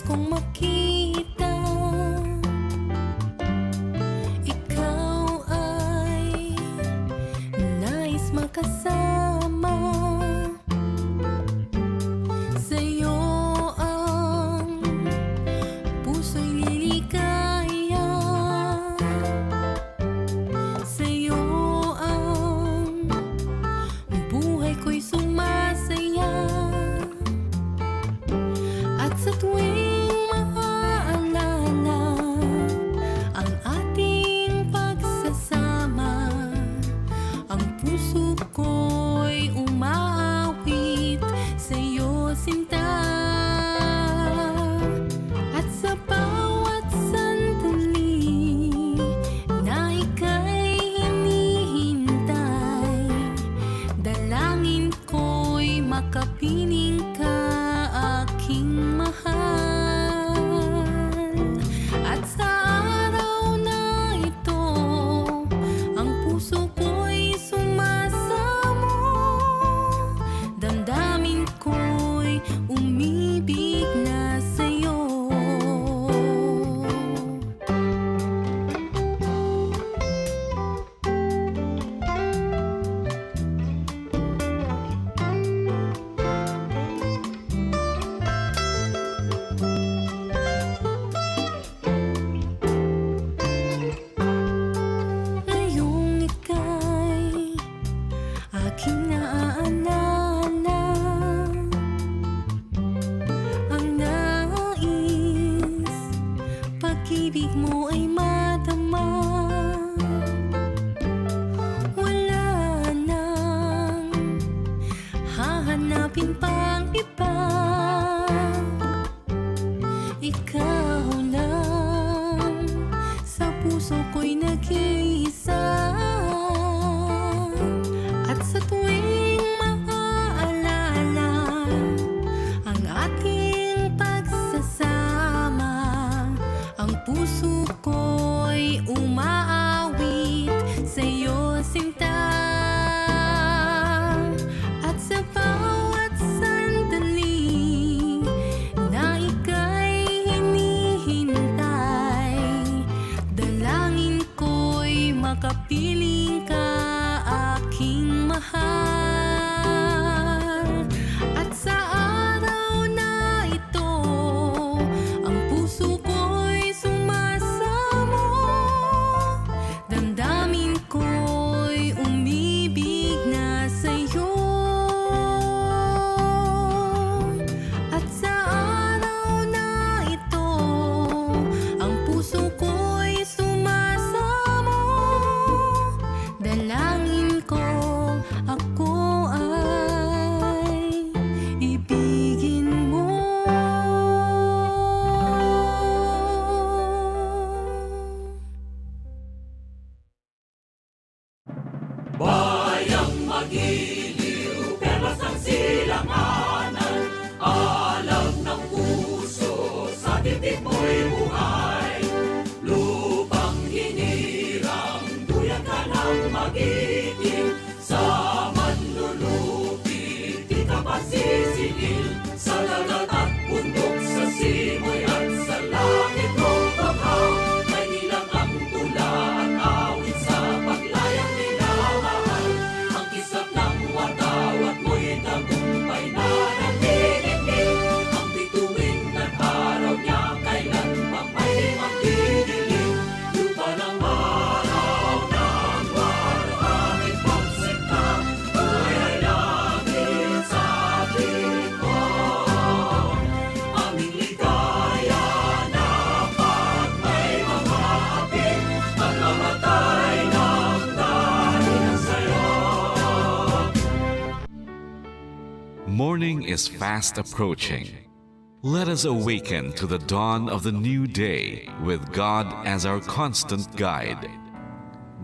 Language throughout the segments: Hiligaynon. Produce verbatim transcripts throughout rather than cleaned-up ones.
kong makita. Ikaw ay nais makasama. Sa'yo ang puso'y liligaya. Sa'yo ang buhay ko'y sumasaya. At sa tuwing maaalala ang ating pagsasama, ang puso ko'y umaawit sa'yo, sinta. At sa bawat sandali na ika'y hinihintay, dalangin ko'y makapiling ka, aking mahal. At sa araw na ito, ang puso ko'y sumasamo. Damdamin ko'y umibig na sa'yo. Ngayong ika'y aking naaalala, ang nais, pag-ibig mo ay madama. Wala nang hahanapin pang iba. Ikaw lang sa puso ko'y nag-iisa. At sa tuwing maaalala ang ating pagsasama, ang puso ko'y umaawit sa'yo, sinta. At sa bawat sandali na ika'y hinihintay, dalangin ko'y makapiling ka, aking mahal. At sa araw na ito, ang puso ko'y sumasamo. Damdamin ko'y umibig na sa'yo. At sa araw na ito, ang puso ko'y sumasamo. Dalangin ko, ako ay ibigin mo. Bayang magiliw, perlas ng silanganan, alam ng puso, sa dibdib mo'y buhay. Lupang hinirang, duyan ka ng magiting, sa manlulupi, di ka pagsisingil, sa dagat at bundok, sa simoy at sa langit mong baha. May ilang ang tula at awit sa paglayang minamahal. Ang kisap ng watawat mo'y tagumpay na nanginginig. Ang bituin at araw niya kailan pa may magdidilim. Lupa ng araw ng walo, aming pagsinta, buhay ay langit sa tingkod. Aming ligaya na pag may mahapit, pagmamatay ng dahil sa'yo. Morning is fast approaching. Let us awaken to the dawn of the new day with God as our constant guide.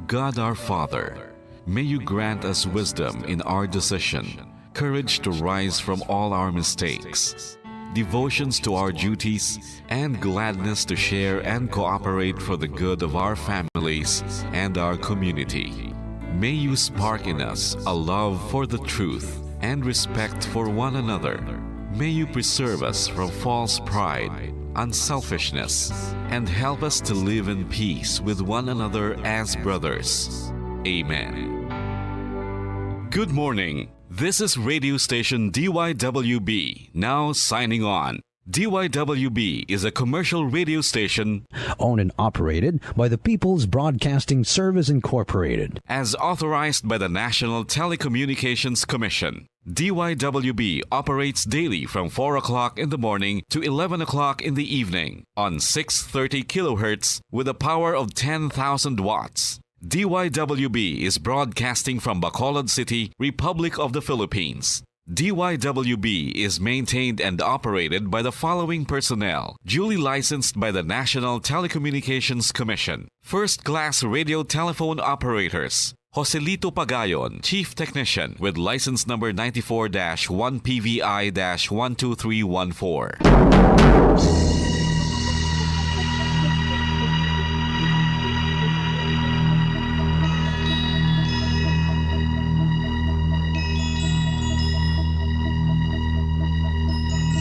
God our Father, may you grant us wisdom in our decision, courage to rise from all our mistakes, devotions to our duties, and gladness to share and cooperate for the good of our families and our community. May you spark in us a love for the truth and respect for one another. May you preserve us from false pride, unselfishness, and help us to live in peace with one another as brothers. Amen. Good morning. This is radio station D Y W B, now signing on. D Y W B is a commercial radio station owned and operated by the People's Broadcasting Service Incorporated, as authorized by the National Telecommunications Commission. D Y W B operates daily from four o'clock in the morning to eleven o'clock in the evening on six thirty kilohertz with a power of ten thousand watts. D Y W B is broadcasting from Bacolod City, Republic of the Philippines. D Y W B is maintained and operated by the following personnel, duly licensed by the National Telecommunications Commission. First class radio telephone operators, Joselito Pagayon, Chief Technician, with license number ninety-four dash one P V I dash one two three one four.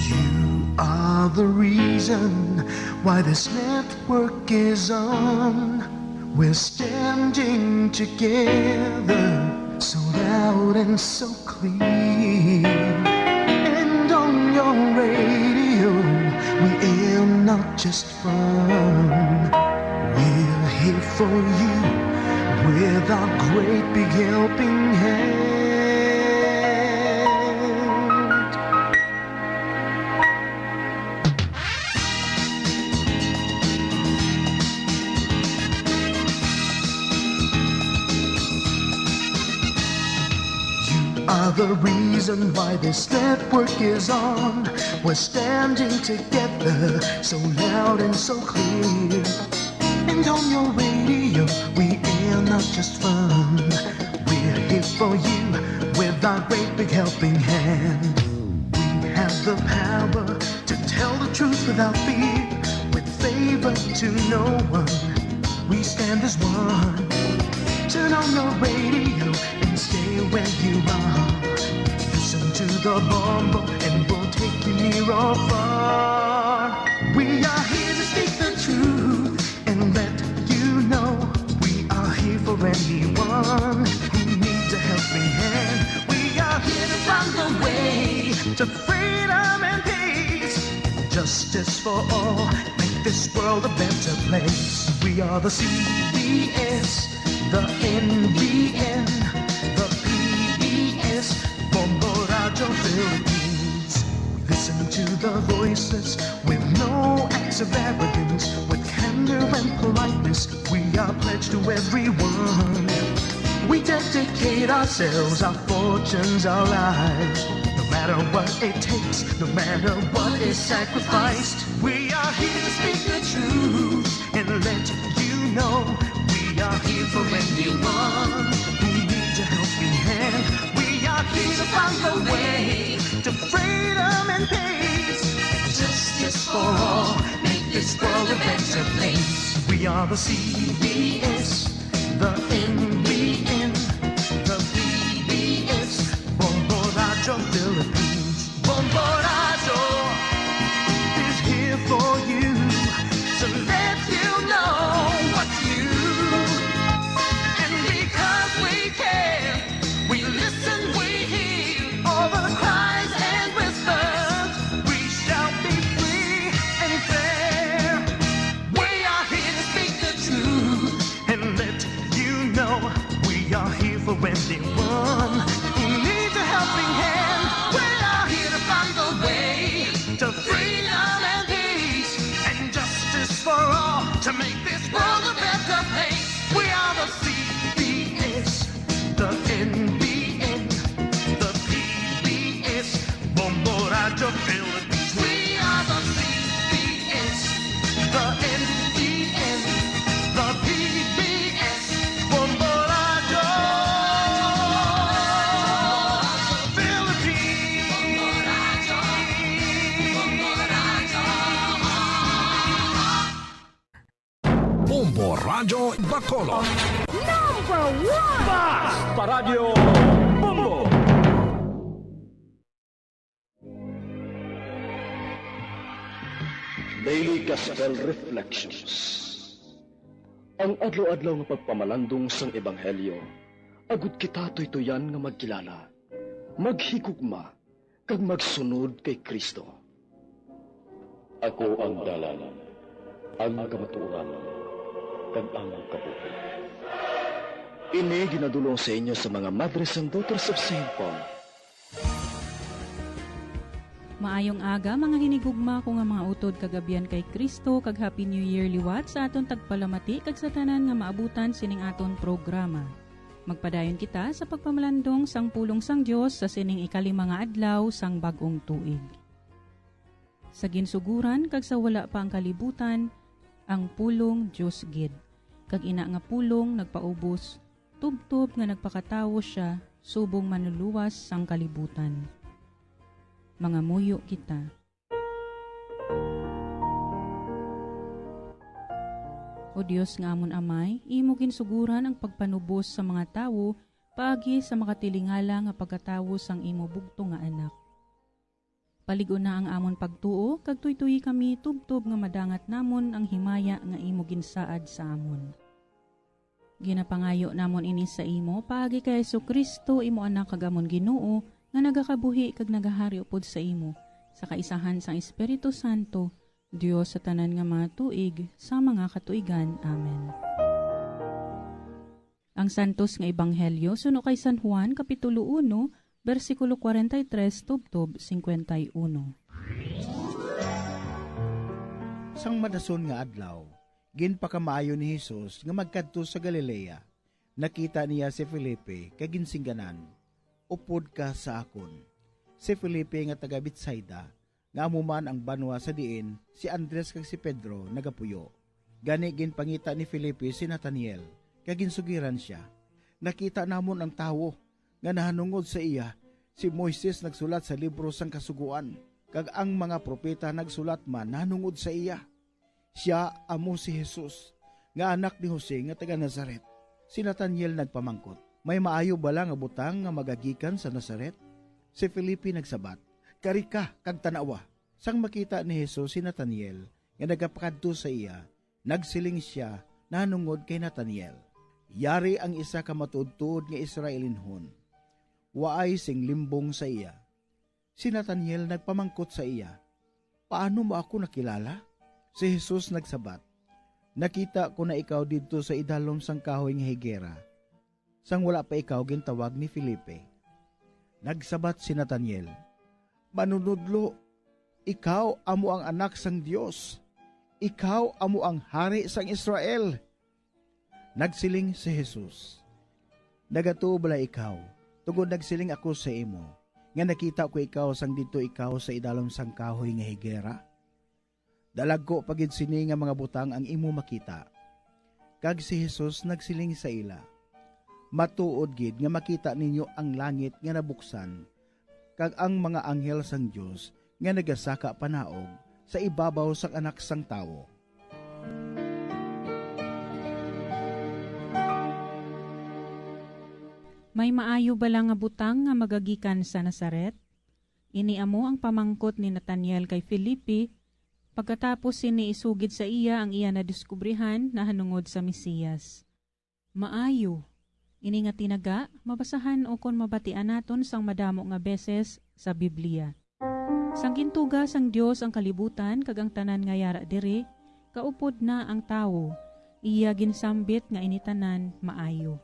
You are the reason why this network is on. We're standing together, so loud and so clear. And on your radio, we air not just fun. We're here for you with our great big helping hand. You are the reason why this network is on. We're standing together, so loud and so clear. And on your radio, we air not just fun. We're here for you with our great big helping hand. We have the power to tell the truth without fear, with favor to no one. We stand as one. Turn on your radio and stay where you are. Listen to the Bombo and we'll take you near or far. We are here to speak the truth and let you know we are here for anyone who needs a helping hand. We are here to find a way to freedom and peace. Justice for all, make this world a better place. We are the C B S, the N B N, the P B S, Bombo Radio Philippines. Listen to the voices with no acts of arrogance, with candor and politeness. We are pledged to everyone. We dedicate ourselves, our fortunes, our lives. No matter what it takes, no matter what is sacrificed, we are here to speak the truth and let you know we are here for anyone who needs a helping hand. We are here to find a way to freedom and peace. Justice for all, make this world a better place. We are the C B S, the N B N, the P B S, Bombo Radio Philippines. Bombo Radio is here for you to let you know what's new. And because we care, we listen, we hear all the cries and whispers. We shall be free and fair. We are here to speak the truth and let you know we are here for anyone who needs a helping hand. We are here to find a way to freedom and peace and justice for all to make this world a better place. We are the C B S, the N B N, the P B S, Bombo Radio Philippines. We are the C B S, the N B N, the P B S, Bombo Radio Philippines. Bombo Radyo Bacolod. Number one! Basta Radyo Bombo! Daily Gospel Reflections. Ang adlaw-adlaw nga pagpamalandong sang Ebanghelyo, agud kita tuytuyan nga magkilala, maghigugma, kag magsunod kay Cristo. Ako ang dalan, ang kamatuoran, kag ang kabuhi. Ini ginadul-ong sa inyo sa mga Madres and Daughters of Saint Paul. Maayong aga, mga hinigugma ko nga mga utod kag abyan kay Cristo, kag Happy New Year liwat sa aton tagpalamati kag sa tanan nga maabutan sining aton programa. Magpadayon kita sa pagpamalandong sang pulong sang Dios sa sining ikalima nga adlaw sang bag-ong tuig. Sa ginsuguran kag sa wala pa ang kalibutan, ang pulong Dios gid, kag ina nga pulong nagpaubos, tubtob nga nagpakatawo sia subong manluluwas sang kalibutan. Mangamuyo kita. O Dios nga amon Amay, imo ginsuguran ang pagpanubos sa mga tawo paagi sa makatilingala nga pagkatawo sang imo bugtong nga Anak. Palig-una ang amon pagtuo, kag tuytoyi kami tubtob nga madangat namon ang himaya nga imo ginsaad sa amon. Ginapangayo namon ini sa imo paagi kay Jesu-Cristo, imo Anak kag amon Ginoo, nga nagakabuhi kag nagahari upod sa imo, sa kaisahan sang Espiritu Santo, Dios sa tanan nga mga tuig, sa mga katuigan. Amen. Ang Santos nga Ebanghelyo suno kay San Juan, Kapitulo uno, bersikulo kwarenta y tres tubtob cincuenta y uno. Sang madason nga adlaw, ginpakamaayo ni Jesus nga magkadto sa Galilea. Nakita niya si Felipe kag ginsingganan, "Upod ka sa akon." Si Felipe nga taga Betsaida, nga amo man ang banwa sa diin si Andres kag si Pedro nagapuyo. Gani ginpangita ni Felipe si Nataniel, kag ginsugiran sia, "Nakita namon ang tawo nga nahanungod sa iya si Moises nagsulat sa libro sang Kasugoan, kag ang mga propeta nagsulat man nahanungod sa iya. Sia amo si Jesus, nga anak ni Jose nga taga Nazaret." Si Nataniel nagpamangkot, "May maayo bala nga butang nga magagikan sa Nazaret?" Si Felipe nagsabat, "Kari ka kag tan-awa." Sang makita ni Jesus si Nataniel nga nagapakadto sa iya, nagsiling sia nahanungod kay Nataniel, "Yari ang isa ka matuodtuod nga Israelinhon. Waay sing limbong sa iya." Si Nataniel nagpamangkot sa iya, "Paano mo ako nakilala?" Si Jesus nagsabat, "Nakita ko na ikaw didto sa idalom sang kahoy nga higera, sang wala pa ikaw gintawag ni Felipe." Nagsabat si Nataniel, "Manunodlo, ikaw amo ang Anak sang Dios, ikaw amo ang Hari sang Israel." Nagsiling si Jesus, "Nagatuo bala ikaw, tungod nagsiling ako sa imo, nga nakita ko ikaw sang didto ikaw sa idalom sang kahoy nga higera? Dalagku pa gid sini nga mga butang ang imo makita." Kag si Jesus nagsiling sa ila, "Matuod gid nga makita ninyo ang langit nga nabuksan, kag ang mga anghel sang Dios nga nagasaka panaog sa ibabaw sang Anak sang Tawo." May maayo bala nga butang nga magagikan sa Nazaret? Ini amo ang pamangkot ni Nataniel kay Felipe, pagkatapos sini isugid sa iya ang iya nadiskubrihan nahanungod sa Mesias. Maayo. Ini nga tinaga, mabasahan ukon mabatian naton sang madamo nga beses sa Biblia. Sang gintuga sang Dios ang kalibutan kag ang tanan nga yara diri, kaupod na ang tawo, iya ginsambit nga ini tanan maayo.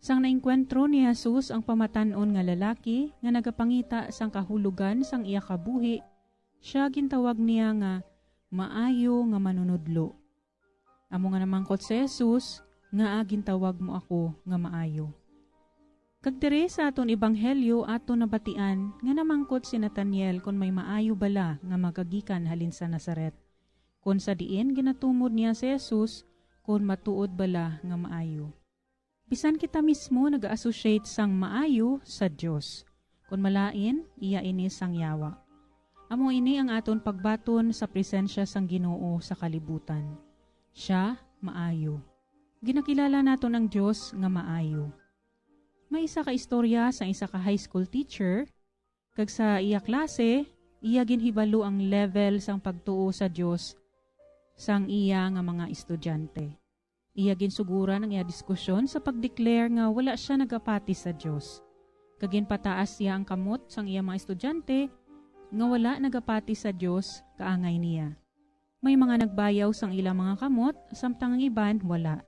Sang naengkwentro ni Jesus ang pamatan-on nga lalaki nga nagapangita sang kahulogan sang iya kabuhi, sia gintawag niya nga maayo nga manunodlo. Amo nga namangkot si Jesus, "Ngaa gintawag mo ako nga maayo?" Kag diri sa aton ebanghelyo, aton nabatian nga namangkot si Nataniel kon may maayo bala nga magagikan halin sa Nazaret, kon sa diin ginatumod niya si Jesus kon matuod bala nga maayo. Bisan kita mismo naga-associate sang maayo sa Dios. Kon malain, iya ini sang yawa. Amo ini ang aton pagbaton sa presensya sang Ginoo sa kalibutan. Sia maayo. Ginakilala naton ang Dios nga maayo. May isa ka istorya sang isa ka high school teacher, kag sa iya klase, iya ginhibalo ang level sang pagtuo sa Dios sang iya nga mga estudyante. Iya ginsuguran ang iya diskusyon sa pag-declare nga wala sia nagapati sa Dios. Kag ginpataas iya ang kamot sang iya mga estudyante nga wala nagapati sa Dios kaangay niya. May mga nagbayaw sang ila mga kamot, samtang ang iban wala.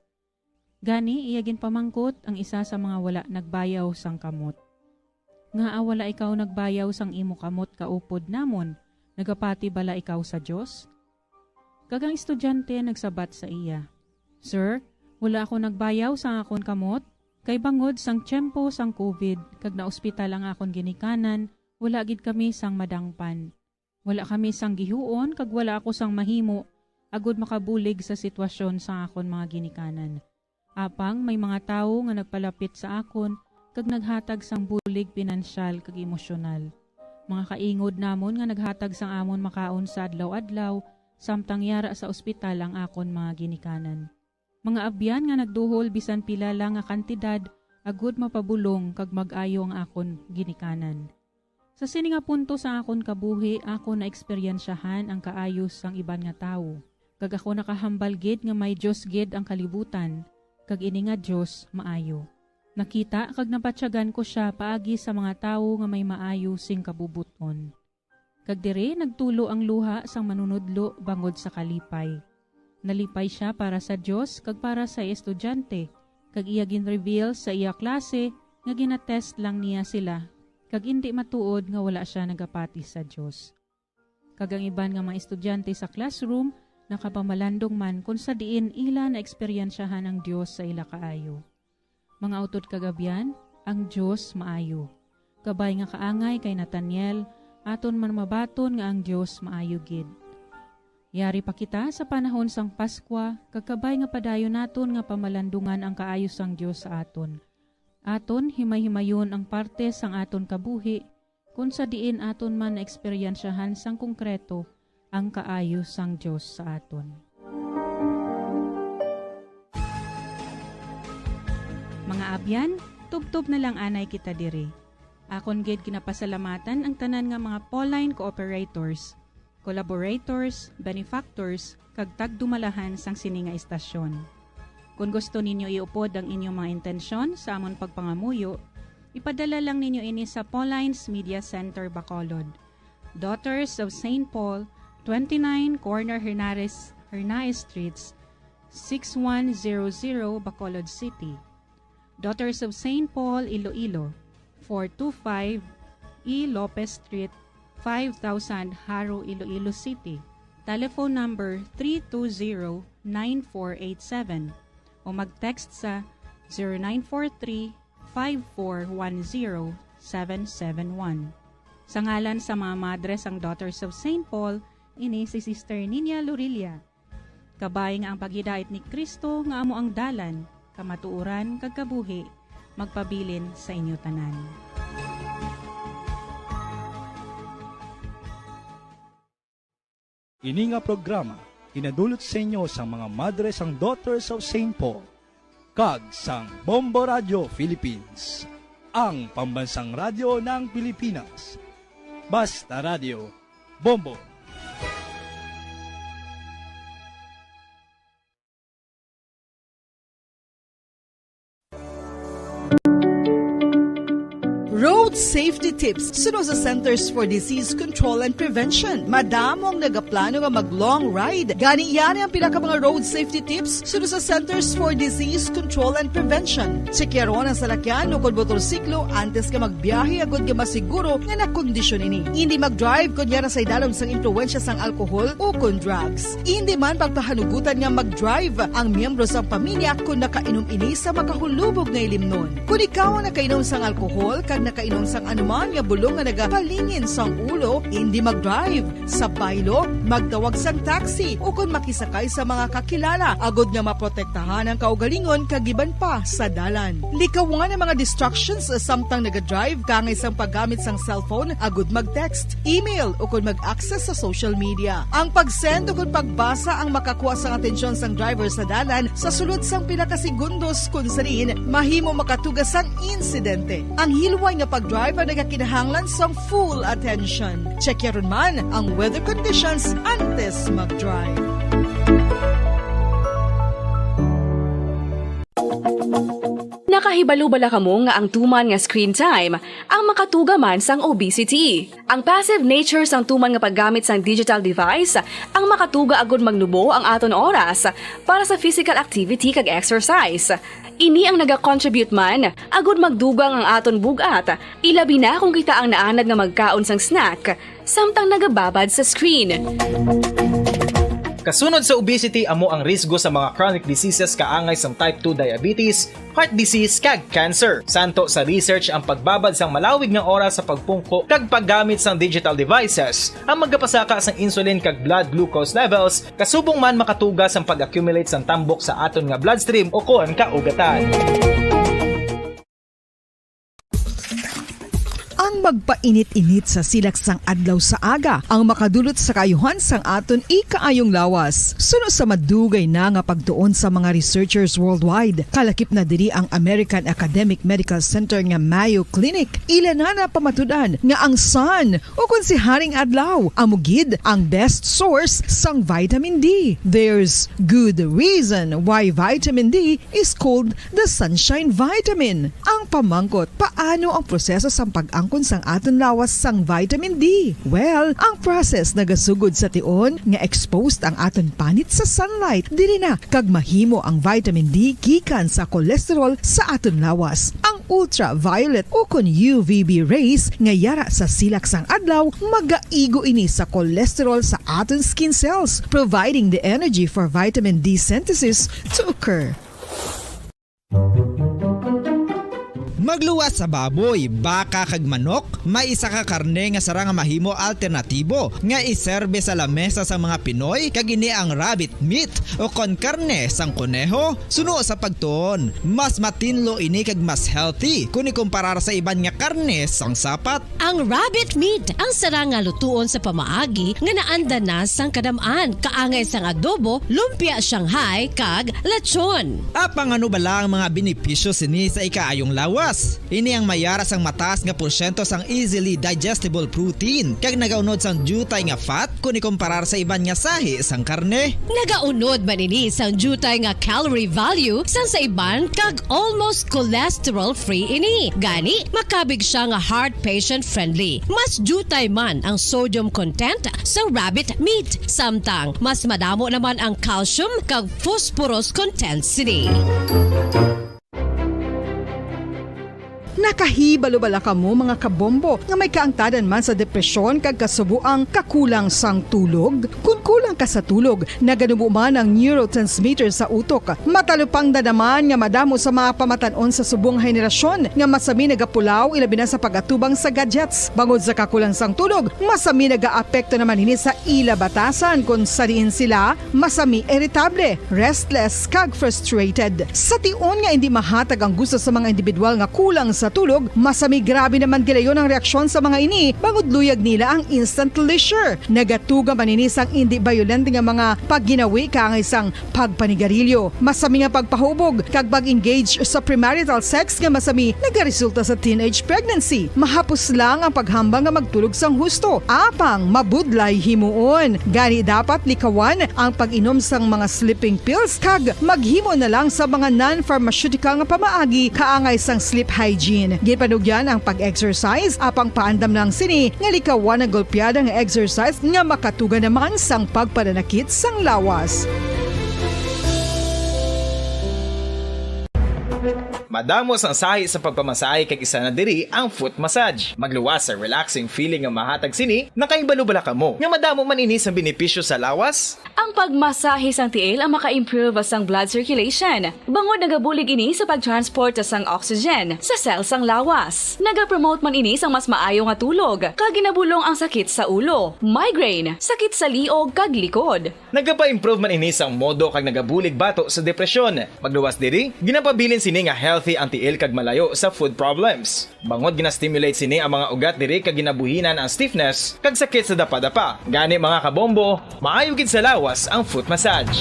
Gani, iya ginpamangkot ang isa sa mga wala nagbayaw sang kamot, "Ngaa wala ikaw nagbayaw sang imo kamot kaupod namon? Nagapati bala ikaw sa Dios?" Kag ang estudyante nagsabat sa iya, "Sir, wala ako nagbayaw sang akon kamot, kay bangod sang tiyempo sang COVID kag naospital ang akon ginikanan, wala gid kami sang madangpan. Wala kami sang gihuon kag wala ako sang mahimo agud makabulig sa sitwasyon sang akon mga ginikanan. Apang may mga tawo nga nagpalapit sa akon kag naghatag sang bulig pinansyal kag emosyonal. Mga kaingod namon nga naghatag sang amon makaon sa adlaw-adlaw, samtang yara sa ospital ang akon mga ginikanan. Mga abyan nga nagduhol bisan pila lang nga kantidad agud mapabulong kag mag-ayo ang akon ginikanan." Sa sini nga punto sa akon kabuhi, akon naeksperyensyahan ang kaayo sang iban nga tawo, kag ako nakahambal gid nga may Dios gid ang kalibutan, kag ini nga Dios maayo. Nakita kag nabatyagan ko sia paagi sa mga tawo nga may maayo sing kabubot-on. Kag diri nagtulo ang luha sang manunodlo bangod sa kalipay. Nalipay sia para sa Dios kag para sa iya estudyante, kag iya gin-reveal sa iya klase nga gina-test lang niya sila, kag indi matuod nga wala sia nagapati sa Dios. Kag ang iban nga mga estudyante sa classroom nakapamalandong man kon sa diin ila naeksperyensyahan ang Dios sa ila kaayo. Mga utod kag abyan, ang Dios maayo. Kabay nga kaangay kay Nathaniel, aton man mabaton nga ang Dios maayo gid. Yari pa kita sa panahon sang Paskwa, kag kabay nga padayon naton nga pamalandungan ang kaayo sang Dios sa aton. Aton himay-himayon ang parte sang aton kabuhi kon sa diin aton man naeksperyensyahan sang konkreto ang kaayo sang Dios sa aton. Mga abyan, tubtob na lang anay kita diri. Akon gid ginapasalamatan ang tanan nga mga Pauline cooperators, collaborators, benefactors, kag tagdumalahan sang sini nga istasyon. Kon gusto ninyo iupod ang inyong mga intensyon sa amon pagpangamuyo, ipadala lang ninyo ini sa Pauline's Media Center, Bacolod, Daughters of Saint Paul, twenty-nine Corner Hernares, Hernaez Streets, six one zero zero, Bacolod City. Daughters of Saint Paul, Iloilo, four two five E Lopez Street, five thousand, Jaro, Iloilo City. Telephone number three two zero, nine four eight seven o mag-text sa zero nine four three, five four one zero, seven seven one. Sa ngalan sa mga madre sang Daughters of Saint Paul, ini si Sister Ninia Lorilla. Kabay nga ang paghidait ni Cristo nga amo ang dalan, kamatuoran, kag kabuhi, magpabilin sa inyo tanan. Ini nga programa ginadulot sa inyo sang mga madre sang Daughters of Saint Paul kag sang Bombo Radio Philippines, ang pambansang radyo ng Pilipinas. Basta Radio, Bombo. Road safety tips suno sa Centers for Disease Control and Prevention. Madamo ang nagaplano nga mag-long ride. Gani, yari ang pila ka mga road safety tips suno sa Centers for Disease Control and Prevention. Tsekyaron ang salakyan ukon motorsiklo antes nga magbiyahe agod nga masiguro nga nakondisyon ini. Indi mag-drive kon yara sa idalom sang impluwensya sang alkohol ukon drugs. Indi man pagpahanugutan nga mag-drive ang miyembro sang pamilya kon nakainom ini sa makahulubog nga ilimnon. Kon ikaw ang nakainom sang alkohol kag nakainom sang anuman nga bulong nga nagapalingin sang ulo, indi mag-drive. Sa baylo, magtawag sang taxi ukon makisakay sa mga kakilala agod nga maprotektahan ang kaugalingon kag iban pa sa dalan. Likawan ang mga distractions samtang naga-drive, kaangay sang paggamit sang cellphone agud mag-text, email, ukon mag-access sa social media. Ang pag-send ukon pagbasa ang makakuha sang atensyon sang driver sa dalan sa sulod sang pila ka segundos, kon sa diin mahimo makatuga sang insidente. Ang hilway nga pag-drive ang nagakinahanglan sang full attention. Check yaron man ang weather conditions antes mag-drive. Kahibalo bala kamo nga ang tuman nga screen time ang makatuga man sang obesity? Ang passive nature sang tuman nga paggamit sang digital device ang makatuga agud magnubo ang aton oras para sa physical activity kag exercise. Ini ang nagacontribute man agud magdugang ang aton bug-at, ilabi na kung kita ang naanad nga magkaon sang snack samtang nagababad sa screen. Kasunod sa obesity, amo ang risgo sa mga chronic diseases kaangay sang type two diabetes, heart disease, kag cancer. Santo sa research, ang pagbabad sang malawig nga oras sa pagpungko kag paggamit sang digital devices ang magapasaka sang insulin kag blood glucose levels, kasubong man makatuga sang pag-accumulate sang tambok sa aton nga bloodstream ukon kaugatan. Ang magpainit-init sa silak sang adlaw sa aga ang makadulot sa kaayuhan sang aton ikaayong lawas. Suno sa madugay na nga pagtuon sa mga researchers worldwide, kalakip na diri ang American Academic Medical Center nga Mayo Clinic. Ila na napamatud-an nga ang sun, ukon si Haring Adlaw, amo gid ang best source sang vitamin D. There's good reason why vitamin D is called the sunshine vitamin. Ang pamangkot, paano ang proseso sang pag-angkon sang aton lawas sang vitamin D? Well, ang process nagasugod sa tion nga exposed ang aton panit sa sunlight. Diri na kag mahimo ang vitamin D gikan sa cholesterol sa aton lawas. Ang ultraviolet ukon U V B rays nga yara sa silak sang adlaw magaigo ini sa cholesterol sa aton skin cells, providing the energy for vitamin D synthesis to occur. Magluwas sa baboy, baka, kag manok, may isa ka karne nga sarang nga mahimo alternatibo nga iserbe sa lamesa sang mga Pinoy, kag ini ang rabbit meat, ukon karne sang koneho. Suno sa pagtuon, mas matinlo ini kag mas healthy kon ikumparar sa iban nga karne sang sapat. Ang rabbit meat ang sarang nga lutuon sa pamaagi nga naanda na sang kadam-an, kaangay sang adobo, lumpia Shanghai, kag lechon. Apang ano bala ang mga benepisyo sini sa ikaayong lawas? Ini ang mayara sang mataas nga porsyento sang easily digestible protein, kag nagaunod sang diutay nga fat kon ikumparar sa iban nga sahi sang karne. Nagaunod man ini sang diutay nga calorie value sang sa iban kag almost cholesterol-free ini. Gani, makabig sia nga heart patient-friendly. Mas diutay man ang sodium content sa rabbit meat, samtang mas madamo naman ang calcium kag phosphorus content sini. Nakahibalo bala kamo, mga kabombo, nga may kaangtadan man sa depresyon kag kasubo ang kakulang sang tulog? Kon kulang ka sa tulog, naganubo man ang neurotransmitter sa utok. Matalupangdan naman nga madamo sa mga pamatan-on sa subong nga henerasyon nga masami nagapulaw, ilabi na sa pag-atubang sa gadgets. Bangod sa kakulang sang tulog, masami nagaapekto naman ini sa ila batasan, kon sa diin sila masami iritable, restless, kag frustrated. Sa tion nga indi mahatag ang gusto sa mga individual nga kulang sa tulog, masami grabe naman gilayon ang reaksyon sa mga ini, bangod luyag nila ang instant pleasure. Nagatuga man ini sang indi bayolente nga mga pagginawi kaangay sang pagpanigarilyo, masami nga pagpahubog, kag pag-engage sa premarital sex nga masami nagaresulta sa teenage pregnancy. Mahapos lang ang paghambal nga magtulog sang husto, apang mabudlay himuon. Gani, dapat likawan ang pag-inom sang mga sleeping pills kag maghimo na lang sa mga non-pharmaceutical nga pamaagi kaangay sang sleep hygiene. Ginpanugyan ang pag-exercise, apang paandam lang sini nga likawan ang golpeada nga exercise nga makatuga naman sang pagpananakit sang lawas. Madamo sang sahi sa pagpamasahe, kag isa na diri ang foot massage. Magluwas sa relaxing feeling nga mahatag sini. Nakahibalo bala kamo nga madamo man ini sa benepisyo sa lawas? Ang pagmasahe sang tiil ang maka-improve sang blood circulation, bangod nagabulig ini sa pagtransport sang oxygen sa cell sang lawas. Nagapromote man ini sang mas maayo nga tulog, kag ginabulong ang sakit sa ulo, migraine, sakit sa liog, kag likod. Nagapa-improve man ini sang modo kag nagabulig bato sa depresyon. Magluwas diri, ginapabilin sini nga healthy ang tiil kag malayo sa foot problems. Bangod gina-stimulate sini ang mga ugat diri kag ginabuhinan ang stiffness kag sakit sa dapadapa. Gani, mga kabombo, maayo gid sa lawas ang foot massage.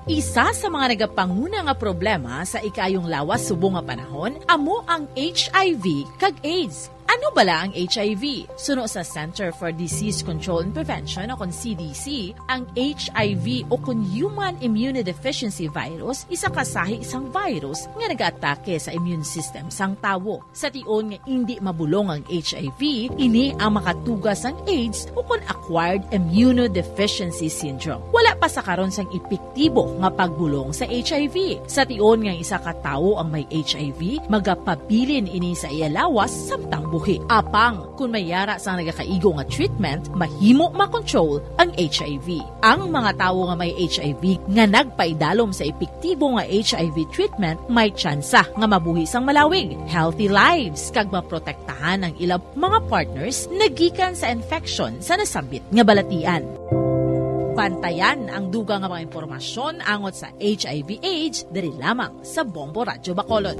Isa sa mga nagapanguna nga problema sa ikaayong lawas subong nga panahon amo ang H I V kag AIDS. Ano bala ang H I V? Suno sa Center for Disease Control and Prevention o kon C D C, ang H I V o kon Human Immunodeficiency Virus isa ka sahi sang virus nga nagaatake sa immune system sang tawo. Sa tion nga indi mabulong ang H I V, ini ang makatuga sang AIDS o kon acquired immunodeficiency syndrome. Wala pa sa karon sang epektibo nga pagbulong sa H I V. Sa tion nga isa ka tawo ang may H I V, magapabilin ini sa iya lawas samtang buhi. Apang, kon may yara sang nagakaigo nga treatment, mahimo makontrol ang H I V. Ang mga tawo nga may H I V nga nagpaidalom sa epektibo nga H I V treatment may tsansa nga mabuhi sang malawig, healthy lives, kag maprotektahan ang ila mga partners nagikan sa infection sa nasambit nga balatian. Bantayan ang dugang nga mga impormasyon angot sa H I V AIDS diri lamang sa Bombo Radyo Bacolod.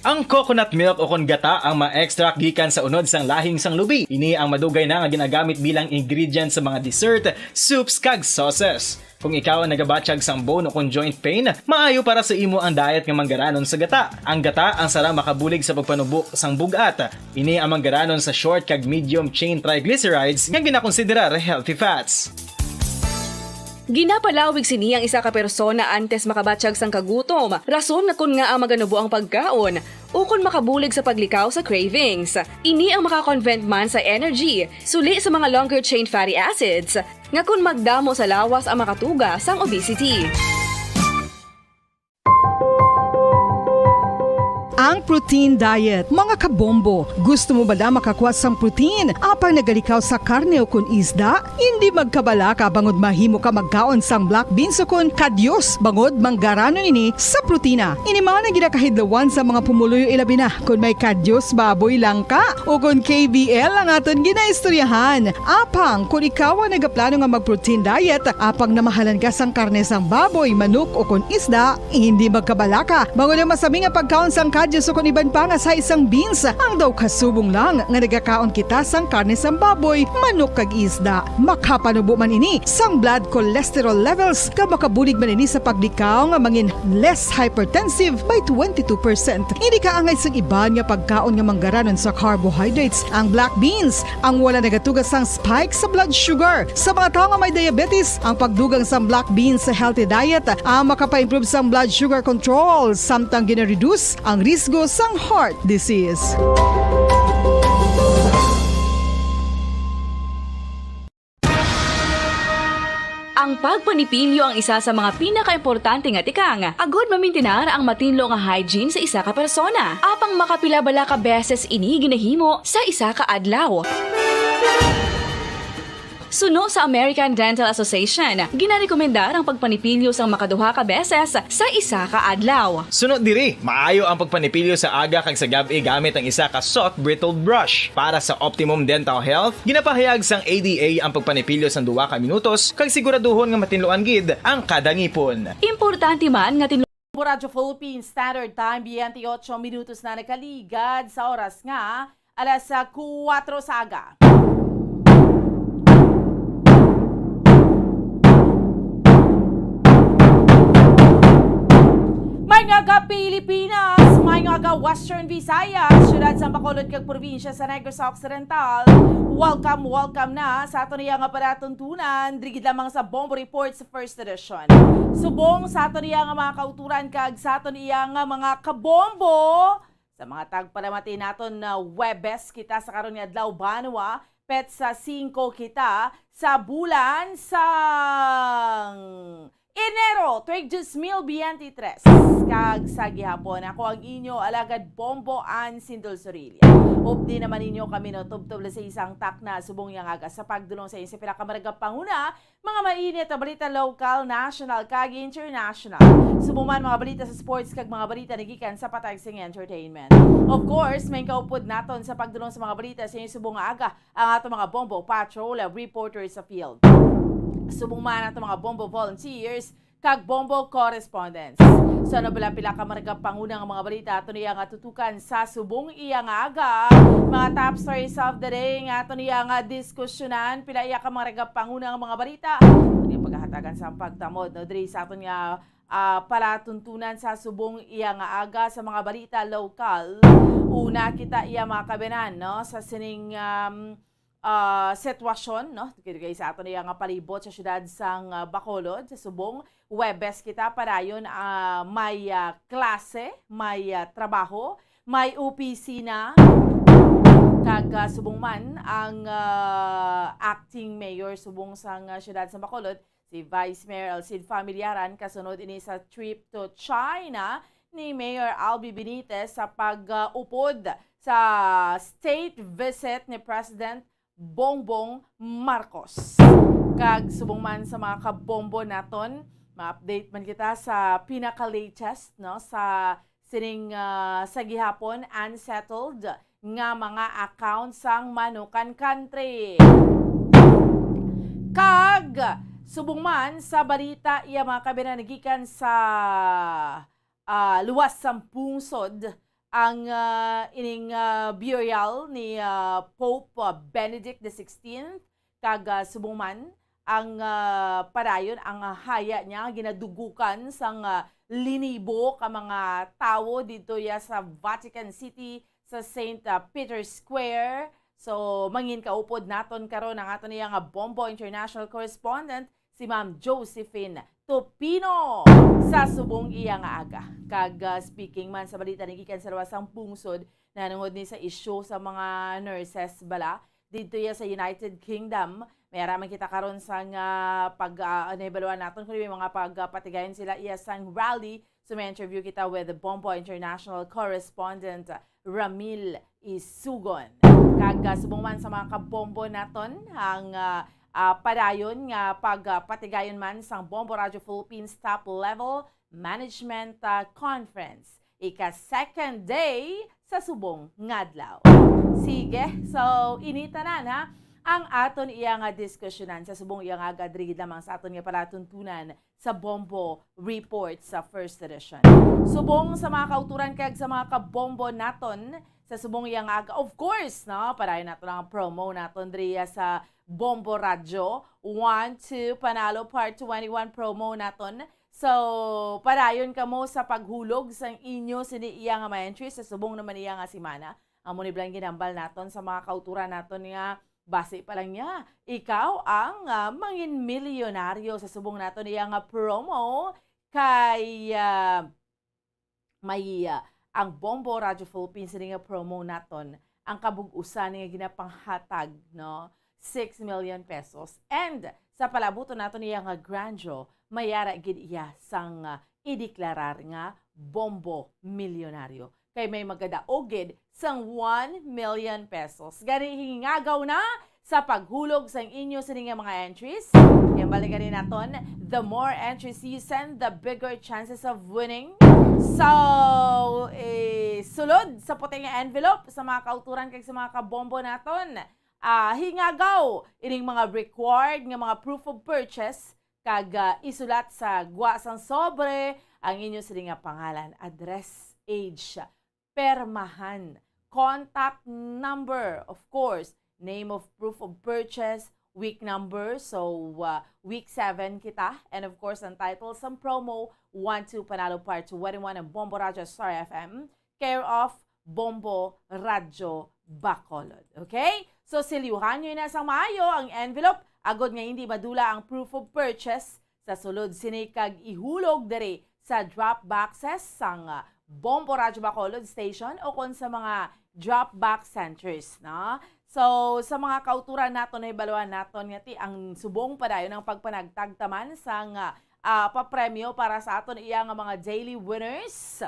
Ang coconut milk o kon gata ang ma-extract gikan sa unod sang lahing sang lubi. Ini ang madugay na nga ginagamit bilang ingredient sa mga dessert, soups, kag sauces. Kung ikaw ang nagabatyag sang bone o kon joint pain, maayo para sa imo ang diet nga manggaranon sa gata. Ang gata ang sara makabulig sa pagpanubo sang bug-at. Ini ang manggaranon sa short kag medium chain triglycerides nga ginakonsiderar healthy fats. Ginapalawig sini ang isa ka persona antes makabatyag sang kagutom, rason nga kon ngaa maganubo ang pagkaon, ukon makabulig sa paglikaw sa cravings. Ini ang makakonvert man sa energy, suli sa mga longer chain fatty acids, nga kon magdamo sa lawas ang makatuga sang obesity. Ang protein diet, mga kabombo. Gusto mo bala makakuha sang protein apang nagalikaw sa karne o kon isda? Indi magkabalaka bangod mahimo ka magkaon sang black beans o kon kadyos bangod manggaranon ini sa protina. Ini man ang ginakahidlawan sa mga pumuluyo, ilabi na kon may kadyos baboy lang ka o kon K B L ang aton ginaistoryahan. Apang kon ikaw ang nagaplano nga mag-protein diet, apang namahalan ka sang karne sang baboy, manok o kon isda, hindi magkabalaka, bangod ang masami nga pagkaon sang kadyos o kon iban pa nga sahi sang beans ang daw kasubong lang nga nagakaon kita sang karne sang baboy, manok kag isda. Makapanubo man ini sang blood cholesterol levels, kag makabulig man ini sa paglikaw nga mangin less hypertensive by twenty-two percent. Hindi kaangay sang iban nga pagkaon nga manggaranon sa carbohydrates ang black beans, ang wala nagatuga sang spike sa blood sugar. Sa mga tawo nga may diabetes, ang pagdugang sang black beans sa healthy diet ang makapa-improve sang blood sugar control, samtang gina-reduce ang risgo sang heart disease. Ang pagpanipilyo ang isa sa mga pinakaimportante nga tikang agud mamintinar ang matinlo nga hygiene sa isa ka persona. Apang makapila bala ka beses ini ginahimo sa isa ka adlaw? Suno sa American Dental Association, ginarekomendar ang pagpanipilyo sang makaduha ka beses sa isa ka adlaw. Suno diri, maayo ang pagpanipilyo sa aga kag sa gab-i gamit ang isa ka soft bristled brush. Para sa optimum dental health, ginapahayag sang A D A ang pagpanipilyo sang duha ka minutos kag siguraduhon nga matinluan gid ang kada ngipon. Importante man nga tinlo- Radyo Philippine Standard Time, twenty-eight minutos na nakaligad sa oras nga alas kuwatro sa aga. Maayong aga, Pilipinas! Maayong aga, Western Visayas! Siyudad sa Bacolod kag probinsya sa Negros Occidental. Welcome, welcome na sa aton iya nga palatuntunan, diri gid lamang sa Bombo Report sa First Edition. Subong sa aton iya nga mga kauturan kag sa aton iya nga mga kabombo, sa mga tagpalamati naton na Huwebes kita sa karon nga adlaw, banwa, petsa singko kita sa bulan sang Enero, tuig dos mil biyente tres. Kag sa gihapon, ako ang inyo alagad Bombo Ann Sindol Sorilla. Updi naman ninyo kami, no, tubtob lang sa isang takna subong yang aga sa pagdulong sa inyo sa pila ka maragap panguna, mga mainit nga balita, lokal, national, kag international. Subong man mga balita sa sports kag mga balita nagikan sa patag sing entertainment. Of course, may kaupod naton sa pagdulong sa mga balita sa inyo subong nga aga ang ato mga Bombo Patrol reporters sa field. Subong man ato mga Bombo volunteers kag Bombo correspondents. So, ano bala pila ka maragap panguna nga mga balita ato niya nga tutukan sa subong iya nga aga? Mga top stories of the day nga ato niya nga diskusyonan, pila iya ka maragap panguna nga mga balita ato niya paghahatagan sa pagtamod, no, diri sa aton nga ah, palatuntunan sa subong iya nga aga sa mga balita lokal. Una kita iya mga kabanan, no, sa sining, um, ah, sitwasyon, no, kay sa aton iya nga palibot sa siyudad sang, ah, Bacolod, sa subong Huwebes kita padayon, ah, may, ah, klase, may, ah, trabaho, may opisina, kag, ah, subong man ang, ah, acting mayor subong sang, ah, siyudad sa Bacolod, si Vice Mayor Alcid Familiaran, kasunod ini sa trip to China ni Mayor Albee Benitez sa pag-upod sa state visit ni President Bongbong Marcos. Kag subong man sa mga kabombo naton, ma-update man kita sa pinaka-latest, no, sa sining, ah, sa gihapon, unsettled nga mga account sang Manukan Country. Kag subong man sa balita, iya mga kabanan, nagikan sa, ah, luwas sang pungsod ang, ah, ining, ah, burial ni, ah, Pope, ah, Benedict the sixteenth, kag, ah, subong man ang, ah, padayon ang, ah, haya niya ginadugukan sang, ah, linibo ka mga tawo didto ya sa Vatican City, sa Saint, ah, Peter's Square. So, mangin kaupod naton karon ang aton iya nga Bombo International Correspondent, si Ma'am Josephine Tupino, sa subong iya nga aga. Kag, ah, speaking man sa balita ni gikan sa luwas sang pungsod, nanungod ni sa isyu sa mga nurses bala didto ya sa United Kingdom. May ara man kita karon sang, ah, pag, ah, nahibaluan naton kung may mga pagpatigayon sila iya sang rally. So, may interview kita with the Bombo International Correspondent, ah, Ramil Isugon. Kag, ah, subong man sa mga kabombo naton ang, ah, ah, padayon nga pagpatigayon man sang Bombo Radio Philippines Top Level Management, ah, Conference, ika second day sa subong nga adlaw. Sige, so ini tanan, ha, ang aton iya nga diskusyonan sa subong iya nga aga diri gid lamang sa aton nga palatuntunan sa Bombo Report sa first edition. Subong sa mga kauturan kag sa mga kabombo naton sa subong iya nga aga, of course, no, padayon naton ang promo naton diri sa Bombo Radyo, one two Panalo Part twenty-one promo naton. So, padayon kamo sa paghulog sang inyo sini iya nga mga entries sa subong naman iya nga semana. Amo ni bala ang ginhambal naton sa mga kauturan naton nga basi pa lang niya, ikaw ang, ah, mangin milyonaryo sa subong naton iya nga promo kay, ah, may, ah, ang Bombo Radio Philippines ini nga promo naton, ang kabug-usan nga ginapanghatag, no, six million pesos. And sa palabuton naton iya nga grand draw, may ara gid iya sang, ah, ideklarar nga Bombo Milyonaryo. Kay may magadaog gid sang one million pesos. Gani, hingagaw na sa paghulog sang inyo sini nga mga entries. Kay balikan ni naton, the more entries you send, the bigger chances of winning. So, eh, sulod sa puti nga envelope sa mga kauturan kag sa mga kabombo naton. Ah, hingagaw ining mga required nga mga proof of purchase kag, ah, isulat sa gwa sang sobre ang inyo sini nga pangalan, address, age, permahan, contact number, of course, name of proof of purchase, week number, so, ah, week seven kita, and of course, ang title sang promo, one two Panalo Part twenty-one ang Bombo Radyo Star F M, care of Bombo Radyo Bacolod. Okay? So, silyuhan nyo na sang maayo ang envelope agod nga hindi madula ang proof of purchase sa sulod sini kag ihulog diri sa drop boxes sang, ah, Bombo Radyo Bacolod Station o kon sa mga drop box centers, no? So, sa mga kauturan naton, nahibaluan naton nga ti ang subong padayon ang pagpanagtag ta man sang, ah, ah, papremyo para sa aton iya nga mga daily winners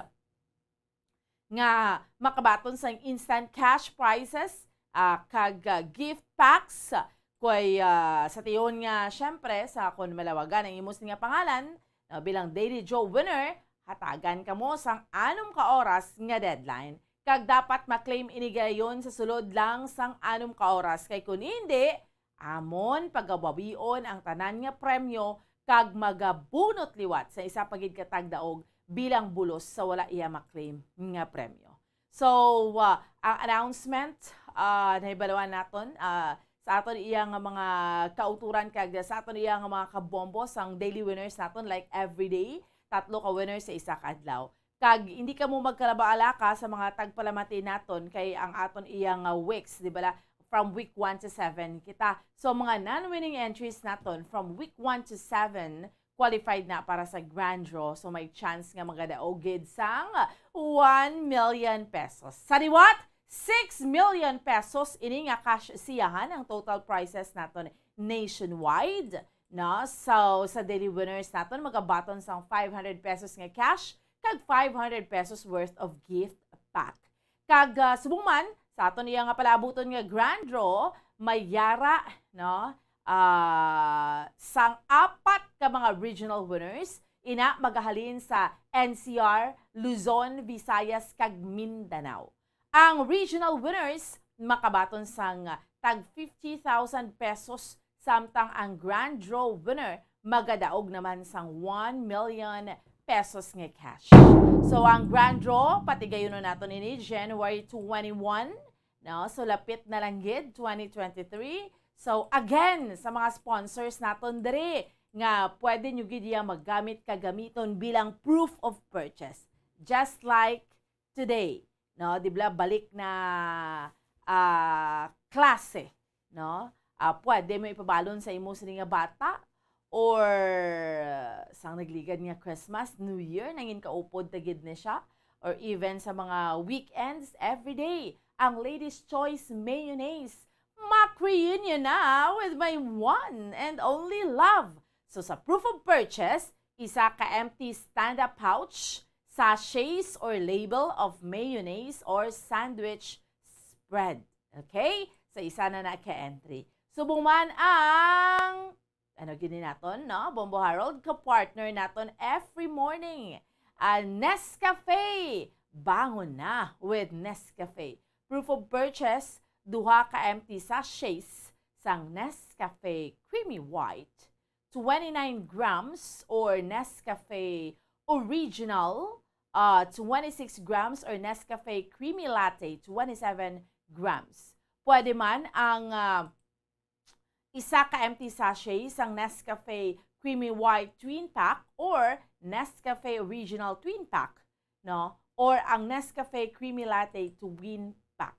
nga makabaton sang instant cash prizes, ah, kag, ah, gift packs. Kay, ah, sa tion nga, syempre, sa kon malawagan ang imo sini nga pangalan, ah, bilang Daily Draw winner, hatagan kamo sang anom ka oras nga deadline. Kag dapat ma-claim ini gayon sa sulod lang sang anom ka oras. Kay kun hindi, amon pagabawion ang tanan nga premyo kag magabunot liwat sa isa pa gid ka tagdaog bilang bulos sa wala iya ma-claim nga premyo. So, ah, ang announcement, ah, nahibaluan naton, ah, sa aton iya nga mga kauturan kag sa aton iya nga mga kabombo sang daily winners naton, like, everyday. tatlo ka winners sa isa ka adlaw. Kag hindi kamo magkalabalaka sa mga tagpalamati naton, kay ang aton iya nga weeks, di ba, la, from week one to seven kita. So, mga non-winning entries naton from week one to seven qualified na para sa grand draw. So, may chance nga magadaog gid sang one million pesos. Sa liwat, six million pesos ini nga cash siyahan ang total prizes naton nationwide, no? So, sa daily winners naton, magabaton sang five hundred pesos nga cash kag five hundred pesos worth of gift pack. Kag, ah, subong man, sa aton iya nga palaabuton nga grand draw, may yara, no? Ah, sang apat ka mga regional winners, ina magahalin sa N C R, Luzon, Visayas, kag Mindanao. Ang regional winners makabaton sang tag fifty thousand pesos, samtang ang grand draw winner magadaog naman sang one million pesos nga cash. So, ang grand draw, patigayunon naton ini January twenty-one, no? So, lapit na lang gid, twenty twenty-three. So, again, sa mga sponsors naton diri, nga pwede nyo gid iya magamit, kagamiton bilang proof of purchase. Just like today, no? Di ba, balik na, ah, klase, no? Ah, pwede mo ipabalon sa imo sini nga bata, or sang nagligad nga Christmas, New Year, nangin kaupod ta gid ni siya, or even sa mga weekends, every day, ang Ladies Choice Mayonnaise. Mak-reunion na with my one and only love. So, sa proof of purchase, isa ka empty stand-up pouch, sachets or label of mayonnaise or sandwich spread. Okay? So, isa na na ka entry. Subong man ang, ano gini naton, no? Bombo Harold, ka-partner naton every morning. Ah, Nescafe! Bangon na with Nescafe. Proof of purchase, duha ka empty sachets sang Nescafe Creamy White, twenty-nine grams, or Nescafe Original, uh, twenty-six grams, or Nescafe Creamy Latte, twenty-seven grams. Pwede man ang, uh, isa ka empty sachet sang Nescafe Creamy White Twin Pack or Nescafe Original Twin Pack, no? Or ang Nescafe Creamy Latte Twin Pack.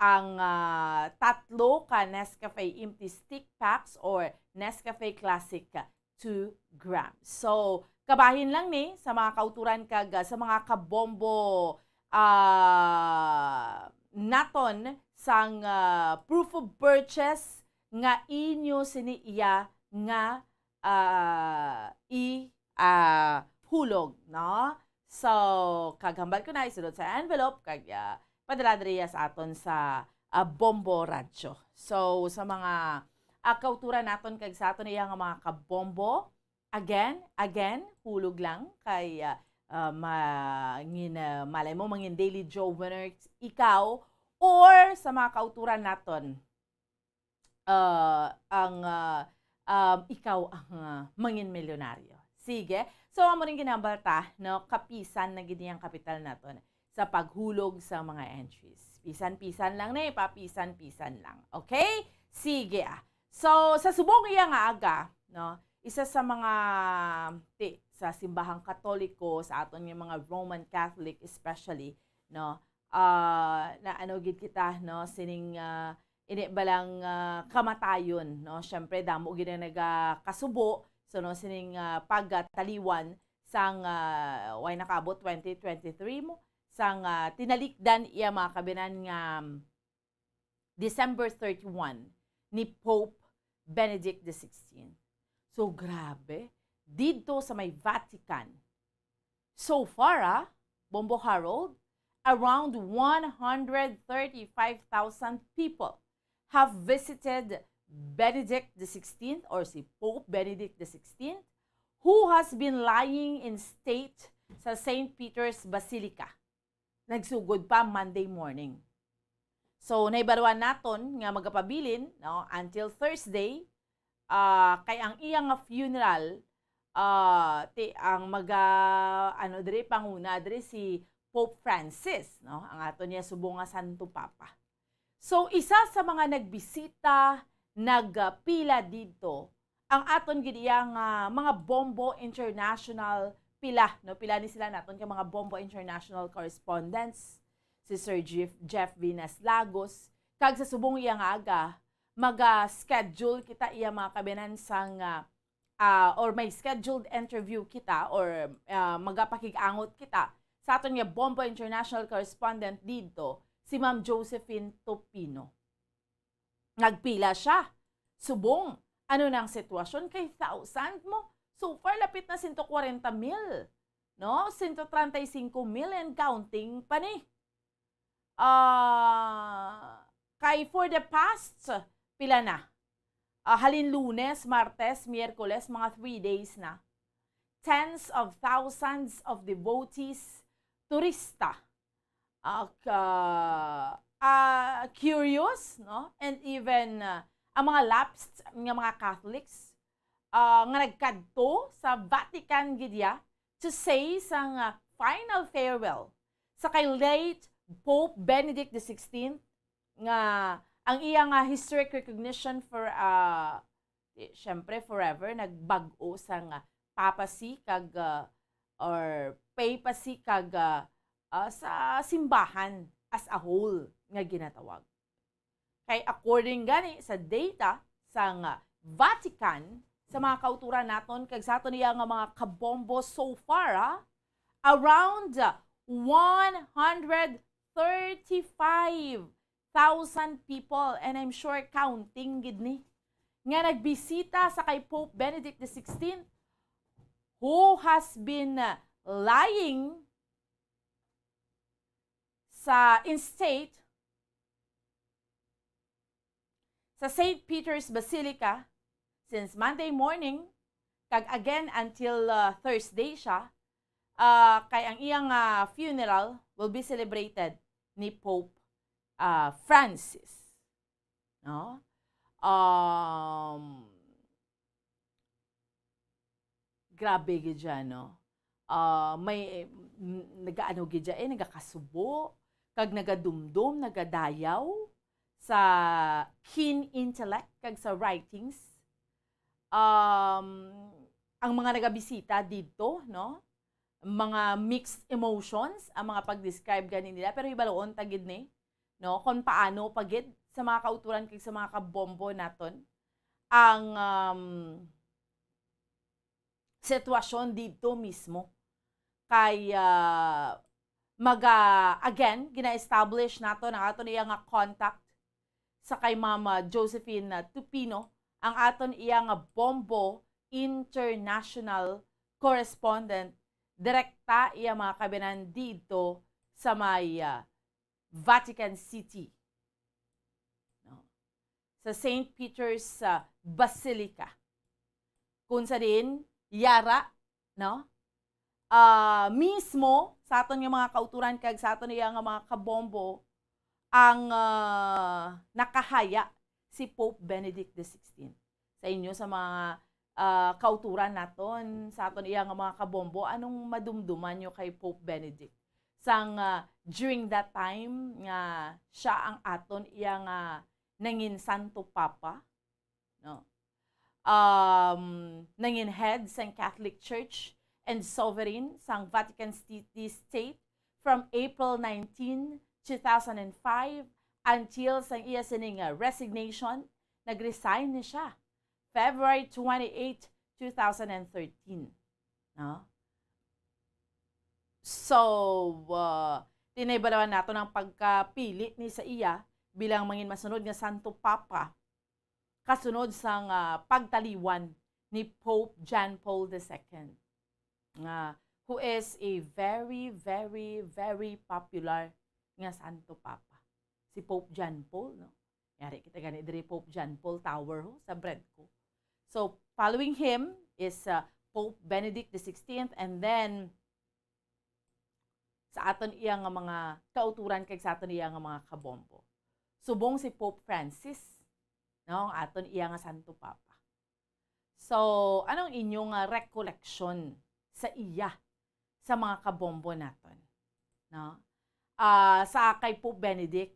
Ang, ah, tatlo ka Nescafe Empty Stick Packs or Nescafe Classic, two grams. So, kabahin lang ni sa mga kauturan kag, ah, sa mga kabombo, ah, naton sang, ah, proof of purchase nga inyo sini iya nga, ah, i, ah, hulog, no? So, kag hambal ko na isulod sa envelope, kag, ah, padala diri sa aton sa, ah, Bombo Radyo. So, sa mga, ah, kauturan naton kag sa aton iya nga mga kabombo, again, again, hulog lang kay, ah, ah, mangin-, ah, malay mo, mangin daily draw winner ikaw, or sa mga kauturan naton, ah, ang, ah, um, ikaw ang, ah, mangin milyonaryo. Sige. So, amo ning ginhambal ta, no? Kapisan na gid ang kapital naton sa paghulog sa mga entries. Pisan-pisan lang ni, papisan-pisan lang. Okay? Sige, ah. So, sa subong iya nga aga, no? Isa sa mga, ti, sa simbahang Katoliko, sa aton nga mga Roman Catholic especially, no? Ah, na ano gid kita, no? Sining, ah, ini balang, ah, kamatayon, no? Syempre, damo gid ang nagakasubo. So, no, sining, ah, pagtaliwan sang, ah, way nakaabot twenty twenty-three mo, sang, ah, tinalikdan iya mga kabinan nga December thirty-one ni Pope Benedict the sixteenth. So, grabe. Didto sa may Vatican, so far, ah, Bombo Harold, around one hundred thirty-five thousand people have visited Benedict the sixteenth, or si Pope Benedict the sixteenth, who has been lying in state sa Saint Peter's Basilica. Nagsugod pa Monday morning. So, nahibaluan naton nga magapabilin, no, until Thursday, ah, kay ang iya nga funeral, ah, ti, ang maga-, ano diri, panguna diri si Pope Francis, no, ang aton niya subong nga Santo Papa. So, isa sa mga nagbisita, nagpila didto, ang aton gid iya nga mga Bombo pila, no? Pila ni sila naton ka mga Bombo International correspondents, si Sir Jeff, Jeff Venus Lagos, kag sa subong iya nga aga, maga-schedule kita iya mga kabiyanan sang, ah, ah, or may scheduled interview kita or, ah, magapakig-angot kita sa aton nga Bombo International correspondent didto, si Ma'am Josephine Topino. Nagpila siya. Subong, ano na ang sitwasyon? Kay thousand mo. So far, lapit na sento kwarenta mil. No? Sento treinta y cinco mil and counting pa ni. Ah, kay for the past, pila na? Ah, halin Lunes, Martes, Miyerkules, mga three days na. Tens of thousands of devotees, turista, ah, ka-, ah, curious, no? And even, ah, ang mga lapsed nga mga Catholics, ah, nga nagkadto sa Vatican gid ya to say sang, ah, final farewell sa kay late Pope Benedict the sixteenth, nga ang iya nga historic recognition for, ah, di, syempre, forever nagbag-o sang papacy kag, ah, or papacy kag, ah, ah, sa simbahan as a whole nga ginatawag. Kay according gani sa data sang Vatican, sa mga kauturan naton kag sa aton iya nga mga kabombo, so far, ah, around one hundred thirty-five thousand people, and I'm sure counting gid ni, nga nagbisita sa kay Pope Benedict the sixteenth, who has been, uh, lying sa, in state sa Saint Peter's Basilica since Monday morning, kag again until, uh, Thursday siya, uh, kay ang iyang, uh, funeral will be celebrated ni Pope, uh, Francis. No? Um, grabe gid siya, no? Ah, may, mm, nagaano gid siya, eh, nagakasubo, kag nagadumdom, nagadayaw sa keen intellect kag sa writings. Um, ang mga nagabisita didto, no? Mga mixed emotions ang mga pag-describe gani nila, pero hibaluon ta gid ni, no, kon paano pa gid sa mga kauturan kag sa mga kabombo naton ang, um, sitwasyon didto mismo. Kay, ah, maga-, again, gina-establish naton ang aton iya nga contact sa kay Mama Josephine, ah, Tupino, ang aton iya nga Bombo International correspondent, direkta iya mga kabiyanan didto sa may, ah, Vatican City, no? Sa Saint Peter's, ah, Basilica. Kung sa diin, yara, no? Ah, mismo sa aton nga mga kauturan kag sa aton iya nga mga kabombo ang, ah, nakahaya si Pope Benedict the sixteenth. Sa inyo, sa mga, ah, kauturan naton, sa aton iya nga mga kabombo, anong madumduman nyo kay Pope Benedict? Sang, ah, during that time nga siya ang aton iya nga nangin Santo Papa, no? Um, nangin head sang Catholic Church and sovereign sang Vatican City State from April nineteen, two thousand and five, until sang iya sini nga resignation, nag-resign ni siya February twenty-eight, two thousand and thirteen. No? So, uh, tinaybalan naton ang pagkapili ni sa iya bilang mangin masunod nga Santo Papa, kasunod sang, ah, pagtaliwan ni Pope John Paul the second, nga, who is a very, very, very popular nga Santo Papa. Si Pope John Paul, no? Yari kita gani diri, Pope John Paul Tower, ho, sa Bredco. So, following him is, uh, Pope Benedict the sixteenth, and then sa aton iya nga mga kauturan kag sa aton iya nga mga kabombo. Subong si Pope Francis, no, ang aton iya nga Santo Papa. So, anong inyo nga rekoleksyon sa iya, sa mga kabombo naton? No? Ah, sa kay Pope Benedict,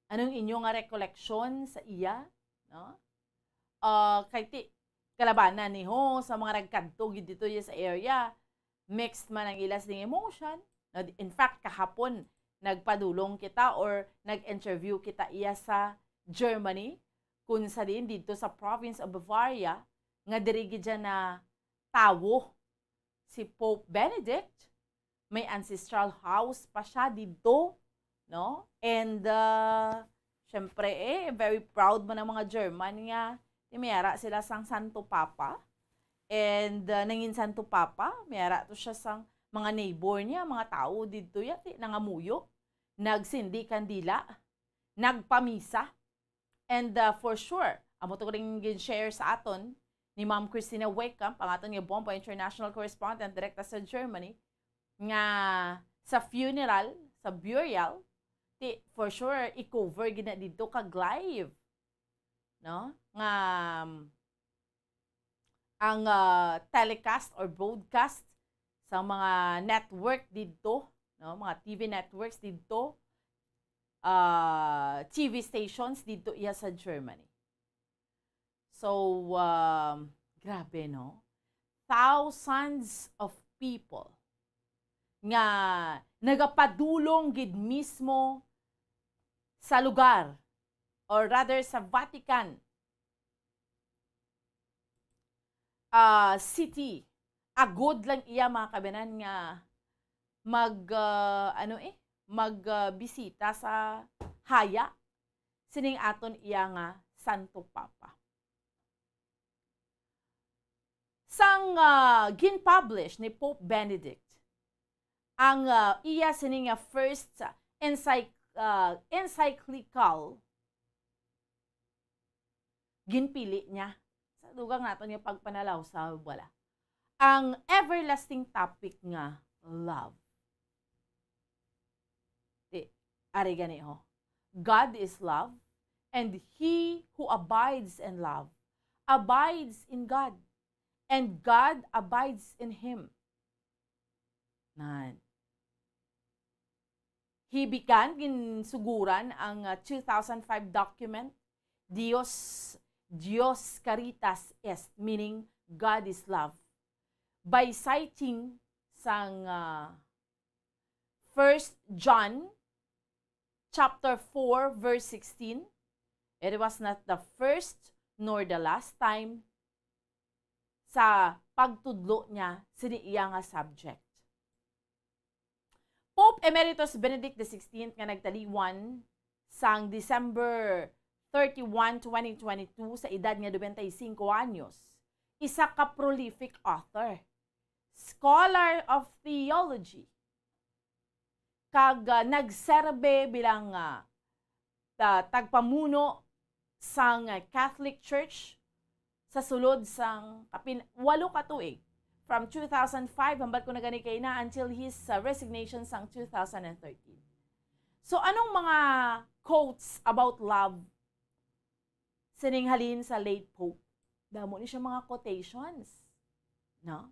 anong inyo nga rekoleksyon sa iya? No? Ah, kay ti-, kalabanan ni ho sa mga nagkadto gid dito sa area, mixed man ang ila sining emotion. No, in fact, kahapon, nagpadulong kita or nag-interview kita iya sa Germany, kung sa diin didto sa province of Bavaria, nga diri gid siya natawo si Pope Benedict. May ancestral house pa siya didto, no? And, uh, syempre, eh, very proud man ang mga German nga may ara sila sang Santo Papa. And, uh, nangin Santo Papa, may ara to siya sang mga neighbor niya, mga tao didto ya, ti-, nangamuyo, nagsindi kandila, nagpamisa. And, uh, for sure, amo to ring gin-share sa aton ni Ma'am Christina Wakekamp, ang aton nga Bomba International Correspondent direkta sa Germany, nga sa funeral, sa burial, ti, for sure, i-cover gid na didto kag live, no? Nga, um, ang, ah, telecast or broadcast sa mga network didto, no? Mga T V networks didto, ah, T V stations didto iya sa Germany. So, um, grabe, no? Thousands of people nga nagapadulong gid mismo sa lugar, or rather sa Vatican, ah, City. Agod lang iya, mga kabanan, nga mag, ah, ano eh, mag, ah, bisita sa haya sining aton iya nga Santo Papa. Sang, ah, gin-publish ni Pope Benedict ang, ah, iya sini nga first, ah, encyc-, ah, encyclical, ginpili niya sa dugang naton nga pagpanalawsab, wala, ang everlasting topic nga love. Di, ari gani, ho. God is love, and he who abides in love abides in God, and God abides in him. Nan. He began, ginsuguran ang, uh, two thousand five document, Dios, Dios Caritas Est, meaning God is love, by citing sang, uh, First John chapter four, verse sixteen, "It was not the first nor the last time," sa pagtudlo niya sini iya nga subject. Pope Emeritus Benedict the sixteenth nga nagtaliwan sang December thirty-one, twenty twenty-two, sa edad nga nobenta y singko anyos, isa ka prolific author, scholar of theology, kag, ah, nagserbe bilang, ah, ta-, tagpamuno sang Catholic Church sa sulod sang kapin-, walo ka tuig, from two thousand five, hambal ko na gani kay na, until his, uh, resignation sang two thousand and thirteen. So, anong mga quotes about love sining halin sa late Pope? Damo ni siya mga quotations, no?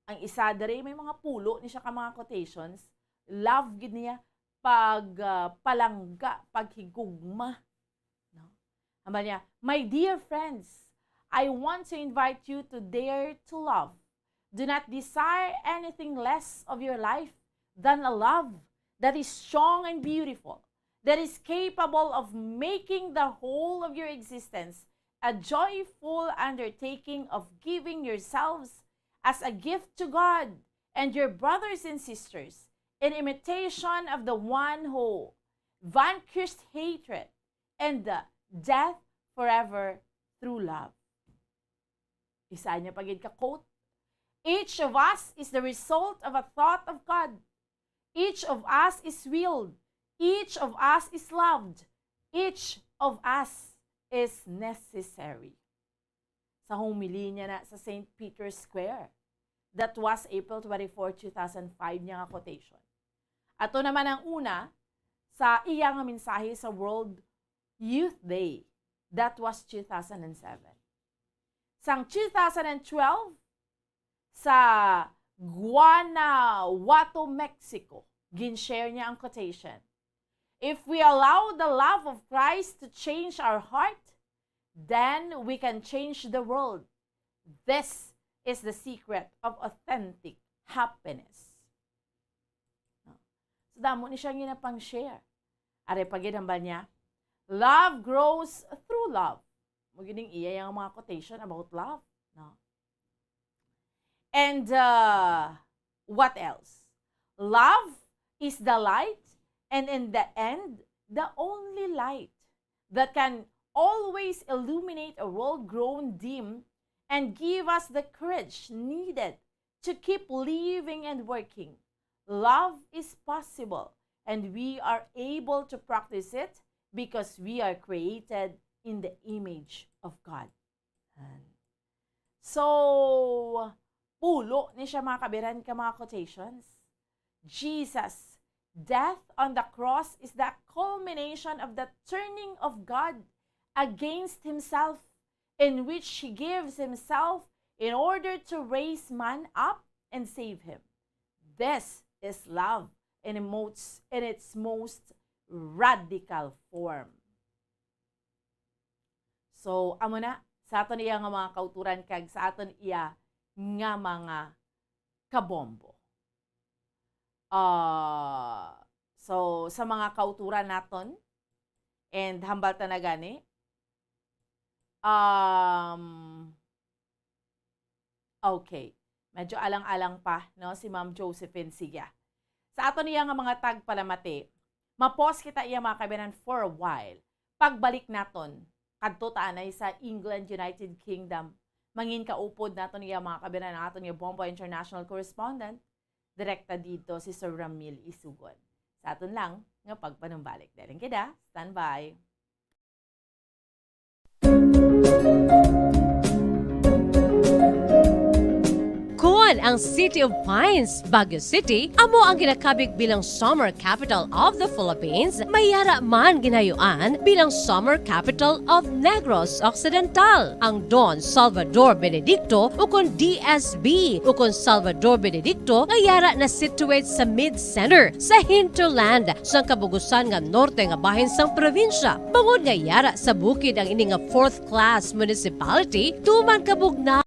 Ang isa diri, may mga pulo ni siya ka mga quotations. Love gid niya pag, ah, palangga, paghigugma. No? Hambal niya, "My dear friends, I want to invite you to dare to love. Do not desire anything less of your life than a love that is strong and beautiful, that is capable of making the whole of your existence a joyful undertaking of giving yourselves as a gift to God and your brothers and sisters, in imitation of the one who vanquished hatred and, uh, death forever through love." Isa niya pa gid ka quote, "Each of us is the result of a thought of God. Each of us is willed. Each of us is loved. Each of us is necessary." Sa homily niya na sa Saint Peter's Square. That was April twenty-four, two thousand five niya nga quotation. Ato naman ang una sa iya nga mensahe sa World Youth Day. That was two thousand and seven. Sang two thousand and twelve, sa Guanajuato, Mexico, gin-share niya ang quotation, "If we allow the love of Christ to change our heart, then we can change the world. This is the secret of authentic happiness. No? So, damo ni siya nga napang-share. Ari pa gid hambal niya, "Love grows through love." Mo gid ang iya nga mga quotation about love, no? And, uh, what else? Love is the light, and in the end, the only light that can always illuminate a world grown dim and give us the courage needed to keep living and working. Love is possible, and we are able to practice it because we are created in the image of God. Yan. So, pulo ni siya, mga kabiran, ka mga quotations. Jesus' death on the cross is the culmination of the turning of God against himself, in which he gives himself in order to raise man up and save him. This is love in its, in its most radical form. So, amo na, sa aton iya nga mga kauturan kag sa aton iya nga mga kabombo. Ah, so, sa mga kauturan naton, and hambal ta na gani, um, okay. Medyo alang-alang pa, no, si Ma'am Josephine. Sige. Sa aton iya nga mga tagpalamati, ma-pause kita iya, mga kabiran, for a while. Pagbalik naton, kadto ta anay sa England, United Kingdom. Mangin kaupod naton iya, mga kabiran, ang aton iya Bombo International Correspondent. Direkta dito si Sir Ramil Isugon. Sa aton lang nga pagpanumbalik. Daling kida, standby. Kon ang City of Pines, Baguio City, amo ang ginakabig bilang Summer Capital of the Philippines, may yara man ginayuan bilang Summer Capital of Negros Occidental. Ang Don Salvador Benedicto, ukon D S B, ukon Salvador Benedicto, nga yara na situate sa mid-center sa hinterland sang kabugusan nga norte nga bahin sang probinsya. Bangod nga yara sa bukid ang ini nga fourth class municipality, tuman kabugnaw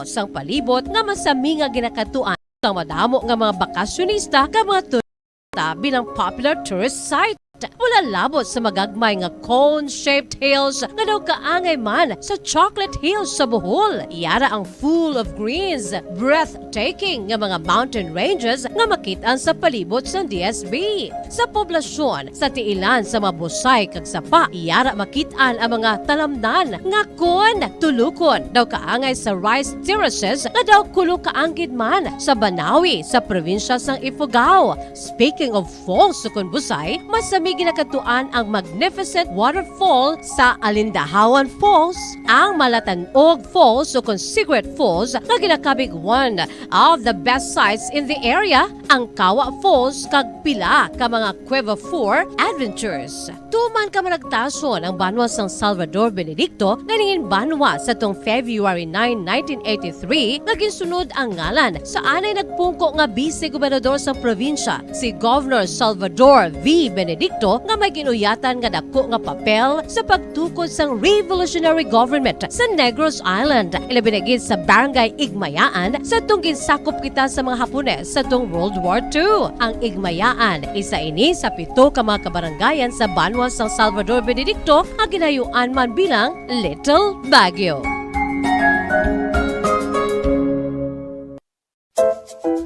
sang palibot nga masami nga ginakadtuan sang madamo nga mga bakasyonista kag mga turista bilang popular tourist site. Wala labot sa magagmay nga cone-shaped hills nga daw kaangay man sa chocolate hills sa Bohol. Yara ang full of greens, breathtaking nga mga mountain ranges nga makit-an sa palibot sang D S B. Sa poblasyon, sa tiilan sa mga busay kag sapa, yara makit-an ang mga talamnan nga kon tulukon daw kaangay sa rice terraces nga daw kulo kaanggid man sa Banawi sa probinsya sang Ifugao. Speaking of falls, ukon busay, masami ginakadtuan ang magnificent waterfall sa Alindahawan Falls, ang Malatanog Falls ukon Cigarette Falls nga ginakabig one of the best sights in the area, ang Kawa Falls, kag pila ka mga Cueva Four adventures. Tuman ka managtason ang banwa sang Salvador Benedicto nga nangin banwa sa tung February nine, nineteen eighty-three, nga ginsunod ang ngalan sa anay nagpungko nga bise gobernador sang probinsya, si Governor Salvador V. Benedicto, nga may ginuyatan nga dako nga papel sa pagtukod sang revolutionary government sa Negros Island, ilabi na gid sa Barangay Igmayaan, sa tung ginsakop kita sa mga Hapones sa tung World War Two. Ang Igmayaan, isa ini sa pito ka mga kabarangayan sa banwa sang Salvador Benedicto nga ginayuan man bilang Little Baguio.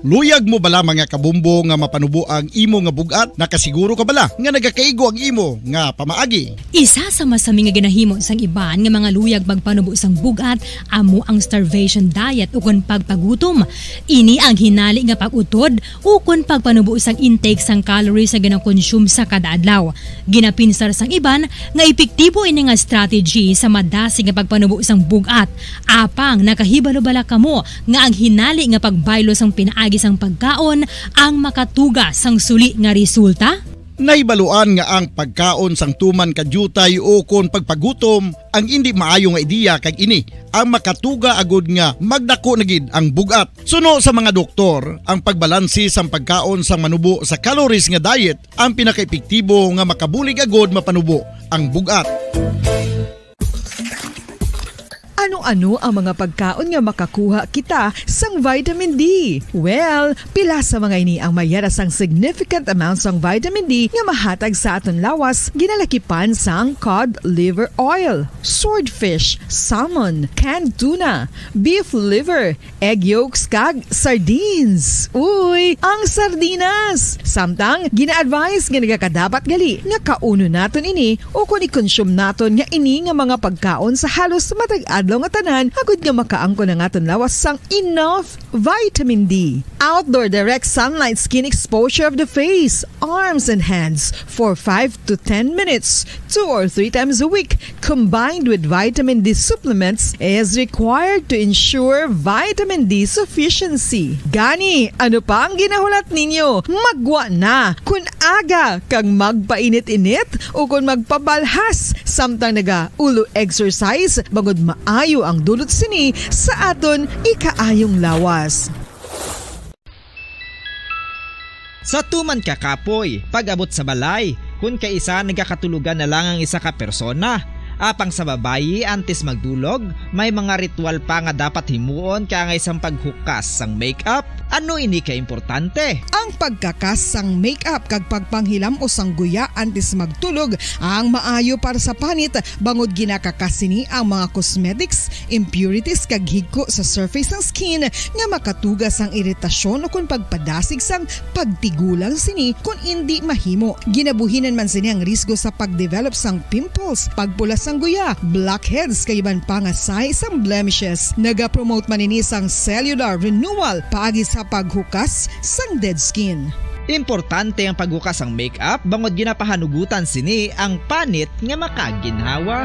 Luyag mo bala, mga kabombo, nga mapanubo ang imo nga bug-at? Nakasiguro ka bala nga nagakaigo ang imo nga pamaagi? Isa sa masami nga ginahimo sang iban nga mga luyag magpanubo sang bug-at amo ang starvation diet ukon pagpagutom. Ini ang hinali nga pag-utod ukon pagpanubo sang intake sang calories nga ginakonsume sa kada adlaw. Ginapinsar sang iban nga epektibo ini nga strategy sa madasig nga pagpanubo sang bug-at. Apang nakahibalo bala kamo nga ang hinali nga pagbaylo sang pinaagi sang pagkaon ang makatuga sang suli nga resulta? Nahibaluan nga ang pagkaon sang tuman ka diutay ukon pagpagutom ang indi maayo nga ideya, kag ini ang makatuga agud nga magdako na gid ang bug-at. Suno sa mga doktor, ang pagbalanse sang pagkaon sang manubo sa calories nga diet ang pinakaepektibo nga makabulig agud mapanubo ang bug-at. Ano-ano ang mga pagkaon nga makakuha kita sang vitamin D? Well, pila sa mga ini ang mayara sang significant amount sang vitamin D nga mahatag sa aton lawas, ginalakipan sang cod liver oil, swordfish, salmon, canned tuna, beef liver, egg yolks, kag sardines. Uy, ang sardinas! Samtang, gina-advise nga nagakadapat gali nga kaunon naton ini ukon i-consume naton nga ini nga mga pagkaon sa halos matag adlaw nga tanan, agud nga makaangkon ang aton lawas sang enough vitamin D. Outdoor direct sunlight skin exposure of the face, arms, and hands for five to ten minutes, two or three times a week, combined with vitamin D supplements, is required to ensure vitamin D sufficiency. Gani, ano pa ang ginahulat ninyo? Maggwa na! Kun aga kag magpainit-init ukon magpabalhas samtang naga-ulo exercise, bangod maayo ang dulot sini sa aton ikaayong lawas. Sa tuman ka kapoy, pag-abot sa balay, kun kaisa nagakatulogan na lang ang isa ka persona. Apang sa babayi, antes magdulog, may mga ritual pa nga dapat himuon kaangay sang paghukas sang makeup. Ano ini ka importante? Ang pagkakas sang makeup kag pagpanghilam-os sang guya antes magtulog ang maayo para sa panit, bangod ginakakas sini ang mga cosmetics, impurities kag higko sa surface sang skin nga makatuga sang iritasyon ukon pagpadasig sang pagtigulang sini kon indi mahimo. Ginabuhinan man sini ang risgo sa pagdevelop sang pimples, pagpula sang guya, blackheads kag iban pa nga sahi sang blemishes. Nagapromote man ini sang cellular renewal paagi sa paghukas sang dead skin. Importante ang paghukas sang makeup bangod ginapahanugutan sini ang panit nga makaginhawa.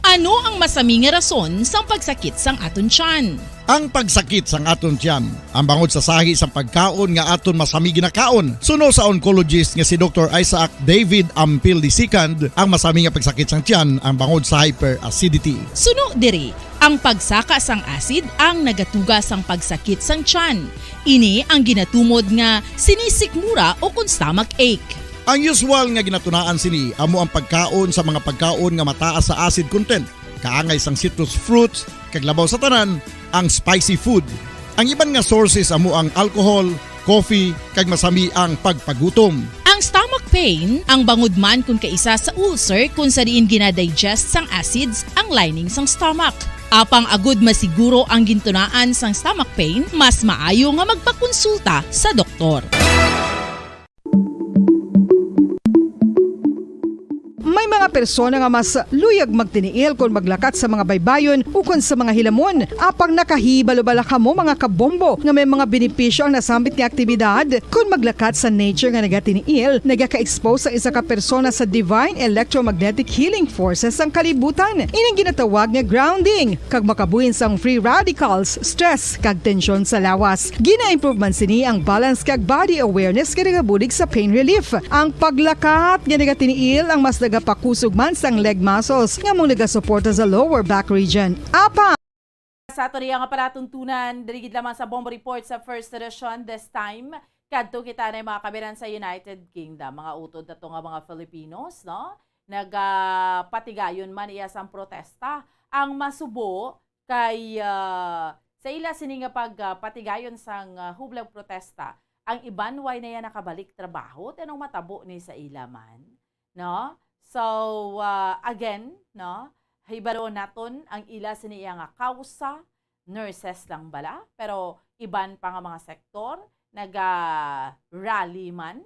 Ano ang masami nga rason sang pagsakit sang aton tiyan? Ang pagsakit sang aton tiyan ang bangod sa sahi sang pagkaon nga aton masami ginakaon. Suno sa oncologist nga si Doktor Isaac David Ampil the second, ang masami nga pagsakit sang tiyan ang bangod sa hyperacidity. Suno diri, ang pagsaka sang acid ang nagatuga sang pagsakit sang tiyan. Ini ang ginatumod nga sinisikmura o kon stomach ache. Ang usual nga ginatunaan sini amo ang pagkaon sa mga pagkaon nga mataas sa acid content, kaangay sang citrus fruits, kag labaw sa tanan, ang spicy food. Ang iban nga sources amo ang alcohol, coffee, kag masami ang pagpagutom. Ang stomach pain ang bangod man kon kaisa sa ulcer kon sa diin gina-digest sang acids ang lining sang stomach. Apang agud masiguro ang gintunaan sang stomach pain, mas maayo nga magpakonsulta sa doktor. May mga persona nga mas luyag magtiniil kon maglakat sa mga baybayon ukon sa mga hilamon. Apang nakahibalo bala kamo, mga kabombo, nga may mga benepisyo ang nasambit nga aktibidad kon maglakat sa nature nga nagatiniil? Nagaka-expose ang isa ka persona sa divine electromagnetic healing forces sang kalibutan. Ining ginatawag nga grounding kag makabuhin sang free radicals, stress, kag tensyon sa lawas. Gina-improve man sini ang balance kag body awareness nga nagabulig sa pain relief. Ang paglakat nga nagatiniil ang mas nagapakusog man sang leg muscles nga amo ang nagasuporta sa lower back region. Apang Sa ato niya nga palatuntunan, diri gid lamang sa Bombo Report sa First Edition, this time, kadto kita na mga kabiran sa United Kingdom. Mga utod na to nga mga Filipinos, no? Nagapatigayon man iya sang protesta. Ang masubo kay, ah, sa ila sini nga pagpatigayon sang, ah, hublag protesta, ang iban way na iya nakabalik trabaho, tinong matabo ni sa ila man, no? So, ah, again, no? Hibalo naton ang ila sini iya nga kausa, nurses lang bala, pero iban pa nga mga sektor naga-rally man.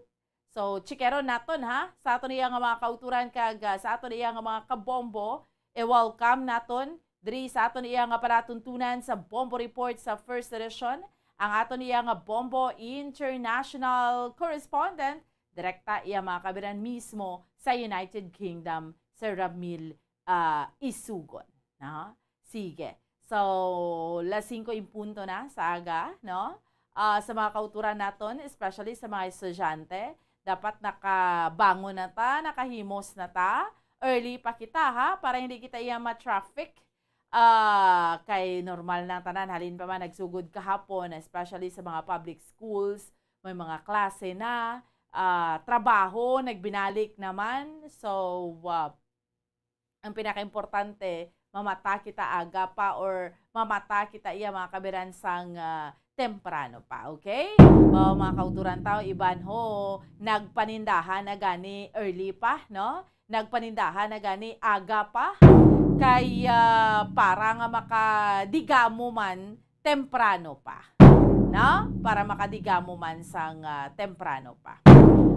So, chikeron naton, ha, sa aton iya nga mga kauturan kag, ah, sa aton iya nga mga kabombo, i-welcome naton diri sa aton iya nga palatuntunan sa Bombo Report sa First Edition, ang aton iya nga Bombo International Correspondent, direkta iya mga kabiran mismo sa United Kingdom, Sir Ramil, ah, Isugon, no? Sige. So, las singko in punto na sa aga, no? Ah, sa mga kauturan naton, especially sa mga estudyante, dapat nakabangon na ta, nakahimos na ta. Early pa kita, ha, para hindi kita iya ma-traffic. Ah, kay normal na ang tanan, halin pa man nagsugod kahapon, especially sa mga public schools, may mga klase na, ah, trabaho nagbinalik naman. So, ah, ang pinakaimportante, mamata kita aga pa or mamata kita iya, mga kabiran, sang, ah, temprano pa, okay? O, mga kauturan, taw, iban ho, nagpanindahan na gani early pa, no? Nagpanindahan na gani aga pa, kay, ah, para nga makadigamo man temprano pa, no? Para makadigamo man sang, ah, temprano pa.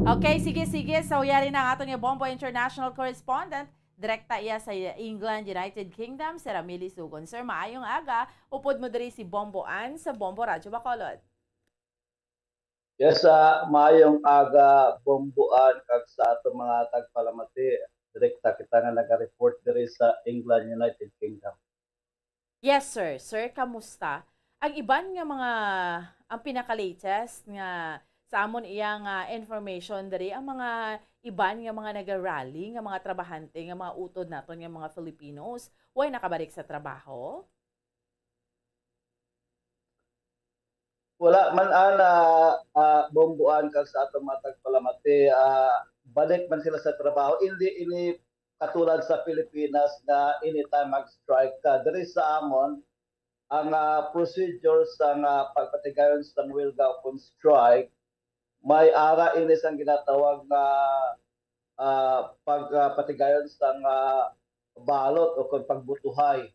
Okay, sige, sige. So, yari na ang aton nga Bombo International Correspondent. Direkta iya sa England, United Kingdom, si Ramili Sugon. Sir, maayong aga. Upod mo diri si Bombo Ann sa Bombo Radyo Bacolod. Yes, ah, maayong aga, Bombo Ann, kag sa ato mga tagpalamati. Direkta kita nga naga-report diri sa England, United Kingdom. Yes, sir. Sir, kamusta? Ang iban nga mga, ang pinaka-latest nga sa amon iya nga information diri, ang mga iban nga mga naga-rally nga mga trabahante, nga mga utod naton nga mga Filipinos, way nakabalik sa trabaho? Wala man ana, ah, Bombo Ann, kag sa ato mga tagpalamati, ah, balik man sila sa trabaho. Hindi ini katulad sa Pilipinas nga anytime mag-strike ka. Diri sa amon, ang, ah, procedure sa nga pagpatigayon sa huelga o kon strike, may ara ini sang ginatawag nga, ah, pagpatigayon sa nga balot o kon pagbutuhay.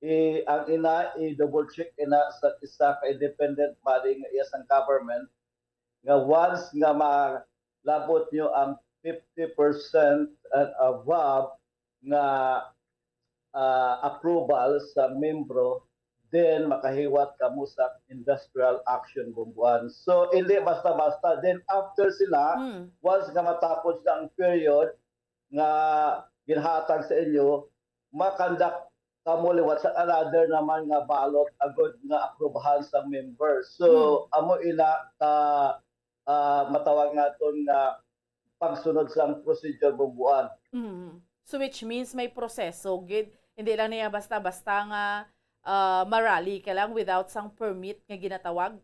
I, ang ina, i-double check ina sa isa ka independent body nga iya sang government, nga once nga malabot nyo ang fifty percent and above nga, ah, approval sa membro, then makahiwat kamo sa industrial action, Bombo Ann. So, hindi basta-basta. Then after sila, Mm. once nga matapos na ang period nga ginhatag sa inyo, makandak kamo liwat sa another naman nga balot agod nga aprubahan sa member. So, Mm. amo ina ka, ah, matawag naton nga pagsunod sang procedure, Bombo Ann. Mm. So, which means may proseso gid. Hindi lang niya basta-basta nga, ah, ma-rally ka lang without sang permit nga ginatawag.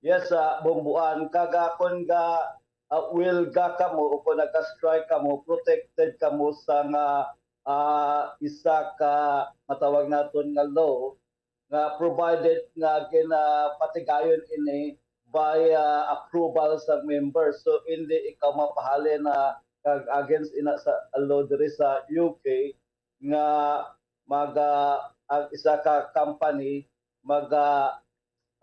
Yes, ah, Bombo Ann, kag, ah, kon ga, ah, huelga kamo o kon naga-strike kamo, protected kamo sa nga, ah, isa ka matawag naton nga law nga provided nga ginapatigayon ini by, ah, approval sa member. So, hindi ikaw mapahalin na kag against ina sa law diri sa U K nga mag, ah, ang isa ka company mag, ah,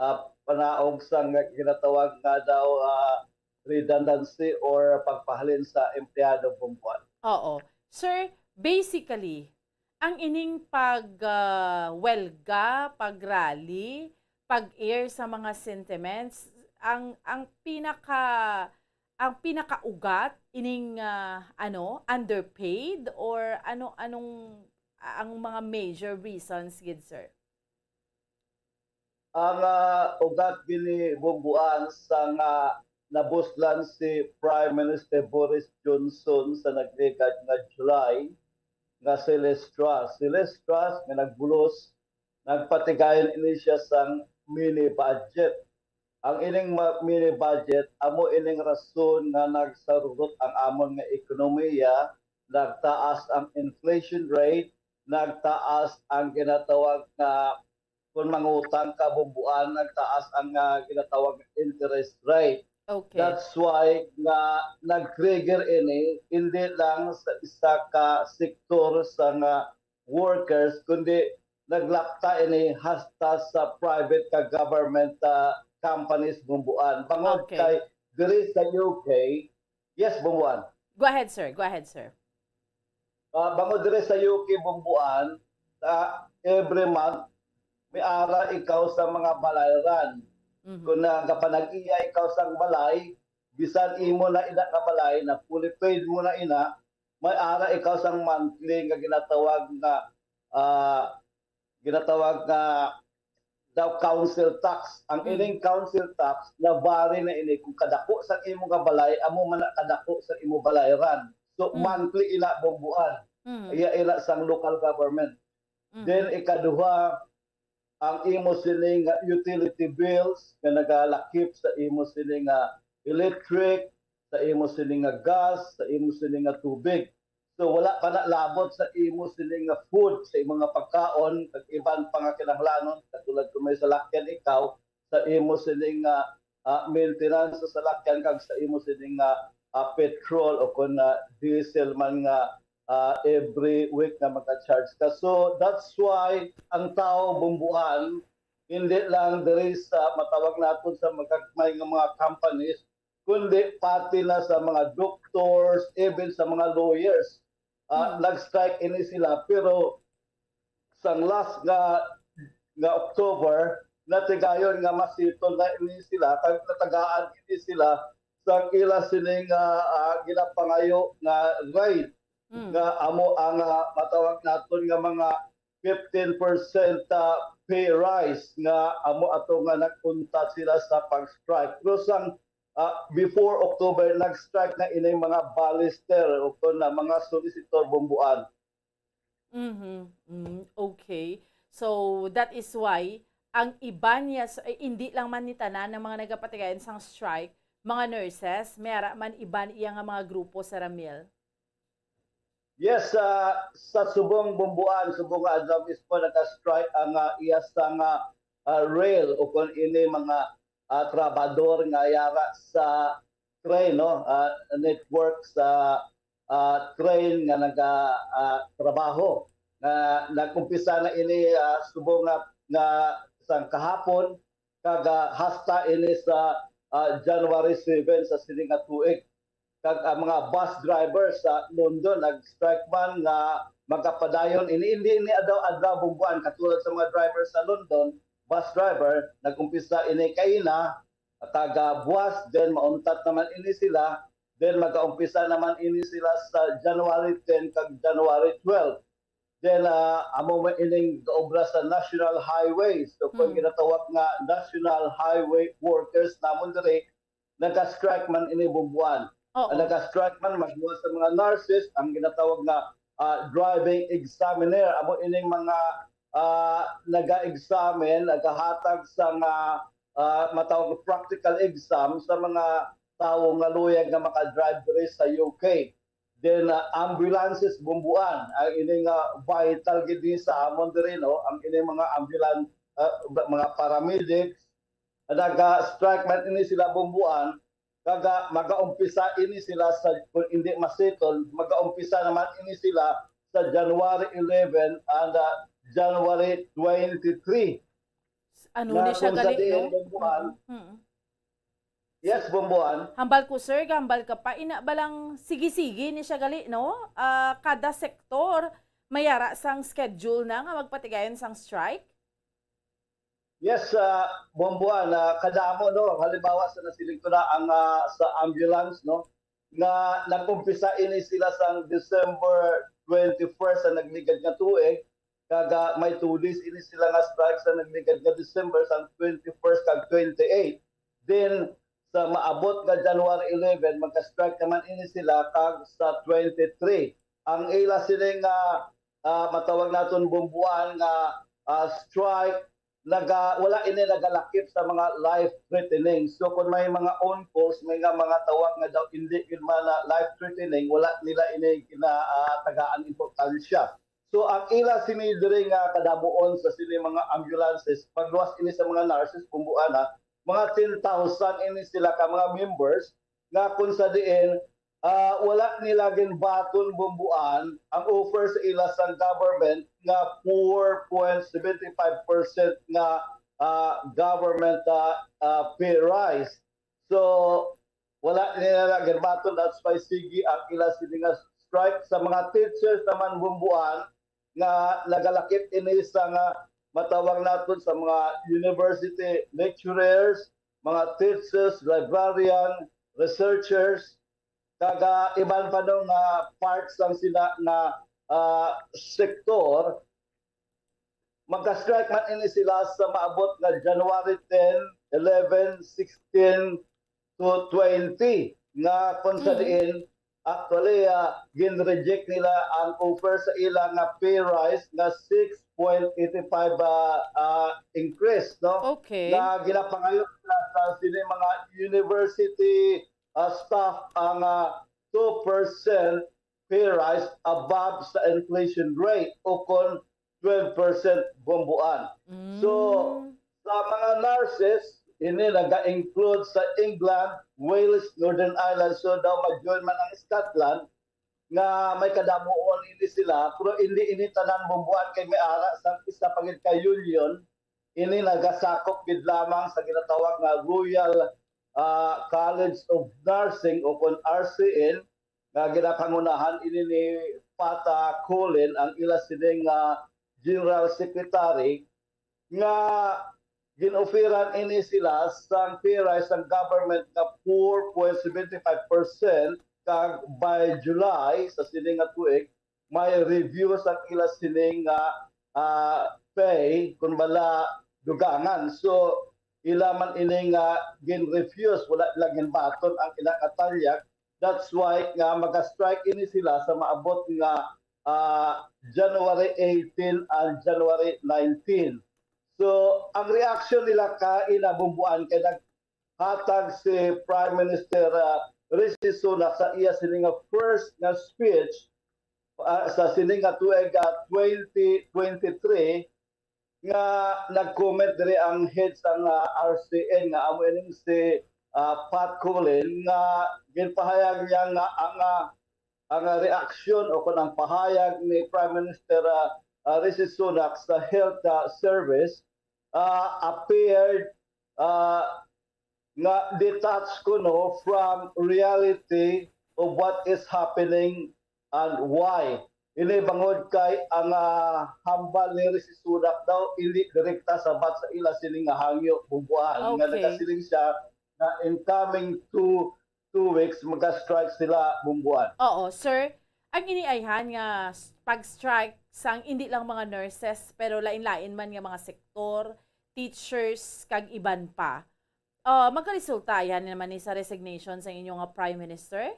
ah, panaog sa nga ginatawag nga daw, ah, redundancy or pagpahalin sa empleyado, Bombo Ann. Oo. Sir, basically, ang ining pag, ah, welga, pag-rally, pag-air sa mga sentiments, ang, ang pinaka, ang pinakaugat ining, ah, ano, underpaid or ano, anong, ang mga major reasons gid, sir? Ang, ah, ugat gini, Bombo Ann, sa nga nabuslan si Prime Minister Boris Johnson sa nagligad nga July, nga si Liz Truss. Si Liz Truss nga nagbulos, nagpatigayon ini siya sang mini budget. Ang ining ma-, mini budget, amo ining rason nga nagsarurot ang amon nga ekonomiya, nagtaas ang inflation rate, nagtaas ang ginatawag nga kung mangutang ka, Bombo Ann, nagtaas ang, ah, ginatawag nga interest rate. Okay. That's why nga nag-trigger ini, hindi lang sa isa ka sektor sa nga workers, kundi naglapta ini hasta sa private ka government, ah, companies, Bombo Ann. Bangod Okay. kay diri sa U K, yes, Bombo Ann. Go ahead, sir. Go ahead, sir. Ah, bangod diri sa U K, Bombo Ann, ah, every month, may ara ikaw sa mga balayran. Mhm. Kung nagapanag-iya ikaw sang balay, bisan imo na ina nga balay, na fully paid mo na ina, may ara ikaw sang monthly nga ginatawag nga, ah, ginatawag nga daw council tax. Ang Mm. ining council tax, na-vary na ini. Kung kadako sa imo nga balay, amo man na kadako sa imo balayran. So, Mm. monthly ina, Bombo Ann. Mm. Iya ina sang local government. Mm. Then, ikaduha, ang imo sini nga utility bills nga nagalakip sa imo sini nga electric, sa imo sini nga gas, sa imo sini nga tubig. So wala pa na labot sa imo sini nga food, sa imo nga pagkaon, kag iban pa nga kinahanglanon, katulad kung may salakyan ikaw, sa imo sini nga, ah, maintenance sa salakyan, kag sa imo sini nga, ah, petrol o kon, ah, diesel man nga, ah, every week nga magka-charge ka. So that's why ang tao, Bumbuan, hindi lang diri sa matawag naton sa magagmay nga mga companies, kundi pati na sa mga doctors, even sa mga lawyers. Ah, Mm. Nag-strike ini sila, pero sang last nga nga October, natigayon nga ma-settle na ini sila, kag natagaan ini sila sa ila sini nga, ah, ginapangayo nga rate, Mm. nga amo ang, ah, matawag naton nga mga fifteen percent, ah, pay rise, nga amo ato nga nag-untat sila sa pag-strike. Pero sang, ah, before October, nag-strike na ini mga barrister o kon na mga solicitor, Bumbuan. Mhm. Mm, okay. So, that is why ang iban niya, s- eh, hindi lang man ni tanan ng mga nagapatigayon sang strike, mga nurses, may ara man iban iya nga mga grupo sa Ramil. Yes, ah, sa subong, Bumbuan, subong nga adlaw mismo naka-strike ang, ah, iya sa nga, ah, rail o kon ini mga, ah, trabahador nga yara sa train, no? Ah, network sa, ah, train nga naga, ah, trabaho. Nga nag-umpisa na ini, ah, subong nga, nga sang kahapon, kag, ah, hasta ini sa, ah, January seven sa sini nga tuig. Kag ang mga bus driver sa London nag-strike man nga magapadayon ini, hindi ini adlaw-adlaw, Bumbuan, katulad sa mga driver sa London. Bus driver, nag-umpisa ini kaina, kag, ah, buwas, then mauntat naman ini sila, then magaumpisa naman ini sila sa January ten kag January twelve. Then, ah, amo man ining gaobra sa National Highways. So, kung Mm. ginatawag nga National Highway Workers namon diri, nag-strike man ini, Bumbuan. Oo. Ang nag-strike man, magbuhat sa mga nurses, ang ginatawag nga, ah, driving examiner. Amo ining mga, ah, naga-examine, nagahatag sa nga, ah, matawag practical exam sa mga tawo nga luyag nga maka-drive diri sa U K. Then, ah, ambulances, Bumbuan, ang ini nga vital gid ni sa amon diri, no? Ang ini mga ambulance, ah, mga paramedics, naga-strike man ini sila, Bumbuan, kaga magaumpisa ini sila sa, kung hindi ma-settle, magaumpisa naman ini sila sa January eleven and, ah, January twenty-three. Ano ni siya gali, no? Bumbuan. Mm. Yes, Bumbuan. Hambal ko, sir, hambal ka pa. Ina ba lang, sige-sige ni siya gali, no? Ah, kada sektor, may ara sang schedule na nga magpatigayon sang strike? Yes, uh, Bumbuan, uh, kadamo, no? Halimbawa, sa nasiling ko na ang, uh, sa ambulance, no? Nga nag-umpisa ini sila sang December twenty-first sa nagligad nga tuig, kag, uh, may two days ini sila nga strike sa nagligad nga December sang twenty-first kag twenty-eight. Then, sa maabot nga January eleven, magka-strike naman ini sila kag sa twenty-three. Ang ila sini nga, ah, matawag naton, Bumbuan, nga, ah, strike, naga, wala ini nagalakip sa mga life-threatening. So kung may mga on calls, may nga mga tawag nga daw hindi gid man na life-threatening, wala nila ini ginatagaan importansya. So ang ila sini diri nga kadamuon sa sini mga ambulances, pagluwas ini sa mga nurses, Bumbuan, ha, mga ten thousand ini sila ka mga members, nga kung sa diin, ah, wala nila ginbaton, Bumbuan, ang offer sa ila sa government nga four point seventy five percent nga, ah, government, ah, ah, pay rise. So wala nila ginbaton, that's why sige ang ila sini nga strike. Sa mga teachers naman, Bumbuan, nga nagalakip ini sa nga matawag naton sa mga university lecturers, mga teachers, librarian, researchers, kag, ah, iban pa, no, nga part sang sina nga, ah, sektor. Magka-strike man ini sila sa maabot nga January ten, eleven, sixteen to twenty, nga kung sa Mhm. diin, actually, ah, gin-reject nila ang offer sa ila nga pay rise nga six point eighty five, ah, ah, increase, no? Okay. Nga ginapangayo nila sa sini mga university, ah, staff ang, ah, two percent pay rise above sa inflation rate o kon twelve percent, Bomboan. So, Mm. sa mga nurses, ini naga-include sa England, Wales, Northern Ireland, so daw mag-join man ang Scotland, nga may kadamuon ini sila, pero hindi ini tanan, Bomboan, kay may ara sang isa pa gid ka union, ini nagasakop gid lamang sa ginatawag nga Royal, ah, College of Nursing o kon R C N, nga ginapangunahan ini ni Pata Colin, ang ila sini nga General Secretary, nga gin-offeran ini sila sang pay rise sang government nga four point seventy five percent, kag by July sa sini nga tuig, may review sa ila sini nga, ah, pay, kun bala dugangan. So, ila man ini nga gin-refuse, wala nila ginbaton ang ila nga tanyag. That's why nga maga-strike ini sila sa maabot nga, ah, January eighteen and January nineteen. So, ang reaction nila ka ina, Bomboan, kay naghatag si Prime Minister, ah, Rishi Sunak sa iya sini nga first nga speech, ah, sa sini nga tuig, ah, twenty twenty-three, nga nag-comment diri ang head sang, ah, R C N, nga amo ining si, ah, Pat Cullen, nga ginpahayag niya nga ang, ah, ang, ah, reaksyon o kung ang pahayag ni Prime Minister, ah, ah, Rishi Sunak sa health, ah, service, ah, appeared, ah, nga detached kuno from reality of what is happening and why. Ini bangod kay ang, ah, hambal ni Rishi Sunak daw hindi direkta sabat sa ila sini nga hangyo, Bomboan, nga Okay. nagasiling siya na in coming two, two weeks, maga-strike sila, Bomboan. Oo, sir. Ang iniayhan nga s-, pag-strike sang hindi lang mga nurses, pero lain-lain man nga mga sektor, teachers, kag iban pa. Ah, magkaresulta yan naman ni sa resignation sa inyo nga Prime Minister?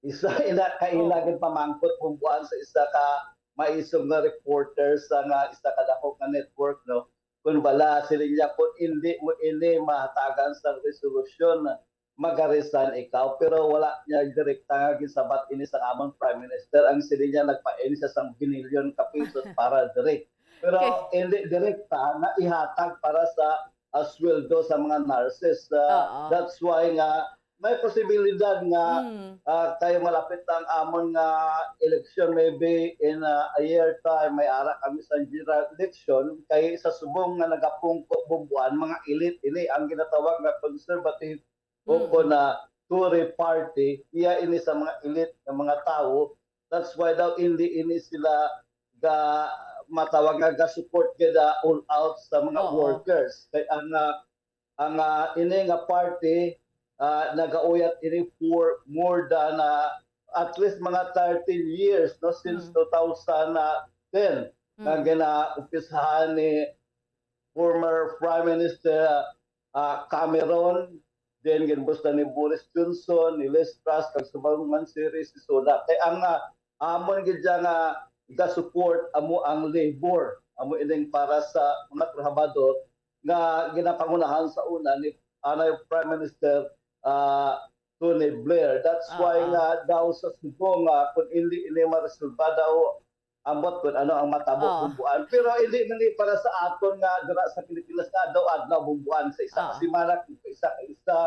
Isa ina, kaila Oh. gid pamangkot, Bomboan, sa isa ka maisog nga reporter sa nga isa ka dako nga network, no? Kun bala, siling niya, "Kung hindi mo ini mahatagan sang resolusyon, magaresign ikaw." Pero wala niya direkta nga ginsabat ini sa amon Prime Minister. Ang siling niya, nagpain siya sang binilyon ka pesos para diri. Pero Okay. hindi direkta nga ihatag para sa, ah, sweldo sa mga nurses. Ah, Oo. that's why nga may posibilidad nga, Mm. ah, kay malapit ang amon nga eleksyon, maybe in, ah, a year time, may ara kami sa general election. Kay sa subong nga nagapungko, Bomboan, mga elite ini ang ginatawag nga conservative o Mm. kon, ah, Tory party, iya ini sa mga elite nga mga tawo. That's why daw hindi ini sila ga-, matawag nga ga-support gid, ah, all out sa mga Oo. workers. Kay ang, ah, ang, ah, ini nga party, ah, nagauyat ini for more than, ah, at least mga thirteen years, no, since Mm. two thousand ten, nga Mm. ginaumpisahan ni former Prime Minister, ah, Cameron, then ginbustan ni Boris Johnson, ni Liz Truss, kag subong man si Rishi Sunak. Kay ang, ah, amon gid siya nga ga-support amo ang labor, amo ining para sa mga trabahador nga ginapangunahan sa una ni anay Prime Minister, ah, Tony Blair. That's why Oo. nga daw sa subong nga kung hindi ini maresolba daw, ambot kung ano ang matabo, Oo. Bomboan. Pero hindi man ni para sa aton nga dira sa Pilipinas nga adlaw-adlaw, Bomboan, sa isa ka Oo. semana, kung isa ka isa,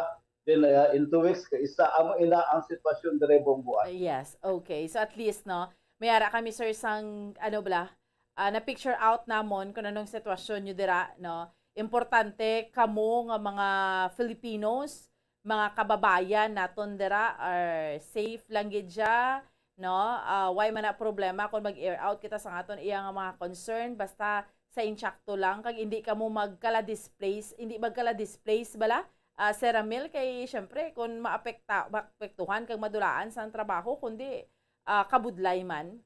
then, uh, in two weeks ka isa, amo ina ang sitwasyon dire, Bomboan. Uh, yes, okay. So at least, no, may ara kami, sir, sang, ano bala, ah, na-picture out namon kung anong sitwasyon nyo dira, no? Importante kamo nga mga Filipinos, mga kababayan naton dira are safe lang gid siya, no? Ah, why man na problema kung mag-air out kita sa aton iya nga mga concern, basta sa insakto lang, kag hindi kamo magkala-displace, hindi magkala-displace bala, ah, Sir Ramil, kay syempre kung maapekta-, maapektuhan kag madulaan sang trabaho, kundi, ah, kabudlay man.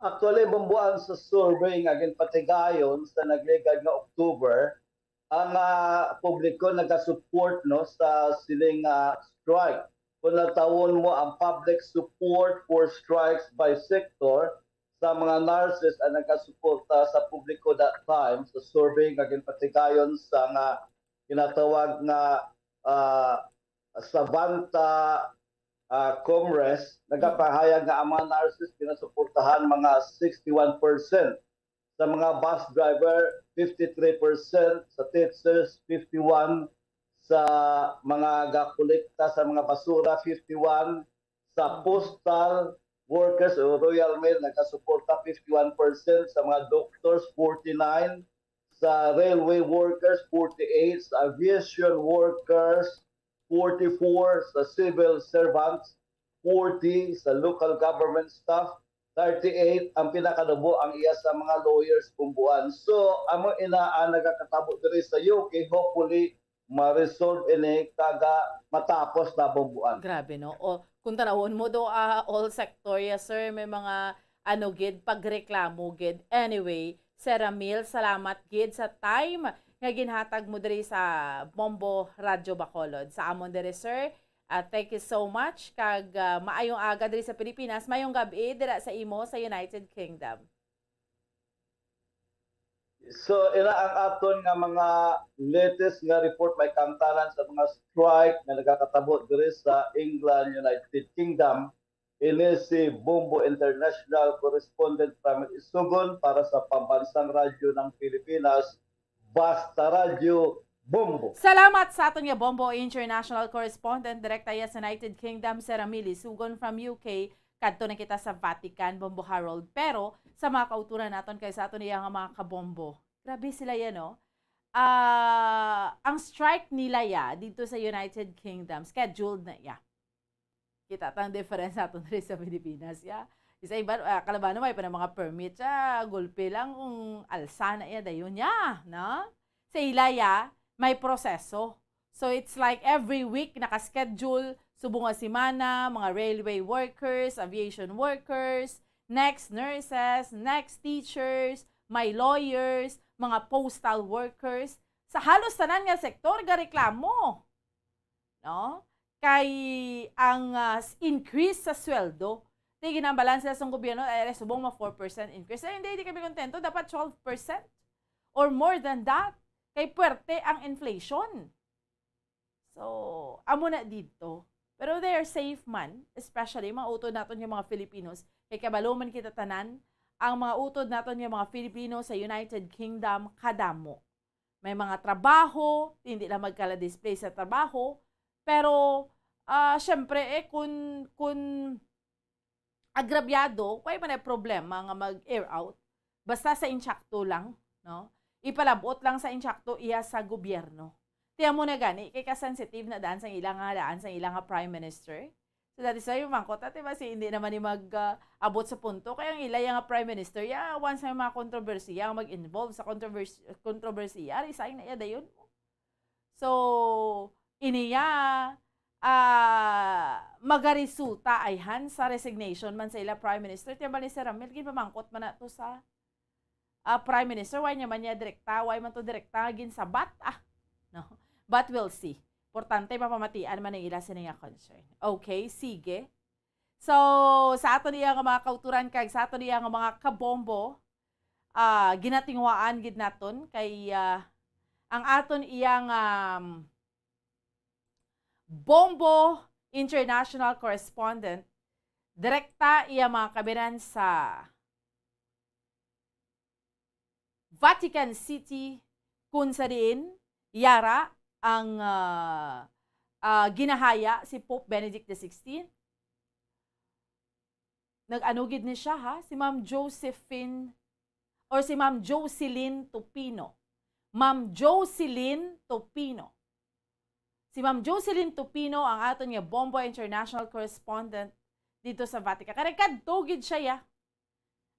Actually, Bomboan, sa survey nga ginpatigayon sa nagligad nga October, ang, ah, publiko nagasupport, no, sa siling, ah, strike. Kung natawon mo ang public support for strikes by sector, sa mga nurses ang nagasuporta sa publiko that time, sa survey nga ginpatigayon sa nga ginatawag nga, ah, Sa Vanta, ah, Comres, nagapahayag nga ang mga nurses ginasuportahan mga sixty-one percent, sa mga bus driver, fifty-three percent, sa teachers, fifty-one, sa mga gakolekta sa mga basura, fifty-one, sa postal workers o Royal Mail, nagasuporta fifty-one percent, sa mga doctors, forty-nine, sa railway workers, forty-eight, sa aviation workers, forty-four, sa civil servants, forty, sa local government staff, thirty-eight, ang pinakanubo ang iya sa mga lawyers, Bomboan. So, amo ina ang nagakatabo diri sa U K. Hopefully, ma-resolve ini kag matapos na, Bomboan. Grabe, no? O, kung tanawon mo do, ah, all sector, yes, sir, may mga, ano, gid, pagreklamo, gid. Anyway, Sir Ramil, salamat gid sa time nga ginhatag mo diri sa Bombo Radyo Bacolod. Sa amon diri, sir, ah, thank you so much. Kag, ah, maayong aga diri sa Pilipinas, maayong gab-i dira sa imo sa United Kingdom. So, ina ang aton nga mga latest nga report, may kaangtanan sa mga strike nga nagakatabo diri sa England, United Kingdom. Ini si Bombo International Correspondent Ramil Isugon para sa Pambansang Radyo ng Pilipinas, Basta Radyo Bombo. Salamat sa aton nga Bombo International Correspondent, direkta iya sa United Kingdom, Sir Ramil Isugon from U K. Kadto na kita sa Vatican, Bombo Harold. Pero sa mga kauturan naton kay sa aton iya nga mga kabombo, grabe sila yan, no? Ah, ang strike nila ya dito sa United Kingdom, scheduled na ya. Kita tang difference naton diri sa Pilipinas, ya. Isa iba, ah, kalabano may pa na mga permit, ya, gulpi lang kung alsa na ya dayon ya, no? Sa ila ya, may proseso. So, it's like every week naka-schedule, subong nga semana, mga railway workers, aviation workers, next nurses, next teachers, may lawyers, mga postal workers. Sa halos tanan nga sektor, gareklamo, no? Kay ang, ah, s-, increase sa sweldo, di ginambalan sila sa gobyerno, ay, subong ma four percent increase. Ay, hindi, di kami kontento. Dapat twelve percent or more than that. Kay puwerte ang inflation. So, amo na dito. Pero they are safe man, especially mga utod naton nga mga Filipinos. Kay kabalo man kita tanan, ang mga utod naton nga mga Filipino sa United Kingdom kadamo. May mga trabaho, hindi lang magkala-display sa trabaho, pero, ah, syempre, eh, kun, kun agrabyado, wala man ay problema nga mag-air out. Basta sa insakto lang, no? Ipalabot lang sa insakto iya sa gobyerno. Tiyan mo na gani, kay ka-sensitive na daan sang ila nga, daan sang ila nga Prime Minister. So, that is why, mangkot, ate, ba, si hindi naman ni mag, ah, abot sa punto. Kaya ang ila nga Prime Minister, ya, once may mga kontrobersiya, mag-involve sa kontrobers-, kontrobersiya, resign na iya dayon. So, iniya, ah, magaresulta ayhan sa resignation man sa ila Prime Minister. Tiyan ba ni Sir Ramil, ginpamangkot man na to sa, ah, Prime Minister, why niya man niya direkta, why man to direkta nga ginsabat, ah, no? But we'll see. Importante, mapamatian man ang ila sini nga concern. Okay, sige. So, sa aton iya nga mga kauturan kag sa aton iya nga mga kabombo, ah, ginatinguhaan gid naton kay, ah, ang aton iya nga, um, Bombo International Correspondent, direkta iya mga kabiran sa Vatican City, kung sa diin yara ang, ah, ah, ginahaya si Pope Benedict the sixteenth. Nag-ano gid ni siya, ha? Si Ma'am Josephine or si Ma'am Jocelyn Tupino. Ma'am Jocelyn Tupino. Si Ma'am Jocelyn Tupino ang aton nga Bombo International Correspondent dito sa Vatican. Kaya kadto gid siya, ya.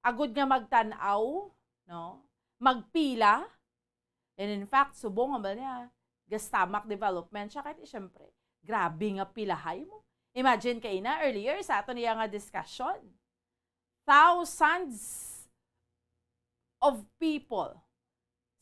Agud nga magtan-aw, no? Magpila. And in fact, subong nga ba niya, gastamak development siya. Kaya, siyempre, grabe nga pilahay mo. Imagine kay na earlier sa aton iya nga discussion. Thousands of people.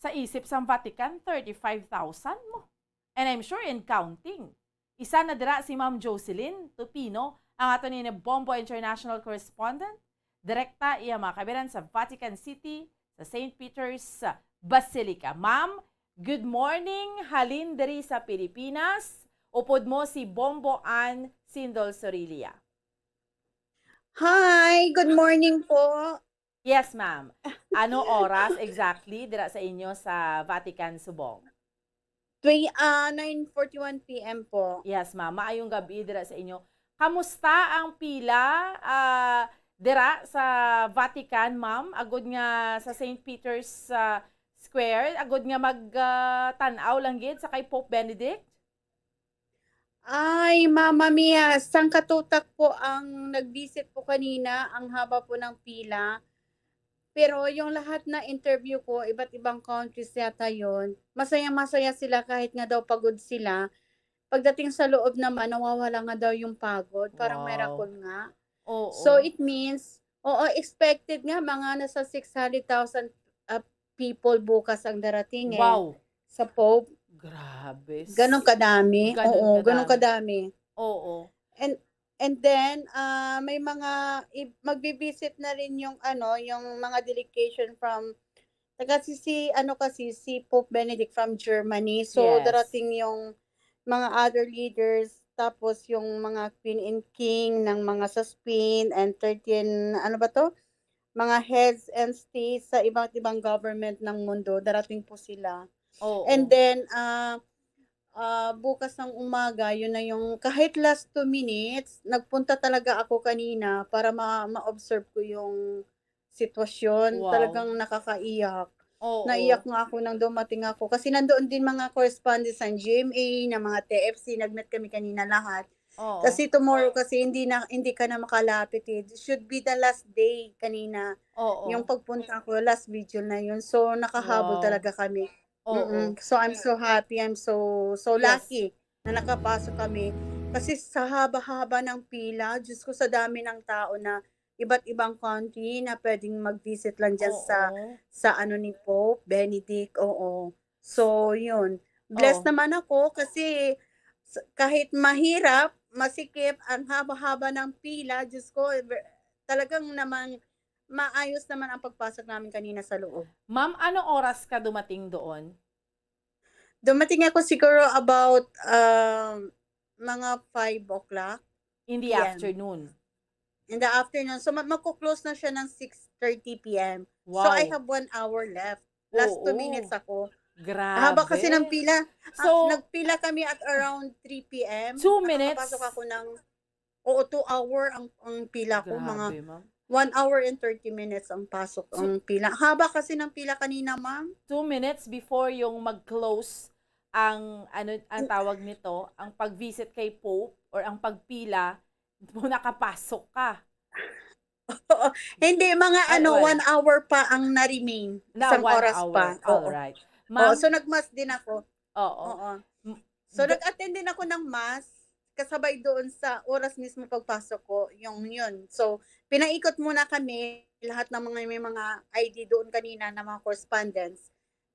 Sa isip sang Vatican, thirty-five thousand mo. And I'm sure in counting. Isa na dira si Ma'am Jocelyn Tupino, ang aton ini Bombo International Correspondent. Direkta iya mga kabiran sa Vatican City, sa Saint Peter's Basilica. Ma'am, good morning. Halin diri sa Pilipinas. Upod mo si Bombo Ann Sindol Sorilia. Hi, good morning po. Yes, ma'am. Ano oras exactly dira sa inyo sa Vatican subong? Twe- ah, nine forty-one p m po. Yes, ma'am. Maayong gabi dira sa inyo. Kamusta ang pila ah, dira sa Vatican, ma'am? Agod nga sa Saint Peter's ah, Square, agod nga mag ah, tan-aw lang gid sa kay Pope Benedict? Ay, Mama Mia, sangkatutak po ang nag-visit po kanina, ang haba po ng pila. Pero yung lahat na interview ko, iba't ibang countries yata yun, masaya-masaya sila kahit nga daw pagod sila. Pagdating sa loob naman, nawawala nga daw yung pagod. Parang Wow. Miracle nga. Oo. So, it means, oo, expected nga mga nasa six hundred thousand uh, people bukas ang darating eh. Wow. Sa Pope. Grabe. Ganun kadami. Ganun Oo, ganun kadami. kadami. Oo. And and then uh, may mga i- magbi-visit na rin yung ano, yung mga delegation from taga si, si ano kasi si Pope Benedict from Germany. So Yes. darating yung mga other leaders, tapos yung mga queen and king ng mga sa Spain and thirteen, ano ba to? Mga heads and states sa iba't ibang government ng mundo, darating po sila. Oo. And then uh, uh, bukas ng umaga, yun na yung kahit last two minutes, nagpunta talaga ako kanina para ma- ma-observe ko yung sitwasyon. Wow. Talagang nakakaiyak. Oo. Naiyak nga ako nang dumating ako kasi nandoon din mga correspondents ng G M A, ng mga T F C, nag-meet kami kanina lahat. Oo. Kasi tomorrow kasi hindi na hindi ka na makalapit eh. It should be the last day kanina. Oo. Yung pagpunta ko, last vigil na yun. So nakahabol Wow. talaga kami. Oo. Mm-mm. So I'm so happy, I'm so so Yes. lucky na nakapasok kami. Kasi sa haba-haba ng pila, Diyos ko, sa dami ng tao na iba't ibang country na pwedeng mag-visit lang dyan sa Oo. sa ano ni Pope Benedict. Oo. So, yun. Blessed Oo. naman ako kasi s- kahit mahirap, masikip, ang haba-haba ng pila, Diyos ko, ver- talagang namang maayos naman ang pagpasok namin kanina sa loob. Ma'am, anong oras ka dumating doon? Dumating ako siguro about um, mga five o'clock In the P M. Afternoon. In the afternoon. So, ma- magko-close na siya ng six thirty p m. So, I Wow. have one hour left. Last two Oo. minutes ako. Grabe. Haba kasi ng pila. Ah, So, nagpila kami at around three p m. Two Nakakapasok minutes? ako ng, oo, two hour ang, ang pila ko. Mga Grabe, ma'am. one hour and thirty minutes ang pasok, So, ang pila. Haba kasi ng pila kanina, ma'am. Two minutes before yung mag-close ang, ano, ang tawag nito, ang pag-visit kay Pope or ang pagpila, nakapasok ka. Oo. Hindi, mga Ay, ano, well, one hour pa ang na-remain. na Isang one oras hour. pa. All Oo. right. Oo, Ma'am, so nag-mass din ako. oo. Oo. M- So ga- nag-attend din ako ng mass kasabay doon sa oras mismo pagpasok ko, yung yun. So pinaikot muna kami lahat ng mga may mga I D doon kanina na mga correspondents.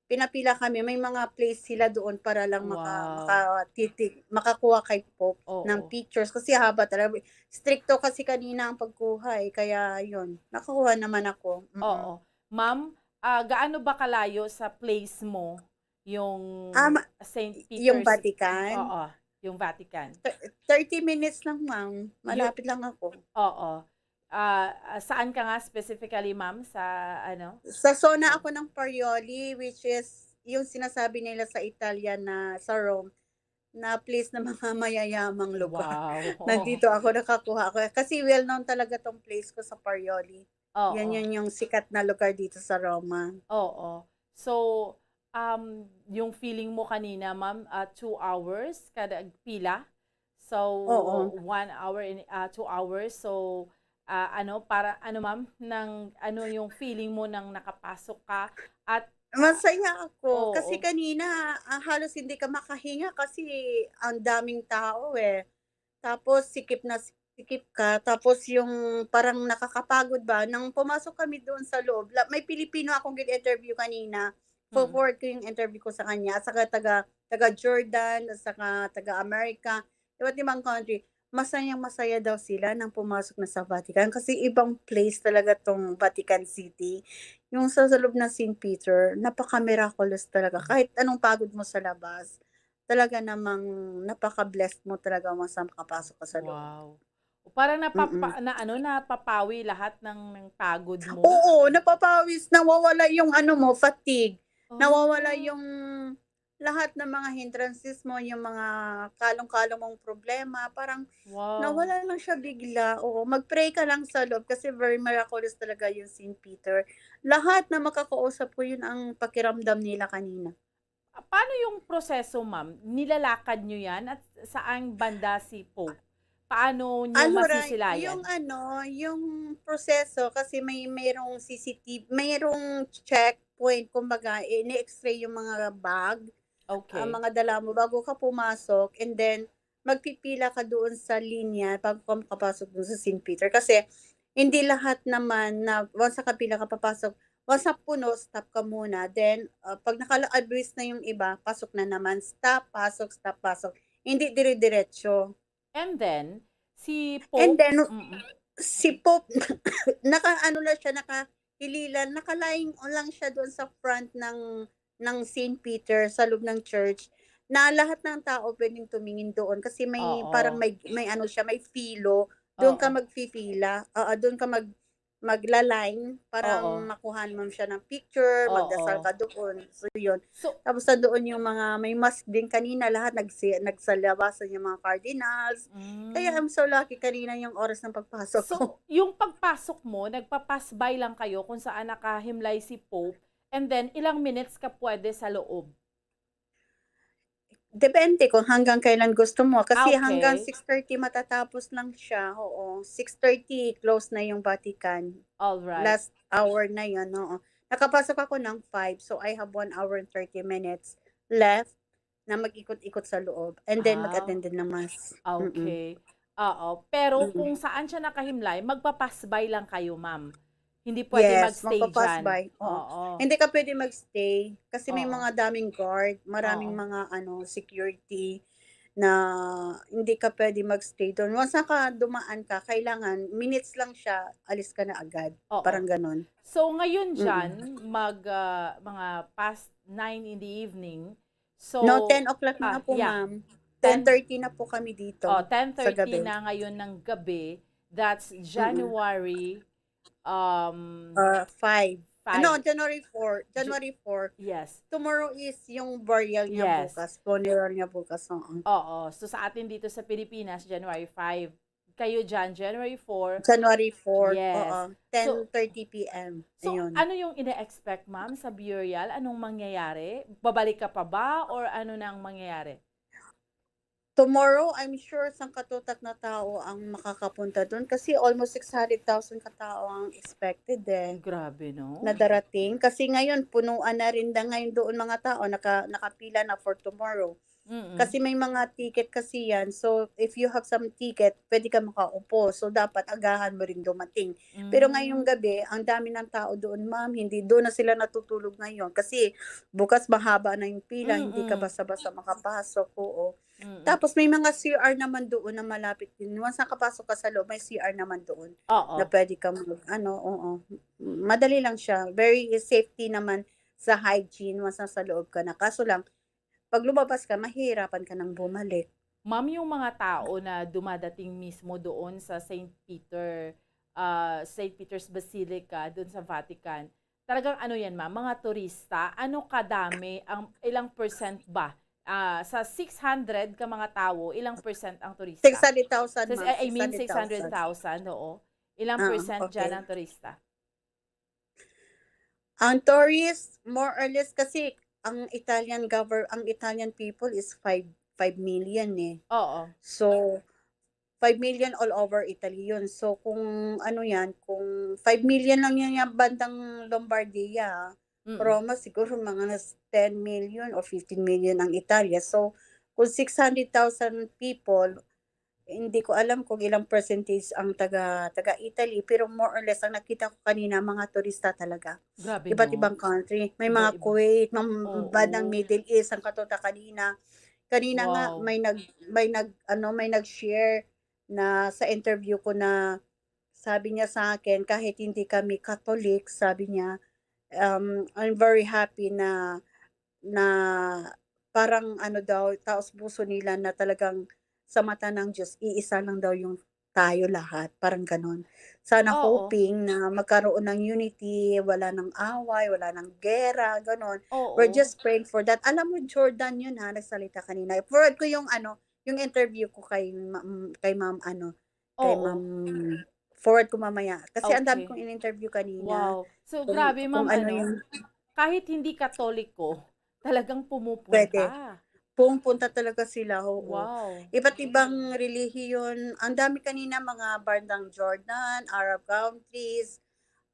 Pinapila kami, may mga place sila doon para lang maka Wow. makatitig, makakuha kay Pope ng Oo. pictures kasi haba talaga. Stricto kasi kanina ang pagkuha eh, kaya yun, nakakuha naman ako. Mm-mm. Oo. Ma'am, ah, gaano ba kalayo sa place mo yung Ah, ma- Saint yung Peter's? Vatican? Oo, yung Vatican. Thir- thirty minutes lang, ma'am. Yung, Malapit lang ako. Oo. Ah, ah, saan ka nga specifically, ma'am? Sa ano? Sa zona Sa ako ng Parioli, which is yung sinasabi nila sa Italian na sa Rome, na place ng mga mayayamang lugar. Wow. Nandito ako nakakuha ako. Kasi well known talaga tong place ko sa Parioli. Yan Oo. yun yung sikat na lugar dito sa Roma. Oo. So, um, yung feeling mo kanina, ma'am, ah, two hours kada pila. So, Oo. one hour and ah, two hours. So, ah, ano, para ano, ma'am, nang ano yung feeling mo nang nakapasok ka at Masaya ako kasi oo. kanina ah, halos hindi ka makahinga kasi ang daming tao eh. Tapos sikip na sikip ka, tapos yung parang nakakapagod ba, nang pumasok kami doon sa loob, la- may Pilipino akong gin-interview kanina. Mm. Forward ko yung interview ko sa kanya, at saka taga, taga Jordan, at saka taga America, iba't ibang country. Masayang masaya daw sila nang pumasok na sa Vatican kasi ibang place talaga tong Vatican City. Yung sa, sa loob ng Saint Peter, napaka-miraculous talaga. Kahit anong pagod mo sa labas, talaga namang napaka-blessed mo talaga once na makapasok ka sa loob. Wow. Parang napapa-, Mm. na ano, napapawi lahat ng, ng pagod mo. Oo, napapawis, nawawala yung ano mo, fatigue. Nawawala Oh. yung lahat ng mga hindrances mo, yung mga kalong-kalong mong problema, parang Wow. nawala lang siya bigla. Oo, mag-pray ka lang sa loob kasi very miraculous talaga yung Saint Peter. Lahat na makakausap ko, yun ang pakiramdam nila kanina. Ah, paano yung proseso, ma'am? Nilalakad nyo yan? At saan banda si Pope? Paano nyo Ano ra, masisilayan? yung ano, yung proseso kasi may, mayroong C C T V, mayroong checkpoint, kumbaga, ini-X-ray yung mga bag, Okay. ang mga dala mo bago ka pumasok, and then magpipila ka doon sa linya bago ka makapasok doon sa Saint Peter. Kasi hindi lahat naman na once nakapila ka papasok, once na puno, stop ka muna. Then, ah, pag naka-abreast na yung iba, pasok na naman. Stop, pasok, stop, pasok. Hindi dire-diretso. And then, si And Pope, then, mm. si Pope, naka-ano lang siya, nakahililan, naka-lying lang siya doon sa front ng, ng Saint Peter, sa loob ng church, na lahat ng tao pwedeng tumingin doon kasi may, Oo. parang may, may ano siya, may filo. Doon ka Oo. magpipila. Oo, doon ka mag-, magla-line para Oo. makuhaan mo siya ng picture, magdasal Oo. ka doon. So, yun. So Tapos nandoon yung mga may mask din kanina, lahat nagsi-, nagsalabasan yung mga cardinals. Kaya Mm. I'm so lucky kanina yung oras ng pagpasok ko. So, yung pagpasok mo, nagpa-pass by lang kayo kung saan nakahimlay si Pope, and then ilang minutes ka pwede sa loob? Depende kung hanggang kailan gusto mo. Kasi Ah, hanggang okay. six thirty matatapos lang siya. Oo, six thirty close na yung Vatican. All right. Last hour na yun, oo. Nakapasok ako ng five, so I have one hour and thirty minutes left na mag-ikot-ikot sa loob and then Ah, mag-attend din ng mass. Mm-mm. okay. Oo. Pero Mm-mm. kung saan siya nakahimlay, magpa-pass by lang kayo, ma'am. Hindi pwede Yes, magstay magpa-pass dyan. by. Oo. Oo. Hindi ka pwede magstay kasi may Oo. mga daming guard, maraming Oo. mga, ano, security na hindi ka pwede magstay doon. Once naka-, dumaan ka, kailangan minutes lang siya, alis ka na agad. Oo. Parang ganon. So, ngayon Mm-mm. dyan, mag, ah, mga past nine in the evening. So, No, ten o'clock na ah, po, yeah. ma'am. Ten Ten thirty na po kami dito Oh, sa ten thirty gabi. na ngayon ng gabi. That's Mm-mm. January, um, Uh, five. Ano, five. January four. Ju-, January four. Yes. Tomorrow is yung burial niya Yes. bukas, funeral niya bukas, oo. Oo. So, sa atin dito sa Pilipinas, January five. Kayo dyan, January four. January four, Yes. oo. So, Ten thirty P M. so, Ayun. ano yung ina-expect, ma'am, sa burial? Anong mangyayari? Babalik ka pa ba or ano na ang mangyayari? Tomorrow, I'm sure sangkatutak na tao ang makakapunta dun kasi almost six hundred thousand ka tao ang expected eh, Grabe, no? na darating. Kasi ngayon, punuan na rin na ngayon doon mga tao, naka-, nakapila na for tomorrow. Mm-mm. Kasi may mga ticket kasi yan. So, if you have some ticket, pwede ka makaupo. So, dapat agahan mo rin dumating. Pero ngayong Mm. gabi, ang dami ng tao doon, ma'am. Hindi, doon na sila natutulog ngayon. Kasi bukas mahaba na yung pila, hindi ka Mm-mm. basta-basta makapasok. Oo. Mm-mm. Tapos may mga C R naman doon na malapit din. Once nakapasok ka sa loob, may C R naman doon Oo. na pwede ka mag-, ano, oo. Madali lang siya. Very safety naman sa hygiene once nasa loob ka na. Kaso lang, pag lumabas ka, mahihirapan ka nang bumalik. Ma'am, yung mga tao na dumadating mismo doon sa Saint Peter, ah, Saint Peter's Basilica, doon sa Vatican, talagang ano yan, ma'am, mga turista, ano kadami, ang ilang percent ba? Ah, sa six hundred ka mga tao, ilang percent ang turista? Six hundred thousand, Sa, ma'am. I, I mean, Six hundred thousand. six hundred thousand, oo. Ilang Ah, percent dyan okay. ang turista? Ang tourist, more or less, kasi ang Italian gover-, ang Italian people is five, five million eh. Oo. So, five million all over Italy yun. So, kung ano yan, kung five million lang yun yung bandang Lombardia, Mm. Roma, siguro mga nas-, ten million or fifteen million ang Italia. So, kung six hundred thousand people, hindi ko alam kung ilang percentage ang taga, taga Italy, pero more or less, ang nakita ko kanina, mga turista talaga. Grabe, Iba't no? ibang country. May mga Iba-iba. Kuwait, mga Oo. bandang Middle East, ang katuta kanina. Kanina nga, Wow. may nag-, may nag-, ano, may nag-share na sa interview ko na sabi niya sa akin, kahit hindi kami Catholic, sabi niya, um, "I'm very happy na, na parang ano daw, taos-puso nila na talagang sa mata ng Diyos, iisa lang daw yung tayo lahat, parang gano'n. Sana Oo. hoping na magkaroon ng unity, wala ng away, wala ng gera, gano'n. Oo. We're just praying for that. Alam mo, Jordan yun ha, nagsalita kanina. Forward ko yung ano, yung interview ko kay ma-, mm, kay ma'am ano, kay Oo. ma'am, forward ko mamaya. Kasi ang dami Okay. kong in-interview kanina. Wow. So, Kung, grabe, kung ma'am, ano ano, yung kahit hindi Katoliko, talagang pumupunta. Pwede. Pumupunta talaga sila, oo. Wow. Iba't ibang relihiyon. Ang dami kanina, mga bandang Jordan, Arab countries,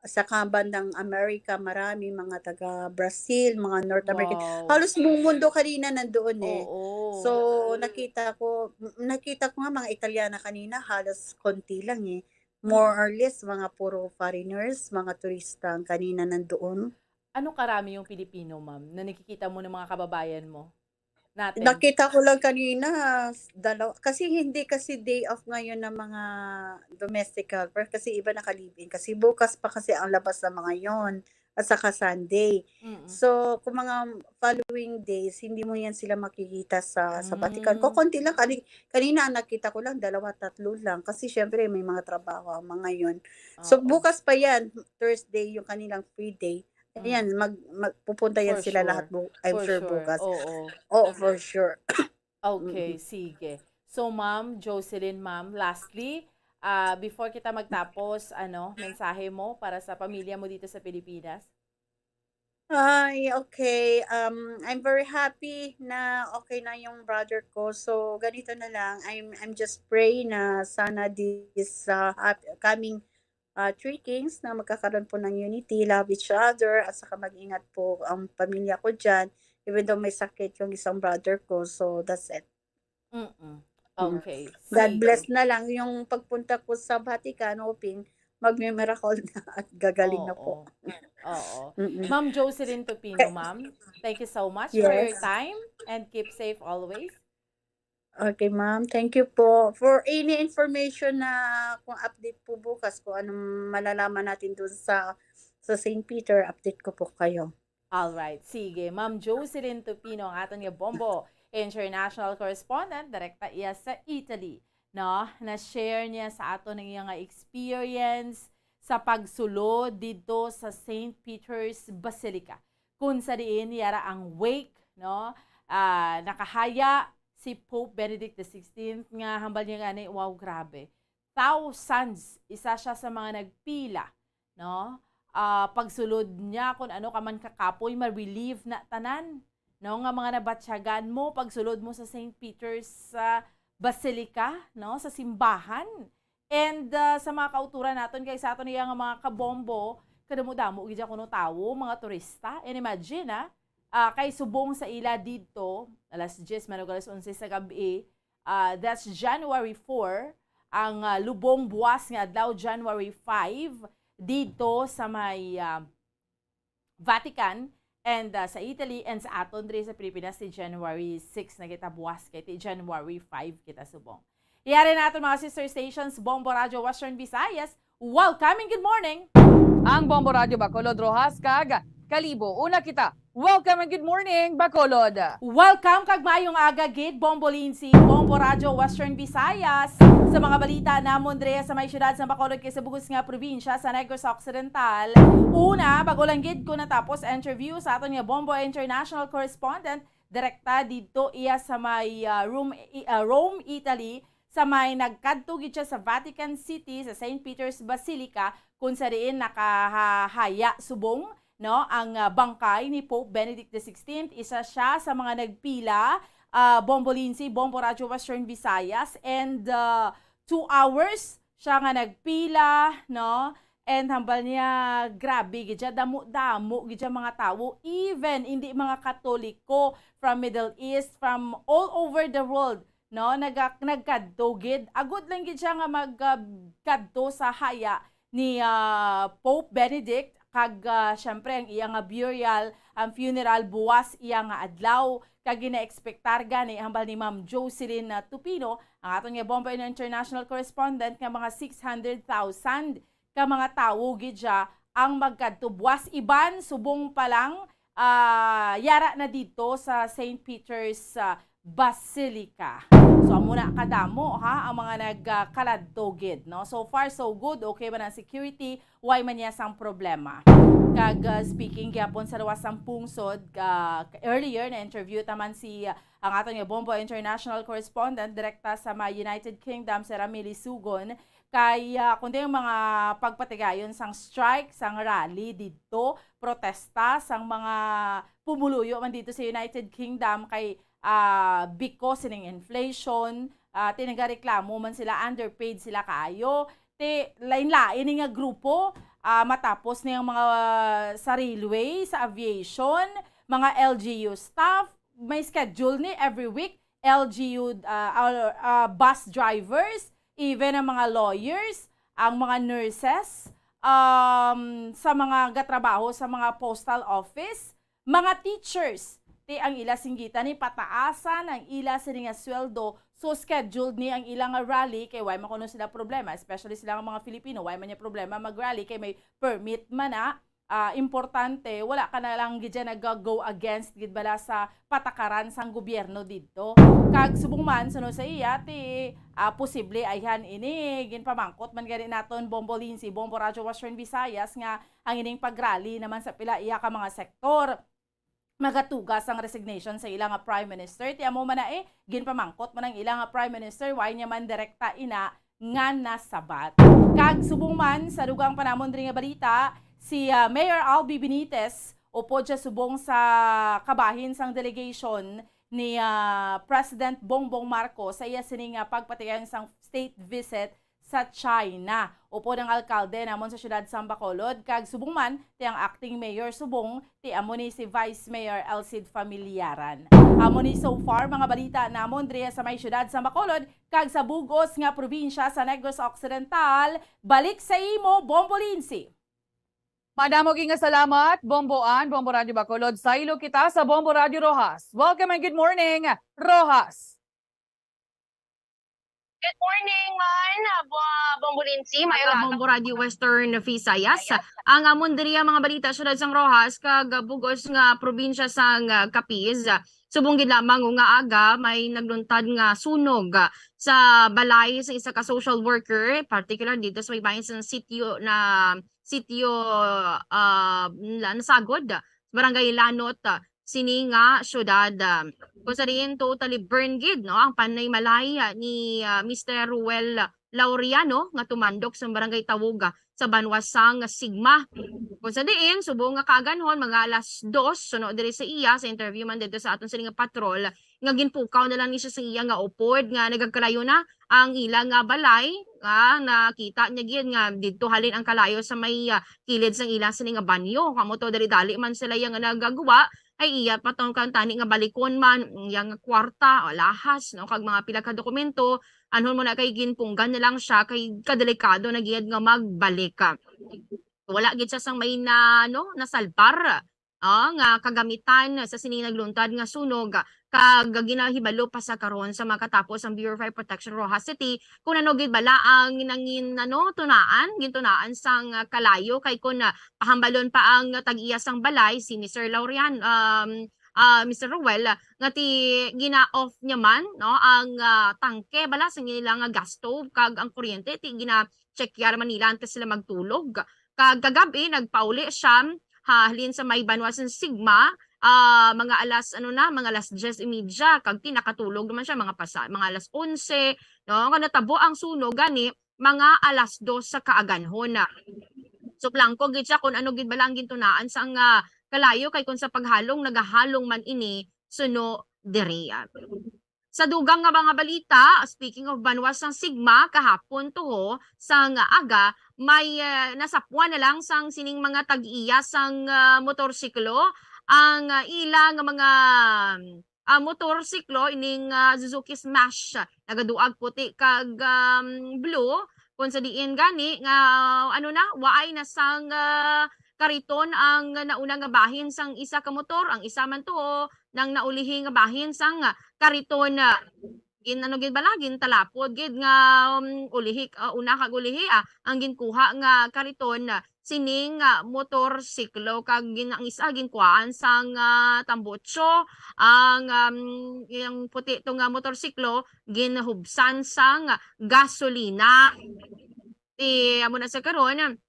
saka bandang America, marami, mga taga Brazil, mga North American. Wow. Halos buong mundo kanina nandoon eh. Oo. So, nakita ko, m-, nakita ko nga mga Italiana kanina, halos konti lang eh. More Mm. or less, mga puro foreigners, mga turista ang kanina nandoon. Ano karami yung Pilipino, ma'am, na nakikita mo ng mga kababayan mo? Natin. Nakita ko lang kanina, s-, dalaw-, kasi hindi kasi day off ngayon ng mga domestic helper, kasi iba naka-live-in, kasi bukas pa kasi ang labas ng mga yon at saka Sunday. Mm. So, kung mga following days, hindi mo yan sila makikita sa, sa Vatican. Mm. Kukunti lang, kani-, kanina ang nakita ko lang, dalawa, tatlo lang, kasi syempre may mga trabaho ang mga yon. So, Oo. bukas pa yan, Thursday, yung kanilang free day. Mm. Ayan, mag-, mag-, pupunta yan For sila lahat sure. bu-, I'm For sure sure. bukas. Oo. Oo, for sure. Okay, Mm-mm. sige. So, Ma'am Jocelyn, ma'am, lastly, ah, before kita magtapos, ano, mensahe mo para sa pamilya mo dito sa Pilipinas? Ay, okay. Um, I'm very happy na okay na yung brother ko. So, ganito na lang. I'm, I'm just praying na sana this, uh, hap-, coming, uh, three kings na magkakaroon po ng unity, love each other, at saka mag-ingat po ang pamilya ko dyan. Even though may sakit yung isang brother ko. So, that's it. Mm-mm. Mm. Okay. God Sige. bless na lang. Yung pagpunta ko sa Vatican, hoping magmi-miracle na at gagaling na po. Oo. Oo. Mm-mm. Ma'am Jocelyn Tupino, Ka- ma'am, thank you so much for your Yes. time and keep safe always. Okay, ma'am. Thank you po. For any information na kung update po bukas, kung anong malalaman natin dun sa, sa Saint Peter, update ko po kayo. Alright, sige. Ma'am Jocelyn Tupino, ang aton nga Bombo International Correspondent, direkta iya sa Italy, no? Na-share niya sa aton ang iya nga experience sa pagsulod didto sa Saint Peter's Basilica, kung sa diin yara ang wake, no? Ah, nakahaya si Pope Benedict the sixteenth nga hambal niya gani, wow, grabe. Thousands, isa siya sa mga nagpila, no? Ah, pagsulod niya, kung ano ka man kakapoy, ma-relieve na tanan, no? Nga mga nabatyagan mo, pagsulod mo sa Saint Peter's, ah, Basilica, no? Sa simbahan. And, ah, sa mga kauturan naton, kay sa aton iya nga mga kabombo, kadamo-damo gid kuno tawo, mga turista. And imagine, ah, ah, kay subong sa ila didto, alas diyes man ug alas onse sa gab-i, ah, that's January four, ang, ah, lubong buwas nga adlaw, January five, didto sa may, ah, Vatican, and, ah, sa Italy, and sa aton diri sa Pilipinas, si January six na kita buwas, kay ti January five kita subong. Yari na aton mga sister stations, Bombo Radyo Western Visayas. Welcome and good morning! Ang Bombo Radyo Bacolod, Roxas, kag Kalibo. Una kita. Welcome and good morning, Bacolod! Welcome kag maayong aga gid, Bombo Lindsay, Bombo Radyo Western Visayas. Sa mga balita namon diri sa may siyudad sa Bacolod kag sa bug-os nga probinsya sa Negros Occidental. Una, bag-o lang gid ko natapos interview sa aton nga Bombo International Correspondent, direkta didto iya sa may, ah, Rome, i-, ah, Rome, Italy, sa may nagkadto gid siya sa Vatican City, sa Saint Peter's Basilica, kung sa diin nakahaya subong, no, ang, ah, bangkay ni Pope Benedict the sixteenth. Isa siya sa mga nagpila, ah, Bombo Lindsay, Bombo Radyo Western Visayas, and, ah, two hours siya nga nagpila, no? And hambal niya, grabe gid siya, damo-damo gid siya mga tawo, even hindi mga Katoliko, from Middle East, from all over the world, no? Naga-, nagkadto gid. Agod lang gid siya nga mag, ah, kadto sa haya ni, ah, Pope Benedict, kag, ah, syempre, ang iya nga burial, ang funeral, buwas iya nga adlaw. Kag ginaekspektar gani, hambal ni Ma'am Jocelyn, ah, Tupino, ang aton nga Bombo International Correspondent, nga mga six hundred thousand ka mga tawo gid siya ang magkadto buwas, iban subong pa lang ah, yara na didto sa Saint Peter's, ah, Basilica. So, amo na kadamo, ha, ang mga nagkaladto gid, no? So far, so good. Okay man ang security, way man niya sang problema. Kag, ah, speaking gyapon sa luwas sang pungsod, ah, earlier na-interview ta man si, ah, ang aton nga Bombo International Correspondent direkta sa may United Kingdom, si Ramili Sugon, kay, ah, kundi ang mga pagpatigayon sang strike, sang rally didto, protesta sang mga pumuluyo man didto sa United Kingdom kay, ah, because sining inflation, ah, ti nagareklamo man sila, underpaid sila kaayo. Ti lain-lain ni nga grupo, ah, matapos ni ang mga sa railway, sa aviation, mga L G U staff, may schedule ni every week, L G U, ah, ah, ah, bus drivers, even ang mga lawyers, ang mga nurses, um, sa mga gatrabaho sa mga postal office, mga teachers, ti ang ila singgitan ni pataasan ang ila sini nga sweldo. So scheduled ni ang ila nga rally kay way man kuno sila problema, especially sila nga mga Filipino, way man niya problema mag-rally kay may permit man na. Ah, importante, wala ka na lang gid dyan nag-go against gid bala sa patakaran sang gobyerno didto. Kag subong man, suno sa iya, ti, ah, posible ayhan ini, ginpamangkot man gani naton Bombo Lindsay, Bombo Radyo Western Visayas, nga ang ining pag-rally naman sa pila iya ka mga sektor, magatuga sang resignation sa ila nga Prime Minister. Ti amo man na, eh, ginpamangkot man ang ila nga Prime Minister, why niya man direkta ina nga nasabat. Kag subong man, sa dugang pa namon diri nga balita, si, ah, Mayor Albi Benitez upod siya subong sa kabahin sang delegation ni, ah, President Bongbong Marcos sa iya sini nga pagpatigayon sang state visit sa China. Upod ang alkalde namon sa siyudad sang Bacolod, kag subong man, ti ang acting mayor subong, ti amo ni si Vice Mayor Elcid Familiaran. Amo ni so far mga balita namon diri sa may siyudad sang Bacolod kag sa bug-os nga probinsya sa Negros Occidental. Balik sa imo, Bombo Lindsay. Madamo gid nga salamat, Bombo Ann, Bombo Radyo Bacolod. Saylo kita sa Bombo Radyo Roxas. Welcome and good morning, Roxas. Good morning, man. Ah, Bo-, Bombo Lindsay, may Mga umaga. Bombo Radyo Western Visayas. Ang amon diri ang mga balita, siyudad sang Roxas, kag bug-os nga probinsya sang, ah, Capiz. Subong gid lamang nga aga, may nagluntad nga sunog, ah, sa balay sa isa ka social worker, particular dito sa may bahin sa sitio na, sitio, ah, la-, nasagod, sa Barangay Lanot, ah, sini nga syudad, ah, kung sa diin totally burned gid, no, ang panaymalay, ah, ni, ah, Mister Ruel Laureano nga tumandok sa Barangay Tawog, ah, sa banwa sang Sigma. Kung sa diin, subong nga kaaganhon, mga alas dos, suno diri sa iya, sa interview man dito sa aton sini nga patrol, nga ginpukaw na lang ni siya sa iya nga upod nga nagagkalayo na ang ila nga balay, nga nakita niya gid nga didto halin ang kalayo sa may, ah, kilid sang ila sini nga banyo. Kamo to, dali-dali man sila yang nagagwa, ay iya pa tong kantani nga balikon man, iya nga kwarta, alahas, no, kag mga pila ka dokumento, anhon mo na kay ginpunggan na lang siya, kay kadelikado na gid nga magbalik. Wala gid siya sang may na, ano, nasalbar, ah, nga kagamitan sa sini nagluntad nga sunog, kag ginahibalo pa sa karon sa makatapos ang Bureau of Fire Protection Roxas City kung ano gid bala ang nangin-, ano, tunaan, gintunaan sang, ah, kalayo, kay kun, ah, pahambalon pa ang tag-iya sang balay, si Mister Laurean, um, ah, Mister Ruel, nga ti gina-off niya man, no, ang, ah, tangke bala sa ila nga gas stove kag ang kuryente ti gina-check man nila antes sila magtulog. Kag kagab-i, nagpauli siya, ha, halin sa may banwa sa Sigma, ah, mga alas, ano na, mga alas diyes y media, kag ti nakatulog naman siya, mga pasa-, mga alas onse, no? Nga natabo ang sunog gani, mga alas dos sa kaaganhon na. So, plangko gid siya kung ano gid bala ang gintunaan sa nga kalayo, kay kung sa paghalong, nagahalong man ini suno diri. Sa dugang nga mga balita, speaking of banwa sang Sigma, kahapon tuho sang aga, may, eh, nasapwan na lang sang sining mga tag-iya sang, ah, motorsiklo ang, ah, ila nga mga, ah, motorsiklo, ining, ah, Suzuki Smash. Nagaduag puti kag, um, blue. Kung sa diin gani nga, ano na, waay na sang, ah, kariton ang nauna nga bahin sang isa ka motor, ang isa man tuo nang naulihi nga bahin sang kariton. gin-, ano gid bala, gintalapod gid nga, um, ulihi, ah, una kag ulihi, ah, ang ginkuha nga kariton, ah, sining, ah, motorsiklo, kag gin-, ang isa ginkuhaan sang, ah, tambutso, ang, um, yung puti to nga motorsiklo ginhubsan sang gasolina. Ti, amo na sa karon,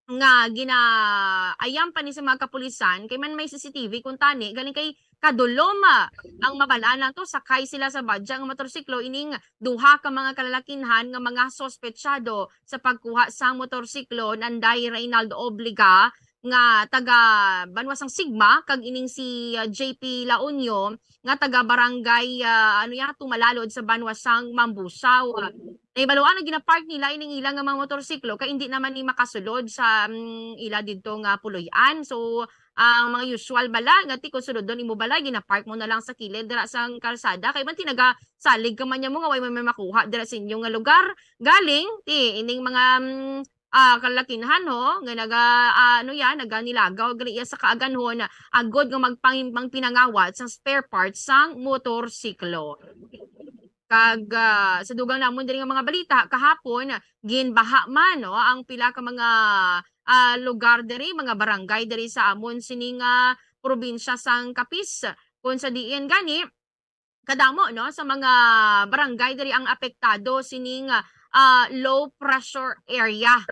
nga ginaayam pa ni sa mga kapulisan, kay man may C C T V kuntani, galing kay kadulom, ah, ang mabal-an lang to, sakay sila sa badya nga motorsiklo, ining duha ka mga kalalakinhan nga mga sospetsado sa pagkuha sang motorsiklo, nanday Reynaldo Obliga nga taga banwa sang Sigma, kag ining si, ah, J P La Union nga taga barangay, ah, ano ya, Tumalalod sa banwa sang Mambusaw. Nahibaluan nga ginapark nila ining ila nga mga motorsiklo kay indi naman ni makasulod sa, mm, ila didto nga puloy-an. So, ang mga usual bala nga ti kung sulodon imo balay, ginapark mo na lang sa kilid dira sang kalsada. Kay man ti nagasalig ka man niya mo nga way may makuha dira sa inyo nga lugar. Galing ti ining mga, mm, ah, kalakinhan, ho, nga naga-, ah, ano yan, naganilagaw gali iya sa kaaganhon, agod nga magpang-, magpinangawat sang spare parts sang motorsiklo. Kag, ah, sa dugang namon diri nga mga balita, kahapon, ginbaha man, no, ang pila ka mga, ah, lugar diri, mga barangay diri sa amon sini nga probinsya sang Capiz. Kung sa diin gani, kadamo, no, sa mga barangay diri ang apektado sining, ah, low pressure area.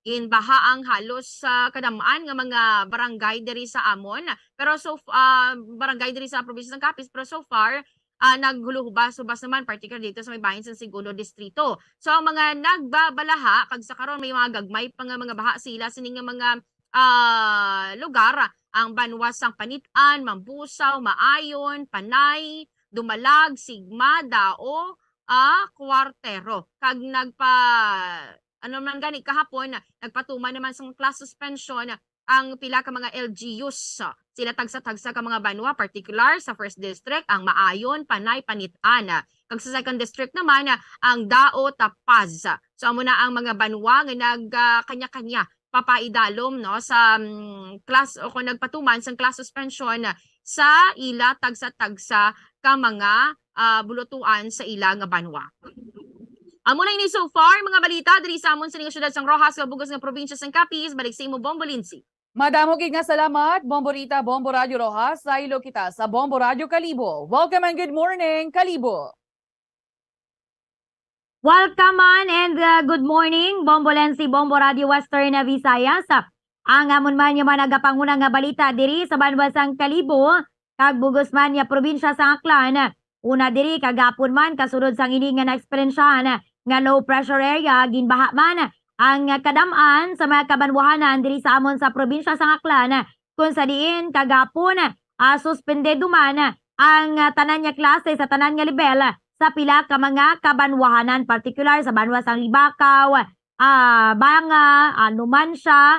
Ginbaha ang halos sa kadam-an nga mga barangay diri sa amon. Pero so f-, ah, barangay diri sa probinsya ng Capiz, pero so far, ah, naghuluhubas-hubas naman, particular dito sa may bahin sa Segundo Distrito. So, ang mga nagbabalaha, kag sa karon may mga gagmay pa nga mga baha sila, sini nga mga, ah, lugar, ang banwa sang Panitan, Mambusaw, Maayon, Panay, Dumalag, Sigma, Dao, ah, Cuartero. Kag nagpa-, ano man gani, kahapon, nagpatuman naman sang class suspension ang pila ka mga L G Us. Sila tagsa-tagsa ka mga banwa, particular sa First District, ang Maayon, Panay, Panitan. Kag sa Second District naman, ang Dao, Tapaz. So, amo na ang mga banwa nga nag, ah, kanya-kanya papaidalom, no, sa, mm, class o kung nagpatuman sang class suspension sa ila tagsa-tagsa ka mga, ah, bulutuan sa ila nga banwa. Amo na ini so far, mga balita diri sa amon sa ning syudad sang Roxas, nga bug-os nga probinsya sang Capiz. Balik sa imo, Bombo Lindsay. Madamo gid nga salamat, Bombo Rita, Bombo Radyo Roxas. Saylo kita sa Bombo Radyo Kalibo. Welcome and good morning, Kalibo. Welcome man and, uh, good morning, Bombo Lensi, Bombo Radio Western Visayas. Ang amon man nga mga nagapanguna nga balita diri sa banwa sang Kalibo, kag bug-os man nga probinsya sang Aklan. Una diri, kagapon man, kasunod sang ini nga naeksperyensyahan nga low pressure area, ginbaha man ang kadam-an sa mga kabanwahanan diri sa amon sa probinsya sang Aklan, kung sa diin kagapon, ah, suspended man ang, ah, tanan nga klase sa tanan nga lebel sa pila ka mga kabanwahanan, partikular sa banwa sang Libacao, ah, Banga, ah, Numancia,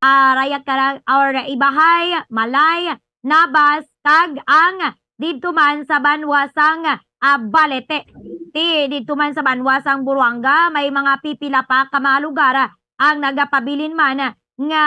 ah, Rayat Kara-, or Ibahay, Malay, Nabas, kag ang didto man sa banwa sang, ah, Balete. Ti, didto man sa banwa sang Buruanga, may mga pipila pa ka mga lugar, ah, ang nagapabilin man nga,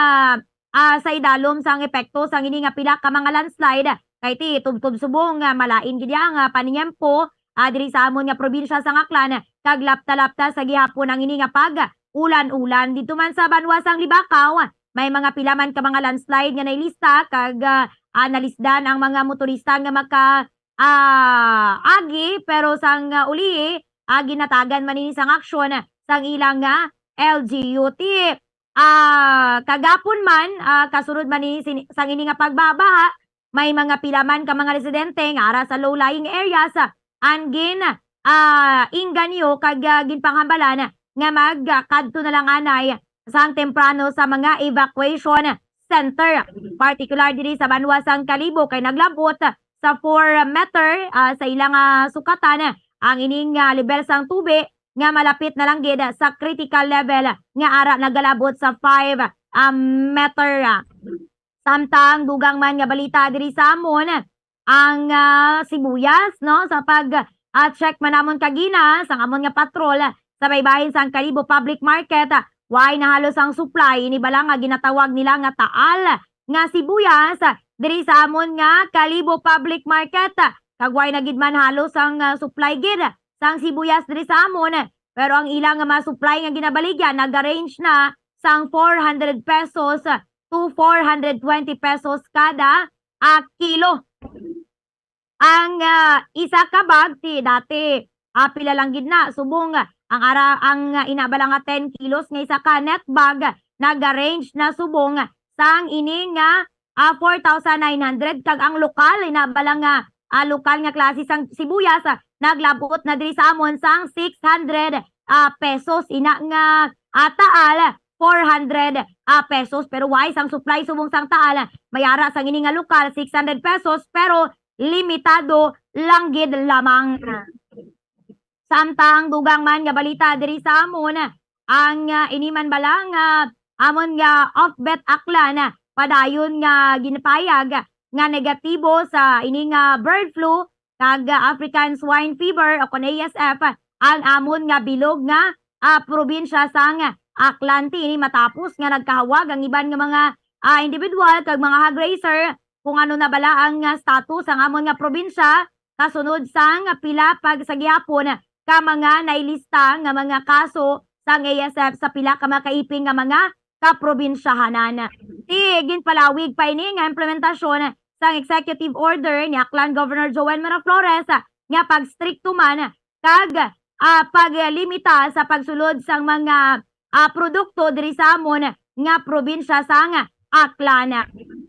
ah, sa idalom sang epekto sang ini nga pila ka mga landslide. Kay ti, tubtob subong nga malain gid ang, ah, paniyempo, ah, diri sa amon nga probinsya sang Aklan, kag lapta-lapta sa gihapon ang ini nga pag-ulan-ulan. Didto man sa banwa sang Libacao, may mga pila man ka mga landslide nga nailista, kag, ah, ah, nalisdan ang mga motorista nga maka, ah, agi, pero sang, ah, uli, ah, ginatagan man ini sang aksyon sang ilang, ah, L G U. Ti, ah, kagapon man, ah, kasunod man ini sini-, sang ini nga pagbabaha, may mga pila man ka mga residente nga ara sa low-lying areas, ah, ang gin-, ah, inganyo kag, ah, ginpanghambalan nga mag, ah, kadto na lang anay sang temprano sa mga evacuation center, partikular diri sa banwa sang Kalibo, kay naglabot sa four meter, ah, sa ilang, ah, sukatan ang ining, ah, lebel sang tubig nga malapit na lang gid sa critical level nga ara nagalabot sa five, ah, meter. Samtang dugang man nga balita diri sa amon, ang, ah, sibuyas, no, sa pag, ah, check man namon kagina sang amon nga patrol sa baybayin sang Kalibo Public Market, ah, way na halos ang supply ini bala nga ginatawag nila nga taal nga sibuyas, ah, diri sa amon nga Kalibo Public Market, ah, kag way na gid man halos ang, ah, supply gid sang sibuyas diri sa amon, pero ang ila nga mga supply nga ginabaligya naga-range na sang four hundred pesos to four hundred twenty pesos kada, ah, kilo. Ang, ah, isa ka bag ti dati, ah, pila lang gid na, subong, ah, ang ara-, ang, ah, ina bala nga ten kilos nga isa ka net bag, naga-range na subong sang ini nga, ah, four thousand nine hundred, kag ang lokal, ina bala nga, ah, lokal nga klase sang sibuyas, ah, naglabot na diri sa amon sang six hundred, ah, pesos, ina nga, ah, taal, four hundred, ah, pesos. Pero why sang supply subong sang taal, may ara sang ini nga lokal, six hundred pesos, pero limitado lang gid lamang. Samtang dugang man nga balita diri sa amon, ang, ah, ini man bala nga amon nga Ofbet Aklan, ah, padayon nga ginpahayag nga negatibo sa ini nga bird flu kag, ah, African Swine Fever o kon A S F ang amon nga bilog nga, ah, probinsya sang Aklan. Ti ini matapos nga nagkahawag ang iban nga mga, ah, individual kag mga hog raiser kung ano na bala ang, ah, status sang amon nga probinsya kasunod sang pila pag sa gihapon ka mga nailista nga mga kaso sang A S F sa pila ka mga kaiping nga mga kaprobinsyahanan. Ti ginpalawig pa ini nga implementasyon sang executive order ni Aklan Governor Joel Miraflores nga pagstrikto man kag, ah, paglimita sa pagsulod sang mga, ah, produkto diri sa amon nga probinsya sang Aklan.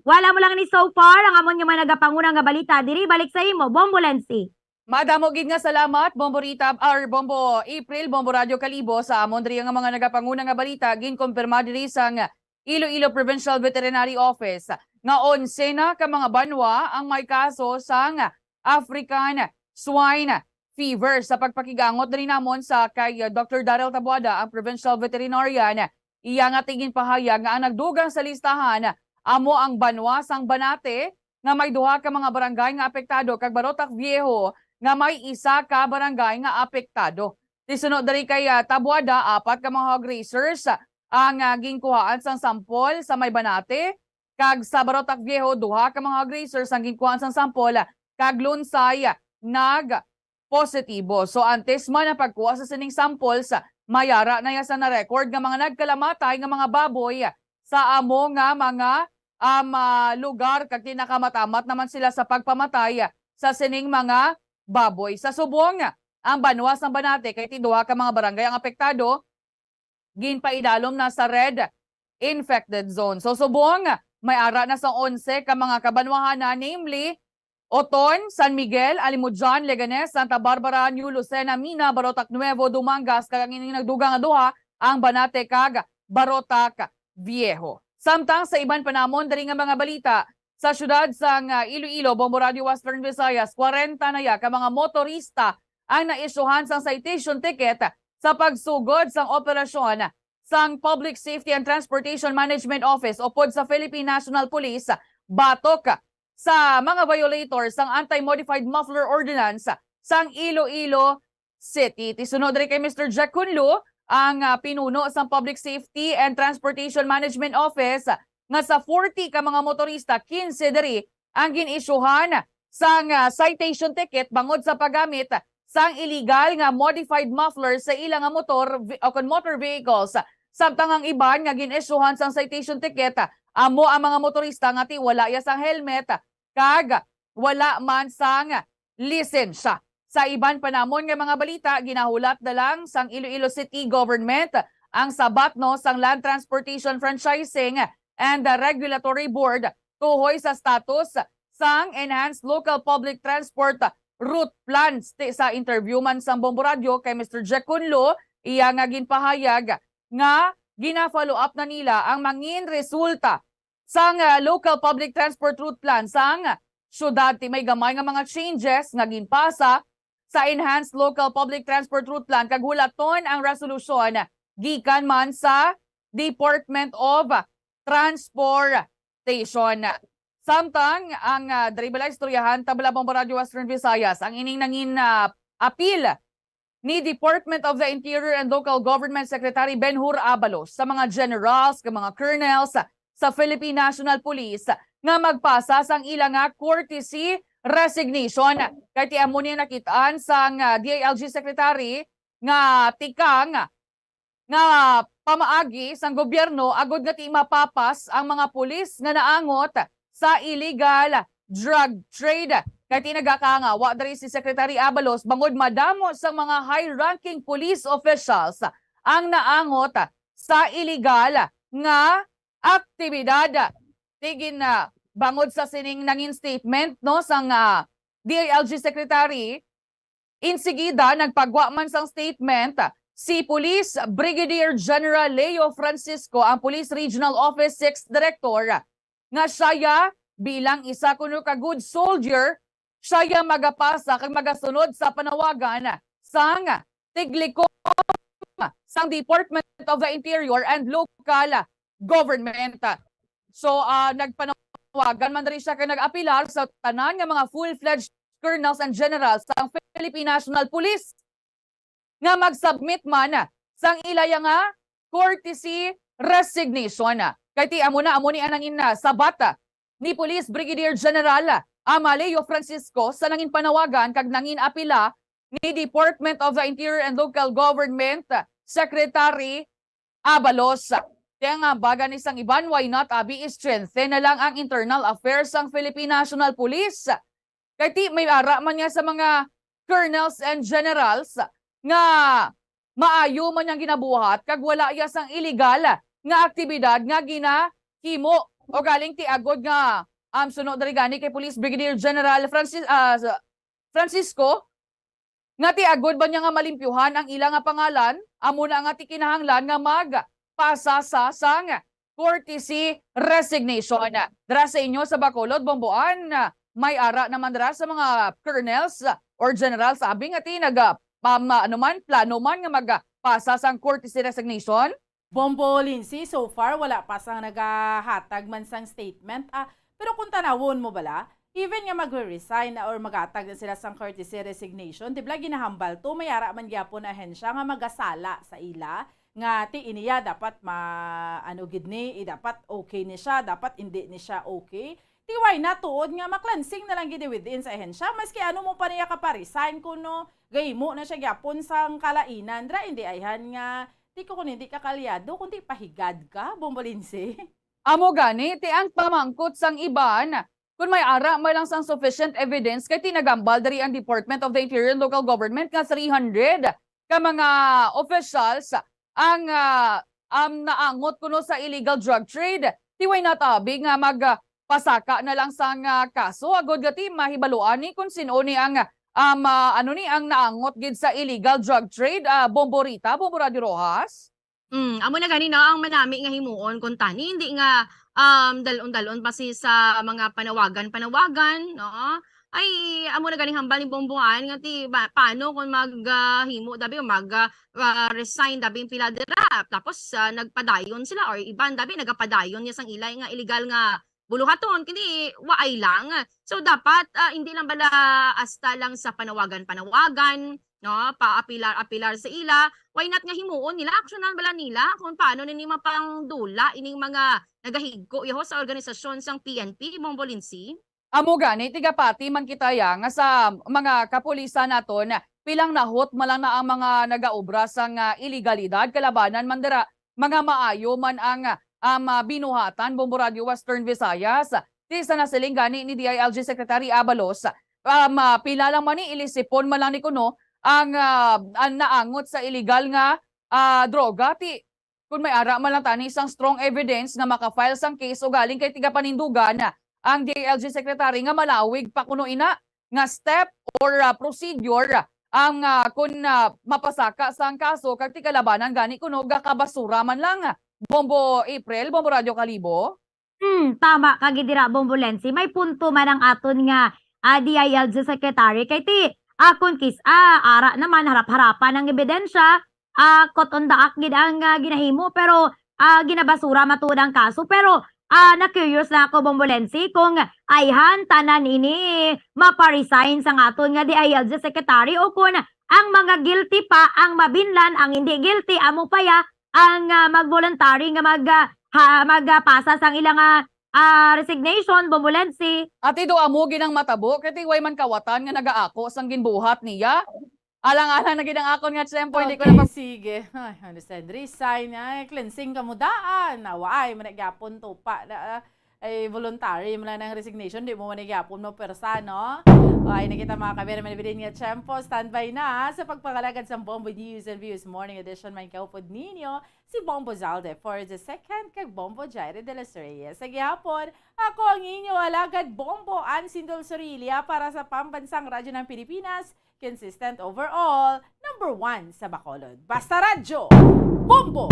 Wala mo lang ni so far ang amon nga mga nagapanguna nga balita diri. Balik sa imo, Bombo Lensi. Madamo gid nga salamat, Bombo Rita, or Bombo April, Bombo Radyo Kalibo, sa amon diri nga mga nagapanguna nga balita. Ginkumpirma diri sang Iloilo Provincial Veterinary Office nga onse na ka mga banwa ang may kaso sang African Swine Fever. Sa pagpakigangot diri namon sa kay, uh, Doctor Daryl Tabuada, ang provincial veterinarian, iya nga ti ginpahayag nga ang nagdugang sa listahan amo ang banwa sang Banate nga may duha ka mga barangay nga apektado kag Barotac Viejo nga may isa ka barangay nga apektado. Ti suno diri kay, ah, Tabuada, apat ka mga hog raisers ang, ah, ginkuhaan sang sampol sa may Banate, kag sa Barotac Viejo, duha ka mga hog raisers ang ginkuhaan sang sampol, kag Lunsay nag positibo. So, antes man ang pagkuha sa sining samples, may ara na ya sa na-record nga mga nagkalamatay nga mga baboy sa amo nga mga, um, ah, lugar, kag ti nakamatamat naman sila sa pagpamatay sa sining mga baboy. Sa subong, ang banwa sang Banate kay ti duha ka mga barangay ang apektado, ginpaidalom na sa red infected zone. So, subong, may ara na sa onse ka mga kabanwahanan, namely, Oton, San Miguel, Alimodian, Leganes, Santa Barbara, New Lucena, Mina, Barotac Nuevo, Dumangas, kag ang ining nagdugang nga duha, ang Banate kag Barotac Viejo. Samtang sa iban pa namon diri nga mga balita, sa siyudad sang, ah, Iloilo, Bombo Radio Western Visayas, kwarenta na ya ka mga motorista ang naisyuhan sang citation ticket sa pagsugod sang operasyon sang Public Safety and Transportation Management Office, upod sa Philippine National Police, batok sa mga violator sang Anti-Modified Muffler Ordinance sang Iloilo City. Ti suno diri kay Mister Jack Kunlu, ang, ah, pinuno sang Public Safety and Transportation Management Office, nga sa forty ka mga motorista, quince diri ang gin-isyuhan sang, ah, citation ticket bangod sa paggamit sang illegal nga modified muffler sa ila nga motor vi-, o kon motor vehicles. Samtang ang iban nga gin-isyuhan sang citation ticket, amo ang mga motorista nga ti wala ya sang helmet kag wala man sang lisensya. Sa iban pa namon nga mga balita, ginahulat na lang sang Iloilo City Government ang sabatno sang Land Transportation Franchising and Regulatory Board tuhoy sa status sang Enhanced Local Public Transport Route Plans. Ti sa interview man sang Bombo Radio kay Mister Jack Kunlo, iya nga ginpahayag nga gina-follow up na nila ang mangin resulta sang, ah, Local Public Transport Route Plan sang siyudad. Ti may gamay nga mga changes nga ginpasa sa Enhanced Local Public Transport Route Plan kag hulaton ang resolusyon gikan man sa Department of Transportation. Samtang ang, ah, diri bala istoryahan ta bala, Bombo Radio Western Visayas, ang ining nangin, ah, apil ni Department of the Interior and Local Government Secretary Ben-Hur Abalos sa mga generals kag mga colonels sa Philippine National Police nga magpasa sang ila nga courtesy resignation. Kay ti amo niya nakitaan sang, ah, D I L G Secretary nga tikang nga pamaagi sang gobyerno agud nga ti mapapas ang mga pulis nga naangot sa illegal drug trade. Kay ti nagakangawa diri si Secretary Abalos bangod madamo sang mga high-ranking police officials ang naangot sa illegal nga aktibidad. Ti gin, ah, bangod sa sining nangin statement, no, sang, ah, D I L G Secretary, insigida nagpagwa man sang statement si Police Brigadier General Leo Francisco, ang Police Regional Office Sixth Director, nga siya bilang isa kuno ka good soldier, siya magapasa kag magasunod sa panawagan sang tiglikom sang Department of the Interior and Local Government. So, ah, nagpanawagan man diri siya kag nag-apilar sa tanan nga mga full-fledged colonels and generals sang Philippine National Police nga mag-submit man sang ilaya nga courtesy resignation. Kay ti amo na, amo ni ang nangin, ah, sabat, ah, ni Police Brigadier General, ah, Amaleo Francisco sa nangin panawagan kag nangin apila ni Department of the Interior and Local Government, ah, Secretary Abalos. Kaya nga, baga ni sang iban, why not abi i-strengthen na lang ang internal affairs sang Philippine National Police? Kay ti may ara man niya sa mga colonels and generals nga maayo man niyang ginabuhat kag wala iya sang illegal nga aktibidad nga ginahimo. O galing ti agod nga, um, suno diri gani kay Police Brigadier General Francis, ah, Francisco, nga ti agod ba niya nga malimpyuhan ang ila nga pangalan, amo na nga ti kinahanglan nga magpasa sa sang courtesy resignation. Dira sa inyo sa Bacolod, Bomboan, may ara naman dira sa mga colonels or generals, abi nga ti nag, ah, pa-, ma-, ano man, plano man nga magpasa sang courtesy resignation? Bombo Lindsay, so far, wala pa sang nagahatag man sang statement. Ah, pero kung tanawon mo bala, even nga magre-resign na or maghatag na sila sang courtesy resignation, di bala ginahambal to, may ara man gyapon ahensya nga magasala sa ila, nga ti iniya dapat ma-, ano gid ni, eh, dapat okay ni siya, dapat hindi ni siya okay. Ti why not, tuod nga maklansing na lang gid within sa ahensya, maski ano mo pa niya kaparesign kuno, gahimo na siya gyapon sang kalainan, ra, hindi ayhan nga, ti ko kun hindi ka kalyado, kundi pahigad ka, Bombo Lindsay. Amo gani, ti ang pamangkot sang iban, kun may ara man lang sang sufficient evidence, kay ti nagambal diri ang Department of the Interior and Local Government nga three hundred ka mga officials ang, ah, um, naangot kuno sa illegal drug trade. Ti why not abi nga mag, ah, pasaka na lang sang, ah, kaso agod nga ti mahibaluan ni kung sin-o ni ang, um, ah, ano ni ang naangot gid sa illegal drug trade, ah, Bombo Rita, Bombo Radyo Rojas? Mm, amo na gani, no, ang manami nga himuon, kung tani, hindi nga, um, dalon-dalon pa si sa mga panawagan-panawagan, no? Ay, amo na gani hambal ni Bomboan nga ti ba, paano kung mag, ah, himo dabi o mag, ah, ah, resign dabi yung pila dira. Tapos, ah, nagpadayon sila or iban dabi nagapadayon niya sang ilay nga illegal nga buluhaton, kini waay lang. So, dapat, ah, hindi lang bala hasta lang sa panawagan-panawagan, no? Paapilar-apilar sa ila. Why not nga himuon nila, aksyonan bala nila kung paano nini mapangdula ining mga nagahigko yaho sa organisasyon sang P N P, Bombo Lindsay? Amo gani, tigapati man kita ya nga sa mga kapulisan naton, pilang nahot man lang na ang mga nagaobra sang, ah, ilegalidad, kalabanan man dira, mga maayo man ang, um, ah, binuhatan, Bombo Radyo Western Visayas. Ti sa nasiling gani ni D I L G Secretary Abalos, um, ah, pila lang man ni ilisipon man lang ni kuno ang, ah, ang naangot sa illegal nga, ah, droga. Ti kun may ara man lang tani sang strong evidence nga maka-file sang case ugaling kay tigapanindugan ang D I L G secretary nga malawig pa kuno ina nga step or, ah, procedure ang, ah, kun, ah, mapasaka sang kaso kag ti kalabanan gani kuno gakabasura man lang. Bombo April, Bombo Radyo Kalibo. Hmm, tama ka gid dira, Bombo Lency. May punto man ang aton nga, ah, D I L G secretary. Kay ti, ah, kun kis-, ah, ara naman, harap-harapan ang ebidensya, ah, caught on the act gid ang, ah, ginahimo, pero, ah, ginabasura matuod ang kaso. Pero, ah, na-curious na ako, Bombo Lency, kung ayhan tanan ini mapa-resign sang aton nga D I L G secretary o kun ang mga guilty pa ang mabinlan, ang hindi guilty, amo pa ya ang, ah, mag-voluntary nga mag, ah, ha, magpasa sang ila nga, ah, resignation, Bombolensi. Ati do amo ginang matabo, kay ti way man kawatan nga nagaako sang ginbuhat niya. Alang-alang na gid ang akon nga tiyempo, hindi ko Okay, na pa sige. Ay, ano, send, resign. Ay, cleansing ka mo daan. Nawa, ay, man gyapon to pa. Na, ay, voluntary mo lang ng resignation, di mo man gyapon mo pwersa, no? O, ay, na kita, mga kabiyaan, man bidin nga tiyempo. Standby na sa pagpangalagad sa Bombo News and Views Morning Edition. May kaupod ninyo si Bombo Zalde for the second kag Bombo Jaire de los Reyes. Sa gihapon, ako ang inyo alagad, Bombo Ansin Dulzurilia, para sa Pambansang Radyo ng Pilipinas, consistent overall, number one sa Bacolod. Basta Radyo, Bombo!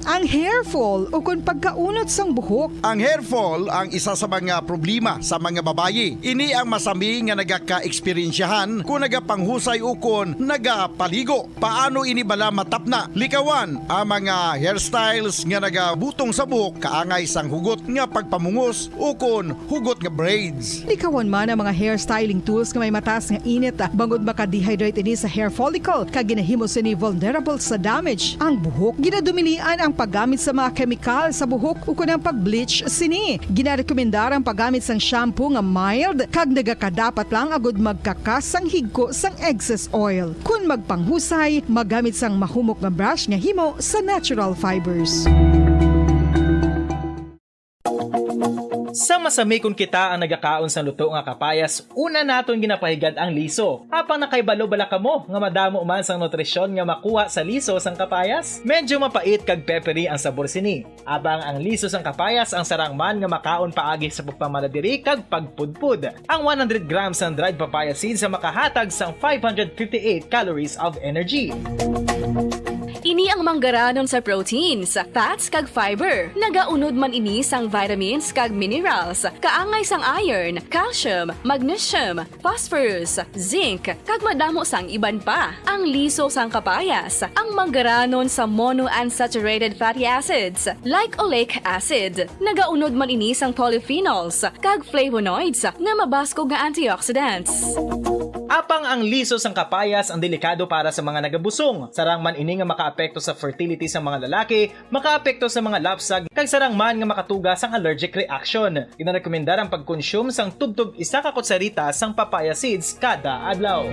Ang hair fall ukon pagkaunot sang buhok. Ang hair fall ang isa sa mga problema sa mga babayi. Ini ang masami nga nagaka-eksperyensyahan kon nagapanghusay ukon nagapaligo. Paano ini bala matapna? Likawan ang mga hairstyles nga nagabutong sa buhok kaangay sang hugot nga pagpamungos ukon hugot nga braids. Likawan man ang mga hair styling tools nga may mataas nga init, ah, bangod maka-dehydrate ini sa hair follicle, kag ginahimo sini vulnerable sa damage ang buhok. Ginadumilian ang paggamit sa mga kemikal sa buhok ukon ang pag-bleach sini. Ginarekomendar ang paggamit sang shampoo nga mild kag nagakadapat lang agud magkakas sang higko sang excess oil. Kon magpanghusay, maggamit sang mahumok nga brush nga himo sa natural fibers. Sa masami kon kita ang nagakaon sang luto nga kapayas, una naton ginapahigad ang liso. Apang nakahibalo bala kamo nga madamo man sang nutrisyon nga makuha sa liso sang kapayas? Medyo mapait kag peppery ang sabor sini. Apang ang liso sang kapayas ang sarang man nga makaon paagi sa pagpamaladiri kag pagpudpod. Ang one hundred grams sang dried papaya seeds ang makahatag sang five hundred fifty-eight calories of energy. Ini ang manggaranon sa proteins, fats, kag fiber. Nagaunod man ini sang vitamins kag minerals, kaangay sang iron, calcium, magnesium, phosphorus, zinc, kag madamo sang iban pa. Ang liso sang kapayas, ang manggaranon sa monounsaturated fatty acids, like oleic acid. Nagaunod man ini sang polyphenols kag flavonoids nga mabaskog nga antioxidants. Apang ang liso sang kapayas ang delikado para sa mga nagabusong. Sarang man ini nga makaapekto sa fertility sa mga lalaki, makaapekto sa mga lapsag, kag sarang man nga makatuga sang allergic reaction. Ginarekomendar ang pagkonsume sang tubtob isa ka kutsarita sang papaya seeds kada adlaw.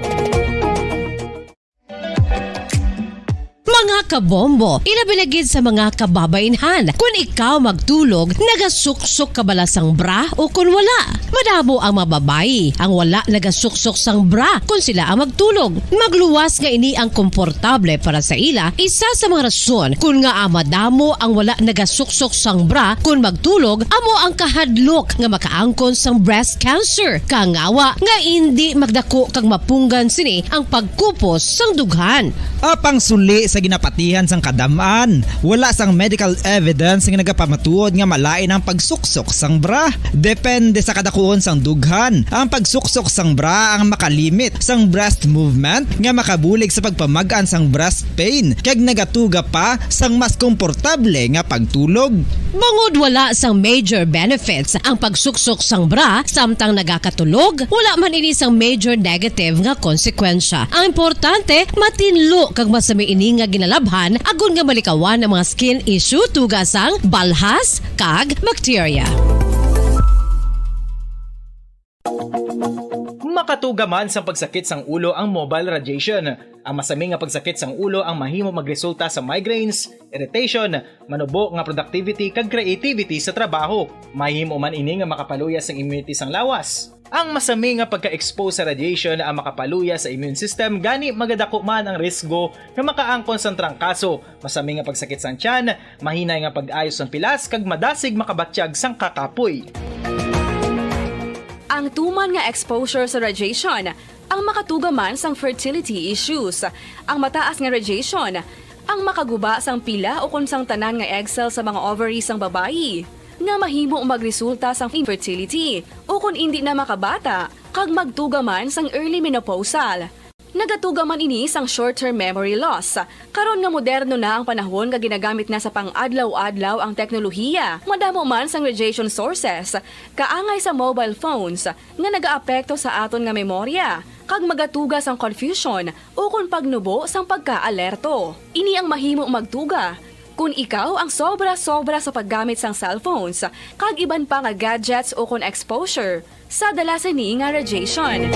Mga kabombo, ilabi na gid sa mga kababainhan, kun ikaw magtulog, nagasuksok ka bala sang bra o kun wala? Madamo ang mga babayi ang wala nagasuksok sang bra kun sila ang magtulog. Magluwas nga ini ang komportable para sa ila, isa sa mga rason kun ngaa madamo ang wala nagasuksok sang bra kun magtulog amo ang kahadlok nga makaangkon sang breast cancer, kangawa nga indi magdako kag mapunggan sini ang pagkupos sang dughan. Apang suli sa ginapatihan sang kadam-an, wala sang medical evidence nga nagapamatuod nga malain ang pagsuksok sang bra. Depende sa kadakuon sang dughan, ang pagsuksok sang bra ang makalimit sang breast movement nga makabulig sa pagpamag-an sang breast pain kag nagatuga pa sang mas komportable nga pagtulog. Bangod wala sang major benefits ang pagsuksok sang bra samtang nagakatulog, wala man ini sang major negative nga konsekwensya. Ang importante, matinlo kag masami ini nga ginalabhan agod nga malikawan ang mga skin issue tuga sang balhas kag bakterya. Makatuga man sang pagsakit sang ulo ang mobile radiation. Ang masami nga pagsakit sang ulo ang mahimo magresulta sa migraines, irritation, manubo nga productivity, kag creativity sa trabaho. Mahimo man ini nga makapaluya sang immunity sang lawas. Ang masami nga pagka-expose sa radiation ang makapaluya sa immune system, gani magadako man ang risgo nga makaangkon sang trangkaso, masami nga pagsakit sang tiyan, mahinay nga pag-ayo sang pilas, kag madasig makabatyag sang kakapoy. Ang tuman nga exposure sa radiation ang makatuga man sang fertility issues. Ang mataas nga radiation ang makaguba sang pila ukon sang tanan nga egg cell sa mga ovary sang babayi, nga mahimo magresulta sang infertility ukon indi na makabata kag magtuga man sang early menopausal. Nagatuga man ini sang short-term memory loss. Karon nga moderno na ang panahon nga ginagamit na sa pang-adlaw-adlaw ang teknolohiya, madamo man sang radiation sources, kaangay sa mobile phones, nga nagaapekto sa aton nga memorya, kag magatuga sang confusion ukon pagnubo sang pagkaalerto. Ini ang mahimo magtuga Kon ikaw ang sobra-sobra sa paggamit sang cellphones kag iban pa nga gadgets ukon exposure sa dala sini nga radiation.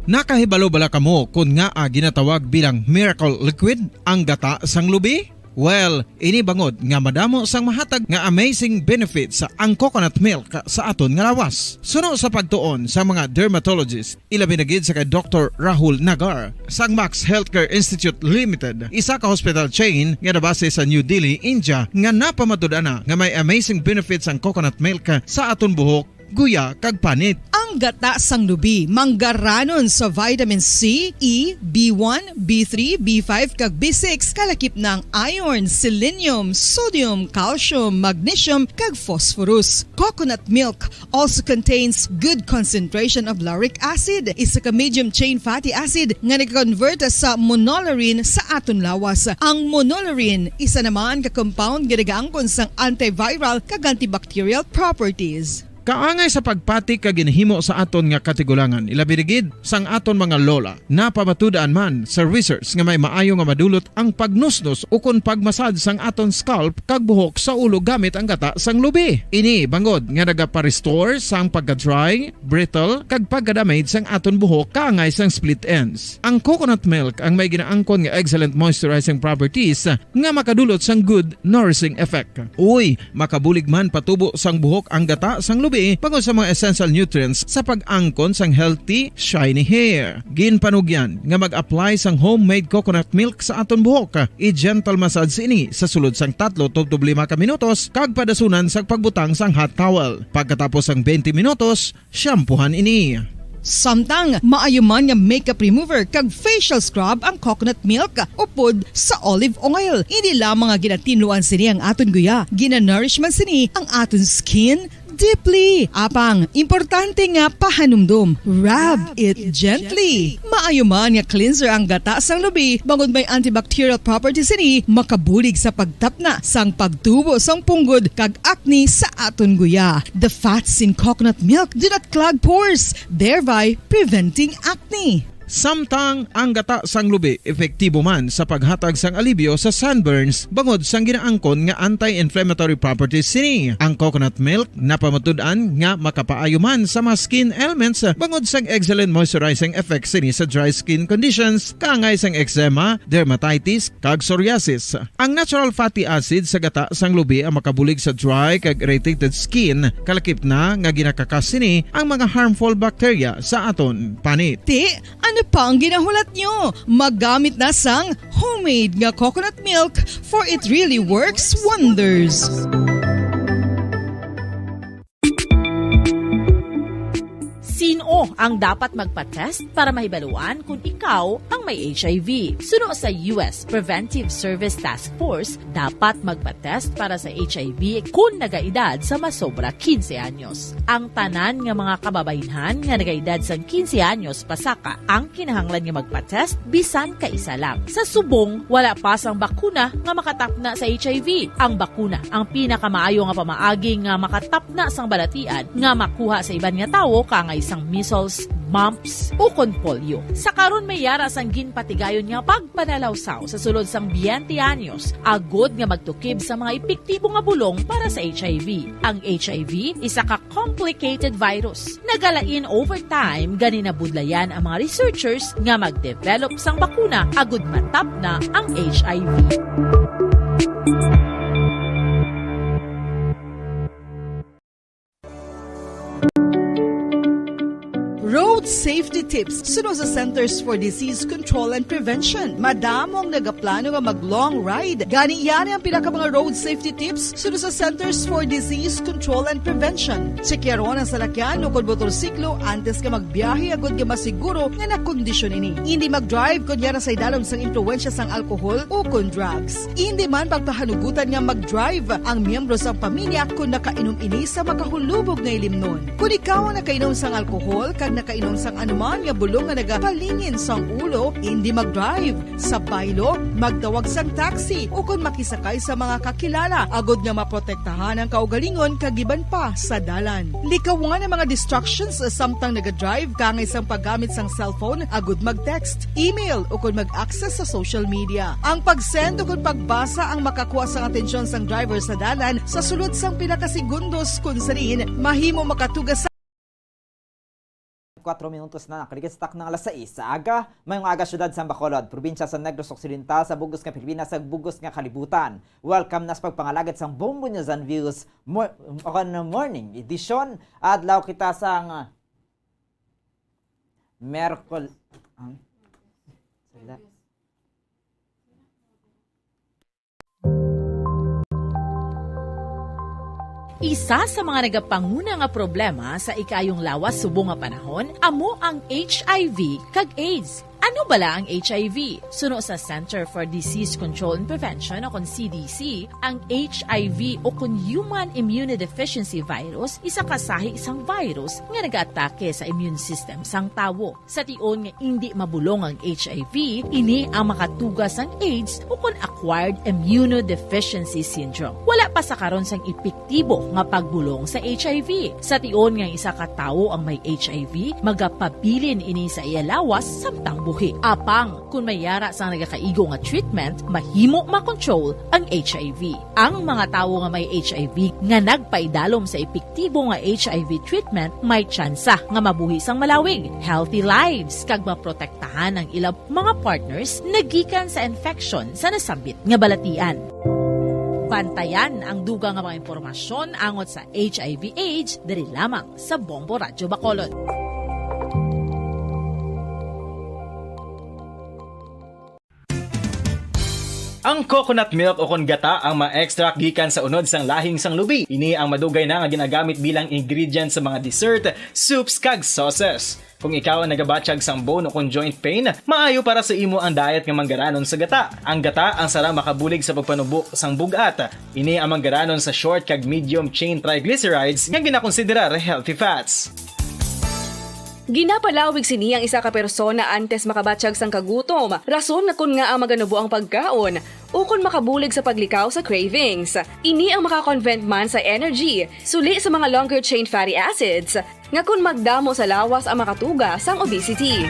Nakahibalo bala kamo kon ngaa ginatawag bilang miracle liquid ang gata sang lubi? Well, ini bangod nga madamo sang mahatag nga amazing benefits ang coconut milk sa aton nga lawas. Suno sa pagtuon sa mga dermatologist, ilabi na gid sa kay Doktor Rahul Nagar sang Max Healthcare Institute Limited, isa ka hospital chain nga nabase sa New Delhi, India, nga napamatud-an na nga may amazing benefits ang coconut milk sa aton buhok, guya, kag panit. Ang gata sang lubi manggaranon sa vitamin C, E, B one, B three, B five, kag B six, kalakip na ang iron, selenium, sodium, calcium, magnesium, kag phosphorus. Coconut milk also contains good concentration of lauric acid, isa ka medium chain fatty acid nga nag-convert sa monolaurin sa aton lawas. Ang monolaurin, isa naman ka compound nga nagaangkon sang antiviral kag antibacterial properties. Kaangay sa pagpati kag ginhimo sa aton nga katigulangan, ilabi na gid sang aton mga lola. Napamatud-an man sa research nga may maayo nga madulot ang pagnusnos ukon pagmasad sang aton scalp kag buhok sa ulo gamit ang gata sang lubi. Ini bangod nga nagapa-restore sang pagka-dry, brittle, kag pagka-damage sang aton buhok kaangay sang split ends. Ang coconut milk ang may ginaangkon nga excellent moisturizing properties nga makadulot sang good nourishing effect. Uy, makabulig man patubo sang buhok ang gata sang lubi bangod sa mga essential nutrients sa pag-angkon sang healthy, shiny hair. Ginpanugyan nga mag-apply sang homemade coconut milk sa aton buhok. I-gentle massage ini sa sulod sang tatlo tubtob lima ka minutos kag padasunan sa pagbutang sang hot towel. Pagkatapos sang twenty minutos, shampoohan ini. Samtang maayo man nga makeup remover kag facial scrub ang coconut milk upod sa olive oil. Hindi lamang nga ginatinluan sini ang aton guya, ginanourish man sini ang aton skin deeply. Apang, importante nga pahanumdom, rub it gently. Maayo man nga cleanser ang gata sang lubi, bangod may antibacterial properties sini, makabulig sa pagtapna sang pagtubo sang punggod kag acne sa aton guya. The fats in coconut milk do not clog pores, thereby preventing acne. Samtang ang gata sang lubi epektibo man sa paghatag sang alibyo sa sunburns bangod sang ginaangkon nga anti-inflammatory properties sini. Ang coconut milk napamatud-an nga makapaayo man sa mga skin ailments bangod sang excellent moisturizing effects sini sa dry skin conditions, kaangay sang eczema, dermatitis, kag psoriasis. Ang natural fatty acid sa gata sang lubi ang makabulig sa dry kag irritated skin, kalakip na nga ginakakas sini ang mga harmful bacteria sa aton panit. Ti, ano pa ang ginahulat nyo? Maggamit na sang homemade nga coconut milk, for it really works wonders. Sino ang dapat magpa-test para mahibaluan kung ikaw ang may H I V? Suno sa U S Preventive Service Task Force, dapat magpa-test para sa H I V kung nagaedad sa masobra quince anyos. Ang tanan nga mga kababaynhan nga nagaedad sang quince anyos pasaka ang kinahanglan nga magpa-test bisan kaisa lang. Sa subong, wala pa sang bakuna nga makatapna sa H I V. Ang bakuna ang pinakamaayo nga pamaagi nga makatapna sang balatian nga makuha sa iban nga tawo, kaangay sang measles, mumps, ukon polio. Sa karon, may yara sang ginpatigayon nga pagpanalawsaw sa sulod sang twenty anyos, agod nga magtukib sa mga epektibo nga bulong para sa H I V. Ang H I V isa ka complicated virus. Nagalain over time, gani nabudlayan ang mga researchers nga mag-develop sang bakuna agud matapna ang H I V. Road safety tips suno sa Centers for Disease Control and Prevention. Madamo ang nagaplano nga mag-long ride. Gani, yari ang pila ka mga road safety tips suno sa Centers for Disease Control and Prevention. Tsekyaron ang salakyan ukon motorsiklo antes nga magbiyahe agud nga masiguro nga nakondisyon ini. Indi mag-drive kon yara sa idalom sang impluwensya sang alkohol ukon drugs. Indi man pagpahanugutan nga mag-drive ang miyembro sang pamilya kon nakainom ini sa makahulubog nga ilimnon. Kon ikaw ang nakainom sang alkohol kag nakainom Sang anuman nga bulong nga nagapalingin sang ulo, indi mag-drive. Sa baylo, magtawag sang taxi ukon makisakay sa mga kakilala agod nga maprotektahan ang kaugalingon kag iban pa sa dalan. Likawan ang mga distractions samtang naga-drive, kaangay sang paggamit sang cellphone agud mag-text, email, ukon mag-access sa social media. Ang pag-send ukon pagbasa ang makakuha sang atensyon sang driver sa dalan sa sulod sang pila ka segundos, kun sa diin mahimo makatuga sa Kwatro minutos na nakaligid sa takna nga alas sais sa aga. Maayong aga, siyudad sang Bacolod, probinsya sa Negros Occidental, sa bug-os nga Pilipinas, sa bug-os nga kalibutan. Welcome na sa pagpangalagad sang Bombo News and Views mor-, o kan morning edition. Adlaw kita sang Merkul-, ang, sala-, Isa sa mga nagapanguna nga problema sa ikaayong lawas subong nga panahon amo ang H I V kag AIDS. Ano bala ang H I V? Suno sa Center for Disease Control and Prevention o kon C D C, ang H I V o kon Human Immunodeficiency Virus isa ka sahi sang virus nga nagaatake sa immune system sang tawo. Sa tion nga indi mabulong ang H I V, ini ang makatuga sang AIDS o kon acquired immunodeficiency syndrome. Wala pa sa karon sang epektibo nga pagbulong sa H I V. Sa tion nga isa ka tawo ang may H I V, magapabilin ini sa iya lawas samtang buhi. Apang, kun may yara sang nagakaigo nga treatment, mahimo makontrol ang H I V. Ang mga tawo nga may H I V nga nagpaidalom sa epektibo nga H I V treatment may tsansa nga mabuhi sang malawig, healthy lives, kag maprotektahan ang ila mga partners nagikan sa infection sa nasambit nga balatian. Bantayan ang dugang nga mga impormasyon angot sa H I V AIDS diri lamang sa Bombo Radyo Bacolod. Ang coconut milk o kon gata ang ma-extract gikan sa unod sang lahing sang lubi. Ini ang madugay na nga ginagamit bilang ingredient sa mga dessert, soups, kag sauces. Kung ikaw ang nagabatyag sang bone o kon joint pain, maayo para sa imo ang diet nga manggaranon sa gata. Ang gata ang sara makabulig sa pagpanubo sang bug-at. Ini ang manggaranon sa short kag medium chain triglycerides nga ginakonsiderar healthy fats. Ginapalawig sini ang isa ka persona antes makabatyag sang kagutom, rason nga kon ngaa maganubo ang pagkaon, ukon makabulig sa paglikaw sa cravings. Ini ang makakonvert man sa energy, suli sa mga longer chain fatty acids, nga kon magdamo sa lawas ang makatuga sang obesity.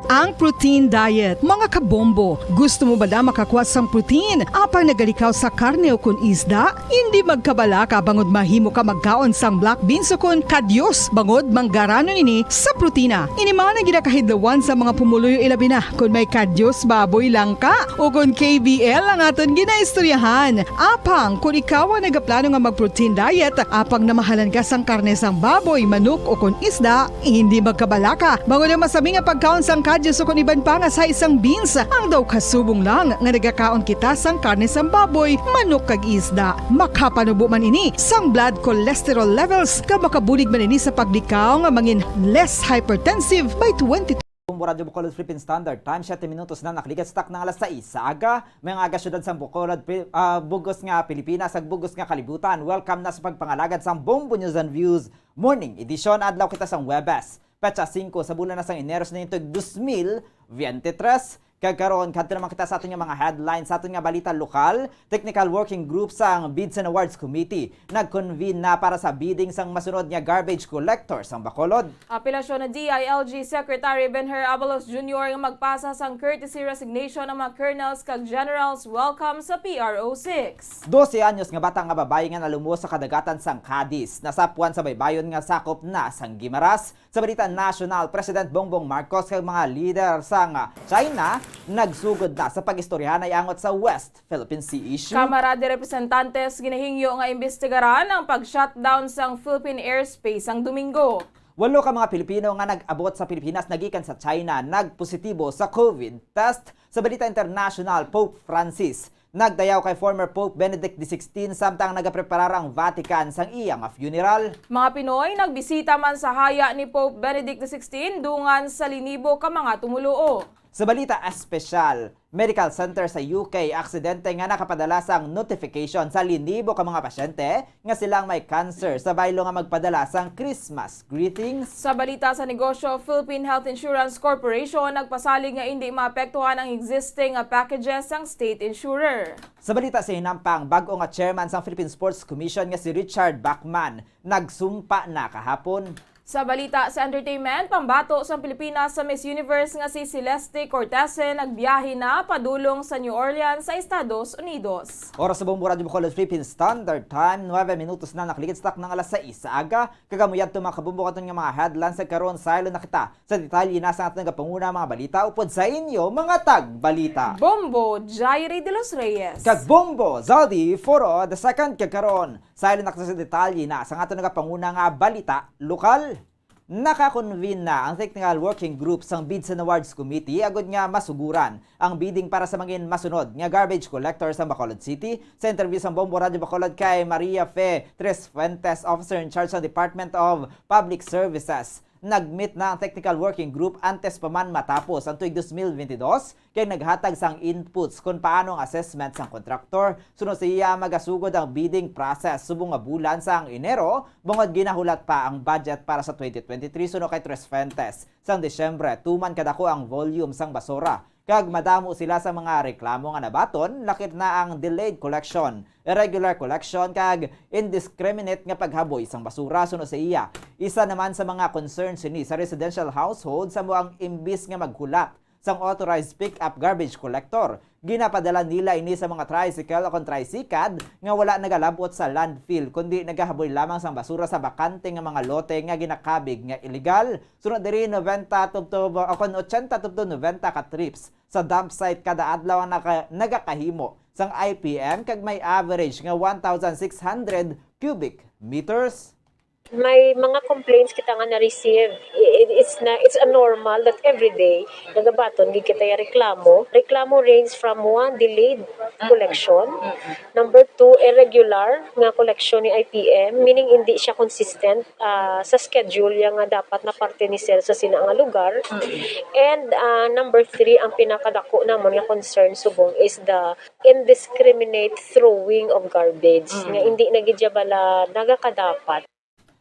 Ang protein diet, mga kabombo. Gusto mo bala makakuha sang protein apang nagalikaw sa karne o kon isda? Indi magkabalaka bangod mahimo ka magkaon sang black beans o kon kadyos bangod manggaranon ini sa protina. Ini man ang ginakahidlawan sa mga pumuluyo, ilabi na kon may kadyos baboy lang ka. Ukon K B L ang aton ginaistoryahan. Apang, kon ikaw ang nagaplano nga mag-protein diet, apang namahalan ka sang karne sang baboy, manok, ukon isda, hindi magkabalaka. Bangod ang masami nga pagkaon sang kadyos ukon iban pa nga sa isang beans, ang daw kasubong lang nga nagakaon kita sang karne sang baboy, manok, kag isda. Makapanubo man ini sang blood cholesterol levels, kag makabulig man ini sa paglikaw nga mangin less hypertensive by twenty Bombo Radyo Bacolod Philippine Standard Time, siyete minutos na nakaligad sa takna nga alas sais sa aga. Maayong aga, siyudad sang Bacolod, Pi-, ah, bug-os nga Pilipinas, kag bug-os nga kalibutan. Welcome na sa pagpangalagad sang Bombo News and Views Morning Edition. Adlaw kita sang Huwebes, petsa singko sa bulan na sang Enero sa tuig dos mil veintitrés. Kag karon, kadto naman kita sa aton nga mga headlines, sa aton nga balita lokal. Technical Working Group sang Bids and Awards Committee nag-convene na para sa bidding sang masunod nga garbage collector sang Bacolod. Apelasyon na D I L G Secretary Benhur Abalos Junior nga magpasa sang courtesy resignation ang mga colonels kag generals welcome sa P R O six. Dose anyos nga bata nga babayi nga nalumos sa kadagatan sang Cadiz, nasapuan sa baybayon nga sakop na sang Guimaras. Sa balita nasyonal, President Bongbong Marcos kag mga lider sang China nagsugod na sa pag-istoryahanay angot sa West Philippine Sea issue. Kamara de Representantes ginahingyo nga imbestigaran ang pag-shutdown sang Philippine airspace sang Domingo. Walo ka mga Pilipino nga nag-abot sa Pilipinas nagikan sa China nagpositibo sa COVID test. Sa balita internasyonal, Pope Francis nagdayaw kay former Pope Benedict the sixteenth samtang nagapreparar ang Vatican sang iya nga funeral. Mga Pinoy nagbisita man sa haya ni Pope Benedict the sixteenth dungan sa linibo ka mga tumoluo. Sa balita espesyal, medical center sa U K aksidente nga nakapadala sang notification sa linibo ka mga pasyente nga sila ang may cancer sa baylo nga magpadala sang Christmas greetings. Sa balita sa negosyo, Philippine Health Insurance Corporation nagpasalig nga indi maapektuhan ang existing nga packages sang state insurer. Sa balita sa hinampang, bag-o nga chairman sang Philippine Sports Commission nga si Richard Bachman nagsumpa na kahapon. Sa balita sa entertainment, pambato sang Pilipinas sa Miss Universe nga si Celeste Cortese nagbiyahe na padulong sa New Orleans sa Estados Unidos. Oras sa Bombo Radyo Bacolod Philippine Standard Time, nuebe minutos na nakaligid sa taknang alas sais sa aga. Kag amo yadto, mga kabombo, katon nga mga headlines sa karon, saylo na kita sa detalye na sa aton nagapanguna mga balita upod sa inyo, mga tagbalita. Bombo Jairi de los Reyes. Kag Bombo Zaldi Foro the second, kag karon, saylo na kita sa detalye na sa aton nagapanguna nga balita lokal. Nakakonvene na ang Technical Working Group sang Bids and Awards Committee agud nga masuguran ang bidding para sa mangin masunod nga garbage collector sa Bacolod City. Sa interview sang Bombo Radyo Bacolod kay Maria Fe Tresfuentes, Officer in Charge sa Department of Public Services, nag-meet na ang Technical Working Group antes pa man matapos ang tuig dos mil bentidós, kay naghatag sang inputs kon paano ang assessment sang kontraktor. Suno sa iya, magasugod ang bidding process subong nga bulan sang Enero, bangod ginahulat pa ang budget para sa twenty twenty-three suno kay Tresfuentes. Sang Disyembre, tuman kadako ang volume sang basura, kag madamo sila sa mga reklamo nga nabaton, lakip na ang delayed collection, irregular collection, kag indiscriminate nga paghaboy sang basura. Suno sa iya, isa naman sa mga concern sini sa residential household, sa amo ang imbis nga maghulat sang authorized pick-up garbage collector, ginapadala nila ini sa mga tricycle o kon tricycad nga wala nagalab-ot sa landfill, kundi nagahaboy lamang sang basura sa bakante nga mga lote nga ginakabig nga iligal. Sunod diri, noventa tubtob, o kon ochenta tubtob noventa ka trips sa dump site kada adlaw ang naka-, nagakahimo sang I P M, kag may average nga one thousand six hundred cubic meters. May mga complaints kita nga na-receive. I-, it's na, it's a normal that every day nagabaton gid kita ya reklamo. Reklamo range from, one, delayed collection. Number two, irregular nga collection ni I P M, meaning hindi siya consistent, ah, sa schedule ya nga dapat na parte ni sir sa sina nga lugar. And, ah, number three, ang pinakadako namon nga concern subong is the indiscriminate throwing of garbage, nga hindi na gid siya bala nagakadapat.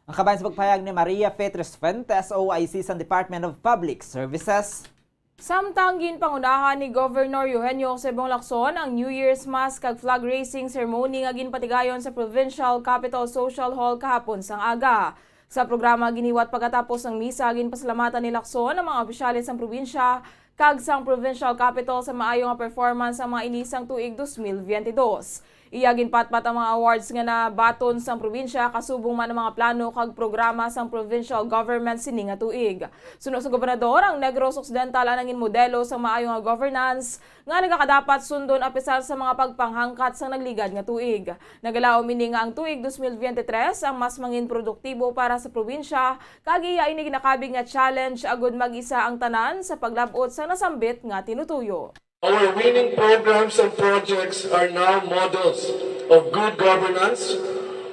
Ang kabahin sa pagpahayag ni Maria Fe Tresfuentes, O I C sang Department of Public Services. Samtang ginpangunahan ni Governor Eugenio Jose Bong Lacson ang New Year's Mass kag flag raising ceremony nga ginpatigayon sa Provincial Capitol Social Hall kahapon sang aga. Sa programa ginhiwat pagkatapos sang misa, ginpasalamatan ni Lacson ang mga opisyales sang probinsya kag sang provincial capital sa maayo nga performance sang mga ini sang tuig dos mil biyente dos. Iya ginpatpat ang mga awards nga nabaton sang probinsya, kasubong man ang mga plano kag programa sang provincial government sini nga tuig. Suno sa gobernador, ang Negros Occidental ang nangin modelo sang maayo nga governance nga nagakadapat sundon apisar sa mga pagpanghangkat sang nagligad nga tuig. Nagalaom ini nga ang tuig dos mil biyente tres ang mas mangin produktibo para sa probinsya, kag iya ini ginakabig nga challenge agud mag-isa ang tanan sa paglab-ot sa nasambit nga tinutuyo. Our winning programs and projects are now models of good governance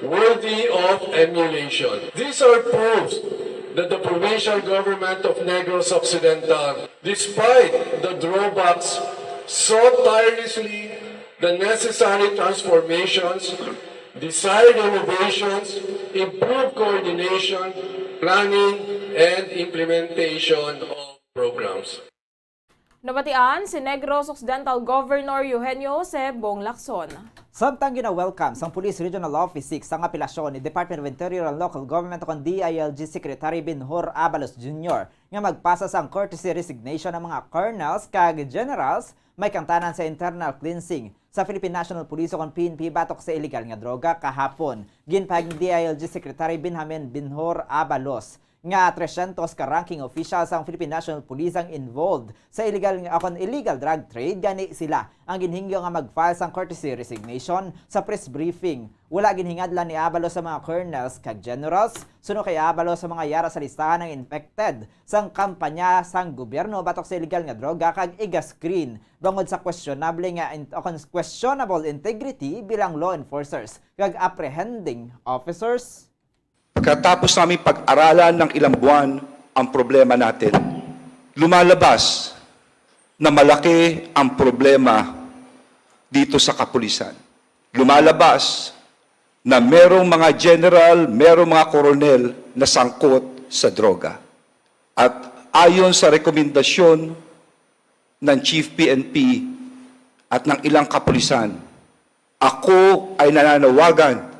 worthy of emulation. These are proofs that the provincial government of Negros Occidental, despite the drawbacks, sought tirelessly the necessary transformations, desired innovations, improved coordination, planning, and implementation of programs. Nabatian si Negros Occidental Governor Eugenio Jose Bong Lacson. Samtang gina-welcome sang Police Regional Office six ang apelasyon ni Department of Interior and Local Government o kon D I L G Secretary Benhur Abalos Junior nga magpasa sang courtesy resignation ang mga colonels kag generals may kaangtanan sa internal cleansing sa Philippine National Police o kon P N P batok sa iligal nga droga kahapon. Ginpahayag ni D I L G Secretary Benjamin Benhur Abalos nga trescientos ka ranking officials sang Philippine National Police ang involved sa illegal, o kon illegal drug trade, gani sila ang ginhingyo nga mag-file sang courtesy resignation. Sa press briefing, wala ginhingadlan ni Abalos sa mga colonels kag generals. Suno kay Abalos, sa mga yara sa listahan ang infected sang kampanya sang gobyerno batok sa illegal nga droga kag iga-screen bangod sa questionable nga in-, o kon questionable integrity bilang law enforcers kag apprehending officers. Pagkatapos namin pag-aralan ng ilang buwan ang problema natin, lumalabas na malaki ang problema dito sa kapulisan. Lumalabas na merong mga general, merong mga koronel na sangkot sa droga. At ayon sa rekomendasyon ng Chief P N P at ng ilang kapulisan, ako ay nananawagan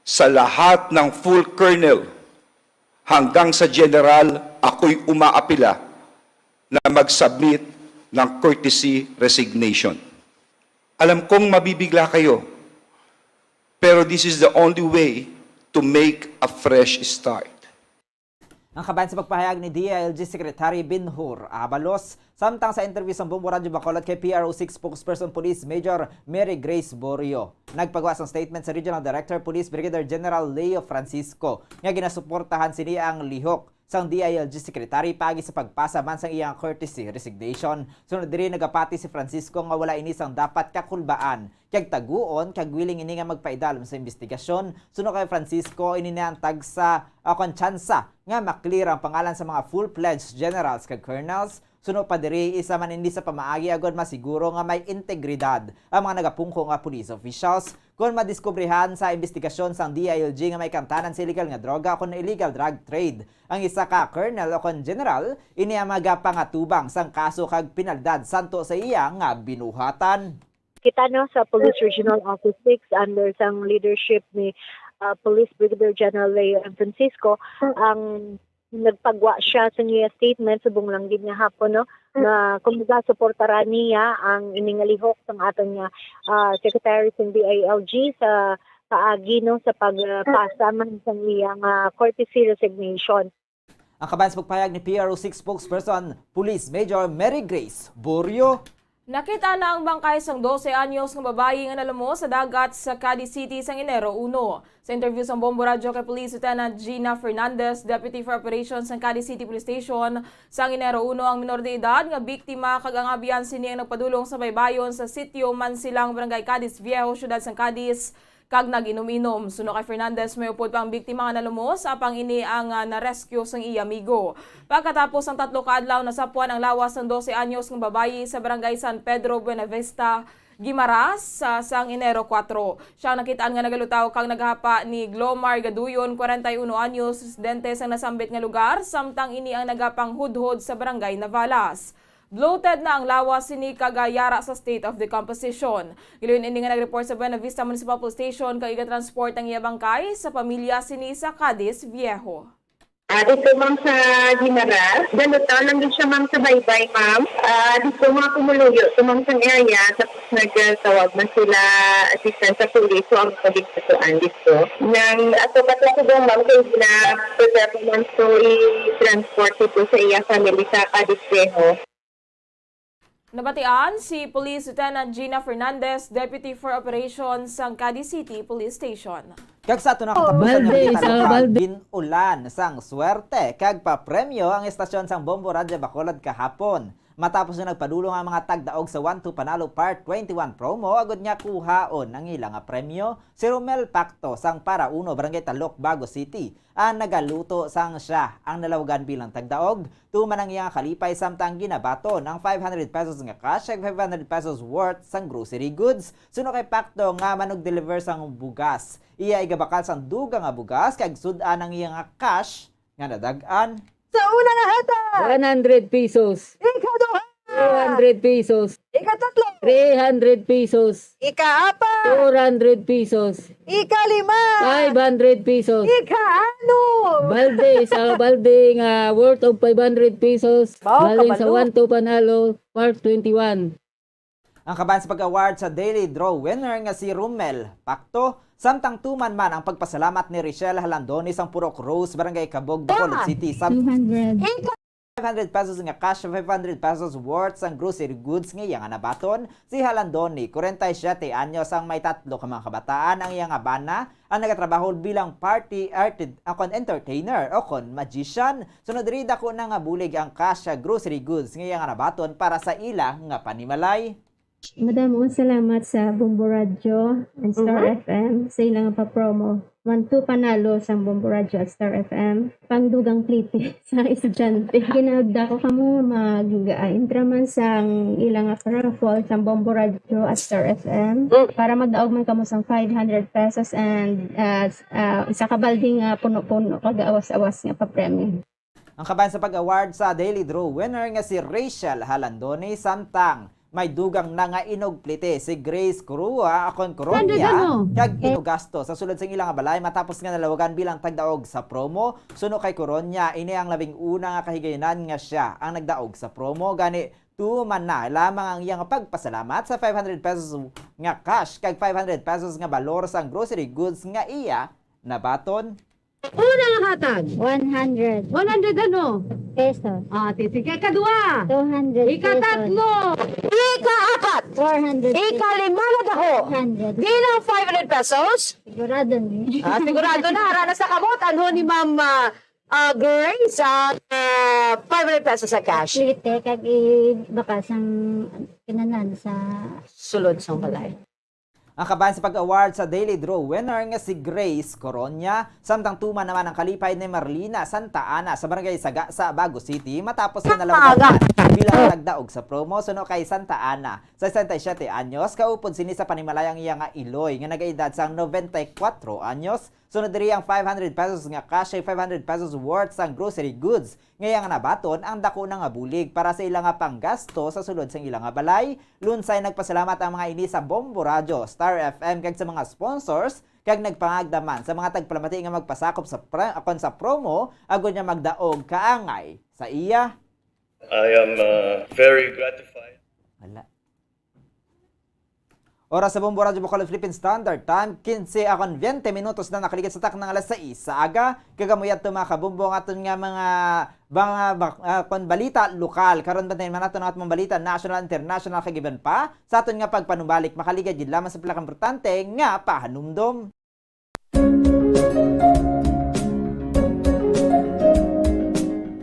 sa lahat ng full colonel hanggang sa general, ako'y umaapila na mag-submit ng courtesy resignation. Alam kong mabibigla kayo, pero this is the only way to make a fresh start. Ang kabahin sa pagpahayag ni D I L G Secretary Binhur Abalos samtang sa interview sa Bombo Radyo Bacolod kay P R O six spokesperson Police Major Mary Grace Borio. Nagpagawa sang statement sa Regional Director Police Brigadier General Leo Francisco nga ginasuportahan sini ang lihok sang D I L G Secretary paagi sa pagpasa man sang iyang courtesy resignation. Sunod diri, nagapati si Francisco nga wala ini sang dapat kakulbaan kag taguon kag willing ini nga magpaidalom sa imbestigasyon. Suno kay Francisco, ini na ang tagsa o kon tsansa nga maklear ang pangalan sa mga full-fledged generals kag colonels. Suno pa diri, isa man ini sa pamaagi agud masiguro nga may integridad ang mga nagapungko nga police officials. Kon madiskubrihan sa imbestigasyon sang D I L G nga may kantanan sa illegal nga droga o kon illegal drug trade ang isa ka colonel o kon general, ini ang magapangatubang sang kaso kag penalidad santo sa iya nga binuhatan. Kita, no, sa Police Regional Office six under sang leadership ni ah, Police Brigadier General Leo M. Francisco, ang nagpagwa siya sa niya statement subong lang gid nga hapon, no, nga kumbaga suportaran niya ang iningalihok sang aton nga ah, Secretary sa D I L G sa paagi, no, sa pagpasa man sang iyang ah, courtesy resignation. Ang kabahin sa pagpahayag ni P R O six spokesperson Police Major Mary Grace Borio. Nakita na ang bangkay sang dose anyos nga babayi nga nalumos sa dagat sa Cadiz City sang Enero uno. Sa interview sang Bombo Radyo kay Police Lieutenant Gina Fernandez, Deputy for Operations sang Cadiz City Police Station, sang Enero uno ang minor de edad nga biktima kag ang abyan sini ang nagpadulong sa baybayon sa sitio Mansilang, Barangay Cadiz Viejo, Siyudad sang Cadiz, kag nag-inom-inom. Suno kay Fernandez, may upod pa ang biktima nga nalumos, apang ini ang ah, na-rescue sang iya amigo. Pagkatapos sang tatlo ka adlaw, nasapwan ang lawas sang dose anyos nga babayi sa Barangay San Pedro, Buenavista, Guimaras, sa sang Enero kuwatro. Siya ang nakit-an nga nagalutaw kag naghapa ni Glomar Gaduyon, kwarenta y uno anyos, residente sang nasambit nga lugar, samtang ini ang nagapanghudhod sa Barangay Navalas. Bloated na ang lawas sini kag yara sa state of decomposition. Giluyon ini nga nag-report sa Buena Vista Municipal Police Station kag igatransport ang iya bangkay sa pamilya sini sa Cadiz Viejo. Ah, dito, ma'am, sa Guimaras. Galutaw lang din siya, ma'am, sa baybay, ma'am. Ah, dito, mga kumuluyo, ito, ma'am, sa area. Tapos nagtawag man sila assistance sa police. So, ang pagkakatuan dito. Nang ato pa sa subong, ma'am, kay gina-prepare ko, ma'am, so i-transport dito sa iya family sa Cadiz Viejo. Nabatian si Police Lieutenant Gina Fernandez, Deputy for Operations sang Cadiz City Police Station. Kag sa ato na katapusan nga balita lokal, gin-ulan sang swerte kag papremyo ang estasyon sang Bombo Radyo Bacolod kahapon. Matapos nga nagpadulong ang mga tagdaog sa One Two Panalo Part twenty-one promo agud nga kuhaon ang ila nga premyo, si Romel Pacto sang Para Uno, Barangay Talok, Bago City, ang nagaluto sang siya ang nalawagan bilang tagdaog. Tuman ang iya nga kalipay samtang ginabaton ang five hundred pesos nga cash kag five hundred pesos worth sang grocery goods. Suno kay Pacto nga manugdeliver sang bugas, iya igabakal sang dugang nga bugas kag sud-an ang iya nga cash nga nadag-an. Sa una nga hatag, one hundred pesos. Ikaduha, Two hundred pesos. Ikatatlo, Three hundred pesos. Ikaapat, Four hundred pesos. Ikalima, Five hundred pesos. Ikaanom. Balde, sa balde nga worth of five hundred pesos. Wow, Galing sa kabalo. One Two Panalo, Part twenty-one. Ang kaban sa pag-award sa Daily Draw winner nga si Romel Pacto, samtang tuman man ang pagpasalamat ni Richelle Halandoni sang Purok Rose, Barangay Cabog, Bacolod City, sa two hundred. five hundred pesos nga cash, five hundred pesos worth sang grocery goods nga iya nga nabaton. Si Halandoni, kwarenta y siyete anyos, ang may tatlo ka mga kabataan, ang iya nga bana, ang nagatrabaho bilang party artist, akon entertainer, o kon magician. Sunod diri, dako na nga bulig ang cash sa grocery goods nga iya nga nabaton para sa ila nga panimalay. Madamo nga salamat sa Bombo Radyo and Star F M sa ilang papromo. One two panalo sang Bombo Radyo at Star F M. Pangdugang plite sa estudyante. Ginagda ko kamo mag, ah, intra man sang ila nga raffle sang Bombo Radyo at Star F M Mm. para magdaog man kamo sang five hundred pesos and, ah, s-, ah, isa ka balding, ah, puno-puno kag awas-awas nga papremyo. Ang kabahin sa pag-award sa Daily Draw winner nga si Rachel Halandone, samtang may dugang na nga inugplite si Grace Corua, akon Coronia, ano? Kag inugasto sa sulod sang ila nga balay matapos nga nalawagan bilang tagdaog sa promo. Suno kay Coronia, ini ang labing una nga kahigayonan nga siya ang nagdaog sa promo. Gani, tuman na lamang ang iyang pagpasalamat sa five hundred pesos nga cash kag five hundred pesos nga balor sang grocery goods nga iya nabaton. Una nga hatag. One hundred. One hundred ano? Pesos. Ah, titi. Kay kadua. Two hundred Ikatatlo. Pesos. Ikaapat. Four hundred pesos. Ikalima na daho. Hundred. Bilang five hundred pesos? Sigurado ni. Ah, sigurado na. Hara na sa kamot. Ano ni Ma'am, ah, ah, Grace? Ah, ah, five hundred pesos sa cash. Plite, kag i-, baka sang kinanan sa sulod sang balay. Ang kabahin sa pag-award sa Daily Draw winner nga si Grace Coronia, samtang tuman naman ang kalipay ni Marlina Santa Ana sa Barangay Sagasa, Bago City, matapos nga nalawagan bilang nagdaog sa promo suno kay Santa Ana, sesenta y siete anyos, kaupod sini sa panimalayang iya nga iloy nga nagaedad sang noventa y cuatro anyos. Sunod diri ang five hundred pesos nga cash kag five hundred pesos worth sang grocery goods nga iya nga nabaton ang dako na nga bulig para sa ila nga panggasto sa sulod sang ila nga balay. Lunsay nagpasalamat ang mga ini sa Bombo Radyo, Star F M, kag sa mga sponsors, kag nagpangagda man sa mga tagpalamati nga magpasakop sa pre-, akon sa promo, agod nga magdaog kaangay sa iya. I am, uh, very gratified. Wala. Oras sa Bombo Radyo Bacolod Philippine Standard Time, quince akon veinte minutos na nakaligid sa takna nga alas sais sa aga. Kag amo yadto, mga kabombo, ang aton nga mga, mga bak-, ah, kon balita lokal. Karon, bantayan man naton ang aton mga balita national, international, kag iban pa sa aton nga pagpanumbalik. Makaligad gid lamang sa pinakaimportante nga pahanumdom.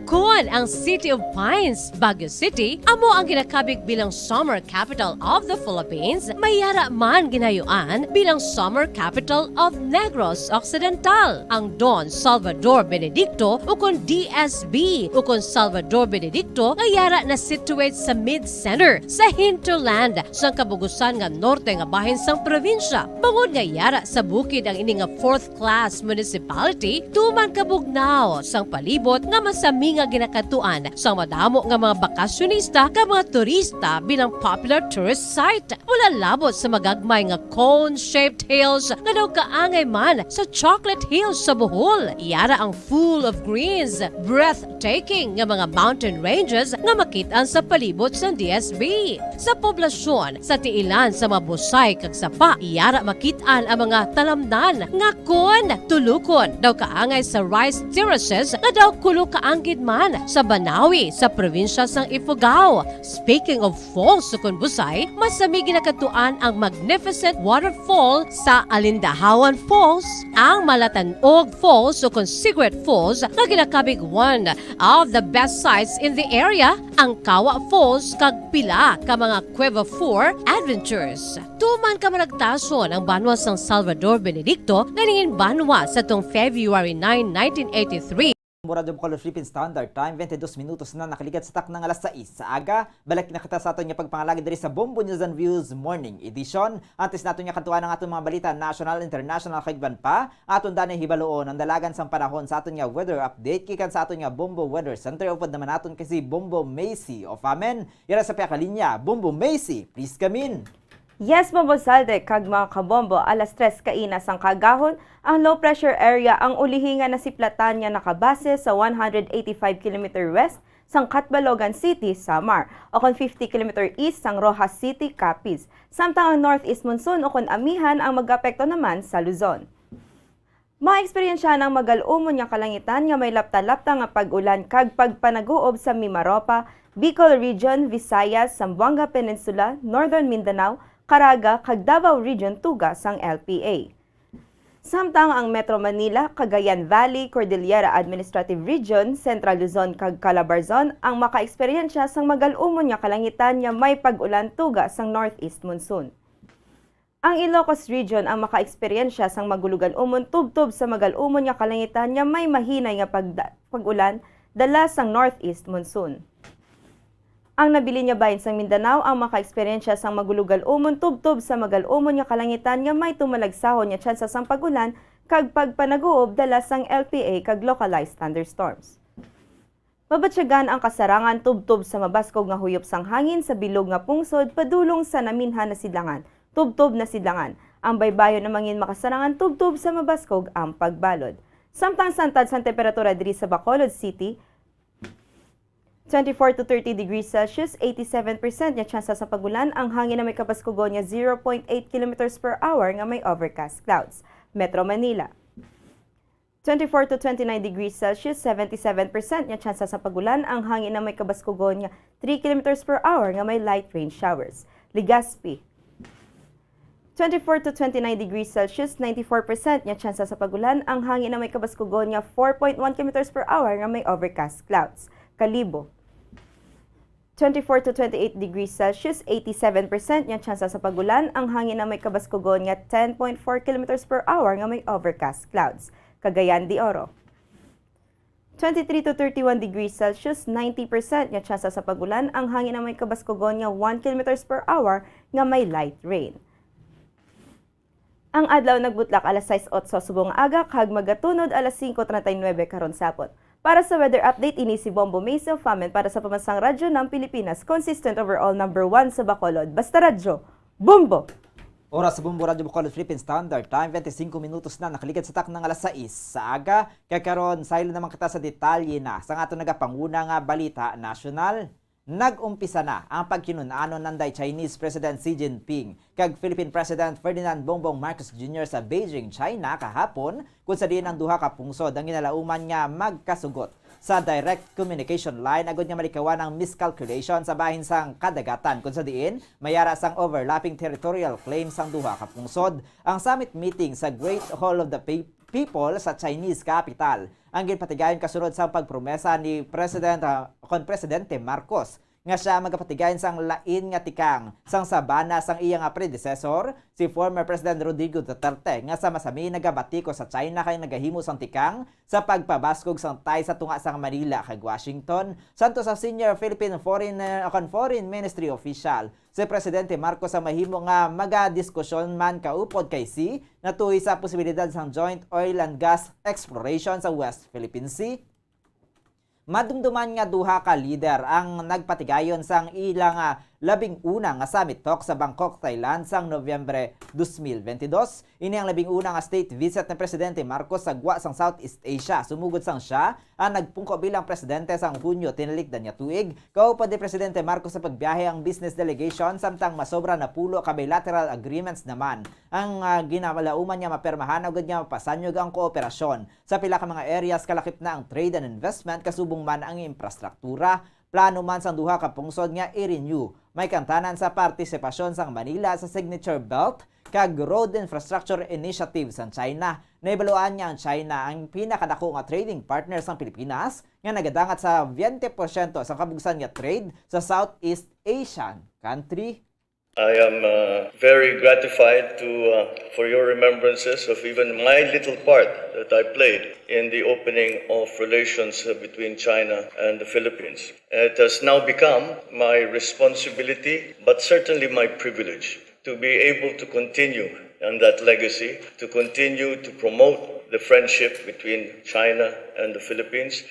Kon ang City of Pines, Baguio City, amo ang ginakabig bilang Summer Capital of the Philippines, may yara man ginayuan bilang Summer Capital of Negros Occidental. Ang Don Salvador Benedicto, ukon D S B, ukon Salvador Benedicto, nga yara na situate sa mid-center sa hinterland sang kabugusan nga norte nga bahin sang probinsya. Bangod nga yara sa bukid ang ini nga fourth class municipality, tuman kabugnaw sang palibot nga masami nga ginakadtuan sang madamo nga mga bakasyonista kag mga turista bilang popular tourist site. Wala labot sa magagmay nga cone-shaped hills nga daw kaangay man sa Chocolate Hills sa Bohol. Yara ang full of greens, breathtaking nga mga mountain ranges nga makit-an sa palibot sang D S B. Sa poblasyon, sa tiilan sa mga busay kag sapa, yara makit-an ang mga talamnan nga kon tulukon daw kaangay sa rice terraces nga daw kulo kaanggid man sa Banawi sa probinsya sang Ifugao. Speaking of falls, sukon busay, masami ginakadtuan ang magnificent waterfall sa Alindahawan Falls, ang Malatanog Falls, sukon Cigarette Falls, nga ginakabig one of the best sights in the area, ang Kawa Falls, kag pila ka mga Cueva Four adventures. Tuman ka managtason ang banwa sang Salvador Benedicto nga nangin banwa sa tong February nine, nineteen eighty-three. Mura do Color Philippine Standard Time, veinte y dos minutos na nakaligad sa takna nga alas sais sa aga. Balik na kita sa aton nga pagpangalagad diri sa Bombo News and Views Morning Edition. Antes naton nga kadtuan ang aton mga balita, national, international, kag iban pa, aton danay hibaluon ang dalagan sang panahon sa aton nga weather update gikan sa aton nga Bombo Weather Center. Upod naman naton kay si Bombo Macy of Amen. Yara sa piyakalinya, Bombo Macy, please come in. Yes, Bombo Zalde, kag mga kabombo, alas tres kaina sang kaagahon, ang low pressure area ang ulihi nga nasiplatan nga nakabase sa one hundred eighty-five kilometer west sang Catbalogan City, Samar, o kon fifty kilometer east sang Roxas City, Capiz. Samtang ang northeast monsoon o kon amihan ang mag-apekto naman sa Luzon. Maeksperiensyahan ang magal-umon nga kalangitan nga may lapta-lapta nga pag-ulan kag pagpanaguob sa Mimaropa, Bicol Region, Visayas, Zamboanga Peninsula, Northern Mindanao, Caraga, kag Davao Region tuga sang L P A. Samtang ang Metro Manila, Cagayan Valley, Cordillera Administrative Region, Central Luzon, kag Calabarzon ang makaeksperyensya sang magal-umon nga kalangitan nga may pag-ulan tuga sang northeast monsoon. Ang Ilocos Region ang makaeksperyensya sang magulog-an-umon tubtob sa magal-umon nga kalangitan nga may mahinay nga pagda-, pag-ulan dala sang northeast monsoon. Ang nabilin nga bahin sang Mindanao ang makaeksperyensya sang magulog-an-umon tubtob sa magal-umon nga kalangitan nga may tumalagsahon nga tsansa sang pag-ulan kag pagpanaguob dala sang L P A kag localized thunderstorms. Mabatyagan ang kasarangan tubtob sa mabaskog nga huyop sang hangin sa bilog nga pungsod padulong sa naminhan na sidlangan, tubtob na sidlangan. Ang baybayon ang mangin makasarangan tubtob sa mabaskog ang pagbalod. Samtang santad sang temperatura diri sa Bacolod City, twenty-four to thirty degrees Celsius, eighty-seven percent nga tsansa sa pag-ulan, ang hangin na may kabaskugon nga zero point eight kilometers per hour nga may overcast clouds. Metro Manila, twenty-four to twenty-nine degrees Celsius, seventy-seven percent nga tsansa sa pag-ulan, ang hangin na may kabaskugon nga three kilometers per hour nga may light rain showers. Legazpi, twenty-four to twenty-nine degrees Celsius, ninety-four percent nga tsansa sa pag-ulan, ang hangin na may kabaskugon nga four point one kilometers per hour nga may overcast clouds. Kalibo, twenty-four to twenty-eight degrees Celsius, eighty-seven percent nga tsansa sa pag-ulan, ang hangin na may kabaskugon nga ten point four kilometers per hour nga may overcast clouds. Cagayan de Oro, twenty-three to thirty-one degrees Celsius, ninety percent nga tsansa sa pag-ulan, ang hangin na may kabaskugon nga one kilometers per hour nga may light rain. Ang adlaw nagbutlak alas sais otso subong nga aga kag magatunod alas singko treinta y nuebe karon sapot. Para sa weather update, ini si Bombo Maisel Famen para sa Pamansang Radyo ng Pilipinas, consistent overall number one sa Bacolod. Basta Radyo, Bombo! Oras sa Bombo Radyo Bacolod Philippine Standard Time, twenty-five minutos na nakaligad sa takna nga alas sais sa aga. Kay karon, saylo naman kita sa detalye na sa aton nagapanguna nga balita nasyonal. Nag-umpisa na ang pagkinun-anon nanday Chinese President Xi Jinping kag Philippine President Ferdinand Bongbong Marcos Junior sa Beijing, China, kahapon, kung sa diin ang duha ka pungsod ang ginalauman nga magkasugot sa direct communication line agud nga malikawan ang miscalculation sa bahin sang kadagatan, kung sa diin may ara sang overlapping territorial claims sang duha ka pungsod. Ang summit meeting sa Great Hall of the Pe-, People sa Chinese capital ang ginpatigayon kasunod sang pagpromesa ni President, ah, kon Presidente Marcos nga sia magapatigayon sang lain nga tikang sang sabana sang iya nga predecessor, si former President Rodrigo Duterte, nga sama-sami nagabatiko sa China kag nagahimo sang tikang sa pagpabaskog sang tie sa tunga sang Manila kag Washington. Santo sa senior Philippine foreign, eh, kon foreign ministry official, si Presidente Marcos ang mahimo nga magadiskusyon man kaupod kay Xi natuy sa posibilidad sang joint oil and gas exploration sa West Philippine Sea. Madumduman nga duha ka lider ang nagpatigayon sang ila nga labing una nga summit talk sa Bangkok, Thailand, sang Nobyembre dos mil bentidós. Ini ang labing una nga state visit ni Presidente Marcos sa gwa sang Southeast Asia, sumugod sang sia ang nagpungko bilang presidente sang Hunyo tinalikdan nga tuig, kaupod ni Presidente Marcos sa pagbiyahe ang business delegation, samtang masobra napulo ka bilateral agreements naman ang, ah, ginalauman nga mapermahan agud nga mapasanyog ang kooperasyon sa pila ka mga areas, kalakip na ang trade and investment, kasubong man ang infrastruktura. Plano man sang duha ka pungsod nga i-renew may kantanan sa partisipasyon sang Manila sa Signature Belt kag Road Infrastructure Initiative sang China. Nahibaluan nga ang China ang pinakadako nga trading partner sang Pilipinas, nga nagadangat sa twenty porsyento sang kabugsan nga trade sa Southeast Asian country. I am, uh, very gratified to, uh, for your remembrances of even my little part that I played in the opening of relations, uh, between China and the Philippines. It has now become my responsibility, but certainly my privilege, to be able to continue on that legacy, to continue to promote the friendship between China and the Philippines.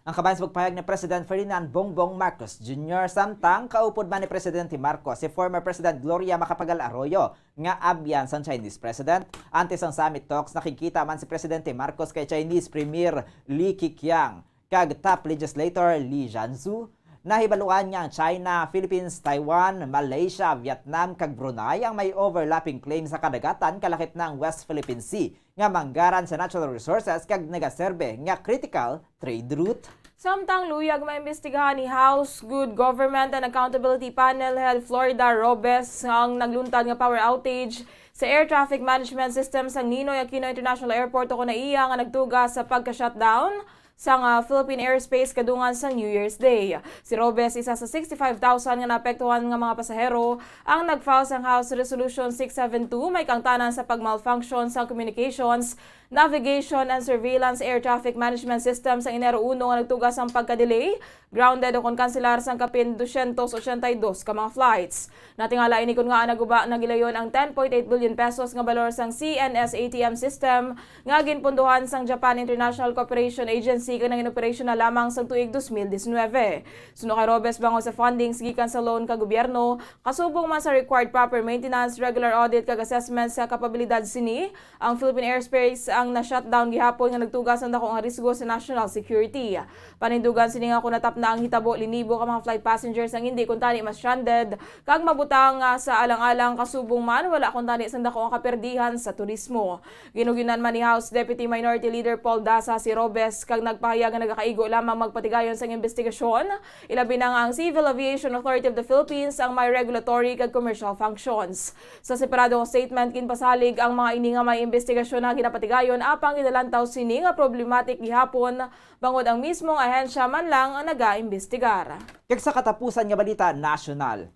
Ang kabahin sa pagpahayag ni President Ferdinand Bongbong Marcos Junior, samtang kaupod man ni Presidente Marcos si former President Gloria Macapagal Arroyo nga abyan sang Chinese President. Antes sang summit talks, nakigkita man si Presidente Marcos kay Chinese Premier Li Keqiang kag top legislator Li Zhanzu. Nahibaluan nga ang China, Philippines, Taiwan, Malaysia, Vietnam, kag Brunei ang may overlapping claim sa kadagatan, kalakip na ang West Philippine Sea, nga manggaran sa natural resources kag nagaserbe nga critical trade route. Samtang luyag maimbestigahan ni House Good Government and Accountability Panel Head Florida Robes ang nagluntad nga power outage sa air traffic management system sang Ninoy Aquino International Airport, ukon na iya nga nagtuga sa pagka-shutdown sang, ah, Philippine airspace kadungan sa New Year's Day. Si Robes, isa sa sixty-five thousand nga naapektuhan nga mga pasahero, ang nag-file sang House Resolution six seven two, may kaangtanan sa pagmalfunction sa communications, navigation and surveillance air traffic management system sa Enero uno nga nagtuga sang pagka-delay, grounded o kon kanselar sang kapin dosyentos ochenta y dos ka mga flights. Natingala ini kon ngaa naguba nagilayon ang ten point eight billion pesos nga balor sang C N S A T M system nga ginpundohan sang Japan International Cooperation Agency kag nangin-operasyonal lamang sang tuig dos mil diecinuebe. Suno kay Robes, bangod sa fundings gikan sa loan ka gobyerno, kasubong man sa required proper maintenance, regular audit kag assessment sa kapabilidad sini, ang Philippine airspace ang na-shutdown gihapon nga nagtuga sang dako nga risgo sa national security. Panindugan sini nga kon natapna ang hitabo, linibo ka mga flight passengers ang hindi kuntani ma-stranded kag mabutang, ah, sa alang-alang, kasubong man wala kuntani sang dako nga kaperdihan sa turismo. Ginugyunan man ni House Deputy Minority Leader Paul Daza si Robes kag nagpahayag nga nagakaigo lamang magpatigayon sang imbestigasyon, ilabi na nga ang Civil Aviation Authority of the Philippines ang may regulatory kag commercial functions. Sa separado nga statement, ginpasalig ang mga ini nga may imbestigasyon nga ginapatigayon, apang ginalantaw sini nga problematic gihapon bangod ang mismong ahensya man lang ang nagaimbestigar. Kag sa katapusan nga balita nasyonal,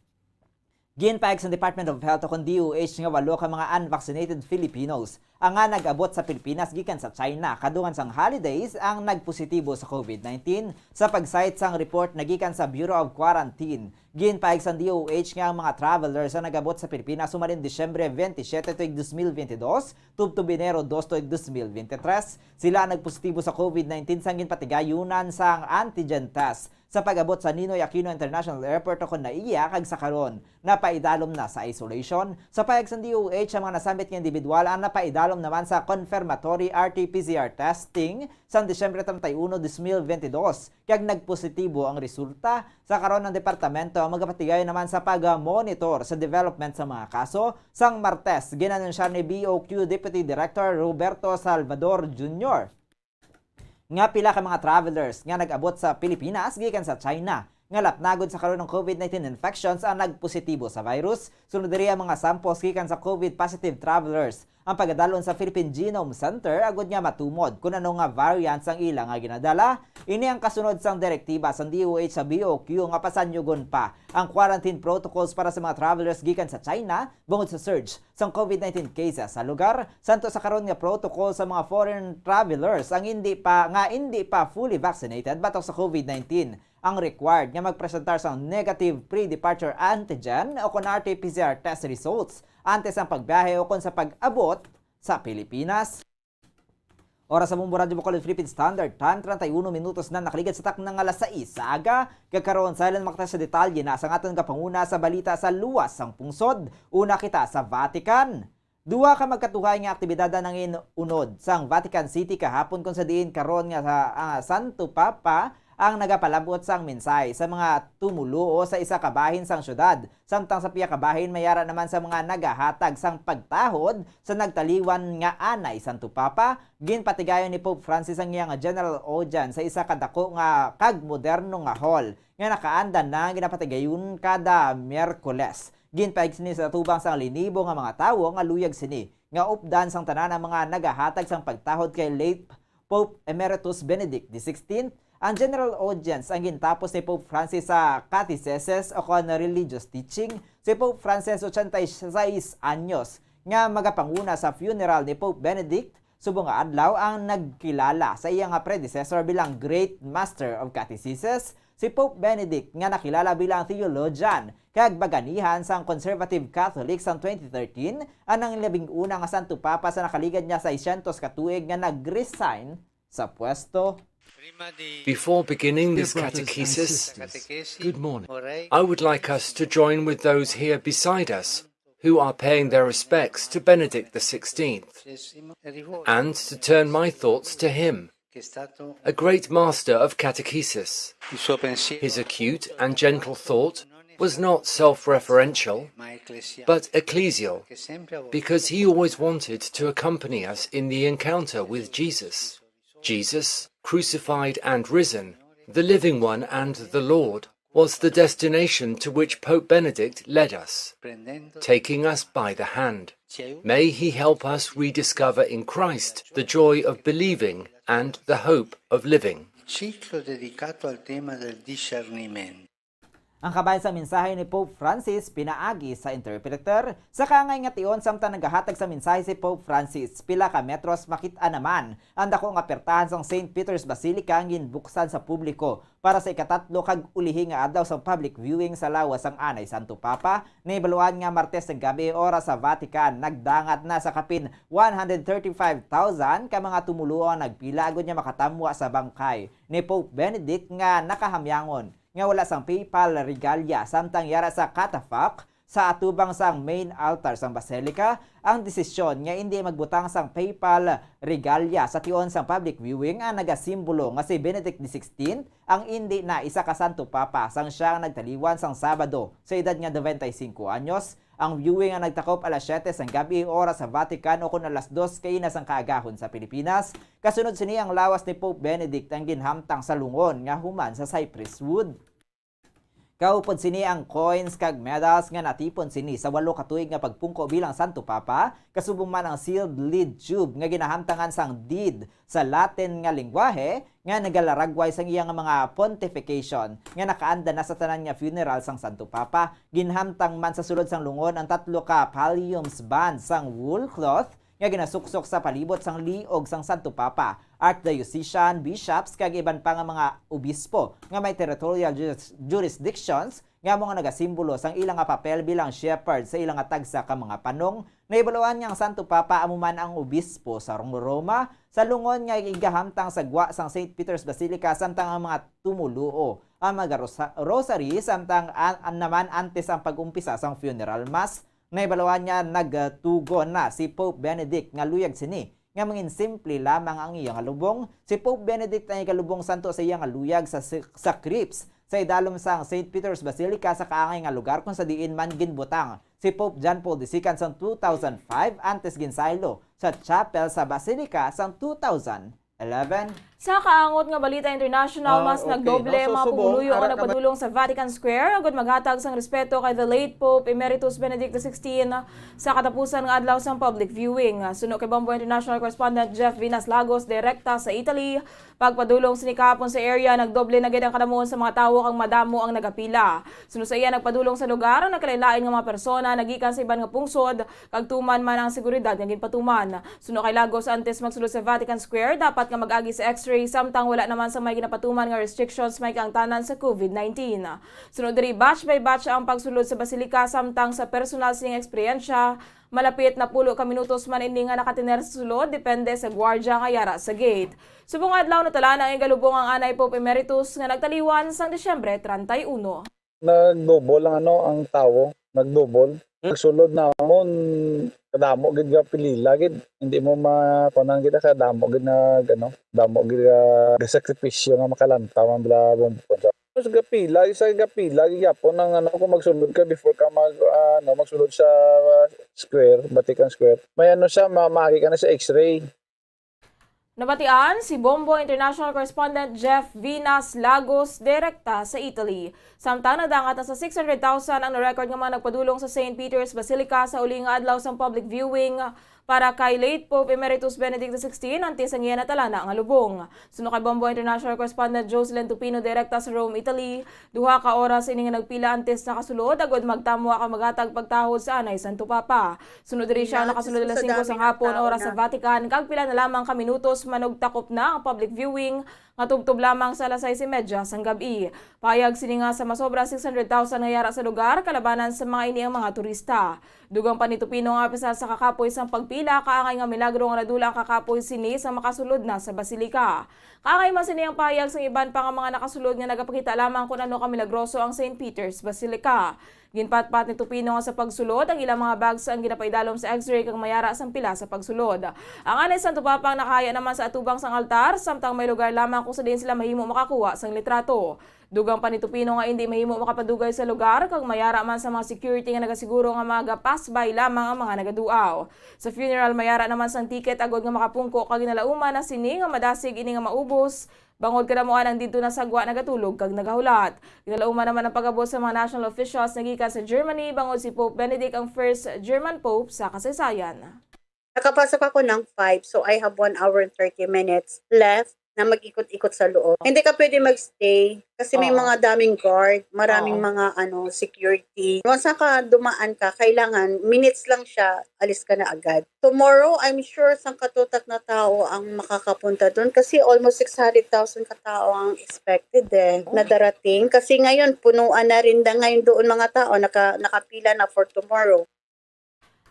ginpahayag sang Department of Health o kon D O H nga walo ka mga unvaccinated Filipinos ang nga nag-abot sa Pilipinas gikan sa China kadungan sang holidays ang nagpositibo sa COVID nineteen, sa pag-cite sang report na gikan sa Bureau of Quarantine. Ginpahayag sang D O H nga ang mga travelers ang nag-abot sa Pilipinas humalin Disyembre twenty-seven tuig dos mil veintidós tubtob Enero dos tuig dos mil veintitrés, sila ang nagpositibo sa COVID nineteen sang ginpatigayunan sang antigen test sa pag-abot sa Ninoy Aquino International Airport o kon NAIA, kag sa karon napaidalom na sa isolation. Sa pahayag sang D O H, ang mga nasambit nga individual ang napaidalom naman sa confirmatory R T P C R testing sang Disyembre treinta y uno, dos mil veintidós, kag nagpositibo ang resulta. Sa karon, ang departamento ang magapatigayon naman sa pag-monitor sa development sa mga kaso. Sang Martes, gin-anunsar ni B O Q Deputy Director Roberto Salvador Junior nga pila ka mga travelers nga nag-abot sa Pilipinas gikan sa China nga lapnagod sa karon ang COVID nineteen infections ang nagpositibo sa virus. Sunod diri ang mga samples gikan sa COVID positive travelers ang pagadalon sa Philippine Genome Center agud nga matumod kon ano nga variants ang ila nga ginadala. Ini ang kasunod sang direktiba sang D O H sa B O Q nga pasanyugon pa ang quarantine protocols para sa mga travelers gikan sa China bangod sa surge sang COVID nineteen cases sa lugar. Santo sa karon nga protocol sa mga foreign travelers ang hindi pa, nga hindi pa fully vaccinated batok sa COVID nineteen, ang required nga magpresentar sang negative pre-departure antigen o kon R T P C R test results antes ang pagbiyahe o kon sa pag-abot sa Pilipinas. Oras sa Bombo Radyo Bacolod Philippine Standard Time, treinta y uno minutos na nakaligad sa takna nga alas sais sa aga. Kag karon, sa ilan makita sa detalye na sa aton kapanguna sa balita sa luwas sang pungsod. Una kita sa Vatican. Duha ka magkatuhay nga aktibidad ang nanginunod sang Vatican City kahapon, kung sa diin karon nga sa, ah, Santo Papa ang nagapalab-ot sang mensahe sa mga tumoluo sa isa ka bahin sang syudad, samtang sa pihak ka bahin may ara naman sa mga nagahatag sang pagtahod sa nagtaliwan nga anay Santo Papa. Ginpatigayon ni Pope Francis ang iya nga general audience sa isa ka dako nga kag moderno nga hall nga nakaandan na nga ginapatigayon kada Miyerkules. Ginpahayag sini sa atubang sang linibo nga mga tawo nga luyag sini nga updan sang tanan ang mga nagahatag sang pagtahod kay late Pope Emeritus Benedict the sixteenth. Ang general audience ang gintapos ni Pope Francis sa catechesis o kon religious teaching. Si Pope Francis, ochenta y seis anyos, nga magapanguna sa funeral ni Pope Benedict subong nga adlaw, ang nagkilala sa iya nga predecessor bilang Great Master of Catechesis, si Pope Benedict, nga nakilala bilang theologian kag baganihan sang Conservative Catholic sang twenty thirteen, ang nanglabing una nga Santo Papa sa nakaligad nga seiscientos ka tuig nga nag-resign sa pwesto. Before beginning this catechesis, good morning. I would like us to join with those here beside us who are paying their respects to Benedict the sixteenth, and to turn my thoughts to him, a great master of catechesis. His acute and gentle thought was not self-referential, but ecclesial, because he always wanted to accompany us in the encounter with Jesus. Jesus, crucified and risen, the living one and the Lord, was the destination to which Pope Benedict led us, taking us by the hand. May He help us rediscover in Christ the joy of believing and the hope of living. Ciclo dedicato al tema del discernimento. Ang kabahin sa mensahe ni Pope Francis pinaagi sa interpreter. Sa kaangay nga tion, samtang nagahatag sa mensahe si Pope Francis, pila ka metros makit-an naman ang dako nga pertahan sang Saint Peter's Basilica ang ginbuksan sa publiko para sa ikatatlo kag ulihi nga adlaw sang public viewing sa lawas sang anay Santo Papa. Nahibaluan nga Martes nga gab-i, oras sa Vatican, nagdangat na sa kapin one hundred thirty-five thousand ka mga tumoluo ang nagpila agod nga makatamwa sa bangkay ni Pope Benedict nga nakahamyangon nga wala sang papal regalia samtang yara sa catafalque sa atubang sang main altar sang basilica. Ang desisyon nga indi magbutang sang papal regalia sa tion sang public viewing ang nagasimbolo nga si Benedict the sixteenth ang indi na isa ka Santo Papa sang sia ang nagtaliwan sang Sabado sa edad nga noventa y cinco anyos. Ang viewing ang nagtakop alas siyete sang gab-i, oras sa Vatican, o kon alas dos kaina sang kaagahon sa Pilipinas. Kasunod sini, ang lawas ni Pope Benedict ang ginhamtang sa lungon nga human sa cypress wood. Kaupod sini ang coins kag medals nga natipon sini sa walo ka tuig nga pagpungko bilang Santo Papa, kasubong man ang sealed lead tube nga ginahamtangan sang deed sa Latin nga lengguwahe nga nagalaragway sang iya nga mga pontification nga nakaanda na sa tanan nga funeral sang Santo Papa. Ginhamtang man sa sulod sang lungon ang tatlo ka palliums band sang wool cloth nga ginasuksok sa palibot sang liog sang Santo Papa, archdiocesan bishops, kag iban pa nga mga obispo nga may territorial juris- jurisdictions nga amo nga nagasimbolo sang ila nga papel bilang shepherd sa ila nga tagsa ka mga panong. Nahibaluan nga ang Santo Papa amo man ang obispo sa Roma, sa lungon nga igahamtang sa gwa sang Saint Peter's Basilica, samtang ang mga tumoluo ang mga rosa- rosary, samtang an- an- naman antes ang pag-umpisa sang funeral mass. Nahibaluan nga nagtugon na si Pope Benedict nga luyag sini nga mangin simple lamang ang iya nga lubong. Si Pope Benedict ang ikalubong santo sa iya nga luyag sa, sa crypts sa idalom sang Saint Peter's Basilica, sa kaangay nga lugar kon sa diin man ginbutang si Pope John Paul the Second sang two thousand five, antes ginsaylo sa chapel sa Basilica sang two thousand eleven. Sa kaangot nga balita international, ah, mas okay, nagdoble no? So, ang mga subong, pumuluyo nga nagpadulong sa Vatican Square agud maghatag sang respeto kay the late Pope Emeritus Benedict the sixteenth sa katapusan nga adlaw sang public viewing. Suno kay Bombo International correspondent Jeff Vinas Lagos, direkta sa Italy, pagpadulong sini kahapon sa area, nagdoble na gid ang kadamuon sa mga tawo kag madamo ang nagapila. Suno sa iya, nagpadulong sa lugar ang nagkalain-lain nga mga persona nagikan sa iban nga pungsod, kag tuman man ang seguridad nga ginpatuman. Suno kay Lagos, antes magsulod sa Vatican Square, dapat nga mag-agi sa X-ray, samtang wala naman sa may ginapatuman nga restrictions may kaangtanan sa COVID nineteen. Suno diri, batch by batch ang pagsulod sa Basilica, samtang sa personal sining eksperyensya, malapit napulo ka minutos man ini nga nakatener sa sulod, depende sa gwardya nga yara sa gate. Subong adlaw, natalana ang igalubong ang anay Pope Emeritus nga nagtaliwan sang Disyembre treinta y uno. Nagdouble ang, ano, ang tawo, nagdouble. Pagsulod namon, kadamo gid nga pilila gid. Hindi mo makuanan gid, kadamo gid nga, ano, damo gid nga sakripisyo nga makalantaw man bala bumbon. Mas gapila, isa gapila gyapon ang, ano, kung magsulod ka before ka mag, ano, magsulod sa, ah, square, Vatican Square. May, ano siya, ma-, maagi ka na sa X-ray. Nabatian si Bombo International Correspondent Jeff Vinas Lagos, direkta sa Italy. Samtang nadangat na sa six hundred thousand ang na-record nga mga nagpadulong sa Saint Peter's Basilica sa uli nga adlaw sang public viewing para kay late Pope Emeritus Benedict the sixteenth, antes ang iya natalana nga lubong. Suno kay Bombo International Correspondent Jocelyn Tupino, direkta sa Rome, Italy, duha ka oras ini nga nagpila antes nakasulod agud magtamwa kag maghatag pagtahod sa anay Santo Papa. Sunod diri siya, nakasulod alas singko sang hapon, oras sa Vatican, kag pila na lamang ka minutos manugtakop na ang public viewing nga tubtob lamang sa alas sais y media sang gab-i. Pahayag sini nga sa masobra six hundred thousand nga yara sa lugar, kalabanan sa mga ini ang mga turista. Dugang pa ni Tupino nga apisar sa kakapoy sang pagpila, kaangay nga milagro nga nadula ang kakapoy sini sa makasulod na sa Basilica. Kaangay man sini ang pahayag sang iban pa nga mga nakasulod nga nagapakita lamang kon ano ka milagroso ang Saint Peter's Basilica. Ginpatpat ni Tupino nga sa pagsulod, ang ilang mga bags ang ginapaidalom sa X-ray kag mayara sang pila sa pagsulod. Ang anay Santo Papa ang nakahaya naman sa atubang sang altar, samtang may lugar lamang kung sa diin sila mahimo makakuha sang litrato. Dugang pa ni Tupino nga indi mahimo makapadugay sa lugar, kag mayara man sa mga security nga nagasiguro nga maga-pass by lamang ang mga nagaduaw. Sa funeral, mayara naman sang ticket agod nga makapungko, kag ginalauman na sini nga madasig ini nga maubos Bangod kadamuan ang didto na sa gwa nagatulog kag nagahulat. Ginalauman naman ang pag-abot sa mga national officials nga gikan sa Germany, bangod si Pope Benedict ang first German Pope sa kasaysayan. Nakapasok ako ng five, so I have one hour and thirty minutes left na mag-ikot-ikot sa loob. Hindi ka pwede magstay kasi may Oo. mga daming guard, maraming Oo. mga ano, security. Once ka dumaan ka, kailangan minutes lang siya, alis ka na agad. Tomorrow, I'm sure sangkatutak na tao ang makakapunta doon kasi almost six hundred thousand ka tao ang expected eh, na darating. Kasi ngayon, punuan na rin na ngayon doon mga tao, naka, nakapila na for tomorrow.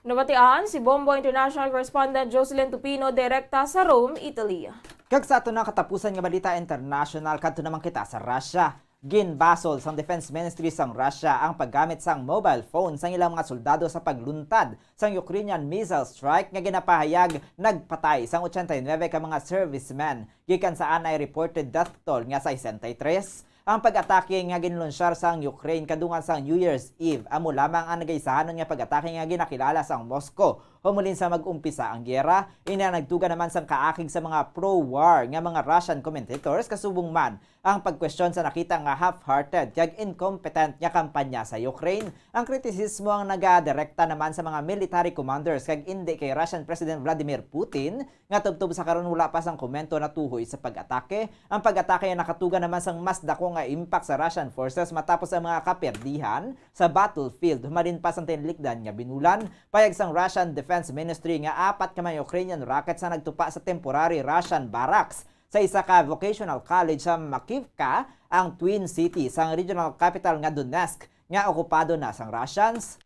Nabatian si Bombo International Correspondent Jocelyn Tupino direkta sa Rome, Italy. Kag sa ato na katapusan nga balita international, kadto naman kita sa Russia. Ginbasol sang Defense Ministry sang Russia ang paggamit sang mobile phone sang ilang mga soldado sa pagluntad sang Ukrainian missile strike nga ginapahayag nagpatay sang ochenta y nuebe ka mga servicemen, gikan sa anay reported death toll nga sesenta y tres. Ang pag-atake nga ginlunsyar sang Ukraine kadungan sang New Year's Eve amo lamang ang nagaisahanon nga pag-atake nga ginakilala sang Moscow humulin sa mag-umpisa ang giyera. Ini ang nagtuga naman sang kaakig sa mga pro-war nga mga Russian commentators, kasubong man ang pagkwestiyon sa nakita nga half-hearted kag incompetent nga kampanya sa Ukraine. Ang kritisismo ang nagadirekta naman sa mga military commanders kag indi kay Russian President Vladimir Putin, nga tubtob sa karon wala pa sang komento natuhoy sa pag-atake. Ang pag-atake ang nakatuga naman sang mas dako nga impact sa Russian forces matapos ang mga kaperdihan sa battlefield humalin pa sang tinilikdan nga binulan. Payag sang Russian Defense Ministry nga apat ka mga Ukrainian rockets ang nagtupa sa temporary Russian barracks sa isa ka vocational college sa Makiivka, ang twin city sang regional capital nga Donetsk, nga okupado na sang Russians.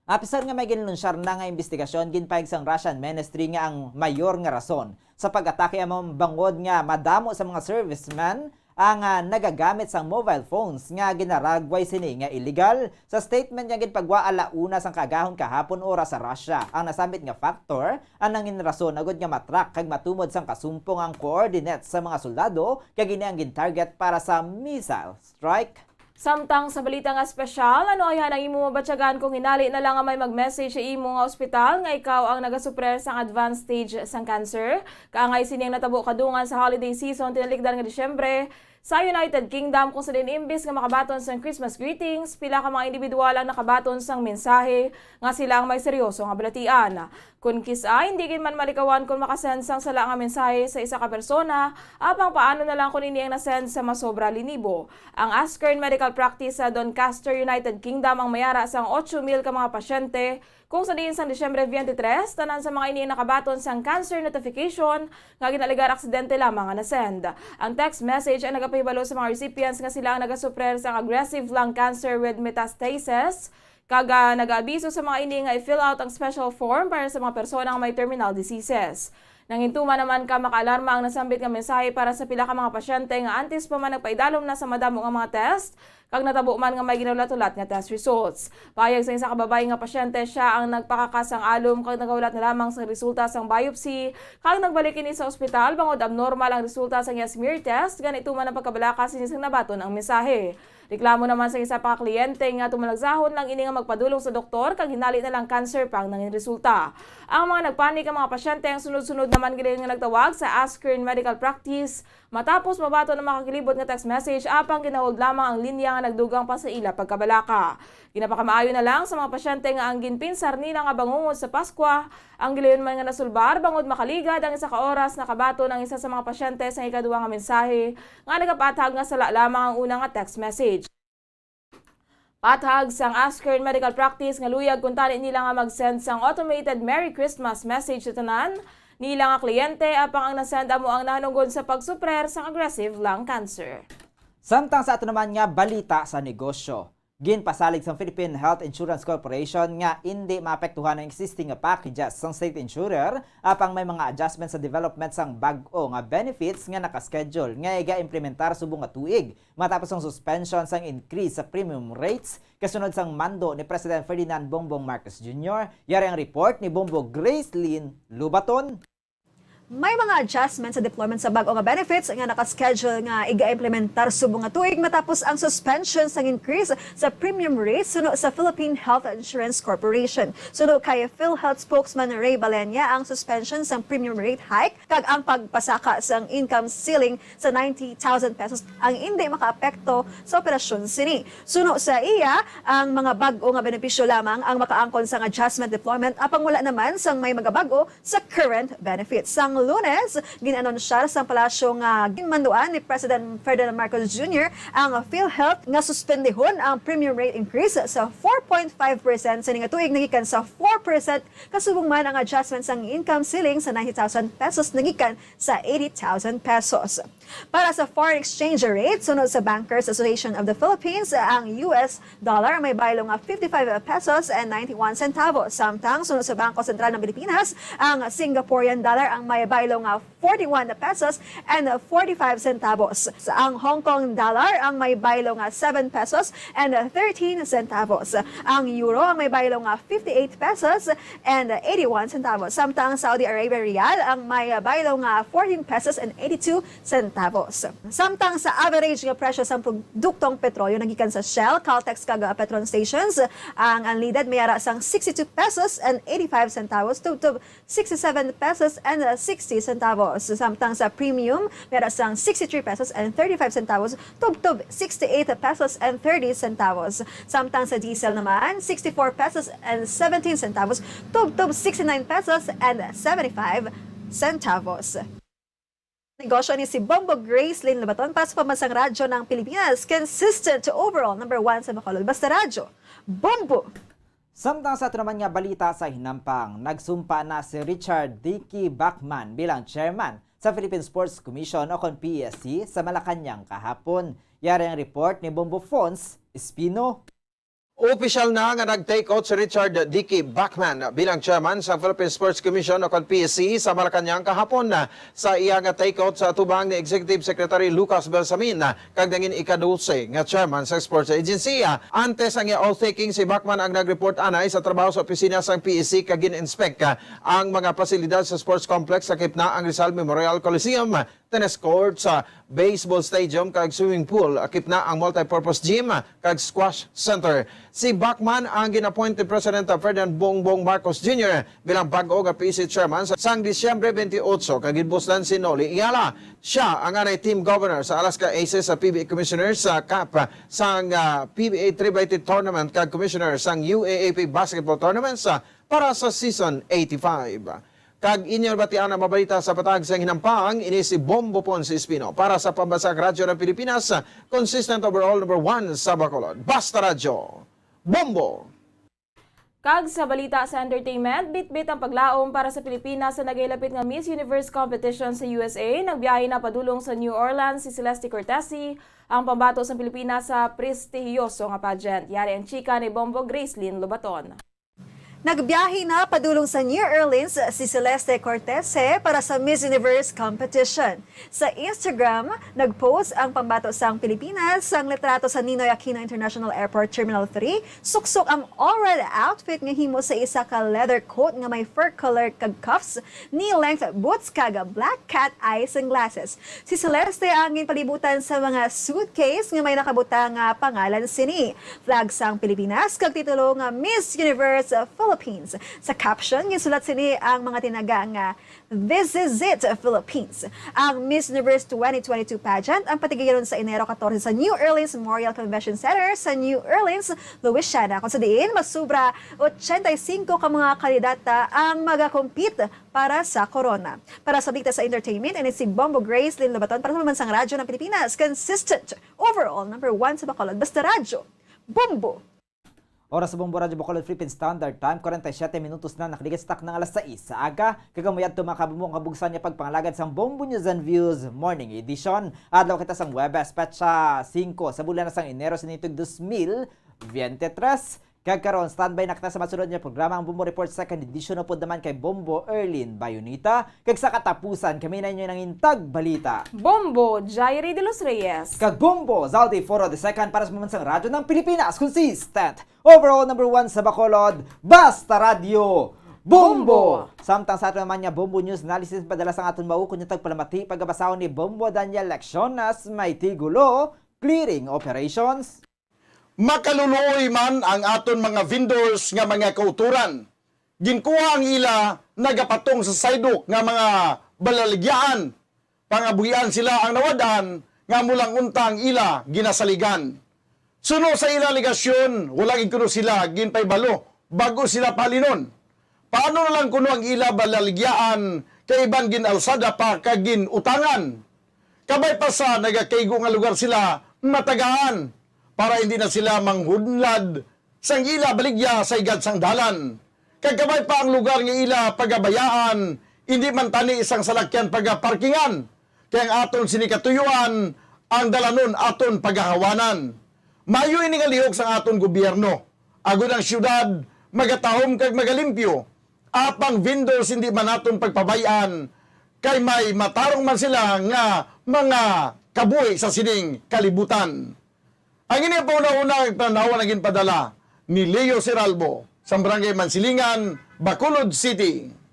Apisar nga may ginlunsyar na nga imbestigasyon, ginpahayag sang Russian Ministry nga ang mayor nga rason sa pag-atake amo bangod nga madamo sa mga servicemen ang, ah, nagagamit sang mobile phones nga ginaragway sini nga illegal. Sa statement nga ginpagwa ala una sang kaagahon kahapon oras sa Russia, ang nasambit nga factor ang nangin rason agud nga matrack kag matumod sang kasumpong ang coordinates sa mga soldado, kag ini ang gintarget para sa missile strike. Samtang sa balita nga espesyal, ano ayhan ang imo mabatyagan kung hinali na lang nga may mag-message sa imo nga ospital nga ikaw ang nagasuprer sang advanced stage sang cancer? Kaangay sini ang natabo kadungan sa holiday season tinalikdan nga Disyembre sa United Kingdom, kung sa diin imbis nga makabaton sang Christmas greetings, pila ka mga individual ang nakabaton sang mensahe nga sila ang may seryoso nga balatian. Kon kis-a, hindi gid man malikawan kon makasend sang sala nga mensahe sa isa ka persona, apang paano na lang kon ini ang nasend sa masobra linibo? Ang Askern Medical Practice sa Doncaster, United Kingdom, ang may ara sang otso mil ka mga pasyente, kung sa diin sang Disyembre twenty-three, tanan sa mga ini ang nakabaton sang cancer notification nga ginaalegar aksidente lamang nga nasend. Ang text message ang nagapahibalo sa mga recipients nga sila ang nagasuprer sang aggressive lung cancer with metastasis, kag, ah, nagaabiso sa mga ini nga i-fill out ang special form para sa mga persona nga may terminal diseases. Nangintuman naman ka makaalarma ang nasambit nga mensahe para sa pila ka mga pasyente nga antes pa man nagpaidalom na sa madamo nga mga test, kag natabo man nga may ginahulat-hulat nga test results. Pahayag sa isa ka babayi nga pasyente, siya ang nagpakakas sang alom kag nagahulat na lamang sang resulta sang biopsy, kag nagbalik ini sa ospital bangod abnormal ang resulta sang iya smear test, gani tuman ang pagkabalaka sini sang nabaton ang mensahe. Reklamo naman sa isa pa ka kliyente nga tumalagsahon lang ini nga magpadulong sa doktor kag hinali na lang cancer pa ang nangin resulta. Ang mga nagpanik nga mga pasyente ang sunod-sunod naman gid nga nagtawag sa Askern Medical Practice matapos mabaton ang makakilibot nga text message, apang ginahold lamang ang linya nga nagdugang pa sa ila pagkabalaka. Ginapakamaayo na lang sa mga pasyente nga ang ginpinsar nila nga bangungot sa Paskwa ang gilayon man nga nasulbar, bangod makaligad ang isa ka oras nakabaton ang isa sa mga pasyente sang ikaduha nga mensahe nga nagapathag nga sala lamang ang una nga text message. Pathag sang Askern Medical Practice nga luyag kuntani nila nga mag-send sang automated Merry Christmas message sa tanan nila nga kliyente, apang ang na-send amo ang nahanungod sa pagsuprer sang aggressive lung cancer. Samtang sa ato naman nga balita sa negosyo, ginpasalig sang Philippine Health Insurance Corporation nga indi maapektuhan ang existing nga packages sang state insurer, apang may mga adjustment sa development sang bag-o nga benefits nga naka-schedule nga iga-implementar subong nga tuig, matapos ang suspension sang increase sa premium rates kasunod sang mando ni President Ferdinand Bongbong Marcos Junior. Yari ang report ni Bombo Gracelyn Lubaton. May mga adjustment sa deployment sa bag-o nga benefits nga naka-schedule nga iga-implementar subong nga tuig matapos ang suspension sang increase sa premium rate suno sa Philippine Health Insurance Corporation. Suno kay PhilHealth spokesman Ray Balenia, ang suspension sang premium rate hike kag ang pagpasaka sang income ceiling sa ninety thousand pesos ang indi makaapekto sa operasyon sini. Suno sa iya, ang mga bag-o nga benepisyo lamang ang makaangkon sang adjustment deployment, apang wala naman sang may magabag-o sa current benefits. Sang Lunes, gin-anunsyar sang palasyo nga ginmanduan ni President Ferdinand Marcos Junior ang PhilHealth nga suspendihon ang premium rate increase sa four point five percent sini nga tuig nagikan sa four percent, kasubong man ang adjustment sang income ceiling sa ninety thousand pesos nagikan sa eighty thousand pesos. Para sa foreign exchange rate, sunod sa Bankers Association of the Philippines, ang U S dollar may baylo nga fifty-five pesos and ninety-one centavos. Samtang sunod sa Bangko Sentral ng Pilipinas, ang Singaporean dollar ang may baylo nga forty-one pesos and forty-five centavos. Sa ang Hong Kong dollar ang may baylo nga seven pesos and thirteen centavos. Ang euro ang may baylo nga fifty-eight pesos and eighty-one centavos. Samtang Saudi Arabia riyal ang may baylo nga fourteen pesos and eighty-two centavos. Samtang sa average nga presyo sang produktong petrolyo nagikan sa Shell, Caltex, kag, ah, Petron stations, ang unleaded may ara sang sixty-two pesos and eighty-five centavos tubtob sixty-seven pesos and, ah, sixty centavos. Samtang sa premium may ara sang sixty-three pesos and thirty-five centavos tubtob sixty-eight pesos and thirty centavos. Samtang sa diesel naman, sixty-four pesos and seventeen centavos tubtob sixty-nine pesos and seventy-five centavos. Negosyo ni si Bombo Gracelyn Lobaton para sa Pambansang Radyo ng Pilipinas, consistent to overall number one sa Bacolod. Basta Radyo, Bombo! Samtang sa ato naman nga balita sa hinampang, nagsumpa na si Richard Dicky Bachman bilang chairman sa Philippine Sports Commission o kon P S C sa Malacañang kahapon. Yari ang report ni Bombo Fons Espino. Opisyal na nga nag-take out si Richard Dicky Bachman bilang chairman sa Philippine Sports Commission o kon P S C sa Malacañang kahapon. Sa iya nga take out sa atubang ni Executive Secretary Lucas Bersamin, kag nangin ika-dose nga chairman sa sports agency. Antes ang iya oath-taking, si Bachman ang nag-report anay sa trabaho sa opisina sang P S C kag gin-inspect ang mga pasilidad sa sports complex sa Kipnaang Rizal Memorial Coliseum, tennis courts, baseball stadium kag swimming pool, kipnaang multipurpose gym kag squash center. Si Bachman ang gin-appoint ni President Ferdinand Bongbong Marcos Junior bilang bag-o nga P S C chairman sa, sang Disyembre twenty-eight, kag ginpuslan si Noli Eala. Sia ang anay team governor sa Alaska Aces, sa P B A commissioner sa CAF, sang, ah, P B A three-by-three tournament kag commissioner sang U A A P basketball tournaments, ah, para sa season eighty-five. Kag inyo batian ang mabalita sa patag sa hinampang, ini si Bombo Ponce Espino para sa Pambansang Radyo ng Pilipinas, consistent overall number one sa Bacolod. Basta Radyo, Bombo! Kag sa balita sa entertainment, bitbit ang paglaom para sa Pilipinas sa nagahilapit nga Miss Universe competition sa U S A. Nagbiyahe na padulong sa New Orleans si Celeste Cortese, ang pambato sa Pilipinas sa prestihiyoso nga pageant. Yari ang chika ni Bombo Gracelyn Lobaton. Nagbiyahe na padulong sa New Orleans si Celeste Cortese para sa Miss Universe competition. Sa Instagram, nag-post ang pambato sang Pilipinas sang litrato sa Ninoy Aquino International Airport Terminal three. Suksok ang all-red outfit nga himo sa isa ka leather coat nga may fur collar kag cuffs, knee-length boots kag black cat eye sunglasses. Si Celeste ang ginpalibutan sa mga suitcase nga may nakabutang nga pangalan sini, flag sang Pilipinas kag titulo nga Miss Universe Philippines. Sa caption, ginsulat sini ang mga tinaga nga, "This is it, Philippines." Ang Miss Universe twenty twenty-two pageant ang patigayon sa Enero katorse sa New Orleans Memorial Convention Center sa New Orleans, Louisiana, kung sa diin masubra ochenta y cinco ka mga kandidata ang magakompete para sa korona. Para sa balita sa entertainment, ini si Bombo Gracelyn Lobaton para sa Pambansang Radyo ng Pilipinas. Consistent overall number one sa Bacolod. Basta Radyo, Bombo! Oras sa Bombo Radyo Bacolod, Philippine Standard Time, forty-seven minutos na nakaligid sa takna nga alas sais sa aga. Kag amo yadto, mga kabombo, ang kabugsan niya pagpangalagad sang Bombo News and Views Morning Edition. Adlaw kita sang Huwebes, petsa singko sa bulan na sang Enero sa nitog dos mil veintitrés. Kag karon, standby na kita sa masunod nga programa, ang Bombo Report Second Edition, upod naman kay Bombo Erlin Bayonita. Kag sa katapusan, kami na inyo nangin tagbalita, Bombo Jairi de los Reyes. Kag Bombo Zaldi Foro the Second para sa Pambansang Radyo ng Pilipinas. Consistent, overall number one sa Bacolod, Basta Radyo, Bombo! Samtang sa aton naman nga Bombo News analysis, padala sang aton maukon nga tagpalamati, pagabasahon ni Bombo Daniel Leccionas, may tigulo, Clearing Operations. Makaluluoy man ang aton mga vendors nga mga kautoran. Ginkuha ang ila nagapatong sa sidewalk nga mga balaligyaan, pangabuhian sila ang nawad-an nga amo lang unta ang ila ginasaligan. Suno sa ila alegasyon, wala gid kuno sila ginpahibalo bag-o sila pahalinon. Paano na lang kuno ang ila balaligyaan kay iban gin-alsada pa kag gin-utangan? Kabay pa sa nagakaigo nga lugar sila matagaan para hindi na sila manghunlad sang ila baligya sa higad sang dalan. Kag kabay pa ang lugar nga ila pagabayaan, hindi man tani sang salakyan pagaparkingan, kay ang aton sini katuyuan, ang dalanon aton pagahawanan. Maayo ini nga lihok sang aton gobyerno, agod ang siyudad magatahom kag magalimpyo, apang vendors hindi man naton pagpabay-an, kay may matarong man sila nga mga kabuhi sa sining kalibutan. Ang ini ang pauna-una nga tan-awan nga ginpadala ni Leo Seralbo sa Barangay Mansilingan, Bacolod City.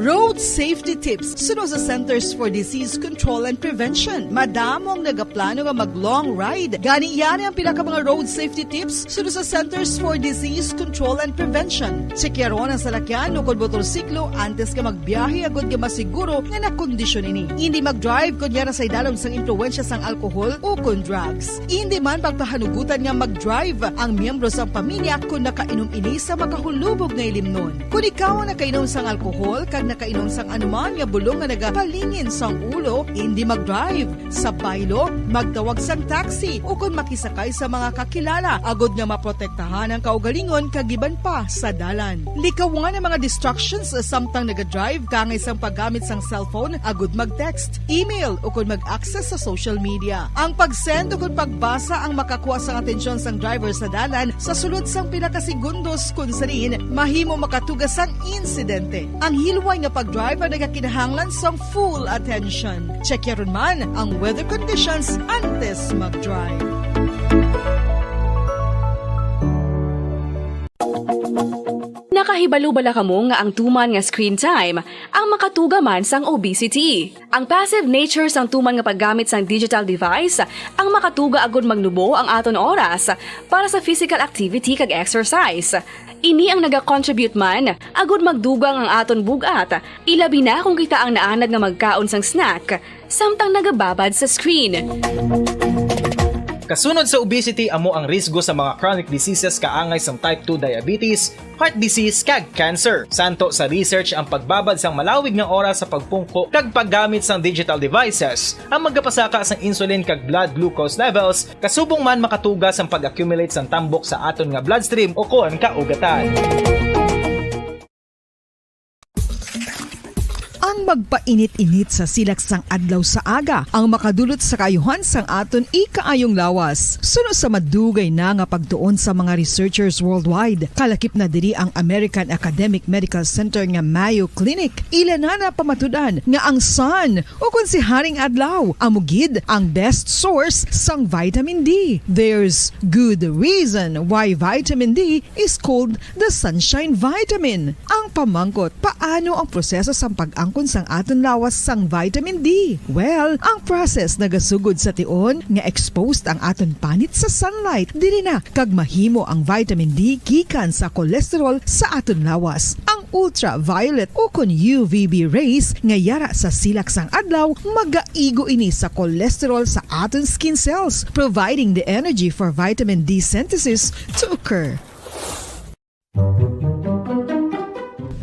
Road safety tips suno sa Centers for Disease Control and Prevention. Madamo ang nagaplano nga mag-long ride. Gani, yari ang pila ka mga road safety tips suno sa Centers for Disease Control and Prevention. Tsekyaron ang salakyan o kon motorsiklo antes ka magbiyahe, agud nga masiguro nga nakondisyon ini. Indi mag-drive kon yara sa idalom sang impluwensya sang alkohol o kon drugs. Indi man pagpahanugutan nga mag-drive ang miyembro sang pamilya kon nakainom ini sa makahulubog nga ilimnon. Kon ikaw ang nakainom sang alkohol kag nakainom sang anuman nga bulong nga nagapalingin sang ulo, indi mag-drive. Sa baylo, magtawag sang taxi o kon makisakay sa mga kakilala, agud nga maprotektahan ang kaugalingon kag iban pa sa dalan. Likawan ang mga distractions samtang naga-drive, kaangay sang paggamit sang cellphone agud mag-text, email, o kon mag-access sa social media. Ang pag-send o kon pagbasa ang makakuha sang atensyon sang driver sa dalan sa sulod sang pila ka segundos, kon sa diin mahimo makatuga sang insidente. Ang hilway nga pag-drive ang nagakinahanglan sang full attention. Check yaron man ang weather conditions antes mag-drive. Nakahibalo bala kamo nga ang tuman nga screen time ang makatuga man sang obesity? Ang passive nature sang tuman nga paggamit sang digital device ang makatuga agud magnubo ang aton oras para sa physical activity kag exercise. Ini ang nagacontribute man agud magdugang ang aton bug-at, ilabi na kon kita ang naanad nga magkaon sang snack samtang nagababad sa screen. Kasunod sa obesity amo ang risgo sa mga chronic diseases kaangay sang type two diabetes, heart disease, kag cancer. Santo sa research, ang pagbabad sang malawig nga oras sa pagpungko kag paggamit sang digital devices ang magapasaka sang insulin kag blood glucose levels, kasubong man makatuga sang pag-accumulate sang tambok sa aton nga bloodstream o kon kaugatan. Ang magpainit-init sa silak sang adlaw sa aga ang makadulot sa kaayuhan sang aton ikaayong lawas. Suno sa madugay na nga pagtuon sa mga researchers worldwide, kalakip na diri ang American Academic Medical Center nga Mayo Clinic. Ila na napamatud-an nga ang sun, o kon si Haring Adlaw, amo gid ang best source sang vitamin D. There's good reason why vitamin D is called the sunshine vitamin. Ang pamangkot, paano ang proseso sang pag-angkon sang aton lawas sang vitamin D? Well, ang process nagasugod sa tion nga exposed ang aton panit sa sunlight. Diri na kag mahimo ang vitamin D gikan sa cholesterol sa aton lawas. Ang ultraviolet o kon U V B rays nga yara sa silak sang adlaw magaigo ini sa cholesterol sa aton skin cells, providing the energy for vitamin D synthesis to occur.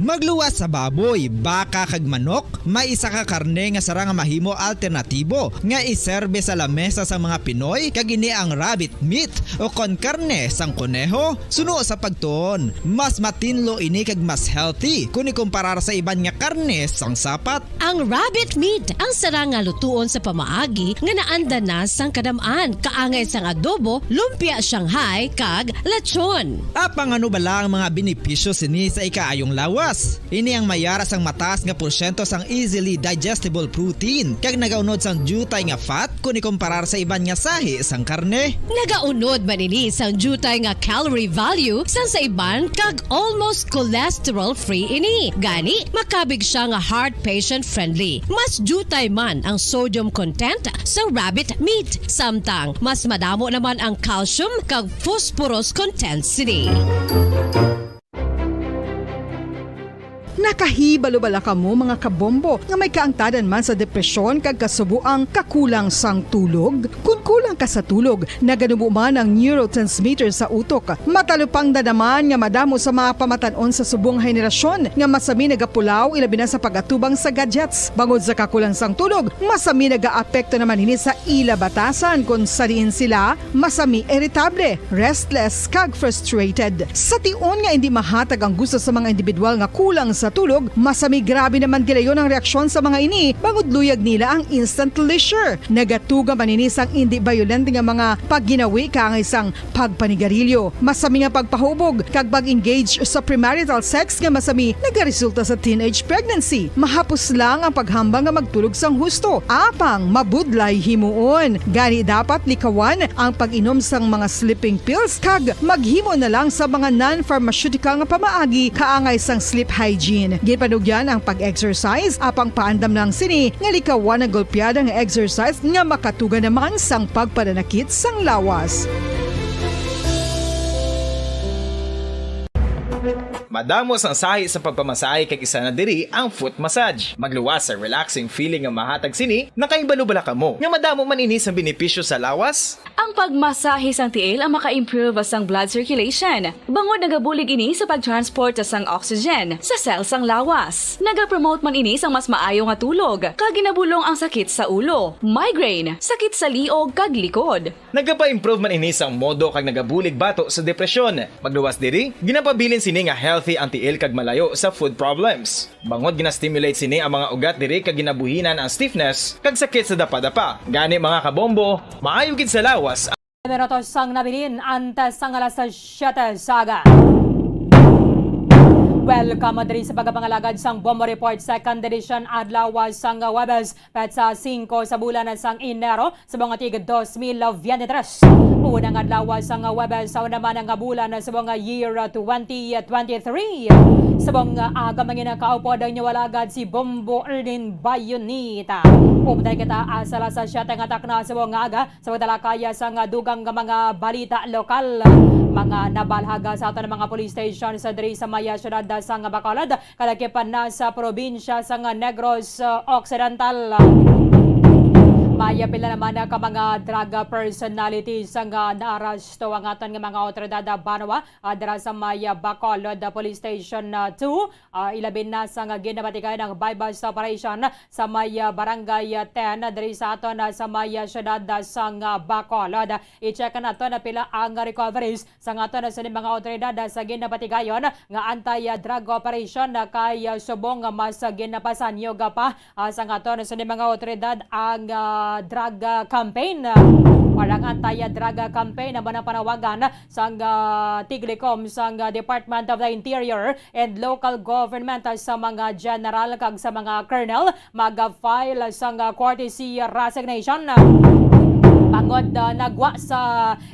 Magluwas sa baboy, baka, kag manok, may isa ka karne nga sarang nga mahimo alternatibo nga iserbe sa lamesa sang mga Pinoy, kag ini ang rabbit meat o kon karne sang koneho. Suno sa pagtuon, mas matinlo ini kag mas healthy kon ikumparar sa iban nga karne sang sapat. Ang rabbit meat ang sarang nga lutuon sa pamaagi nga naanda na sang kadam-an, kaangay sang adobo, lumpia Shanghai, kag lechon. Apang ano bala ang mga benepisyo sini sa ikaayong lawas? Ini ang may ara sang mataas nga porsyento sang easily digestible protein kag nagaunod sang diutay nga fat kon ikumparar sa iban nga sahi sang karne. Nagaunod man ini sang diutay nga calorie value sang sa iban kag almost cholesterol-free ini. Gani, makabig siya nga heart patient-friendly. Mas diutay man ang sodium content sa rabbit meat, samtang mas madamo naman ang calcium kag phosphorus content sini. Nakahibalo bala kamo, mga kabombo, nga may kaangtanan man sa depresyon kag kasubo ang kakulang sang tulog? Kon kulang ka sa tulog, naganubo man ang neurotransmitter sa utok. Matalupangdan naman nga madamo sa mga pamatan-on sa subong nga henerasyon nga masami nagapulaw, ilabi na sa pag-atubang sa gadgets. Bangod sa kakulang sang tulog, masami nagaapekto naman ini sa ila batasan, kon sa diin sila masami iritable, restless, kag frustrated. Sa tion nga indi mahatag ang gusto sa mga individual nga kulang sa tulog, masami grabe naman gilayon ang reaksyon sa mga ini, bangod luyag nila ang instant leisure. Nagatuga man ini sang indi bayolente nga mga pagginawi kaangay sang pagpanigarilyo, masami nga pagpahubog, kag pag-engage sa premarital sex nga masami nagaresulta sa teenage pregnancy. Mahapos lang ang paghambal nga magtulog sang husto, apang mabudlay himuon. Gani, dapat likawan ang pag-inom sang mga sleeping pills kag maghimo na lang sa mga non-pharmaceutical nga pamaagi kaangay sang sleep hygiene. Ginpanugyan ang pag-exercise, apang paandam lang sini nga likawan ang golpeada nga exercise nga makatuga naman sang pagpananakit sang lawas. Madamo sang sahi sa pagpamasahe kag isa na diri ang foot massage. Magluwas sa relaxing feeling nga mahatag sini, nakahibalo bala kamo nga madamo man ini sang benepisyo sa lawas? Ang pagmasahe sang tiil ang maka-improve sang blood circulation, bangod nagabulig ini sa pag-transport sang oxygen sa cell sang lawas. Nagapromote man ini sang mas maayo nga tulog, kag ginabulong ang sakit sa ulo, migraine, sakit sa liog kag likod. Nagapa-improve man ini sang modo kag nagabulig bato sa depresyon. Magluwas diri, ginapabilin sini nga healthy ang tiil kag malayo sa foot problems. Bangod gina-stimulate sini ang mga ugat diri kag ginabuhinan ang stiffness kag sakit sa dapadapa. Gani, mga kabombo, maayo gid sa lawas ang Minutos ang nabilin antes sang alas siyete sa aga. Welcome diri sa pagpangalagad sang Bombo Report Second Edition, adlaw sang Huwebes, petsa singko sa bulan sang Enero, sa mga tig dos mil veintitrés. Unang adlaw sang Huwebes sa una man nga bulan sa mga year twenty twenty-three. Sa mga aga, mga nakaupod ang inyong alagad, si Bombo Erlin Bayonita. Updan kita asa alas siyete nga takna sa mga aga sa pagtalakaya sa nga dugang nga mga balita lokal. Mga nabalhaga sa aton mga police station sa diri sa maya syudad sa nga Bacolod, kalakipan na sa probinsya sa nga Negros Occidental. Maya pila naman ka mga drug personalities nga naaresto ang aton nga mga otoridad, banwa, ah, dira sa may, ah, Bacolod, ah, Police Station, ah, two, ah, ilabi na sa nga ginapatigayon ang buy-bust operation sa may, ah, Barangay, ah, ten, ah, diri sa aton, ah, sa may, ah, siyudad, ah, sang, ah, Bacolod. I-check nato na pila ang recoveries sa aton, ah, sa mga otoridad, ah, sa ginapatigayon nga anti-drug operation, ah, kay, ah, subong nga mas, ah, ginapasanyo pa ah, sang aton sa mga otoridad ang, ah, drug, ah, campaign, ah, or ang anti-drug, ah, campaign na panawagan sang, ah, tiglikom sang, ah, Department of the Interior and Local Government, ah, sa mga general kag sa mga colonel mag-file sang, ah, courtesy resignation, ah, bangod, ah, nagwa sa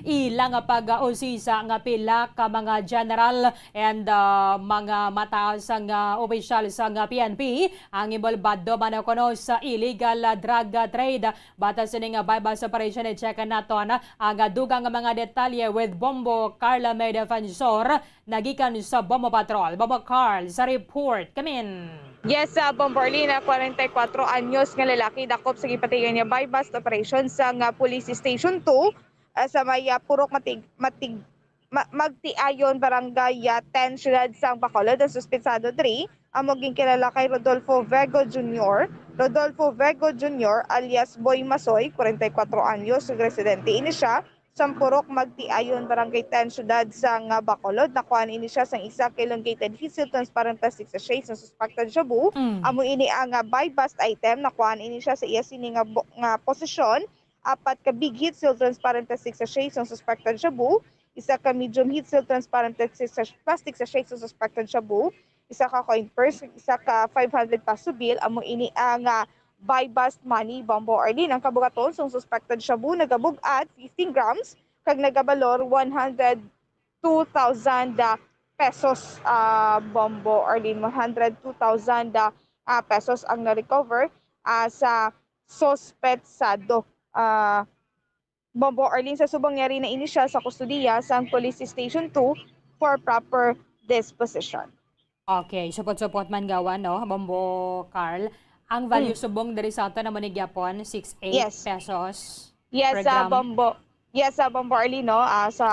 ilang pag-usisa nga pila ka mga general and, ah, mga mataas nga opisyal sang P N P ang inbolbado man kuno sa illegal, ah, drug, ah, trade. Batas sini nga buy-bust operation, i-check naton ang, ah, dugang nga mga detalye with Bombo Carla May Defensor, nagikan sa Bombo Patrol. Bombo Carl, sa report kamin. Yes, sa Bombo Arlina, kwarenta y kwatro anyos nga lalaki dakop sa gipatigayon nga buy-bust operation sa nga Police Station two, ah, sa may, ah, Purok Matig, Matig, Ma-, Magtiayon, Barangay, ah, ten, Siyudad sang Bacolod. Ang suspetsado diri amo ginkilala kay Rodolfo Vego Junior. Rodolfo Vego Junior alias Boy Masoy, kwarenta y kwatro anyos, ug residente ini siya sa Purok Magtiayon, Barangay ten, Siyudad sang, ah, Bacolod. Nakuhaan ini siya sang isa ka elongated heat-sealed transparent plastic sachet sa suspected shabu. Mm. Amo ini ang, ah, buy-bust item. Nakuhaan ini siya sa iya sini nga bo-, nga posisyon. Apat ka big heat-sealed transparent plastic sachet sang suspected shabu, isa ka medium heat-sealed transparent plastic sa-, plastic sachet sang suspected shabu, isa ka coin purse, isa ka five hundred peso bill, amo ini ang, ah, buy bust money, Bombo Arlene. Ang kabugaton sang suspected shabu nagabug-at fifteen grams kag nagabalor one hundred two thousand, ah, pesos, ah, Bombo Arlene. One hundred two thousand, ah, ah, pesos ang na-recover, ah, sa suspetsado. Ah, Bombo Arlene, sa subong yari na ini siya sa kustodiya sang Police Station two for proper disposition. Okay, supot-supot man gawa, no, Bombo Carl. Ang value Mm. subong diri sa ato na mo ni gyapon, six eight Yes. pesos Yes, per sa gram. Bombo. Yes, sa Bombo Arlene, no, ah, sa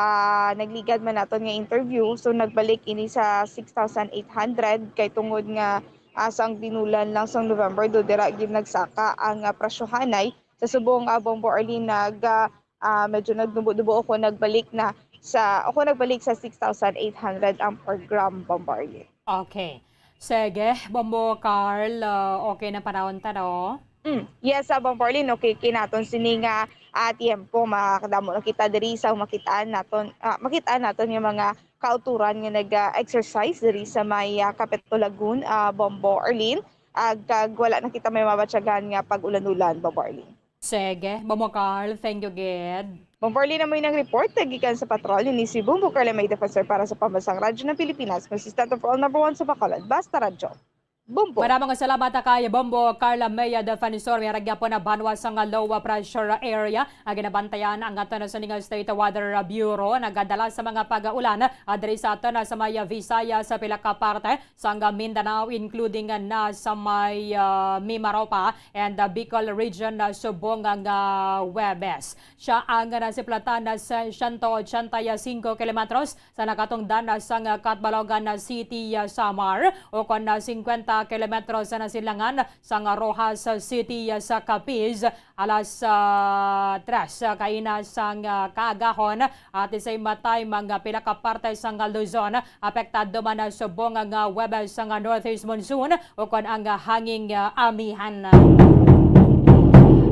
nagligad man naton nga interview, so nagbalik ini sa six thousand eight hundred kay tungod nga, ah, sang binulan lang sang November, do dira gid nagsaka ang, ah, presyohanay. Sa subong, ah, Bombo Arlene, nag, ah, ah, medyo nagdubo-dubo ako, nagbalik na sa, ako nagbalik sa six thousand eight hundred ang per gram, Bombo Arlene. Okay. Sige, Bombo Carl, ah, okay na panahon ta, no? Mm. Yes, ah, Bombo Arlene, okay, kinaton sini nga, ah, tiempo, makadamo na kita diri sa makitaan naton, ah, makitaan naton nga mga kauturan nga nag-exercise diri sa may, ah, Capitol Lagoon, ah, Bombo Arlene. Ah, kag wala na kita may mabatyagan nga pag-ulan-ulan, Bombo Arlene. Sige, Bombo Carl, thank you gid. Bombo Arlene, amo inang report gikan sa patrol ni si Bombo Carl May Defensor para sa Pambansang Radyo ng Pilipinas, consistent of all number one sa Bacolod. Basta Radyo. Bombo. Maraming salamat kay Bombo Carla Maya Defensor. May aragya po na banwa sa nga low pressure area. Ang ginabantayan ang ato na sa ning State Weather Bureau. Nagadala sa mga pag-ulan, ah, diri sa ato na sa may Visayas, sa pila ka parte sang Mindanao, including, ah, na sa may, ah, Mimaropa and, ah, Bicol region, ah, subong nga Huwebes. Siya ang nasiplatan na sa siyento ochenta y cinco kilometros sa nakatungdan na sang Catbalogan City, ah, Samar, ukon na singkwenta kilometros sa nasilangan sang Roxas City, ah, sa Capiz, alas, ah, tres, ah, kaina sang, ah, kaagahon. At the same time, ang, ah, pila ka parte sang Luzon, apektado man, ah, subong ang, ah, Huwebes sang, ah, northeast monsoon ukon ang, ah, hanging, ah, amihan.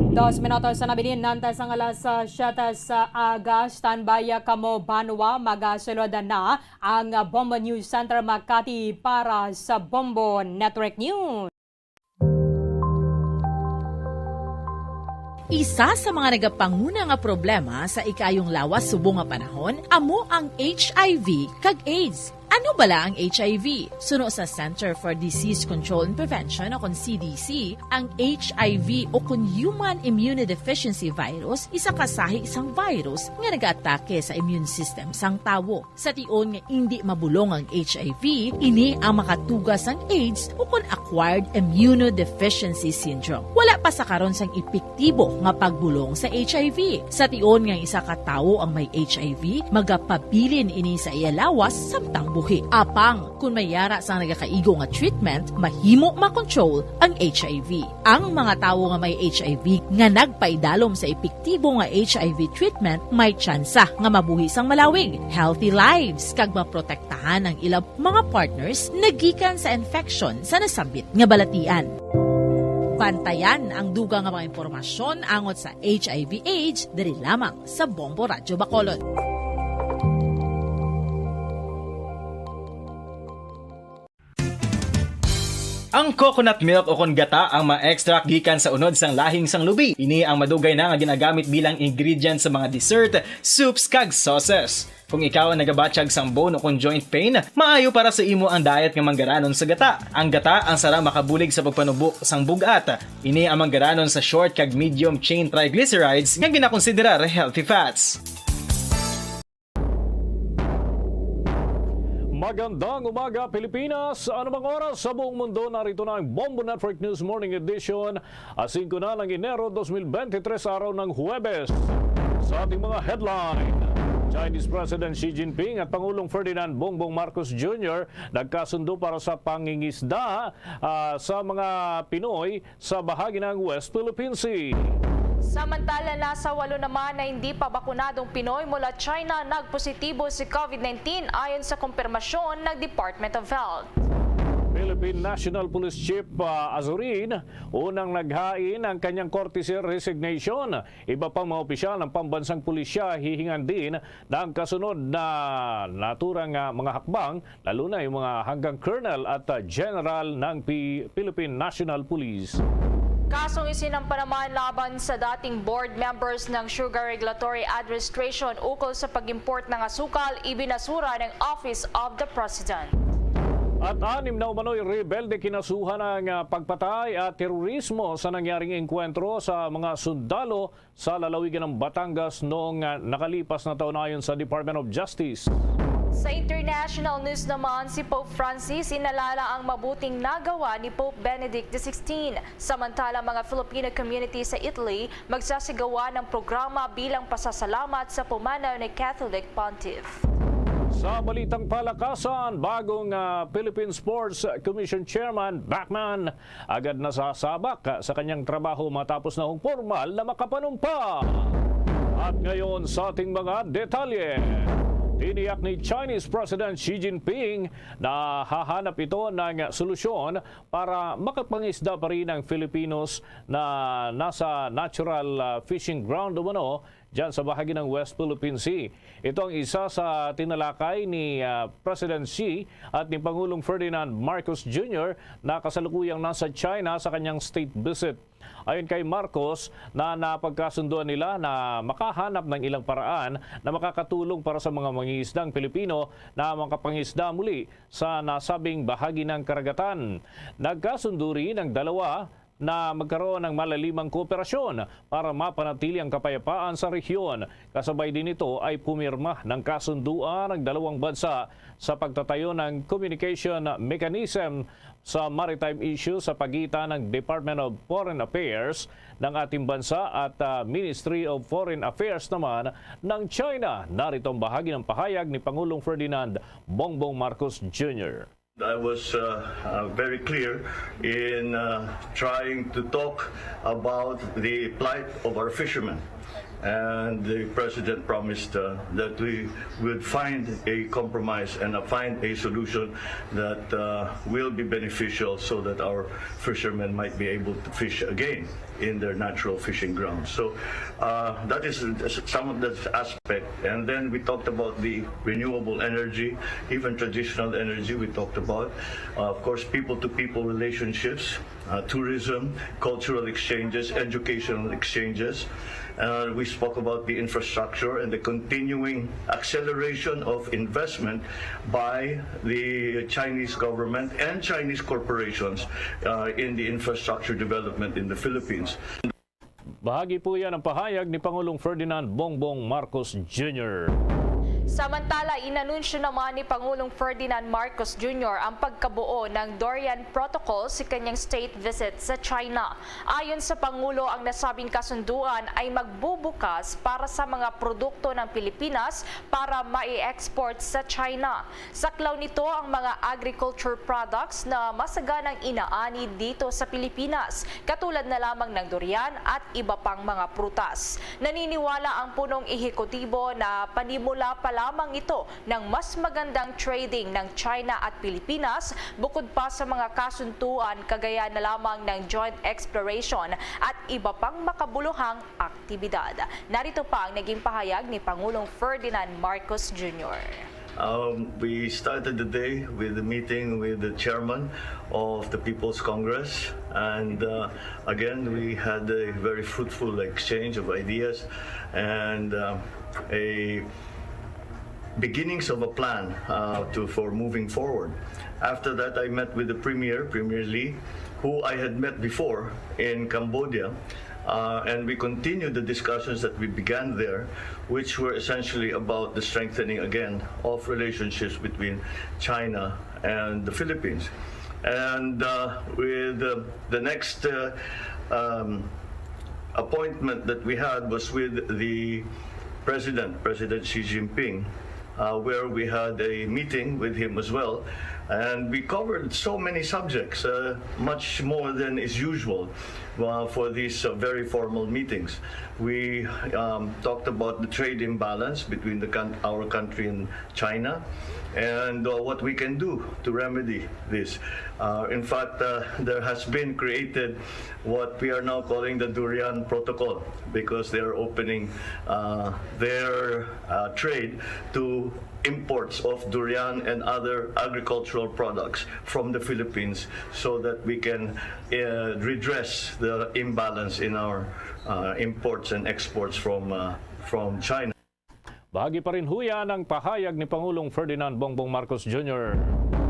Dos minutos na nabilin nanta sang alas, ah, siyete sa aga. Standby, ah, kamo, banwa. Magasulod na ang, ah, Bombo News Center Makati para sa Bombo Network News. Isa sa mga nagapanguna nga problema sa ikaayong lawas subong nga panahon amo ang H I V kag AIDS. Ano bala ang H I V? Suno sa Center for Disease Control and Prevention o kon C D C, ang H I V o kon Human Immunodeficiency Virus, isa ka sahi sang virus nga nagaatake sa immune system sang tawo. Sa tion nga indi mabulong ang H I V, ini ang makatuga sang AIDS o kon Acquired Immunodeficiency Syndrome. Wala pa sa karon sang epektibo nga pagbulong sa H I V. Sa tion nga isa ka tawo ang may H I V, magapabilin ini sa iya lawas samtang buhi. Apang kon may yara sang nagakaigo nga treatment, mahimo makontrol ang H I V. Ang mga tawo nga may H I V nga nagpaidalom sa epektibo nga H I V treatment may tsansa nga mabuhi sang malawig, healthy lives, kag maprotektahan ang ilang mga partners nagikan sa infection sa nasambit nga balatian. Bantayan ang dugang nga mga impormasyon angot sa H I V AIDS diri lamang sa Bombo Radyo Bacolod. Ang coconut milk o kon gata ang ma-extract gikan sa unod sang lahing sang lubi. Ini ang madugay na nga ginagamit bilang ingredient sa mga dessert, soups, kag sauces. Kung ikaw ang nagabatyag sang bone o kon joint pain, maayo para sa imo ang diet nga manggaranon sa gata. Ang gata ang sara makabulig sa pagpanubo sang bug-at. Ini ang manggaranon sa short kag medium chain triglycerides nga ginakonsiderar healthy fats. Magandang umaga, Pilipinas! Anumang oras sa buong mundo, narito na ang Bombo Network News Morning Edition. Alas singko na ng Enero dos mil bente tres, araw ng Huwebes. Sa ating mga headline, Chinese President Xi Jinping at Pangulong Ferdinand Bongbong Marcos Junior nagkasundo para sa pangingisda, ah, sa mga Pinoy sa bahagi ng West Philippine Sea. Samantala, nasa walo naman na hindi pa bakunadong Pinoy mula China nagpositibo sa COVID nineteen, ayon sa kumpirmasyon ng Department of Health. Philippine National Police Chief, ah, Azurin, unang naghain ang kanyang courtesy resignation. Iba pang mga opisyal ng pambansang pulisya hihingan din ng kasunod na naturang, ah, mga hakbang, lalo na yung mga hanggang colonel at, ah, general ng Pi-, Philippine National Police. Kasong isinampa naman laban sa dating board members ng Sugar Regulatory Administration ukol sa pag-import ng asukal, ibinasura ng Office of the President. At anim na umano'y rebelde kinasuhan ng, ah, pagpatay at terorismo sa nangyaring engkwentro sa mga sundalo sa lalawigan ng Batangas noong, ah, nakalipas na taon, ayon sa Department of Justice. Sa international news naman, si Pope Francis inalala ang mabuting nagawa ni Pope Benedict the sixteenth. Samantala, mga Filipino community sa Italy magsasigawa ng programa bilang pasasalamat sa pumanaw ni Catholic Pontiff. Sa balitang palakasan, bagong, ah, Philippine Sports Commission Chairman Bacman agad na sasabak sa kanyang trabaho matapos na hong pormal na makapanumpa. At ngayon sa ating mga detalye, tiniyak ni Chinese President Xi Jinping na hahanap ito ng solusyon para makapangisda pa rin ang Filipinos na nasa natural, ah, fishing ground umano dyan sa bahagi ng West Philippine Sea. Ito ang isa sa tinalakay ni, ah, President Xi at ni Pangulong Ferdinand Marcos Junior na kasalukuyang nasa China sa kanyang state visit. Ayon kay Marcos, na napagkasunduan nila na makahanap ng ilang paraan na makakatulong para sa mga mangingisdang Pilipino na makapangisda muli sa nasabing bahagi ng karagatan. Nagkasundo rin ang dalawa na magkaroon ng malalimang kooperasyon para mapanatili ang kapayapaan sa rehiyon. Kasabay din nito ay pumirma ng kasunduan ang dalawang bansa sa pagtatayo ng communication mechanism sa maritime issue sa pagitan ng Department of Foreign Affairs ng ating bansa at, ah, Ministry of Foreign Affairs naman ng China. Narito ang bahagi ng pahayag ni Pangulong Ferdinand Bongbong Marcos Junior. I was, uh, uh, very clear in, uh, trying to talk about the plight of our fishermen. And the president promised, uh, that we would find a compromise and, uh, find a solution that, uh, will be beneficial so that our fishermen might be able to fish again in their natural fishing grounds. So, uh, that is some of the aspect. And then we talked about the renewable energy, even traditional energy we talked about. Uh, of course, people-to-people relationships, uh, tourism, cultural exchanges, educational exchanges. Uh, we spoke about the infrastructure and the continuing acceleration of investment by the Chinese government and Chinese corporations, uh, in the infrastructure development in the Philippines. Bahagi po yan ang pahayag ni Pangulong Ferdinand Bongbong Marcos Junior. Samantala, inanunsyo naman ni Pangulong Ferdinand Marcos Junior ang pagkabuo ng Dorian Protocol sa kanyang state visit sa China. Ayon sa Pangulo, ang nasabing kasunduan ay magbubukas para sa mga produkto ng Pilipinas para mai-export sa China. Saklaw nito ang mga agriculture products na masaganang inaani dito sa Pilipinas, katulad na lamang ng durian at iba pang mga prutas. Naniniwala ang punong ehekutibo na panimula pa lamang ito ng mas magandang trading ng China at Pilipinas, bukod pa sa mga kasunduan kagaya na lamang ng joint exploration at iba pang makabuluhang aktibidad. Narito pa ang naging pahayag ni Pangulong Ferdinand Marcos Junior. Um, we started the day with a meeting with the chairman of the People's Congress, and, uh, again, we had a very fruitful exchange of ideas and, uh, a beginnings of a plan, uh, to, for moving forward. After that, I met with the premier, Premier Lee, who I had met before in Cambodia, uh, and we continued the discussions that we began there, which were essentially about the strengthening again of relationships between China and the Philippines. And, uh, with, uh, the next, uh, um, appointment that we had was with the president, President Xi Jinping, uh, where we had a meeting with him as well. And we covered so many subjects, uh, much more than is usual uh, for these uh, very formal meetings. We um, talked about the trade imbalance between the coun- our country and China and uh, what we can do to remedy this. Uh, in fact, uh, there has been created what we are now calling the Durian Protocol because they are opening uh, their uh, trade to imports of durian and other agricultural products from the Philippines so that we can uh, redress the imbalance in our uh, imports and exports from uh, from China. Bahagi pa rin ho yan ang pahayag ni Pangulong Ferdinand Bongbong Marcos Junior.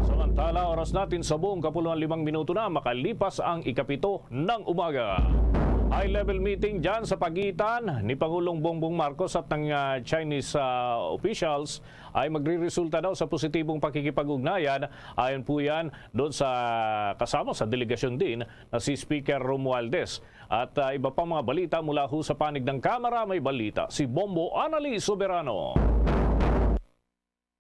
Samantala, oras natin sa buong kapuluan limang minuto na makalipas ang ikapito ng umaga. High-level meeting dyan sa pagitan ni Pangulong Bongbong Marcos at ng ah, Chinese ah, officials ay magriresulta daw sa positibong pakikipag-ugnayan. Ayon po yan doon sa kasama sa delegasyon din na si Speaker Romualdez. At ah, iba pang mga balita mula ho sa panig ng Kamara, may balita si Bombo Anali Soberano.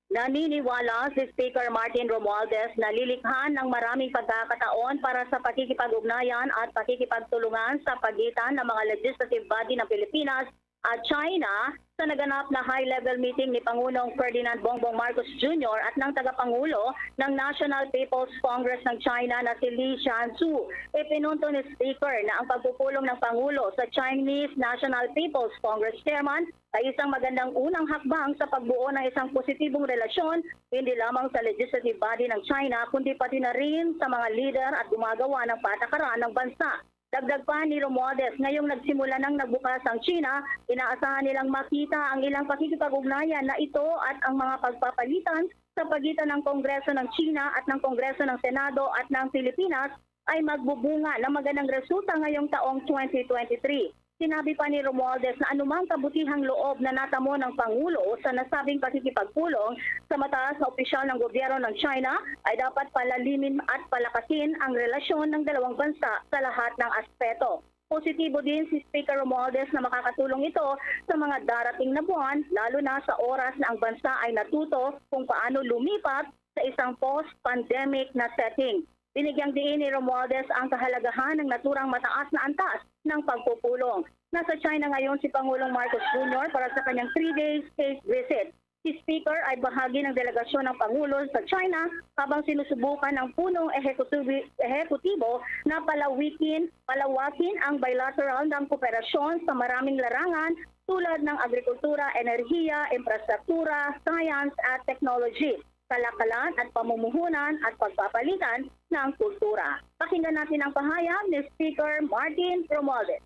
Naniniwala si Speaker Martin Romualdez na lilikhan ng maraming pagkakataon para sa pakikipag-ugnayan at pakikipagtulungan sa pagitan ng mga legislative body ng Pilipinas at China sa naganap na high-level meeting ni Pangulong Ferdinand Bongbong Marcos Junior at ng tagapangulo ng National People's Congress ng China na si Li Shanzu. Ipinunto ni Speaker na ang pagpupulong ng Pangulo sa Chinese National People's Congress Chairman ay isang magandang unang hakbang sa pagbuo ng isang positibong relasyon, hindi lamang sa legislative body ng China, kundi pati na rin sa mga lider at gumagawa ng patakaran ng bansa. Dagdag pa ni Romualdez, ngayong nagsimula nang nagbukas ang China, inaasahan nilang makita ang ilang pakikipag-ugnayan na ito at ang mga pagpapalitan sa pagitan ng Kongreso ng China at ng Kongreso ng Senado at ng Pilipinas ay magbubunga ng magandang resulta ngayong taong twenty twenty-three. Sinabi pa ni Romualdez na anumang kabutihang loob na natamo ng Pangulo sa nasabing pakikipagpulong sa mataas na opisyal ng gobyerno ng China ay dapat palalimin at palakasin ang relasyon ng dalawang bansa sa lahat ng aspeto. Positibo din si Speaker Romualdez na makakatulong ito sa mga darating na buwan, lalo na sa oras na ang bansa ay natuto kung paano lumipat sa isang post-pandemic na setting. Binigyang diin ni Romualdez ang kahalagahan ng naturang mataas na antas ng pagpupulong. Nasa China ngayon si Pangulong Marcos Junior para sa kanyang three-day state visit. Si Speaker ay bahagi ng delegasyon ng Pangulo sa China habang sinusubukan ng punong ehekutibi- ehekutibo na palawikin, palawakin ang bilateral ng kooperasyon sa maraming larangan tulad ng agrikultura, enerhiya, infrastruktura, science at technology, kalakalan at pamumuhunan at pagpapalitan ng kultura. Pakinggan natin ang pahayag ni Speaker Martin Romualdez.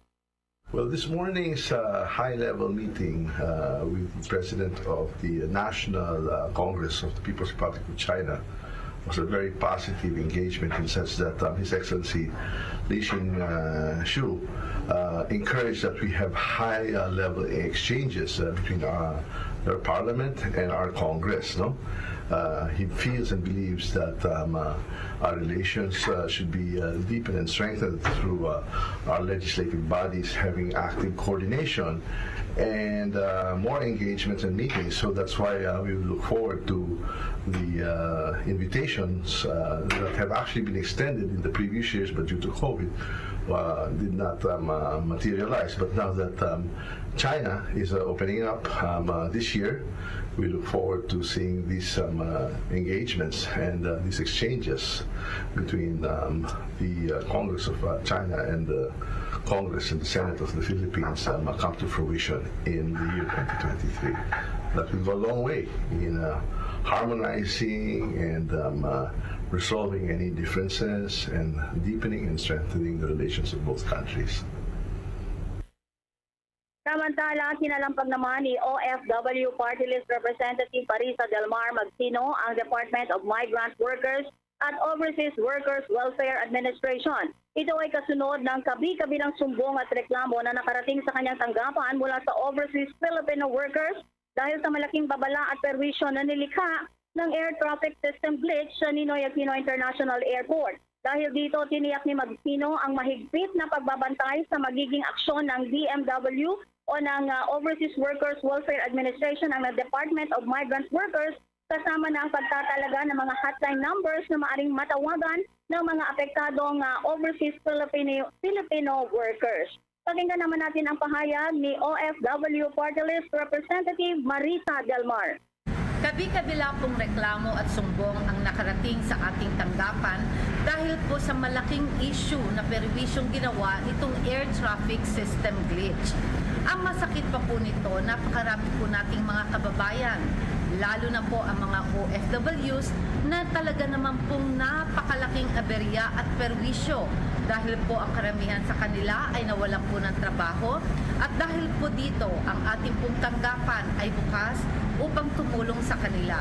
Well, this morning's uh, high-level meeting uh, with the president of the National uh, Congress of the People's Republic of China was a very positive engagement in such that um, His Excellency Li Shin uh, Shu uh, encouraged that we have high-level exchanges uh, between uh, their parliament and our Congress. No, uh, he feels and believes that um, uh, our relations uh, should be uh, deepened and strengthened through uh, our legislative bodies having active coordination and uh, more engagements and meetings. So that's why uh, we look forward to the uh, invitations uh, that have actually been extended in the previous years, but due to COVID, uh, did not um, uh, materialize. But now that um, China is uh, opening up um, uh, this year, we look forward to seeing these um, uh, engagements and uh, these exchanges between um, the uh, Congress of uh, China and the Congress and the Senate of the Philippines um, uh, come to fruition in the year twenty twenty-three. That will go a long way in uh, harmonizing and um, uh, resolving any differences and deepening and strengthening the relations of both countries. Samantala, kinalampag naman ni O F W Party List Representative Parisa Del Mar Magsino ang Department of Migrant Workers at Overseas Workers Welfare Administration. Ito ay kasunod ng kabi-kabilang sumbong at reklamo na nakarating sa kanyang tanggapan mula sa overseas Filipino workers dahil sa malaking babala at perwisyo na nilikha ng air traffic system glitch sa Ninoy Aquino International Airport. Dahil dito, tiniyak ni Magsino ang mahigpit na pagbabantay sa magiging aksyon ng D M W o ng ah, Overseas Workers Welfare Administration ang Department of Migrant Workers, kasama na ang pagtatalaga ng mga hotline numbers na maaring matawagan ng mga apektadong ah, overseas Filipino, Filipino workers. Pakinggan naman natin ang pahayag ni O F W Party List Representative Marisa Del Mar. Kabi-kabila pong reklamo at sumbong ang nakarating sa ating tanggapan dahil po sa malaking issue na perwisyong ginawa nitong air traffic system glitch. Ang masakit pa po nito, napakarami po nating mga kababayan, lalo na po ang mga O F Ws na talaga naman pong napakalaking aberya at perwisyo dahil po ang karamihan sa kanila ay nawalan po ng trabaho at dahil po dito ang ating pong tanggapan ay bukas upang tumulong sa kanila.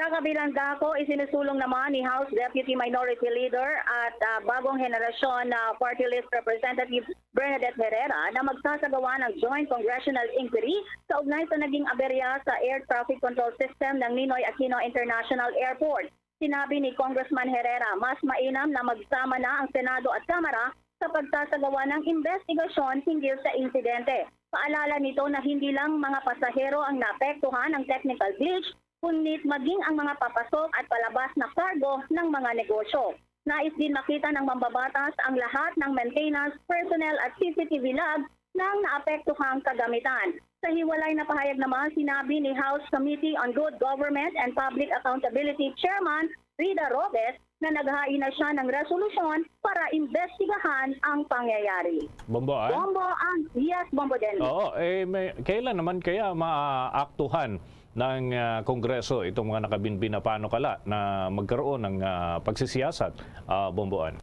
Sa kabilang dako, isinusulong naman ni House Deputy Minority Leader at ah, Bagong Henerasyon na Party List Representative Bernadette Herrera na magsasagawa ng Joint Congressional Inquiry kaugnay sa naging aberya sa Air Traffic Control System ng Ninoy Aquino International Airport. Sinabi ni Congressman Herrera, mas mainam na magsama na ang Senado at Kamara sa pagsasagawa ng imbestigasyon hinggil sa insidente. Paalala nito na hindi lang mga pasahero ang naapektuhan ng technical glitch, kundi maging ang mga papasok at palabas na cargo ng mga negosyo. Nais din makita ng mambabatas ang lahat ng maintenance personnel at C C T V log ng naapektuhang kagamitan. Sa hiwalay na pahayag naman, sinabi ni House Committee on Good Government and Public Accountability Chairman Rida Robes na naghain na siya ng resolusyon para imbestigahan ang pangyayari. Bombo, ah? Bombo ang, yes, Bombo Dennis. Oo, eh, may, kailan naman kaya maaktuhan ng ah, Kongreso itong mga nakabinbin na panukala na magkaroon ng ah, pagsisiyasat, ah, Bomboan?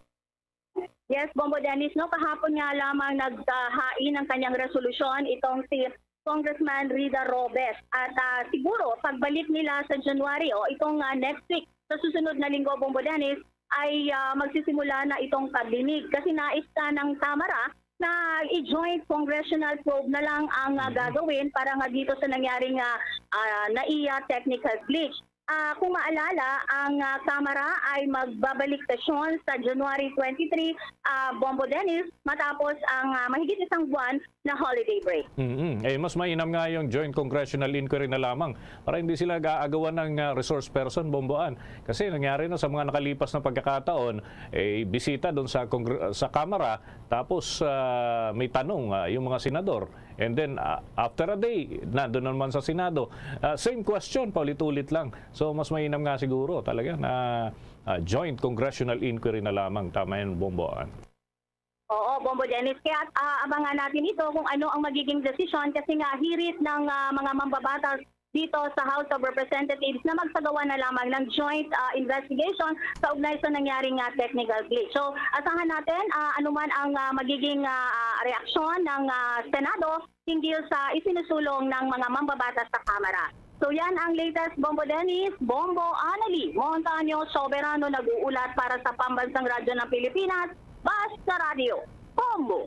Yes, Bombo Dennis, no, kahapon nga lamang naghain ng kanyang resolusyon itong si Congressman Rida Robes. At ah, siguro, pagbalik nila sa January o itong ah, next week, sa susunod na linggo, Bombo Dennis, ay ah, magsisimula na itong pagdinig. Kasi nais ka ng Kamara na i-joint congressional probe na lang ang ah, gagawin para nga dito sa nangyaring ah, ah, NAIA technical glitch. Ah, kung maalala, ang ah, Kamara ay magbabalik sesyon sa January twenty-three, ah, Bombo Dennis, matapos ang ah, mahigit isang buwan na holiday break. Mm-mm. Eh, mas mainam nga yung joint congressional inquiry na lamang para hindi sila gaagawan ng ah, resource person, Bomboan. Kasi nangyari na sa mga nakalipas na pagkakataon, eh, bisita doon sa, Congre- sa Kamara, tapos ah, may tanong ah, yung mga senador. And then, ah, after a day, nandun na naman sa Senado. Ah, same question, paulit-ulit lang. So, mas mainam nga siguro talaga na ah, joint congressional inquiry na lamang. Tama yan, Bomboan. Oo, Bombo Dennis. Kaya ah, abangan natin ito kung ano ang magiging desisyon kasi nga hirit ng ah, mga mambabatas dito sa House of Representatives na magsagawa na lamang ng joint ah, investigation kaugnay sa nangyaring ah, technical glitch. So, asahan natin ah, anuman ang ah, magiging ah, ah, reaksyon ng ah, Senado hinggil sa isinusulong ng mga mambabatas sa Kamara. So yan ang latest, Bombo Dennis. Bombo Annalie Montaño Soberano nag-uulat para sa Pambansang Radyo ng Pilipinas, Basta Radyo, Bombo!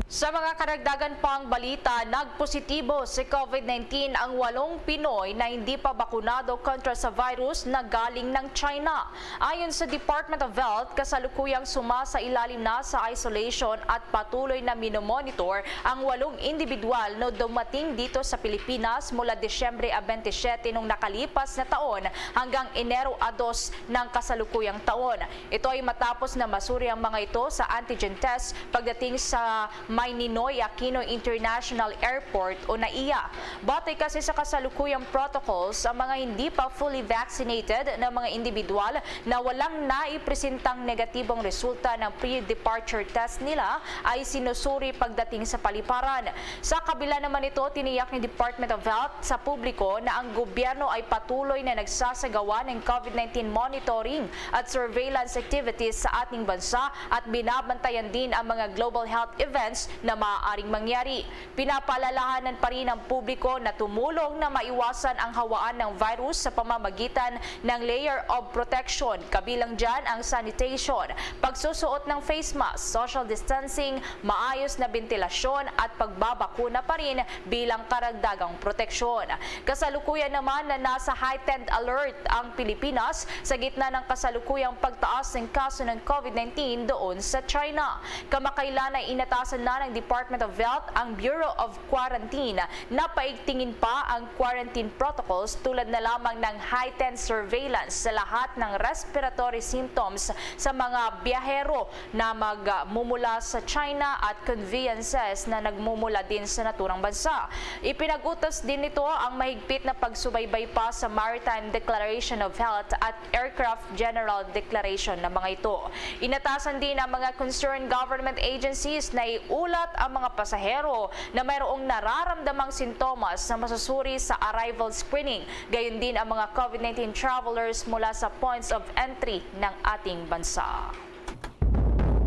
Sa mga karagdagan pang balita, nagpositibo sa COVID nineteen ang walong Pinoy na hindi pa bakunado kontra sa virus na galing ng China. Ayon sa Department of Health, kasalukuyang sumasailalim na sa isolation at patuloy na minomonitor ang walong individual na dumating dito sa Pilipinas mula Disyembre twenty-seven nung nakalipas na taon hanggang Enero a dos ng kasalukuyang taon. Ito ay matapos na masuri ang mga ito sa antigen test pagdating sa may Ninoy Aquino International Airport o NAIA. Batay kasi sa kasalukuyang protocols, ang mga hindi pa fully vaccinated na mga individual na walang naipresentang negatibong resulta ng pre-departure test nila ay sinusuri pagdating sa paliparan. Sa kabila naman nito, tiniyak ni Department of Health sa publiko na ang gobyerno ay patuloy na nagsasagawa ng COVID nineteen monitoring at surveillance activities sa ating bansa at binabantayan din ang mga global health events na maaaring mangyari. Pinapaalalahanan pa rin ang publiko na tumulong na maiwasan ang hawaan ng virus sa pamamagitan ng layer of protection, kabilang dyan ang sanitation, pagsusuot ng face mask, social distancing, maayos na bentilasyon at pagbabakuna pa rin bilang karagdagang proteksyon. Kasalukuyan naman na nasa heightened alert ang Pilipinas sa gitna ng kasalukuyang pagtaas ng kaso ng COVID nineteen doon sa China. Kamakailan ay inatasan na ng Department of Health ang Bureau of Quarantine na paigtingin pa ang quarantine protocols, tulad na lamang ng heightened surveillance sa lahat ng respiratory symptoms sa mga biyahero na magmumula sa China at conveyances na nagmumula din sa naturang bansa. Ipinag-utos din nito ang mahigpit na pagsubaybay pa sa Maritime Declaration of Health at Aircraft General Declaration na mga ito. Inatasan din ang mga concerned government agencies na iulat ang mga pasahero na mayroong nararamdamang sintomas na masusuri sa arrival screening, gayon din ang mga COVID nineteen travelers mula sa points of entry ng ating bansa.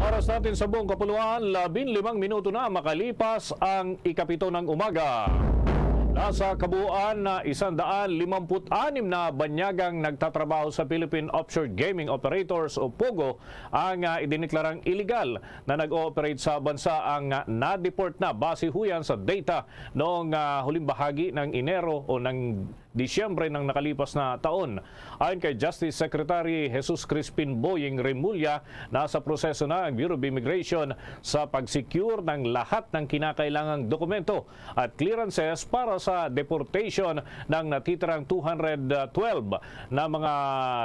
Oras natin sa buong kapuluan, labing limang minuto na makalipas ang ikapito ng umaga. Nasa kabuuan na isang daan limampu't anim na banyagang nagtatrabaho sa Philippine Offshore Gaming Operators o POGO ang, ah, idineklarang iligal na nag-ooperate sa bansa ang, ah, na-deport na base huyan sa data noong, ah, huling bahagi ng Enero o ng Disyembre ng nakalipas na taon. Ayon kay Justice Secretary Jesus Crispin Boying Remulla, nasa proseso na ang Bureau of Immigration sa pag-secure ng lahat ng kinakailangang dokumento at clearances para sa deportation ng natitirang two hundred twelve na mga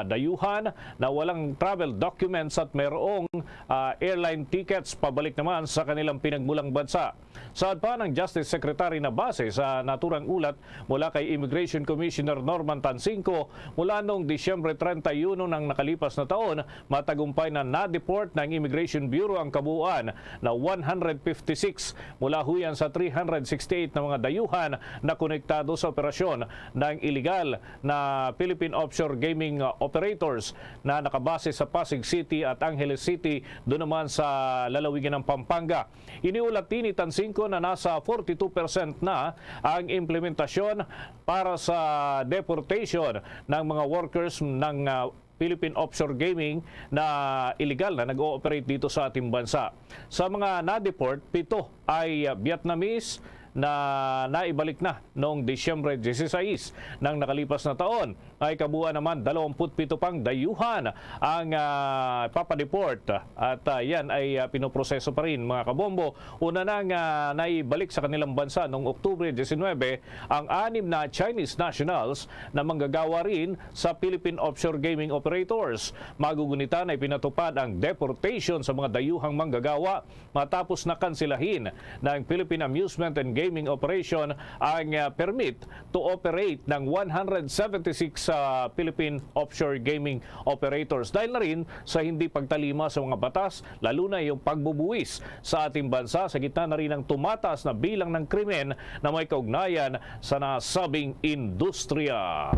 dayuhan na walang travel documents at mayroong, ah, airline tickets pabalik naman sa kanilang pinagmulang bansa. Saad pa ng Justice Secretary na base sa naturang ulat mula kay Immigration Commissioner Norman Tansingco, mula noong Disyembre treinta y uno ng nakalipas na taon, matagumpay na na-deport ng Immigration Bureau ang kabuuan na one hundred fifty-six mula huyan sa three hundred sixty-eight na mga dayuhan na konektado sa operasyon ng iligal na Philippine offshore gaming, uh, operators na nakabase sa Pasig City at Angeles City, doon naman sa lalawigan ng Pampanga. Iniulat ni Tansingco na nasa forty-two percent na ang implementasyon para sa deportation ng mga workers ng, ah, Philippine Offshore Gaming na iligal na nag-ooperate dito sa ating bansa. Sa mga na-deport, pito ay, ah, Vietnamese na naibalik na noong Disyembre dieciséis ng nakalipas na taon. Ay kabuuan naman, dalawampu't pito pang dayuhan ang, ah, papadeport. At, ah, yan ay, ah, pinoproseso pa rin, mga kabombo. Una na nga naibalik sa kanilang bansa noong Oktubre diecinuebe ang anim na Chinese nationals na manggagawa rin sa Philippine offshore gaming operators. Magugunitan ay pinatupad ang deportation sa mga dayuhang manggagawa matapos na kansilahin ng Philippine Amusement and Gaming Operation ang, ah, permit to operate ng one hundred seventy-six, ah, Philippine offshore gaming operators dahil na rin sa hindi pagtalima sa mga batas, lalo na yung pagbubuwis sa ating bansa sa gitna na rin ng tumataas na bilang ng krimen na may kaugnayan sa nasabing industriya.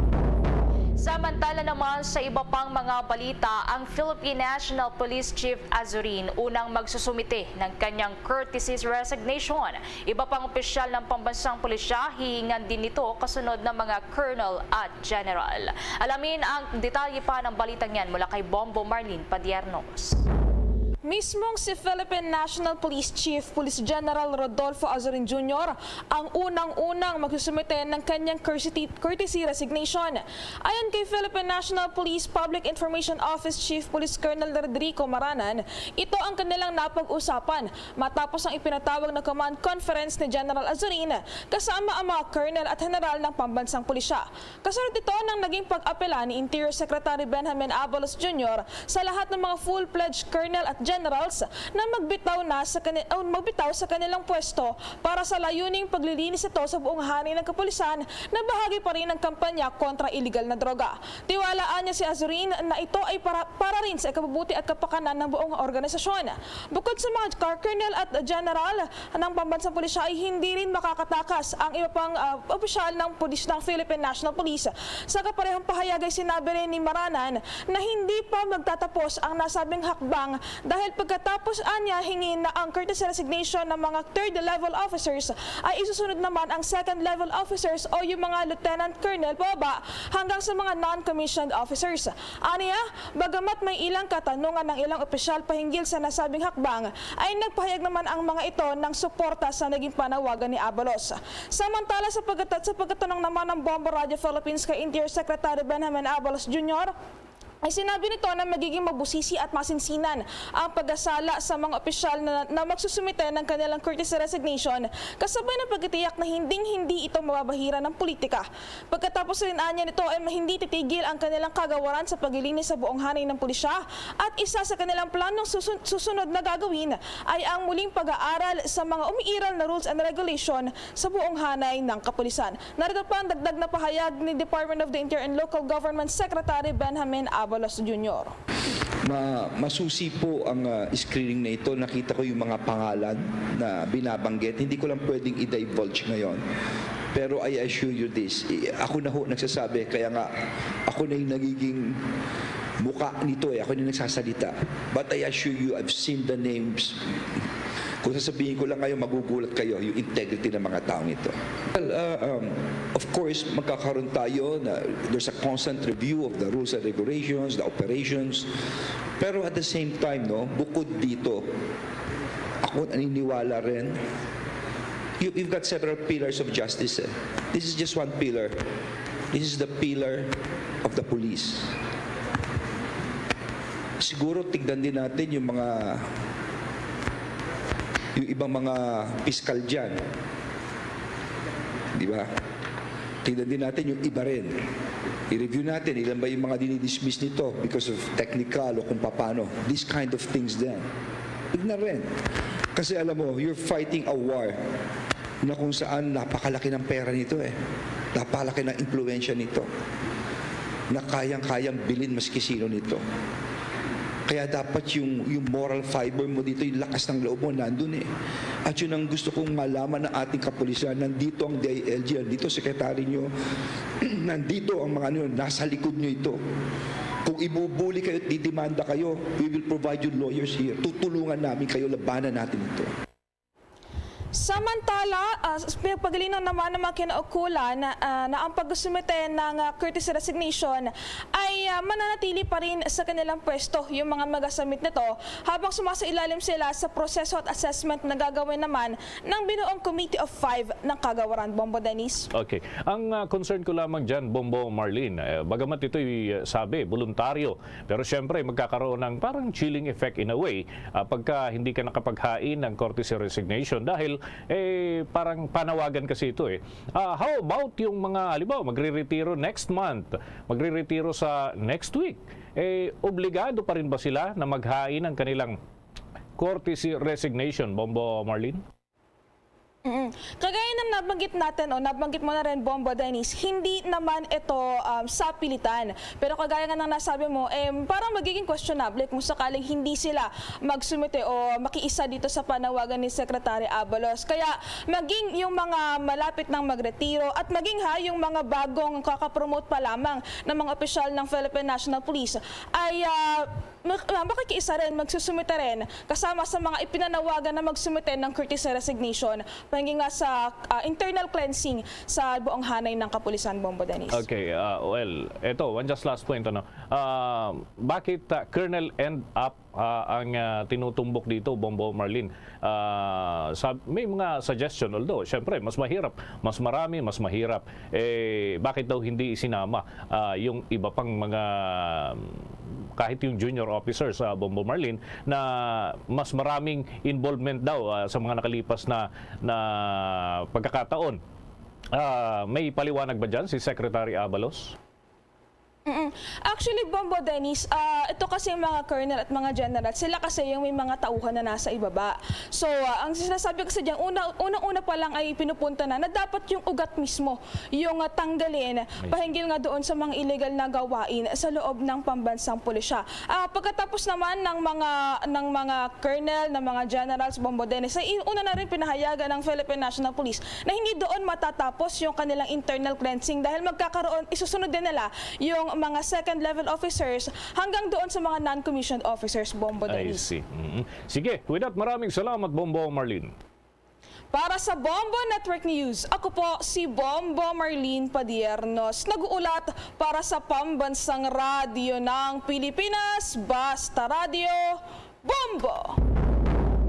Samantala naman, sa iba pang mga balita, ang Philippine National Police Chief Azurin unang magsusumite ng kanyang courtesy resignation. Iba pang opisyal ng pambansang pulisya, hihingan din nito kasunod ng mga colonel at general. Alamin ang detalye pa ng balitang yan mula kay Bombo Marlene Padiernos. Mismong si Philippine National Police Chief Police General Rodolfo Azurin Junior ang unang-unang magsusumite ng kanyang courtesy, courtesy resignation. Ayon kay Philippine National Police Public Information Office Chief Police Colonel Rodrigo Maranan, ito ang kanilang napag-usapan matapos ang ipinatawag na command conference ni General Azurin kasama ang mga colonel at general ng pambansang pulisya. Kasunod ito ng naging pag-apela ni Interior Secretary Benjamin Abalos Junior sa lahat ng mga full-fledged colonel at generals na magbitaw na sa kani-, o magbitaw sa kanilang pwesto para sa layuning paglilinis ito sa buong hari ng kapulisan na bahagi pa rin ng kampanya kontra iligal na droga. Tiwalaan niya si Azurin na ito ay para, para rin sa ikabubuti at kapakanan ng buong organisasyon. Bukod sa mga car colonel at general, ng pambansang pulisya ay hindi rin makakatakas ang iba pang, ah, opisyal ng pulis ng Philippine National Police. Sa kaparehong pahayag ay sinabi rin ni Maranan na hindi pa magtatapos ang nasabing hakbang dahil pagkatapos anya hingin na ang courtesy resignation ng mga third level officers ay isusunod naman ang second level officers o yung mga lieutenant colonel pababa hanggang sa mga non-commissioned officers. Aniya, bagamat may ilang katanungan ang ilang opisyal pahinggil sa nasabing hakbang, ay nagpahayag naman ang mga ito ng suporta sa naging panawagan ni Abalos. Samantala, sa pagkat-, sa pagkatunog naman ng Bombo Radio Philippines kay Interior Secretary Benjamin Abalos Junior, ay sinabi nito na magiging mabusisi at masinsinan ang pagkasala sa mga opisyal na, na magsusumite ng kanilang courtesy resignation, kasabay ng pagtitiyak na hinding-hindi ito mababahiran ng politika. Pagkatapos rin, anya nito, ay hindi titigil ang kanilang kagawaran sa paglilinis sa buong hanay ng pulisya, at isa sa kanilang planong susun-, susunod na gagawin ay ang muling pag-aaral sa mga umiiral na rules and regulation sa buong hanay ng kapulisan. Narito pa ang dagdag na pahayag ni Department of the Interior and Local Government Secretary Benjamin Abalos Junior. Ma masusi po ang, ah, screening na ito. Nakita ko yung mga pangalan na binabanggit. Hindi ko lang pwedeng i-divulge ngayon. Pero I assure you this, i- ako na ho nagsasabi, kaya nga ako na yung nagiging muka nito eh. Ako na yung nagsasalita. But I assure you, I've seen the names. Kung sasabihin ko lang ngayon, magugulat kayo, yung integrity ng mga taong ito. Well, uh, um, of course, magkakaroon tayo na there's a constant review of the rules and regulations, the operations. Pero at the same time, no, bukod dito, ako naniniwala rin, you, you've got several pillars of justice eh. This is just one pillar. This is the pillar of the police. Siguro tignan din natin yung mga yung ibang mga piskal dyan. Di ba? Tignan din natin yung iba rin. I-review natin, ilan ba yung mga dinidismiss nito because of technical o kung paano. These kind of things din. Tignan rin. Kasi alam mo, you're fighting a war na kung saan napakalaki ng pera nito eh. Napakalaki ng impluwensya nito na kayang-kayang bilhin maski sino nito. Kaya dapat yung, yung moral fiber mo dito, yung lakas ng loob mo, nandun eh. At yun ang gusto kong malaman ng ating kapulisan. Nandito ang D I L G, nandito ang sekretary nyo, nandito ang mga ano, nasa likod nyo ito. Kung ibubuli kayo at didemanda kayo, we will provide you lawyers here. Tutulungan namin kayo, labanan natin ito. Samantala, uh, paglinang naman ng mga kinaukulan na, ah, na ang pagsumite ng ah, courtesy resignation ay ah, mananatili pa rin sa kanilang pwesto yung mga magasubmit nito habang sumasailalim sila sa proseso at assessment na gagawin naman ng binuong Committee of Five ng Kagawaran. Bombo Dennis. Okay. Ang ah, concern ko lamang dyan, Bombo Marlene, eh, bagamat ito'y ah, sabi, voluntaryo, pero siyempre magkakaroon ng parang chilling effect in a way ah, pagka hindi ka nakapaghain ng courtesy resignation dahil eh, parang panawagan kasi ito eh. Ah, how about yung mga, halimbawa, magre-retiro next month, magre-retiro sa next week? Eh, obligado pa rin ba sila na maghain ng kanilang courtesy resignation, Bombo Marlene? Mm. Kagaya ng nabanggit natin o nabanggit mo na rin, Bombo Dennis, hindi naman ito um, sapilitan. Pero kagaya nga ng nasabi mo, eh, parang magiging questionable kung sakaling hindi sila magsumite o makiisa dito sa panawagan ni Secretary Abalos. Kaya maging yung mga malapit nang magretiro at maging ha, yung mga bagong kakapromote pa lamang ng mga opisyal ng Philippine National Police ay ah, mak- ah, makikiisa rin, magsusumite rin kasama sa mga ipinanawagan na magsumite ng courtesy resignation. Pahinggi nga sa ah, internal cleansing sa buong hanay ng kapulisan, Bombo Dennis. Okay, ah, well, eto, one just last point, ano. Ah, bakit ah, Colonel end up ah, ang ah, tinutumbok dito, Bombo Marlene? Ah, sa, may mga suggestion, although, syempre, mas mahirap, mas marami, mas mahirap. Eh, bakit daw hindi isinama ah, yung iba pang mga, kahit yung junior officers sa Bombo Marlene, na mas maraming involvement daw ah, sa mga nakalipas na, na pagkakataon? Ah, may paliwanag ba dyan si Secretary Abalos? Mm-mm. Actually, Bombo Dennis, ah, ito kasi yung mga colonel at mga general, sila kasi yung may mga tauhan na nasa ibaba. So, ah, ang sinasabi kasi dyan, una, unang-una pa lang ay pinupunto na na dapat yung ugat mismo yung ah, tanggalin, pahinggil nga doon sa mga illegal na gawain sa loob ng pambansang pulisya. Ah, pagkatapos naman ng mga, ng mga colonel, ng mga generals, Bombo Dennis, ay una na rin pinahayagan ng Philippine National Police na hindi doon matatapos yung kanilang internal cleansing dahil magkakaroon, isusunod din nila yung mga second level officers hanggang doon sa mga non-commissioned officers, Bombo I Dennis. see. Mhm. Sige, with that, maraming salamat, Bombo Marlene. Para sa Bombo Network News, ako po si Bombo Marlene Padiernos, nag-uulat para sa Pambansang Radyo ng Pilipinas, Basta Radyo, Bombo!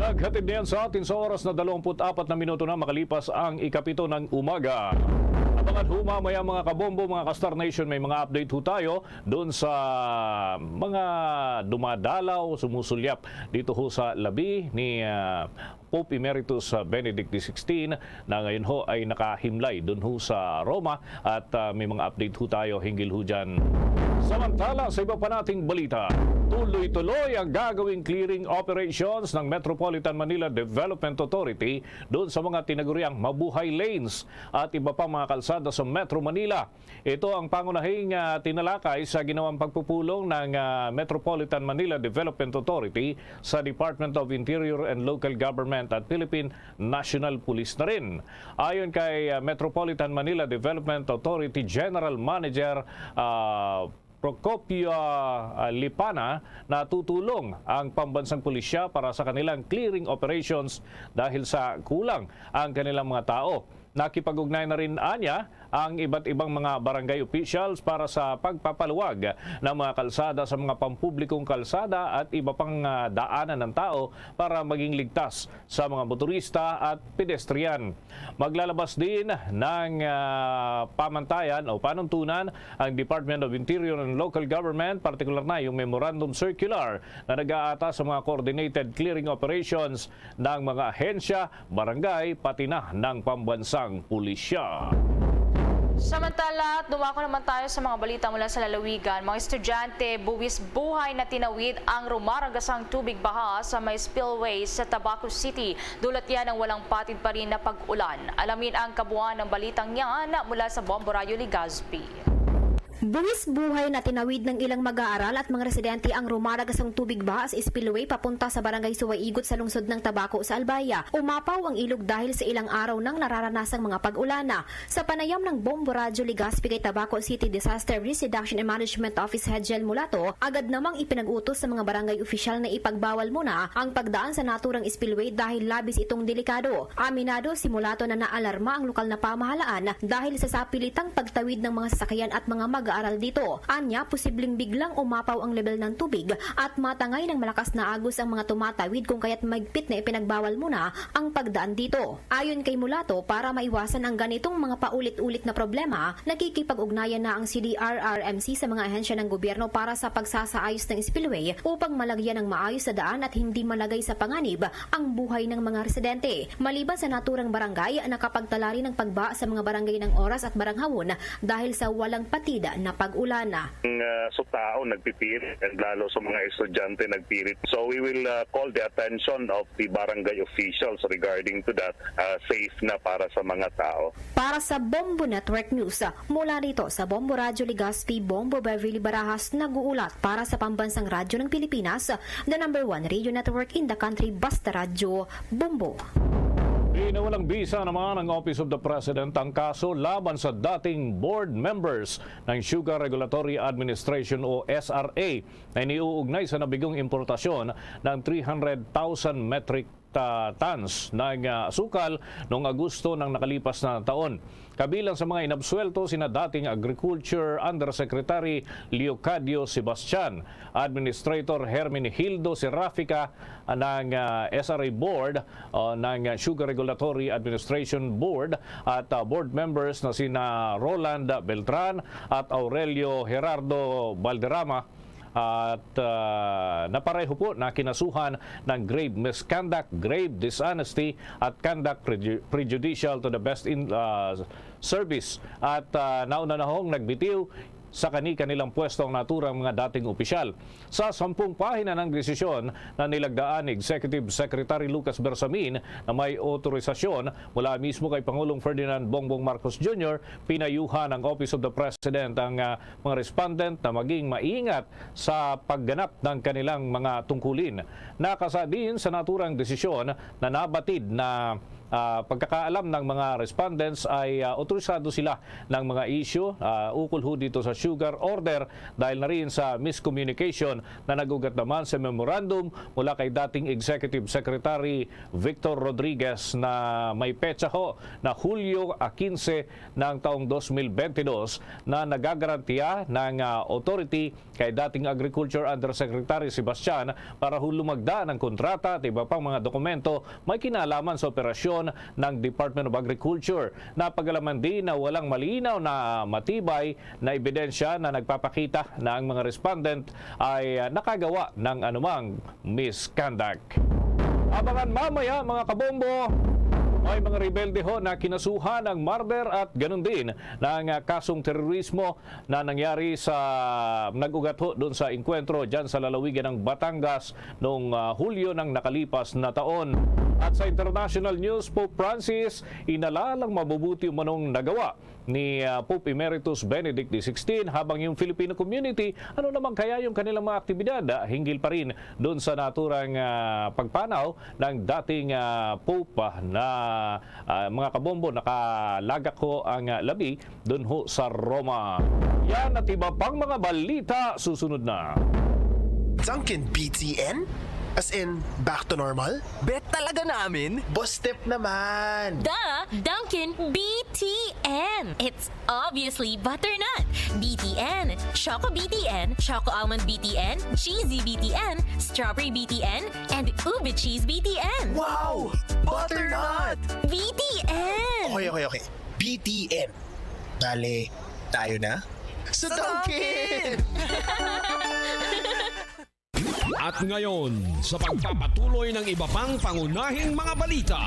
Naghatid niyan sa atin sa oras na dalawampu't apat na minuto na makalipas ang ikapito ng umaga. At Mga humamaya, mga kabombo, mga ka-Star Nation, may mga update ho tayo doon sa mga dumadalaw, sumusulyap dito ho sa labi ni, ah, Pope Emeritus, ah, Benedict the sixteenth, na ngayon ho ay nakahimlay doon ho sa Roma, at, ah, may mga update ho tayo hinggil ho dyan. Samantala, sa iba pa nating balita, tuloy-tuloy ang gagawing clearing operations ng Metropolitan Manila Development Authority doon sa mga tinaguriang mabuhay lanes at iba pang mga kalsada sa Metro Manila. Ito ang pangunahing, ah, tinalakay sa ginawang pagpupulong ng, ah, Metropolitan Manila Development Authority sa Department of Interior and Local Government at Philippine National Police na rin. Ayon kay, ah, Metropolitan Manila Development Authority General Manager, ah, Procopio, ah, Lipana, natutulong ang pambansang pulisya para sa kanilang clearing operations dahil sa kulang ang kanilang mga tao. Nakipag-ugnay na rin anya ang iba't ibang mga barangay officials para sa pagpapaluwag ng mga kalsada sa mga pampublikong kalsada at iba pang, ah, daanan ng tao para maging ligtas sa mga motorista at pedestrian. Maglalabas din ng, ah, pamantayan o panuntunan ang Department of Interior and Local Government, partikular na yung Memorandum Circular na nag-aata sa mga coordinated clearing operations ng mga ahensya, barangay, pati na ng pambansang pulisya. Samantala, dumako naman tayo sa mga balita mula sa lalawigan. Mga estudyante, buwis buhay na tinawid ang rumaragasang tubig baha sa may spillway sa Tabaco City. Dulot yan ng walang patid pa rin na pag-ulan. Alamin ang kabuuan ng balitang yan mula sa Bombo Radyo Legazpi. Buwis buhay na tinawid ng ilang mag-aaral at mga residente ang rumaragasang tubig baha sa spillway papunta sa Barangay Suwaigot sa lungsod ng Tabaco sa Albaya. Umapaw ang ilog dahil sa ilang araw nang nararanasang mga pag-ulana. Sa panayam ng Bombo Radyo Legazpi kay Tabaco City Disaster Risk Reduction and Management Office Head Jel Mulato, agad namang ipinag-utos sa mga barangay opisyal na ipagbawal muna ang pagdaan sa naturang spillway dahil labis itong delikado. Aminado si Mulato na naalarma ang lokal na pamahalaan dahil sa sapilitang pagtawid ng mga sasakyan at mga mag-aaral dito. Anya, posibleng biglang umapaw ang level ng tubig at matangay ng malakas na agos ang mga tumatawid, kung kaya't mahigpit na ipinagbawal muna ang pagdaan dito. Ayon kay Mulato, para maiwasan ang ganitong mga paulit-ulit na problema, nakikipag-ugnayan na ang C D R R M C sa mga ahensya ng gobyerno para sa pagsasaayos ng spillway upang malagyan ng maayos na daan at hindi malagay sa panganib ang buhay ng mga residente. Maliban sa naturang barangay, nakapagtala rin ang pagbaha sa mga barangay ng Oras at Baranghawon dahil sa walang patid na pag-ulan. Ang, ah, sutao nagpipirit, and lalo sa mga estudyante nagpirit. So we will, ah, call the attention of the barangay officials regarding to that, ah, safe na para sa mga tao. Para sa Bombo Network News, mula rito sa Bombo Radyo Legazpi, Bombo Beverly Barajas, nag-uulat para sa Pambansang Radyo ng Pilipinas, the number one radio network in the country, Basta Radyo, Bombo. Pinawalang bisa naman ng Office of the President ang kaso laban sa dating board members ng Sugar Regulatory Administration o S R A na iniuugnay sa nabigong importasyon ng three hundred thousand metric, ah, tons ng, ah, asukal noong Agosto ng nakalipas na taon. Kabilang sa mga inabsuwelto sina dating Agriculture Undersecretary Leocadio Sebastian, Administrator Hermenegildo Serrafica ng, ah, S R A Board, o ng Sugar Regulatory Administration Board, at, ah, board members na sina Roland Beltran at Aurelio Gerardo Valderrama. At, ah, napareho po na kinasuhan ng grave misconduct, grave dishonesty, at conduct preju-, prejudicial to the best in, ah, service. At, ah, nauna na hong nagbitiw sa kani-kanilang pwesto ang naturang mga dating opisyal. Sa sampung pahina ng desisyon na nilagdaan ni Executive Secretary Lucas Bersamin na may otorisasyon mula mismo kay Pangulong Ferdinand Bongbong Marcos Junior, pinayuhan ng Office of the President ang, ah, mga respondent na maging maingat sa pagganap ng kanilang mga tungkulin. Nakasa din sa naturang desisyon na nabatid na, ah, pagkakaalam ng mga respondents ay, ah, otorisado sila ng mga isyu, ah, ukol ho dito sa sugar order dahil na rin sa miscommunication na nag-ugat naman sa memorandum mula kay dating Executive Secretary Victor Rodriguez na may petsa ho na Hulyo, ah, quince ng taong dos mil bentidós na nagagarantiya ng, ah, authority kay dating Agriculture Undersecretary Sebastian para ho lumagda ng kontrata at iba pang mga dokumento may kinalaman sa operasyon ng Department of Agriculture. Napagalaman din na walang malinaw na matibay na ebidensya na nagpapakita na ang mga respondent ay, ah, nakagawa ng anumang misconduct. Abangan mamaya, mga kabombo, may mga rebelde ho na kinasuhan ng murder at ganun din ng, ah, kasong terorismo na nangyari sa nag-ugat ho doon sa engkwentro dyan sa lalawigan ng Batangas noong, ah, Hulyo ng nakalipas na taon. At sa international news, Pope Francis, inalalang mabubuti umanong nagawa ni, ah, Pope Emeritus Benedict the sixteenth, habang yung Filipino community, ano naman kaya yung kanilang mga aktibidad, ah, hinggil pa rin doon sa naturang, ah, pagpanaw ng dating, ah, Pope, ah, na, ah, mga kabombo, nakalagak ho ang, ah, labi doon ho sa Roma. Yan at iba pang mga balita susunod na. Dunkin B T N? As in, back to normal? Bet talaga namin? Boss Step naman! The Dunkin B T N. It's obviously butternut. B T N, Choco B T N, Choco Almond B T N, Cheesy B T N, Strawberry B T N, and Ube Cheese B T N. Wow! Butternut! B T N! Okay, okay, okay. B T N. Dale, tayo na? Sa Dunkin! At ngayon, sa pagpapatuloy ng iba pang pangunahing mga balita.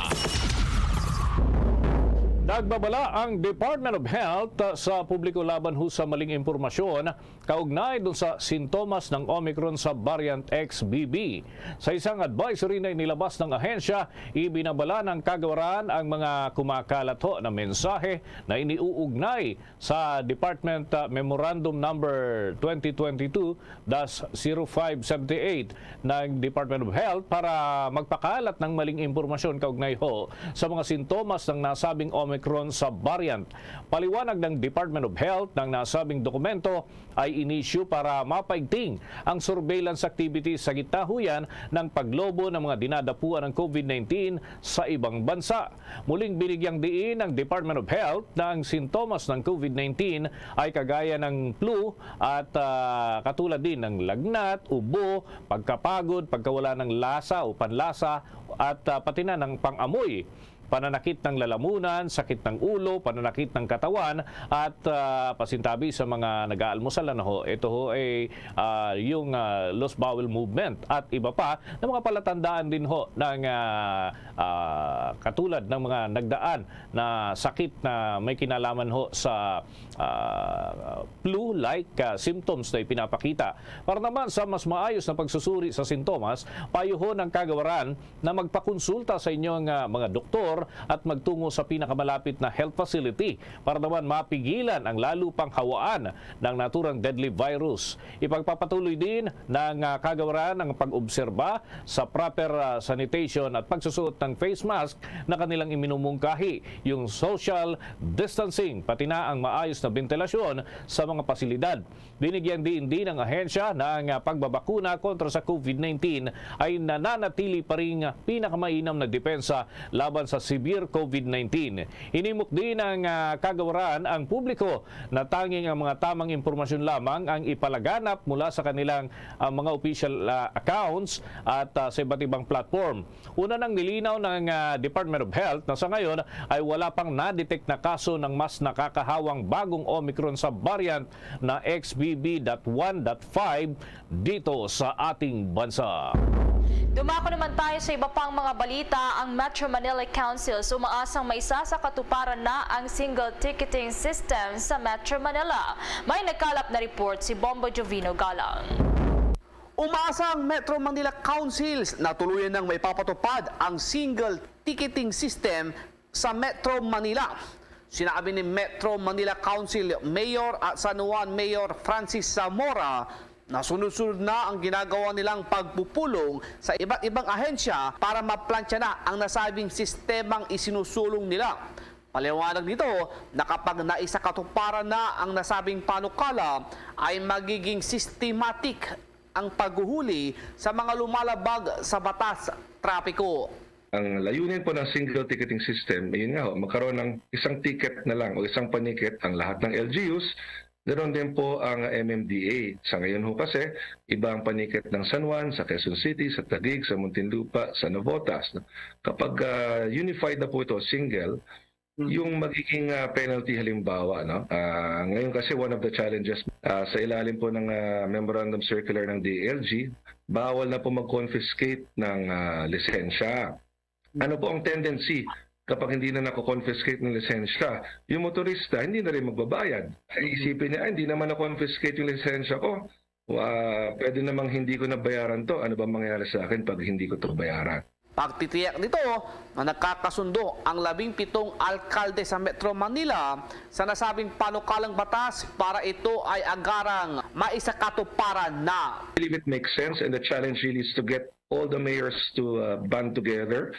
Nagbabala ang Department of Health sa publiko laban ho sa maling impormasyon kaugnay dun sa sintomas ng Omicron sa variant X B B. Sa isang advisory na inilabas ng ahensya, ibinabala ng kagawaran ang mga kumakalat ho na mensahe na iniuugnay sa Department, ah, Memorandum Number twenty twenty-two dash zero five seventy-eight ng Department of Health para magpakalat ng maling impormasyon kaugnay ho sa mga sintomas ng nasabing Omicron sa variant. Paliwanag ng Department of Health, ng nasabing dokumento ay inisyu para mapaigting ang surveillance activities sa gitna ho yan ng paglobo ng mga dinadapuan ng COVID nineteen sa ibang bansa. Muling binigyang diin ang Department of Health na ang sintomas ng COVID nineteen ay kagaya ng flu at, ah, katulad din ng lagnat, ubo, pagkapagod, pagkawala ng lasa o panlasa, at, ah, pati na ng pang-amoy, pananakit ng lalamunan, sakit ng ulo, pananakit ng katawan, at, ah, pasintabi sa mga nag-aalmusal, ano ho, ito ho ay, ah, yung, ah, loose bowel movement at iba pa na mga palatandaan din ho ng, ah, ah, katulad ng mga nagdaan na sakit na may kinalaman ho sa, ah, flu-like, ah, symptoms na ipinapakita. Para naman sa mas maayos na pagsusuri sa sintomas, payo ho ng kagawaran na magpakonsulta sa inyong, ah, mga doktor at magtungo sa pinakamalapit na health facility para naman mapigilan ang lalo pang hawaan ng naturang deadly virus. Ipagpapatuloy din ng, ah, kagawaran ang pag-obserba sa proper, ah, sanitation at pagsusuot ng face mask na kanilang iminumungkahi, yung social distancing, pati na ang maayos na bentilasyon sa mga pasilidad. Binigyan diin din ng ahensya na ang, ah, pagbabakuna kontra sa COVID nineteen ay nananatili pa ring pinakamainam na depensa laban sa severe COVID nineteen. Hinimok din ng, ah, kagawaran ang publiko na tanging ang mga tamang impormasyon lamang ang ipalaganap mula sa kanilang, ah, mga official, ah, accounts at, ah, sa iba't ibang platform. Una nang nilinaw ng, ah, Department of Health na sa ngayon ay wala pang na-detect na kaso ng mas nakakahawang bagong Omicron sa variant na X B B dot one dot five dito sa ating bansa. Dumako naman tayo sa iba pang mga balita. Ang Metro Manila Council umaasang maisasakatuparan na ang single ticketing system sa Metro Manila. May nagkalap na report si Bombo Jovino Galang. Umaasa ang Metro Manila Council na tuluyan nang maipapatupad ang single ticketing system sa Metro Manila. Sinabi ni Metro Manila Council Mayor at San Juan Mayor Francis Zamora na sunod-sunod na ang ginagawa nilang pagpupulong sa iba't ibang ahensya para maplantya na ang nasabing sistemang isinusulong nila. Paliwanag nito na kapag naisakatuparan na ang nasabing panukala, ay magiging systematic ang paghuhuli sa mga lumalabag sa batas trapiko. Ang layunin po ng single ticketing system, yun nga ho, magkaroon ng isang ticket na lang o isang panikit ang lahat ng L G Us Ganoon din po ang M M D A. Sa ngayon ho kasi, iba ang panikat ng San Juan, sa Quezon City, sa Taguig, sa Muntinlupa, sa Navotas, no? Kapag, ah, unified na po ito, single, Mm. yung magiging, ah, penalty halimbawa, no? Ah, ngayon kasi one of the challenges, ah, sa ilalim po ng, ah, memorandum circular ng D I L G, bawal na po mag-confiscate ng, ah, lisensya. Ano po ang tendency kapag hindi na nako-confiscate ng lisensya? Yung motorista, hindi na rin magbabayad. Ay, isipin niya, "Ay, hindi naman na-confiscate yung lisensya ko. Ah, pwede namang hindi ko nabayaran to. Ano ba mangyayari sa akin pag hindi ko to bayaran?" Pagtitiyak nito na nagkakasundo ang labing pitong alkalde sa Metro Manila sa nasabing panukalang batas para ito ay agarang maisakatuparan na. I believe it makes sense, and the challenge really is to get all the mayors to, uh, band together.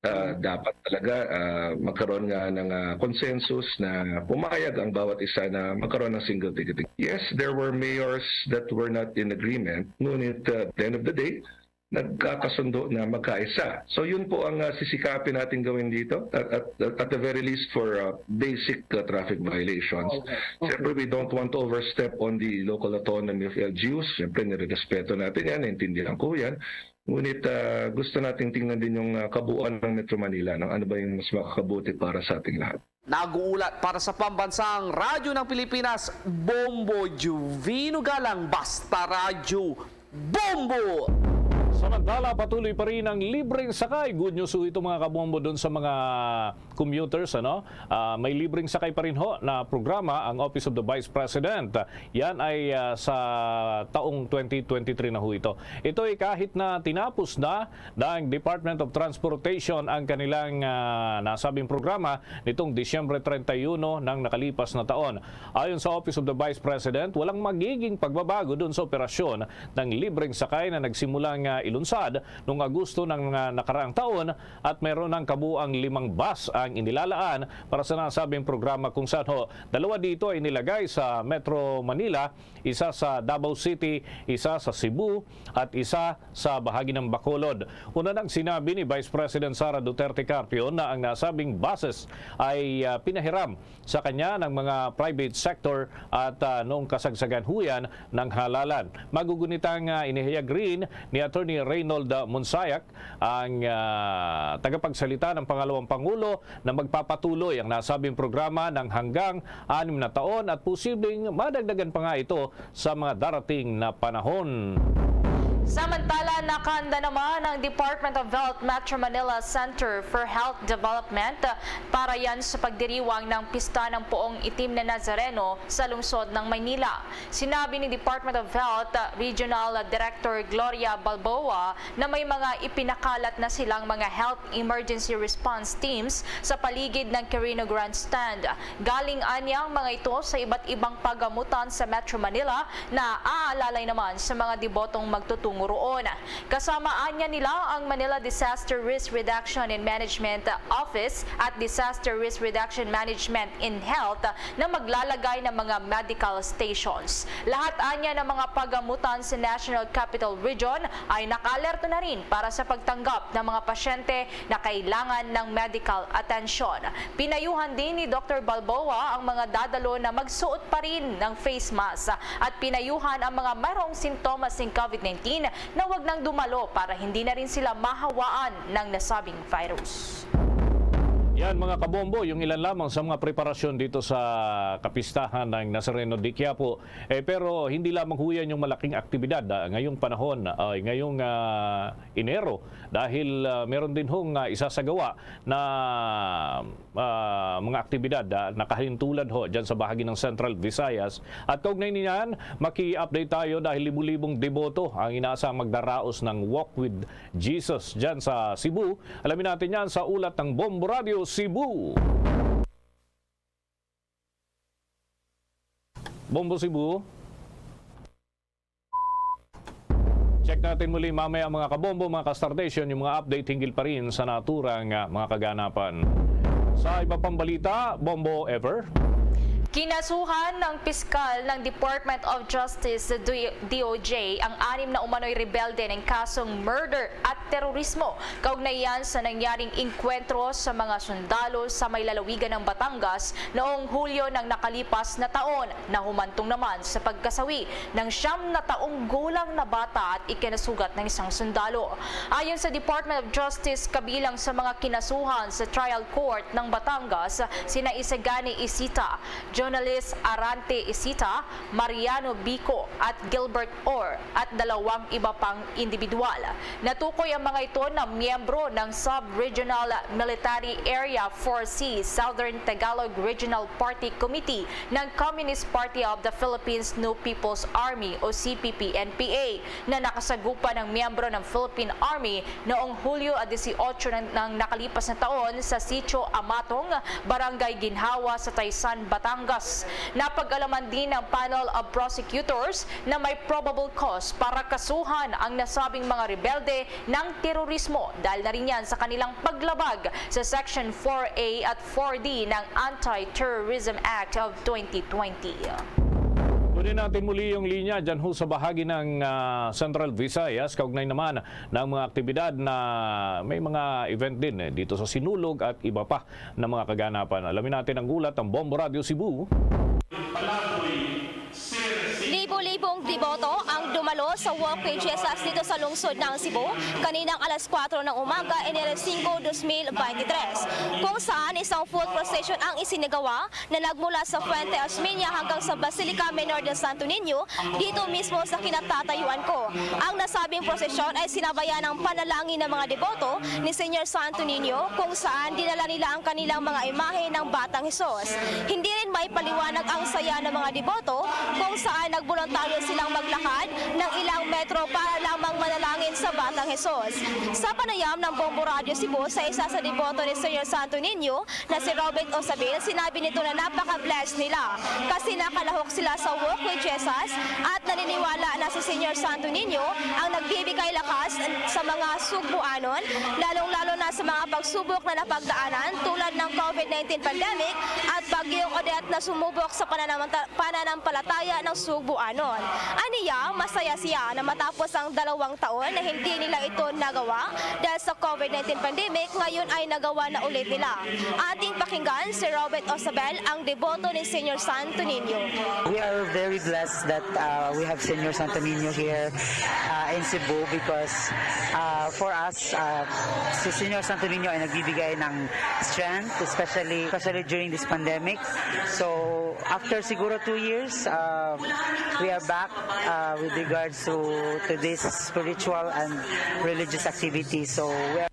Uh, Mm. dapat talaga, uh, magkaroon nga ng, uh, consensus na pumayag ang bawat isa na magkaroon ng single ticketing. Yes, there were mayors that were not in agreement, ngunit, uh, at the end of the day, nagkakasundo na magkaisa. So, yun po ang, uh, sisikapin natin gawin dito, at, at, at the very least for, uh, basic, uh, traffic violations. Okay. Okay. Siyempre, we don't want to overstep on the local autonomy of L G Us. Siyempre, nirerespeto natin yan, naintindihan ko yan. Ngunit, ah, gusto nating tingnan din yung, ah, kabuuan ng Metro Manila, no? Ano ba yung mas makakabuti para sa ating lahat? Nag-uulat para sa Pambansang Radyo ng Pilipinas, Bombo Juvino Galang, basta Radyo Bombo! Samantala, patuloy pa rin ang libreng sakay. Good news ho ito, mga kabombo, doon sa mga commuters, ano? Ah, may libreng sakay pa rin ho na programa ang Office of the Vice President. Yan ay, ah, sa taong twenty twenty-three na ho ito. Ito ay kahit na tinapos na ng Department of Transportation ang kanilang, ah, nasabing programa nitong Disyembre treinta y uno ng nakalipas na taon. Ayon sa Office of the Vice President, walang magiging pagbabago dun sa operasyon ng libreng sakay na nagsimulang, ah, ilunsad noong Agosto ng, ah, nakaraang taon at mayroon ng kabuang limang bus ang inilalaan para sa nasabing programa, kung saan ho dalawa dito ay nilagay sa Metro Manila, isa sa Davao City, isa sa Cebu, at isa sa bahagi ng Bacolod. Una nang sinabi ni Vice President Sara Duterte Carpio na ang nasabing buses ay, ah, pinahiram sa kanya ng mga private sector at, ah, noong kasagsagan ho yan ng halalan. Magugunitang, ah, inihayag rin ni Attorney Reynold Monsayac, ang, ah, tagapagsalita ng pangalawang pangulo, na magpapatuloy ang nasabing programa ng hanggang anim na taon at posibleng madagdagan pa nga ito sa mga darating na panahon. Samantala, nakahanda naman ang Department of Health Metro Manila Center for Health Development para yan sa pagdiriwang ng Pista ng Poong Itim na Nazareno sa lungsod ng Maynila. Sinabi ni Department of Health, uh, Regional Director Gloria Balboa na may mga ipinakalat na silang mga health emergency response teams sa paligid ng Quirino Grandstand. Galing anya ang mga ito sa iba't ibang pagamutan sa Metro Manila na aalalay naman sa mga debotong magtutungo roon. Kasama anya nila ang Manila Disaster Risk Reduction and Management Office at Disaster Risk Reduction Management in Health na maglalagay ng mga medical stations. Lahat anya ng mga pagamutan sa National Capital Region ay nakaalerto na rin para sa pagtanggap ng mga pasyente na kailangan ng medical atensyon. Pinayuhan din ni Doktor Balboa ang mga dadalo na magsuot pa rin ng face mask at pinayuhan ang mga mayroong sintomas ng COVID nineteen na wag nang dumalo para hindi na rin sila mahawaan ng nasabing virus. Yan, mga kabombo, yung ilan lamang sa mga preparasyon dito sa kapistahan ng Nazareno de Quiapo. Eh, pero hindi lamang ho yan yung malaking aktibidad, ah, ngayong panahon, ah, ngayong, ah, Enero, dahil, ah, meron din hong, ah, isasagawa na, ah, mga aktibidad, ah, nakahalintulad ho dyan sa bahagi ng Central Visayas. At kaugnay niyan, maki-update tayo dahil libu-libong deboto ang inaasang magdaraos ng Walk with Jesus dyan sa Cebu. Alamin natin yan sa ulat ng Bombo Radio Cebu. Bombo Cebu. Check natin muli mamaya, mga kabombo, mga ka-Star Nation, yung mga update hinggil pa rin sa naturang, ah, mga kaganapan. Sa iba pang balita, Bombo Ever. Kinasuhan ng piskal ng Department of Justice, D O J, ang anim na umano'y rebelde ng kasong murder at terorismo kaugnay yan sa nangyaring engkwentro sa mga sundalo sa may lalawigan ng Batangas noong Hulyo ng nakalipas na taon, na humantong naman sa pagkasawi ng siyam na taong gulang na bata at ikinasugat ng isang sundalo. Ayon sa Department of Justice, kabilang sa mga kinasuhan sa trial court ng Batangas sina Isagani Isita, Journalist Arante Isita, Mariano Bico, at Gilbert Orr, at dalawang iba pang individual. Natukoy ang mga ito na miyembro ng Sub-Regional Military Area four C, Southern Tagalog Regional Party Committee ng Communist Party of the Philippines New People's Army o C P P N P A, na nakasagupa ng miyembro ng Philippine Army noong Hulyo a dieciocho ng, ng nakalipas na taon sa Sitio Amatong, Barangay Ginhawa sa Taysan, Batangas. Napag-alaman din ng panel of prosecutors na may probable cause para kasuhan ang nasabing mga rebelde ng terorismo dahil na rin yan sa kanilang paglabag sa Section four A at four D ng Anti-Terrorism Act of twenty twenty. Kunin natin muli yung linya dyan ho sa bahagi ng ah, Central Visayas, kaugnay naman ng mga aktibidad na may mga event din eh, dito sa Sinulog at iba pa na mga kaganapan. Alamin natin ang ulat ng Bombo Radio Cebu. Libo-libong deboto ang dumalo sa Walk with Jesus dito sa lungsod ng Cebu kaninang alas kuwatro ng umaga, Enero singko, dos mil beintitrés, kung saan isang foot procession ang isinagawa na nagmula sa Fuente Osmeña hanggang sa Basilica Menor del Santo Niño dito mismo sa kinatatayuan ko. Ang nasabing prosesyon ay sinabayan ng panalangin ng mga deboto ni Señor Santo Niño, kung saan dinala nila ang kanilang mga imahe ng Batang Hesus. Hindi rin maipaliwanag ang saya ng mga deboto, kung saan nagboluntaryo silang maglakad ng ilang metro para lamang manalangin sa Batang Hesus. Sa panayam ng Bombo Radyo Cebu sa isa sa deboto ni Señor Santo Niño, na si Robert Osabil, sinabi nito na napaka-blessed nila kasi nakalahok sila sa Walk with Jesus at naniniwala na si Señor Santo Niño ang nagbibigay lakas sa mga Sugbuanon, lalong-lalo na sa mga pagsubok na napagdaanan tulad ng COVID nineteen pandemic at Bagyong Odette na sumubok sa pananamanta- pananampalataya ng Sugbuanon. Aniya, masaya siya na matapos ang dalawang taon na hindi nila ito nagawa dahil sa COVID nineteen pandemic, ngayon ay nagawa na ulit nila. Ating pakinggan si Robert Osabel, ang deboto ni Señor Santo Niño. We are very blessed that uh, we have Señor Santo Niño here uh, in Cebu because uh, for us, uh, si Señor Santo Niño ay nagbibigay ng strength, especially especially during this pandemic. So after siguro two years, uh, we are back uh, with regards to to this spiritual and religious activity. So we are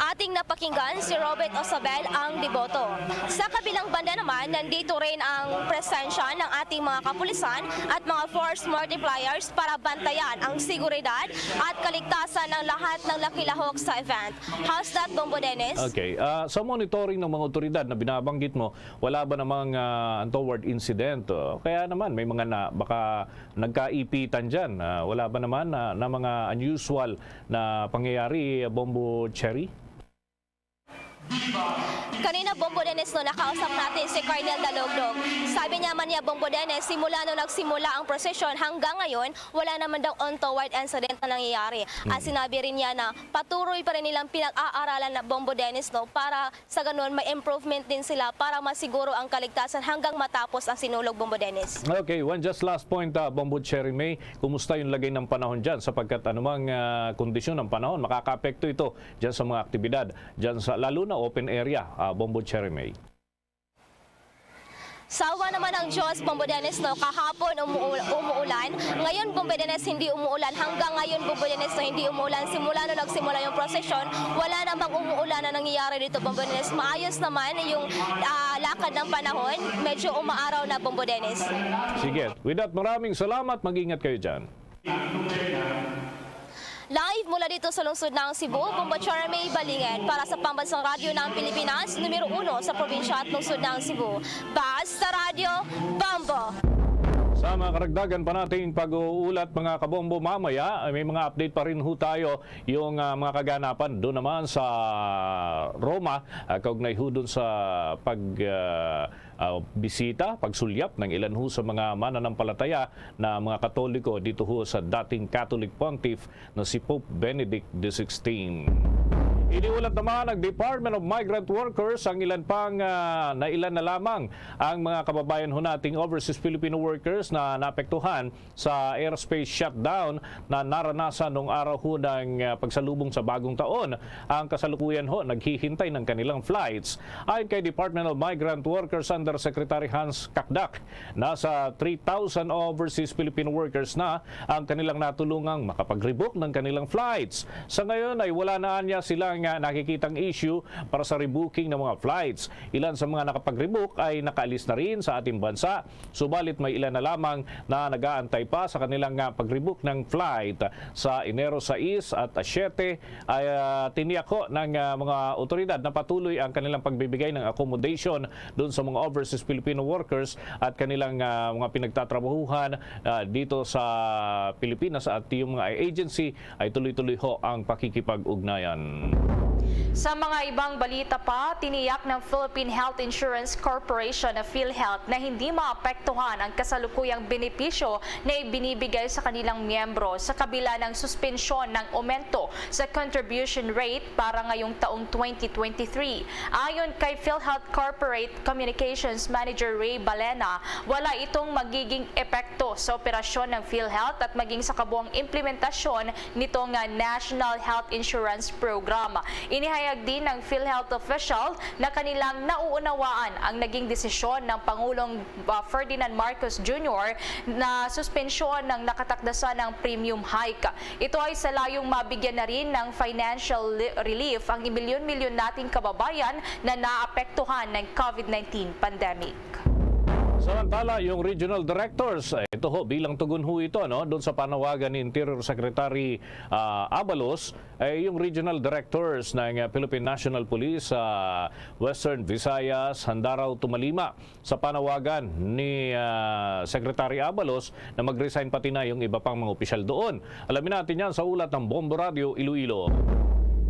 Ating napakinggan si Robert Osabel, ang deboto. Sa kabilang banda naman, nandito rin ang presensya ng ating mga kapulisan at mga force multipliers para bantayan ang seguridad at kaligtasan ng lahat ng nakilahok sa event. How's that, Bombo Dennis? Okay. Ah, sa monitoring ng mga otoridad na binabanggit mo, wala ba namang ah, untoward incident? Oh, kaya naman, may mga na, baka nagkaipitan dyan. Ah, wala ba naman na, na mga unusual na pangyayari, Bombo Cherry? Kanina, Bombo Dennis, no, nakausap natin si Colonel Dalogdog. Sabi niya man niya, Bombo Dennis, simula nung nagsimula ang prosesyon hanggang ngayon, wala naman daw untoward incident na nangyayari. At sinabi rin niya na patuloy pa rin nilang pinag-aaralan na, Bombo Dennis, no, para sa ganun may improvement din sila para masiguro ang kaligtasan hanggang matapos ang Sinulog, Bombo Dennis. Okay, one just last point, ah, Bombo Cherry May. Kumusta yung lagay ng panahon dyan? Sapagkat anumang ah, kondisyon ng panahon, makakaapekto ito dyan sa mga aktibidad, dyan sa, lalo na open area, ah, Bombo Cherry May. Sawa naman ang Diyos, Bombo Dennis, no? Kahapon umuul- umuulan. Ngayon, Bombo Dennis, hindi umuulan. Hanggang ngayon, Bombo Dennis, no, hindi umuulan. Simula nung nagsimula yung prosesyon, wala namang umuulan na nangyayari dito, Bombo Dennis. Maayos naman yung ah, lakad ng panahon. Medyo umaaraw na, Bombo Dennis. Sige. With that, maraming salamat. Mag-ingat kayo dyan. Live mula dito sa lungsod ng Cebu, Bombo Charmaine Balinged para sa Pambansang Radyo ng Pilipinas, numero uno sa probinsya at lungsod ng Cebu. Basta Radyo, Bombo! Sa mga karagdagan pa nating pag-uulat, mga kabombo, mamaya, may mga update pa rin ho tayo, yung, ah, mga kaganapan doon naman sa Roma, ah, kaugnay ho doon sa pag, ah, ah, bisita, pagsulyap ng ilan ho sa mga mananampalataya na mga Katoliko dito ho sa dating Catholic Pontiff na si Pope Benedict the sixteenth. Iniulat naman ng Department of Migrant Workers ang ilan pang, ah, nailan na lamang ang mga kababayan ho nating overseas Filipino workers na naapektuhan sa airspace shutdown na naranasan nung araw ho ng, ah, pagsalubong sa bagong taon. Ang kasalukuyan ho naghihintay ng kanilang flights. Ayon kay Department of Migrant Workers Undersecretary Hans Cacdac, nasa three thousand overseas Filipino workers na ang kanilang natulungang makapag-rebook ng kanilang flights. Sa ngayon ay wala na anya silang, ah, nakikitang issue para sa rebooking ng mga flights. Ilan sa mga nakapag-rebook ay nakaalis na rin sa ating bansa, subalit may ilan na lamang na nag-aantay pa sa kanilang, ah, pag-rebook ng flight. Sa Enero sais at siyete ay, ah, tiniyak ho ng, ah, mga otoridad na patuloy ang kanilang pagbibigay ng accommodation doon sa mga overseas Filipino workers at kanilang, ah, mga pinagtatrabahuhan, ah, dito sa Pilipinas, at yung mga agency ay tuloy-tuloy ho ang pakikipag-ugnayan. Sa mga ibang balita pa, tiniyak ng Philippine Health Insurance Corporation na PhilHealth na hindi maapektuhan ang kasalukuyang benepisyo na ibinibigay sa kanilang miyembro sa kabila ng suspensyon ng aumento sa contribution rate para ngayong taong twenty twenty-three. Ayon kay PhilHealth Corporate Communications Manager Ray Balena, wala itong magiging epekto sa operasyon ng PhilHealth at maging sa kabuang implementasyon nito nga National Health Insurance Program. Inihayag din ng PhilHealth official na kanilang nauunawaan ang naging desisyon ng Pangulong, uh, Ferdinand Marcos Junior na suspensyon ng nakatakdasan ng premium hike. Ito ay sa layong mabigyan na rin ng financial li-, relief ang imilyon-milyon nating kababayan na naapektuhan ng COVID nineteen pandemic. Samantala, yung regional directors, eh, ito ho, bilang tugon ho ito, no, doon sa panawagan ni Interior Secretary, ah, Abalos, eh, yung regional directors ng, ah, Philippine National Police sa Western Visayas, handa raw tumalima sa panawagan ni, ah, Secretary Abalos na mag-resign pati na yung iba pang mga opisyal doon. Alamin natin yan sa ulat ng Bombo Radio Iloilo.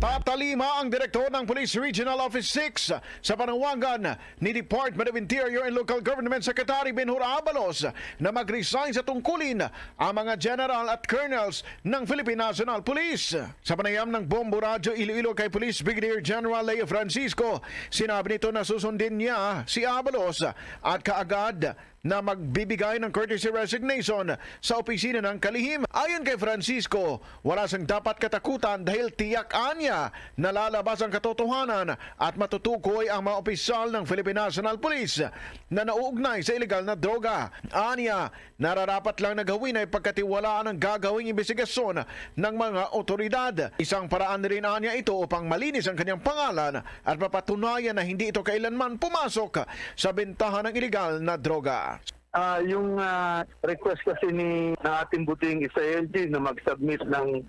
Tatalima ang direktor ng Police Regional Office six sa panawagan ni Department of Interior and Local Government Secretary Benhur Abalos na mag-resign sa tungkulin ang mga general at colonels ng Philippine National Police. Sa panayam ng Bombo Radyo Iloilo kay Police Brigadier General Leo Francisco, sinabi nito na susundin niya si Abalos at kaagad na magbibigay ng courtesy resignation sa opisina ng kalihim. Ayon kay Francisco, wala siyang dapat katakutan dahil tiyak anya na lalabas ang katotohanan at matutukoy ang mga opisyal ng Philippine National Police na nauugnay sa iligal na droga. Anya, nararapat lang na gawin ang pagkatiwalaan ang gagawing imbestigasyon ng mga otoridad. Isang paraan rin anya ito upang malinis ang kanyang pangalan at mapatunayan na hindi ito kailanman pumasok sa bentahan ng iligal na droga. Ah, yung, ah, request kasi ni, ng ating buting S I L G na mag-submit ng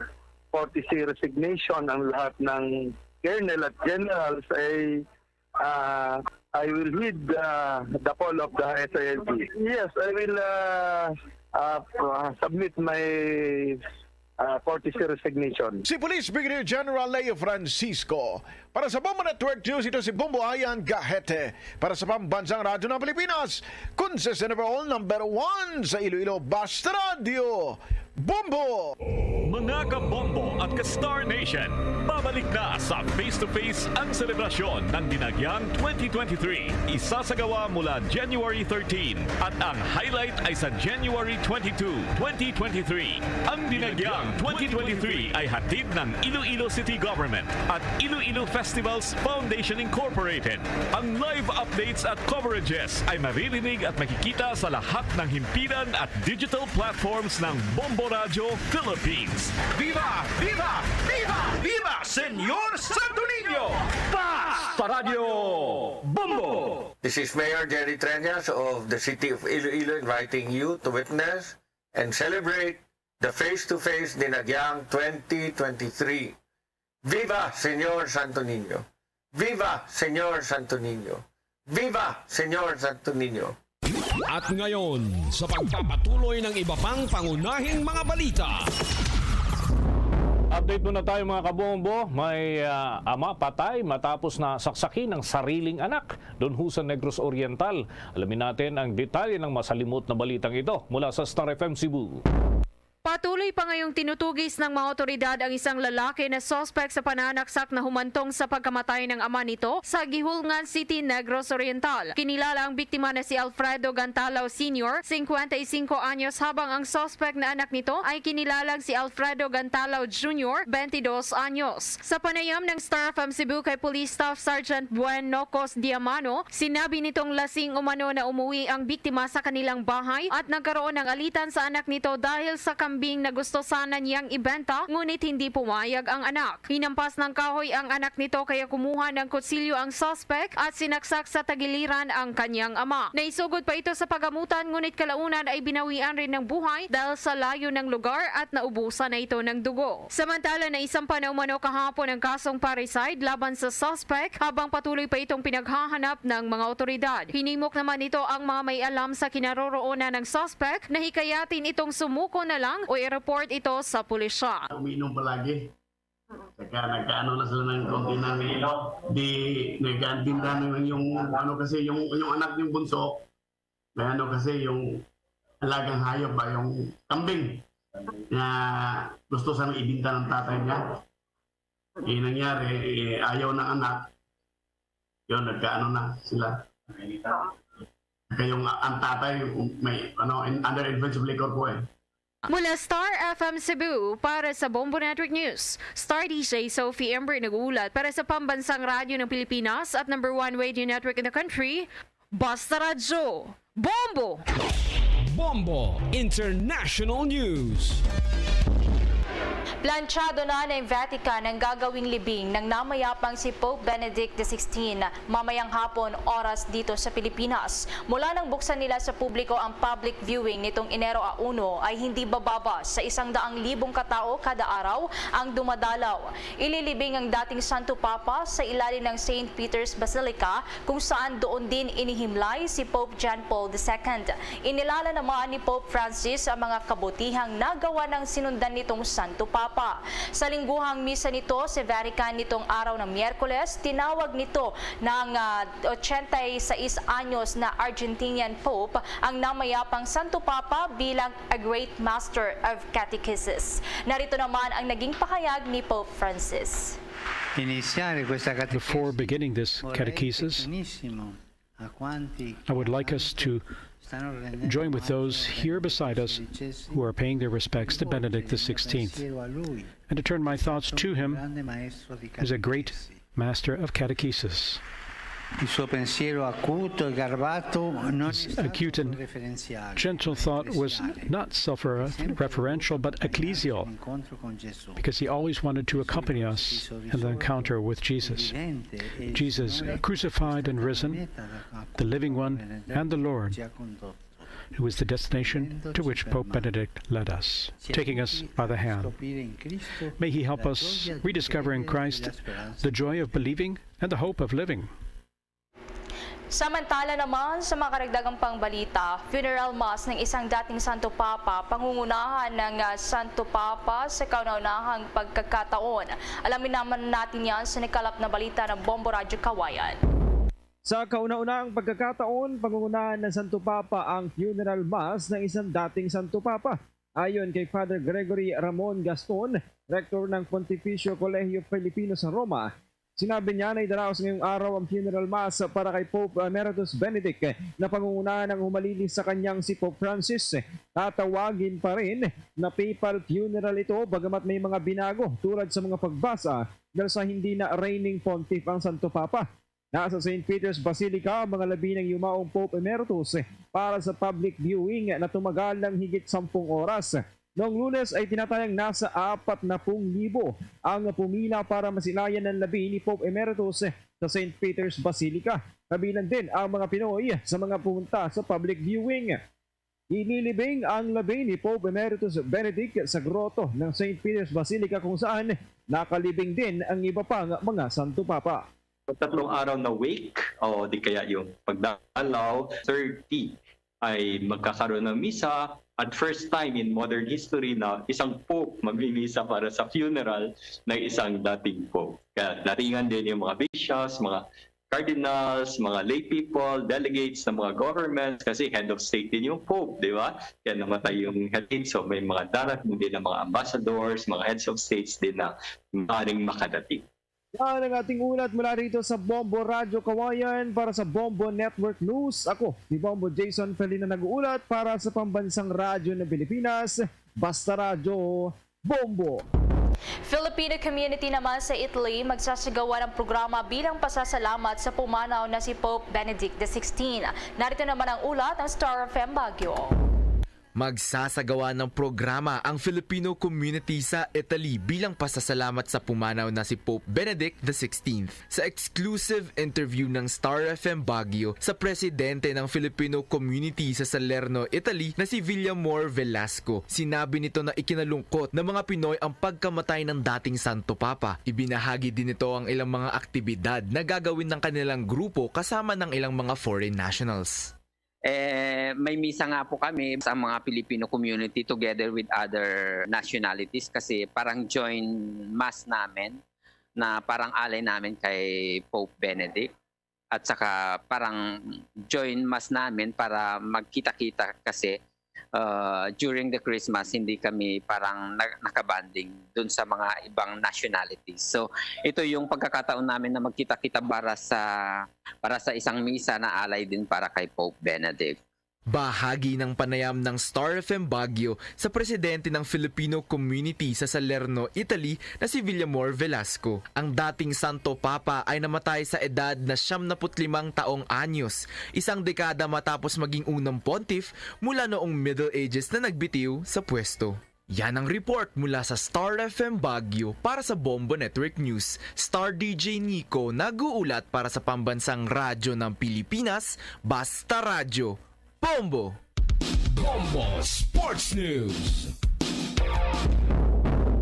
courtesy resignation ang lahat ng colonel at generals ay, ah, I will heed, ah, the call of the S I L G. Yes, I will, ah, ah, ah, submit my, ah, courtesy resignation. Si Police Brigadier General Leo Francisco. Para sa Bombo Network News, ito si Bombo Ayan Gahete. Para sa Pambansang Radyo ng Pilipinas, consistent overall number one sa Iloilo, Basta Radyo, Bombo! Mga ka-Bombo at ka-Star Nation, babalik na sa Face to Face ang selebrasyon ng Dinagyang twenty twenty-three. Isasagawa mula January thirteen at ang highlight ay sa January twenty-two, twenty twenty-three. Ang Dinagyang twenty twenty-three ay hatid ng Iloilo City Government at Iloilo Festivals Foundation Incorporated. Ang live updates at coverages ay maririnig at makikita sa lahat ng himpilan at digital platforms ng Bombo Radyo Philippines. Viva! Viva! Viva! Viva, Señor Santo Niño! Basta Radyo Bombo! This is Mayor Jerry Treñas of the City of Iloilo inviting you to witness and celebrate the Face to Face Dinagyang twenty twenty-three. Viva Señor Santo Niño! Viva Señor Santo Niño! Viva Señor Santo Niño! At ngayon, sa pagpapatuloy ng iba pang pangunahing mga balita. Update muna tayo, mga kabombo. May, ah, ama patay matapos na saksakin ang sariling anak, dunhusan Negros Oriental. Alamin natin ang detalye ng masalimot na balitang ito mula sa Star F M Cebu. Patuloy pa ngayong tinutugis ng mga awtoridad ang isang lalaki na suspek sa pananaksak na humantong sa pagkamatay ng ama nito sa Guihulngan City, Negros Oriental. Kinilala ang biktima na si Alfredo Gantalaw Senior, singkwenta y singko anyos, habang ang suspek na anak nito ay kinilalang si Alfredo Gantalaw Junior, bente dos anyos. Sa panayam ng Star F M Cebu kay Police Staff Sergeant Buen Nocos Diamano, sinabi nitong lasing umano na umuwi ang biktima sa kanilang bahay at nagkaroon ng alitan sa anak nito dahil sa kambing na gusto sana niyang ibenta, ngunit hindi pumayag ang anak. Hinampas ng kahoy ang anak nito, kaya kumuha ng kutsilyo ang suspek at sinaksak sa tagiliran ang kanyang ama. Naisugod pa ito sa pagamutan, ngunit kalaunan ay binawian rin ng buhay dahil sa layo ng lugar at naubusan na ito ng dugo. Samantala, naisampa na umano kahapon ang kasong parricide laban sa suspek, habang patuloy pa itong pinaghahanap ng mga awtoridad. Hinimok naman nito ang mga may alam sa kinaroroonan ng suspek na hikayatin itong sumuko na lang o i-report ito sa pulisya. Umiinom palagi. Saka nagkaano na sila ng konti na, di nagkaintindihan na lang yung ano, kasi yung, yung anak yung bunso, may ano kasi yung alagang hayop ba, yung kambing, na gusto sana ibinta ng tatay niya. Eh, nangyari, eh, ayaw ng anak. Yun, nagkaano na sila. Kaya yung, ang tatay, may, ano, in, under influence of liquor po eh. Mula Star F M Cebu, para sa Bombo Network News, Star D J Sophie Ember nag-uulat para sa Pambansang Radyo ng Pilipinas at number one radio network in the country, Basta Radyo, Bombo! Bombo International News. Planchado na ng Vatican ang gagawing libing ng namayapang si Pope Benedict the sixteenth mamayang hapon, oras dito sa Pilipinas. Mula nang buksan nila sa publiko ang public viewing nitong Enero a uno, ay hindi bababa sa isang daang libong katao kada araw ang dumadalaw. Ililibing ang dating Santo Papa sa ilalim ng Saint Peter's Basilica, kung saan doon din inihimlay si Pope John Paul the second. Inilala naman ni Pope Francis ang mga kabutihang nagawa ng sinundan nitong Santo Papa. Sa lingguhang misa nito sa Vatican nitong araw ng Miyerkules, tinawag nito ng, ah, ochenta y seis anyos na Argentinian Pope ang namayapang Santo Papa bilang a great master of catechesis. Narito naman ang naging pahayag ni Pope Francis. Before beginning this catechesis, I would like us to join with those here beside us who are paying their respects to Benedict the sixteenth, and to turn my thoughts to him as a great master of catechesis. His acute and gentle thought was not self-referential, but ecclesial, because he always wanted to accompany us in the encounter with Jesus. Jesus, crucified and risen, the living one and the Lord, who is the destination to which Pope Benedict led us, taking us by the hand. May he help us rediscover in Christ the joy of believing and the hope of living. Samantala naman, sa mga karagdagang pangbalita, funeral mass ng isang dating Santo Papa, pangungunahan ng, ah, Santo Papa sa kauna-unahang pagkakataon. Alamin naman natin yan sa nakalap na balita ng Bombo Radyo Kawayan. Sa kauna-unahang pagkakataon, pangungunahan ng Santo Papa ang funeral mass ng isang dating Santo Papa. Ayon kay Father Gregory Ramon Gaston, rektor ng Pontificio Colegio Filipino sa Roma, sinabi niya na idaraos ngayong araw ang funeral mass para kay Pope Emeritus Benedict na pangungunahan ng humalilis sa kanyang si Pope Francis. Tatawagin pa rin na papal funeral ito, bagamat may mga binago tulad sa mga pagbasa dahil sa hindi na reigning pontiff ang Santo Papa. Nasa Saint Peter's Basilica ang mga labi ng yumaong Pope Emeritus para sa public viewing na tumagal ng higit sampung oras. Noong Lunes ay tinatayang nasa apat na pung libo ang pumila para masilayan ang labi ni Pope Emeritus sa Saint Peter's Basilica. Kabilang din ang mga Pinoy sa mga pumunta sa public viewing. Ililibing ang labi ni Pope Emeritus Benedict sa groto ng Saint Peter's Basilica, kung saan nakalibing din ang iba pang mga Santo Papa. Tatlong araw na wake, o di kaya yung pagdalaw, thirty ay magkakaroon ng misa at first time in modern history na isang pope magmimisa para sa funeral ng isang dating pope. Kaya datingan din yung mga bishops, mga cardinals, mga lay people, delegates ng mga governments, kasi head of state din yung pope, di ba? Kaya namatay yung head, so may mga darating din ng mga ambassadors, mga heads of states din na maaaring makadating. Yan ang ating ulat mula rito sa Bombo Radyo Kawayan. Para sa Bombo Network News, ako si Bombo Jason Felina nag-uulat para sa Pambansang Radyo ng Pilipinas, Basta Radyo, Bombo. Filipino community naman sa Italy magsasagawa ng programa bilang pasasalamat sa pumanaw na si Pope Benedict the sixteenth. Narito naman ang ulat ng Star F M Baguio. Magsasagawa ng programa ang Filipino community sa Italy bilang pasasalamat sa pumanaw na si Pope Benedict the sixteenth. Sa exclusive interview ng Star F M Baguio sa presidente ng Filipino community sa Salerno, Italy na si Villamor Velasco, sinabi nito na ikinalungkot ng mga Pinoy ang pagkamatay ng dating Santo Papa. Ibinahagi din nito ang ilang mga aktibidad na gagawin ng kanilang grupo kasama ng ilang mga foreign nationals. Eh, may misa nga po kami sa mga Filipino community together with other nationalities kasi parang join mass namin na parang alay namin kay Pope Benedict. At saka parang join mass namin para magkita-kita kasi uh, during the Christmas hindi kami parang na- nakabanding dun sa mga ibang nationalities. So ito yung pagkakataon namin na magkita-kita para sa para sa isang misa na alay din para kay Pope Benedict. Bahagi ng panayam ng Star F M Baguio sa presidente ng Filipino community sa Salerno, Italy na si Villamor Velasco. Ang dating Santo Papa ay namatay sa edad na siyam naput limang taong anyos, isang dekada matapos maging unang pontiff mula noong Middle Ages na nagbitiw sa pwesto. Yan ang report mula sa Star F M Baguio. Para sa Bombo Network News, Star D J Nico nag-uulat para sa pambansang radyo ng Pilipinas, Basta Radyo. Bombo! Bombo Sports News.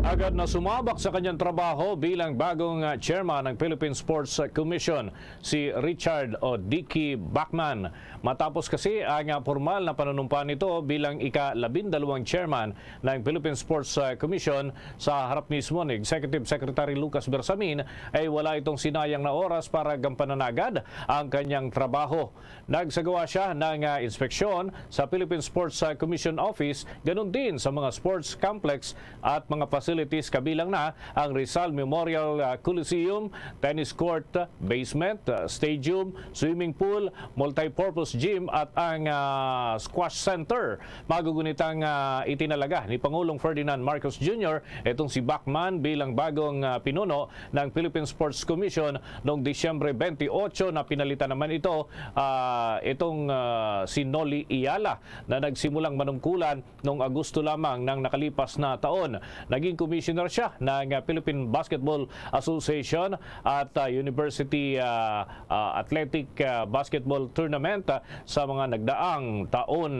Agad na sumabak sa kanyang trabaho bilang bagong, ah, chairman ng Philippine Sports Commission, si Richard o Dicky Bachman. Matapos kasi ang, ah, formal na panunumpa nito bilang ika-labindalawang chairman ng Philippine Sports, ah, Commission sa harap mismo ni Executive Secretary Lucas Bersamin, ay wala itong sinayang na oras para gampanan agad ang kanyang trabaho. Nagsagawa siya ng, ah, inspeksyon sa Philippine Sports, ah, Commission Office, ganun din sa mga sports complex at mga facilities, kabilang na ang Rizal Memorial, ah, Coliseum, tennis court, basement, ah, stadium, swimming pool, multi-purpose gym at ang, ah, squash center. Magugunitang, ah, itinalaga ni Pangulong Ferdinand Marcos Junior itong si Bachman bilang bagong, ah, pinuno ng Philippine Sports Commission noong Disyembre twenty-eight na pinalitan naman ito, ah, itong, ah, si Noli Iyala na nagsimulang manungkulan noong Agosto lamang ng nakalipas na taon. Naging commissioner siya ng, ah, Philippine Basketball Association at, ah, University, ah, ah, Athletic, ah, Basketball Tournament, ah, sa mga nagdaang taon.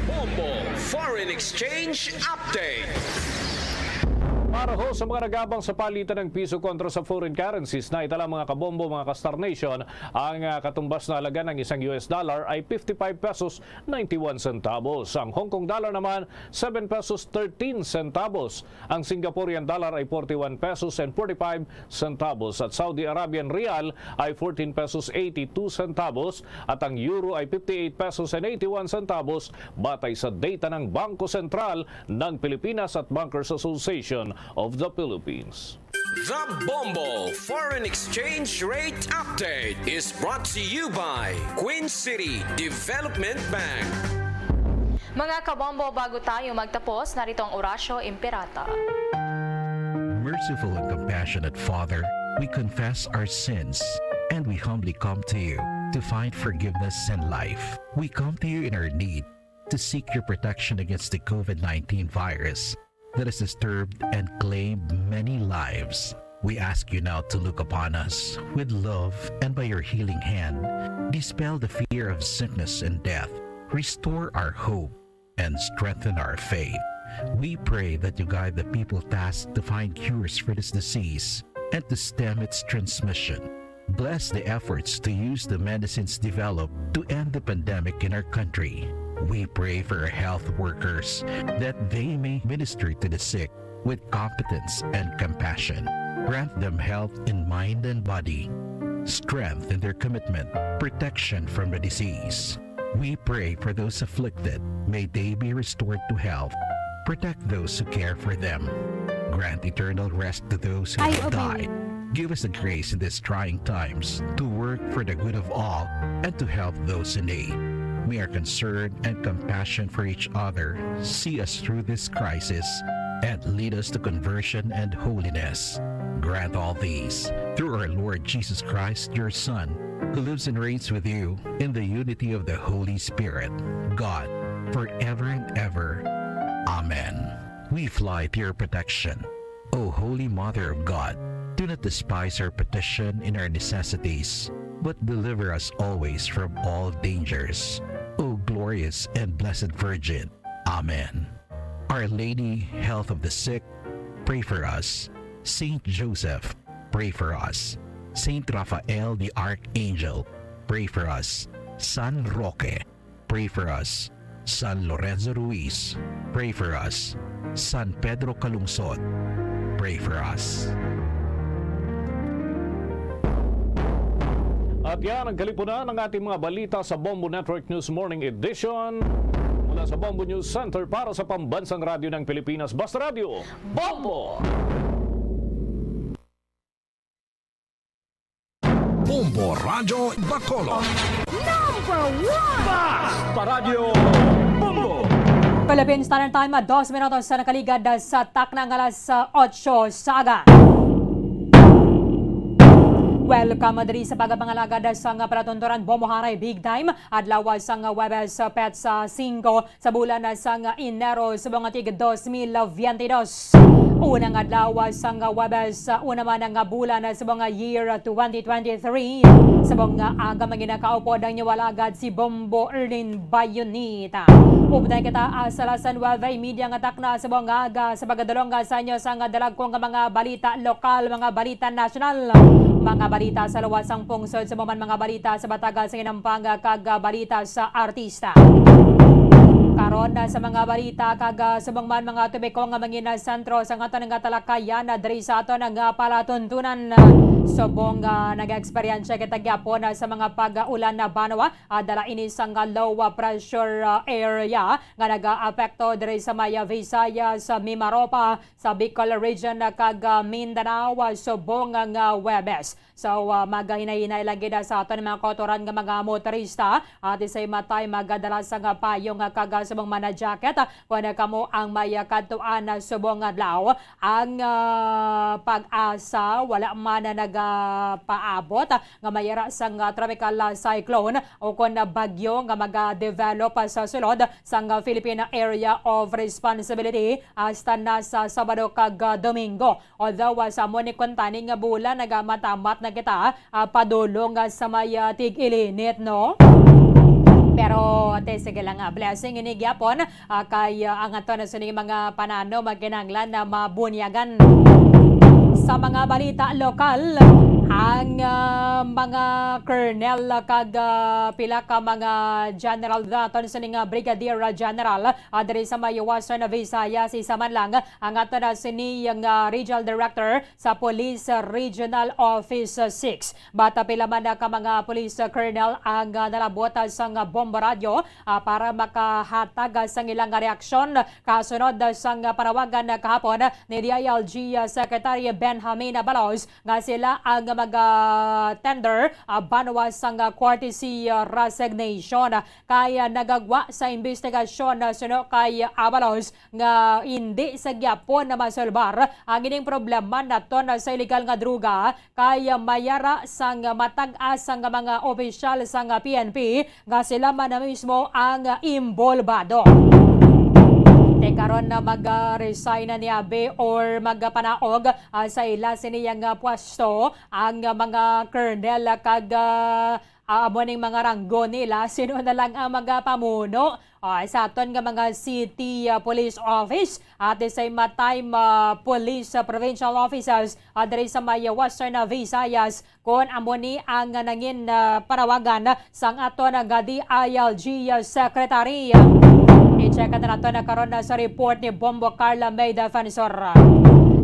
Bombo Foreign Exchange Update. Para ho sa mga nag-abang sa palitan ng piso kontra sa foreign currencies, na itala, mga kabombo, mga ka-Star Nation, ang, ah, katumbas na halaga ng isang U S dollar ay fifty-five pesos ninety-one centavos. Ang Hong Kong dollar naman, seven pesos thirteen centavos. Ang Singaporean dollar ay forty-one pesos and forty-five centavos. At Saudi Arabian rial ay fourteen pesos eighty-two centavos. At ang euro ay fifty-eight pesos and eighty-one centavos, batay sa data ng Bangko Sentral ng Pilipinas at Bankers Association of the Philippines. The Bombo Foreign Exchange Rate Update is brought to you by Queen City Development Bank. Mga kabombo, bago tayo magtapos, narito ang Orasyo Imperata. Merciful and compassionate Father, we confess our sins and we humbly come to you to find forgiveness and life. We come to you in our need to seek your protection against the COVID nineteen virus that has disturbed and claimed many lives. We ask you now to look upon us with love and by your healing hand, dispel the fear of sickness and death, restore our hope, and strengthen our faith. We pray that you guide the people tasked to find cures for this disease and to stem its transmission. Bless the efforts to use the medicines developed to end the pandemic in our country. We pray for our health workers that they may minister to the sick with competence and compassion. Grant them health in mind and body, strength in their commitment, protection from the disease. We pray for those afflicted. May they be restored to health. Protect those who care for them. Grant eternal rest to those who Ay, have obey. died. Give us the grace in these trying times to work for the good of all and to help those in need. May our concern and compassion for each other see us through this crisis and lead us to conversion and holiness. Grant all these through our Lord Jesus Christ, your Son, who lives and reigns with you in the unity of the Holy Spirit, God, forever and ever. Amen. We fly to your protection. O Holy Mother of God, do not despise our petition in our necessities, but deliver us always from all dangers. O glorious and blessed Virgin. Amen. Our Lady, Health of the Sick, pray for us. Saint Joseph, pray for us. Saint Raphael the Archangel, pray for us. San Roque, pray for us. San Lorenzo Ruiz, pray for us. San Pedro Calungsod, pray for us. At yan ang kalipunan ng ating mga balita sa Bombo Network News Morning Edition. Mula sa Bombo News Center para sa Pambansang Radyo ng Pilipinas, Basta Radyo, Bombo! Bombo Radyo Bacolod. Number one! Basta Radyo Bombo! Philippine Standard Time, dos minutos sa nakaligad sa takna nga alas, ah, otso sa aga. Welcome diri sa pagpangalagad sa nga palatunturan Bombo Haray Big Time, adlaw sa nga Huwebes, ah, petsa singko, sa bulan sang Enero subong nga tig dos mil biyentidos. Unang adlaw sang Huwebes, una man nga bulan subong nga year twenty twenty-three. Subong nga aga, manginakaupod ang inyo alagad si Bombo Erlin Bayonita. Updan kita, ah, sa alas nuebe y media nga takna subong nga aga sa pagdulong sa inyo sang dalagko nga mga balita lokal, mga balita nasyonal, mga balita sa luwas sang pungsod, subong man mga balita sa bataga sa inampang kag balita sa artista. Karon, ah, sa mga balita kag, ah, subong man mga topiko nga mangin-, ah, sentro sa aton nga talakayan, ah, diri sa aton nga palatuntunan, ah, subong, ah, nag-eksperyensya kita gyapon, ah, sa mga pag-ulan na banwa, ah, dala ini sang low, ah, pressure, ah, area nga nag-aapekto diri sa may, ah, Visayas, sa Mimaropa, sa Bicol Region, ah, kag, ah, Mindanao, ah, subong nga Huwebes. So, ah, magahinay-hinay lang gid sa aton mga kautoran nga mga motorista. At the same time, magadala sa nga payong nga kag subong man na jacket, ah, kung kamo ang may, ah, kadtuan na subong adlaw. Ang, ah, PAGASA wala man na nagapaabot, ah, nga may ara sang, ah, tropical, ah, cyclone o kon bagyo nga magadevelop, ah, sa sulod sang, ah, Philippine Area of Responsibility hasta na sa Sabado kag, ah, Domingo. Although, ah, sa amo ni kuntani nga bulan, nagamatamat na kita, ah, padulong, ah, sa may, ah, tig-ilinit, no? Pero, te, sige lang, ah, blessing ini gyapon, ah, kay, ah, ang aton na sini mga panano magkinahanglan na mabunyagan. Sa mga balita lokal, ang, ah, mga colonel kag, ah, pila ka mga general daton sini nga brigadier, ah, general, ah, diri sa may Western Visayas, isa man lang ang ato na sini nga regional director sa Police Regional Office six. Bata pila man ka mga police colonel ang, ah, nalabot sang Bombo Radyo, ah, para makahatag sang ilang reaksyon kasunod sang panawagan kahapon ni D I L G Secretary Benjamin Abalos nga sila ang mag-tender, ah, banwa sang courtesy resignation kay, ah, nagagwa sa imbestigasyon, ah, suno kay Abalos nga indi sa gyapon na masolbar ang ining problema naton sa iligal nga droga, kay may ara sang matag-as nga mga opisyal sang P N P nga sila man na mismo ang imbolbado. Te, karon na mag-resign na ni abi or magpanaog, ah, sa ila sini nga pwesto ang mga colonel kag, ah, Ah, amo ning mga ranggo nila, sino na lang ang magapamuno? Ah, sa aton nga mga city, ah, police office, at the same time, ah, police, ah, provincial officers, ah, diri sa may, ah, Western, ah, Visayas, kon amo ni ang nangin, ah, panawagan sang aton nga D I L G, ah, secretary. I-check na nato na karon na sa report ni Bombo Carla May Defensor.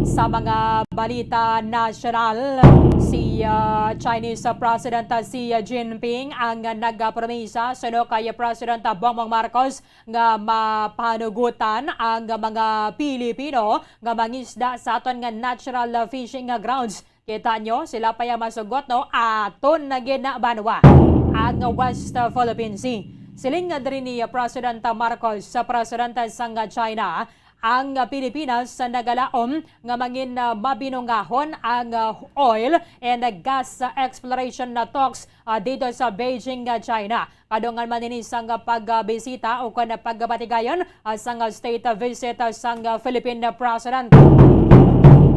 Sa mga balita nasyonal, si, ah, Chinese President, ah, Xi Jinping ang nagpromisa suno kay President Bongbong Marcos nga mapanugutan ang mga Pilipino nga mangisda sa aton nga natural fishing grounds. Kita nyo, sila pa yung masugot, no? Aton na gid na banwa ang West Philippine Sea. Siling nga diri ni President Marcos sa presidente sang China, ang Pilipinas nagalaom nga mangin, ah, mabinungahon ang, ah, oil and gas exploration na talks, ah, dito sa Beijing, ah, China. Kadungan man ini sang pagbisita o kon pagpatigayon, ah, sang state visit, ah, sang Philippine President.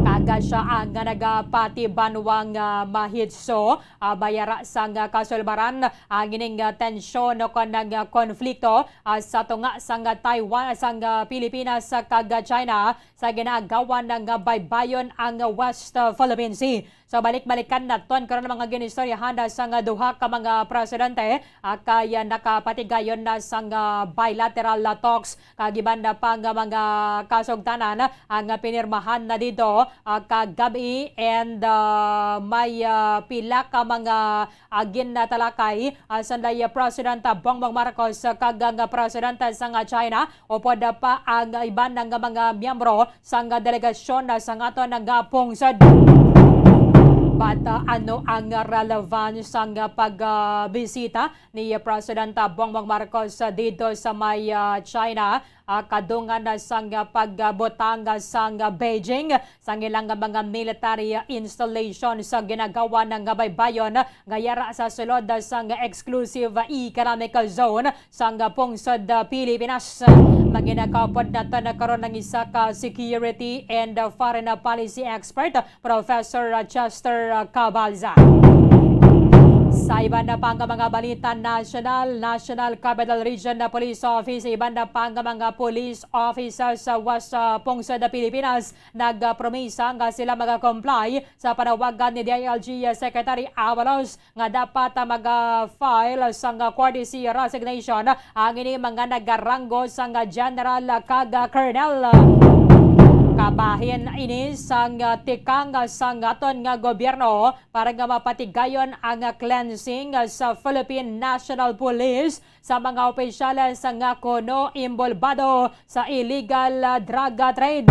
Kag siya ang nagapatibanwang, ah, mahitso, ah, bayara sang kasulbaran ang ining, ah, tensyon o kon ang, ah, konflikto, ah, sa tunga sang Taiwan, sang, ah, Pilipinas, ah, kag China sa ginaagawan nga baybayon ang West Philippine Sea. So, balik-balikan naton karon ang mga ginistoryahan sang duha ka mga presidente, ah, kay, ah, nakapatigayon na sang, ah, bilateral, ah, talks kag iban na pa nga mga kasugtanan ang pinirmahan na dito, ah, kagab-i, and, ah, may, ah, pila ka mga, ah, ginatalakay, ah, sanday, ah, President, ah, Bongbong Marcos, ah, kag ang, ah, presidente sang, ah, China, upod, ah, pa ang iban nga mga miyembro sang, ah, delegasyon, ah, sang aton nga pungsod. But, ah, ano ang relevance sang, ah, pagbisita ni President, ah, Bongbong Marcos, ah, dito sa may, ah, China, ah, kadungan na sang, ah, pagbutang, ah, sang, ah, Beijing sang ilang mga military, ah, installation sa ginagawa nga baybayon nga yara sa sulod, ah, sang exclusive, ah, economic zone sang, ah, pungsod, ah, Pilipinas. Manginakaupod naton karon ang isa ka security and, ah, foreign, ah, policy expert, Professor, ah, Chester, ah, Cabalza. Sa iban na pa nga mga balita nasyonal, National Capital Region na Police Office, iban na pa nga mga police officers sa West, ah, pungsod na Pilipinas, nagpromisa nga sila mag-comply sa panawagan ni D I L G Secretary Abalos nga dapat, ah, mag-file sang courtesy resignation ang ini mga nagaranggo sang general kag colonel. Kabahin ini sang tikang sang aton nga gobyerno para nga mapatigayon ang cleansing sa Philippine National Police sa mga opisyales nga kuno imbolbado sa illegal, ah, drug, ah, trade.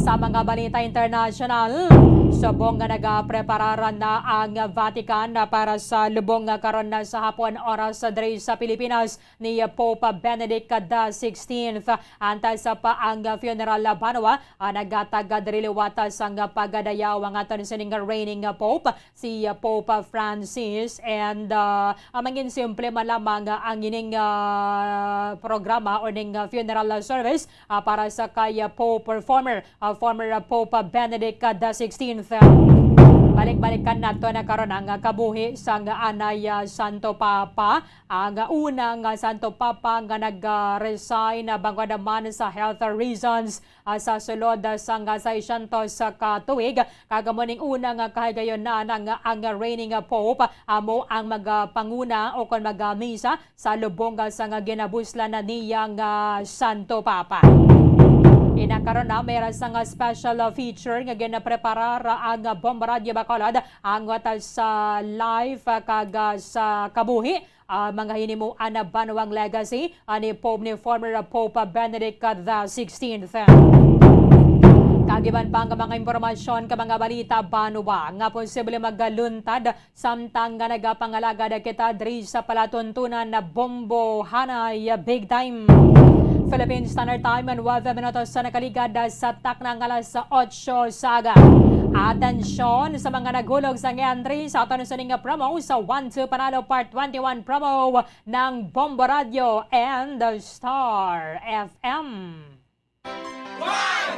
Sa mga balita internasyonal, subong nga nagapreparar na ang Vatican para sa lubong nga karon na sa hapon oras diri sa Pilipinas ni Pope Benedict the sixteenth. Antas pa ang funeral banwa, ah, nagatag diri liwat sang pagadayaw ang aton sining reigning Pope, si, ah, Pope Francis, and, ah, ah, mangin simple man lamang, ah, ang ining, ah, programa o ning, ah, funeral, ah, service, ah, para sa kay, ah, Pope or former, ah, former, ah, Pope, ah, Benedict, ah, the sixteenth. Balik-balikan nato na karon ang, ah, kabuhi sang anay, ah, Santo Papa, ang, ah, una nga Santo Papa nga nag-resign, ah, bangod naman sa health reasons, ah, sa sulod, ah, sang, ah, seiscientos ka tuig, kag amo ning una nga kahigayonan nga ang reigning, ah, Pope amo ang magapanguna o kon magamisa sa lubong, ah, sang ginabuslan na niya nga Santo Papa. Ina karon na may ra sang, ah, special, ah, feature nga ginapreparar ang, ah, Bombo Radyo Bacolod, angot, ah, sa life, ah, kag, ah, sa kabuhi, ah, mga hinimuan na banwang legacy, ah, ni Pope ni former Pope Benedict the sixteenth. Kag iban pa nga mga impormasyon ka mga balita banwa nga posible magaluntad samtang nga nagapangalagad kita diri sa palatuntunan na Bombo Hanay Big Time. Philippine Standard Time, nuebe minutos sa nakaligad sa takna nga alas otso sa aga. Atensyon sa mga naghulog sa entry sa aton sining promo sa One Two Panalo Part twenty-one promo ng Bombo Radio and the Star F M. One,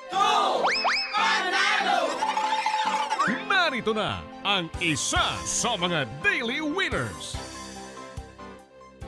two, Panalo! Narito na ang isa sa mga daily Winners.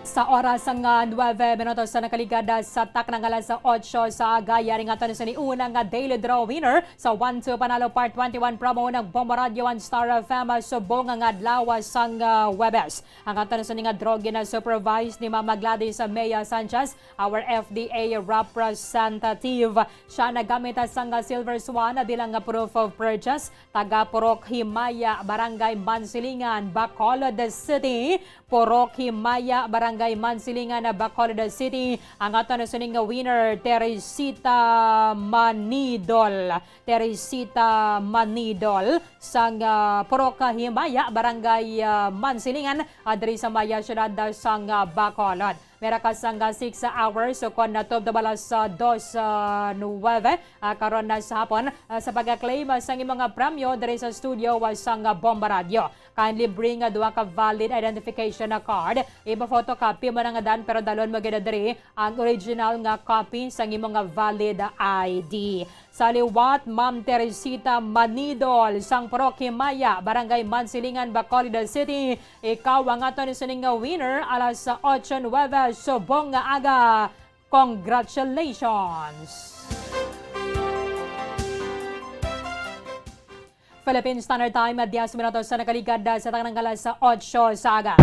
Sa oras nga nuebe minutos sa nakaligad sa takna nga alas otso sa aga, yari nga aton sa niuna nga daily draw winner sa One Two Panalo Part twenty-one promo ng Bombo Radio One Star F M subong nga adlaw sang, ah, Huwebes. Ang aton sa nga draw gina-supervise ni Mama Gladys Mea Sanchez, our F D A representative. Siya nagamit sang Silver Swan na bilang nga proof of purchase. Taga Purok Himaya, Barangay Mansilingan, Bacolod City. Purok Himaya, Barangay Mansilingan, Bacolod City. Ang aton sining nga winner, Teresita Manidol. Teresita Manidol sang, ah, Purok Himaya, Barangay, ah, Mansilingan, ah, diri sa Maya, siyudad, ah, sang, ah, Bacolod. May ra ka sang six hours, o kon natubtob alas, ah, dos, ah, nuwebe, ah, karon na sa hapon, ah, sa pag-claim, ah, sang imong, ah, premyo diri sa studio, ah, sang, ah, Bomba Radio. Kindly bring, ah, duha ka valid identification, ah, card. Ipa-photocopy mo na nga dan, pero dalon mo gid diri ang original nga copy sang imong, ah, valid, ah, I D. Sa liwat, Ma'am Teresita Manidol, sang Purok Himaya, Barangay Mansilingan, Bacolod City. Ikaw ang aton sining nga winner, alas otso nuwebe subong nga aga. Congratulations! Philippine Standard Time, diyes minutos sa nakaligad sa taknang alas otso sa aga.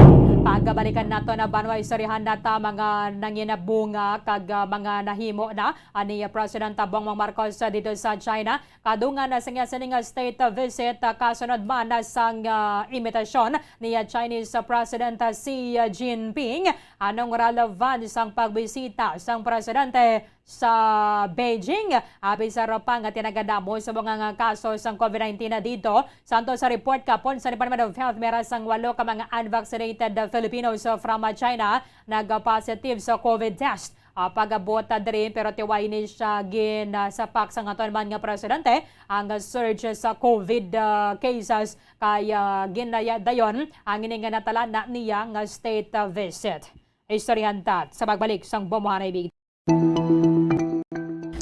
Pagabalikan nato na banwa istoryahan nata mga nanginabunga kag, ah, mga nahimo na ani President Bongbong Marcos, ah, dito sa China. Kadungan na sa iya sini nga state visit, ah, kasunod man na sang, ah, imitasyon ni, ah, Chinese, ah, President, ah, Xi Jinping. Anong relevance sang pagbisita sang presidente sa Beijing? Abi sa pa nga tinagadamo sa mga nga kaso sang COVID nineteen na dito. Santo sa report kapon sa Department of Health, may ra sang walo ka mga unvaccinated, ah, Filipinos, ah, from, ah, China nag-positive sa COVID test. Ah, pag-abot, ah, diri, pero tiway ni siya gin, ah, sapak sang aton man nga presidente ang, ah, surge sa COVID, ah, cases, kay, ah, ginaya dayon ang ini nga natalana niya nga state, ah, visit. Istoryahan ta sa pagbalik sang Bombohanay Big.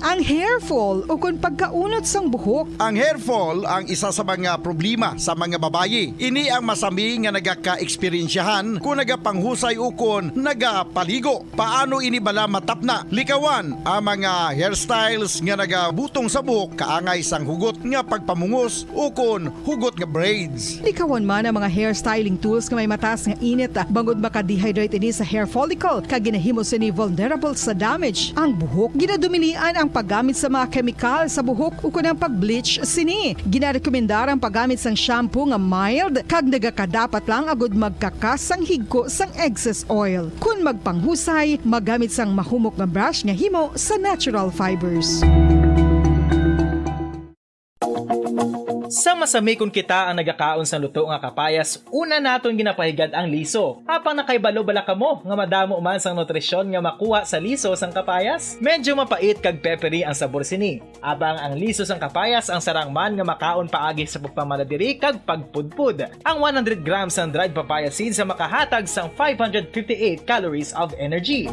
Ang hair fall ukon pagkaunot sang buhok. Ang hair fall ang isa sa mga problema sa mga babayi. Ini ang masami nga nagaka-eksperyensyahan kon nagapanghusay ukon nagapaligo. Paano ini bala matapna? Likawan ang mga hairstyles nga nagabutong sa buhok kaangay sang hugot nga pagpamungos ukon hugot nga braids. Likawan man ang mga hair styling tools nga may mataas nga init, bangod maka-dehydrate ini sa hair follicle, kag ginahimo sini vulnerable sa damage ang buhok. Ginadumilian ang paggamit sa mga kemikal sa buhok ukon ang pag-bleach sini. Ginarekomendar ang paggamit sang shampoo nga mild kag nagakadapat lang agud magkakas sang higko sang excess oil. Kon magpanghusay, magamit sang mahumok nga brush nga himo sa natural fibers. Sa masami kon kita ang nagakaon sang luto nga kapayas, una naton ginapahigad ang liso. Apang nakahibalo bala kamo nga madamo man sang nutrisyon nga makuha sa liso sang kapayas? Medyo mapait kag peppery ang sabor sini. Apang ang liso sang kapayas ang sarang man nga makaon paagi sa pagpamaladiri kag pagpudpod. Ang one hundred grams sang dried papaya seeds ang makahatag sang five hundred fifty-eight calories of energy.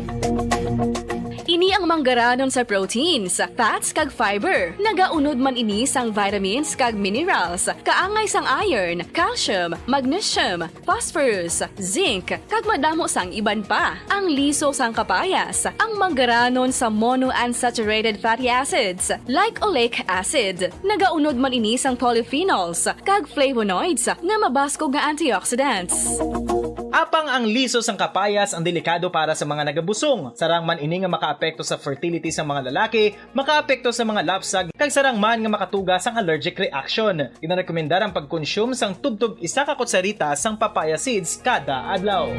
Ini ang manggaranon sa proteins, fats, kag fiber. Nagaunod man ini sang vitamins kag minerals, kaangay sang iron, calcium, magnesium, phosphorus, zinc, kag madamo sang iban pa. Ang liso sang kapayas, ang manggaranon sa monounsaturated fatty acids, like oleic acid. Nagaunod man ini sang polyphenols kag flavonoids nga mabaskog nga antioxidants. Apang ang liso sang kapayas ang delikado para sa mga nagabusong. Sarang man ini nga makaapekto sa fertility sa mga lalaki, makaapekto sa mga lapsag, kag sarang man nga makatuga sang allergic reaction. Ginarekomendar ang pagkonsume sang tubtob isa ka kutsarita sang papaya seeds kada adlaw.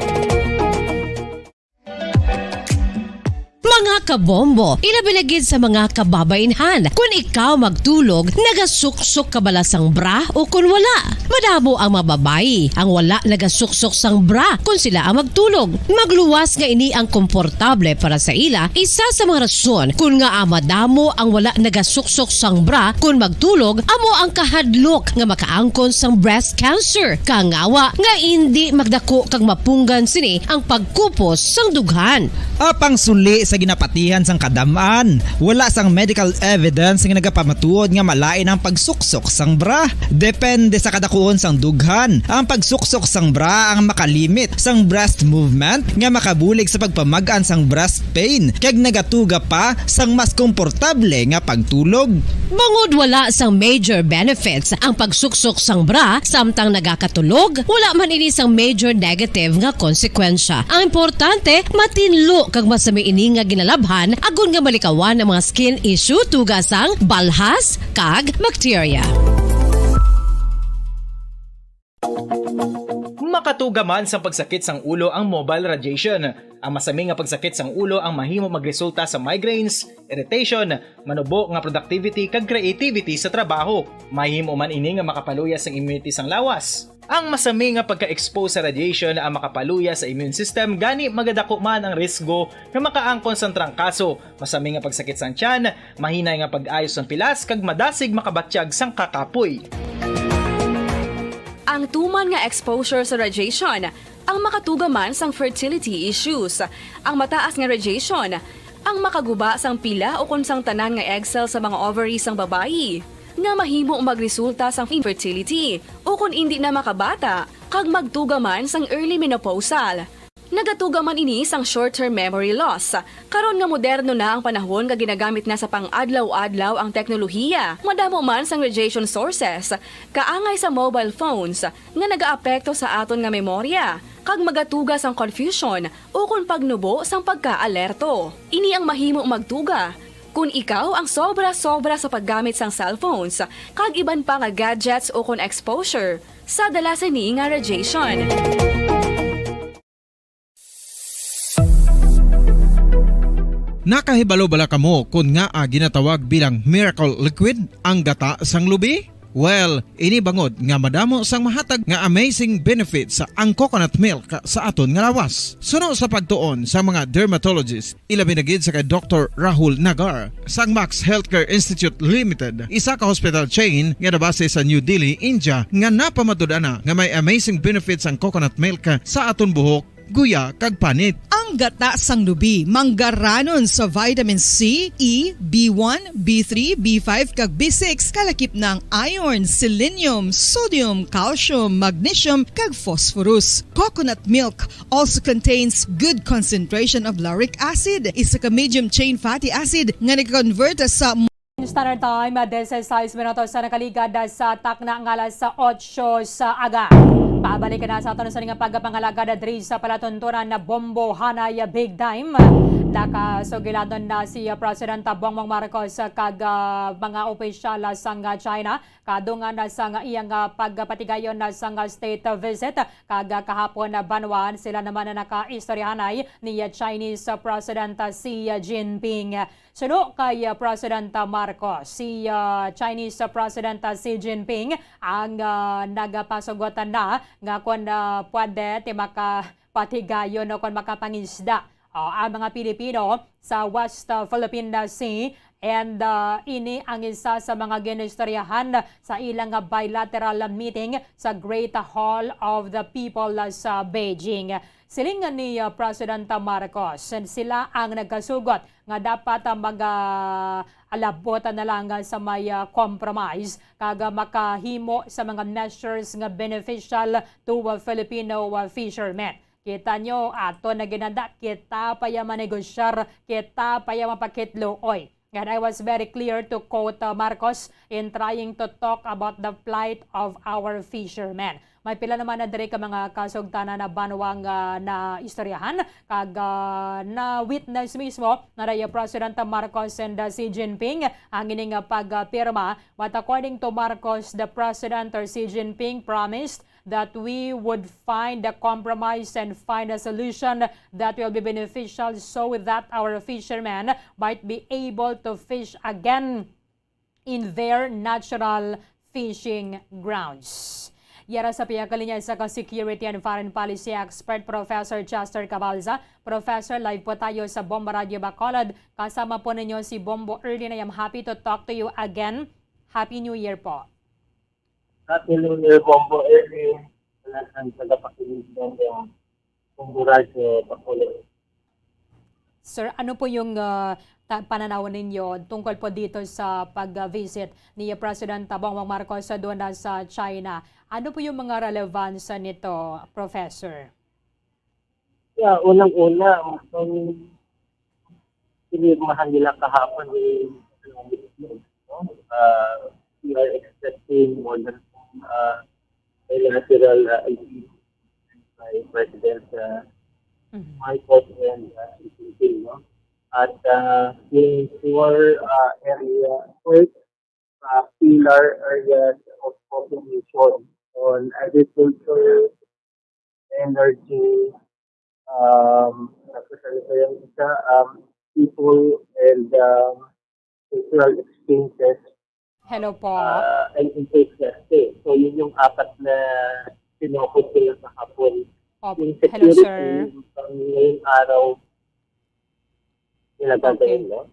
Mga kabombo, ilabi na gid sa mga kababainhan. Kun ikaw magtulog, nagasuksok ka bala sang bra o kun wala? Madamo ang mga babayi ang wala nagasuksok sang bra kun sila ang magtulog. Magluwas nga ini ang komportable para sa ila, isa sa mga rason kun ngaa madamo ang wala nagasuksok sang bra kun magtulog, amo ang kahadlok nga makaangkon sang breast cancer. Kangawa nga indi magdako kag mapunggan sini ang pagkupos sang dughan. Apang suli sa ginapati Ihan sang kadam-an, wala sang medical evidence nga nagapamatuod nga malain ang pagsuksok sang bra. Depende sa kadakuon sang dughan, ang pagsuksok sang bra ang makalimit sang breast movement nga makabulig sa pagpamag-an sang breast pain kag nagatuga pa sang mas komportable nga pagtulog. Bangod wala sang major benefits ang pagsuksok sang bra samtang nagakatulog, wala man ini sang major negative nga konsekwensya. Ang importante, matinlo kag masami ini nga ginalabhan agod nga malikawan ang mga skin issue tuga sang balhas kag bakterya. Makatuga man sang pagsakit sang ulo ang mobile radiation. Ang masami nga pagsakit sang ulo ang mahimo magresulta sa migraines, irritation, manubo nga productivity kag creativity sa trabaho. Mahimo man ini nga makapaluya sang immunity sang lawas. Ang masami nga pagka-expose sa radiation ang makapaluya sa immune system, gani magadako man ang risgo nga makaangkon sang trangkaso, masami nga pagsakit sang tiyan, mahinay nga pag-ayo sang pilas kag madasig makabatyag sang kakapoy. Ang tuman nga exposure sa radiation ang makatuga man sang fertility issues. Ang mataas nga radiation ang makaguba sang pila ukon sang tanan nga egg cell sa mga ovary sang babayi, nga mahimo magresulta sang infertility ukon indi na makabata kag magtuga man sang early menopausal. Nagatuga man ini sang short-term memory loss. Karon nga moderno na ang panahon nga ginagamit na sa pang-adlaw-adlaw ang teknolohiya, madamo man sang radiation sources, kaangay sa mobile phones, nga nagaapekto sa aton nga memorya, kag magatuga sang confusion ukon pagnubo sang pagkaalerto. Ini ang mahimo magtuga kon ikaw ang sobra-sobra sa paggamit sang cellphones kag iban pa nga gadgets ukon exposure sa dala sini nga radiation. Nakahibalo bala kamo kon ngaa ginatawag bilang miracle liquid ang gata sang lubi? Well, ini bangod nga madamo sang mahatag nga amazing benefits ang coconut milk sa aton nga lawas. Suno sa pagtuon sa mga dermatologist, ilabi na gid sa kay Doktor Rahul Nagar sang Max Healthcare Institute Limited, isa ka hospital chain nga nabase sa New Delhi, India, nga napamatud-an na nga may amazing benefits ang coconut milk sa aton buhok, guya, kag panit. Ang gata sang lubi manggaranon sa vitamin C, E, B one, B three, B five, kag B six, kalakip na ang iron, selenium, sodium, calcium, magnesium, kag phosphorus. Coconut milk also contains good concentration of lauric acid, isa ka medium chain fatty acid nga nag-convert sa Standard Time, dise sais minutos sa nakaligad sa takna nga alas otso sa aga. Pabalik na sa aton sa nga pagpangalagad diri sa palatuntunan na Bombo Hanay Big Time. Nakasugilanon na si President Bongbong Marcos kag, ah, mga opisyal sang China kadungan na sang iyang, ah, pagpatigayon na sang state visit, kag, ah, kahapon na banwaan sila naman na nakaistoryahanay ni Chinese President Xi Jinping. Suno kay, uh, President Marcos, si, uh, Chinese, uh, President, uh, Xi Jinping ang, uh, nagapasugot na nga kon, uh, pwede ti makapatigayon o kon makapangisda, uh, ang mga Pilipino sa West, uh, Philippine Sea, and, uh, ini ang isa sa mga ginistoryahan sa ilang bilateral meeting sa Great Hall of the People, uh, sa Beijing. Siling ni, uh, President Marcos, sila ang nagkasugot nga dapat, ah, mag, ah, alabot na lang, ah, sa may, ah, compromise kag, ah, makahimo sa mga measures nga beneficial to, ah, Filipino, ah, fishermen. Kita nyo, ato na ginanda, kita pa ya manegosyar, kita pa ya mapakitlo, oy. And I was very clear to quote, uh, Marcos in trying to talk about the plight of our fishermen. May pila naman na diri ka mga kasugtanan na banwa nga naistoryahan kag, ah, na-witness mismo na President Marcos and, ah, Xi Jinping ang ining, ah, pagpirma. But according to Marcos, the president or Xi Jinping promised that we would find a compromise and find a solution that will be beneficial so that our fishermen might be able to fish again in their natural fishing grounds. Yara sa piyakalinya sa ka security and foreign policy expert, Professor Chester Cabalza. Professor, live po tayo sa Bombo Radio Bacolod. Kasama po ninyo si Bombo Erlin. I am happy to talk to you again. Happy New Year po. Happy New Year, Bombo Erwin. Sa lahat ng tagapakinig ng, uh, Bombo Radyo Bacolod. Sir, ano po yung, ah, ta-, pananaw ninyo tungkol po dito sa pag-visit ni President Bongbong Marcos sa duna sa China? Ano po yung mga relevance nito, Professor? Yeah, unang-una, ang pinirmahan nila kahapon ni, no? Uh, we are expecting more than uh, bilateral uh, agreement by President uh, Mhm. Marcos and uh, Xi Jinping, no? At uh, yung four uh, area, four uh, pillar areas of cooperation on agriculture, energy, um, tapos ano pa yung isa, um, people and um, cultural exchanges Hello po. uh, and infrastructure. So yun yung apat na sinukot ko lang kahapon. Op-, Yung hello, security, sir. Yung pang ngayong araw, nila Okay. gagawin, no?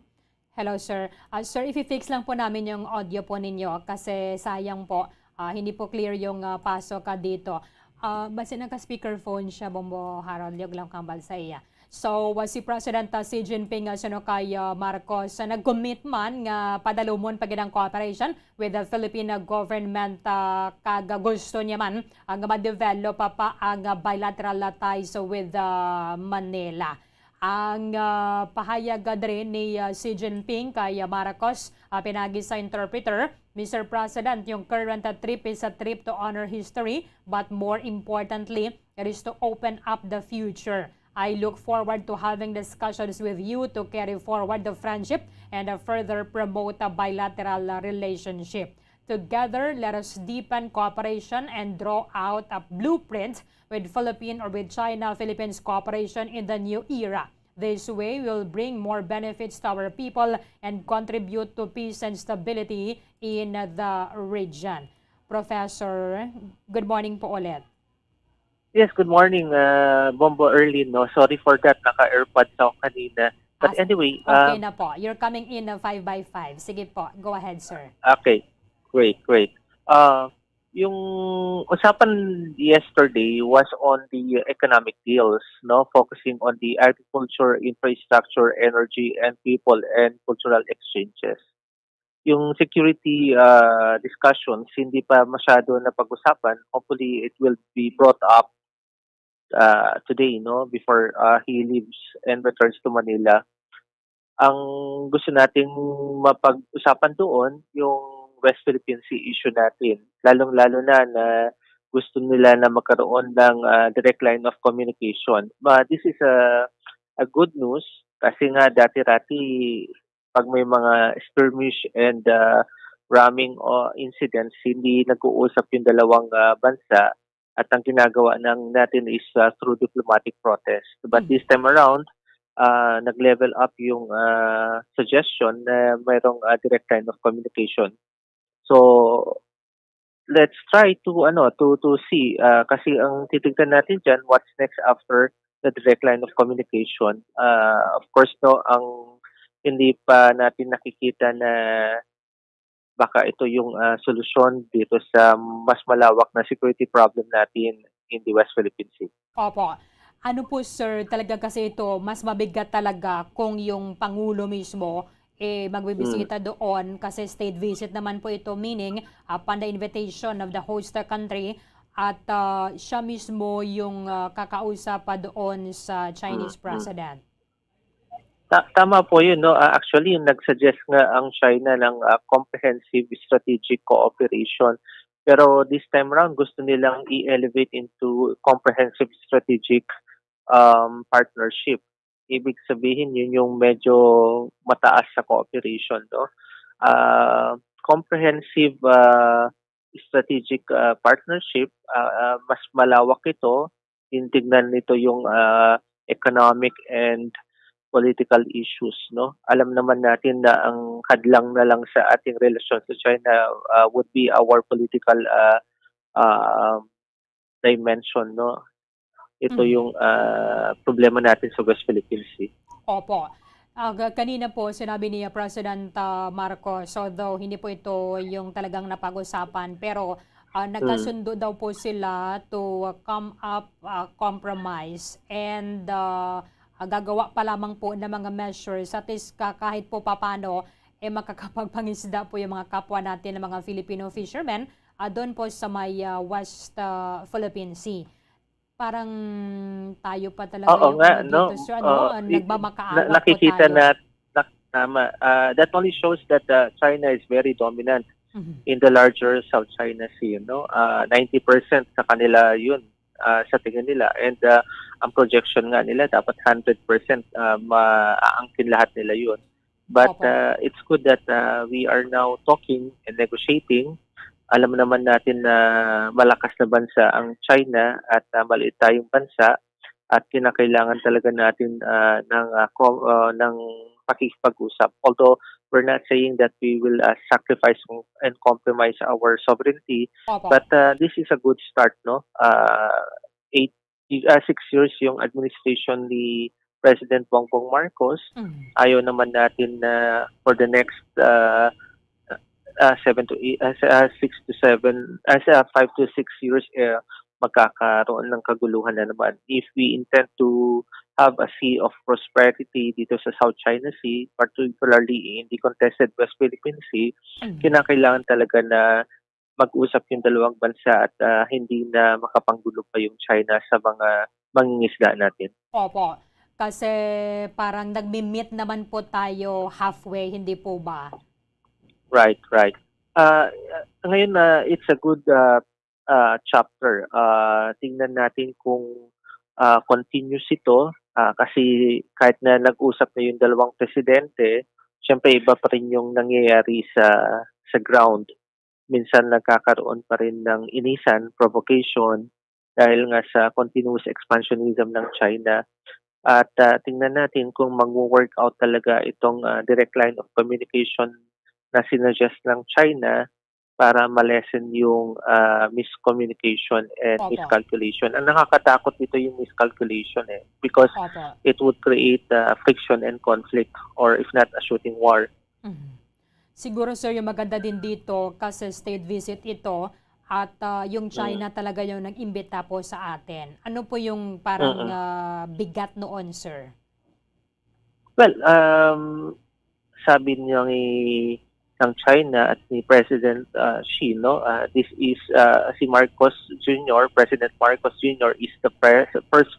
Hello, sir. Ah, sir, i-fix lang po namin yung audio po ninyo kasi sayang po, ah, hindi po clear yung, ah, pasok ka dito. Ah, basi nagka-speakerphone siya, Bombo Harold, yog lang kambal sa iya. So, ah, si President, ah, Xi Jinping, ah, suno kay, ah, Marcos, ah, nag-commit man nga padalumon pa gid ang cooperation with the Philippine, ah, government, ah, kag, ah, gusto niya man, ah, nga ma-develop pa, pa ang, ah, bilateral, ah, ties with, ah, Manila. Ang, ah, pahayag, ah, diri ni, ah, Xi Jinping kay, ah, Marcos, ah, pinagi sa interpreter, "Mister President, yung current, ah, trip is a trip to honor history, but more importantly, it is to open up the future. I look forward to having discussions with you to carry forward the friendship and, uh, further promote a bilateral, uh, relationship. Together, let us deepen cooperation and draw out a blueprint with Philippine or with China-Philippines cooperation in the new era. This way, we will bring more benefits to our people and contribute to peace and stability in the region." Professor, good morning po ulit. Yes, good morning, uh, Bombo Erlin. No? Sorry for that, naka-earpods ako kanina. But Ah, anyway, Okay um, na po. You're coming in, uh, five by five. Sige po. Go ahead, sir. Okay, great, great. Uh, yung usapan yesterday was on the economic deals, no, focusing on the agriculture, infrastructure, energy, and people and cultural exchanges. Yung security uh, discussions hindi pa masyado na pag-usapan. Hopefully, it will be brought up uh, today, no, before uh, he leaves and returns to Manila. Ang gusto nating mapag-usapan doon, yung West Philippine Sea issue natin. Lalong-lalo na na gusto nila na magkaroon ng uh, direct line of communication. But this is a, a good news kasi nga dati-dati pag may mga skirmish and uh, ramming uh, incidents, hindi nag-uusap yung dalawang uh, bansa at ang ginagawa ng natin is uh, through diplomatic protest. But Mm. This time around, uh, nag-level up yung uh, suggestion na mayroong uh, direct line of communication. So let's try to ano to to see uh, kasi ang titignan natin diyan, what's next after the direct line of communication. Uh, of course, no, ang hindi pa natin nakikita na baka ito yung uh, solusyon dito sa mas malawak na security problem natin in the West Philippine Sea. Opo. Ano po, sir, talaga kasi ito, mas mabigat talaga kung yung Pangulo mismo eh, magbibisita doon kasi state visit naman po ito, meaning upon the invitation of the host country at ah, siya mismo yung ah, kakausap pa doon sa Chinese Mm, mm. President. Ta- tama po yun, no? Ah, actually, yung nag-suggest nga ang China ng ah, comprehensive strategic cooperation. Pero this time around, gusto nilang i-elevate into comprehensive strategic um, partnership. Ibig sabihin, yun yung medyo mataas sa cooperation, no? Ah, comprehensive ah, strategic ah, partnership, ah, ah, mas malawak ito. Tinitignan nito yung ah, economic and political issues, no? Alam naman natin na ang hadlang na lang sa ating relasyon sa China ah, would be our political ah, ah, dimension, no? Ito Mhm. yung ah, problema natin sa West Philippine Sea. Opo. Ah, ga- kanina po, sinabi ni President ah, Marcos, although hindi po ito yung talagang napag-usapan, pero ah, Mm. nagkasundo daw po sila to ah, come up ah, compromise and ah, ah, gagawa pa lamang po ng mga measures, at least ka-, kahit po papano, eh, makakapagpangisda po yung mga kapwa natin ng mga Filipino fishermen, ah, doon po sa may, ah, West, ah, Philippine Sea. Parang tayo pa talaga Oo yung nga, ano no? dito, sir, ano, Oo, ah, i- i- nagmamakaawa na- po nakikita tayo. na, na- tama. Ah, that only shows that, ah, China is very dominant Mhm. in the larger South China Sea, no? Ah, ninety percent sa kanila yun, ah, sa tingin nila. And, ah, ang projection nga nila, dapat hundred percent, ah, maaangkin lahat nila yun. But, Opo. uh, it's good that, uh, we are now talking and negotiating. Alam naman natin na malakas na bansa ang China at, uh, maliit tayong bansa at kinakailangan talaga natin, uh, ng, uh, com- uh, ng pakikipag-usap. Although we're not saying that we will, uh, sacrifice and compromise our sovereignty, Opo. but, uh, this is a good start, no? Uh, eight, uh, six years yung administration ni President Bongbong Marcos. Mm. Ayaw naman natin na for the next, uh, uh, seven to eight, uh, sa- uh, six to seven, uh, sa five to six years, eh, magkakaroon ng kaguluhan na naman. If we intend to have a sea of prosperity dito sa South China Sea, particularly in the contested West Philippine Sea, Mm. kinakailangan talaga na mag-usap yung dalawang bansa at, ah, hindi na makapanggulo pa yung China sa mga mangingisda natin. Opo. Kasi parang nagmi-meet naman po tayo halfway, hindi po ba? Right, right. Ah, ngayon, ah, it's a good, ah, ah, chapter. Ah, tingnan natin kung, ah, continuous ito. Ah, kasi kahit na nag-usap na yung dalawang presidente, siyempre iba pa rin yung nangyayari sa sa ground. Minsan nagkakaroon pa rin ng inisan, provocation, dahil nga sa continuous expansionism ng China. At, ah, tingnan natin kung magwo-work out talaga itong, ah, direct line of communication na sinuggest ng China para ma-lessen yung, ah, miscommunication and Opo. miscalculation. Ang nakakatakot dito yung miscalculation, eh, because Opo. it would create, ah, friction and conflict, or if not, a shooting war. Mhm. Siguro, sir, yung maganda din dito, kasi state visit ito, at, ah, yung China Mm. talaga yung nag-imbita po sa atin. Ano po yung parang, Mm-mm. ah, bigat noon, sir? Well, um, sabi niya ni, ng China at ni President, ah, Xi, no, ah, this is, ah, si Marcos Junior, President Marcos Junior is the pres- first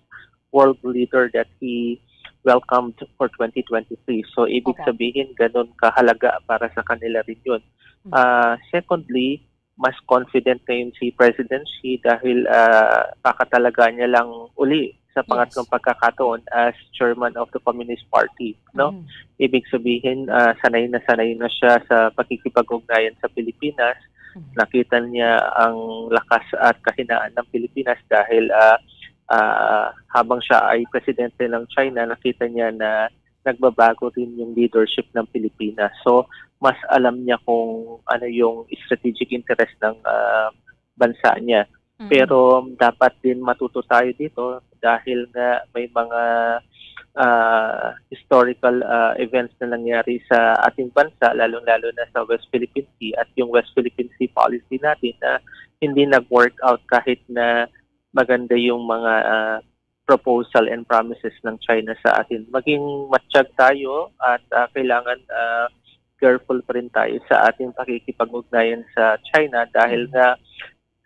world leader that he welcomed for twenty twenty-three. So, ibig Opo. sabihin, ganun kahalaga para sa kanila rin yun. Mm. Ah, secondly, mas confident ngayon si President Xi dahil, ah, kakatalaga niya lang uli sa Yes. pangatlong pagkakataon as chairman of the Communist Party, no? Mm. Ibig sabihin, ah, sanay na sanay na siya sa pakikipag-ugnayan sa Pilipinas. Mm. Nakita niya ang lakas at kahinaan ng Pilipinas dahil, ah, ah, habang siya ay presidente ng China, nakita niya na nagbabago rin yung leadership ng Pilipinas. So, mas alam niya kung ano yung strategic interest ng, ah, bansa niya. Mm. Pero dapat din matuto tayo dito dahil nga may mga, ah, historical, ah, events na nangyari sa ating bansa, lalong-lalo na sa West Philippine Sea at yung West Philippine Sea policy natin na hindi nag-work out kahit na maganda yung mga, ah, proposal and promises ng China sa atin. Maging matiyag tayo at, ah, kailangan, ah, careful pa rin tayo sa ating pakikipag-ugnayan sa China dahil Mm. nga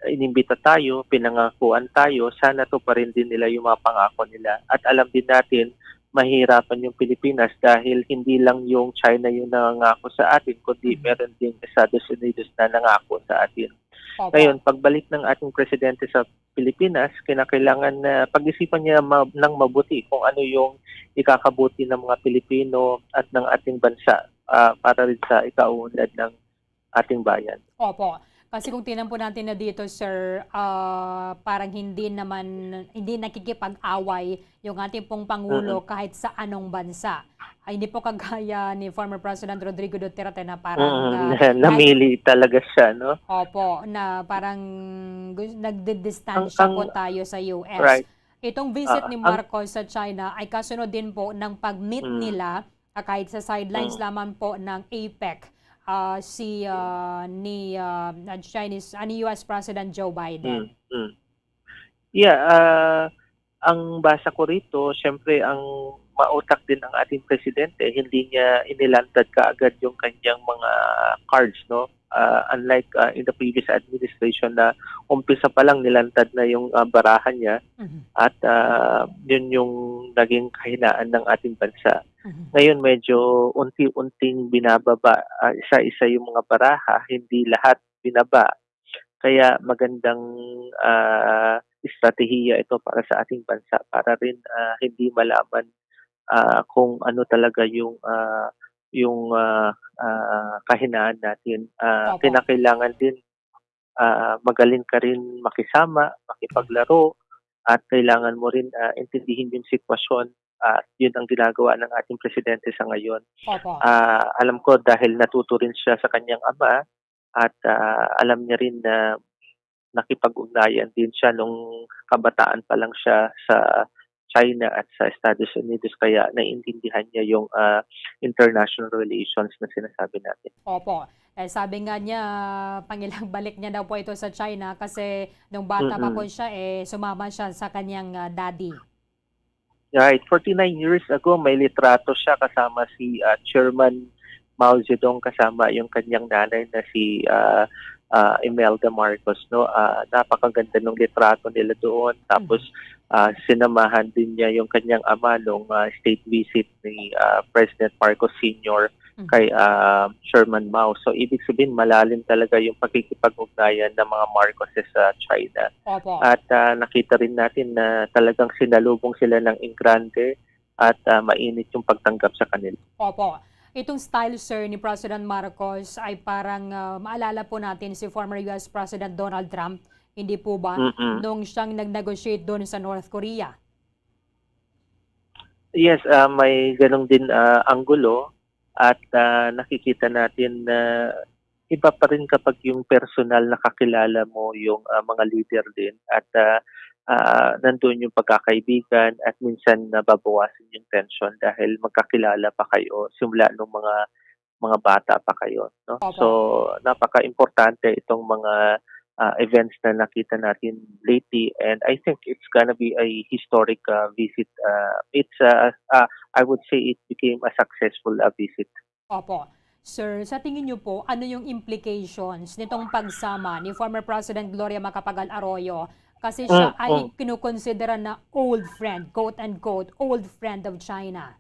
inimbita tayo, pinangakuan tayo, sana tuparin din nila yung mga pangako nila. At alam din natin, mahihirapan yung Pilipinas dahil hindi lang yung China yung nangangako sa atin, kundi Mm. meron ding Estados Unidos na nangako sa atin. Opo. Ngayon, pagbalik ng ating presidente sa Pilipinas, kinakailangan na pag-isipan niya ma- ng mabuti kung ano yung ikakabuti ng mga Pilipino at ng ating bansa, ah, para rin sa ikauunlad ng ating bayan. Opo. Kasi kung tingnan po natin na dito, sir, ah, parang hindi naman, hindi nakikipag-away yung ating pong Pangulo Mm. kahit sa anong bansa. Ay, hindi po kagaya ni former President Rodrigo Duterte na parang, Mm, ah, na- namili talaga siya, no? Opo, na parang gu- nagdidistansya Ang- po ang- tayo sa U S. Right. Itong visit Ah, ni ang Marcos sa China ay kasunod din po ng pag-meet Mm. nila, ah, kahit sa sidelines Mm. lamang po ng APEC, ah, si, ah, ni, ah, Chinese, ah, ni U S President Joe Biden. Mm, mm. Yeah, ah, Ang basa ko rito, siyempre ang mautak din ang ating presidente, hindi niya inilantad kaagad yung kanyang mga cards, no? Ah, unlike, ah, in the previous administration na umpisa pa lang nilantad na yung, ah, baraha niya Mhm. at, ah, yun yung naging kahinaan ng ating bansa. Mhm. Ngayon medyo unti-unting binababa, ah, isa-isa yung mga baraha, hindi lahat binaba. Kaya magandang, ah, estratehiya ito para sa ating bansa para rin, ah, hindi malaman, ah, kung ano talaga yung, ah, yung, ah, ah, kahinaan natin. Ah, Opo. kinakailangan din, ah, magaling ka rin makisama, makipaglaro, at kailangan mo rin, ah, intindihin yung sitwasyon. At yun ang ginagawa ng ating presidente sa ngayon. Opo. Ah, alam ko dahil natuto rin siya sa kanyang ama at, ah, alam niya rin na nakipag-ugnayan din siya nung kabataan pa lang siya sa China at sa Estados Unidos, kaya naiintindihan niya yung, ah, international relations na sinasabi natin. Opo. Eh, sabi nga niya, pangilang balik niya daw po ito sa China kasi nung bata pa po Mm. siya, eh, sumama siya sa kanyang, ah, daddy. Right. Forty-nine years ago, may litrato siya kasama si, ah, Chairman Mao Zedong, kasama yung kanyang nanay na si, ah, ah, Imelda Marcos, no? Ah, napakaganda ng litrato nila doon. Tapos, Mhm. ah, sinamahan din niya yung kanyang ama nung, ah, state visit ni, ah, President Marcos Senior Mhm. kay, ah, Chairman Mao. So, ibig sabihin, malalim talaga yung pakikipag-ugnayan ng mga Marcoses sa China. Opo. At, ah, nakita rin natin na talagang sinalubong sila ng engrande at, ah, mainit yung pagtanggap sa kanila. Opo. Itong style, sir, ni President Marcos ay parang, ah, maalala po natin si former U S President Donald Trump, hindi po ba? Mm-mm. Nung siyang nag-negotiate doon sa North Korea. Yes, ah, may ganun din, ah, anggulo at, ah, nakikita natin na iba pa rin kapag yung personal na kakilala mo yung, ah, mga leader din at, ah, ah, nandun yung pagkakaibigan at minsan nababawasan yung tension dahil magkakilala pa kayo simula nung mga, mga bata pa kayo, no? Opo. So, napaka-importante itong mga, ah, events na nakita natin lately, and I think it's gonna be a historic, ah, visit. Ah, it's, ah, ah, I would say it became a successful, ah, visit. Opo. Sir, sa tingin niyo po, ano yung implications nitong pagsama ni former President Gloria Macapagal Arroyo? Kasi siya Mm, ay mm. kinukonsidera na old friend, quote unquote, old friend of China.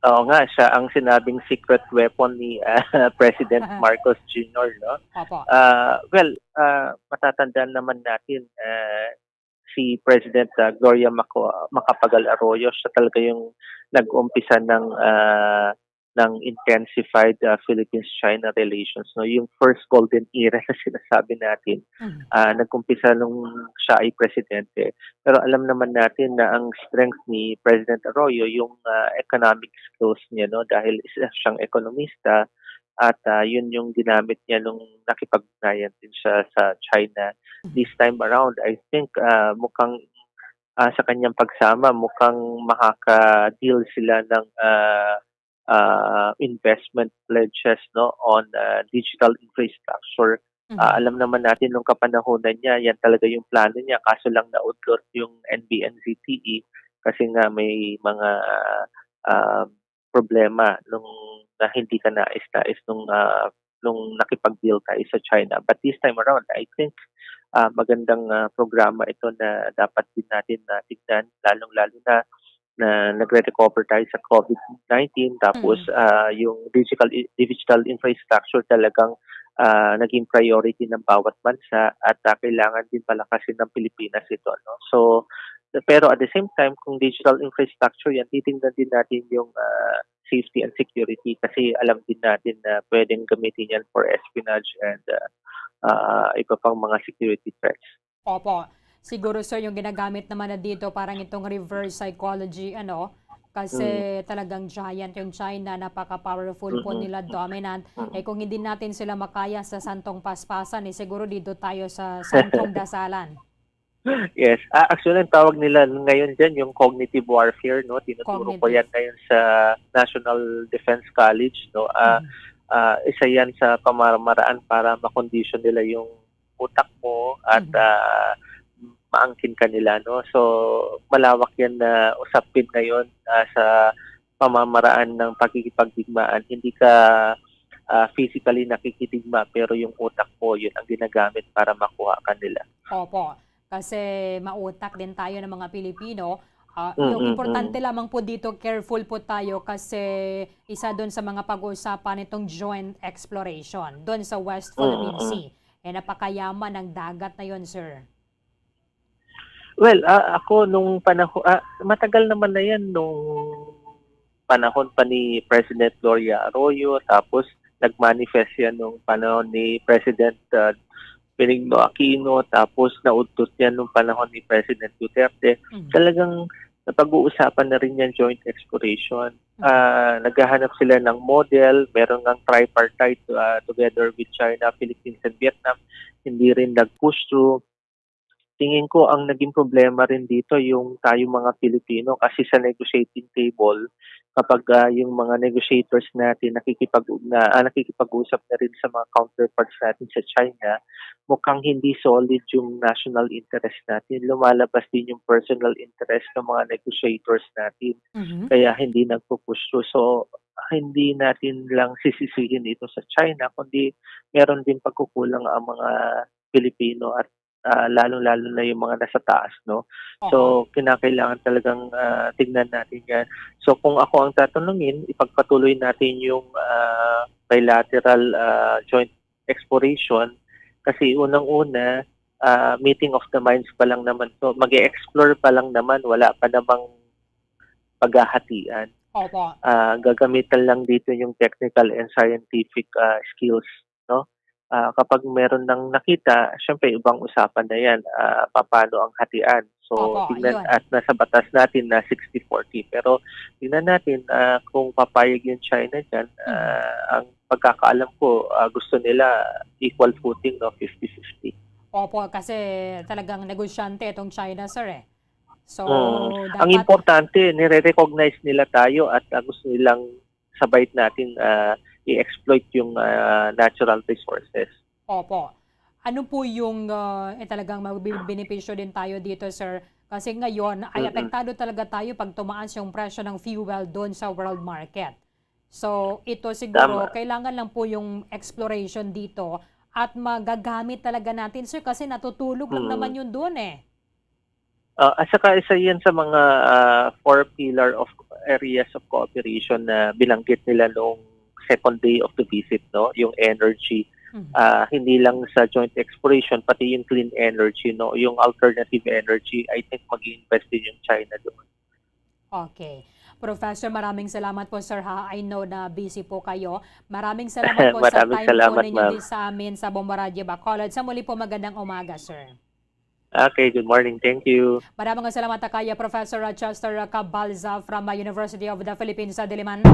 Oo nga, siya ang sinabing secret weapon ni, ah, President Marcos Junior, no? Opo. Ah, well, ah, matatandaan naman natin, ah, si President, ah, Gloria Maco-, Macapagal Arroyo, siya talaga yung nag-umpisa ng, ah, ng intensified, ah, Philippines-China relations, no? Yung first golden era na sinasabi natin, Mhm. ah, nag-umpisa nung siya ay presidente. Pero alam naman natin na ang strength ni President Arroyo, yung, ah, economic skills niya, no? Dahil isa siyang ekonomista at, ah, yun yung ginamit niya nung nakipag-ugnayan din siya sa China. Mhm. This time around, I think, ah, mukhang, ah, sa kanyang pagsama, mukhang makaka-deal sila ng, ah, ah, investment pledges, no, on, ah, digital infrastructure. Ah, Mhm. alam naman natin nung kapanahunan niya, yan talaga yung plano niya. Kaso lang naudlot yung N B N Z T E kasi nga may mga, ah, problema nung na hindi kanais-nais nung, ah, nung nakipag-deal tayo sa China. But this time around, I think, ah, magandang, ah, programa ito na dapat din natin na tignan, lalong-lalo na, na nagre-recover tayo sa COVID nineteen. Tapos, Mm. ah, yung digital i-, digital infrastructure talagang, ah, naging priority ng bawat bansa at, ah, kailangan din palakasin ng Pilipinas ito, no? So, pero at the same time, kung digital infrastructure yan, titingnan din natin yung, ah, safety and security kasi alam din natin na pwedeng gamitin yan for espionage and, ah, ah, iba pang mga security threats. Opo. Siguro, sir, yung ginagamit naman na dito, parang itong reverse psychology, ano, kasi Mm. talagang giant yung China, napaka-powerful po Mm-mm. nila, dominant. Mm-mm. Eh, kung hindi natin sila makaya sa santong paspasan, eh, siguro dito tayo sa santong dasalan. Yes. Ah, actually, ang tawag nila ngayon dyan, yung cognitive warfare, no? Tinuturo ko Cognitive. yan ngayon sa National Defense College, no? Ah, Mm. ah, isa yan sa pamamaraan para makondisyon nila yung utak mo at, Mm. ah, maangkin kanila, no? So, malawak yan na usapin ngayon, ah, sa pamamaraan ng pakikipagdigmaan. Hindi ka, ah, physically nakikidigma, pero yung utak mo, yun ang ginagamit para makuha kanila. Opo. Kasi mautak din tayo ng mga Pilipino. Ah, yung Mm, importante mm. lamang po dito, careful po tayo kasi isa doon sa mga pag-uusapan itong joint exploration doon sa West Mm, Philippine mm. Sea. Eh, napakayaman ng dagat na yon, sir. Well, ah, ako nung panaho-, ah, matagal naman na yan, nung panahon pa ni President Gloria Arroyo, tapos nag-manifest yan nung panahon ni President, ah, Benigno Aquino, tapos naudtot yan nung panahon ni President Duterte. Mhm. Talagang napag-uusapan na rin yan, joint exploration. Mhm. Ah, naghahanap sila ng model, meron ngang tripartite, ah, together with China, Philippines, and Vietnam. Hindi rin nag-push through. Tingin ko ang naging problema rin dito yung tayo mga Pilipino, kasi sa negotiating table, kapag, ah, yung mga negotiators natin nakikipag-, na, ah, nakikipag-usap na rin sa mga counterparts natin sa China, mukhang hindi solid yung national interest natin. Lumalabas din yung personal interest ng mga negotiators natin. Mhm. Kaya hindi nagpupush through. So, hindi natin lang sisisihin ito sa China, kundi meron din pagkukulang ang mga Pilipino at, ah, lalong-lalo na yung mga nasa taas, no? Oo. So, kinakailangan talagang, ah, tignan natin yan. So, kung ako ang tatanungin, ipagpatuloy natin yung, ah, bilateral, ah, joint exploration. Kasi unang-una, ah, meeting of the minds pa lang naman. So, mag-e-explore pa lang naman, wala pa namang paghahatian. Opo. Ah, gagamitan lang dito yung technical and scientific, ah, skills, no? Ah, kapag meron nang nakita, syempre, ibang usapan na yan. Ah, papaano ang hatian? So, Opo, tingnan, yun. At nasa batas natin na sixty forty. Pero tingnan natin, ah, kung papayag yung China dyan. Mhm. Ah, ang pagkakaalam ko, ah, gusto nila equal footing, no? Fifty fifty. Opo, kasi talagang negosyante itong China, sir, eh. So, Mm. Ang dapat importante, nire-recognize nila tayo at, ah, gusto nilang sabay natin, ah, i-exploit yung, ah, natural resources. Opo. Ano po yung, ah, eh, talagang magbibenepisyo din tayo dito, sir? Kasi ngayon ay Mm-mm. apektado talaga tayo pag tumaas yung presyo ng fuel doon sa world market. So, ito siguro, Tama. kailangan lang po yung exploration dito at magagamit talaga natin, sir, kasi natutulog lang Mm. naman yun doon, eh. Ah, at saka isa yan sa mga, ah, four pillar of areas of cooperation na binanggit nila nung second day of the visit, no? Yung energy. Mhm. Ah, hindi lang sa joint exploration, pati yung clean energy, no? Yung alternative energy, I think mag-i-invest din yung China doon. Okay. Professor, maraming salamat po, sir, ha. I know na busy po kayo. Maraming salamat po sa Maraming time po salamat, ninyo ma'am. di sa amin sa Bombo Radyo Bacolod. Sa muli po, magandang umaga, sir. Okay, good morning. Thank you. Maraming salamat kay Professor Chester Cabalza from, uh, University of the Philippines sa Diliman.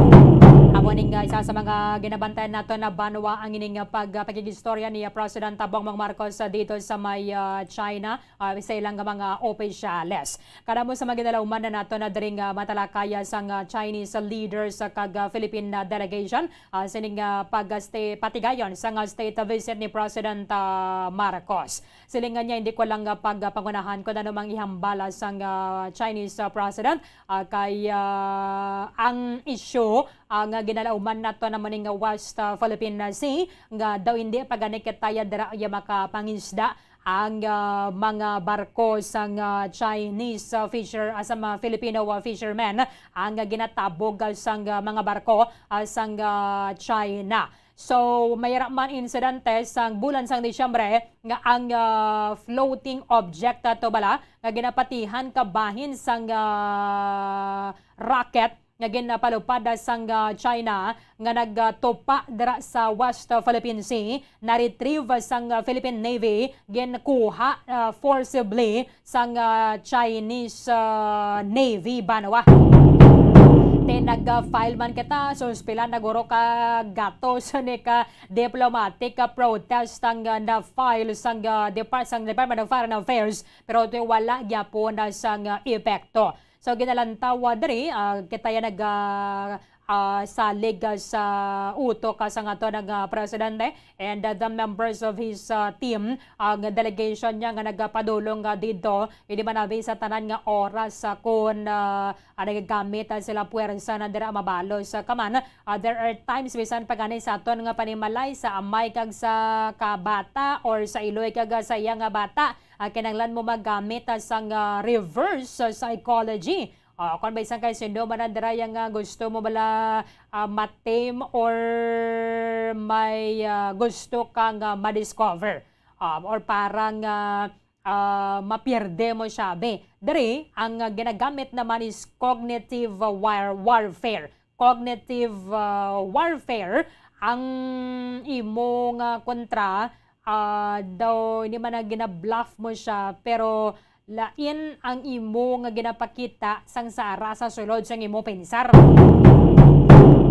Amo ning, uh, isa sa mga ginabantayan nato na banwa ang ining, uh, pag-, uh, pagkikistorya ni, uh, President Bongbong Marcos, uh, dito sa may, uh, China. Ah, sa ilang mga opisyales. Kadamo sa mga ginalauman na nato na diri nga matalakaya sang, ah, Chinese leaders, ah, kag, ah, Philippine, ah, delegation, ah, sining, ah, pag-, ah, sti-, patigayon sang, ah, state visit ni President, ah, Marcos. Siling nga niya, hindi ko lang, ah, pagpangunahan kung ano mang ihambala sang, ah, Chinese, ah, President, ah, kay, ah, ang issue, ah, nga ginalauman nato naman ning West, ah, Philippine Sea, nga daw hindi pa gani kitaya dira ya makapangisda ang, ah, mga barko sang, ah, Chinese, ah, fisher, ah, sa mga Filipino, ah, fishermen ang, ah, ginatabog, ah, sang, ah, mga barko, ah, sang, ah, China. So, may ra man insidente sang bulan sang Disyembre nga ang, ah, floating object ato bala nga ginapatihan ka bahin sang, ah, rocket nga ginapalupad sang, ah, China nga nagtupa dira sa West Philippine Sea, na-retrieve sang, ah, Philippine Navy, ginkuha, ah, forcibly sang, ah, Chinese, ah, Navy, banwa. Te nag-file man kita, so pila na guro ka gatos ni ka diplomatic, ah, protest ang, ah, na-file sang, ah, depart-, sang Department of Foreign Affairs, pero te wala gyapon na sang, ah, epekto. So, ginalantaw, ah, diri, ah, kita ya nag, ah, ah, salig, ah, sa utok, ah, sang aton nga presidente and, ah, the members of his, ah, team, ang delegation niya nga nagapadulong, ah, didto, hindi man abi sa tanan nga oras, ah, kun, ah, ah, nagagamit, ah, sila puwersa na dira mabalos, ah, ka man. Ah, there are times bisan pa gani sa aton nga panimalay sa amay kag sa kabata or sa iloy kag, ah, sa iya nga bata, ah, kinahanglan mo magamit, ah, sang, ah, reverse, ah, psychology. Ah, kon bisan kay sino man na dira yang, ah, gusto mo bala, ah, ma-tame or may, ah, gusto kang, ah, ma-discover, ah, or parang, ah, ah, mapierde mo siya, be. Diri, ang, ah, ginagamit naman is cognitive, ah, war-, warfare. Cognitive, ah, warfare, ang imo nga kontra, ah, daw hindi man na gina-bluff mo siya, pero lain ang imo nga ginapakita sang sa ara sa sulod sang imo pensar.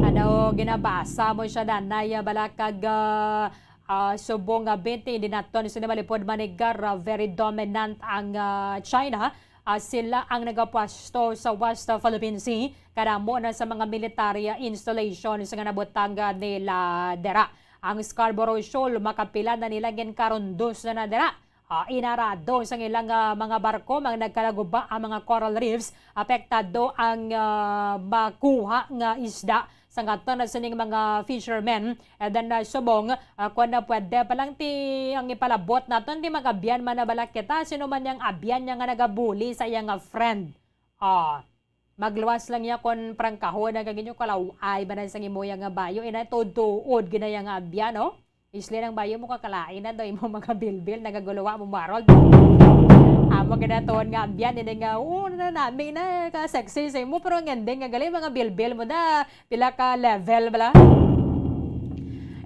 Ano, ginabasa mo siya, danay, ah, bala kag, ah, ah, subong nga twenty, hindi naton sila malipod manigar, ah, very dominant ang, ah, China. Ah, sila ang nagapwesto sa West Philippine Sea, kadamo na sa mga military, ah, installations nga nabutang, ah, nila dira. Ang Scarborough Shoal, makapila na nila ginkarundos na, na dira. Ah, inarado sang ilang, ah, mga barko, mga nagkalaguba ang mga coral reefs, apektado ang, ah, makuha nga isda sa ngaton na sining mga fishermen. And then, ah, subong, ah, kung na pwede pa lang ti ang ipalabot naton, ti mag-abyan man na bala kita, sino man yang abyan niya nga nagabuli sa iya nga friend. Ah, magluwas lang niya kon prangkahon na kag inyo kalaw-ay ba na sang imo iya nga bayo, ina tuod-tuod gid na iya nga abyan, no? Isli ang bayo mo kakalain na daw imo mga bilbil, nagaguluwa mo marol. Amo gid na tuod nga abyan, ini nga, "Oh, na, nami na, ka-sexy sa imo," pero ang ending nga gali mga bilbil mo da, pila ka level bala.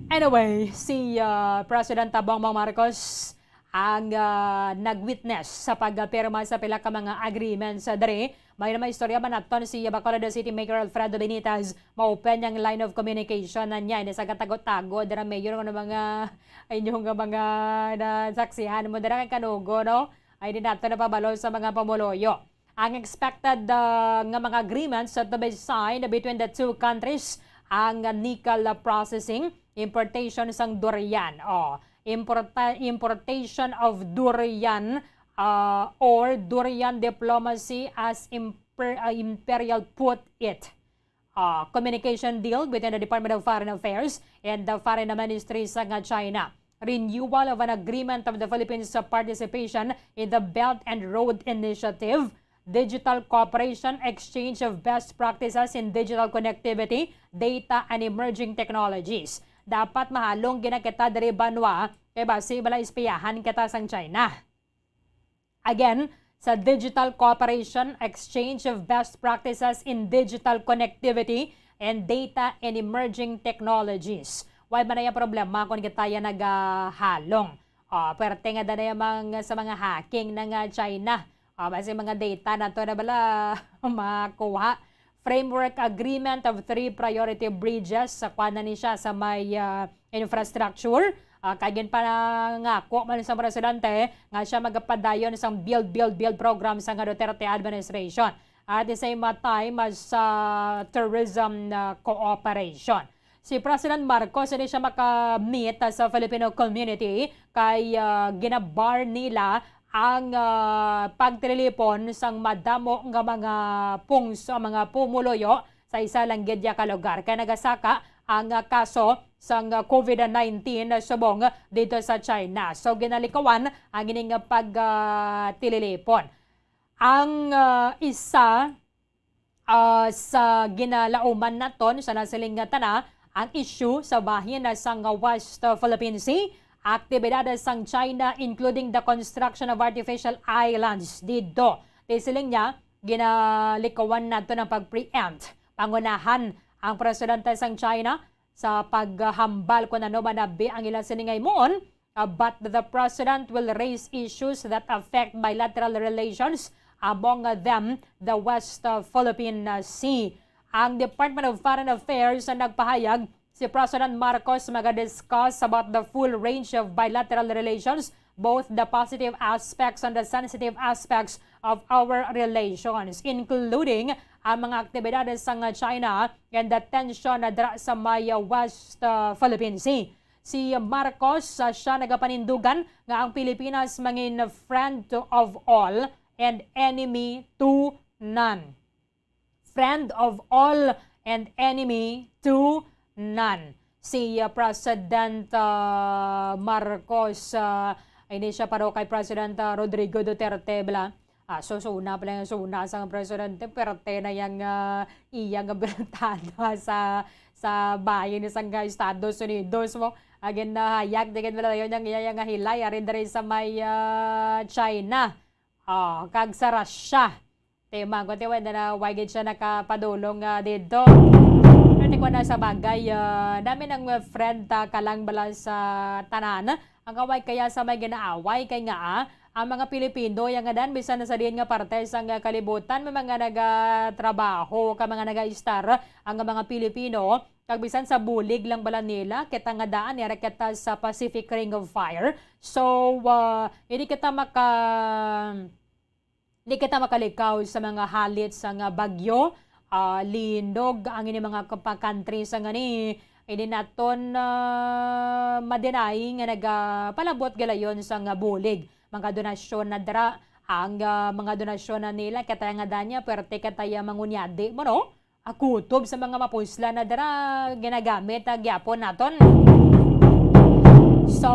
Anyway, si, ah, President Bongbong Marcos ang, ah, nag-witness sa pagpirma sa pila ka mga agreements, ah, diri. May na may istorya man naton si Bacolod City Mayor Alfredo Benitez, ma-open ang line of communication na niya. Ini sa gatago-tago, dira mayor, ano mga inyong nga mga nasaksihan mo, dira kay kanugo, no? Ay, di nato napabalo sa mga pumuluyo. Ang expected, ah, nga mga agreements to be signed between the two countries, ang nickel processing, importation sang durian. Oh, importa-, importation of durian, ah, or durian diplomacy as imper-, ah, Imperial put it. Ah, communication deal between the Department of Foreign Affairs and the Foreign Ministry sang China. Renewal of an agreement of the Philippines' participation in the Belt and Road Initiative. Digital cooperation, exchange of best practices in digital connectivity, data, and emerging technologies. Dapat mahalong gina kita diri banwa, kay basi bala espiyahan kita sang China. Again, sa digital cooperation, exchange of best practices in digital connectivity and data and emerging technologies. Why man na yung problema kung kita yan nagahalong? Ah, pwerte nga danay ang mga, sa mga hacking na nga China. Ah, basi mga data nato na bala makuha. Framework Agreement of Three Priority Bridges, sa kuan na ni siya sa may, ah, infrastructure. Ah, kay ginpangako man sa presidente nga siya magapadayon sang build, build, build program sa nga Duterte administration. At the same time, ah, sa tourism, ah, cooperation. Si President Marcos, hindi siya maka-meet, ah, sa Filipino community kay, ah, ginabar nila ang, ah, pagtililipon sang madamo nga mga pungso, mga pumuluyo sa isa lang gid ya ka lugar kay nagasaka ang, ah, kaso sang, ah, covid nineteen subong dito sa China. So, ginalikawan ang ining pag, ah, tililipon. Ang, ah, isa, ah, sa ginalauman naton sa nasiling nga tana, ang issue sa bahin na sang West Philippine Sea, aktibidad sang China, including the construction of artificial islands didto. Di siling niya, ginalikawan naton ang pag-preempt. Pangunahan ang presidente sang China sa paghambal kung ano man abi ang ila sini nga himuon, uh, but the president will raise issues that affect bilateral relations, among them the West, uh, Philippine, uh, Sea. Ang Department of Foreign Affairs ang nagpahayag, si President Marcos maga-discuss about the full range of bilateral relations, both the positive aspects and the sensitive aspects of our relations, including ang mga aktibidades sang China and the tension na dira sa may, uh, West, uh, Philippine Sea. Si Marcos, uh, siya nagapanindugan nga ang Pilipinas mangin friend of all and enemy to none. Friend of all and enemy to none. Si, uh, President, uh, Marcos, uh, hindi siya paro kay President, uh, Rodrigo Duterte, bala. Ah, so, suna pala yung suna sang presidente, perte na yang, ah, iya nga bintana sa, sa bahin sang Estados Unidos mo. Agin na hayag, digin wala yun yang iya nga hilay, arin diri sa may, ah, China. Oh, kag sa Russia. Tema ko, tiwa na na, why gid siya nakapadulong, ah, dito? Pero di ko na sa bagay, ah, namin ang friend ta kalang bala sa tanan. Ang away kaya sa may ginaaway kay nga, ah, ang mga Pilipino, yang nga dan, bisan na sa diin nga parte sang, ah, kalibutan, may mga nagatrabaho, ka mga nagaistar ang mga Pilipino, kag bisan sa bulig lang bala nila, kita nga daan, yara kita sa Pacific Ring of Fire. So, ah, hindi kita maka-, hindi kita makalikaw sa mga halit sang bagyo, ah, linog ang ini mga kapa-, country sa ngani. Hindi naton, ah, madinay nga nagapalabot galayon sang bulig. Mga donasyon na dira, ang, ah, mga donasyon na nila, kataya nga danya, pwerte kataya mangunyadi mo, no? Ah, kutob sa mga mapuslan na dira, ginagamit na gyapon naton. So,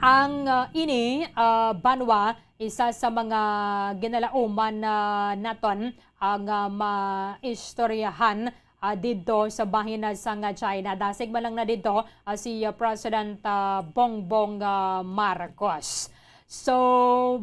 ang, ah, ini, ah, banwa, isa sa mga ginalauman na naton ang, ah, maistoryahan, ah, didto sa bahin na sang, ah, China. Dasig man lang na didto, ah, si, ah, President, ah, Bongbong, ah, Marcos. So,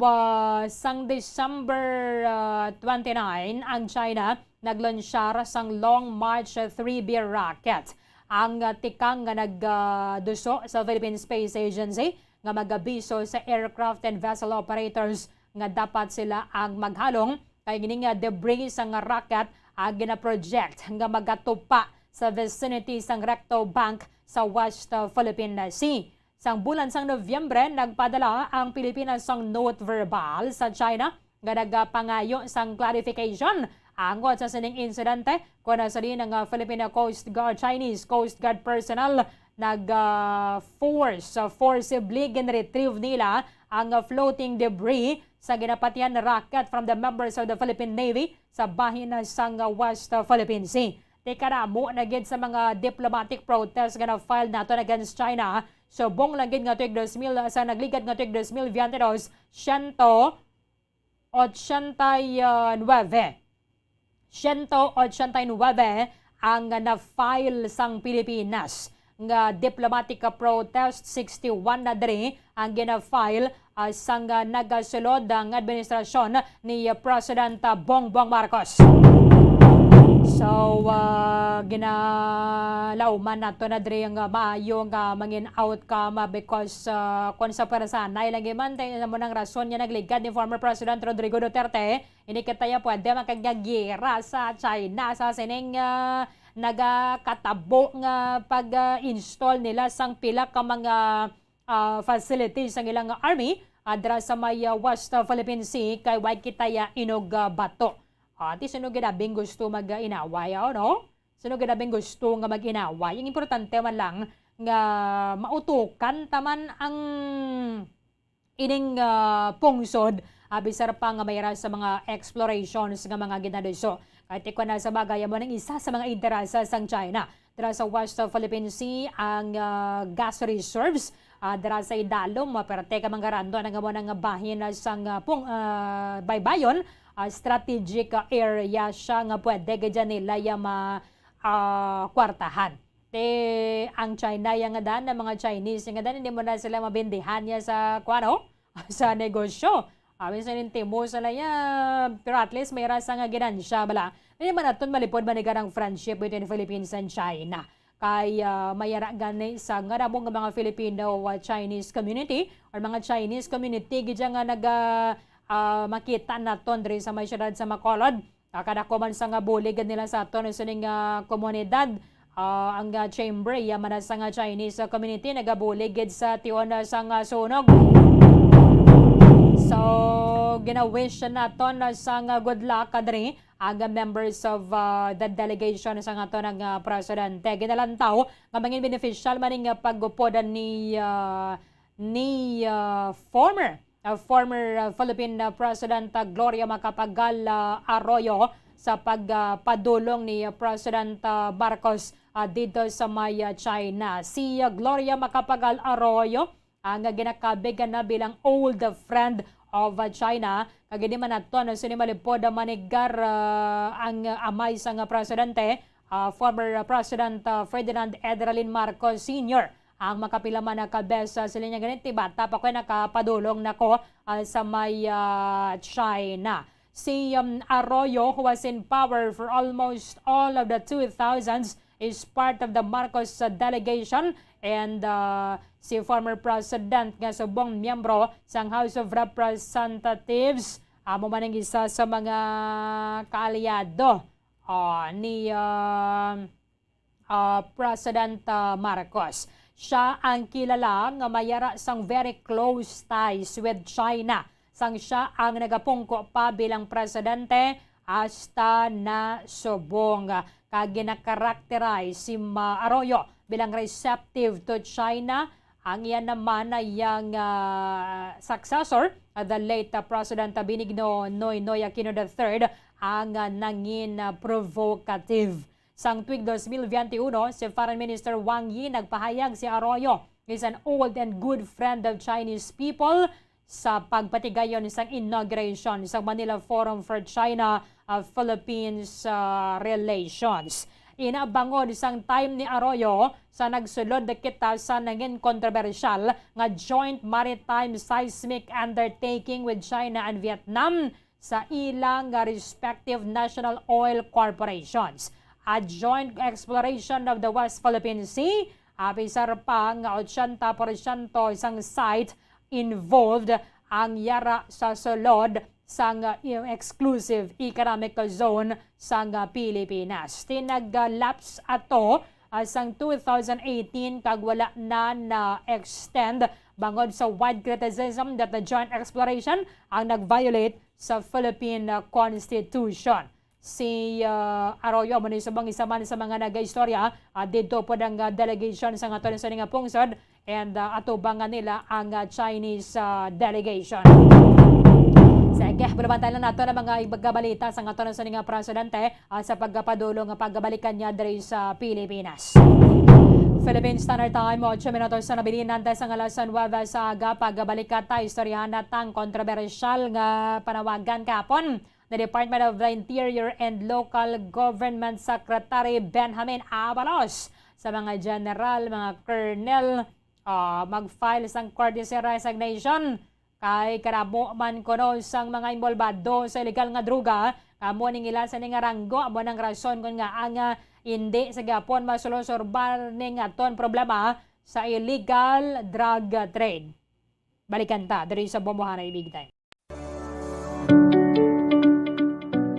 ah, sang December, ah, twenty-nine, ang China naglansyar sang Long March three B rocket. Ang, ah, tikang nga nag, ah, duso sa Philippine Space Agency nga magabiso sa aircraft and vessel operators nga dapat sila ang maghalong kay gini nga debris sang rocket ang gina-project nga magatupa sa vicinity sang Recto Bank sa West, ah, Philippine Sea. Sang bulan sang Nobyembre, nagpadala ang Pilipinas sang note verbal sa China nga nagapangayo sang clarification angot sa sining insidente, kon sa diin ang, ah, Filipino Coast Guard, Chinese Coast Guard personnel nag, ah, force, ah, forcibly gin-retrieve nila ang, ah, floating debris sa ginapatihan rocket from the members of the Philippine Navy sa bahin sang, ah, West, ah, Philippine Sea. Ti kadamo na gid sa mga diplomatic protest nga na-file naton against China. Subong lang gid nga tuig dos mil, sa nagligad nga tuig dos mil veinte dos, siyento ochenta y nuebe. Siyento ochenta y nuebe ang na-file sang Pilipinas nga diplomatic protest, sixty-one na diri ang gina-file, ah, sang, ah, nagasulod ang administrasyon ni, ah, President, ah, Bongbong Marcos. So, ah, ginalauman nato na diri nga maayo nga mangin outcome, ah, because, ah, kung sa personal lang man, tayo na mo nang rason nga nagligad ni former President Rodrigo Duterte, hindi kita ya pwede makagagera sa China sa sining, ah, nagakatabo nga pag, ah, install nila sang pila ka mga, ah, facilities sang ilang army, ah, dira sa may, ah, West, ah, Philippine Sea kay wala kita ya inog, ah, bato. Ah, ti sino gid abing gusto mag, ah, inaway, oh, no? Sino gid abing gusto nga mag-inaway? Ang importante man lang nga mautukan taman ang ining, ah, pungsod, ah, bisar pa nga mayra sa mga explorations nga mga ginaduso. Kay ti kuan na sa bagay, amo nang isa sa mga interesa sang China. Dira sa West Philippine Sea ang, ah, gas reserves. Ah, dira sa idalom, ah, perte ka manggarando na nga mo nang bahin na sang, ah, pung-, ah, baybayon, ah, strategic, ah, area siya nga pwede gid nila ya ma-, ah, kwartahan. Ti ang China, yang nga dan, ang mga Chinese, yang nga dan, hindi mo na sila mabindihan niya sa, kuwano? Sa negosyo. Ah, minsan yung timo sila ya, pero at least may rasa nga ginansya, bala. Hindi man naton malipod maniga ang friendship between Philippines and China. Kay, ah, may ara gani sa nga damo nga mga Filipino, ah, Chinese community or mga Chinese community gid siya nga naga, ah, makita naton diri sa may syudad sa Bacolod. Ah, kadako man sa nga bulig nila sa aton sining, ah, komunidad, ah, ang, ah, chamber, iya man sa nga Chinese, ah, community, nagabulig gid sa tion, ah, sa nga sunog. So, Gina-wish naton sang good luck, ah, diri ang members of, ah, the delegation sang aton nga presidente. Ginalantaw nga mangin beneficial man ning pag-upod ni, ah, ni, ah, former, ah, former, ah, Philippine, ah, President, ah, Gloria Macapagal, ah, Arroyo sa pag, ah, padulong ni, ah, President, ah, Marcos, ah, dito sa may, ah, China. Si, ah, Gloria Macapagal Arroyo ang ginakabig na bilang old friend of, uh, China. Kag hindi man naton sini malipod, uh, manigar, uh, ang, uh, amay sang, uh, presidente, uh, former, uh, President, uh, Ferdinand Edralin Marcos Senior. Ang makapila man na ka beses, uh, sila niya ganit, "Bata pa ko, nakapadulong na ko, uh, sa may, uh, China." Si, um, Arroyo, who was in power for almost all of the two thousands, is part of the Marcos, uh, delegation, and, uh, si former president nga subong miyembro sang House of Representatives, amo man ang isa sa mga kaalyado, uh, ni, uh, uh, President, uh, Marcos. Siya ang kilala nga may ara sang very close ties with China, sang siya ang nagapungko pa bilang presidente hasta nasubong. Kag ginakarakterize si Ma-, Arroyo bilang receptive to China. Ang iya naman na iyang, ah, successor, ah, the late, ah, President Benigno Noynoy Aquino the third, ang, ah, nangin, ah, provocative. Sang tuig dos mil biyente uno, si Foreign Minister Wang Yi nagpahayag si Arroyo is an old and good friend of Chinese people sa pagpatigayon sang inauguration sa Manila Forum for China, uh, Philippines, uh, Relations. Ina, bangod sang time ni Arroyo sa nagsulod kita sa nangin kontrobersyal nga joint maritime seismic undertaking with China and Vietnam, sa ilang nga respective national oil corporations. A joint exploration of the West Philippine Sea, apisar pa nga ochenta porsyento sang site involved ang yara sa sulod sang, uh, exclusive economic zone sang, uh, Pilipinas. Tinag-lapse ato, uh, sang two thousand eighteen kag wala na na-extend bangod sa wide criticism that the joint exploration ang nag-violate sa Philippine, uh, Constitution. Si, uh, Arroyo amo ni subong isa man sa mga nagaistorya, uh, didto pod ang, uh, delegation sang aton sa nga pungsod, and, uh, atubangan nila ang, uh, Chinese, uh, delegation. Sige, bulabantayan lang nato ang mga ibang balita sang aton sa nga presidente, uh, sa pagpadulong nga pagbalikan niya diri sa Pilipinas. Philippine Standard Time, ocho minutos na nabilin antes ang alas nuebe sa aga. Pagbalik ta, istoryahan natang kontrobersyal nga panawagan kahapon ni Department of the Interior and Local Government Secretary Benjamin Abalos sa mga general, mga colonel, ah, mag-file sang courtesy resignation. Kay karamo man kuno sang mga inbolbado sa illegal nga droga, amo ning ila sa ni nga ranggo, amo nang rason kun nga ang, ah, hindi sa gihapon masulusorbar ning aton problema sa illegal drug trade. Balikan ta diri sa Bombohana Big Time.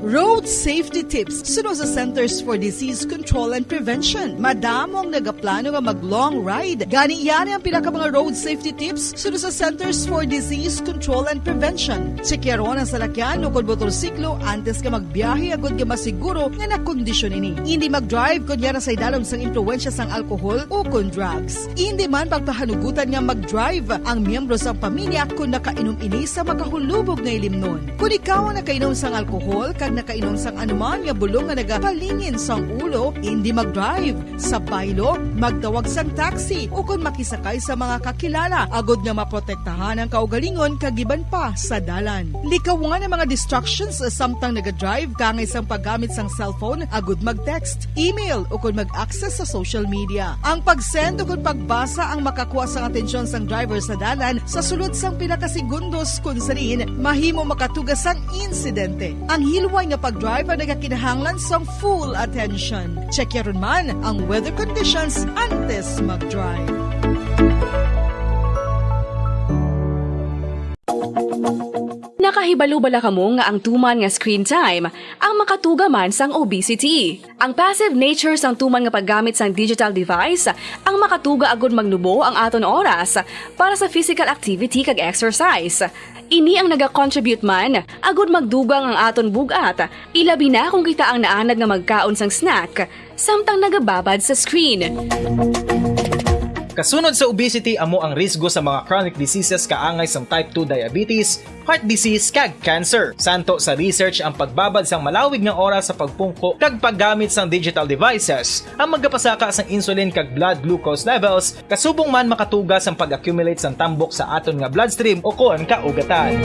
Road safety tips suno sa Centers for Disease Control and Prevention. Madamo ang nagaplano nga mag-long ride. Gani, yari ang pila ka mga road safety tips suno sa Centers for Disease Control and Prevention. Tsekyaron ang salakyan o kon motorsiklo antes ka magbiyahe agud nga masiguro nga nakondisyon ini. Indi mag-drive kon yara sa idalom sang impluwensya sang alkohol o kon drugs. Indi man pagpahanugutan nga mag-drive ang miyembro sang pamilya kon nakainom ini sa makahulubog nga ilimnon. Kon ikaw ang nakainom sang alkohol kag nakainom sang anuman nga bulong nga nagapalingin sang ulo, indi mag-drive. Sa baylo, magtawag sang taxi ukon makisakay sa mga kakilala agud nga maprotektahan ang kaugalingon kag iban pa sa dalan. Likawan ang mga distractions samtang naga-drive, kaangay sang paggamit sang cellphone agud mag-text, email, ukon mag-access sa social media. Ang pag-send ukon pagbasa ang makakuha sang atensyon sang driver sa dalan sa sulod sang pila ka segundos, kun sa diin mahimo makatuga sang insidente. Ang hilway nga pag-drive ang nagakinahanglan sang full attention. Check yaron man ang weather conditions antes mag-drive. Nakahibalo bala kamo nga ang tuman nga screen time ang makatuga man sang obesity? Ang passive nature sang tuman nga paggamit sang digital device ang makatuga agud magnubo ang aton oras para sa physical activity kag exercise. Ini ang naga-contribute man agud magdugang ang aton bug-at, ilabi na kung kita ang naanad nga magkaon sang snack samtang nagababad sa screen. Kasunod sa obesity amo ang risgo sa mga chronic diseases kaangay sang type two diabetes, heart disease, kag cancer. Santo sa research ang pagbabad sang malawig nga oras sa pagpungko kag paggamit sang digital devices ang magapasaka sang insulin kag blood glucose levels, kasubong man makatuga sang pag-accumulate sang tambok sa aton nga bloodstream o kon kaugatan.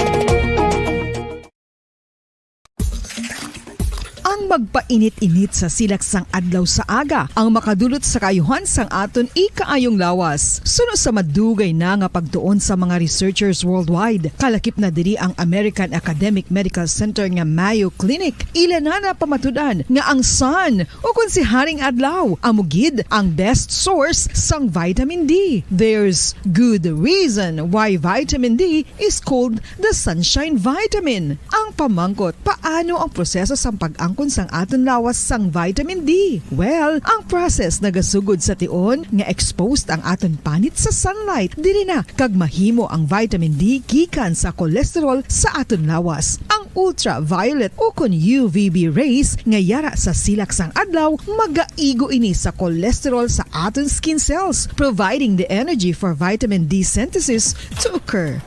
Ang magpainit-init sa silak sang adlaw sa aga ang makadulot sa kaayuhan sang aton ikaayong lawas. Suno sa madugay na nga pagtuon sa mga researchers worldwide, kalakip na diri ang American Academic Medical Center nga Mayo Clinic. Ila na napamatud-an nga ang sun, o kon si Haring Adlaw, amo gid ang best source sang vitamin D. There's good reason why vitamin D is called the sunshine vitamin. Ang pamangkot, paano ang proseso sang pag-angkon sang aton lawas sang vitamin D? Well, ang process nagasugod sa tion nga exposed ang aton panit sa sunlight. Diri na kag mahimo ang vitamin D gikan sa cholesterol sa aton lawas. Ang ultraviolet o kon U V B rays nga yara sa silak sang adlaw magaigo ini sa cholesterol sa aton skin cells, providing the energy for vitamin D synthesis to occur.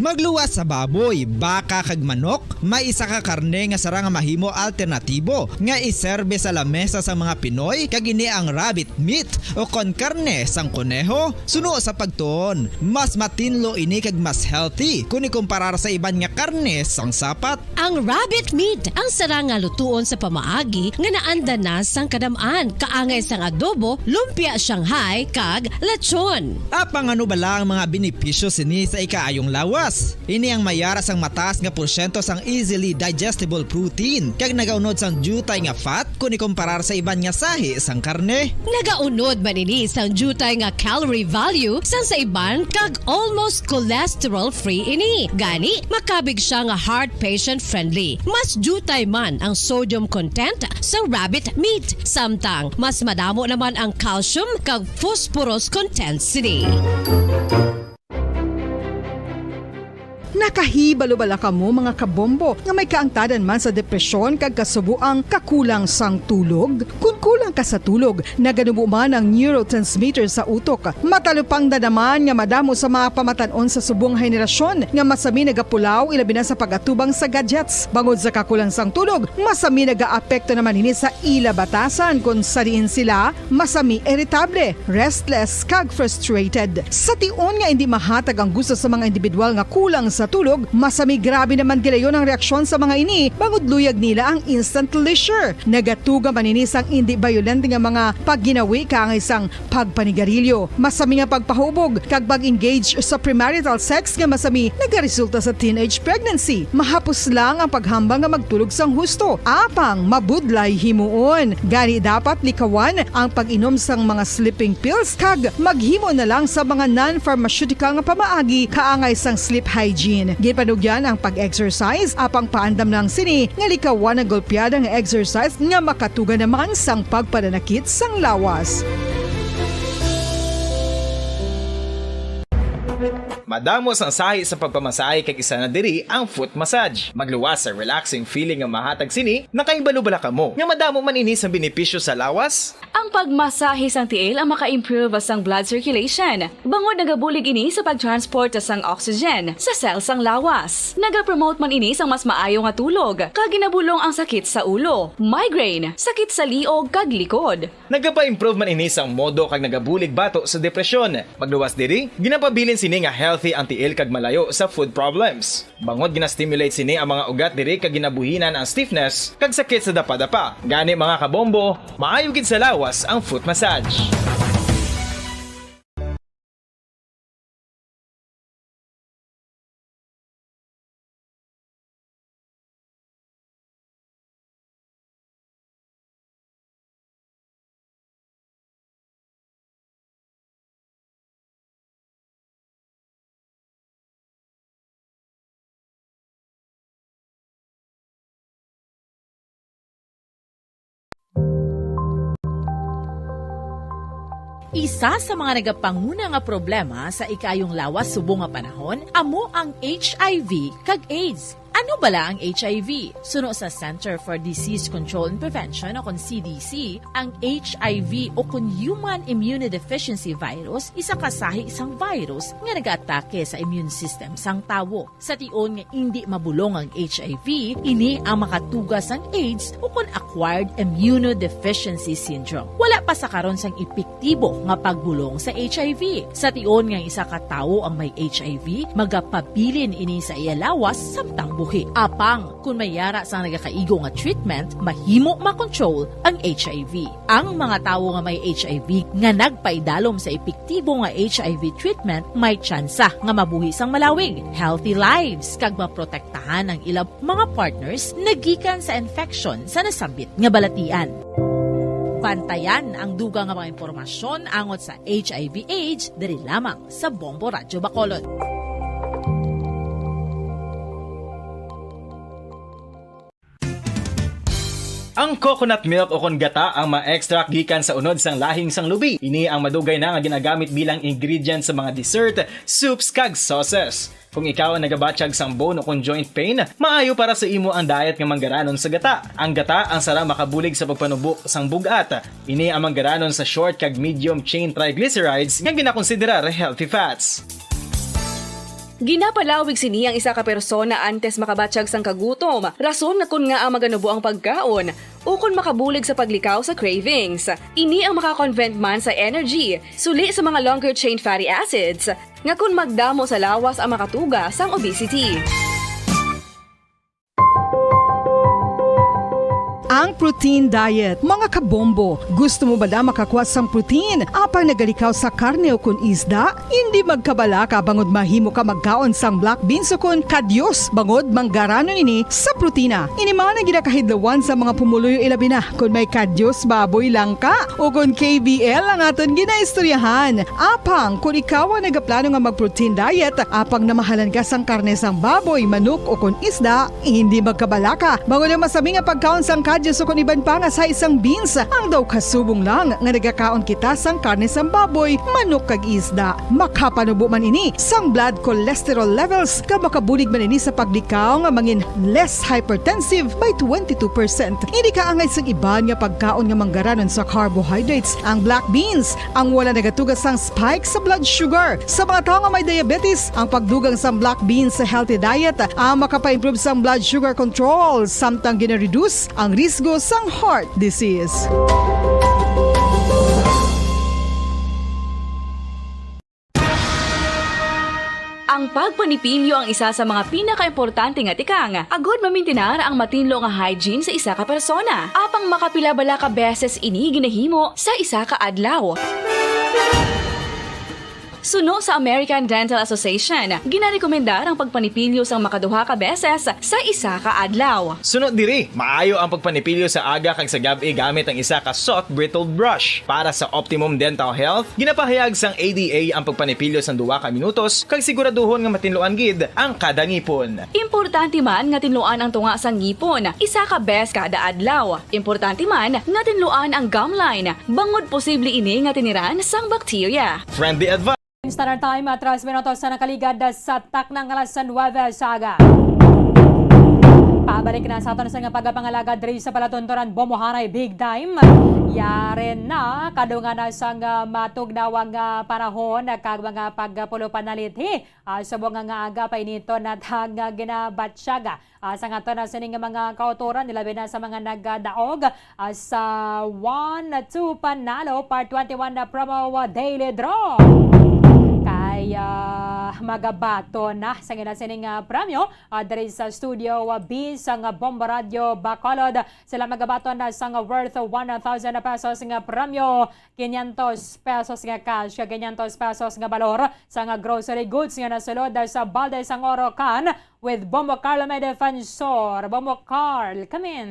Magluwas sa baboy, baka kag manok, may isa ka karne nga sarang nga mahimo alternatibo nga iserbe sa lamesa sang mga Pinoy, kag ini ang rabbit meat o kon karne sang koneho. Suno sa pagtuon, mas matinlo ini kag mas healthy kon ikumparar sa iban nga karne sang sapat. Ang rabbit meat ang sarang nga lutuon sa pamaagi nga naanda na sang kadam-an, kaangay sang adobo, lumpia Shanghai, kag lechon. Apang ano bala ang mga benepisyo sini sa ikaayong lawas? Ini ang mayara sang mataas nga porsyento sang easily digestible protein kag nagaunod sang diutay nga fat kon ikumparar sa iban nga sahi sang karne. Nagaunod man ini sang diutay nga calorie value sang sa iban kag almost cholesterol-free ini. Gani, makabig sia nga heart patient-friendly. Mas diutay man ang sodium content sa rabbit meat, samtang mas madamo naman ang calcium kag phosphorus content sini. Nakahibalo bala kamo, mga kabombo, nga may kaangtadan man sa depresyon kag kasuboang kakulang sang tulog? Kon kulang ka sa tulog, naganubo man ang neurotransmitter sa utok. Matalupangdan naman nga madamo sa mga pamatan-on sa subong henerasyon nga masami nagapulaw, ilabi na sa pag-atubang sa gadgets. Bangod sa kakulang sang tulog, masami nagaapekto naman ini sa ila batasan, kon sa diin sila masami iritable, restless, kag frustrated. Sa tion nga indi mahatag ang gusto sa mga individual nga kulang sa tulog, masami grabe naman gilayon ang reaksyon sa mga ini, bangod luyag nila ang instant leisure. Nagatuga man ini sang indi bayolente nga mga pagginawi kaangay sang pagpanigarilyo, masami nga pagpahubog, kag pag-engage sa premarital sex nga masami nagaresulta sa teenage pregnancy. Mahapos lang ang paghambal nga magtulog sang husto, apang mabudlay himuon. Gani, dapat likawan ang pag-inom sang mga sleeping pills kag maghimo na lang sa mga non-pharmaceutical nga pamaagi kaangay sang sleep hygiene. Ginpanugyan ang pag-exercise, apang paandam lang sini nga likawan ang golpeada nga exercise nga makatuga naman sang pagpananakit sang lawas. Madamo sang sahi sa pagpamasahe, kag isa na diri ang foot massage. Magluwas sa relaxing feeling nga mahatag sini. Nakahibalo bala kamo nga madamo man ini sang benepisyo sa lawas? Ang pagmasahe sang tiil ang maka-improve sang blood circulation, bangod nagabulig ini sa pag-transport sang oxygen sa cell sang lawas. Nagapromote man ini sang mas maayo nga tulog, kag ginabulong ang sakit sa ulo, migraine, sakit sa liog, kag likod. Nagapa-improve man ini sang modo kag nagabulig bato sa depresyon. Magluwas diri, ginapabilin sini nga healthy ang tiil kag malayo sa food problems. Bangod gina-stimulate sini ang mga ugat diri kag ginabuhinan ang stiffness kag sakit sa dapadapa. Gani, mga kabombo, maayo gid sa lawas ang foot massage. Isa sa mga nagapanguna nga problema sa ikaayong lawas subong nga panahon amo ang H I V kag AIDS. Ano bala ang H I V? Suno sa Center for Disease Control and Prevention o kon C D C, ang H I V o kon Human Immunodeficiency Virus isa ka sahi sang virus nga nagaatake sa immune system sang tawo. Sa tion nga indi mabulong ang H I V, ini ang makatuga sang AIDS o kon acquired immunodeficiency syndrome. Wala pa sa karon sang epektibo nga pagbulong sa H I V. Sa tion nga isa ka tawo ang may H I V, magapabilin ini sa iya lawas samtang buhi. Apang kon may yara sang nagakaigo nga treatment, mahimo makontrol ang H I V. Ang mga tawo nga may H I V nga nagpaidalom sa epektibo nga H I V treatment may tsansa nga mabuhi sang malawig, healthy lives, kag maprotektahan ang ila mga partners nagikan sa infection sa nasambit nga balatian. Bantayan ang dugang nga mga impormasyon angot sa H I V AIDS diri lamang sa Bombo Radyo Bacolod. Ang coconut milk o kon gata ang ma-extract gikan sa unod sang lahing sang lubi. Ini ang madugay na nga ginagamit bilang ingredient sa mga dessert, soups, kag sauces. Kung ikaw ang nagabatyag sang bone o kon joint pain, maayo para sa imo ang diet nga manggaranon sa gata. Ang gata ang sara makabulig sa pagpanubo sang bug-at. Ini ang manggaranon sa short kag medium chain triglycerides nga ginakonsiderar healthy fats. Ginapalawig sini ang isa ka persona antes makabatyag sang kagutom, rason nga kon ngaa maganubo ang pagkaon, ukon makabulig sa paglikaw sa cravings. Ini ang maka-convert man sa energy, suli sa mga longer chain fatty acids, nga kon magdamo sa lawas ang makatuga sang obesity. Ang protein diet, mga kabombo. Gusto mo bala makakuha sang protein, apang nagalikaw sa karne o kon isda? Indi magkabalaka bangod mahimo ka magkaon sang black beans o kon kadyos, bangod manggaranon ini sa protina. Ini man ang ginakahidlawan sa mga pumuluyo, ilabi na kon may kadyos baboy, langka, o kon K B L ang aton ginaistoryahan. Apang kon ikaw ang nagaplano nga mag-protein diet, apang namahalan ka sang karne sang baboy, manok, o kon isda, hindi magkabalaka, bangod ang masami nga pagkaon sang kadyos o kon iban pa nga sa isang beans, ang daw kasubong lang nga nagakaon kita sang karne sang baboy, manok, kag isda. Makapanubo man ini sang blood cholesterol levels, kag makabulig man ini sa paglikaw nga mangin less hypertensive by twenty-two percent. Hindi kaangay sang iban nga pagkaon nga manggaranon sa carbohydrates ang black beans, ang wala nagatuga sang spike sa blood sugar. Sa mga tawo nga may diabetes, ang pagdugang sang black beans sa healthy diet ang makapaimprove sang blood sugar control, samtang gina-reduce ang risgo sang heart disease. Ang pagpanipilyo ang isa sa mga pinakaimportante nga tikang agud mamintinar ang matinlo nga hygiene sa isa ka persona. Apang makapila bala ka beses ini ginahimo sa isa ka adlaw? Suno sa American Dental Association, ginarekomendar ang pagpanipilyo sang makaduha ka beses sa isa ka adlaw. Suno diri, maayo ang pagpanipilyo sa aga kag sa gab-i gamit ang isa ka soft bristled brush. Para sa optimum dental health, ginapahayag sang A D A ang pagpanipilyo sang duha ka minutos kag siguraduhon nga matinluan gid ang kada ngipon. Importante man nga tinluan ang tunga sang ngipon isa ka beses kada adlaw. Importante man nga tinluan ang gum line, bangod posible ini nga tiniran sang bakterya. Friendly advice. Standard Time, ah, tres minutos na nakaligad sa taknang alas nuebe sa aga. Pabalik na sa aton sa nga pagpangalagad diri sa palatuntunan, Bombo Haray Big Time. Yari na, kadungan na sang, ah, matugnaw nga panahon, ah, kag mga pagpulo panalithi. Ah, subong nga, nga aga pa inito natag nga ginabatyaga. Ah, sa nga to na sining mga kautoran, nilabi na sa mga nagadaog, ah, sa One to Panalo Part twenty-one na promo, ah, Daily Draw. Kay, ah, magabaton na sa nga sining, ah, premyo, ah, diri sa Studio, ah, B sang Bombo Radyo Bacolod. Sila magabaton na sa nga worth one thousand pesos nga premyo, quinientos pesos nga cash, quinientos pesos nga balor sa nga grocery goods nga nasulod sa balde sang Oro Can with Bombo Carlo, may defensor. Bombo Carl, come in.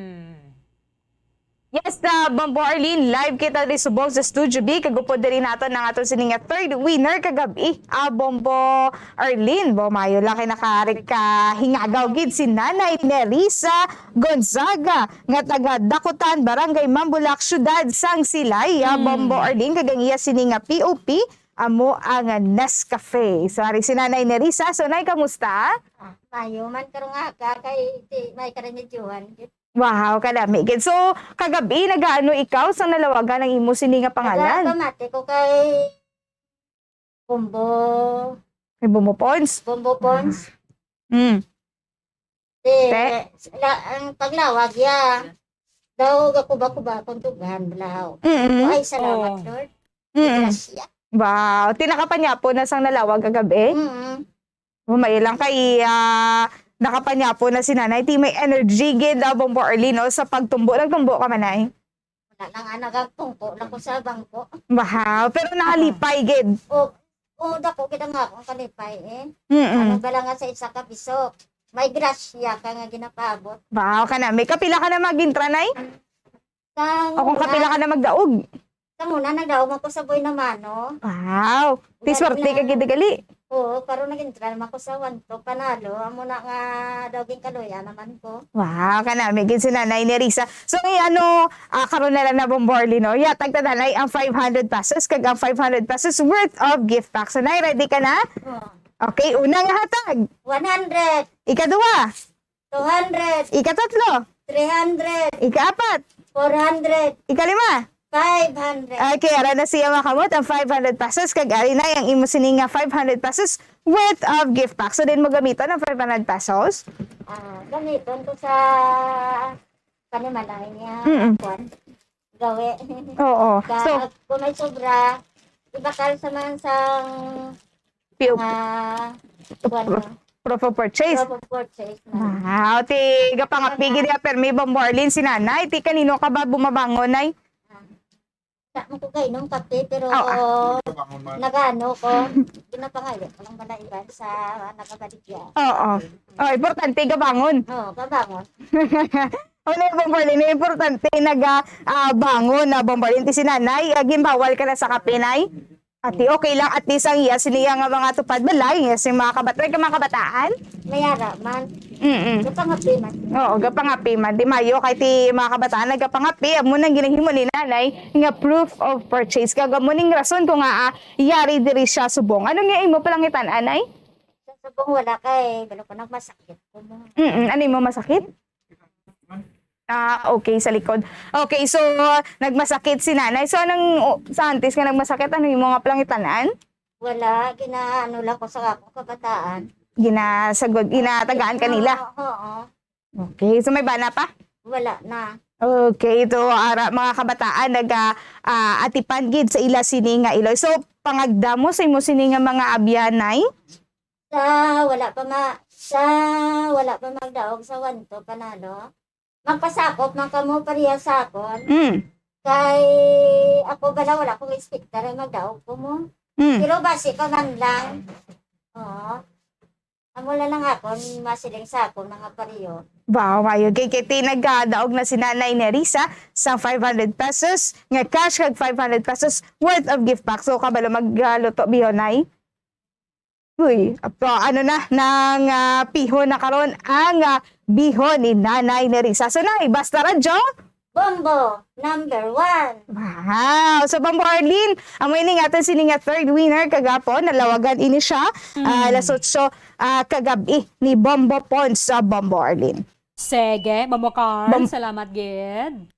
Yes, uh, Bombo Arlene, live kita diri subong sa Studio B. Kag upod diri naton ang aton sini nga third winner kagabi. Ah, Bombo Arlene, bo, mayo lang kay nakarik ka hingagaw gid si Nanay Nerissa Gonzaga nga taga Dakutan, Barangay Mambulak, Siyudad sang Silay. Ah, Mm. Bombo Arlene, kag ang iya sini nga P O P, amo ang Nescafe. So, ari si Nanay Nerissa. So, Nay, kamusta? Ah, mayo man karong aga kay di may karamedyohan. Wow, kalami gid. So, kagabi, nagaano ikaw sang nalawagan ang imo sini nga pangalan? Nagapamati ko kay Bombo, Kay Bombo Pons? Bombo Pons. Mm. Te, Te? La, ang paglawag ya. Daw gakuba-kuba akong tugan, blaw. Mm. Ay, salamat, Oh. Lord. Mm. Grasya. Wow. Ti nakapanyapo na sang nalawag kagabi? Mm. Humay lang kay, ah, nakapanyapo na si Nanay. Ti may energy gid daw, Bombo Arlene, no, sa pagtumbo. Nagtumbo ka man, Nay? Wala lang, ah, nagagtungko lang ko sa bangko. Wow. Pero nakalipay gid. O, o, dako gid ang akong kalipay, eh. Mm-mm. Ano ba lang nga sa isa ka bisok? May grasya ka nga ginapaabot. Wow, kana. May kapila ka na mag-intra, Nay? Sang O kung una, kapila ka na magdaog? Sang una, nagdaog ako sa Buena Mano. Wow! Ti Galing swerte na. ka gid gali. Oo, karon nag-intra naman ko sa One Two Panalo. Amo na nga daw ginkaluya naman ko. Wow, kanami gid si Nanay Nerissa. So, eh, ano, ah, karon na lang na, Bombo Arlene, no? Yatag ta, Nanay, ang five hundred pesos kag ang five hundred pesos worth of gift pack. So, Nay, ready ka na? Oo. Okay, una nga hatag. One hundred. Ikaduha. Two hundred. Ikatatlo. Three hundred. Ikaapat. Four hundred. Ikalima. Five hundred. Okay, ara na siya, mga kamot, ang five hundred pesos. Kag ari na ang imo sini nga five hundred pesos worth of gift pack. So, din mo gamiton ang five hundred pesos? Ah, gamiton ko sa panimalay niya. Mm-mm. Kwan. Gawi. Oo. Kag So, kung may sobra, ibakal sa man sang Piu- mga, kwan, Proof of purchase. Proof of purchase na. Wow, ti gapangapi gid ya, permi, Bombo Arlene, si Nanay. Ti kanino ka ba bumabangon, Nay? Ah. Sa mo ko kainom kape, pero Oo. nagano ko, ginapangayo ko lang bala iban sa nagabaligya. Oo. Oh, importante gabangon. Oo, gabangon. Ano yung, Bombo Arlene, importante naga, ah, bangon na, Bombo Arlene. Ti si Nanay, ah, ginbawal ka na sa kape, Nay? Ati, okay lang, at least ang iya, siniya nga mga tupad balay, nga si mga kabat-, may ka mga kabataan? Mayara man. Mm-mm. Gapangapi man. Oo, gapangapi man. Di mayo kay ti mga kabataan nagapangapi, amo nang ginahimo ni Nanay nga proof of purchase. Kag amo ning rason ko nga, ah, yari diri siya subong. Ano nga imo palangitan, Anay? Sa subong wala kay, balo ko nagmasakit ko mo. Mm-mm. Ano imo masakit? Ah, okay, sa likod. Okay, so, nagmasakit si Nanay. So, anong, o, sa antes nga nagmasakit, ano yung mga palangitan-an? Wala, ginaano lang ko sa akong kabataan. Ginasagod, ginatagaan ka nila? Oo, oo. Okay, so may bana pa? Wala na. Okay, ito, ara, mga kabataan, naga, ah, atipan gid sa ila sini nga iloy. So, pangagdamo sa imo sini nga mga abyan, Nay? Sa wala pa ma-, sa wala pa magdaog sa One Two Panalo, magpasakop man kamo pareha sa akon. Mm. Kay ako bala, wala kong inspektor ay magdaog ko mo. Mm. Pero basi pa man lang. Oo. Amo na lang akon masiling sa akon mga pareho. Wow, mayo. Kay, kay ti nagkadaog na si Nanay Nerissa sa five hundred pesos nga cash kag five hundred pesos worth of gift pack. So, kabalo magluto bihon, Nay? Uy, apo, ano na, nang, ah, pihon na karon ang, ah, bihon ni Nanay Nerissa. So, Nay, basta radyo? Bombo, number one. Wow! So, Bombo Arlene, amo ini nga aton sini nga third winner kagapon. Nalawagan ini siya, Mm. ah, alas otso, ah, kagabi ni Bombo Pons sa Bombo Arlene. Sige, Bombo Carl, Bom- salamat gid.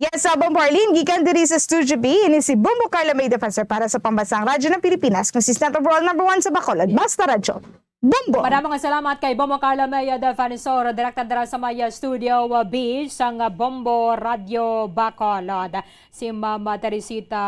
Yes, sa Bombo Arlene, gikan diri sa Studio B, ini si Bombo Carla May Defensor para sa Pambansang Radyo ng Pilipinas, consistent overall number one sa Bacolod. Basta Radyo. Bombo! Madamo nga salamat kay Bombo Carla May Defensor, direkta dira sa may Studio B sang Bombo Radyo Bacolod. Si Ma'am Teresita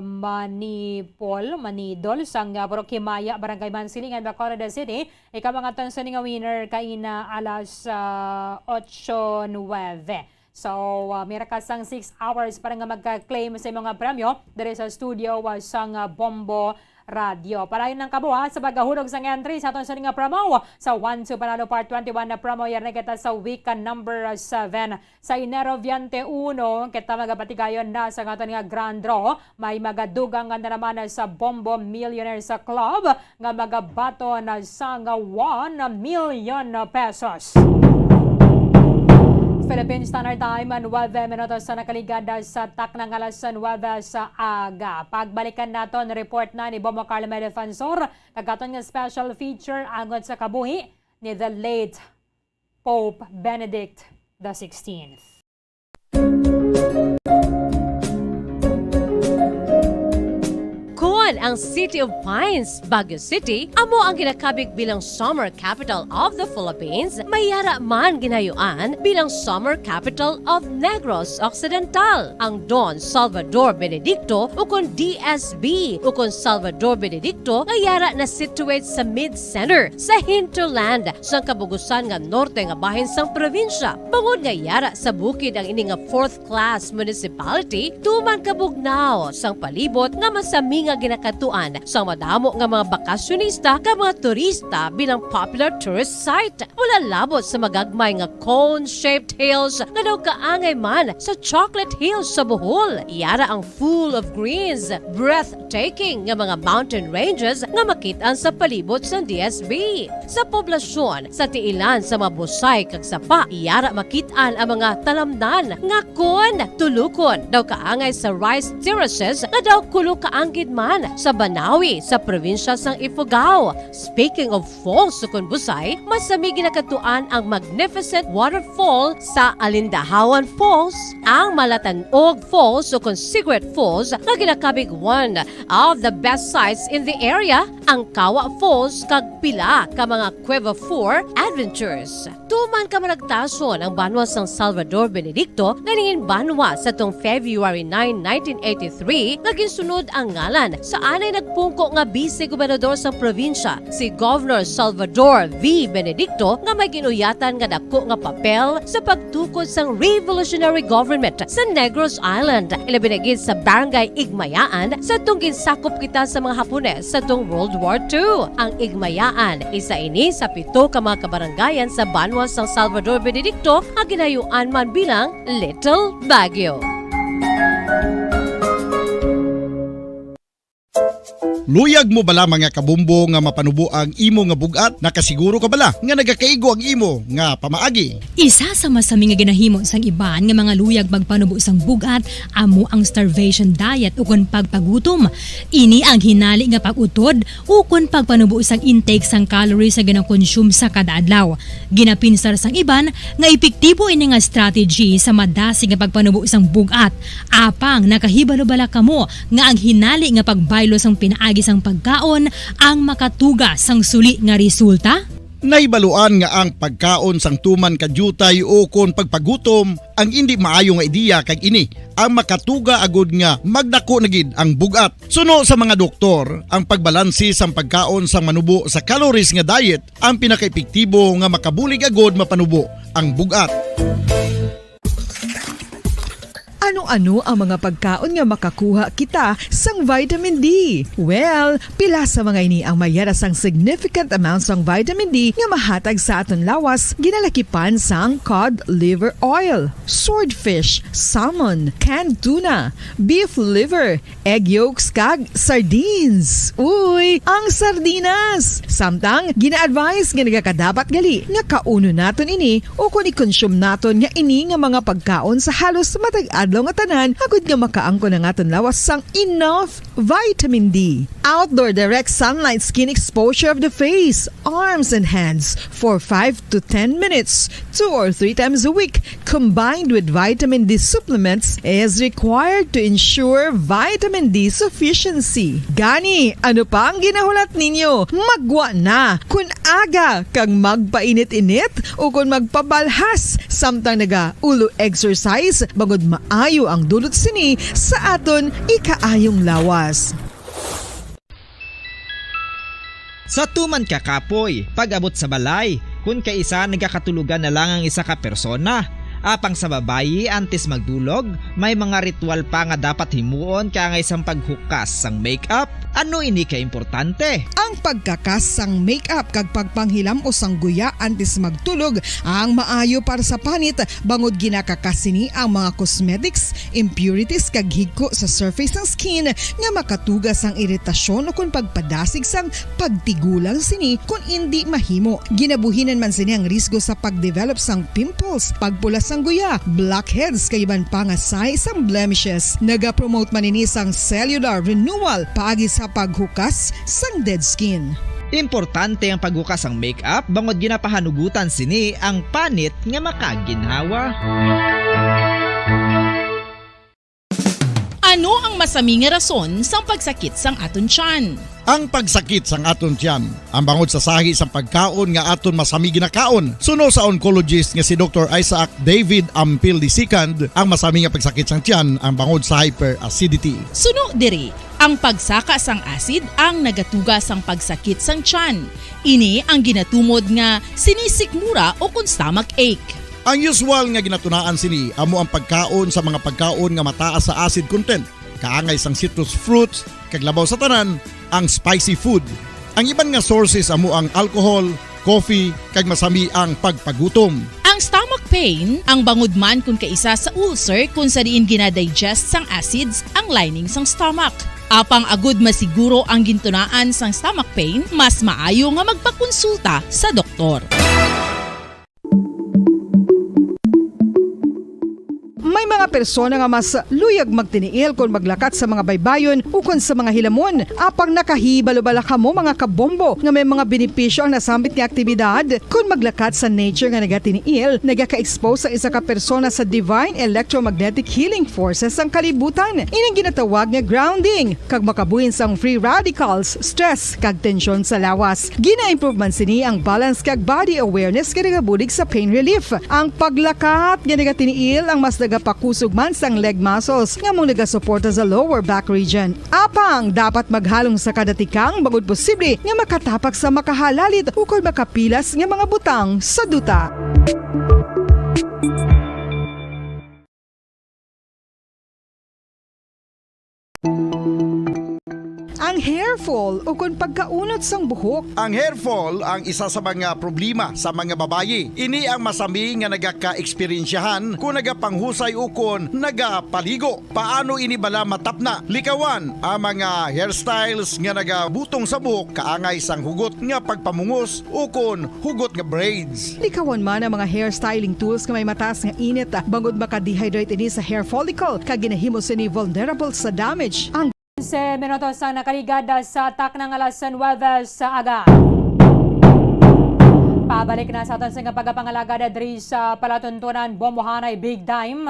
Manipol, Manidol, sang Purok Himaya, Barangay Mansilingan, Bacolod City. Ikaw ang aton sini nga winner kaina alas, ah, otso nuwebe. So, ah, may ra ka sang six hours para nga magka-claim sa imong, ah, premyo diri sa studio, ah, sang, ah, Bombo Radyo. Padayon ang kabuhat sa pagkahulog sang entry sa aton sini nga promo. Sa One Two Panalo Part twenty-one na promo, yari na kita sa week number seven. Sa Enero twenty-one, kita magapatigayon na sa aton nga grand draw. May magadugang nga na naman sa Bombo Millionaires Club nga magabaton sang one million pesos. Philippine Standard Time, nuebe minutos sa nakaligad sa takna nga alas nuebe sa aga. Pagbalikan naton report na ni Bombo Carlo May Defensor, kag aton nga special feature angot sa kabuhi ni the late Pope Benedict the sixteenth. Kon ang City of Pines, Baguio City, amo ang ginakabig bilang Summer Capital of the Philippines, may yara man ginayuan bilang Summer Capital of Negros Occidental. Ang Don Salvador Benedicto, ukon D S B, ukon Salvador Benedicto, nga yara na situate sa mid-center, sa hinterland, sang kabugusan nga norte nga bahin sang probinsya. Bangod nga yara sa bukid ang ini nga fourth class municipality, tuman kabugnaw sang palibot nga masami nga ginakadtuan sang madamo nga mga bakasyonista kag mga turista bilang popular tourist site. Wala labot sa magagmay nga cone-shaped hills nga daw kaangay man sa Chocolate Hills sa Bohol. Yara ang full of greens, breathtaking nga mga mountain ranges nga makit-an sa palibot sang D S B. Sa poblasyon, sa tiilan sa mga busay kag sapa, yara makit-an ang mga talamnan nga kon tulukon daw kaangay sa rice terraces nga daw kulo kaanggid man sa Banawi sa probinsya sang Ifugao. Speaking of falls ukon busay, masami ginakadtuan ang magnificent waterfall sa Alindahawan Falls, ang Malatanog Falls ukon Cigarette Falls nga ginakabig one of the best sights in the area, ang Kawa Falls kag pila ka mga Cueva four adventures. Tuman kamaragtason ang banwa sang Salvador Benedicto nga nangin banwa sa tung February nine, nineteen eighty-three, nga ginsunod ang ngalan sa anay nagpungko nga bise gobernador sang probinsya, si Governor Salvador V. Benedicto, nga may ginuyatan nga dako nga papel sa pagtukod sang revolutionary government sa Negros Island, ilabi na gid sa Barangay Igmayaan, sa tung ginsakop kita sa mga Hapones sa tung World War Two. Ang Igmayaan, isa ini sa pito ka mga kabarangayan sa banwa sang Salvador Benedicto nga ginayuan man bilang Little Baguio. Luyag mo bala, mga kabombo, nga mapanubo ang imo nga bug-at? Nakasiguro ka bala nga nagakaigo ang imo nga pamaagi? Isa sa masami nga ginahimo sang iban nga mga luyag magpanubo sang bug-at amo ang starvation diet ukon pagpagutom. Ini ang hinali nga pag-utod ukon pagpanubo sang intake sang calories nga ginakonsume sa kada adlaw. Ginapinsar sang iban nga epektibo ini nga strategy sa madasig nga pagpanubo sang bug-at. Apang nakahibalo bala kamo nga ang hinali nga pagbaylo sang pinaagi sang pagkaon ang makatuga sang suli nga resulta? Nahibaluan nga ang pagkaon sang tuman ka diutay ukon pagpagutom ang indi maayo nga ideya, kag ini ang makatuga agud nga magdako na gid ang bug-at. Suno sa mga doktor, ang pagbalanse sang pagkaon sang manubo sa calories nga diet ang pinakaepektibo nga makabulig agud mapanubo ang bug-at. Ano-ano ang mga pagkaon nga makakuha kita sang vitamin D? Well, pila sa mga ini ang may yara sang significant amount sang vitamin D nga mahatag sa aton lawas, ginalakipan sang cod liver oil, swordfish, salmon, canned tuna, beef liver, egg yolks, kag sardines. Uy, ang sardinas! Samtang, gina-advise nga nagakadapat gali nga kaunon naton ini ukon i-consume naton nga ini nga mga pagkaon sa halos matag adlaw nga tanan, agud nga makaangkon ang aton lawas sang enough vitamin D. Outdoor direct sunlight skin exposure of the face, arms, and hands for five to ten minutes, two or three times a week, combined with vitamin D supplements, is required to ensure vitamin D sufficiency. Gani, ano pa ang ginahulat ninyo? Maggwa na! Kon aga kag magpainit-init ukon magpabalhas samtang nagaulo exercise, bangod maayo ang dulot sini sa aton ikaayong lawas. Sa tuman ka kapoy, pag-abot sa balay, kun kaisa nagakatulogan na lang ang isa ka persona. Apang sa babayi, antes magdulog, may mga ritual pa nga dapat himuon kaangay sang paghukas sang makeup, Ano ini ka importante? Ang pagkakas sang makeup kag pagpanghilam-os sang guya antes magtulog ang maayo para sa panit, bangod ginakakas sini ang mga cosmetics, impurities kag higko sa surface sang skin nga makatuga sang iritasyon ukon pagpadasig sang pagtigulang sini kon indi mahimo. Ginabuhinan man sini ang risgo sa pagdevelop sang pimples, pagpula sang guya, blackheads kag iban pa nga sign sang blemishes. Nagapromote man ini sang cellular renewal paagi sa paghukas sang dead skin. Importante ang paghukas sang makeup bangod ginapahanugutan sini ang panit nga makaginhawa. Ano ang masami nga rason sang pagsakit sang aton tiyan? Ang pagsakit sang aton tiyan ang bangod sa sahi sang pagkaon nga aton masami ginakaon. Suno sa oncologist nga si Doktor Isaac David Ampil the second, ang masami nga pagsakit sang tiyan ang bangod sa hyperacidity. Suno diri, ang pagsaka sang acid ang nagatuga sang pagsakit sang tiyan. Ini ang ginatumod nga sinisikmura ukon stomach ache. Ang usual nga ginatunaan sini amo ang pagkaon sa mga pagkaon nga mataas sa acid content, kaangay sang citrus fruits, kag labaw sa tanan, ang spicy food. Ang iban nga sources amo ang alcohol, coffee, kag masami ang pagpagutom. Ang stomach pain ang bangod man kon kaisa sa ulcer kon sa diin gina-digest sang acids ang lining sang stomach. Apang agud masiguro ang gintunaan sang stomach pain, mas maayo nga magpakonsulta sa doktor. May mga persona nga mas luyag magtiniil kon maglakat sa mga baybayon ukon sa mga hilamon. Apang nakahibalo bala kamo, mga kabombo, nga may mga benepisyo ang nasambit nga aktibidad? Kon maglakat sa nature nga nagatiniil, nagaka-expose ang isa ka persona sa divine electromagnetic healing forces sang kalibutan. Ining ginatawag nga grounding, kag makabuhin sang free radicals, stress, kag tensyon sa lawas. Gina-improve man sini ang balance kag body awareness nga nagabulig sa pain relief. Ang paglakat nga nagatiniil ang mas nagapakusog man sang leg muscles nga amo nagasuporta sa lower back region. Apang dapat maghalong sa kada tikang bangod posible nga makatapak sa makahalalit ukon makapilas nga mga butang sa duta. Ang hair fall ukon pagkaunot sang buhok. Ang hair fall ang isa sa mga problema sa mga babayi. Ini ang masami nga nagaka-eksperyensyahan kon nagapanghusay ukon nagapaligo. Paano ini bala matapna? Likawan ang mga hairstyles nga nagabutong sa buhok kaangay sang hugot nga pagpamungos ukon hugot nga braids. Likawan man ang mga hair styling tools nga may mataas nga init, bangod maka-dehydrate ini sa hair follicle kag ginahimo sini vulnerable sa damage. Ang Quince minutos ang nakaligad sa takna nga alas nuwebe sa aga. Pabalik na sa aton sa nga pagapangalagad diri sa palatuntunan, bombohanay big time.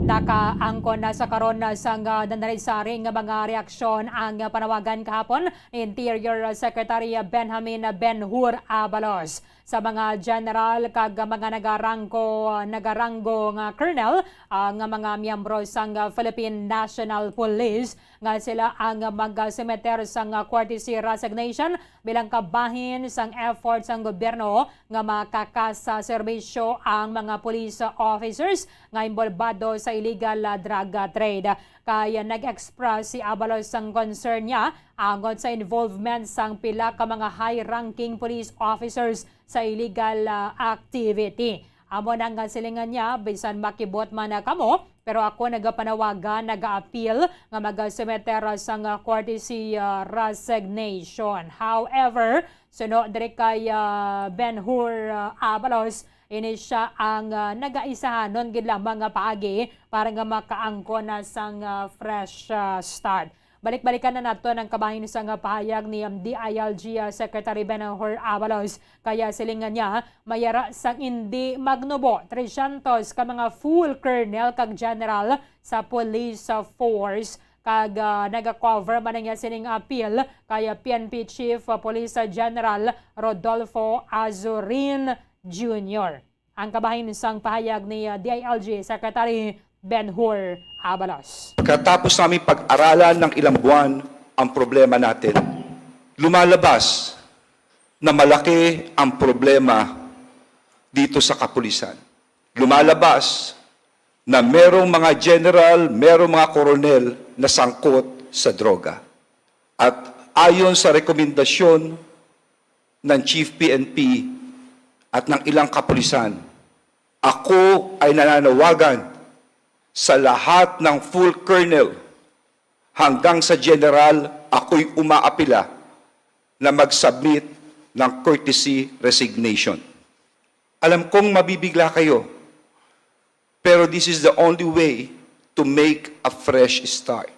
Nakaangkon na sa karon sang dandarisari nga mga reaksyon ang panawagan kahapon ni Interior Secretary Benjamin Ben-Hur Abalos. Sa mga general kag mga nagarangko, nagaranggo nga colonel, ah, nga mga miyembro sang Philippine National Police nga sila ang magsumeter sang courtesy resignation bilang kabahin sang effort sang gobyerno nga makakasaserbisyo ang mga police officers nga inbolbado sa illegal, ah, drug, ah, trade. Kay nag-express si Abalos sang concern niya angot sa involvement sang pila ka mga high-ranking police officers sa illegal, ah, activity. Amo na nga silingan niya, bisan makibot man na kamo, pero ako nagapanawagan, nagaapil nga magasumeter sang, ah, courtesy, ah, resignation. However, suno diri kay, ah, Ben-Hur, ah, Abalos, ini sia ang, ah, nagaisahanon gid lamang nga paagi para nga makaangkon na sang, ah, fresh, ah, start. Balik-balikan na naton ang kabahin sang pahayag ni, um, D I L G, ah, Secretary Ben-Hur Abalos. Kay silingan niya, may ara sang indi magnubo tresyentos ka mga full colonel kag general sa police, ah, force, kag, ah, nagakover man niya sining apil kay P N P Chief, ah, Police General Rodolfo Azurin Junior. Ang kabahin sang pahayag ni, ah, D I L G Secretary Ben-Hur Abalos. Katapos namin pag-aralan ng ilang buwan ang problema natin, lumalabas na malaki ang problema dito sa kapulisan. Lumalabas na merong mga general, merong mga koronel na sangkot sa droga. At Ayon sa rekomendasyon ng Chief P N P at ng ilang kapulisan, ako ay nananawagan sa lahat ng full colonel hanggang sa general, ako'y umaapila na mag-submit ng courtesy resignation. Alam kong mabibigla kayo, pero this is the only way to make a fresh start.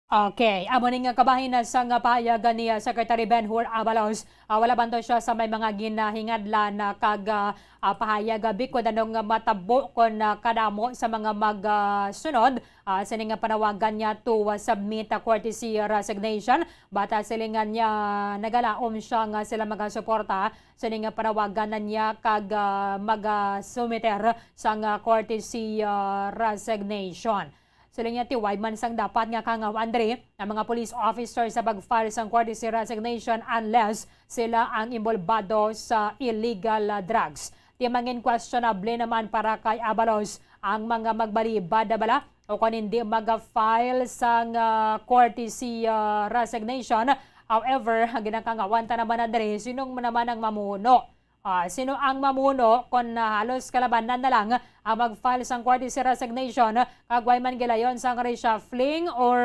Okay, amo ni nga kabahin na sa nga pahayag ni ah, Secretary Ben Hur Abalos. Ah, wala banto siya sa may mga ginahingadlan na kag ah, ah, pahayag ah, bikod anong matabo kon ah, kadamo sa mga magsunod ah, sini nga panawagan niya to ah, submit a courtesy resignation. But ah, silingan niya nagalaom siya nga sila magasuporta sini nga panawagan na niya kag ah, magasumiter sang ah, courtesy ah, resignation. Siling niya, tiway man sang dapat nga kangaw, Andre, ang mga police officers sa pag-file sang courtesy resignation unless sila ang involbado sa illegal ah, drugs. Di mangin questionable naman para kay Abalos ang mga magbalibad na bala o kung hindi mag-file sang ah, courtesy ah, resignation. However, ang ginakangawan ta naman na diri, sinong naman ang mamuno? Ah, sino ang mamuno kon ah, halos kalabanan na lang ang mag-file sang courtesy resignation kag way man gilayon sang reshuffling or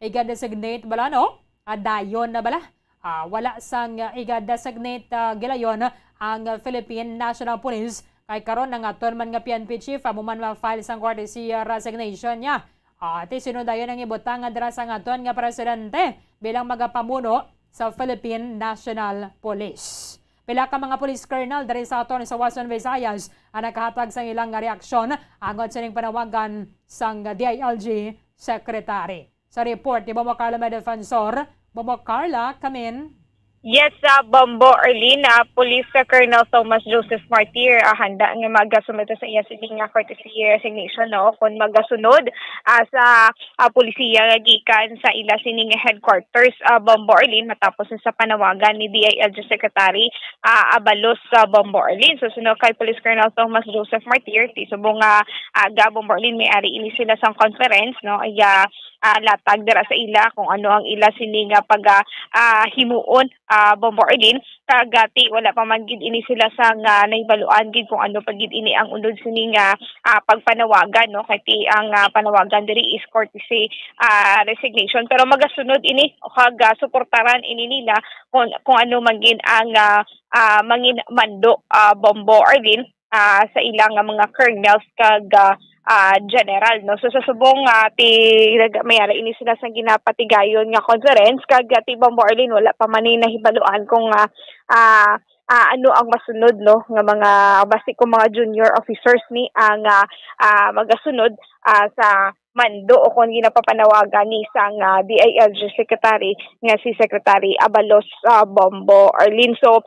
iga-designate bala, no? Ah, dayon na bala? Ah, wala sang ah, iga-designate ah, gilayon ang Philippine National Police kay karon nangaton man nga P N P chief amo man ma-file sang courtesy ah, resignation niya. Ah, ti sino dayon ang ibutang nga dira sang aton nga presidente bilang magapamuno sa Philippine National Police? Pila ka mga police colonel diri sa aton sa Western Visayas ang nakahatag sang ilang nga reaksyon angod sining panawagan sang D I L G secretary. Sa report ni Bombo Carlo May Defensor, Bombo Carla, kamin. Yes, sa Bombo Arlene, ah, Police Colonel Thomas Joseph Martir ah, handa nga magasumita sa iya sini nga courtesy resignation, no, kung magasunod ah, sa ah, polisiya nga gikan sa ila sini nga headquarters, ah, Bombo Arlene, matapos sa panawagan ni D I L G Secretary ah, Abalos sa Bombo Arlene. So, suno kay Police Colonel Thomas Joseph Martir, ti subong nga aga Bombo Arlene may ari ini sila sang conference, no, iya ah, latag dira sa ila kung ano ang ila sini nga pag ah, himuon, ah, Bombo Arlene. Kag ah, ti wala pa man gid ini sila sang ah, nahibaluan gid kung ano pa gid ini ang unod sini nga ah, pagpanawagan, no, kay ti ang ah, panawagan diri is courtesy ah, resignation, pero magasunod ini kag ah, suportaran ini nila kung, kung ano man gid ang ah, ah, mangin mando, ah, Bombo Arlene, ah, sa ila nga mga colonels kag ah, ah, general, no. So sa subong ah, ti nag- may ara ini sila sa ginapatigayon nga conference kag ah, ti Bombo Arlene wala pa man ni nahibaluan kung ah, ah, ah, ano ang masunod, no, nga mga basi kung mga junior officers ni ang ah, ah, magasunod ah, sa mando o kung ginapapanawagan ni sang ah, D I L G secretary nga si Secretary Abalos ah, Bombo Arlene. So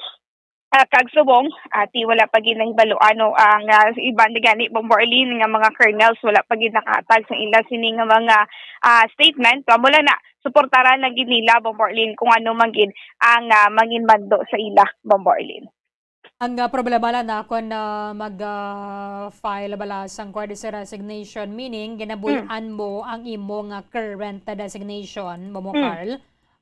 ah, kag subong, ah, ti wala pa gid nahibaluan, no, ang ah, iban ni gani Bombo Arlene nga mga colonels wala pa gid nakahatag sa ila sini nga mga ah, statement. So amo lang na, suportaran na gid nila Bombo Arlene kung ano man gid ang ah, mangin mando sa ila, Bombo Arlene. Ang ah, problema lang na kung ah, mag-file bala sang courtesy resignation, meaning ginabuy-an mo ang imo nga current designation, Bombo Mm. Carl.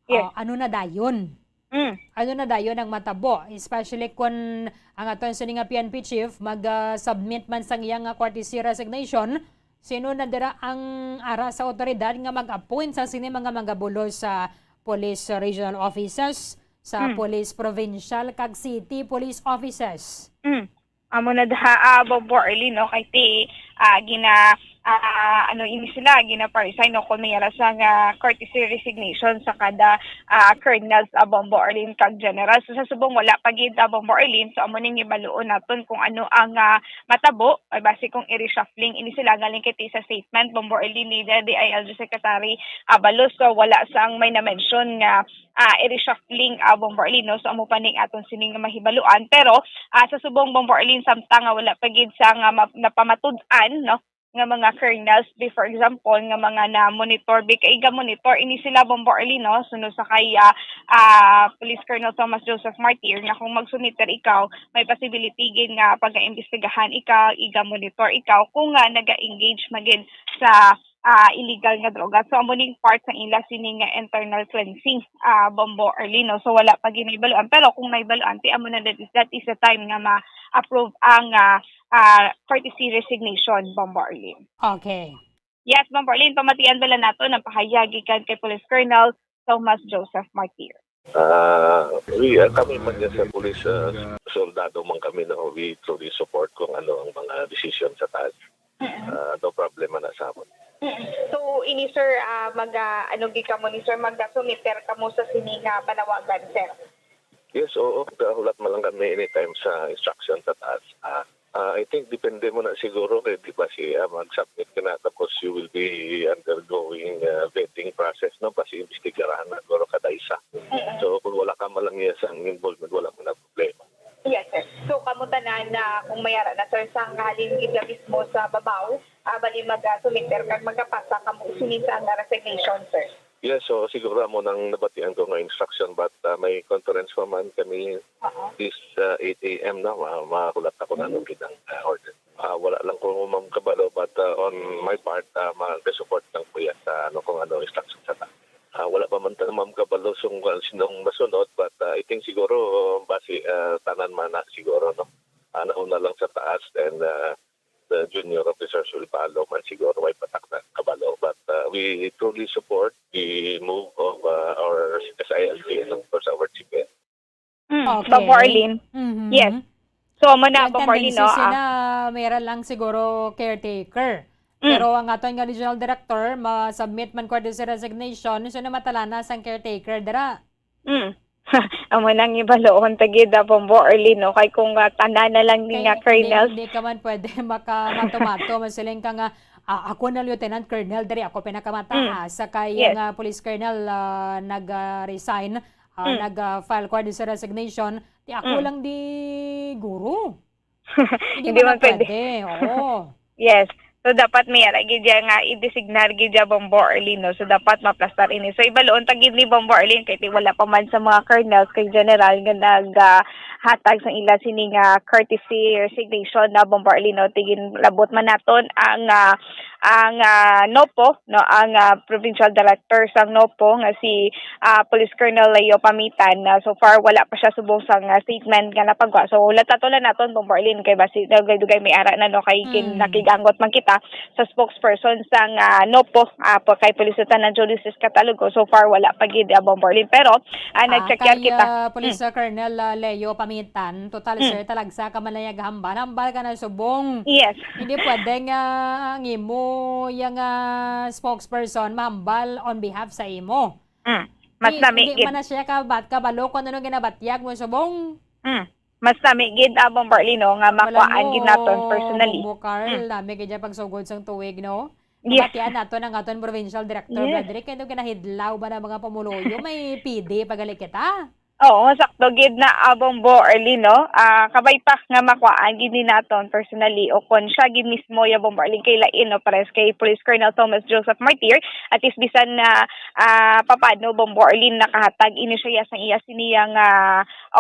Yes. Ah, ano na dayon? Mm. Ano na dayon ang matabo? Especially kung ang aton sini nga P N P chief mag-submit man sang iya nga courtesy resignation, sino na dira ang ara sa awtoridad nga mag-appoint sa sini mga magabulos sa police regional offices, sa Mm. police provincial kag city police offices? Mm. Amo na daha, ah, Bombo Arlene, no? Kay ti ah, gina ah, ano ini sila, gina-resign, no, kung may ara sa nga courtesy resignation sa kada ah, colonels, ah, Bombo Arlene kag general. So sa subong wala pa gid, ah, Bombo Arlene, so amo ning ibaluon naton kung ano ang ah, matabo, ay basi kung i-reshuffling ini sila galing kay ti sa statement, Bombo Arlene, ni D I L G Secretary Abalos, so wala sang may na-mention nga ah, i-reshuffling, ah, Bombo Arlene, no? So amo pa ning aton sining nga mahibaluan, pero ah, sa subong, Bombo Arlene, samtang nga wala pa gid sa nga ma- napamatud-an, no, nga mga colonels, be for example, nga mga na-monitor, be kay ga-monitor ini sila, Bombo Arlene, no? Suno sa kay ah, ah, Police Colonel Thomas Joseph Martir nga kung magsumiter ikaw, may possibility gid nga pagaimbestigahan ikaw, iga-monitor ikaw kung nga naga-engage man gid sa ah, illegal nga droga. So, amo ning part sa ila sini nga internal cleansing, ah, Bombo Arlene, no? So, wala pa gid nahibaluan. Pero kung nahibaluan, ti amo na that is, that is the time nga ma-approve ang, ah, ah, courtesy resignation, Bombo Arlene. Okay. Yes, Bombo Arlene, pamatian bala nato ang pahayag gikan kay Police Colonel Thomas Joseph Martir. Ah, we, ah, kami man yan sa police, ah, soldado man kami, no? We truly support kung ano ang mga desisyon sa taas. Mm-mm. Ah, no problema na sa amon. Mm-mm. So, ini, sir, ah, mag, ah, ano gid kamo ni, sir, mag-sumiter kamo sa sini nga panawagan, sir? Yes, oo. Gahulat man lang kami anytime sa instruction sa taas. Ah, ah, I think depende mo na siguro kay di ba si, ah, mag-submit ka na tapos you will be undergoing, ah, vetting process, no? Basi imbestigaran na siguro kada isa. Mm-mm. So, kung wala ka man lang iya sang involvement, wala man na problema. Yes, sir. So, kamo tanan na kung may ara na, sir, sang halin gid nga mismo sa babaw, ah, bali mag-, ah, sumiter kag magapasa kamo sini sa nga resignation, sir? Yes, so siguro amo nang nabatian ko nga instruction, but, ah, may conference pa man kami Oo. this, ah, eight a m na, ma-, mahulat ako na ano gid ang, ah, order. Ah, wala lang ko, ma'am, kabalo, but, ah, on my part, ah, mag-support lang ko yan sa ano, kung ano instruction sa ta-, ah, wala pa man ta-, ma'am, kabalo sung-, sinong masunod, but, ah, I think siguro, basi, ah, tanan man na siguro, no? Ah, nauna lang sa taas, and, ah, the junior officers will follow man siguro, may patak na kabalo. But, uh, we truly support the move of, uh, our S I L T and of course our G P N. Mm, Okay. Bombo Arlene. Mhm. Yes. So, amo na, So, ang Bombo Arlene, tendency no? Ah. Sina, mayra lang siguro caretaker. Mm. Pero ang aton nga regional director, ma-submit man courtesy resignation, so namatala na sang caretaker dira. Mm. Amo nang ibaluon ta gid, ah, Bombo Arlene, no? Kay kung, ah, tanan na lang ni Kay nga hindi, colonel. hindi ka man pwede maka-, matumato, masiling ka nga, "Ah, ako na lieutenant colonel diri, ako pinakamataas." Mm. Sa kay Yes. nga police colonel, ah, nag, ah, resign, ah, Mm. nag, ah, file ko sa resignation, di ako Mm. lang di guro. Hindi Hindi man man pwede. pwede, oo. Yes. So, dapat may ara gid ya nga i-designar gid ya, Bombo Arlene, no? So, dapat maplastar ini. So, ibaluon ta gid ni Bombo Arlene kay ti wala pa man sa mga colonels kay general nga nag, ah, hatag sang ila sini nga courtesy resignation na, Bombo Arlene, no? Ti ginlabot man naton ang, ah, ang, ah, NOPO, no? Ang, ah, provincial director sang NOPO nga si ah, Police Colonel Leo Pamitan, na so far wala pa siya subong sang, ah, statement nga napagwa. So, hulat-hulat lang naton, Bombo Arlene, kay basi dugay-dugay may ara na, no, kay kin-, Mm. nakig-angot man kita sa spokesperson sang, ah, NOPO, ah, po kay Police Lieutenant Julius Catalogo. So far wala pa gid, ah, Bombo Arlene. Pero, ah, Ah, nag-check kay, kita. ah, Police Mm. Colonel, ah, Leo Pamitan, total, Mm. sir, talagsa ka man lang hambal, hambal ka na subong. Yes. Hindi pwede nga ang imo yang, ah, spokesperson mahambal on behalf sa imo. Mm. Mas Di, nami hindi gid. man na siya kabat-, kabalo kung ano ginabatyag mo subong. Mm. Mas nami gid, ah, Bombo Arlene, no, nga Wala makuhaan mo, gid naton personally. Bombo Carl, Mm. nami gid siya pagsugod sang tuig, no? Yes. Nabatian nato ng aton provincial director, Yes. Frederick, kay ito ginahidlaw ba ng mga pumuluyo? May P D pagali kita? Oo, sakto gid na, ah, Bombo Arlene, no? Ah, kabay pa nga makuhaan gid ni naton personally o kon siya gid mismo ya, Bombo Arlene, kay lain, no, pares kay Police Colonel Thomas Joseph Martir, at least bisan na, ah, papano, Bombo Arlene, nakahatag ini siya ya sang iya sini ya nga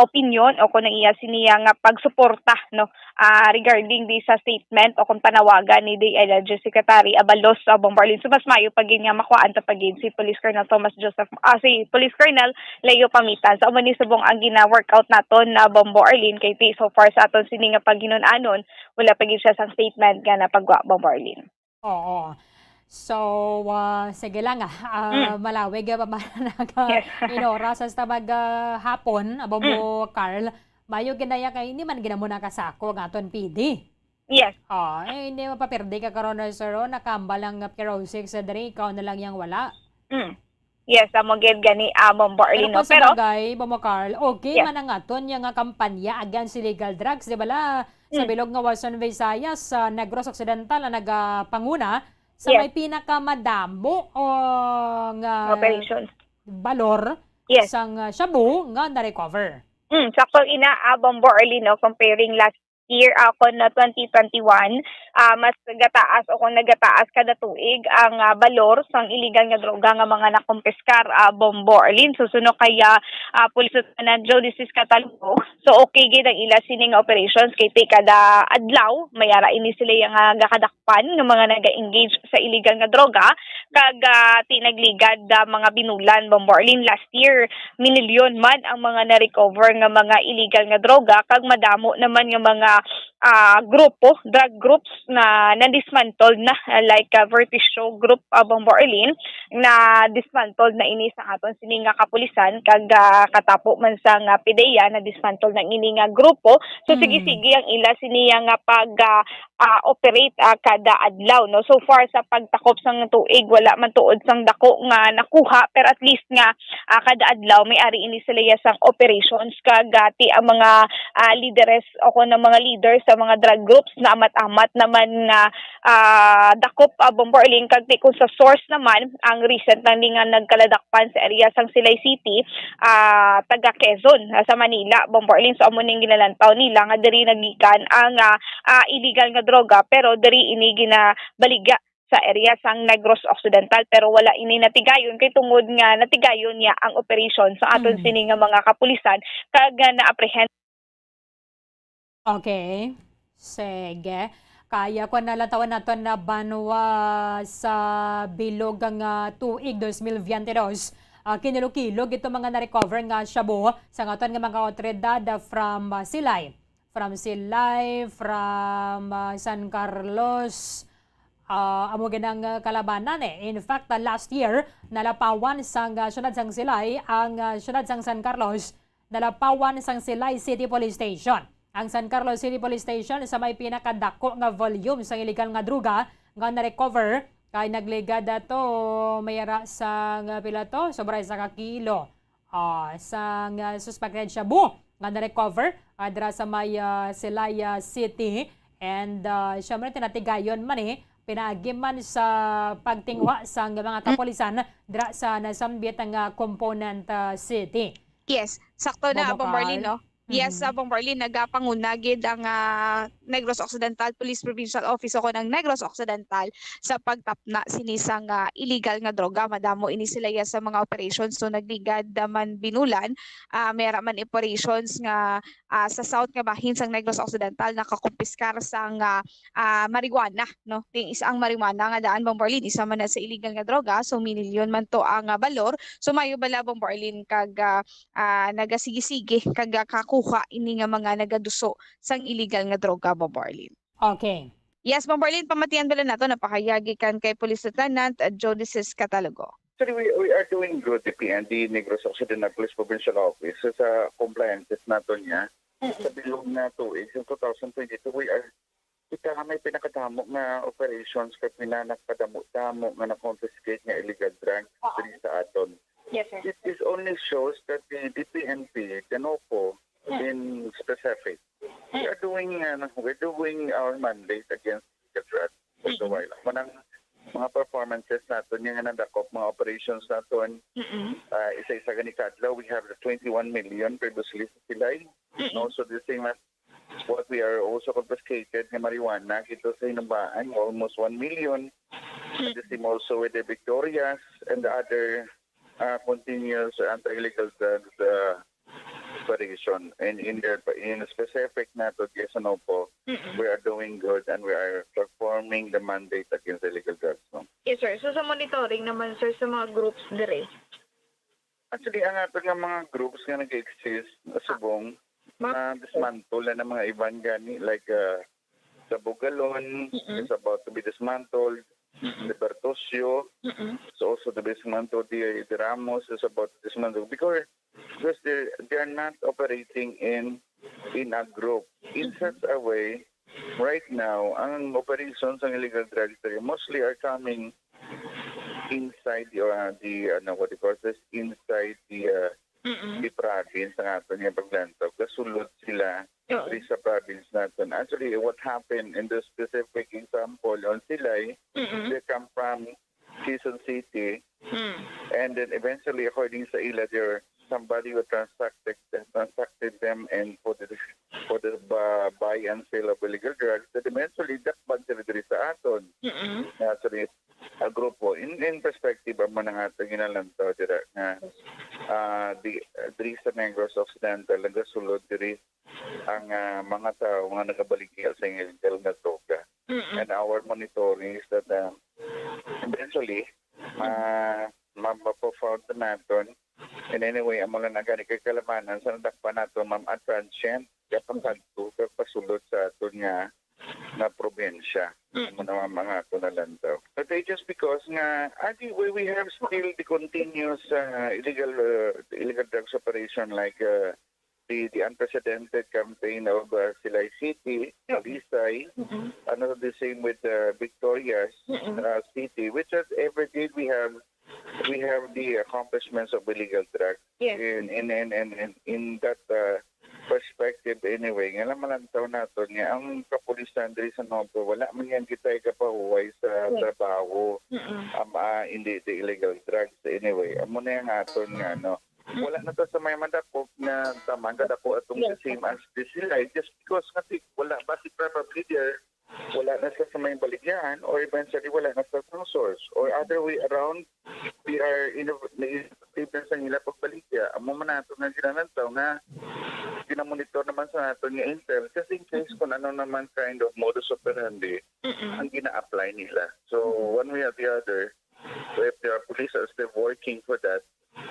opinyon o kon ang iya sini ya nga pagsuporta, no, ah, regarding di sa statement o kung panawagan ni D I L G Secretary Abalos, ah, Bombo Arlene. So, mas maayo pa gid nga makuhaan ta pa gid si Police Colonel Thomas Joseph, ah, si Police Colonel Leo Pamitan. So, amo ni subong ang gina-workout naton na, Bombo Arlene, kay ti so far sa aton sini nga paghinun-anon, wala pa gid siya sang statement nga napagwa, Bombo Arlene. Oo. So, ah, sige lang, ah. Ah, Mm. malawig, ah, pa man nag, ah, Yes. in oras hasta mag, ah, hapon, ah, Bombo Mm. Carl. Mayo ginaya kay hindi man gid amo nakasako ang aton P D. Yes. Ah, eh, hindi mapapirdi ka karon, sir, oh. Nakahambal ang P R O six sa diri, ikaw na lang yang wala. Mm. Yes, amo gid gani, ah, Bombo Arlene, Pero no? kung sa Pero bagay, Bombo Carl, okay Yeah. man ang aton yang, ah, kampanya against illegal drugs, di ba la? Sa Mm. bilog nga Western Visayas, sa Negros Occidental ang nagapanguna sa Yes. may pinakamadamo o nga Operations. balor Yes. sang, ah, shabu nga na-recover. Mm, sakto ina, ah, Bombo Arlene, no, comparing last year, ah, kon na twenty twenty-one, ah, mas gataas o kung nagataas kada tuig ang, ah, balor sang illegal nga droga nga mga nakumpiskar, ah, Bombo Arlene. Susuno kay, ah, ah, Police Lieutenant Joe Disis Catalugo. So, okay gid ang ila sini nga operations kay ti kada adlaw may ara ini sila yang, ah, gakadakpan nga mga naga-engage sa illegal nga droga kag, ah, ti nagligad, ah, mga binulan, Bombo Arlene. Last year, minilyon man ang mga na-recover nga mga illegal nga droga kag madamo naman nga mga, ah, grupo, drug groups na na-dismantled na, ah, like, ah, Vertishow Group, ah, Bombo Arlene, na-dismantled na ini sa aton sini nga kapulisan kag, ah, katapo man sa nga PDEA na-dismantled na ini nga grupo. So, Mm. sige-sige ang ila sini nga pag, ah, ah, operate, ah, kada adlaw, no? So far sa pagtakop sang tuig, wala man tuod sang dako nga nakuha, pero at least nga, ah, kada adlaw may ari ini sila ya sang operations kag, ah, ti ang mga, ah, lideres o kon ang mga leaders sa mga drug groups na amat-amat naman nga, ah, dakop, ah, Bombo Arlene, kag ti kung sa source naman, ang recent lang ni nga nagkaladakpan sa area sang Silay City, ah, taga Quezon, ah, sa Manila, Bombo Arlene. So, amo ning ginalantaw nila nga diri nagikan ang, ah, ah, illegal nga droga, pero diri ini ginabaligya sa area sang Negros Occidental, pero wala ini natigayon kay tungod nga natigayon niya ang operation sa aton Mm. sini nga mga kapulisan kag nga na-apprehend. Okay. Sige. Kaya kung nalantawan naton na banwa sa bilog nga tuig dos mil biyente dos, ah, kinilog-kilog ito mga na-recover nga shabu sa aton nga mga awtoridad, ah, from, ah, Silay. From Silay, from, ah, San Carlos, ah, amo ginang, ah, kalabanan eh. In fact, ah, last year, nalapawan sang, ah, siyudad sang Silay ang, ah, siyudad sang San Carlos, nalapawan sang Silay City Police Station. Ang San Carlos City Police Station sa may pinakadako nga volume sang illegal nga droga nga na-recover kay nagligad ato may ara sang, ah, pila to, sobra isa ka kilo. Ah, sang, ah, suspected shabu nga na-recover, ah, dira sa may, ah, Celaya City. And, ah, syempre, tinatigayon man eh, pinaagi man sa pagtinguha sang mga kapulisan dira sa nasambit nga component, ah, city. Yes, sakto na, Bombo Bombo Arlene, Carl. no? Yes, Mhm. ah, Bombo Arlene, nagapanguna gid ang, ah, Negros Occidental Police Provincial Office o kon ang Negros Occidental sa pagtapna sini sang, ah, illegal nga droga. Madamo ini sila ya sa mga operations. So, nagligad, ah, man binulan, ah, may ara man operations nga, ah, sa south nga bahin sang Negros Occidental nakakumpiskar sang, ah, ah, marijuana, no? Ting isa ang marijuana nga daan, Bombo Arlene, isa man na sa illegal nga droga. So, minilyon man to ang, ah, balor. So, mayo bala, Bombo Arlene, kag, ah, ah, nagasigi-sige kag, ah, kakuha ini nga mga nagaduso sang illegal nga droga, Bombo Arlene. Okay. Yes, Bombo Arlene, pamatian bala nato, napakayagi kan kay Police Lieutenant, ah, Joe Disis Catalogo. Actually, we, we are doing good, the P N D, Negros Occidental Police Provincial Office, sa compliances nato niya. Mm-mm. Sa bilog na tuig, sa two thousand twenty-two, we are, kita nga may pinakadamo nga operations kay pinanakadamo-damo nga na-confiscate nga illegal drugs Oo. diri sa aton. Yes, sir. It is only shows that the D P N P, the NOPO, Mm. in specific, we Mm. are doing, uh, we're doing our mandate against illegal drugs for the Mm-mm. while. Manang mga performances naton, yung nga nadakop, mga operations naton, Mm-mm. uh, isa-isa gani kadlaw, we have the twenty-one million previously sa Silay. Mm-mm. And also the same as what we are also confiscated nga marijuana dito sa Hinubaan, almost one million. And the Mm-mm. same also with the Victorias and the other, uh, continuous anti-illegal drugs, uh, operation. And in their, in specific nato, yes and no po, Mm-mm. we are doing good and we are performing the mandate against illegal drugs, no? Yes, sir. So, sa monitoring naman, sir, sa mga groups dire? Actually, ang ato nga mga groups nga nag-exist, subong, Ma- na dismantle na ng mga iban gani, like, uh, sa Bugalon, Mm-mm. is about to be dismantled, Mm-mm. the Bertosio, Mm-mm. is also to be dismantled, the, the Ramos is about to dismantle, because, because they, they are not operating in, in a group. In Mm-hmm. such a way, right now, ang operations ng illegal drugs there mostly are coming inside the, uh, the, ano, what you call this, inside the, uh, Mm-mm. the province, ang ato niya paglantaw. Kasulod sila Oo. diri sa province natin. Actually, what happened in the specific example on Silay, Mm-mm. they come from Quezon City, Mm. and then eventually, according sa ila, they're somebody who transacted, transacted them and for the, for the ba-, buy and sale of illegal drugs, then eventually, dakpan sila diri sa aton. Mm-mm. Nga, sorry, a grupo. In, in perspective, amo na nga ato ginalantaw dira nga, ah, di, diri sa Negros Occidental, nagasulod diri ang, ah, mga tao nga nagabaligya sa illegal nga droga. Mm-mm. And our monitoring is that, ah, eventually, ma-, ma-, mapo-found na naton. And anyway, amo lang na gani kay kalamanan sa nadakpan nato, ma'am, a transient, kapangkadto, kag pasulod sa aton nga, nga probinsya. Mm. Amo na, ma'am, ang ato nalantaw. But, eh, just because nga, ah, di, we, we have still the continuous, ah, illegal, ah, illegal drugs operation like, ah, the, the unprecedented campaign of, uh, Silay City, Talisay, Mm-mm. ano, the same with, uh, Victorias, Mm-mm. uh, City, which at every day we have, we have the accomplishments of illegal drugs. Yes. In, in, in, in, in, in that, uh, perspective anyway, nga lang malantaw naton nga ang kapulisan diri sa Novo, wala man yan kitay kapahuway sa Yes. trabaho, Mm-mm. um, ah, hindi the illegal drugs anyway. Amo na yung aton nga, ano, wala na ta sa may madakop nga tama, kadako atong Yes. the same as the Silay, just because nga di, wala, basi probably there, wala na sa, sa may baligyaan or eventually wala na sa, sa source or other way around, we are in a, na-, na sa nila pagbaligya. Amo man nato nga ginalantaw nga ginamonitor naman sa nato nga intel just in case kung ano naman kind of modus operandi Mm-mm. ang gina-apply nila. So, one way or the other, if the police are still working for that,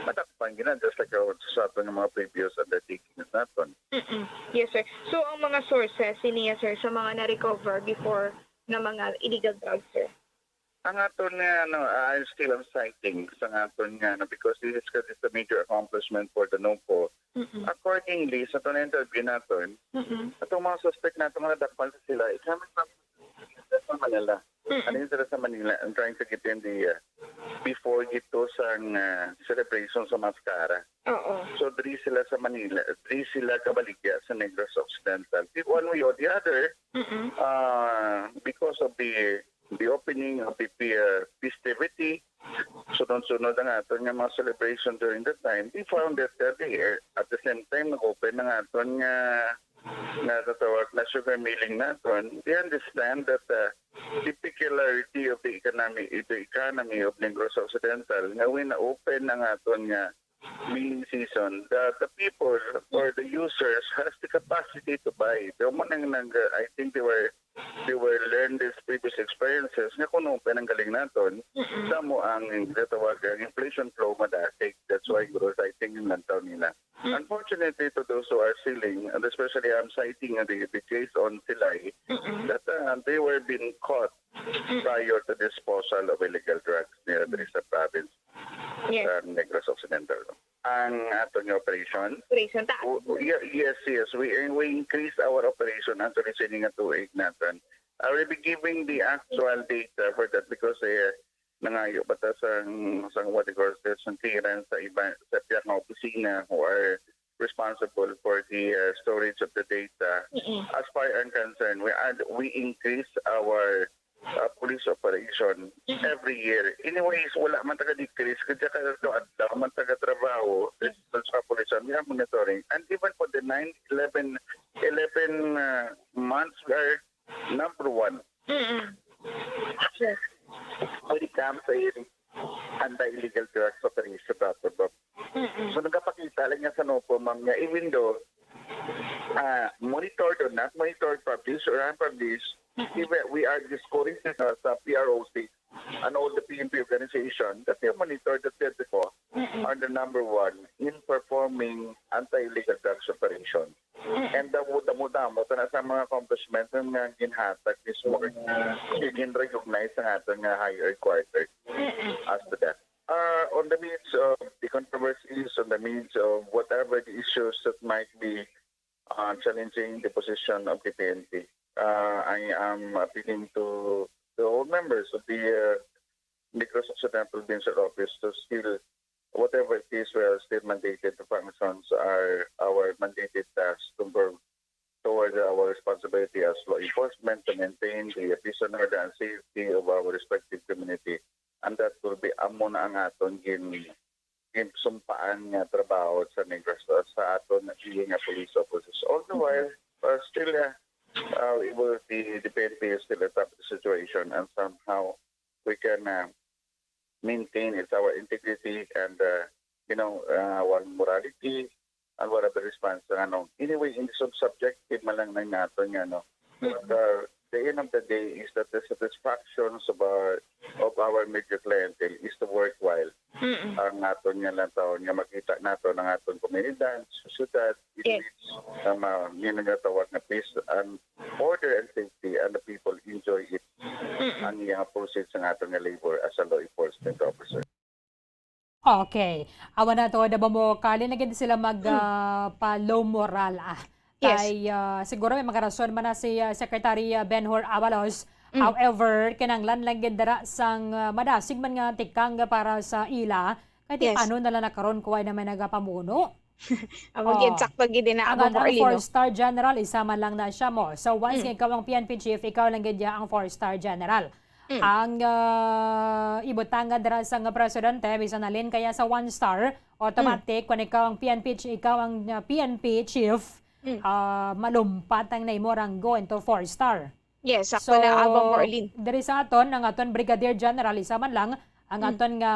madakpan gina, just like our, sa aton nga mga previous undertakings naton. Mm-mm. Yes, sir. So, ang mga sources, siniya, sir, sa mga na-recover before nga mga illegal drugs, sir? Ang aton nga, ano, I still am citing sa aton nga, ano, because this is, this is a major accomplishment for the NOPO. Mm-mm. Accordingly, sa aton interview naton, Mm-mm. atong mga suspect naton nga nadakpan sa sila, it's coming from Manila. Mm-mm. Ano yung sila sa Manila? I'm trying to get in the, uh, before gito sang, uh, celebration sa Mascara. Oo. So, diri sila sa Manila, diri sila kabaligya sa Negros Occidental. Di one way or the other, Mm-mm. uh, because of the, the opening of the, uh, festivity, sunod-sunod ang aton nga mga celebration during that time, we found that, uh, they, at the same time, nag-open ang aton nga, nga tatawag na sugar milling naton. We understand that, uh, the peculiarity of the economy, the economy of Negros Occidental, nga when na-open ang aton nga milling season, the, the people or the users has the capacity to buy. Daw mo nang, nang, uh, I think they were, they were learned these previous experiences nga kung open ang galing naton, Mm-mm. sa mo ang ginatawag ang inflation flow madasig. That's why, guro, I think yung lantaw nila. Mm. Unfortunately, to those who are selling, and especially I'm citing the, the case on Silay, Mm-mm. that, uh, they were being caught Mm. prior to disposal of illegal drugs nila diri sa province Yes. sa Negros Occidental. Ang ato nga operation, Operation ta. w-, w-, ye-, yes, yes, we, we increase our operation actually sa ini nga tuig naton. I will be giving the actual data for that because, eh, nangayo pa ta sang, sang what they call, sang clearance sa iba, sa pihak nga opisina who are responsible for the, uh, storage of the data. Mm-mm. As far as I'm concerned, we add, we increase our, uh, police operation Mm-mm. every year. Anyways, wala man taga decrease, kaya ka adlaw man taga trabaho, Mm. sa, sa police, we are monitoring. And even for the nine, eleven, eleven, uh, months, we are number one. Mm-mm. Yes. When it comes sa anti-illegal drugs operation, Brother Bob. Mm-mm. So, nagapakita lang nga sa NOPO, ma'am, nga even though, ah, monitored or not monitored, published or unpublished, Mm-mm. even we are discouraged sa, sa P R O C and all the P N P organization that they monitor that they Mm-mm. are the number one in performing anti-illegal drugs operation. Mm-mm. And damo-damo ta na sa mga accomplishment nga ginhatag mismo, nga gin-recognize sa aton nga higher quarter Mm-mm. as to that. Uh, on the midst of the controversies, on the midst of whatever the issues that might be, uh, challenging the position of the P N P, uh, I am appealing to, to all members of the, uh, Negros Occidental Provincial Office to still, whatever it is, we are still mandated to functions are our mandated tasks to work toward our responsibility as law enforcement to maintain the peace and order and safety of our respective community. And that will be amo na ang aton gin-, ginsumpaan nga trabaho sa Negros, uh, sa aton nga, nga police officers. All the while, uh, still, uh, uh, it will be, the P N P is still on top of the situation, and somehow we can, uh, maintain is our integrity and, uh, you know, uh, our morality and whatever response, ano. Anyway, in sub-, subjective man lang na naton nga, no? But, uh, the end of the day is that the satisfactions of our, of our major clientele is the worthwhile. Mm-mm. Ang aton nga lang taon nga makita nato ng aton komunidad, sosyedad, in Yes. which, um, uh, yun ang natawag na peace and order and safety, and the people enjoy it. Mm-mm. Ang iyang proceed sa aton nga labor as a law enforcement officer. Okay. Awa na to, da ba mo, Carly, na gid sila mag, Mm. ah, pa low moral, ah. Yes. Kay, ah, siguro may mga rason man na si, ah, Secretary, ah, Benhur Abalos. Mm. However, kinahanglan lang gid dira sang, ah, madasig man nga tikang para sa ila. Kay di Yes. paano na lang na karon kung wala na may nagapamuno? Amo Oh. gid, sakto gid na Ang amo, atong Marlene, no? Four-star general, isa man lang na siya mo. So, once Mm. nga ikaw ang P N P chief, ikaw lang gid ya ang four-star general. Mm. Ang, ah, ibutang nga dira sa nga presidente, bisan halin kaya sa one-star, automatic, Mm. kung ikaw ang P N P chi-, ikaw ang, ah, P N P chief, Mm. ah, malumpat ang na imo ranggo into four-star. Yes, sakto So, na, Abang Marlene. diri sa aton, ang aton Brigadier General, isa man lang, ang Mm. aton nga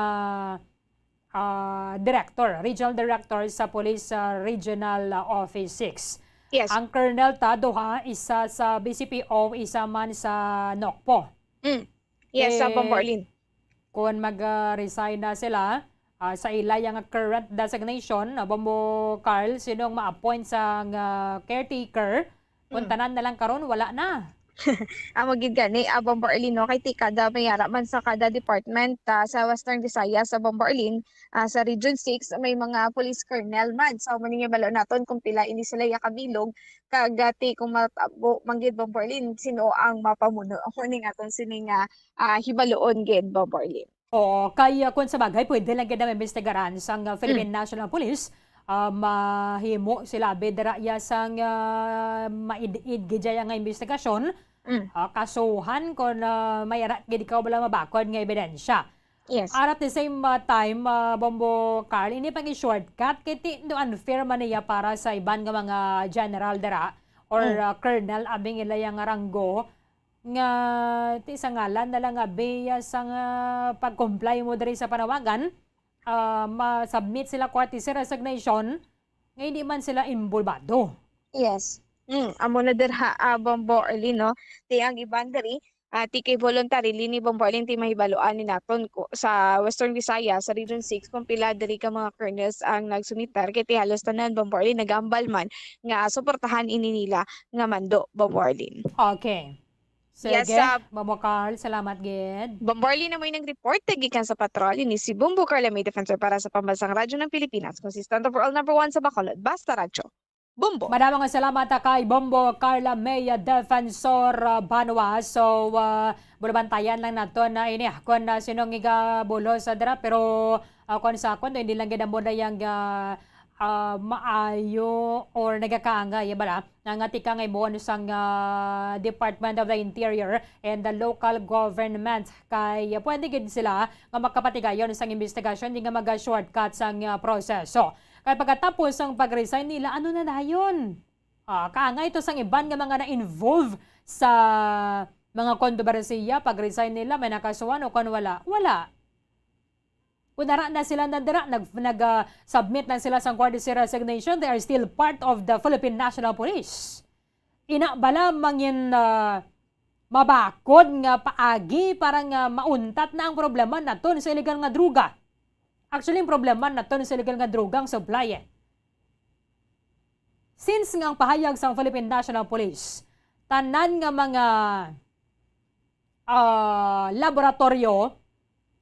ah, director, regional director sa Police, ah, Regional, ah, Office six. Yes. Ang Colonel ta, duha, isa sa B C P O, isa man sa NOCPO. Mm. Yes, sa Eh, Bombo Arlene. Kung mag, ah, resign na sila, ah, sa ila yang current designation, ah, Bombo Carl, sinong ma-appoint sang, ah, caretaker? Kung Mm. tanan na lang karon, wala na. Amo gid gani, ah, Bombo Arlene, no? Kay ti kada may ara man sa kada department, ah, sa Western Visayas, sa Bombo Arlene, ah, sa Region six, may mga police colonel man. So, amo ni nga balo naton kung pila ini sila ya kabilog, kag, ah, ti kung matabo man gid, Bombo Arlene, sino ang mapamuno? Amo ni nga aton sini nga, ah, hibaluon gid, Bombo Arlene. Oo, kay, ah, kung sa bagay, pwede lang gid na maimbestigaran sang, ah, Philippine Mm. National Police. Ah, mahimo sila abi dira iya sang, ah, maid-id gid iya nga imbestigasyon. Mm. Ah, kasuhan kung, ah, may ara gid ikaw bala mabakod nga ebidensya. Yes. At at the same, ah, time, ah, Bombo Carl, ini pang i-shortcut kay ti-, no, unfair man niya para sa iban nga mga general dira or, Mm. ah, colonel, abi nga ila iya nga ranggo. Nga ti sa ngalan na lang nga biya sang, ah, pag-comply mo diri sa panawagan, ah, ma-submit sila courtesy resignation nga hindi man sila involbado. Yes. Mm, amo na dirha, ah, Bombo Arlene, no? Ti ang iban diri, ah, ti kay voluntarily ni Bombo Arlene ti mahibaluan ni naton ko, sa Western Visayas, sa Region six, kung pila diri ka mga colonels ang nagsumiter. Kay ti halos tanan, Bombo Arlene, nagambal man nga suportahan ini nila nga mando, Bombo Arlene. Okay. Yes, Sige, ah, Bombo Carl, salamat gid. Bombo Arlene, amo nang report gikan sa patrol. Ini si Bombo Carl, may defensor para sa Pambansang Radyo ng Pilipinas, consistent overall number one sa Bacolod. Basta Radyo. Bombo. Madamo nga salamat, ah, kay Bombo Carla May, ah, Defensor, ah, Banwa. So, ah, bulabantayan lang nato na ini, ah, kung, ah, sinong igabulos sa dira, pero, ah, kung sa akon, hindi lang gid amo na yang, ah, ah, maayo or nagakaangay, bala, nga, nga tikang nga himuon sang, ah, Department of the Interior and the local government. Kay, ah, pwede gid sila nga makapatigayon sang investigasyon, di nga maga-shortcut sang, ah, proseso. Kay pagkatapos sang pag-resign nila, ano na dayon? Ah, kaangay to sang iban nga mga na-involve sa mga kontrobersiya, pag-resign nila, may nakasuhan o kon wala? Wala. Kung ara na sila na dira, nag-, nag, ah, submit na sila sang courtesy resignation, they are still part of the Philippine National Police. Ina bala mangin, ah, mabakod nga paagi para nga mauntat na ang problema naton sa illegal nga droga? Actually, ang problema naton sa illegal nga droga ang supply, eh. Since nga ang pahayag sang Philippine National Police, tanan nga mga, ah, laboratoryo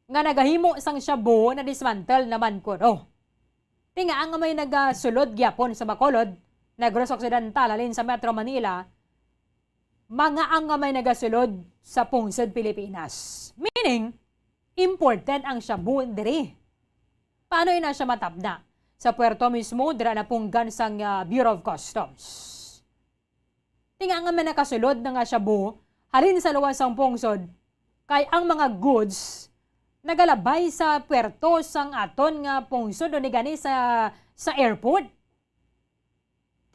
nga nagahimo sang shabu na-dismantle naman kuno. Ti nga ang may nagasulod gyapon sa Bacolod, Negros Occidental, halin sa Metro Manila, mga ang may nagasulod sa pungsod Pilipinas. Meaning, imported ang shabu diri. Paano ina siya matabna? Sa puerto mismo, dira napunggan sang, ah, Bureau of Customs. Ti nga nga may nakasulod na nga shabu, halin sa luwas sang pungsod, kay ang mga goods nagalabay sa puerto sang aton nga pungsod, o ni gani sa, sa airport.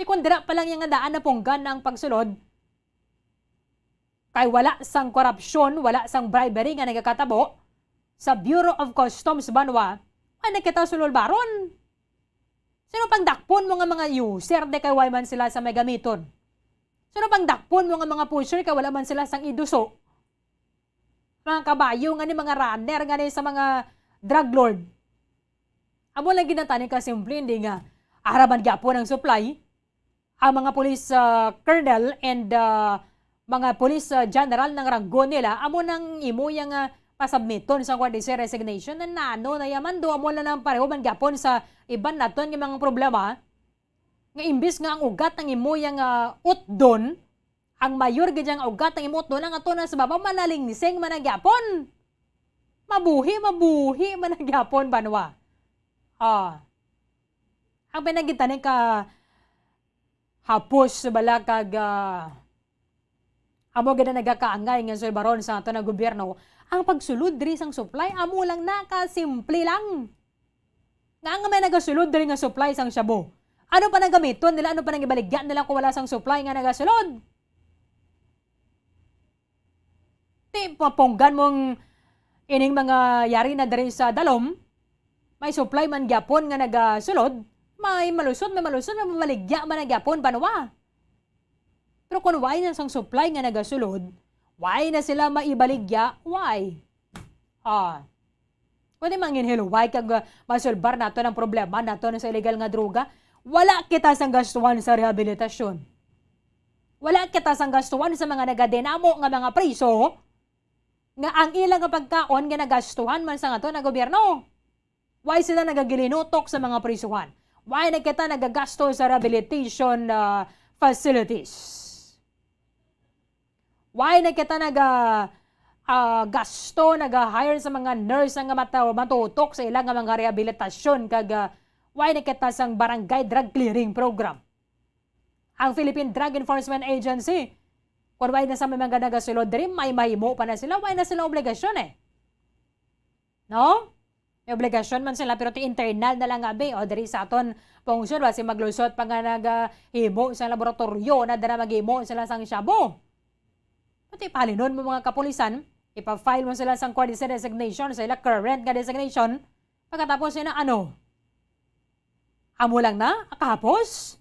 Ti kon dira pa lang iya nga daan napunggan na ang pagsulod, kay wala sang korupsyon, wala sang bribery nga nagakatabo sa Bureau of Customs banwa, ay na kita sulod baron. Sino pang dakpon mo nga mga user, di kay wala man sila sa may gamiton? Sino pang dakpon mo nga mga pusher kay wala man sila sang iduso? Mga kabayo nga ni, mga runner nga ni sa mga drug lord. Amo lang ginatani ka simple, hindi nga ara man gyapon ang supply. Ang mga police, ah, colonel and, ah, mga police, ah, general nang ranggo nila, amo nang imo yang, ah, pasubmiton sa court sa resignation. Na nano na yaman do, amo lang nang pareho man gyapon sa iban naton nga mga problema, nga imbis nga ang ugat ang imo yang, ah, utdon, ang mayor gid yang ugat ang imo utdon, ang ato na sa baba manalingsing man na gyapon. Mabuhi, mabuhi man na gyapon, banwa. Ah. Ang pinagitani ka hapos bala kag, ah, amo gid ang nagakaangay nga sulbaron sa ato nga gobyerno, ang pagsulod diri sang supply, amo lang na, kasimple lang. Nga nga may nagasulod diri nga supply sang shabu, ano pa nang gamiton nila, ano pa nang ibaligya nila kung wala sang supply nga nagasulod? Ti, papunggan mong ining mga yari na diri sa dalom, may supply man gyapon nga nagasulod, may malusot, may malusot, may mabaligya man na gyapon, banwa. Pero kung why na sang supply nga nagasulod, why na sila maibaligya? Why? Ah. Pwede manginhilway kag, ah, masulbar nato ang problema nato sa illegal nga droga. Wala kita sang gastuhan sa rehabilitasyon. Wala kita sang gastuhan sa mga nagadenamo nga mga priso nga ang ila nga pagkaon nga nagastuhan man sa ato nga gobyerno. Why sila nagagilinutok sa mga prisuhan? Why na kita nagagasto sa rehabilitation, ah, facilities? Why na kita naga, ah, gasto, naga-hire sa mga nurse nga mata-, matutok sa ila nga mga rehabilitasyon kag, ah, why na kita sang barangay drug clearing program? Ang Philippine Drug Enforcement Agency, kung why na sa may mga nagasulod diri, may mahimo pa na sila, why na sila obligasyon eh? No? May obligasyon man sila, pero ti internal na lang abi. O, diri sa aton pungsod, basi maglusot pa nga nagahimo sa laboratoryo na dira maghimo sila sang shabu. Pati palinon mo mga kapulisan, ipa-file mo sila sang court sa resignation, sa ila current nga designation. Pagkatapos sila, ano? Amo lang na, akahapos?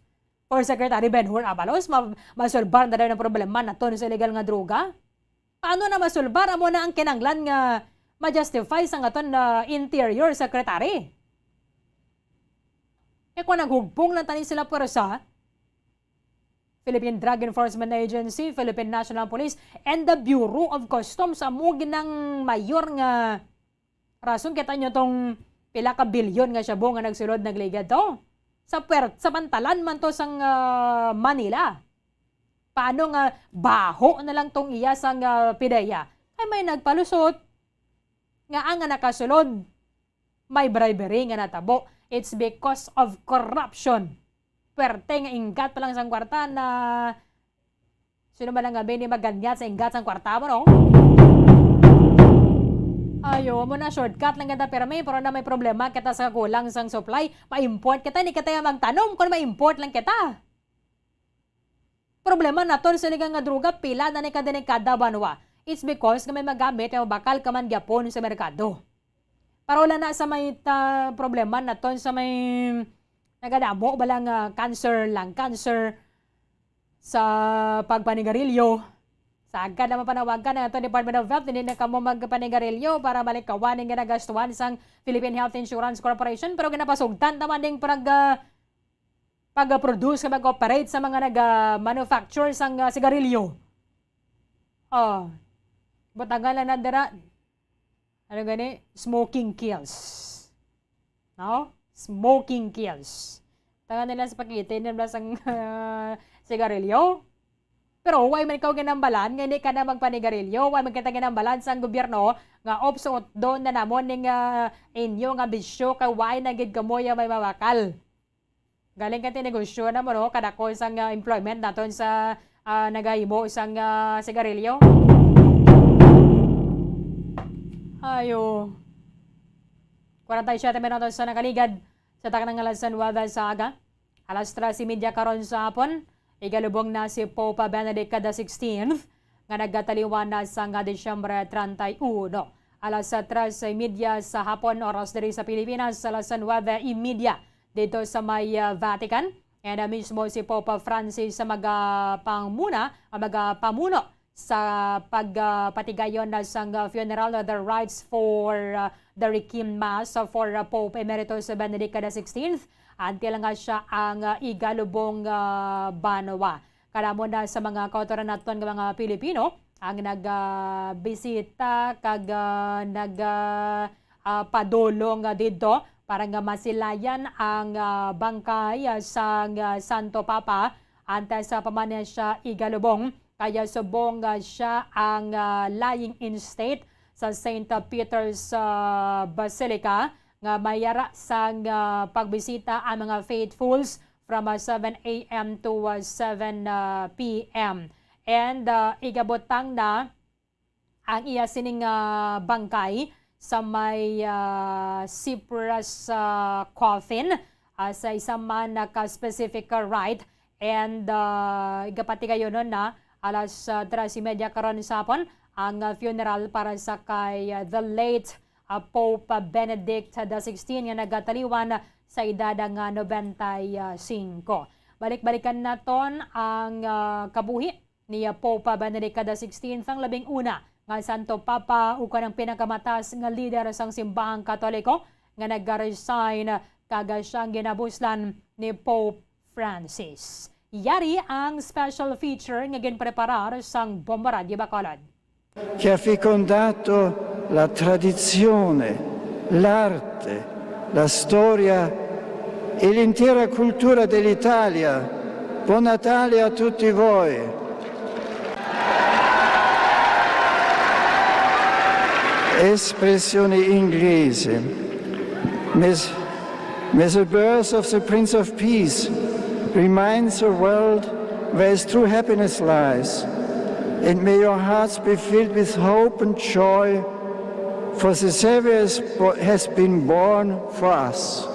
Or Secretary Ben-Hur Abalos, ma-, masulbar na daw ang problema naton sa illegal nga droga? Paano na masulbar? Amo na ang kinanglan nga ma-justify sang aton, ah, Interior Secretary. Eh, kung naghugpong lang tani sila pwersa, Philippine Drug Enforcement Agency, Philippine National Police, and the Bureau of Customs, amo ginang mayor nga rason kita nyo tong pila ka bilyon nga shabu nga nagsulod nagligad to sa puwer-, sa pantalan man to sang, ah, Manila. Paano nga baho na lang tong iya sang, ah, pideya? Kay may nagpalusot nga ang nakasulod may bribery nga natabo. It's because of corruption. Puwerte nga inggat pa lang sang kwarta na, sino ba lang gabi ni maganyat sa inggat sang kwarta mo, no? Ayo, mo na shortcut lang kita pirmi, pero na may problema kita sa kulang sang supply. Ma-import kita, hindi kita yung magtanom kung ma-import lang kita. Problema naton sa illegal nga droga, pila na ni kada ni kada banwa. It's because nga may magamit nga mabakal ka man gyapon sa merkado. Para wala na sa may ta-, problema naton sa may nagadamo ba lang, ah, cancer, lung cancer, sa pagpanigarilyo. Sa agad na mapanawagan ang aton Department of Health, hindi na kamo magpanigarilyo para malikawan ang ginagastuhan sang Philippine Health Insurance Corporation, pero ginapasugtan naman ding pag, ah, pag-produce nga mag-operate sa mga nag-, ah, manufacture sang, ah, sigarilyo. Oh, butangan lang na dira. Ano gani? Smoking kills. No? Smoking kills. Tangan nila sa pakita nila sang, ah, sigarilyo. Pero why man ikaw ginambalan nga hindi ka na magpanigarilyo? Why man kita ginambalan sang gobyerno nga, "Ops, utdon na namon ning, ah, inyo nga bisyo kay why na gid kamo ya may mabakal?" Galing ka ti negosyo na mo, no? Kadako sang, ah, employment naton sa, ah, nagahimo sang, ah, sigarilyo. Ayo. Kwarenta y siyete minutos sa nakaligad sa taknang alas nuwebe sa aga. Alas tres y media karon sa hapon, igalubong na si Pope Benedict the sixteenth, nga nagataliwan na sang Disyembre treinta y uno. Alas tres y media sa hapon, oras diri sa Pilipinas, alas nuwebe y media dito sa may, ah, Vatican. And, ah, mismo si Pope Francis sa magapangmuna, ah, magapamuno sa pag, ah, patigayon na sang, ah, funeral, ah, the rites for, ah, the Requiem Mass, ah, for, ah, Pope Emeritus Benedict the sixteenth, until nga siya ang, ah, igalubong, ah, banwa. Kadamo na sa mga kautoran naton nga mga Pilipino ang nag, ah, bisita kag, ah, nag, ah, ah, padulong, ah, didto para nga masilayan ang, ah, bangkay, ah, sang, ah, Santo Papa antes, ah, pa man niya siya igalubong. Kaya subong, ah, siya ang, ah, lying in state sa Saint Peter's, ah, Basilica, nga may yara sang, ah, pagbisita ang mga faithfuls from, ah, seven a m to, ah, seven, ah, p m. And, ah, igabutang na ang iya sining, ah, bangkay sa may, ah, Cyprus, ah, coffin, ah, sa isa man na ka-specific, ah, rite. And, ah, igapatigayonon na alas, ah, tres y media karon sa hapon ang, ah, funeral para sa kay, ah, the late, ah, Pope, ah, Benedict the sixteenth, nga nagataliwan sa edad nga nobenta y singko. Balik-balikan naton ang, ah, kabuhi ni Pope Benedict the sixteenth ang labing una nga Santo Papa ukon ang pinakamataas nga lider sang simbahang Katoliko nga nag-resign, kag siya ang ginabuslan ni Pope Francis. Yari ang special feature nga ginpreparar sang Bombo Radyo Bacolod. Che ha fecondato la tradizione, l'arte, la storia e l'intera cultura dell'Italia. Buon Natale a tutti voi! Espressione inglese. Mes- May the birth of the Prince of Peace remind the world where his true happiness lies, and may your hearts be filled with hope and joy, for the Savior has bo- has been born for us.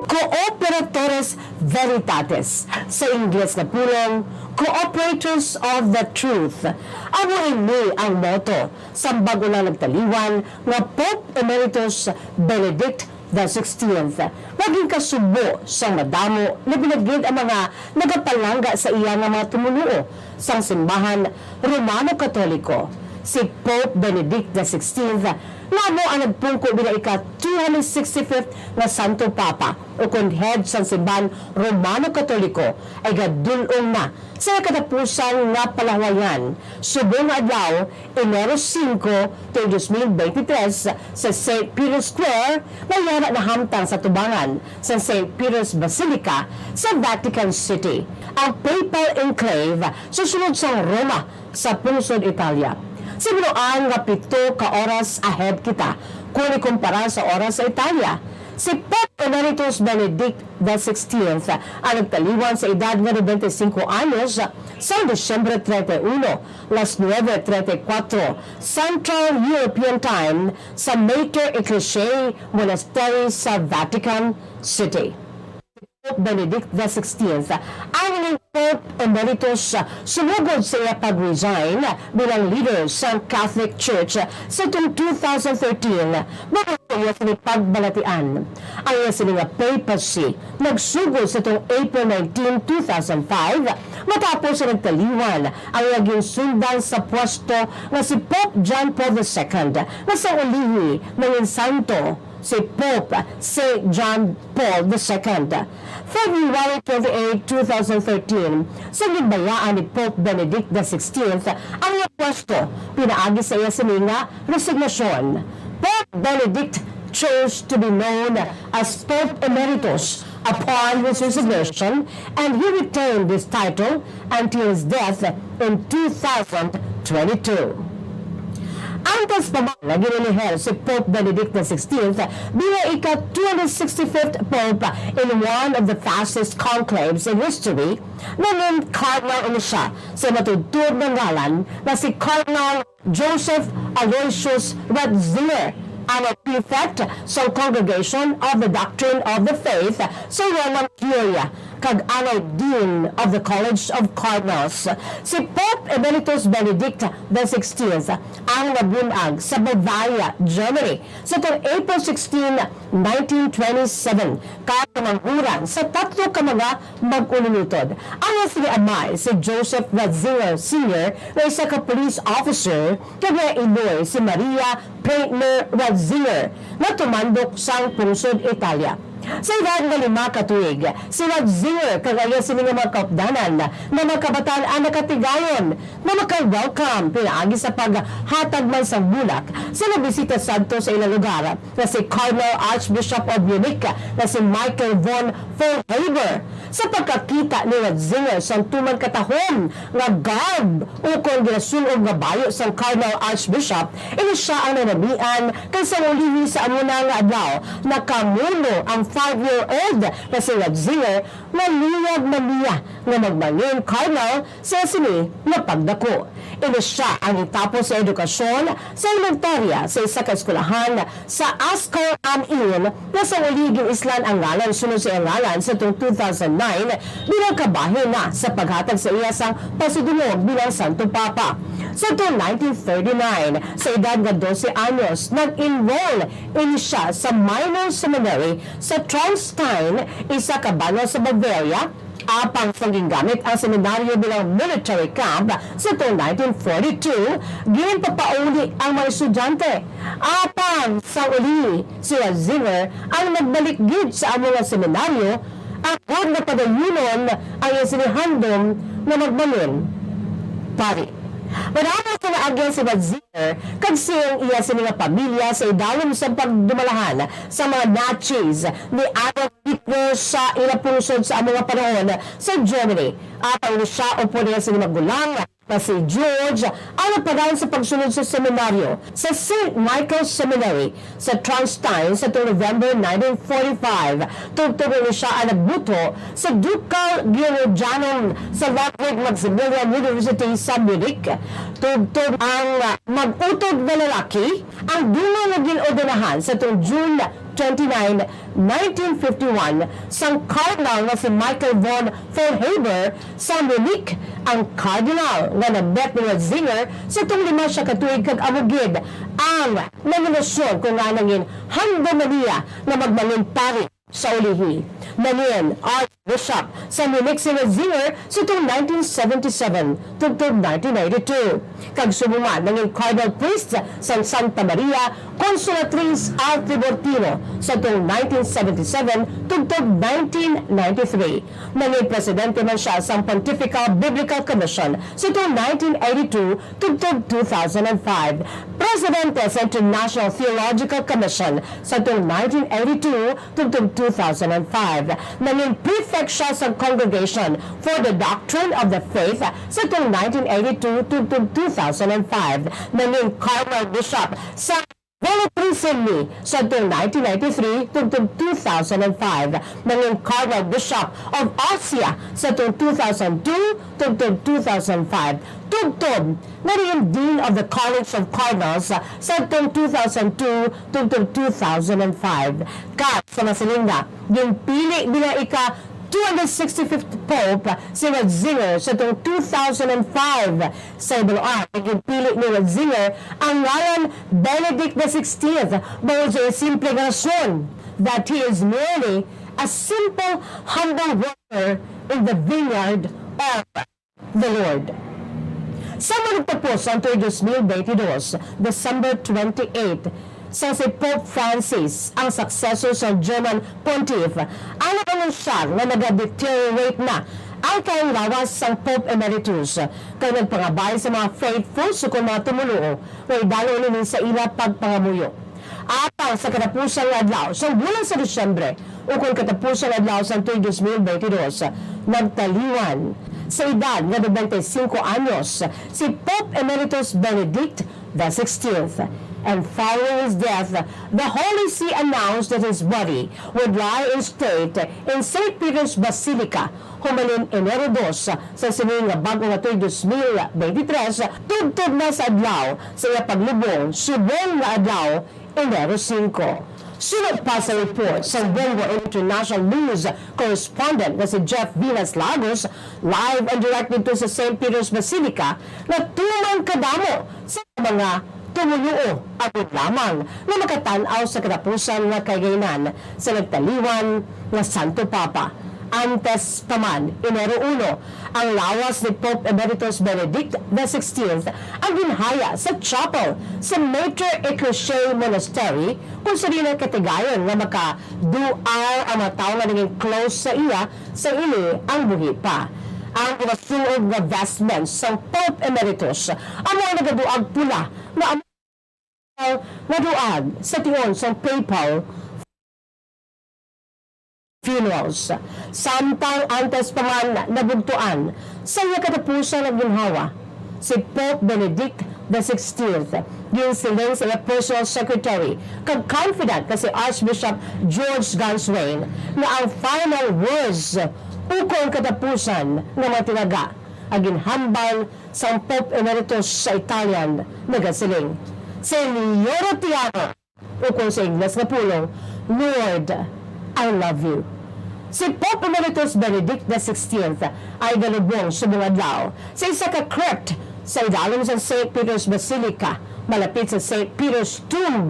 Cooperatores Veritatis, sa Ingles nga pulong, Cooperators of the Truth. Amo ini ang motto sang bag-o lang nagtaliwan nga Pope Emeritus Benedict the sixteenth, nga ginkasubo sang madamo, labi na gid ang mga nagapalangga sa iya nga mga tumoluo sang simbahan Romano Katoliko. Si Pope Benedict the sixteenth nga amo ang nagpungko bilang ika two hundred sixty-fifth nga Santo Papa, ukon head sang simbahan Romano Katoliko, ay gadul-ong na sa iya katapusan nga palahuwayan. Subong nga adlaw, Enero singko, tuig dos mil beintitrés, sa Saint Peter's Square, nga yara nahamtang sa tubangan sa Saint Peter's Basilica sa Vatican City, ang papal enclave sa sulod sang Roma, sa pungsod Italia. Sa binuang nga pito ka oras ahead kita kon ikumpara sa oras sa Italia. Si Pope Emeritus Benedict the sixteenth ang nagtaliwan sa edad nga nobenta y singko anyos sa Disyembre treinta y uno, las nuebe treinta y cuatro, Central European Time, sa Mater Ecclesiae Monastery sa Vatican City. Pope Benedict the sixteenth ang ining Pope Emeritus sumugod sa iya pag-resign bilang leader sang Catholic Church sa atong two thousand thirteen, bago sa iya sini pagbalatian. Ang iya sini nga papacy nagsugod sa atong April nineteen, two thousand five, matapos sa nagtaliwan ang iya ginsundan sa pwesto nga si Pope John Paul the second, nga sang ulihi nangin santo si Pope Saint John Paul the second. February twenty-eight, two thousand thirteen, sa ginbayaan ni Pope Benedict the sixteenth ang iya pwesto pinaagi sa iya sini nga resignasyon. Pope Benedict chose to be known as Pope Emeritus upon his resignation, and he retained this title until his death in two thousand twenty-two. Antes pa man nga ginilihir si Pope Benedict the sixteenth bilang ika two hundred sixty-fifth Pope in one of the fastest conclaves in history, naging cardinal ini siya sa matudtod nga ngalan nga si Cardinal Joseph Aloysius Ratzinger, ang prefect sa Congregation of the Doctrine of the Faith sa Roma, Curia, kag ang Dean of the College of Cardinals. Si Pope Emeritus Benedict the sixteenth ang nabun-ag sa Bavaria, Germany, sa tuig April sixteen, nineteen twenty-seven, kag namanghuran sa tatlo ka mga mag-ununutod. Ang sini amay si Joseph Ratzinger Senior nga isa ka police officer, kag iya iloy si Maria Praetner Ratzinger nga tumandok sang pungsod Italia. Sa edad nga lima ka tuig, si Ratzinger kag iya sini nga mga kaupdanan nga mga kabataan ang nakatigayon nga maka-welcome pinaagi sa paghatag man sang bulak sa nabisita sadto sa ilang lugar nga si Cardinal Archbishop of Munich nga si Michael von Faulhaber. Sa pagkakita ni Ratzinger sang tuman katahom nga garb ukon ginasul-ob nga bayo sang Cardinal Archbishop, ini sia ang nanamian kay sa ulihi sa amo na nga adlaw nakamuno ang five-year-old nga si Ratzinger nga luyag man niya nga magmangin Cardinal sa sini nga pagdako. Ini sia ang gitapos sa edukasyon sa elementarya sa isa ka eskwelahan sa Asker am Inn, nga sa uli gin-islan ang ngalan sunod sa iya ngalan sa tuig two thousand nine bilang kabahin na sa paghatag sa iya sang pasidungog bilang Santo Papa. Sa tuig nineteen thirty-nine, sa edad nga dose anyos, nag-enroll ini siya sa minor seminary sa Traunstein, isa ka banwa sa Bavaria, apang sang gingamit ang seminaryo bilang military camp sa tuig nineteen forty-two, ginpapauli ang mga estudyante. Apang sa uli, si Ratzinger ang nagbalik gid sa amo nga seminaryo, agod nga padayunon ang iya sini handom nga magbalin pari. Madamo sa naagyan si Ratzinger kag siyang iya sini nga pamilya sa idalom sa pagdumalahan sa mga Nazis ni Adolf Hitler sa ila pungsod sa amo nga panahon sa Germany. Apang ni siya upod niya sini magulang nga si George ang nagpadayon sa pagsunod sa seminaryo sa Saint Michael Seminary sa Traunstein sa tuig November nineteen forty-five. Tubtob ni siya ang nagbuto sa Ducal Georgianum sa Ludwig Maximilian University sa Munich. Tubtob ang mag-utod nga lalaki, ang duna nga gin-ordenahan sa tuig June twenty-nine, nineteen fifty-one, sang Cardinal nga si Michael von Faulhaber sa Munich, ang Cardinal nga nabet ni Ratzinger sa tuig lima siya ka tuig kag amo gid ang nanginusyon kon ngaa nangin handom man niya nga magmangin pari sa ulihi. Nangin Archbishop sa Munich si Ratzinger sa tuig nineteen seventy-seven tubtob nineteen eighty-two, kag subong man nangin Cardinal Priest sang Santa Maria Consolatriz al Tiburtino sa tuig nineteen seventy-seven tubtob nineteen ninety-three. Nangin presidente man siya sang Pontifical Biblical Commission sa tuig nineteen eighty-two tubtob two thousand and five, presidente sa International Theological Commission sa tuig nineteen eighty-two tubtob two thousand and five. Nangin prefect siya sa Congregation for the Doctrine of the Faith sa tuig nineteen eighty-two tubtob two thousand and five. Nangin Cardinal Bishop sa Velletri Sydney sa tuig nineteen ninety-three tubtob two thousand and five. Nangin Cardinal Bishop of Ostia sa tuig two thousand two tubtob two thousand five. Tubtob nga naging Dean of the College of Cardinals sa tuig two thousand two tubtob two thousand and five. Kag sa masiling na, ginpili bilang ika two hundred sixty-fifth Pope si Ratzinger sa tuig two thousand and five. Sa ibalaan, ginpili ni Ratzinger ang ngalan Benedict the sixteenth bangod sa simple nga rason that he is merely a simple, humble worker in the vineyard of the Lord. Sa manugtapos sang tuig dos mil veintidós, December twenty-eight, sang si Pope Francis ang successor sa German Pontiff, ang nag-anunsyar nga naga-deteriorate na ang kahanglawas sang Pope Emeritus, kag nagpangabay sa mga faithful sukon mga tumoluo nga idalom ini sa ila pagpangamuyo. Apang sa katapusan nga adlaw sang bulan sa Disyembre, ukon katapusan nga adlaw sang tuig dos mil veintidós, nagtaliwan sa edad nga nobenta y cinco anyos si Pope Emeritus Benedict the sixteenth, and following his death, the Holy See announced that his body would lie in state in Saint Peter's Basilica, humalin Enero dos sa sining nga bag-o nga tuig dos mil beintitrés, tubtob na sa adlaw sa iya paglubong, subong nga adlaw, Enero singko. Suno pa sa report sang Bombo International News correspondent nga si Jeff Vilas Lagos, live and direct didto sa Saint Peter's Basilica, natuman kadamo sa mga tumoluo ang lamang nga makatan-aw sa katapusan nga kahigayunan sa nagtaliwan nga Santo Papa. Antes pa man, Enero uno, ang lawas ni Pope Emeritus Benedict the sixteenth ang ginhaya sa chapel sa Mater Ecclesiae Monastery, kung sa diin katigayon nga makaduar ang mga tawo nga naging close sa iya sang ini ang buhi pa. Ang mga sunog nga vestments sang Pope Emeritus amo ang nagaduag pula nga amo nga duag sa tion sang papal funerals. Samtang antes pa man nabugtuan sa iya katapusan nga ginhawa, si Pope Benedict the sixteenth ginsiling sa iya personal secretary kag confidant nga si Archbishop George Ganswein nga ang final words ukon katapusan nga mga tinaga ang ginhambal sang Pope Emeritus sa Italian nagasiling, "Signore ti amo," ukon sa Ingles nga pulong, "Lord, I love you." Si Pope Emeritus Benedict the sixteenth ay galubong subong adlaw sa isa ka crypt sa idalom sa Saint Peter's Basilica, malapit sa Saint Peter's Tomb.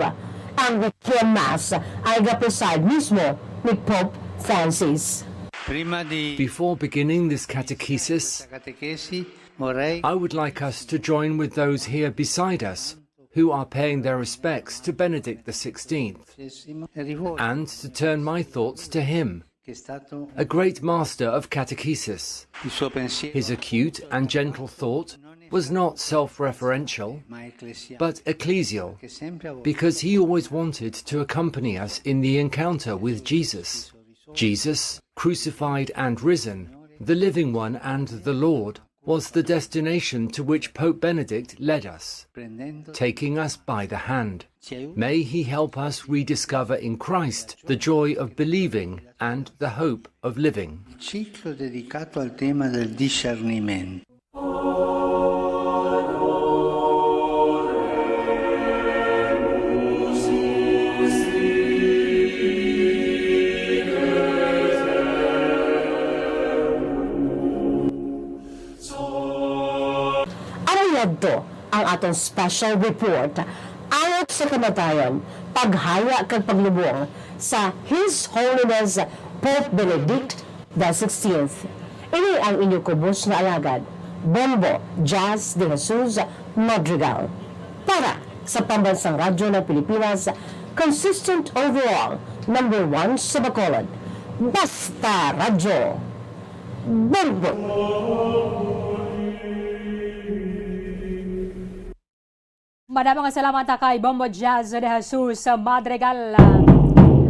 Ang Requiem Mass ay ga-preside mismo ni Pope Francis. Prima di Before beginning this catechesis, I would like us to join with those here beside us who are paying their respects to Benedict the sixteenth, and to turn my thoughts to him, a great master of catechesis. His acute and gentle thought was not self-referential, but ecclesial, because he always wanted to accompany us in the encounter with Jesus. Jesus, crucified and risen, the living one and the Lord, was the destination to which Pope Benedict led us, taking us by the hand. May he help us rediscover in Christ the joy of believing and the hope of living. Ciclo dedicato al tema del discernimento. Amo yadto ang aton special report, Angot sa Kamatayon, Paghaya kag Paglubong sa His Holiness Pope Benedict the sixteenth. Ini ang inyo kubos nga alagad, Bombo Jazz de Jesus Madrigal. Para sa Pambansang Radyo ng Pilipinas, consistent overall, number one sa Bacolod. Basta Radyo. Bombo! Madamo nga salamat kay Bombo Jazz de Jesus Madrigal.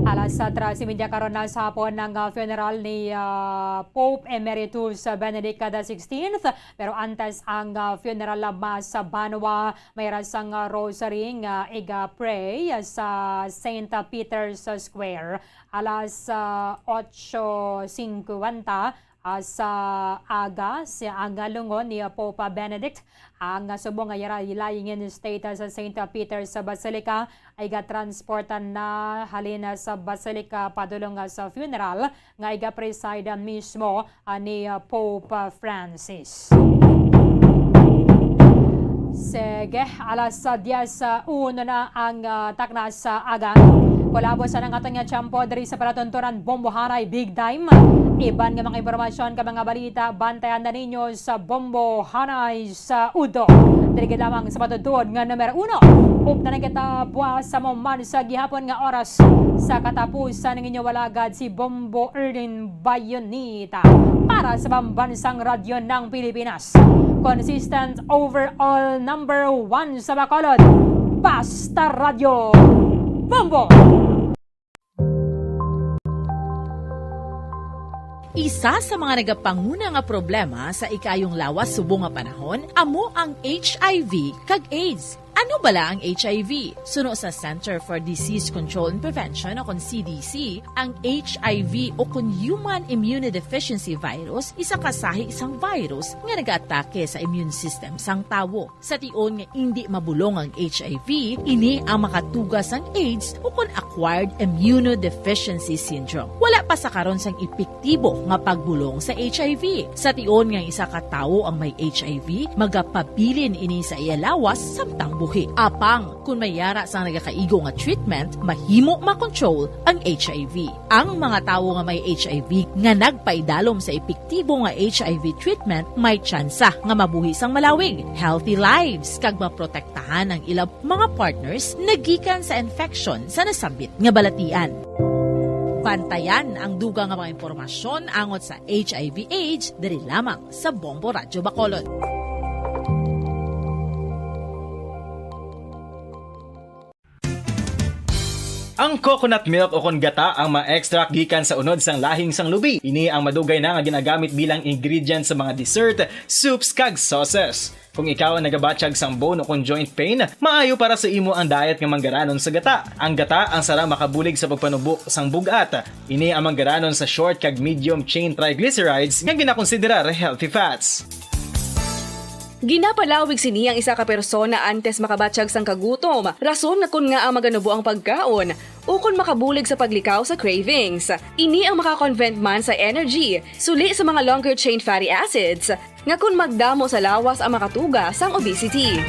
Alas sa tres y media karon na sa hapon ang, ah, funeral ni, ah, Pope Emeritus Benedict the sixteenth. Pero antes ang, ah, funeral mass sa banwa, may ra sang, ah, rosary nga iga-pray sa Saint Peter's Square. Alas, ah, ocho cincuenta, ah, sa aga, sa aga lungon ni Pope Benedict, ang, ah, subong nga yara-, lying in state, ah, sa Saint Peter's Basilica, ay gatransportan na halin, ah, sa Basilica padulong, ah, sa funeral nga iga-preside mismo, ah, ni, ah, Pope, ah, Francis. Sige, alas, ah, diyes, ah, uno na ang, ah, takna sa aga. Kulabo sa nang aton nga tiyempo diri sa palatuntunan Bombo Hanay Big Time. Iban nga mga impormasyon kag mga balita, bantayan na ninyo sa Bombo Hanay sa Udo. Diri gid lamang sa matutuod nga numero uno. Upod na kita buwas sa amo man sa gihapon nga oras. Sa katapusan, ang inyo alagad si Bombo Erlin Bayonita para sa Pambansang Radyo ng Pilipinas. Consistent overall number one sa Bacolod. Basta Radyo. Bombo! Isa sa mga nagapanguna nga problema sa ikayong lawas subong nga panahon amo ang H I V kag AIDS. Ano bala ang H I V? Suno sa Center for Disease Control and Prevention o kon C D C, ang H I V o kon Human Immunodeficiency Virus isa ka sahi sang virus nga nagaatake sa immune system sang tawo. Sa tion nga indi mabulong ang H I V, ini ang makatuga sang AIDS o kon acquired immunodeficiency syndrome. Wala pa sa karon sang epektibo nga pagbulong sa H I V. Sa tion nga isa ka tawo ang may H I V, magapabilin ini sa iya lawas samtang buhi. Apang, kon may yara sang nagakaigo nga treatment, mahimo makontrol ang H I V. Ang mga tawo nga may H I V nga nagpaidalom sa epektibo nga H I V treatment may tsansa nga mabuhi sang malawig, healthy lives, kag maprotektahan ang ila mga partners nagikan sa infection sa nasambit nga balatian. Bantayan ang dugang nga mga impormasyon angot sa H I V AIDS diri lamang sa Bombo Radyo Bacolod. Ang coconut milk o kon gata ang ma-extract gikan sa unod sang lahing sang lubi. Ini ang madugay na nga ginagamit bilang ingredient sa mga dessert, soups, kag sauces. Kung ikaw ang nagabatyag sang bone o kon joint pain, maayo para sa imo ang diet nga manggaranon sa gata. Ang gata ang sara makabulig sa pagpanubo sang bug-at. Ini ang manggaranon sa short kag medium chain triglycerides nga ginakonsiderar healthy fats. Ginapalawig sini ang isa ka persona antes makabatyag sang kagutom, rason nga kon ngaa maganubo ang pagkaon, ukon makabulig sa paglikaw sa cravings. Ini ang makakonvert man sa energy, suli sa mga longer chain fatty acids, nga kon magdamo sa lawas ang makatuga sang obesity.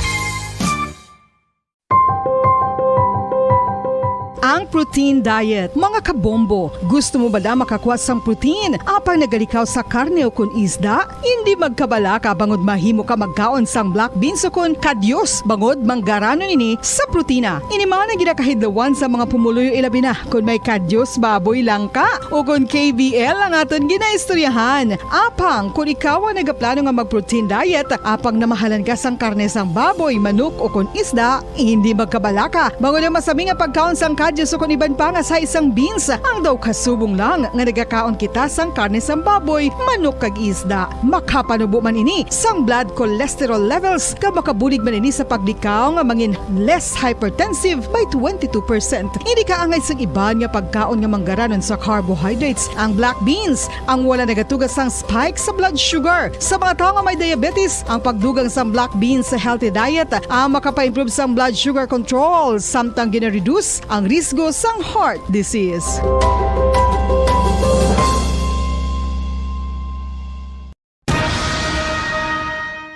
Ang protein diet, mga kabombo. Gusto mo bala makakuha sang protein apang nagalikaw sa karne o kon isda? Indi magkabalaka bangod mahimo ka magkaon sang black beans o kon kadyos bangod manggaranon ini sa protina. Ini man ang ginakahidlawan sa mga pumuluyo, ilabi na kon may kadyos baboy, langka o kon K B L ang aton ginaistoryahan. Apang kon ikaw ang nagaplano nga mag-protein diet, apang namahalan ka sang karne sang baboy, manok o kon isda, hindi magkabalaka bangod ang masami nga pagkaon sang kadyos o kon iban pa nga sahi sang beans. Ang daw kasubong lang nga nagakaon kita sang karne sang baboy, manok kag isda. Makapanubo man ini sang blood cholesterol levels, kag makabulig man ini sa paglikaw nga mangin less hypertensive by twenty-two percent. Hindi kaangay sang iban nga pagkaon nga manggaranon sa carbohydrates, ang black beans, ang wala nagatuga sang spike sa blood sugar. Sa mga tawo nga may diabetes, ang pagdugang sang black beans sa healthy diet ang makapa-improve sang blood sugar control, samtang gina-reduce ang risgo sang heart disease.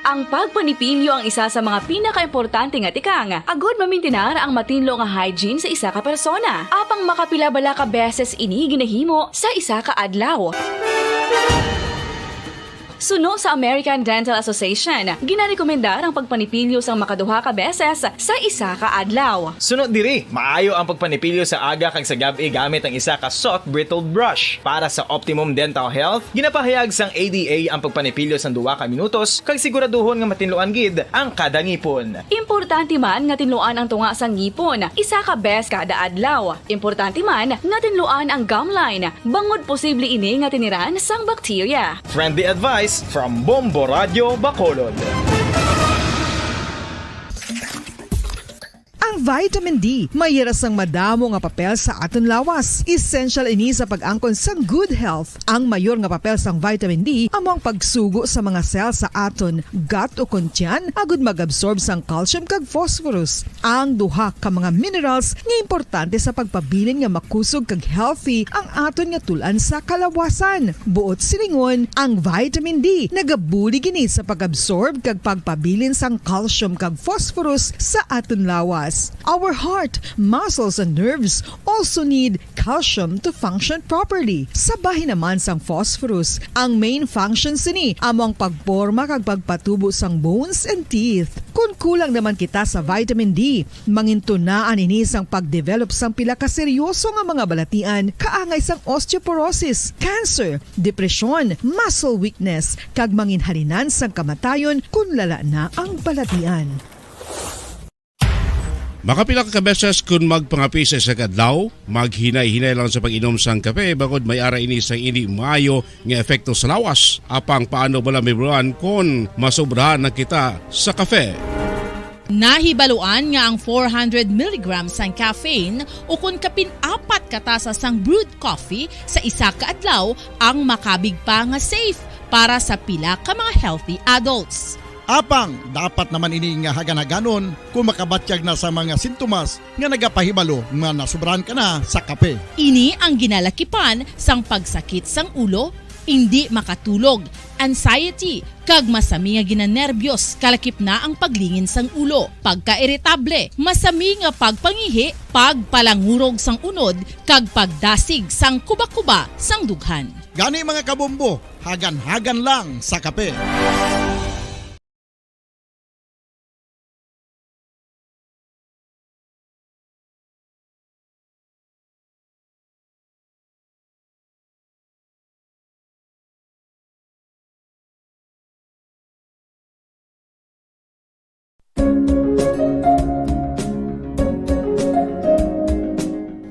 Ang pagpanipilyo ang isa sa mga pinakaimportante nga tikang agud mamintinar ang matinlo nga hygiene sa isa ka persona. Apang makapila bala ka beses ini ginahimo sa isa ka adlaw? Suno sa American Dental Association, ginarekomendar ang pagpanipilyo sang makaduha ka beses sa isa ka adlaw. Suno diri, maayo ang pagpanipilyo sa aga kag sa gab-i gamit ang isa ka soft bristled brush. Para sa optimum dental health, ginapahayag sang A D A ang pagpanipilyo sang duha ka minutos kag siguraduhon nga matinluan gid ang kada ngipon. Importante man nga tinluan ang tunga sang ngipon isa ka bes kada adlaw. Importante man nga tinluan ang gum line, bangod posible ini nga tiniran sang bakterya. Friendly advice from Bombo Radyo Bacolod. Ang vitamin D may yara sang madamo nga papel sa aton lawas. Essential ini sa pag-angkon sang good health. Ang mayor nga papel sang vitamin D amo ang pagsugo sa mga cell sa aton gut o kon tiyan agud mag-absorb sang calcium kag phosphorus, ang duha ka mga minerals nga importante sa pagpabilin nga makusog kag healthy ang aton nga tul-an sa kalawasan. Buot silingon, ang vitamin D nagabulig ini sa pag-absorb kag pagpabilin sang calcium kag phosphorus sa aton lawas. Our heart, muscles, and nerves also need calcium to function properly. Sa bahin naman sang phosphorus, ang main function sini amo ang pagporma kag pagpatubo sang bones and teeth. Kon kulang naman kita sa vitamin D, mangintunaan ini sang pagdevelop sang pila ka seryoso nga mga balatian, kaangay sang osteoporosis, cancer, depresyon, muscle weakness, kag manginhalinan sang kamatayon kon lala na ang balatian. Makapila ka beses kon magpangape sa isa ka adlaw, maghinay-hinay lang sa pag-inom sang kape, bangod may ara ini sang indi maayo nga epekto sa lawas. Apang paano bala mahibaluan kon masobrahan na kita sa kape? Nahibaluan nga ang four hundred milligrams sang caffeine ukon kapin apat ka tasa sang brewed coffee sa isa ka adlaw ang makabig pa nga safe para sa pila ka mga healthy adults. Apang dapat naman ini nga hagan-haganon kung makabatyag na sa mga sintomas nga nagapahibalo nga nasubrahan ka na sa kape. Ini ang ginalakipan sang pagsakit sang ulo, indi makatulog, anxiety, kag masami nga ginanerbiyos, kalakip na ang paglingin sang ulo, pagkairitable, masami nga pagpangihi, pagpalangurog sang unod, kag pagdasig sang kubakuba sang dughan. Gani, mga kabombo, hagan-hagan lang sa kape.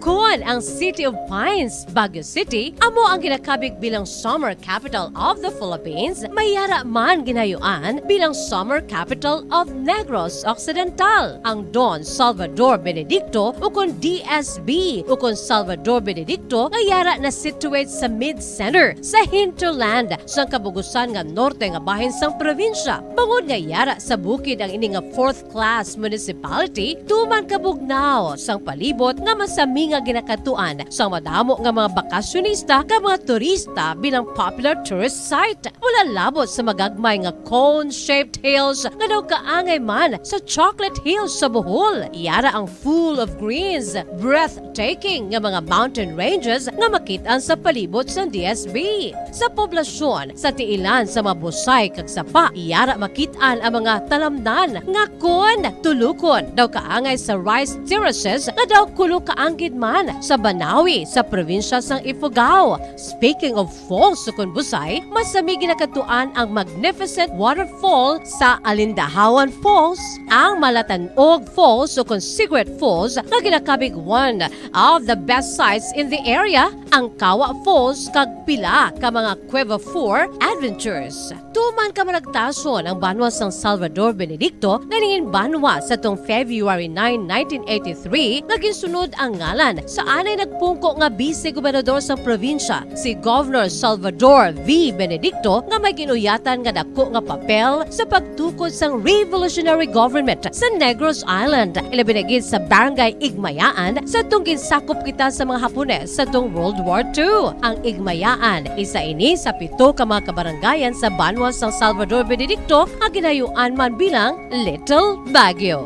Kon ang City of Pines, Baguio City, amo ang ginakabig bilang Summer Capital of the Philippines, may yara man ginayuan bilang Summer Capital of Negros Occidental. Ang Don Salvador Benedicto, ukon D S B, ukon Salvador Benedicto, nga yara na situate sa mid-center, sa hinterland, sang kabugusan nga norte nga bahin sang probinsya. Bangod nga yara sa bukid ang ini nga fourth class municipality, tuman kabugnaw sang palibot nga masami nga ginakadtuan sang madamo nga mga bakasyonista kag mga turista bilang popular tourist site. Wala labot sa magagmay nga cone-shaped hills nga daw kaangay man sa Chocolate Hills sa Bohol. Yara ang full of greens, breathtaking nga mga mountain ranges nga makit-an sa palibot sang D S B. Sa poblasyon, sa tiilan sa mga busay kag sapa, yara makit-an ang mga talamnan nga kon tulukon daw kaangay sa rice terraces nga daw kulo kaanggid man sa Banawi sa probinsya sang Ifugao. Speaking of falls, ukon busay, masami ginakadtuan ang magnificent waterfall sa Alindahawan Falls, ang Malatanog Falls, ukon Cigarette Falls, nga ginakabig one of the best sites in the area, ang Kawa Falls, kag pila ka mga Cueva Four adventures. Tuman kamaragtason ang banwa sang Salvador Benedicto nga nangin banwa sa tung February nine, nineteen eighty-three, nga ginsunod ang ngalan sa anay nagpungko nga bise-gobernador sang probinsya, si Governor Salvador V. Benedicto, nga may ginuyatan nga dako nga papel sa pagtukod sang revolutionary government sa Negros Island, ilabi na gid sa Barangay Igmayaan, sa tung ginsakop kita sa mga Hapones sa tung World War Two. Ang Igmayaan, isa ini sa pito ka mga kabarangayan sa banwa sang Salvador Benedicto nga ginayuan man bilang Little Baguio.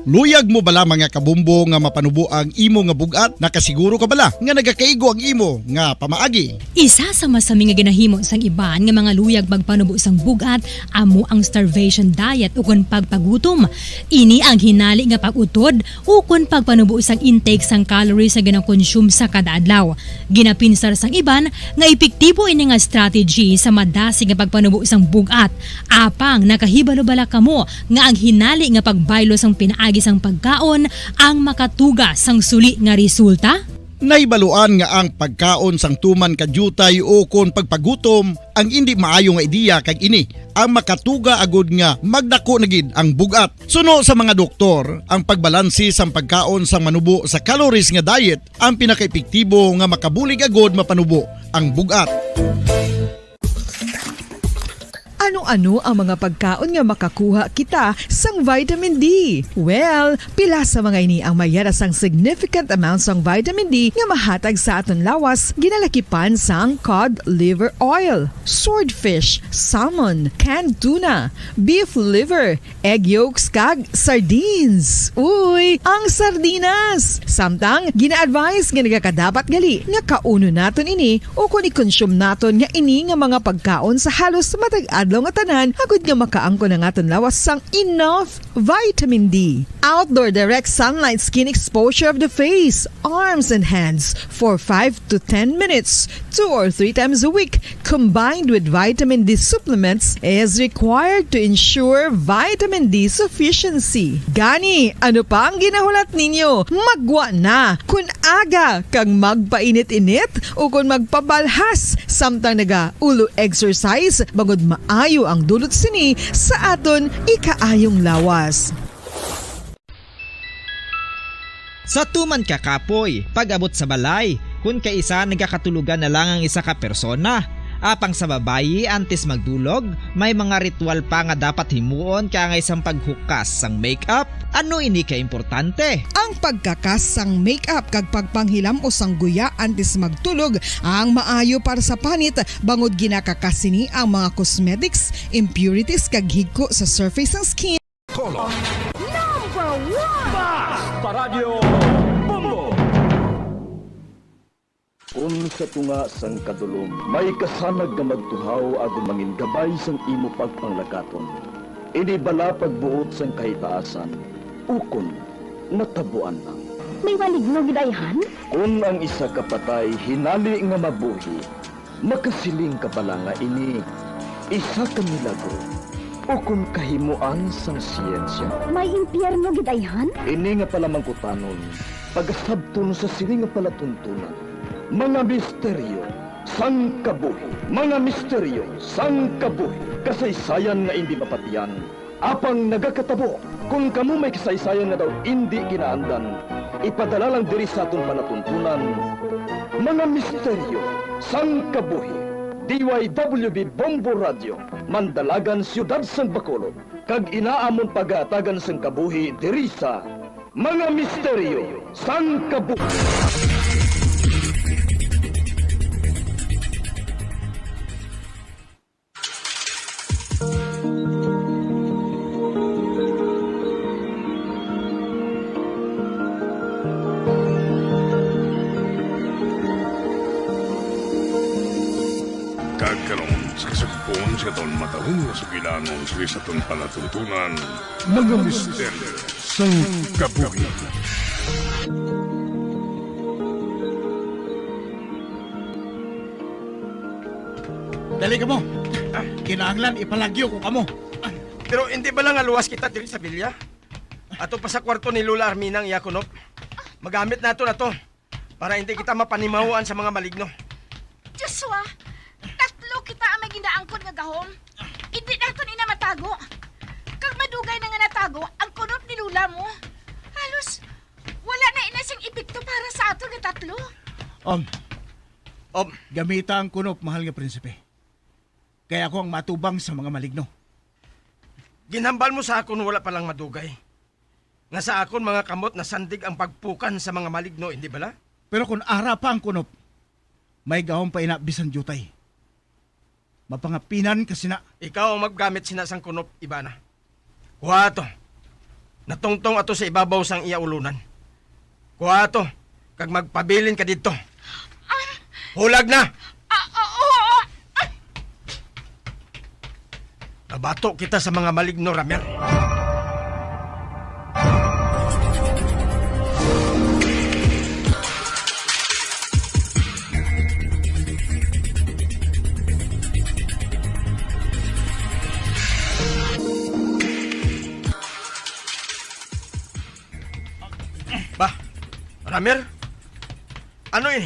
Luyag mo bala, mga kabombo, nga mapanubo ang imo nga bug-at? Nakasiguro ka bala nga nagakaigo ang imo nga pamaagi? Isa sa masami nga ginahimo sang iban nga mga luyag magpanubo sang bug-at amo ang starvation diet ukon pagpagutom. Ini ang hinali nga pag-utod ukon pagpanubo sang intake sang calories nga ginakonsume sa kada adlaw. Ginapinsar sang iban nga epektibo ini nga strategy sa madasig nga pagpanubo sang bug-at. Apang nakahibalo bala kamo nga ang hinali nga pagbaylo sang pinaagi sang pagkaon ang makatuga sang suli nga resulta? Nahibaluan nga ang pagkaon sang tuman ka diutay ukon pagpagutom ang indi maayo nga ideya, kag ini ang makatuga agud nga magdako na gid ang bug-at. Suno sa mga doktor, ang pagbalanse sang pagkaon sang manubo sa calories nga diet ang pinakaepektibo nga makabulig agud mapanubo ang bug-at. Ano-ano ang mga pagkaon nga makakuha kita sang vitamin D? Well, pila sa mga ini ang may yara sang significant amount sang vitamin D nga mahatag sa aton lawas, ginalakipan sang cod liver oil, swordfish, salmon, canned tuna, beef liver, egg yolks, kag sardines. Uy, ang sardinas! Samtang, gina-advise nga nagakadapat gali nga kaunon naton ini ukon i-consume naton nga ini nga mga pagkaon sa halos matag adlaw nga tanan, agud nga makaangkon ang aton lawas sang enough vitamin D. Outdoor direct sunlight skin exposure of the face, arms, and hands for five to ten minutes, two or three times a week, combined with vitamin D supplements, is required to ensure vitamin D sufficiency. Gani, ano pa ang ginahulat ninyo? Maggwa na kon aga kag magpainit-init ukon magpabalhas samtang naga-ulo exercise, bangod maayo ang dulot sini sa aton ikaayong lawas. Sa tuman ka kapoy, pag-abot sa balay, kon kaisa nagakatulogan na lang ang isa ka persona. Apang sa babayi, antes magdulog, may mga ritual pa nga dapat himuon, kaangay sang paghukas sang makeup. Ano ini ka importante? Ang pagkakas sang makeup kag pagpanghilam-os sang guya antes magtulog ang maayo para sa panit, bangod ginakakas sini ang mga cosmetics, impurities, kag higko sa surface sang skin. Color. Number one! Basta Radyo Bombo! Kon sa tunga sang kadulom may kasanag nga magtuhaw agod mangin gabay sang imo pagpanglakaton, ini bala pagbuot sang kahitaasan, ukon natabuan lang? May maligno gid ayhan? Kon ang isa ka patay hinali nga mabuhi, makasiling ka bala nga ini isa ka milagro ukon kahimoan sang siyensya? May impyerno gid ayhan? Ini nga palamangkutanon pagasabton sa sini nga palatuntunan, mga misteryo sang kabuhi, mga misteryo sang kabuhi, kasaysayan nga indi mapatiyan, apang nagakatabo. Kon kamo may kasaysayan nga daw indi ginaandan, ipadala lang diri sa aton palatuntunan, mga misteryo sang kabuhi. D Y W B Bombo Radio, Mandalagan, Siyudad sang Bacolod, kag ina amon pagahatagan sang kabuhi diri sa Mga Misteryo sang Kabuhi. Kag karon, sa kasugpon sa aton matahom nga sugilanon sa aton palatuntunan, mga misteryo sang kabuhi. Dali kamo. Kinahanglan ipalagyo ko kamo. Pero hindi ba lang nga luwas kita diri sa bilya? Ato pa sa kwarto ni Lola Armina ang iya kunop. Magamit nato na to para hindi kita mapanimahoan sa mga maligno. Joshua, tatlo kita ang may ginaangkon nga gahom. Hindi naton ina matago. Kag madugay na nga natago ang kunop ni Lola mo. Halos wala na ina sing epekto para sa aton nga tatlo. Um, um, gamita ang kunop, mahal nga prinsipe. Kay ako ang matubang sa mga maligno. Ginhambal mo sa akon wala pa lang madugay nga sa akon mga kamot nasandig ang pagpukan sa mga maligno, hindi bala? Pero kung ara pa ang kunop, may gahom pa ina bisan diutay. Mapangapinan ka sina. Ikaw ang maggamit sina sang kunop, Ibana. Kuha ato. Natungtong ato sa ibabaw sang iya ulonan. Kuha ato, kag magpabilin ka didto. Ah. Hulag na! Ah, ah, oo, ah. Nabato kita sa mga maligno, Ramir. Ba, Ramir? Ano ini?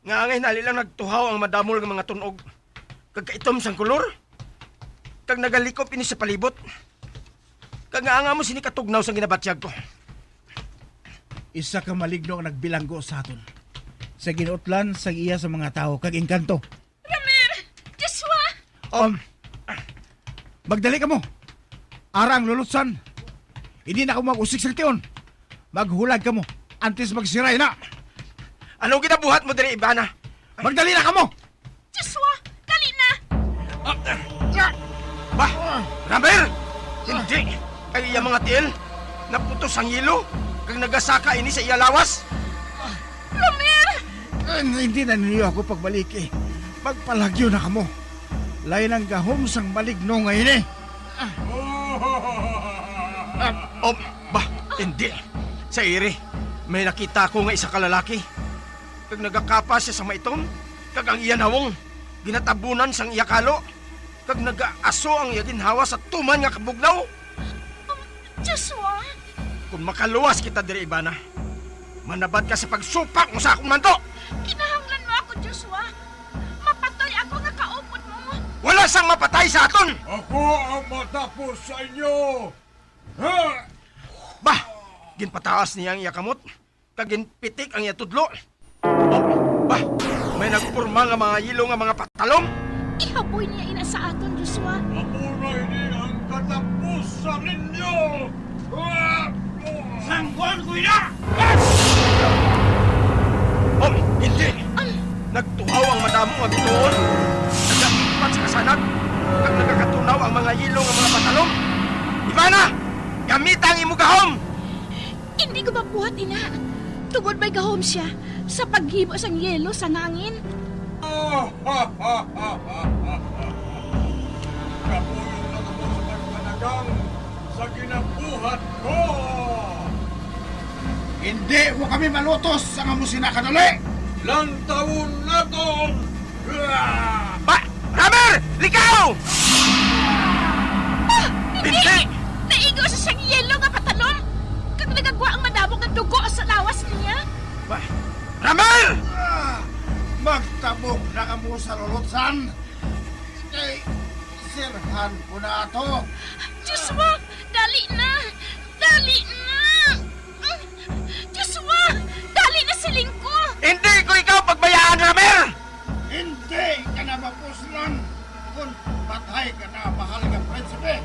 Nga angay hinali lang nagtuhaw ang madamol nga mga tun-og, kag kaitom sang kolor, kag nagalikop ini sa palibot, kag nga anga mo sini katugnaw sang ginabatyag ko. Isa ka maligno ang nagbilanggo sa aton, sa gin-utlan sang iya sa mga tawo kag engkanto. Ramir! Joshua! Um, magdali kamo. Ara ang lulutsan. Hindi na ako mag-usik sa tion. Maghulag kamo antes magsiray na. Anong ginabuhat mo diri, Ibana? Magdali na kamo! Joshua, dali na! Ah, ah, ba, Ramir! Hindi! Kay iya mga tiil, naputos ang yelo, kag nagasaka ini sa iya lawas. Ramir! Eh, hindi na ninyo ako pagbaliki. Magpalagyo na kamo. Lain ang gahom sang maligno nga ini. Ah, oh, ba, hindi. Sa iri, may nakita ko nga isa ka lalaki. Kag nagakapa siya sa maitom, kag ang iya nawong ginatabunan sang iya kalo, kag nagaaso ang iya ginhawa sa tuman nga kabugnaw. Joshua! Kung makaluwas kita diri, Ibana, Manabad ka sa pagsupak mo sa akong manto! Kinahanglan mo ako, Joshua. Mapatoy ako nga kaupod mo. Wala sang mapatay sa aton! Ako ang matapos sa inyo! Ha? Bah! Ginpataas niya ang iya kamot, kag ginpitik ang iya tudlo. Oh, bah! May nagporma nga mga yelo nga mga patalom. Ihaboy niya ina sa aton, Joshua. Amo na ini ang katapusan ninyo! Sanggon ko ina! Oh, hindi! Nagtuhaw ang madamo nga bituon, nagaipat sa kasanag, kag nagakatunaw ang mga yelo nga mga patalom. Ivana, gamita ang imo gahom! Indi ko mabuhat ina, tungod may gahom sia sa paghimo sang yelo sa nangin. Kapuyon na kamo sa pagpanagang sa ginabuhat ko! Indi mo kami malutos sang amo sina kadali! Lantawon naton! Ba, Ramer! Likaw! Ah! Hindi! Hindi! Naigo sa siyang yelo nga patalom, kag nagagwa ang madamo nga dugo sa lawas niya. Ba, Ramer! Ah! Magtabok na kamo sa lulutsan! Kay sirhan ko na ato! Joshua! Dali na! Dali na! Joshua! Dali na, siling ko! Hindi ko ikaw pagbayaan, Ramer! Hindi ka na mapuslan kon patay ka na, mahal nga prinsipe.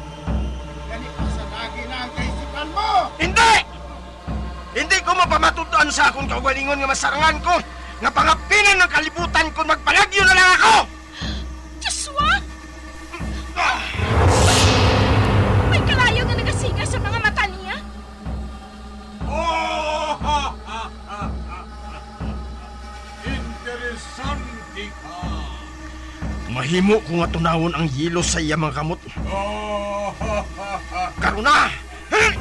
Gani, pasalagi na ang kaisipan mo! Hindi! Hindi ko mapamatud-an sa akon kaugalingon nga masarangan ko nga pangapinan ang kalibutan kon magpalagyo na lang ako! Joshua! May kalayo nga nagasiga sa mga mata niya. Interesante ka. Mahimo ko nga tunawon ang yelo sa iya mga kamot. Karon na! Ah!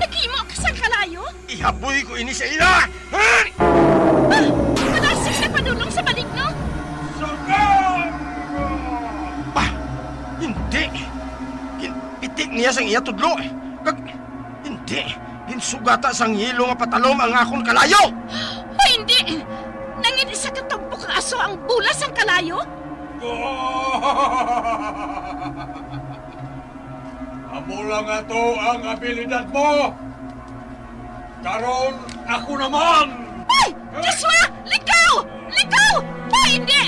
Naghimo ka sang kalayo? Ihaboy ko ini sa ila! Ah! Manasig na padulong sa maligno! Sugal! Bah! Hindi! Ginpitik niya sang iya tudlo, kag hindi, ginsugata sang yelo nga patalom ang akon kalayo! O hindi! Nangin isa ka tumpok nga aso ang bola sang kalayo? Amo lang ato ang abilidad mo! Karon, ako naman! Ay! Joshua! Likaw! Likaw! Ay, hindi!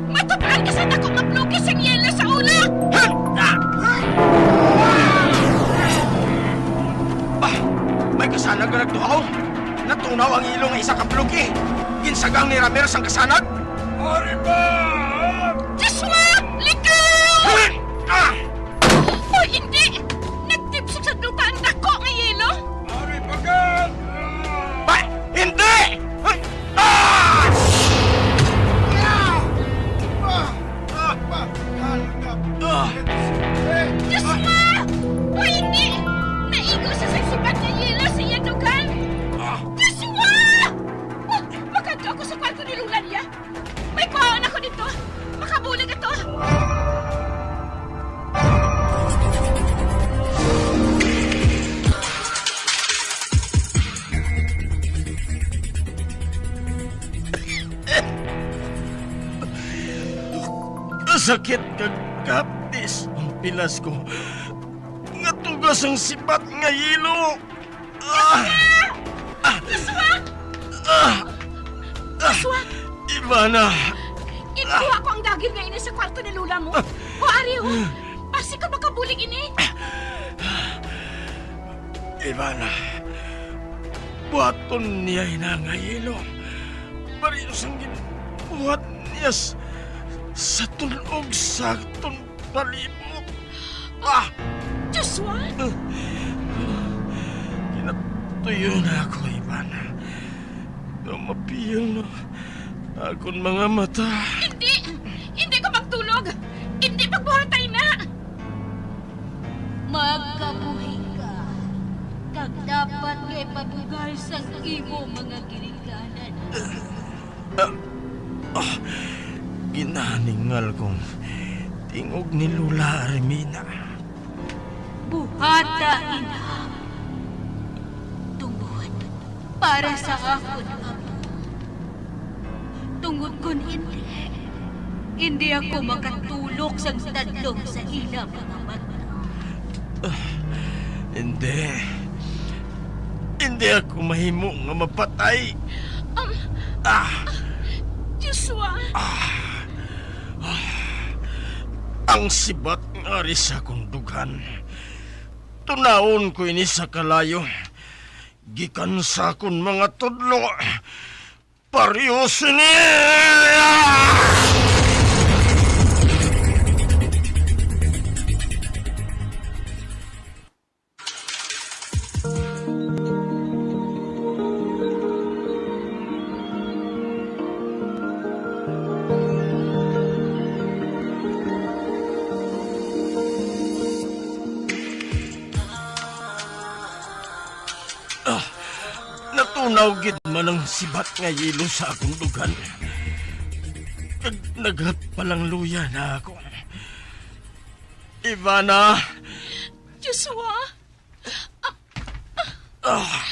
Matupaan ka sa dako nga bloke sang yelo sa ulo! Bah! May kasanag nga nagtuhaw! Natunaw ang yelo nga isa ka bloke! Ginsagang ni Ramer sang kasanag! Ari ba? Joshua! Likaw! Ah! O hindi! Nagtipsog sa duta ang dako nga yelo! Ari pa gid! Ba, hindi! Ah! Ah! Ah! Ah! Diyos ko! O hindi! Naigo sa sangsibat nga yelo sa iya dughan! Ah! Diyos ko! Ah! Makadto ako sa kwarto ni Lola niya! May kuhaon ako dito! Makabulig ato! Kasakit kag kapis ang pilas ko nga tugas ang sibat nga yelo. Ah! Ah! Joshua! Ah! Ah! Joshua! Ivana! Ginkuha ko ang dagil nga ini sa kwarto ni Lola mo. Ah! O, ari, o. Basi ka makabulig ini. Ivana, buhaton niya ina nga yelo. Pareho sang ginbuhat niya s-, sa tulog sa aton palibot. Ah! Joshua! Ginatuyo na ako, Ivana. Nga mapiyang na akon mga mata. Hindi! Hindi ko magtulog! Hindi pagbuhatay na! Magkabuhi ka, kag dapat nga ipabugal sang imo mga ginikanan. Ah, ah, ginaningal kong tingog ni Lola Armina. Buhata, ina. para sa akon Ama. Tungod kon indi, indi ako makatulok sang tadlong sa ila mga mata. Ah, hindi. Hindi ako mahimo nga mapatay. Um, Ah! Joshua! Ah! Ah! Ang sibat nga ari sa akong dughan. Tunawon ko ini sa kalayo. Gikan sa akon mga tudlo, pareho sini! Ah, natunaw gid man ang sibat nga yelo sa akong dughan. Kag nagapalangluya na ako. Ivana! Joshua! Ah!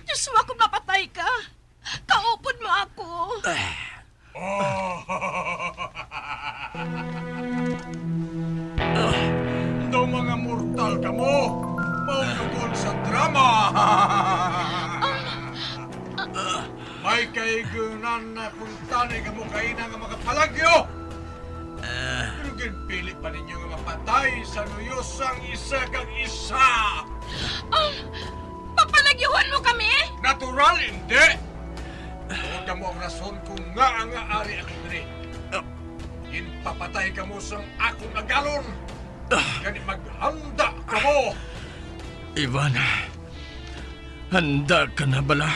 Joshua, kung mapatay ka, kaupod mo ako. Ah! Daw mga mortal kamo, maunugon sa drama. May kaigunan na kuntani kamo kaina nga mga palagyo. Pero ginpili pa ninyo nga mapatay sa luyo sang isa kag isa. Um, papalagyuhon mo kami? Natural, hindi. Tungod kamo ang rason kung ngaa nga ari ako diri. Ah. Ginpapatay kamo sang akon agalon. Ah. Gani maghanda kamo. Ivan, handa ka na bala?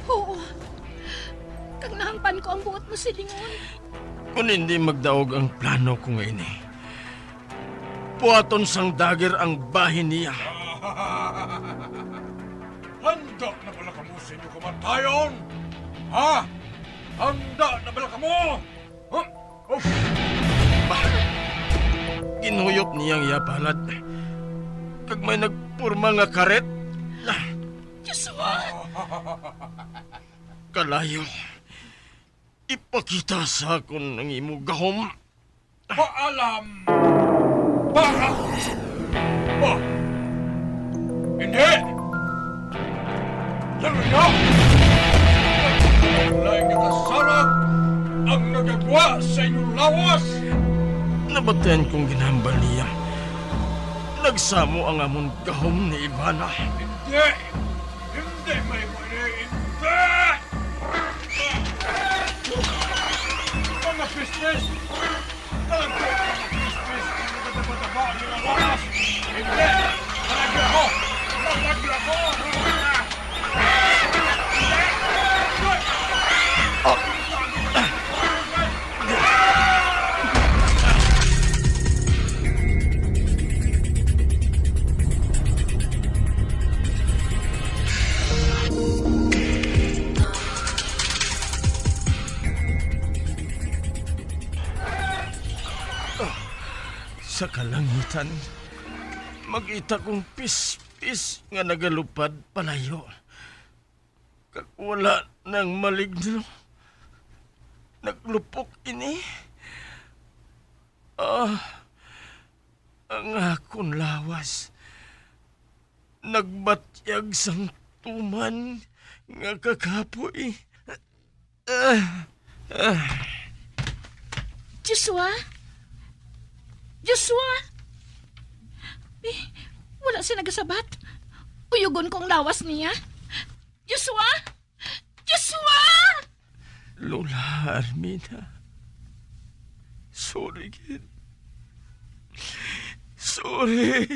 Oo. Kag nahangpan ko ang buot mo silingon. Kon hindi magdaog ang plano ko nga ini, buhaton sang dagger ang bahin niya. Handa na bala kamo sa inyo kamatayon? Ha? Handa na bala kamo? Huh? Oh! Bah! Ginhuyop niya ang iya palad, kag may nagporma nga karet. Joshua! Kalayo. Ipakita sa akon ang imo gahom. Paalam! Para! Ba! Hindi! Yan na! Walay nga kasarag ang nagagwa sa inyong lawas! Nabatian kong ginhambal niya. Nagsamo ang amon gahom ni Ivana. Hindi! Hindi mahimo ini! Hindi! Mga pistis! Talaga, mga pistis! Ang nagdadaba-daba ang mga lawas! Hindi! Talaga ako! Talaga ako! Sa kalangitan, makita kong pispis nga nagalupad palayo. Kag wala nang maligno. Naglupok ini. Ah, ang akon lawas nagbatyag sang tuman nga kakapoy. Ah, ah. Joshua? Joshua? Eh, wala siya nagasabat. Uyugon ko ang lawas niya. Joshua! Joshua! Lola Armina, sorry gid. Sorry.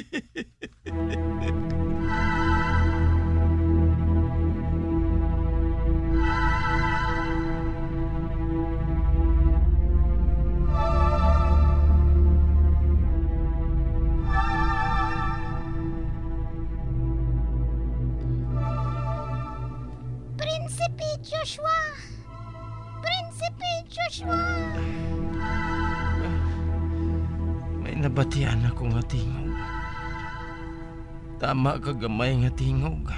Prinsipe Joshua! Prinsipe Joshua! May nabatian ako nga tingog. Tama ka gamay nga tingog.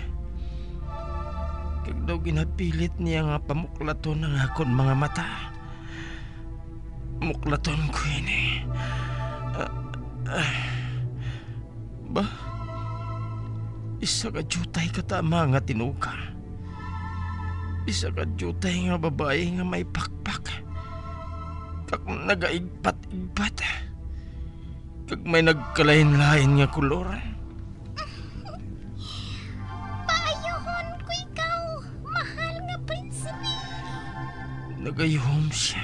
Kag daw ginapilit niya nga pamuklaton ang akon mga mata. Muklaton ko ini. Ah, ah. Ba? Isa ka diutay ka tama nga tinuka. Isa ka diutay nga babayi nga may pakpak. Kag nagaigpat-igpat. Kag may nagkalain-lain nga kolor. Paayuhon ko ikaw, mahal nga prinsipe. Nagayuhom siya,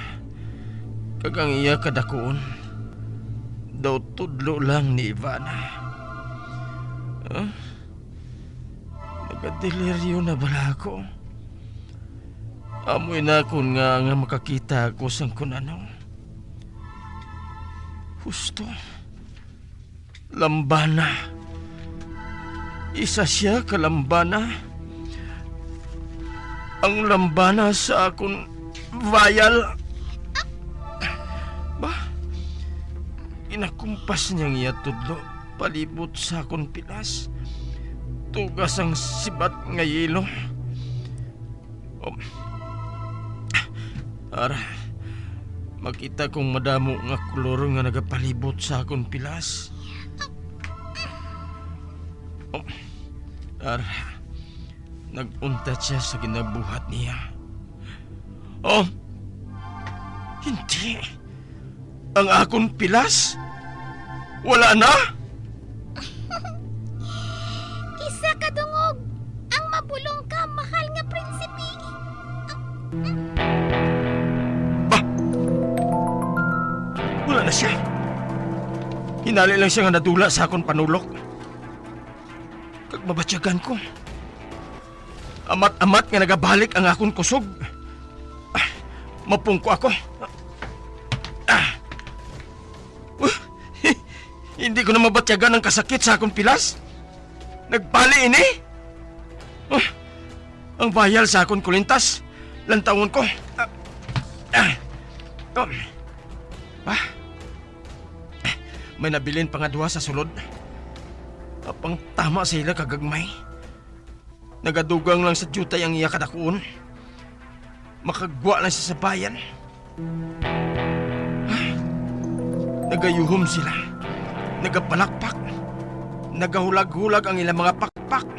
kag ang iya kadakuon daw tudlo lang ni Ivana. Ah, nagadeliryo na bala ako? Amoy nakon nga, nga makakita ako sang kun ano. Husto. Lambana. Isa siya ka lambana. Ang lambana sa akon vial. Ba? Ginakumpas niya ang iya tudlo palibot sa akon pilas. Tugas ang sibat nga yelo. Oh. Ara, makita kong madamo nga kolor nga nagapalibot sa akon pilas. Oh. Ara, nag-untat siya sa ginabuhat niya. Oh, hindi. Ang akon pilas? Wala na? Isa ka dungog ang mabulong ka, mahal nga prinsipe. Bah! Wala na siya. Hinali lang siya nga nadula sa akon panulok. Kag mabatyagan ko. Amat-amat nga nagabalik ang akon kusog. Ah, mapungko ako. Ah. Uh, hindi ko na mabatyagan ang kasakit sa akon pilas. Nagbali ini. Uh, ang vial sa akon kulintas. Lantawon ko. Ah. Ah. Um. Ah. May nabilin pa nga duha sa sulod. Apang tama sa ila kagagmay. Nagadugang lang sa diutay ang iya kadakuon. Makagwa lang sa sabayan. Ay, nagayuhom sila. Nagapalakpak. Nagahulag-hulag ang ilang mga pakpak.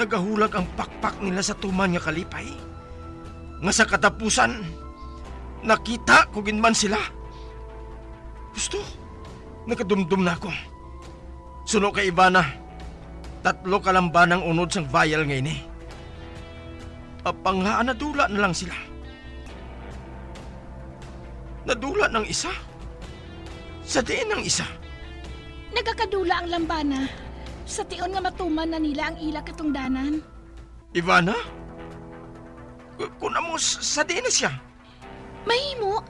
Nagahulag ang pakpak nila sa tuman nga kalipay, nga sa katapusan, nakita ko gid man sila. Husto, nagadumdom na ako. Suno kay Ivana, tatlo ka lambanang unod sang vial nga ini. Apang ngaa nadula na lang sila? Nadula ang isa? Sa diin ang isa? Nagakadula ang lambana sa tion nga matuman na nila ang ila katungdanan. Ivana? Ku-, kun amo, s-, sa diin na siya? Mahimo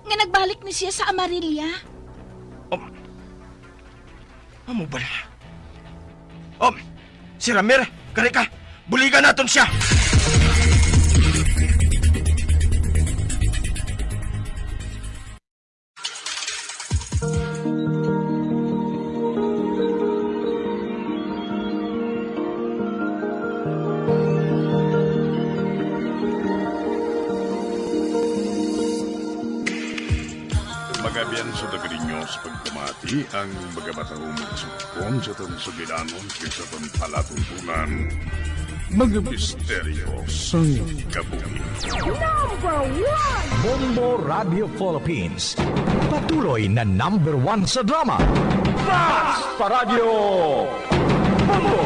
nga nagbalik ni siya sa Amarilla. Um, amo bala? Um, si Ramir, kari ka. Buligan naton siya. Mga biyanso, daga ninyo sa pagpamati ang mga matahom nga sugpon sa aton sugilanon kag sa aton palatuntunan. Mga misteryo sang kabuhi. Number one! Bombo Radio Philippines. Patuloy na number one sa drama. Basta Radyo Bombo!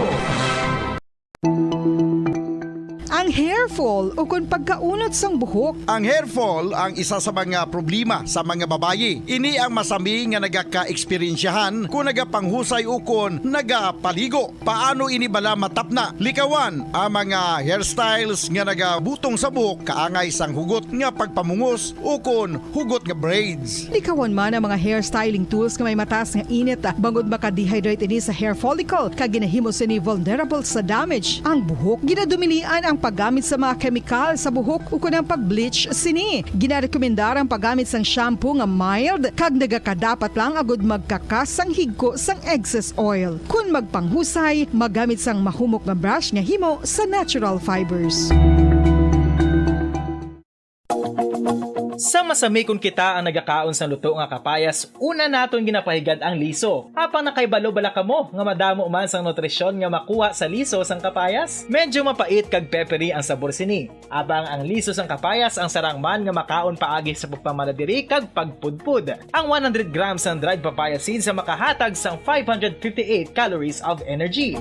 Ang hair fall ukon pagkaunot sang buhok. Ang hair fall ang isa sa mga problema sa mga babayi. Ini ang masami nga nagaka-eksperyensyahan kon nagapanghusay ukon nagapaligo. Paano ini bala matapna? Likawan ang mga hairstyles nga nagabutong sa buhok kaangay sang hugot nga pagpamungos ukon hugot nga braids. Likawan man ang mga hair styling tools nga may mataas nga init, bangod maka-dehydrate ini sa hair follicle kag ginahimo sini vulnerable sa damage ang buhok. Ginadumilian ang pag paggamit sa mga kemikal sa buhok ukon ang pag-bleach sini. Ginarekomendar ang paggamit sang shampoo nga mild kag nagakadapat lang agud magkakas sang higko sang excess oil. Kon magpanghusay, magamit sang mahumok nga brush nga himo sa natural fibers. Sa masami kon kita ang nagakaon sang luto nga kapayas, una naton ginapahigad ang liso. Apang nakahibalo bala kamo nga madamo man sang nutrisyon nga makuha sa liso sang kapayas? Medyo mapait kag peppery ang sabor sini. Apang ang liso sang kapayas ang sarang man nga makaon paagi sa pagpamala diri kag pagpudpod. Ang one hundred grams sang dried papaya seeds ang makahatag sang five hundred fifty-eight calories of energy.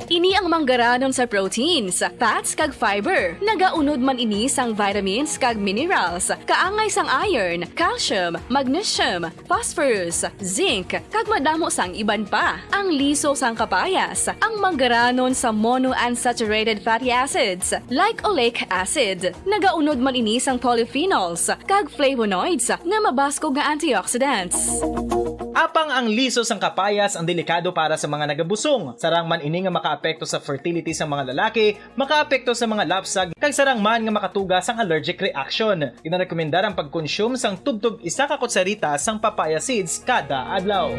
Ini ang manggaranon sa proteins, fats, kag fiber. Nagaunod man ini sang vitamins kag minerals, kaangay sang iron, calcium, magnesium, phosphorus, zinc, kag madamo sang iban pa. Ang liso sang kapayas, ang manggaranon sa monounsaturated fatty acids, like oleic acid. Nagaunod man ini sang polyphenols kag flavonoids nga mabaskog nga antioxidants. Apang ang liso sang kapayas ang delikado para sa mga nagabusong. Sarang man ini nga makaapekto sa fertility sang mga lalaki, makaapekto sa mga lapsag, kag sarang man nga makatuga sang allergic reaction. Ginarekomendar ang pagkonsume sang tubtob isa ka kutsarita sang papaya seeds kada adlaw.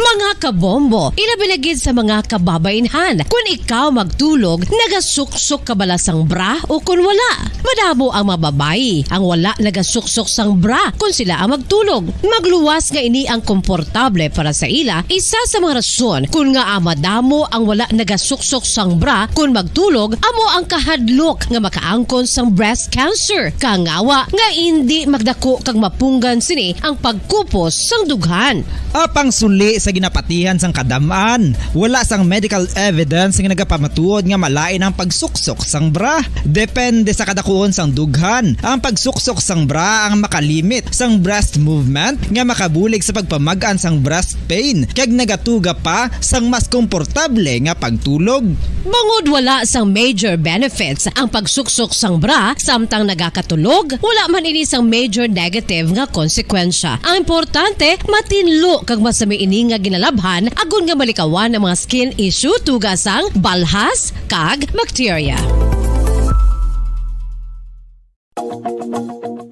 Mga kabombo, ilabi na gid sa mga kababainhan, kun ikaw magtulog, nagasuksok ka bala sang bra o kun wala? Madamo ang mga babayi ang wala nagasuksok sang bra kun sila ang magtulog. Magluwas nga ini ang komportable para sa ila, isa sa mga rason kun ngaa madamo ang wala nagasuksok sang bra kun magtulog amo ang kahadlok nga makaangkon sang breast cancer, kangawa nga indi magdako kag mapunggan sini ang pagkupos sang dughan. Apang suli sa ginapatihan sang kadam-an, wala sang medical evidence nga nagapamatuod nga malain ang pagsuksok sang bra. Depende sa kadakuon sang dughan, ang pagsuksok sang bra ang makalimit sang breast movement nga makabulig sa pagpamag-an sang breast pain, kag nagatuga pa sang mas komportable nga pagtulog. Bangod wala sang major benefits ang pagsuksok sang bra samtang nagakatulog, wala man ini sang major negative nga konsekwensya. Ang importante, matinlo kag masami ini nga ginalabhan agod nga malikawan ang mga skin issue tuga sang balhas kag bakterya.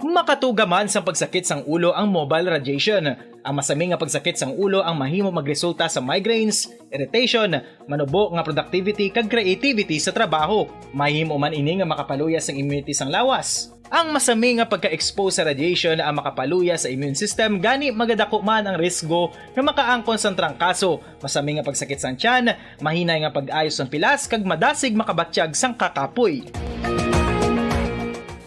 Makatuga man sang pagsakit sang ulo ang mobile radiation. Ang masami nga pagsakit sang ulo ang mahimo magresulta sa migraines, irritation, manubo nga productivity kag creativity sa trabaho. Mahimo man ini nga makapaluya sang immunity sang lawas. Ang masami nga pagka-expose sa radiation ang makapaluya sa immune system, gani magadako man ang risgo nga makaangkon sang trangkaso, masami nga pagsakit sang tiyan, mahinay nga pag-ayo sang pilas, kag madasig makabatyag sang kakapoy.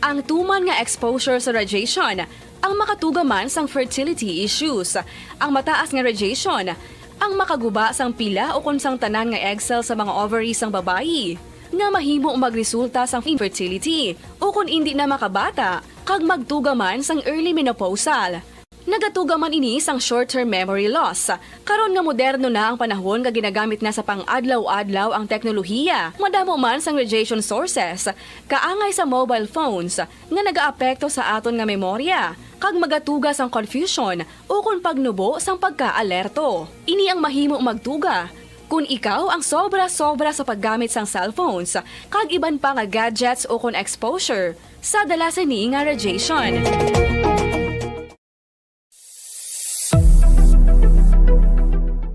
Ang tuman nga exposure sa radiation ang makatuga man sang fertility issues. Ang mataas nga radiation ang makaguba sang pila ukon sang tanan nga egg cell sa mga ovary sang babayi, nga mahimo magresulta sang infertility ukon indi na makabata kag magtuga man sang early menopausal. Nagatuga man ini sang short-term memory loss. Karon nga moderno na ang panahon nga ginagamit na sa pang-adlaw-adlaw ang teknolohiya, madamo man sang radiation sources, kaangay sa mobile phones, nga nagaapekto sa aton nga memorya, kag magatuga sang confusion ukon pagnubo sang pagkaalerto. Ini ang mahimo magtuga kon ikaw ang sobra-sobra sa paggamit sang cellphones kag iban pa nga gadgets ukon exposure sa dala sini nga radiation.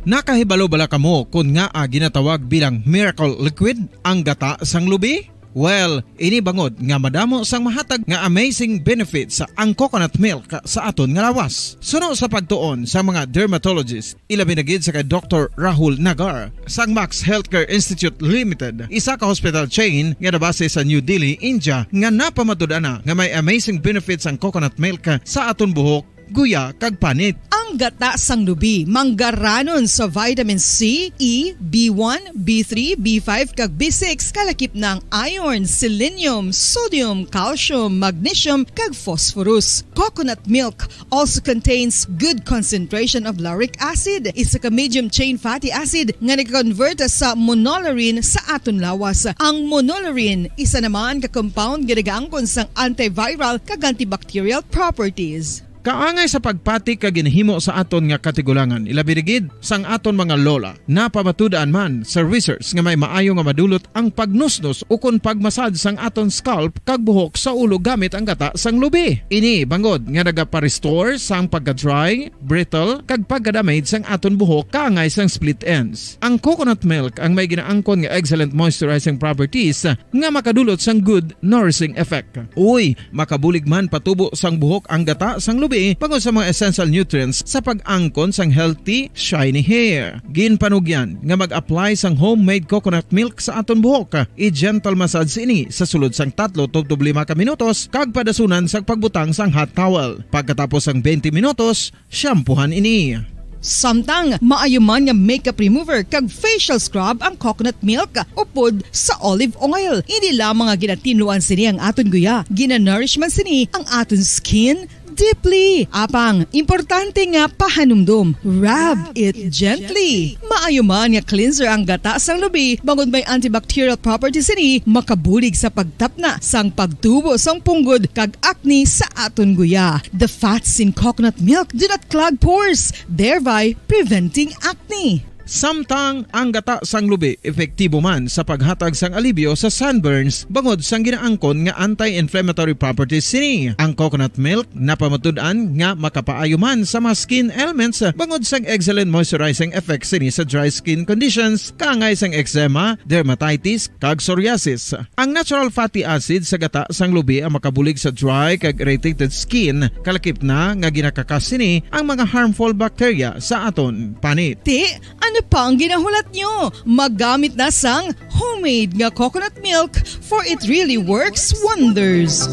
Nakahibalo bala kamo kon ngaa ginatawag bilang miracle liquid ang gata sang lubi? Well, ini bangod nga madamo sang mahatag nga amazing benefits ang coconut milk sa aton nga lawas. Suno sa pagtuon sa mga dermatologist, ilabi na gid sa kay Doktor Rahul Nagar sang Max Healthcare Institute Limited, isa ka hospital chain nga nabase sa New Delhi, India, nga napamatud-an na nga may amazing benefits ang coconut milk sa aton buhok, guya, kag panit. Ang gata sang lubi manggaranon sa vitamin C, E, B one, B three, B five, kag B six, kalakip na ang iron, selenium, sodium, calcium, magnesium, kag phosphorus. Coconut milk also contains good concentration of lauric acid, isa ka medium chain fatty acid nga nag-convert sa monolaurin sa aton lawas. Ang monolaurin, isa naman ka compound nga nagaangkon sang antiviral kag antibacterial properties. kaangay sa pagpati kag ginhimo sa aton nga katigulangan, ilabi na gid sang aton mga lola. Napamatud-an man sa research nga may maayo nga madulot ang pagnusnos ukon pagmasad sang aton scalp kag buhok sa ulo gamit ang gata sang lubi. Ini bangod nga nagapa-restore sang pagka-dry, brittle, kag pagka-damage sang aton buhok kaangay sang split ends. Ang coconut milk ang may ginaangkon nga excellent moisturizing properties nga makadulot sang good nourishing effect. Uy, makabulig man patubo sang buhok ang gata sang lubi bangod sa mga essential nutrients sa pag-angkon sang healthy, shiny hair. Ginpanugyan nga mag-apply sang homemade coconut milk sa aton buhok. I-gentle massage ini sa sulod sang tatlo tubtob lima ka minutos kag padasunan sang pagbutang sang hot towel. Pagkatapos sang twenty minutos, shampoohan ini. Samtang maayo man nga makeup remover kag facial scrub ang coconut milk upod sa olive oil, indi lamang nga ginatinluan sini ang aton guya, ginanourish man sini ang aton skin deeply. Apang, importante nga pahanumdom, rub it gently. Maayo man nga cleanser ang gata sang lubi, bangod may antibacterial properties sini, makabulig sa pagtapna sang pagtubo sang punggod kag acne sa aton guya. The fats in coconut milk do not clog pores, thereby preventing acne. Samtang ang gata sang lubi epektibo man sa paghatag sang alibyo sa sunburns bangod sang ginaangkon nga anti-inflammatory properties sini. Ang coconut milk napamatud-an nga makapaayo man sa mga skin ailments bangod sang excellent moisturizing effects sini sa dry skin conditions, kaangay sang eczema, dermatitis, kag psoriasis. Ang natural fatty acid sa gata sang lubi ang makabulig sa dry kag irritated skin, kalakip na nga ginakakas sini ang mga harmful bacteria sa aton panit. Ti, ano pa ang ginahulat nyo? Maggamit na sang homemade nga coconut milk, for it really works wonders.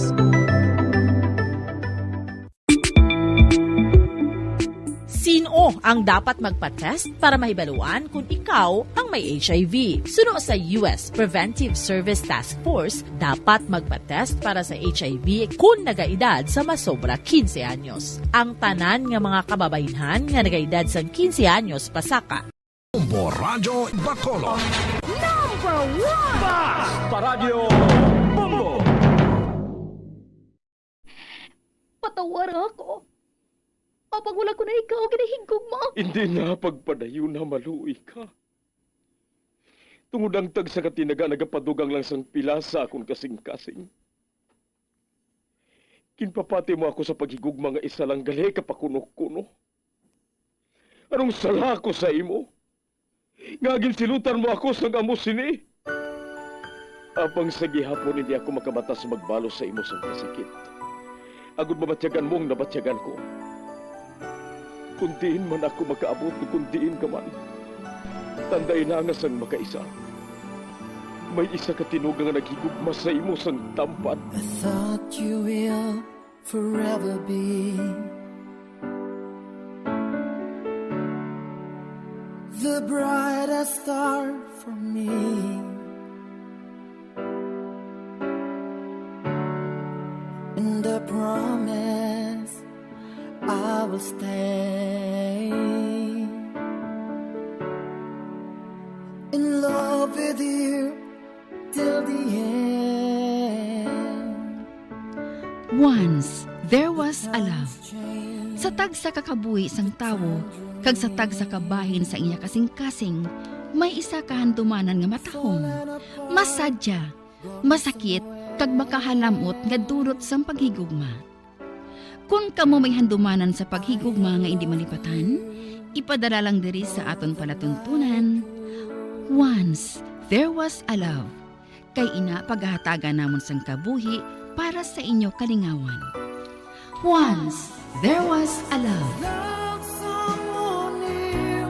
Sino ang dapat magpa-test para mahibaluan kung ikaw ang may H I V? Suno sa U S Preventive Service Task Force, dapat magpa-test para sa H I V kung nagaedad sa masobra quince anyos. Ang tanan nga mga kababaynhan nga nagaedad sang quince anyos pasaka. Bombo Radyo Bacolod. Number one! Basta Radyo Bombo! Patawara ako. Apang wala ko na ikaw ginahigugma. Hindi na pagpadayon na maluoy ka. Tungod ang tagsa ka tinaga nagapadugang lang sang pila sa akon kasing-kasing. Ginpapati mo ako sa paghigugma nga isa lang gali ka pakuno-kuno. Anong sala ko sa imo? Nga ginsilutan mo ako sang amo sini? Apang sa gihapon hindi ako makabatas magbalos sa imo sang kasakit, agod mabatyagan mo ang nabatyagan ko. Kung diin man ako makaabot, kung diin ka man, tandai na nga sang makaisa, may isa ka tinuga nga naghigugma sa imo sang tampad. I thought you will forever be the brightest star for me. And I promise I will stay in love with you till the end. Once, there was a love. Sa tagsa ka kabuhi sang tawo, kag sa tagsa ka bahin sa iya kasing-kasing, may isa ka handumanan nga matahom, masadya, masakit, kag makahalam-ot nga dulot sang paghigugma. Kon kamo may handumanan sa paghigugma nga indi malipatan, ipadala lang diri sa aton palatuntunan, Once There Was a Love. Kay ina pagahatagan namon sang kabuhi para sa inyo kalingawan. Once there was a love. Love someone new,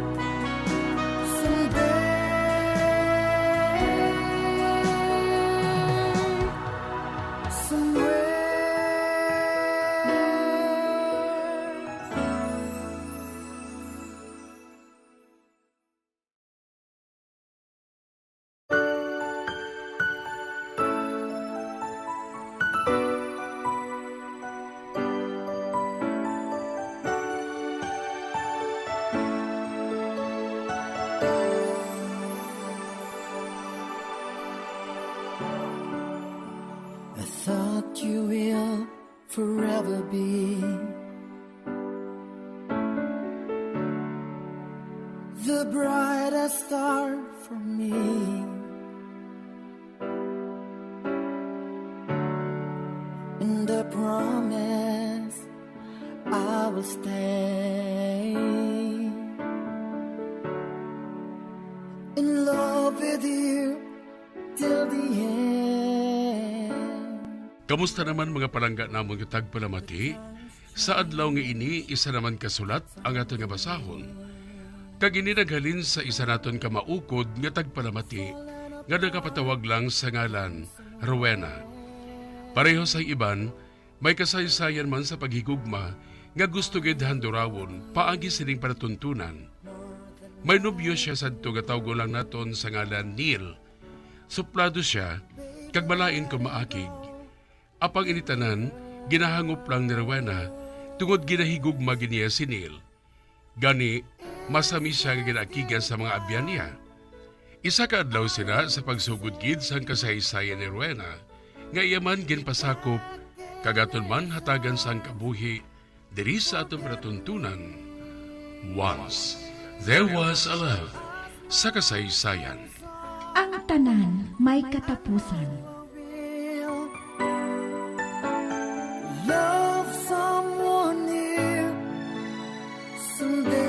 someday, somewhere. The brightest star for me, and the promise I will stay in love with you till the end. Kamusta naman, mga palangga namon nga tagpalamati? Sa adlaw nga ini, isa naman ka sulat ang aton nga basahon. Kag ini naghalin sa isa naton ka maukod nga tagpalamati nga nagapatawag lang sa ngalan Rowena. Pareho sang iban, may kasaysayan man sa paghigugma nga gusto gid handurawon paagi sining palatuntunan. May nobyo sia sadto nga tawgon lang naton sa ngalan Neil. Suplado sia, kag malain kon maakig. Apang ini tanan ginahangop lang ni Rowena, tungod ginahigugma gid niya si Neil. Gani, masami sia nga ginaakigan sa mga abyan niya. Isa ka adlaw sina sa pagsugod gid sang kasaysayan ni Rowena, nga iya man ginpasakop, kag aton man hatagan sang kabuhi diri sa aton palatuntunan, Once There Was a Love, sa kasaysayan. Ang tanan may katapusan. Love someone new someday.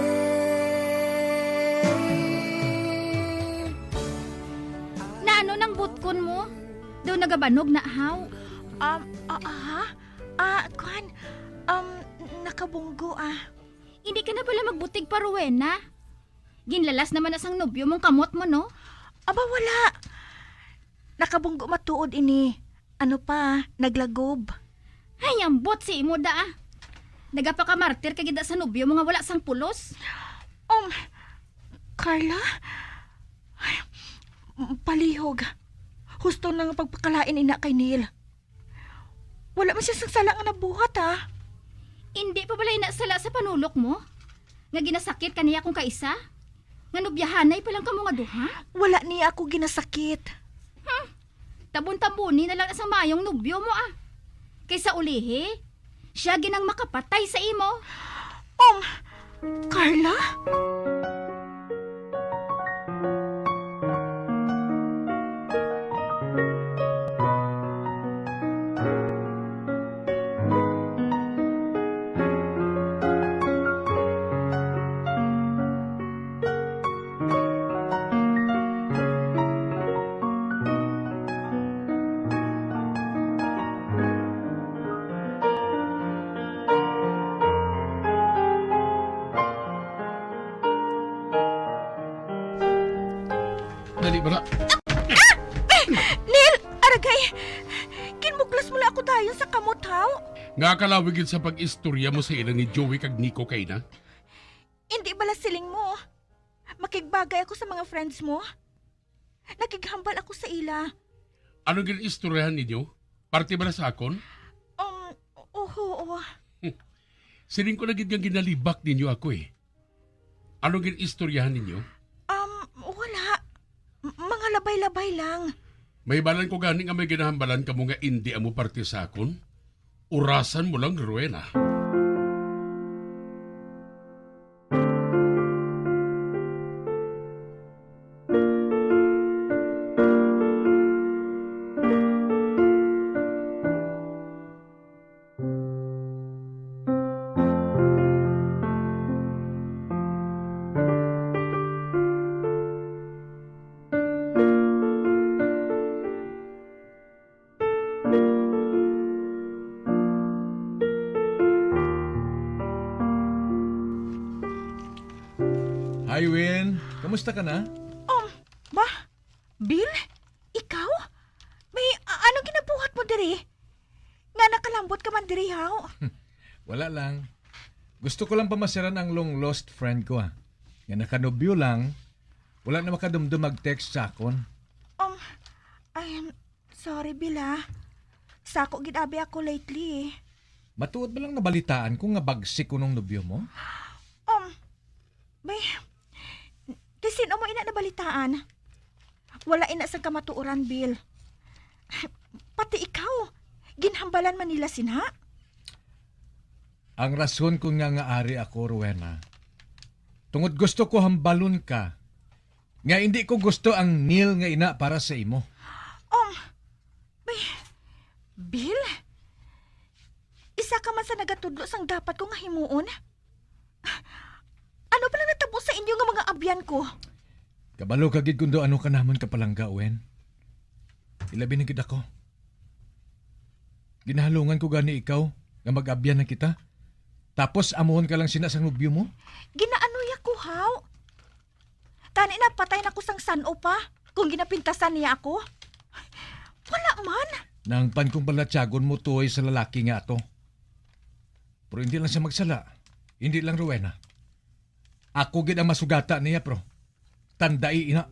Naano nang butkon mo? Daw nagabanog na, haw? Um, ah, ah, ah, kwan, um, nakabunggo, ah. Hindi ka na pala magbutig pa, Rowena. Ginlalas naman na sang nobyo mong kamot mo, no? Aba, wala. Nakabunggo matuod ini. Ano pa, naglagob. Ay, ambot si imo da, ah. Nagapakamartir ka gid sa nobyo mo nga wala sang pulos. Um, Carla? Ay, palihog. Husto na nga pagpakalain ina kay Neil. Wala man siya sang sala nga nabuhat, ah. Indi pa bala ina sala sa panulok mo? Nga ginasakit ka niya kung kaisa? Nga nobyahanay pa lang kamo nga duha? Wala niya ako ginasakit. Hmm. Tabon-taboni na lang sang mayong nobyo mo, ah. Kaysa ulihi, siya ginang makapatay sa imo. Um, Carla? Dali, bala. Neil, aragay! Ginmuklas mo lang ako dayon sa kamot, haw? Nga kalawig gid sa pag-istorya mo sa ila ni Joey kag Nico kay na? Hindi bala siling mo. Makigbagay ako sa mga friends mo. Nakighambal ako sa ila. Ano gid istoryahan ninyo? Parte bala sa akon? Um, oho, oo. Siling ko na gid nga ginalibak ninyo ako, eh. Ano gid istoryahan ninyo? Um, wala. M-, mga labay-labay lang. Mahibalan ko gani nga may ginahambalan kamo nga indi amo parte sa akon. Orasan mo lang, Rowena. Hi, Win. Kamusta ka na? Um, ba? Bill? Ikaw? May, a-, ano ginabuhat mo diri? Nga nakalambot ka man diri, haw? Wala lang. Gusto ko lang pamasiran ang long lost friend ko, ah. Nga nakanobyo lang, wala na makadumdum mag-text sa akon. Um, ay, sorry, Bill, ah. Sako gid abi ako lately, eh. Matuod ba lang nabalitaan ko nga bagsik kunong nobyo mo? Um, may, kay sino mo ina nabalitaan? Wala ina sang kamatuoran, Bill. Pati ikaw, ginhambalan man nila sina? Ang rason kon ngaa ari ako, Rowena, Tungod gusto ko hambalon ka nga indi ko gusto ang Neil nga ina para sa imo. Um, Bi-, Bill? Isa ka man sa nagatudlo sang dapat ko nga himuon. Ano pala natabo sa inyo nga mga abyan ko? Kabalo ka gid kung daw ano ka namon kapalangga, Wen. Ilabi na gid ako. Ginahalungan ko gani ikaw nga mag-abyan na kita. Tapos amuhon ka lang sina sang nobyo mo? Ginaanuya ko, haw. Tani na patay na ko sang san-o pa kung ginapintasan niya ako. Wala man. Nangpan kong balatyagon mo tuoy sa lalaki nga ato. Pero hindi lang siya magsala. Hindi lang Rowena. Ako gid ang masugata niya, pero tandai ina.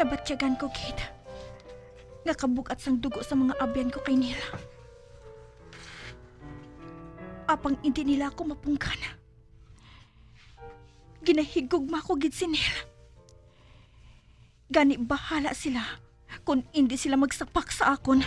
Nabatyagan ko gid nga kabug-at sang dugo sa mga abyan ko kay Neil. Apang indi nila ako mapunggan. Ginahigugma ko gid si Neil. Gani bahala sila kon indi sila magsapak sa akon.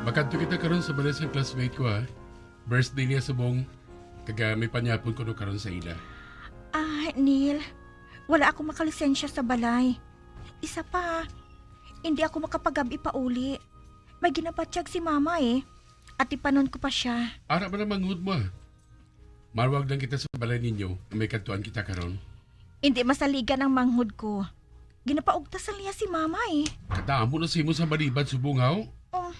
Makadto kita karon sa balay sang classmate ko, ha. Birthday niya subong, kag, ah, may panyapon kuno karon sa ila. Ah, Neil, wala ako makalisensya sa balay. Isa pa, hindi ako makapagab-i pauli. May ginabatyag si Mama, eh. Atipanon ko pa sia. Ara man ang manghod mo, ah. Marwag lang kita sa balay ninyo nga may kadtuan kita karon. Hindi masaligan ang manghod ko. Ginapaugtas lang niya si Mama, eh. Kadamo na sa imo sa balibad subong, haw. Oh.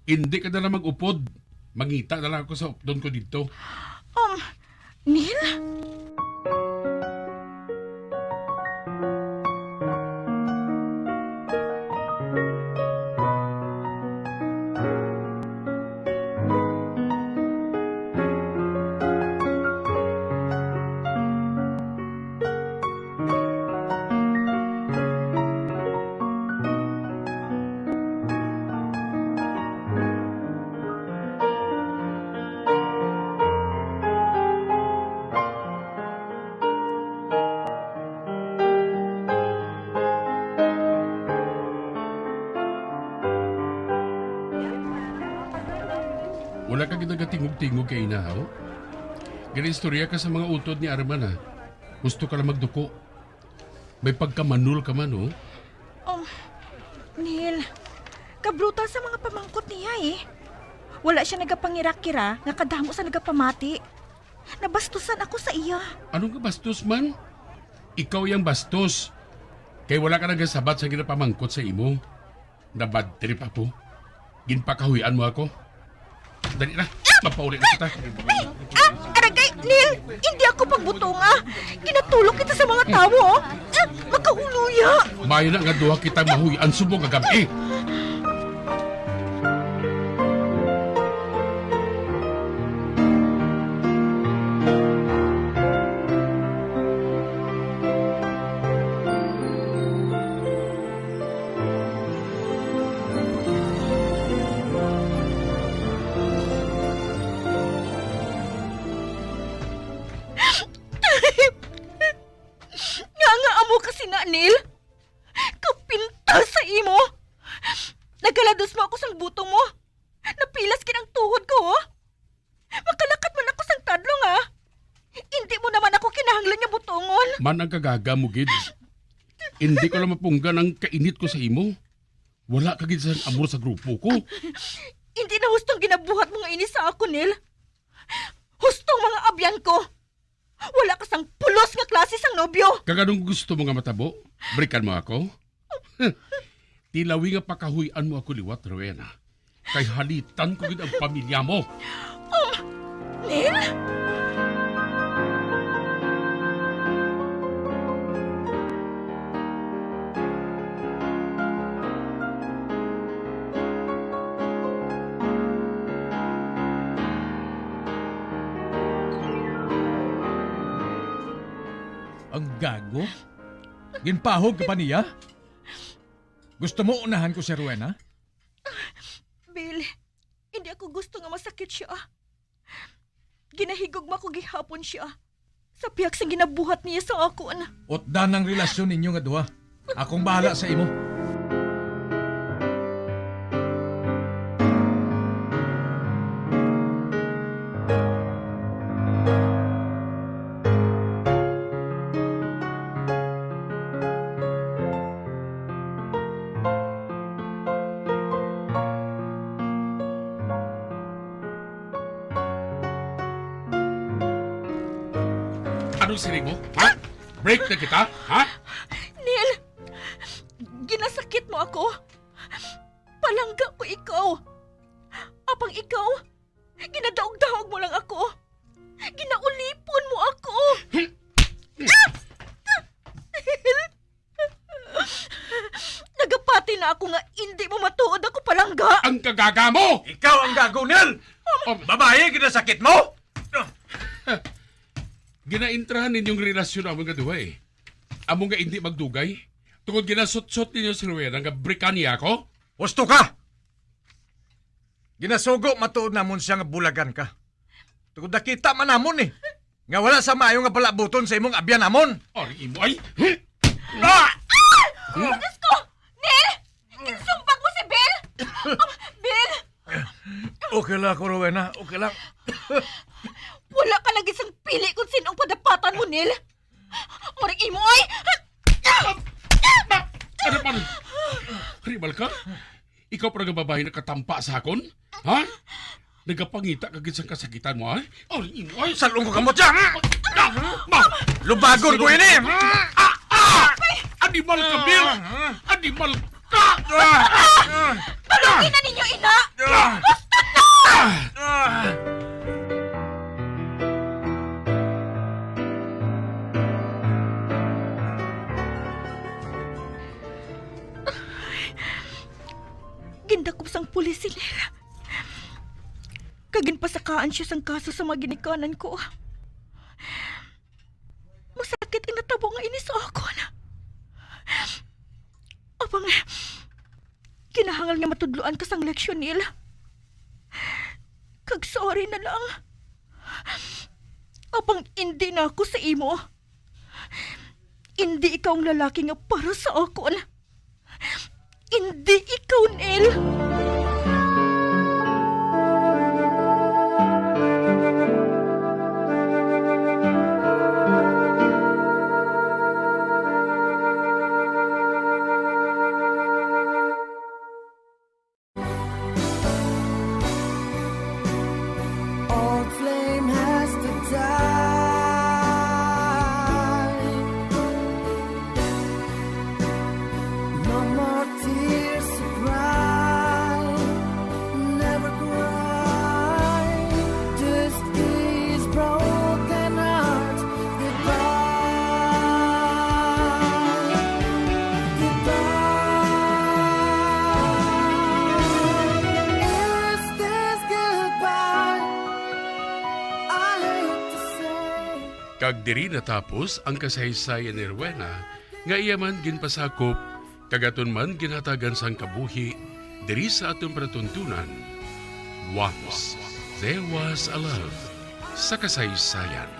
Hindi ka na lang mag-upod. Mangita na lang ako sa updon ko didto. Um, Neil? Wala ka gid nagatingog-tingog kay ina, haw? Ginaistorya ka sa mga utod ni Arman, ha? Gusto ka lang magduko. May pagkamanol ka man, oh. Um, Neil, kabrutal sa mga pamangkot niya, eh. Wala sia nagapangirakira nga kadamo sa nagapamati. Nabastusan ako sa iya. Anong kabastos man? Ikaw yang bastos. Kay wala ka nagasabat sa ginapamangkot sa imo. Nabad trip ako. Ginpakahuy-an mo ako. Dali na. Mapauli na kita. Ay! Ah! Aragay, Neil! Hindi ako pagbutonga! Ginatulok kita sa mga tawo, oh! Ah! Makahuluya! Maayo na nga duha kita mahuy-an subong nga gab-i. Nga, nga amo ka sina, Neil? Kapintas sa imo! ako sang butong mo. Napilas gid ang tuhod ko, oh. Makalakat man ako sang tadlong, ha. Indi mo naman ako kinahanglan nga butongon. Man ang kagaga mo, gid. Indi ko lang mapunggan ang kainit ko sa imo. Wala ka gid sang amor sa grupo ko. Indi na husto ang ginabuhat mo nga ini sa akon, Nel. Husto ang mga abyan ko. Wala ka sang pulos nga klase sang nobyo. Kag anong gusto mo nga matabo? Brikan mo ako? Tilawi nga pakahuy-an mo ako liwat, Rowena. Kay halitan ko gid ang pamilya mo. Um, Neil? Ang gago? Ginpahog ka pa niya? Gusto mo unahan ko si Rowena? Bill, hindi ako gusto nga masakit siya. Ginahigugma ko gihapon siya sa pihak sang ginabuhat niya sa akon. Utdan ang relasyon ninyo nga duha. Akong bahala sa imo. Anong siling mo? Ha? Break na kita? Ha? Neil, ginasakit mo ako. Palangga ko ikaw. Apang ikaw, ginadaog-daog mo lang ako. Ginaulipon mo ako. Nagapati na ako nga indi mo matuod ako palangga. Ang kagaga mo! Ikaw ang gago, Nel! Oh. Babayi, ginasakit mo! Ginaintrahan ninyong relasyon amon nga duha, eh. Amo nga indi magdugay. Tungod ginasutsot ninyo si Rowena nga brikan niya ako? Husto ka! Ginasugo matuod namon siya nga bulagan ka. Tungod nakita man namon, eh, nga wala sa maayo nga palabuton sa imong abyan namon. Ari imo ay. Ah! Ah! Diyos ko! Neil! Ginsumbag mo si Bill! Oh, Bill! Okay lang ako, Rowena. Okay lang. Wala ka lagi sang pili kung sino ang padapatan mo, Neil. Ari imo ay. Ano pa? Rimal ka? Ikaw pa nga babayi nakatampa sa akon? Ha? Nagapangita ka gid sang kasakitan mo, ha? Ari imo ay. Salong ko kamot siya. Ma! Lubagon ko ini. Ah! Ah! Animal ka, Bill! Animal ka! Balugi na ninyo, ina! Gusto na! Gindakop sang pulis si Nel. Kag ginpasakaan siya sang kaso sa mga ginikanan ko. Masakit ang natabo nga ini sa akon. Apang, kinahanglan nga matudloan ka sang leksyon, Neil. Kag sorry na lang. Apang indi na ako sa imo. Indi ikaw ang lalaki nga para sa akon. Indi ikaw, Nel. All flame has to die. No more tears to cry. Never cry. This is broken heart. Goodbye. Goodbye. Is this goodbye? I hate to say. Kag diri natapos ang kasaysayan ni Rowena nga iya man ginpasakop kag aton man ginhatagan sang kabuhi diri sa aton palatuntunan, Once There Was a Love sa Kasaysayan.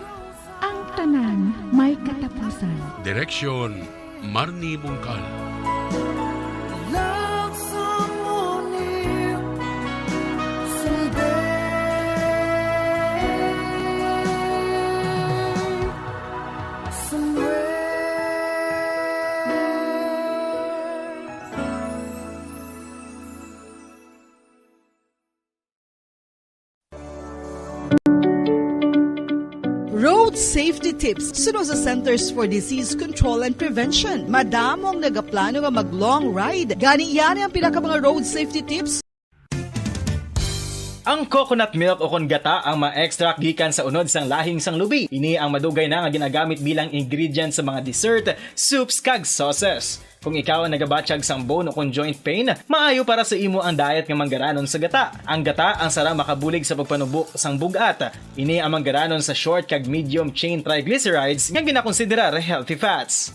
Ang tanan may katapusan. Direksyon, Marnie Mungkal. Love someone new. Safety tips suno sa Centers for Disease Control and Prevention. Madamo ang nagaplano nga mag-long ride. Gani, yan ang pinaka mga road safety tips. Ang coconut milk o kon gata ang ma-extract gikan sa unod sang lahing sang lubi. Ini ang madugay na nga ginagamit bilang ingredient sa mga dessert, soups, kag sauces. Kung ikaw ang nagabatyag sang bone o kon joint pain, maayo para sa imo ang diet nga manggaranon sa gata. Ang gata ang sarang makabulig sa pagpanubo sang bug-at. Ini ang manggaranon sa short kag medium chain triglycerides nga ginakonsiderar healthy fats.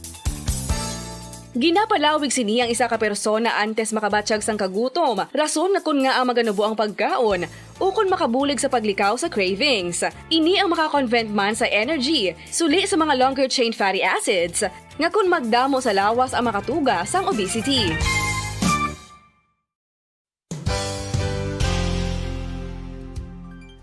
Ginapalawig sini ang isa ka persona antes makabatyag sang kagutom, rason nga kon ngaa maganubo ang pagkaon, ukon makabulig sa paglikaw sa cravings. Ini ang makakonvert man sa energy, suli sa mga longer chain fatty acids, nga kon magdamo sa lawas ang makatuga sang obesity.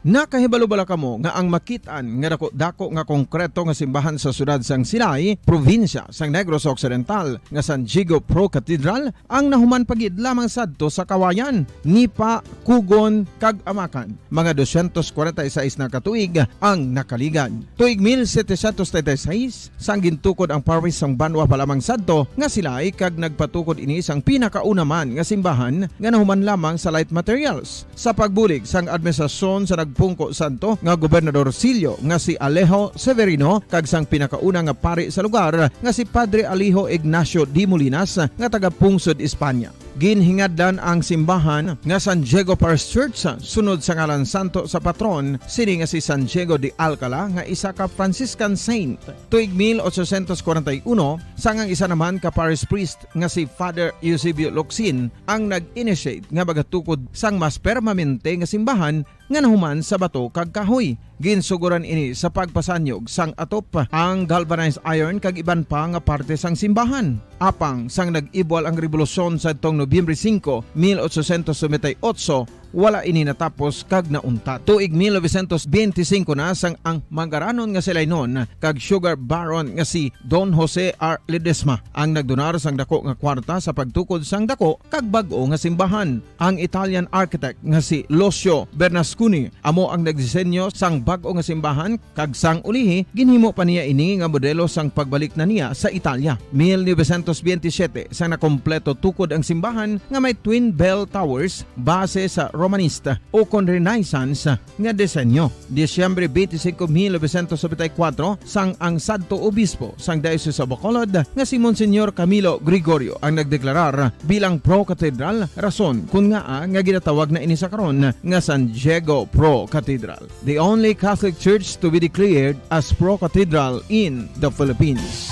Nakahibalo bala kamo nga ang makit-an nga dako-dako nga konkreto nga simbahan sa siyudad sang Silay, probinsya sang Negros Occidental, nga San Diego Pro Cathedral, ang nahuman pa gid lamang sadto sa Kawayan, Nipa-Kugon, kag Amakan. Mga dosyentos kwarenta y seis na ka tuig ang nakaligad. Tuig mil setecientos treinta y seis, sang gintukod ang parish sang banwa pa lamang sadto nga Silay, kag nagpatukod ini sang pinakauna man nga simbahan nga nahuman lamang sa light materials. Sa pagbulig sang administrasyon sa nagpungko sadto nga gobernadorsilyo nga si Alejo Severino kag sang pinakauna nga pari sa lugar nga si Padre Alejo Ignacio de Molinas nga taga-pungsod Espanya. Ginhingadlan ang simbahan nga San Diego Parish Church sunod sa ngalan santo sa patron sini nga si San Diego de Alcala nga isa ka Franciscan saint. Tuig mil ochocientos kwarenta y uno, sang ang isa naman ka parish priest nga si Father Eusebio Locsin ang nag-initiate nga magatukod sang mas permanente nga simbahan nga nahuman sa bato kag kahoy. Ginsugoran ini sa pagpasanyog sang atop, ang galvanized iron kag iban pa nga parte sang simbahan. Apang sang nag-ibwal ang rebolusyon sadtong Nobyembre singko, mil ochocientos noventa y ocho, wala ini natapos kag nauntat. Tuig mil novecientos benti singko na sang ang manggaranon nga Silaynon kag sugar baron nga si Don Jose R. Ledesma ang nagdonar sang dako nga kwarta sa pagtukod sang dako kag bag-o nga simbahan. Ang Italian architect nga si Lucio Bernasconi amo ang nagdisenyo sang bag-o nga simbahan, kag sang ulihi ginhimo pa niya ini nga modelo sang pagbalik na niya sa Italia. Mil novecientos benti siyete, sang nakompleto tukod ang simbahan nga may twin bell towers base sa Romanista o kon Renaissance nga disenyo. Disyembre benti singko, mil novecientos nobenta y kuwatro, sang ang sadto obispo sang Diocese of Bacolod nga si Monsignor Camilo Gregorio ang nagdeklarar bilang pro-cathedral, rason kon ngaa nga ginatawag na ini sa karon nga San Diego Pro Cathedral, the only Catholic church to be declared as pro-cathedral in the Philippines.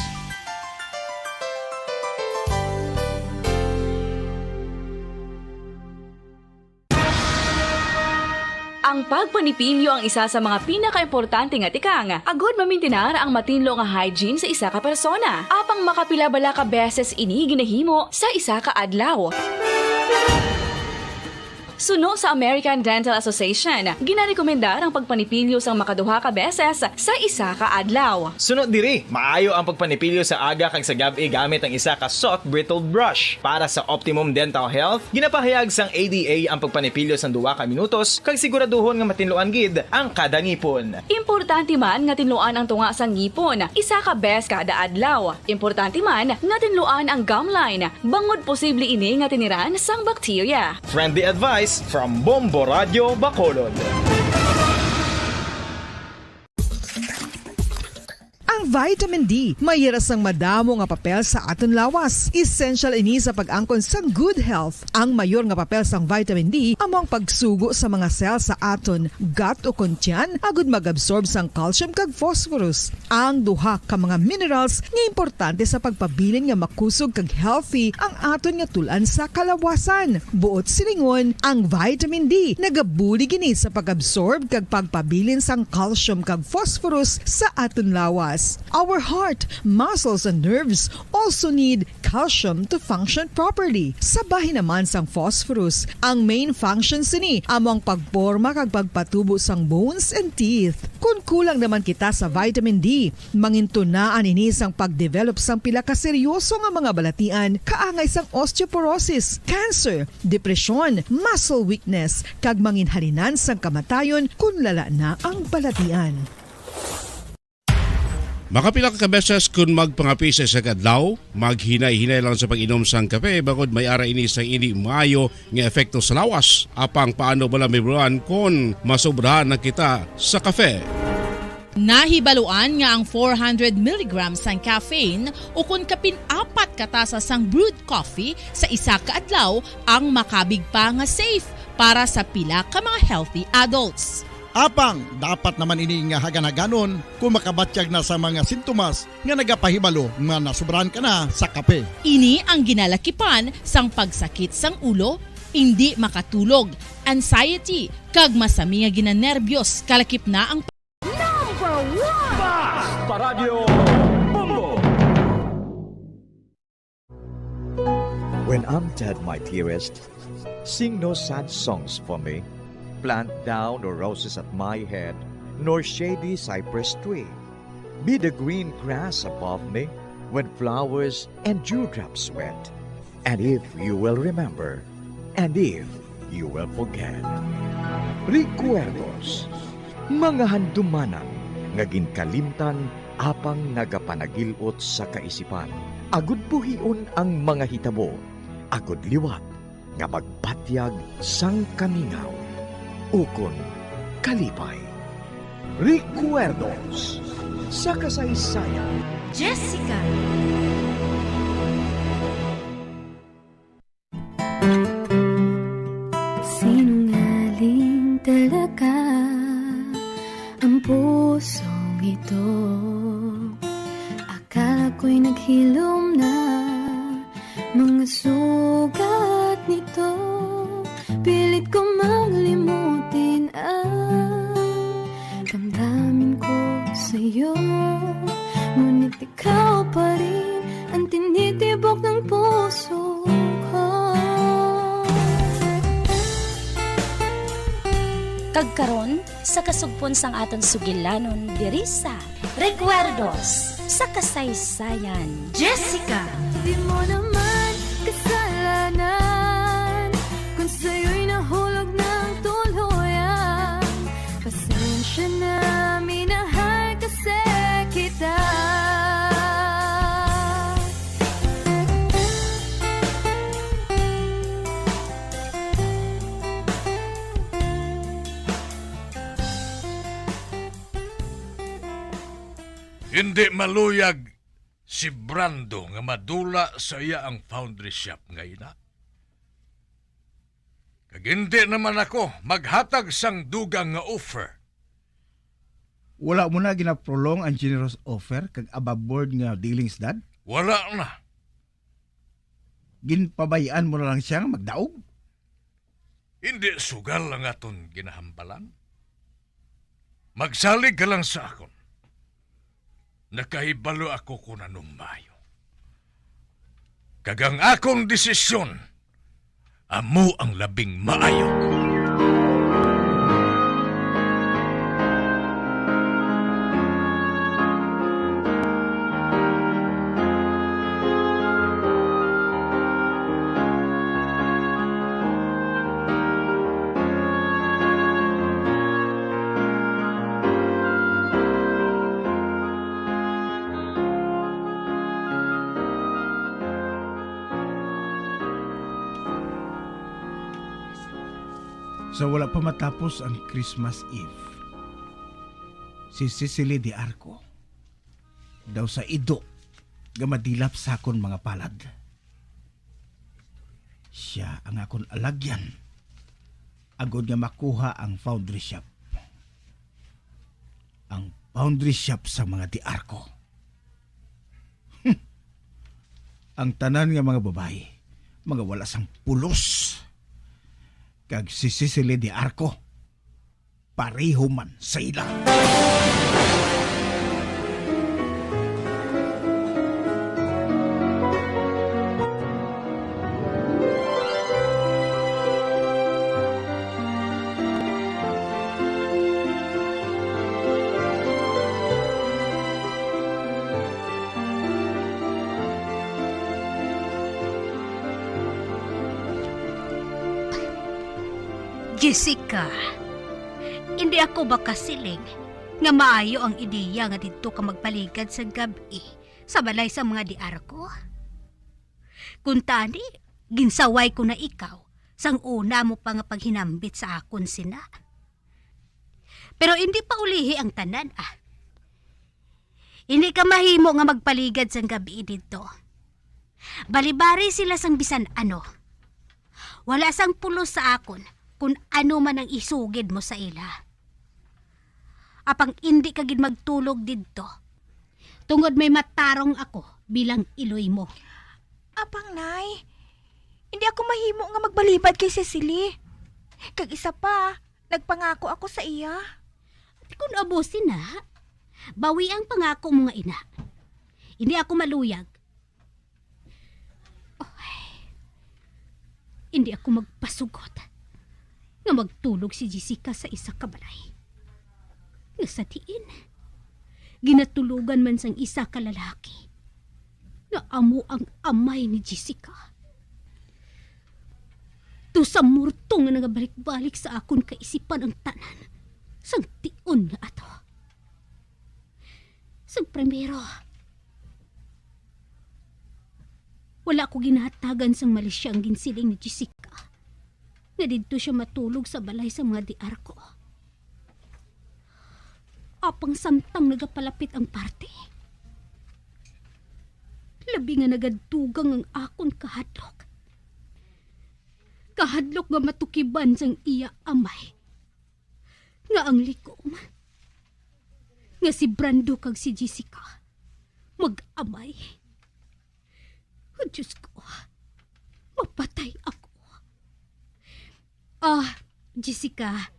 Ang pagpanipilyo ang isa sa mga pinakaimportante nga tikang agod mamintinar ang matinlo nga hygiene sa isa ka persona. Apang makapila bala ka beses ini ginahimo sa isa ka adlaw? Suno sa American Dental Association, ginarekomendar ang pagpanipilyo sang makaduha ka beses sa isa ka adlaw. Suno diri, maayo ang pagpanipilyo sa aga kag sa gab-i gamit ang isa ka soft bristled brush. Para sa optimum dental health, ginapahayag sang A D A ang pagpanipilyo sang duha ka minutos kag siguraduhon nga matinluan gid ang kada ngipon. Importante man nga tinluan ang tunga sang ngipon isa ka bes kada adlaw. Importante man nga tinluan ang gum line, bangod posible ini nga tiniran sang bakterya. Friendly advice from Bombo Radio Bacolod. Ang vitamin D may hira sang madamo nga papel sa aton lawas. Essential ini sa pag-angkon sang good health. Ang mayor nga papel sang vitamin D amo ang pagsugo sa mga cell sa aton gut o kon tiyan agud mag-absorb sang calcium kag phosphorus, ang duha ka mga minerals nga importante sa pagpabilin nga makusog kag healthy ang aton nga tul-an sa kalawasan. Buot silingon, ang vitamin D nagabulig ini sa pag-absorb kag pagpabilin sang calcium kag phosphorus sa aton lawas. Our heart, muscles, and nerves also need calcium to function properly. Sa bahin naman sang phosphorus, ang main function sini amo ang pagporma kag pagpatubo sang bones and teeth. Kon kulang naman kita sa vitamin D, mangintunaan ini sang pagdevelop sang pila ka seryoso nga mga balatian kaangay sang osteoporosis, cancer, depresyon, muscle weakness, kag manginhalinan sang kamatayon kon lala na ang balatian. Makapila ka beses kun magpangape sa isa ka adlaw, maghinay-hinay lang sa pag-inom sang kape, bangod may ara ini sang indi maayo nga epekto sa lawas. Apang paano bala mahibaluan kon masobrahan na kita sa kape? Nahibaluan nga ang four hundred milligrams sang caffeine, ukon kapin apat ka tasa sang brewed coffee sa isa ka adlaw, ang makabig pa nga safe para sa pila ka mga healthy adults. Apang dapat naman ini nga hagan-haganon kung makabatyag na sa mga sintomas nga nagapahibalo nga nasubrahan ka na sa kape. Ini ang ginalakipan sang pagsakit sang ulo, indi makatulog, anxiety, kag masami nga ginanerbiyos, kalakip na ang Number one! Basta Radyo Bombo! When I'm dead, my dearest, sing no sad songs for me. Plant thou no roses at my head, nor shady cypress tree. Be the green grass above me when flowers and dewdrops wet. And if you will remember, and if you will forget. Recuerdos, mga handumanan nga ginkalimtan apang nagapanagil-ot sa kaisipan, agud buhion ang mga hitabo, agud liwat nga magbatyag sang kamingaw ukon kalipay. Recuerdos sa Kasaysayan. Jessica. Sinungaling talaga ang pusong ito. Akala ko'y naghilom na mga sugat nito. Pilit ko mang limutin ang damdamin ko sa'yo. Ngunit ikaw pa rin ang tinitibok ng puso ko. Kag karon, sa kasugpon sang aton sugilanon diri sa Recuerdos sa Kasaysayan. Jessica. Di mo naman kasalanan kung sa'yo'y nahulog ng tuluyan. Pasensya na, minahal kasi kita. Hindi maluyag si Brando nga madula sa iya ang foundry shop nga ina. Kag hindi naman ako maghatag sang dugang nga offer. Wala mo na ginaprolong ang generous offer kag above board nga dealings, Dad? Wala na. Ginpabay-an mo na lang siya nga magdaog? Hindi sugal ang aton ginahambalan. Magsalig ka lang sa akon. Nakahibalo ako kung anong maayo. Kag ang akon desisyon amo ang labing maayo. Sa wala pa matapos ang Christmas Eve, si Cecily de Arco daw sa ido nga madilap sa akon mga palad. Sia ang akon alagyan agod nga makuha ang foundry shop. Ang foundry shop sa mga De Arco. Ang tanan nga mga babayi, mga wala sang pulos. Kag si Cecily de Arco, pareho man sa ila. Jessica, hindi ako makasiling nga maayo ang ideya nga didto ka magpaligad sang gab-i sa balay sang mga diarko. Kuntani, ginsaway ko na ikaw sang una mo pa nga paghinambit sa akon sina. Pero indi pa ulihi ang tanan, ah. Indi ka mahimo nga magpaligad sang gab-i didto. Balibari sila sang bisan ano. Wala sang pulos sa akon kon ano man ang isugid mo sa ila. Apang indi ka gid magtulog didto, tungod may matarong ako bilang iloy mo. Apang, Nay, hindi ako mahimo nga magbalibad kay Cecily. Kag isa pa, nagpangako ako sa iya. Ati kun amo sina, bawi ang pangako mo nga ina. Hindi ako maluyag. Ay, hindi ako magpasugot nga magtulog si Jessica sa isa ka balay nga sa diin ginatulogan man sang isa ka lalaki nga amo ang amay ni Jessica. To sa murto nga nagabalik-balik sa akon kaisipan ang tanan sang tion nga ato. Sang primero, wala ko ginahatagan sang malisya ang ginsiling ni Jessica nga didto siya matulog sa balay sa mga diarko. Apang samtang nagapalapit ang parte, labi nga nagadugang ang akon kahadlok. Kahadlok nga matukiban sang iya amay nga ang likom nga si Brando kag si Jessica mag-amay. Oh, Diyos ko, mapatay ako. Ah, Jessica,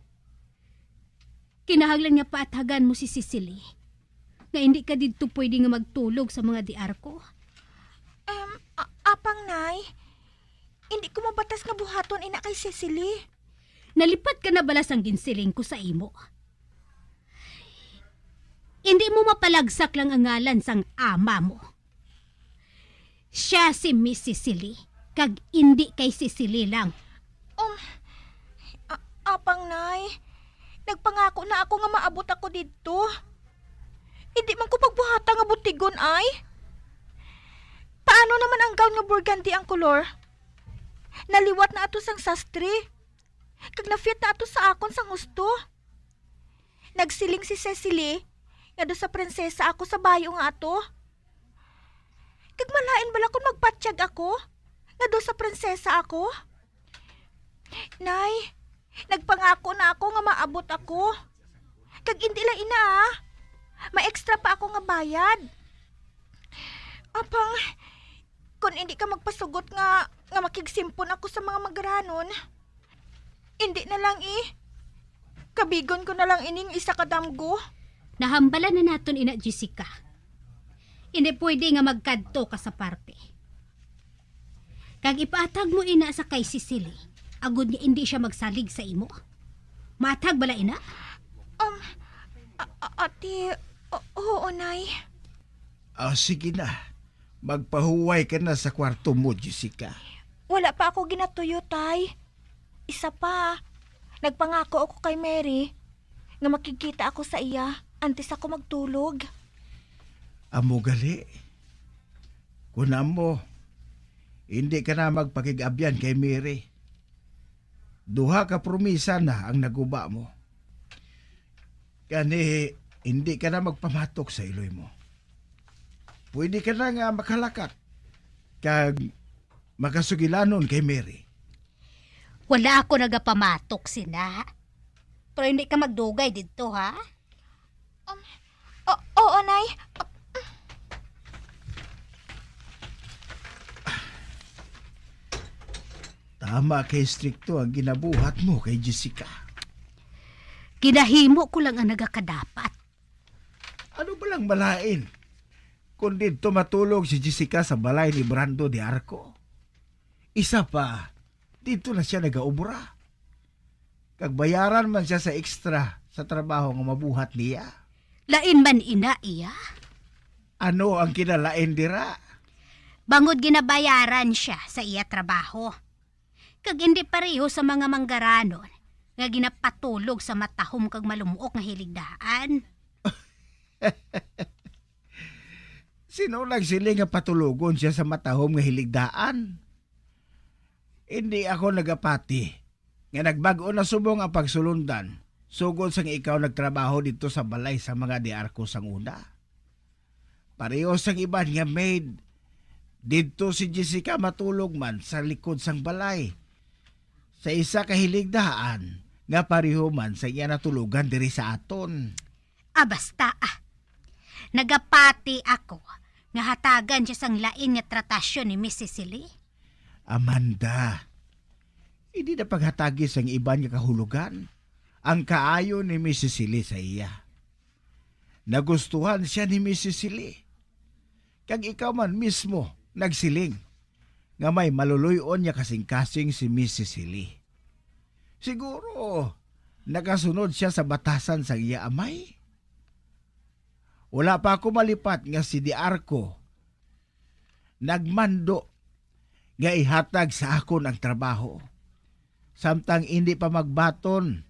kinahanglan nga paatagan mo si Cecily nga hindi ka didto pwede nga magtulog sa mga diarko. Em, a- apang, Nay, hindi ko mabatas nga buhaton ina kay Cecily. Nalipat ka na bala sang ginsiling ko sa imo? Hindi mo mapalagsak lang ang ngalan sang ama mo. Siya si Miss Cecily, kag indi kay Cecily lang. Um, a- apang, Nay, nagpangako na ako nga maabot ako didto. Hindi man ko pagbuhata nga butigon, ay. Paano naman ang gown nga burgundy ang kolor? Naliwat na ato sang sastre, kag na-fit na ato sa akon sang husto. Nagsiling si Cecily nga daw sa prinsesa ako sa bayo nga ato. Kag malain bala kon magpatyag ako nga daw sa prinsesa ako? Nay, nagpangako na ako nga maabot ako. Kag indi lang ina, ah. May extra pa ako nga bayad. Apang, kon indi ka magpasugot nga, nga makigsimpon ako sa mga magaranon, indi na lang, eh. Kabigon ko na lang ining isa ka damgo. Nahambalan na naton ina, Jessica. Indi pwede nga magkadto ka sa parte. Kag ipaatag mo ina sa kay Cecily, agod nga indi siya magsalig sa imo. Matag bala ina? Um, a- a- ati, o- oo, Nay. Ah, sige na. Magpahuway ka na sa kwarto mo, Jessica. Wala pa ako ginatuyo, Tay. Isa pa, nagpangako ako kay Mary nga makigkita ako sa iya antes ako magtulog. Amo gali. Kun amo, hindi ka na magpakig-abyan kay Mary. Duha ka promisa na ang naguba mo. Gani, hindi ka na magpamatok sa iloy mo. Pwede ka na nga makalakat kag makasugilanon kay Mary. Wala ako nagapamatok sina. Pero hindi ka magdugay didto, ha? Um, o- oo, Nay. Tama kay strikto ang ginabuhat mo kay Jessica. Ginahimo ko lang ang nagakadapat. Ano ba lang malain kung didto matulog si Jessica sa balay ni Brando de Arco? Isa pa, didto na siya nagaobra. Kag bayaran man siya sa extra sa trabaho nga mabuhat niya. Lain man ina iya? Ano ang kinalain dira? Bangod ginabayaran siya sa iya trabaho. Kag indi pareho sa mga manggaranon nga ginapatulog sa matahom kag malumuok nga hiligdaan. Sino nagsiling nga patulogon siya sa matahom nga hiligdaan? Hindi ako nagapati nga nagbag-o na subong ang pagsulundan sugod sang ikaw nagtrabaho didto sa balay sa mga diarko sang una. Pareho sang iban nga maid, didto si Jessica matulog man sa likod sang balay, sa isa ka hiligdaan nga pareho man sa iya natulogan diri sa aton. Ah, basta, ah. Nagapati ako nga hatagan siya sang lain nga tratasyon ni Miss Cecily. Amanda, hindi na paghatagi sang iban nga kahulogan ang kaayo ni Miss Cecily sa iya. Nagustuhan siya ni Miss Cecily. Kag ikaw man mismo nagsiling nga may maluloy-on niya kasing-kasing si Miss Cecily. Siguro, nakasunod siya sa batasan sang iya amay. Wala pa ako malipat nga si Diarco nagmando nga ihatag sa akon ang trabaho, samtang indi pa magbaton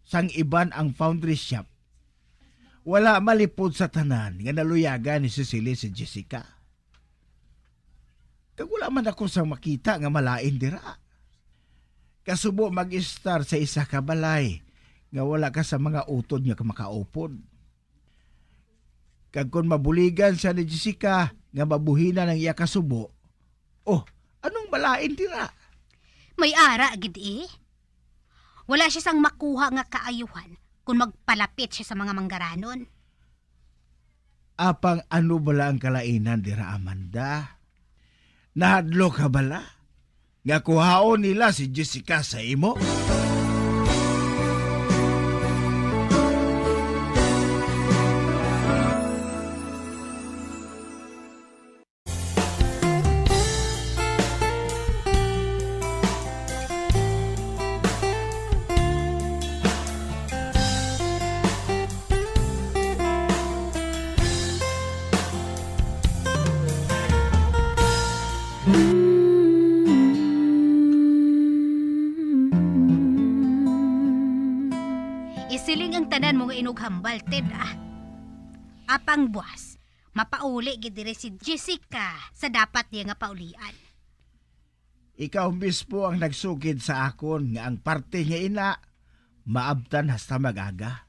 sang iban ang foundry shop. Wala malipod sa tanan nga naluyagan ni Cecily si Jessica. Kag wala man ako sang makita nga malain dira. Kasubo mag-estar sa isa ka balay nga wala ka sa mga utod nga makaupod. Kag kon mabuligan siya ni Jessica nga mabuhinan ang iya kasubo, oh, anong malain dira? May ara gid, eh. Wala siya sang makuha nga kaayuhan kon magpalapit siya sa mga manggaranon. Apang ano bala ang kalainan dira, Amanda? Nahadlok ka bala nga kuhaon nila si Jessica sa imo? Isiling ang tanan mo nga inughambal, Ted, ah. Apang buwas, mapauli gid diri si Jessica sa dapat niya nga paulian. Ikaw mismo ang nagsugid sa akon nga ang parte nga ina maabtan hasta mag-aga.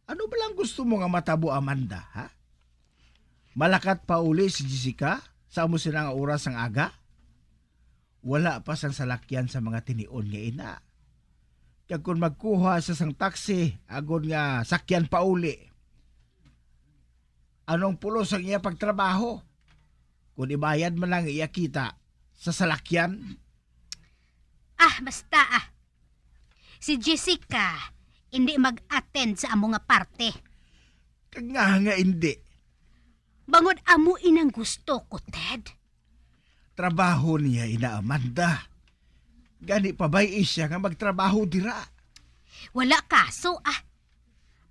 Ano ba lang gusto mo nga matabo, Amanda, ha? Malakat pa uli si Jessica sa amo sina nga oras sang aga? Wala pa sang salakyan sa mga tinion nga ina. Kag kon magkuha siya sang taxi, agod nga sakyan pa uli, anong pulos ang iya pagtrabaho? Kon ibayad man lang iya kita sa salakyan? Ah, basta, ah. Si Jessica, hindi mag-attend sa amo nga party. Kag nga nga hindi. Bangod amo inang gusto ko, Ted. Trabaho niya ina, Amanda. Gani pa bay-i siya nga magtrabaho dira? Wala kaso, ah.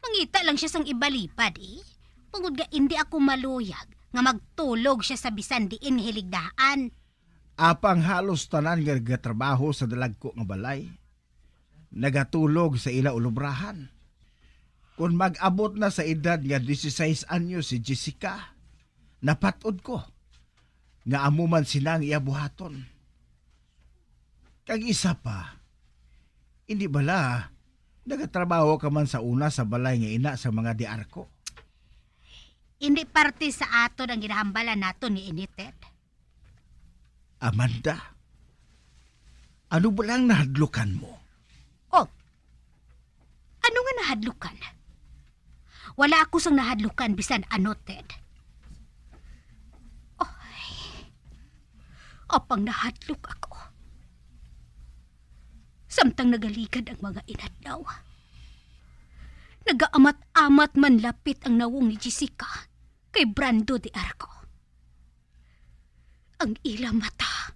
Mangita lang siya sang ibalipad, eh. Bangod nga indi ako maluyag nga magtulog siya sa bisan diin nga hiligdaan. Apang halos tanan nga nagatrabaho sa dalagko nga balay nagatulog sa ila ulubrahan. Kon mag-abot na sa edad nga dieciséis anyos si Jessica, napat-od ko nga amo man sina ang iya buhaton. Kag isa pa, hindi bala nagatrabaho ka man sa una sa balay nga ina sa mga diarko? Hindi parte sa aton ang ginahambalan naton ni ini, Ted. Amanda, ano ba lang nahadlukan mo? Oh, ano nga nahadlukan? Wala ako sang nahadlukan bisan ano, Ted. Oy, apang nahadlok ako. Samtang nagaligad ang mga inadlaw, nagaamat-amat manlapit ang nawong ni Jessica kay Brando de Arco. Ang ila mata,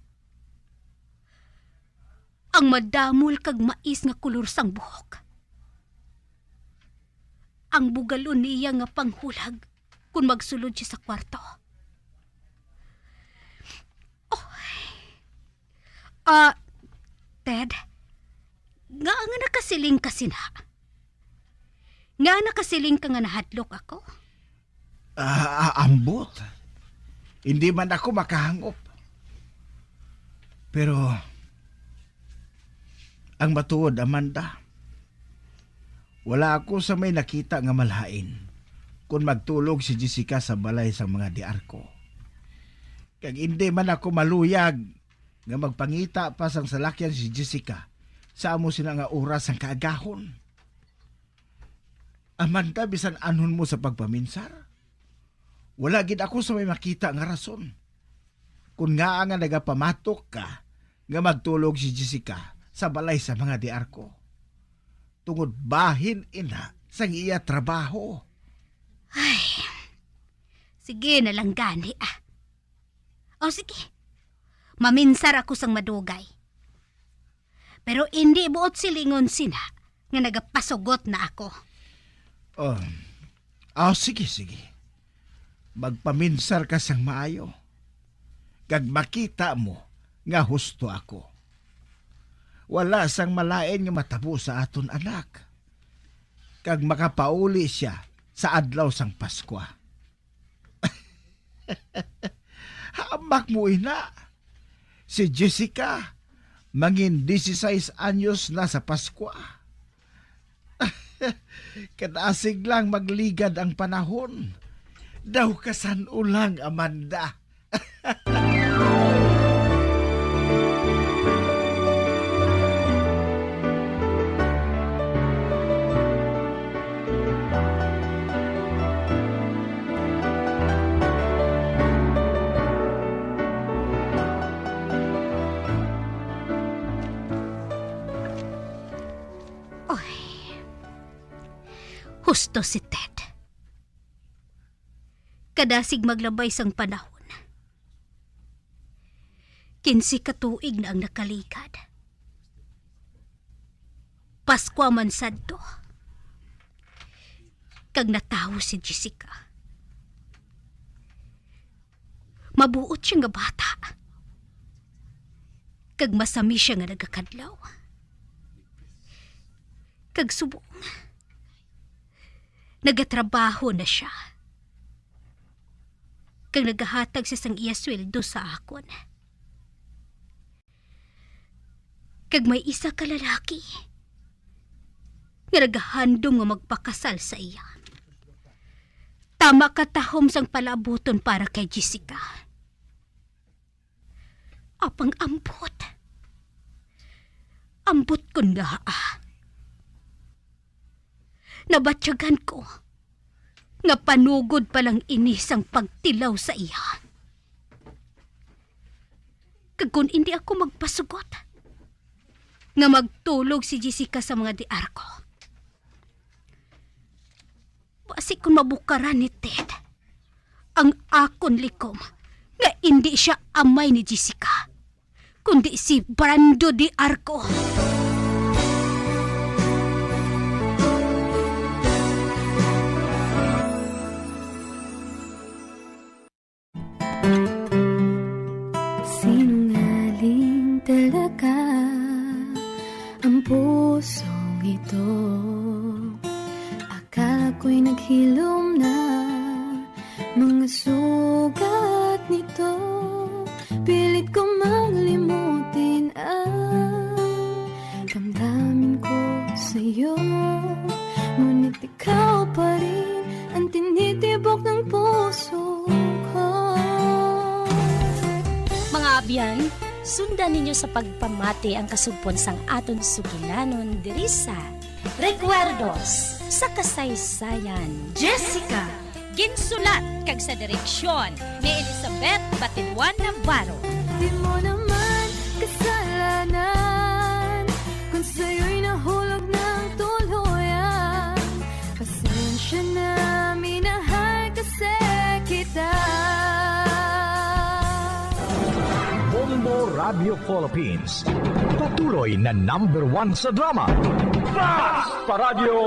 ang madamol kag mais nga kulor sang buhok, ang bugalon niya nga panghulag kon magsulod siya sa kwarto. Oh. Ah, Ted, nga nga nakasiling ka sina? Nga nakasiling ka nga nahadlok ako? Ah, ah, ambot. Hindi man ako makahangop. Pero, ang matuod, Amanda, wala ako sa may nakita nga malain kon magtulog si Jessica sa balay sang mga Diarco. Kag indi man ako maluyag nga magpangita pa sang salakyan si Jessica sa amo sina nga oras sang kaagahon. Amanda, bisan anhon mo sa pagpaminsar, wala gid ako sa may makita nga rason kon ngaa nga nagapamatok ka nga magtulog si Jessica sa balay sa mga Diarco, tungod bahin ina sang iya trabaho. Ay, sige na lang gani, ah. O sige, maminsar ako sang madugay. Pero indi buot silingon sina nga nagapasugot na ako. Oh. Ah, sige, sige. Magpaminsar ka sang maayo, kag makita mo nga husto ako. Wala sang malain nga matabo sa aton anak, kag makapauli sia sa adlaw sang Paskwa. Hamak mo ina. Si Jessica, mangin dieciséis anyos na sa Paskwa. Kadasig lang magligad ang panahon. Daw kasan-o lang, Amanda. Oy, husto si Ted. Kadasig maglabay sang panahon. Kinse ka tuig na ang nakaligad. Paskwa man sadto, kag natawo si Jessica. Mabuot siya nga bata, kag masami siya nga nagakadlaw. Kag subong, nagatrabaho na sia, kag nagahatag siya sang iya sweldo sa akon. Kag may isa ka lalaki nga nagahandom nga magpakasal sa iya, tama katahom sang palaabuton para kay Jessica. Apang ambot. Ambot kon ngaa. Nabatyagan ko nga panugod pa lang ini sang pagtilaw sa iya. Kag kon indi ako magpasugot nga magtulog si Jessica sa mga Diarco, basi kon mabukaran ni Ted ang akon likom nga indi sia amay ni Jessica, kundi si Brando Diarco. Sinungaling talaga ang pusong ito. Akala ko'y naghilom na mga sugat nito. Pilit ko mang limutin ang damdamin ko sa'yo. Ngunit ikaw pa rin ang tinitibok ng puso ko. Mga abyan, sundan ninyo sa pagpamati ang kasugpon sang aton sugilanon diri sa Recuerdos sa Kasaysayan. Jessica. Ginsulat kag sa direksyon ni Elizabeth Batiduan Navarro. Di mo naman kasalanan kung sa'yo'y nahulog ng tuluyan. Pasensya na, minahal kasi kita. Bombo Radio Philippines, patuloy na number one sa drama. Basta Radio!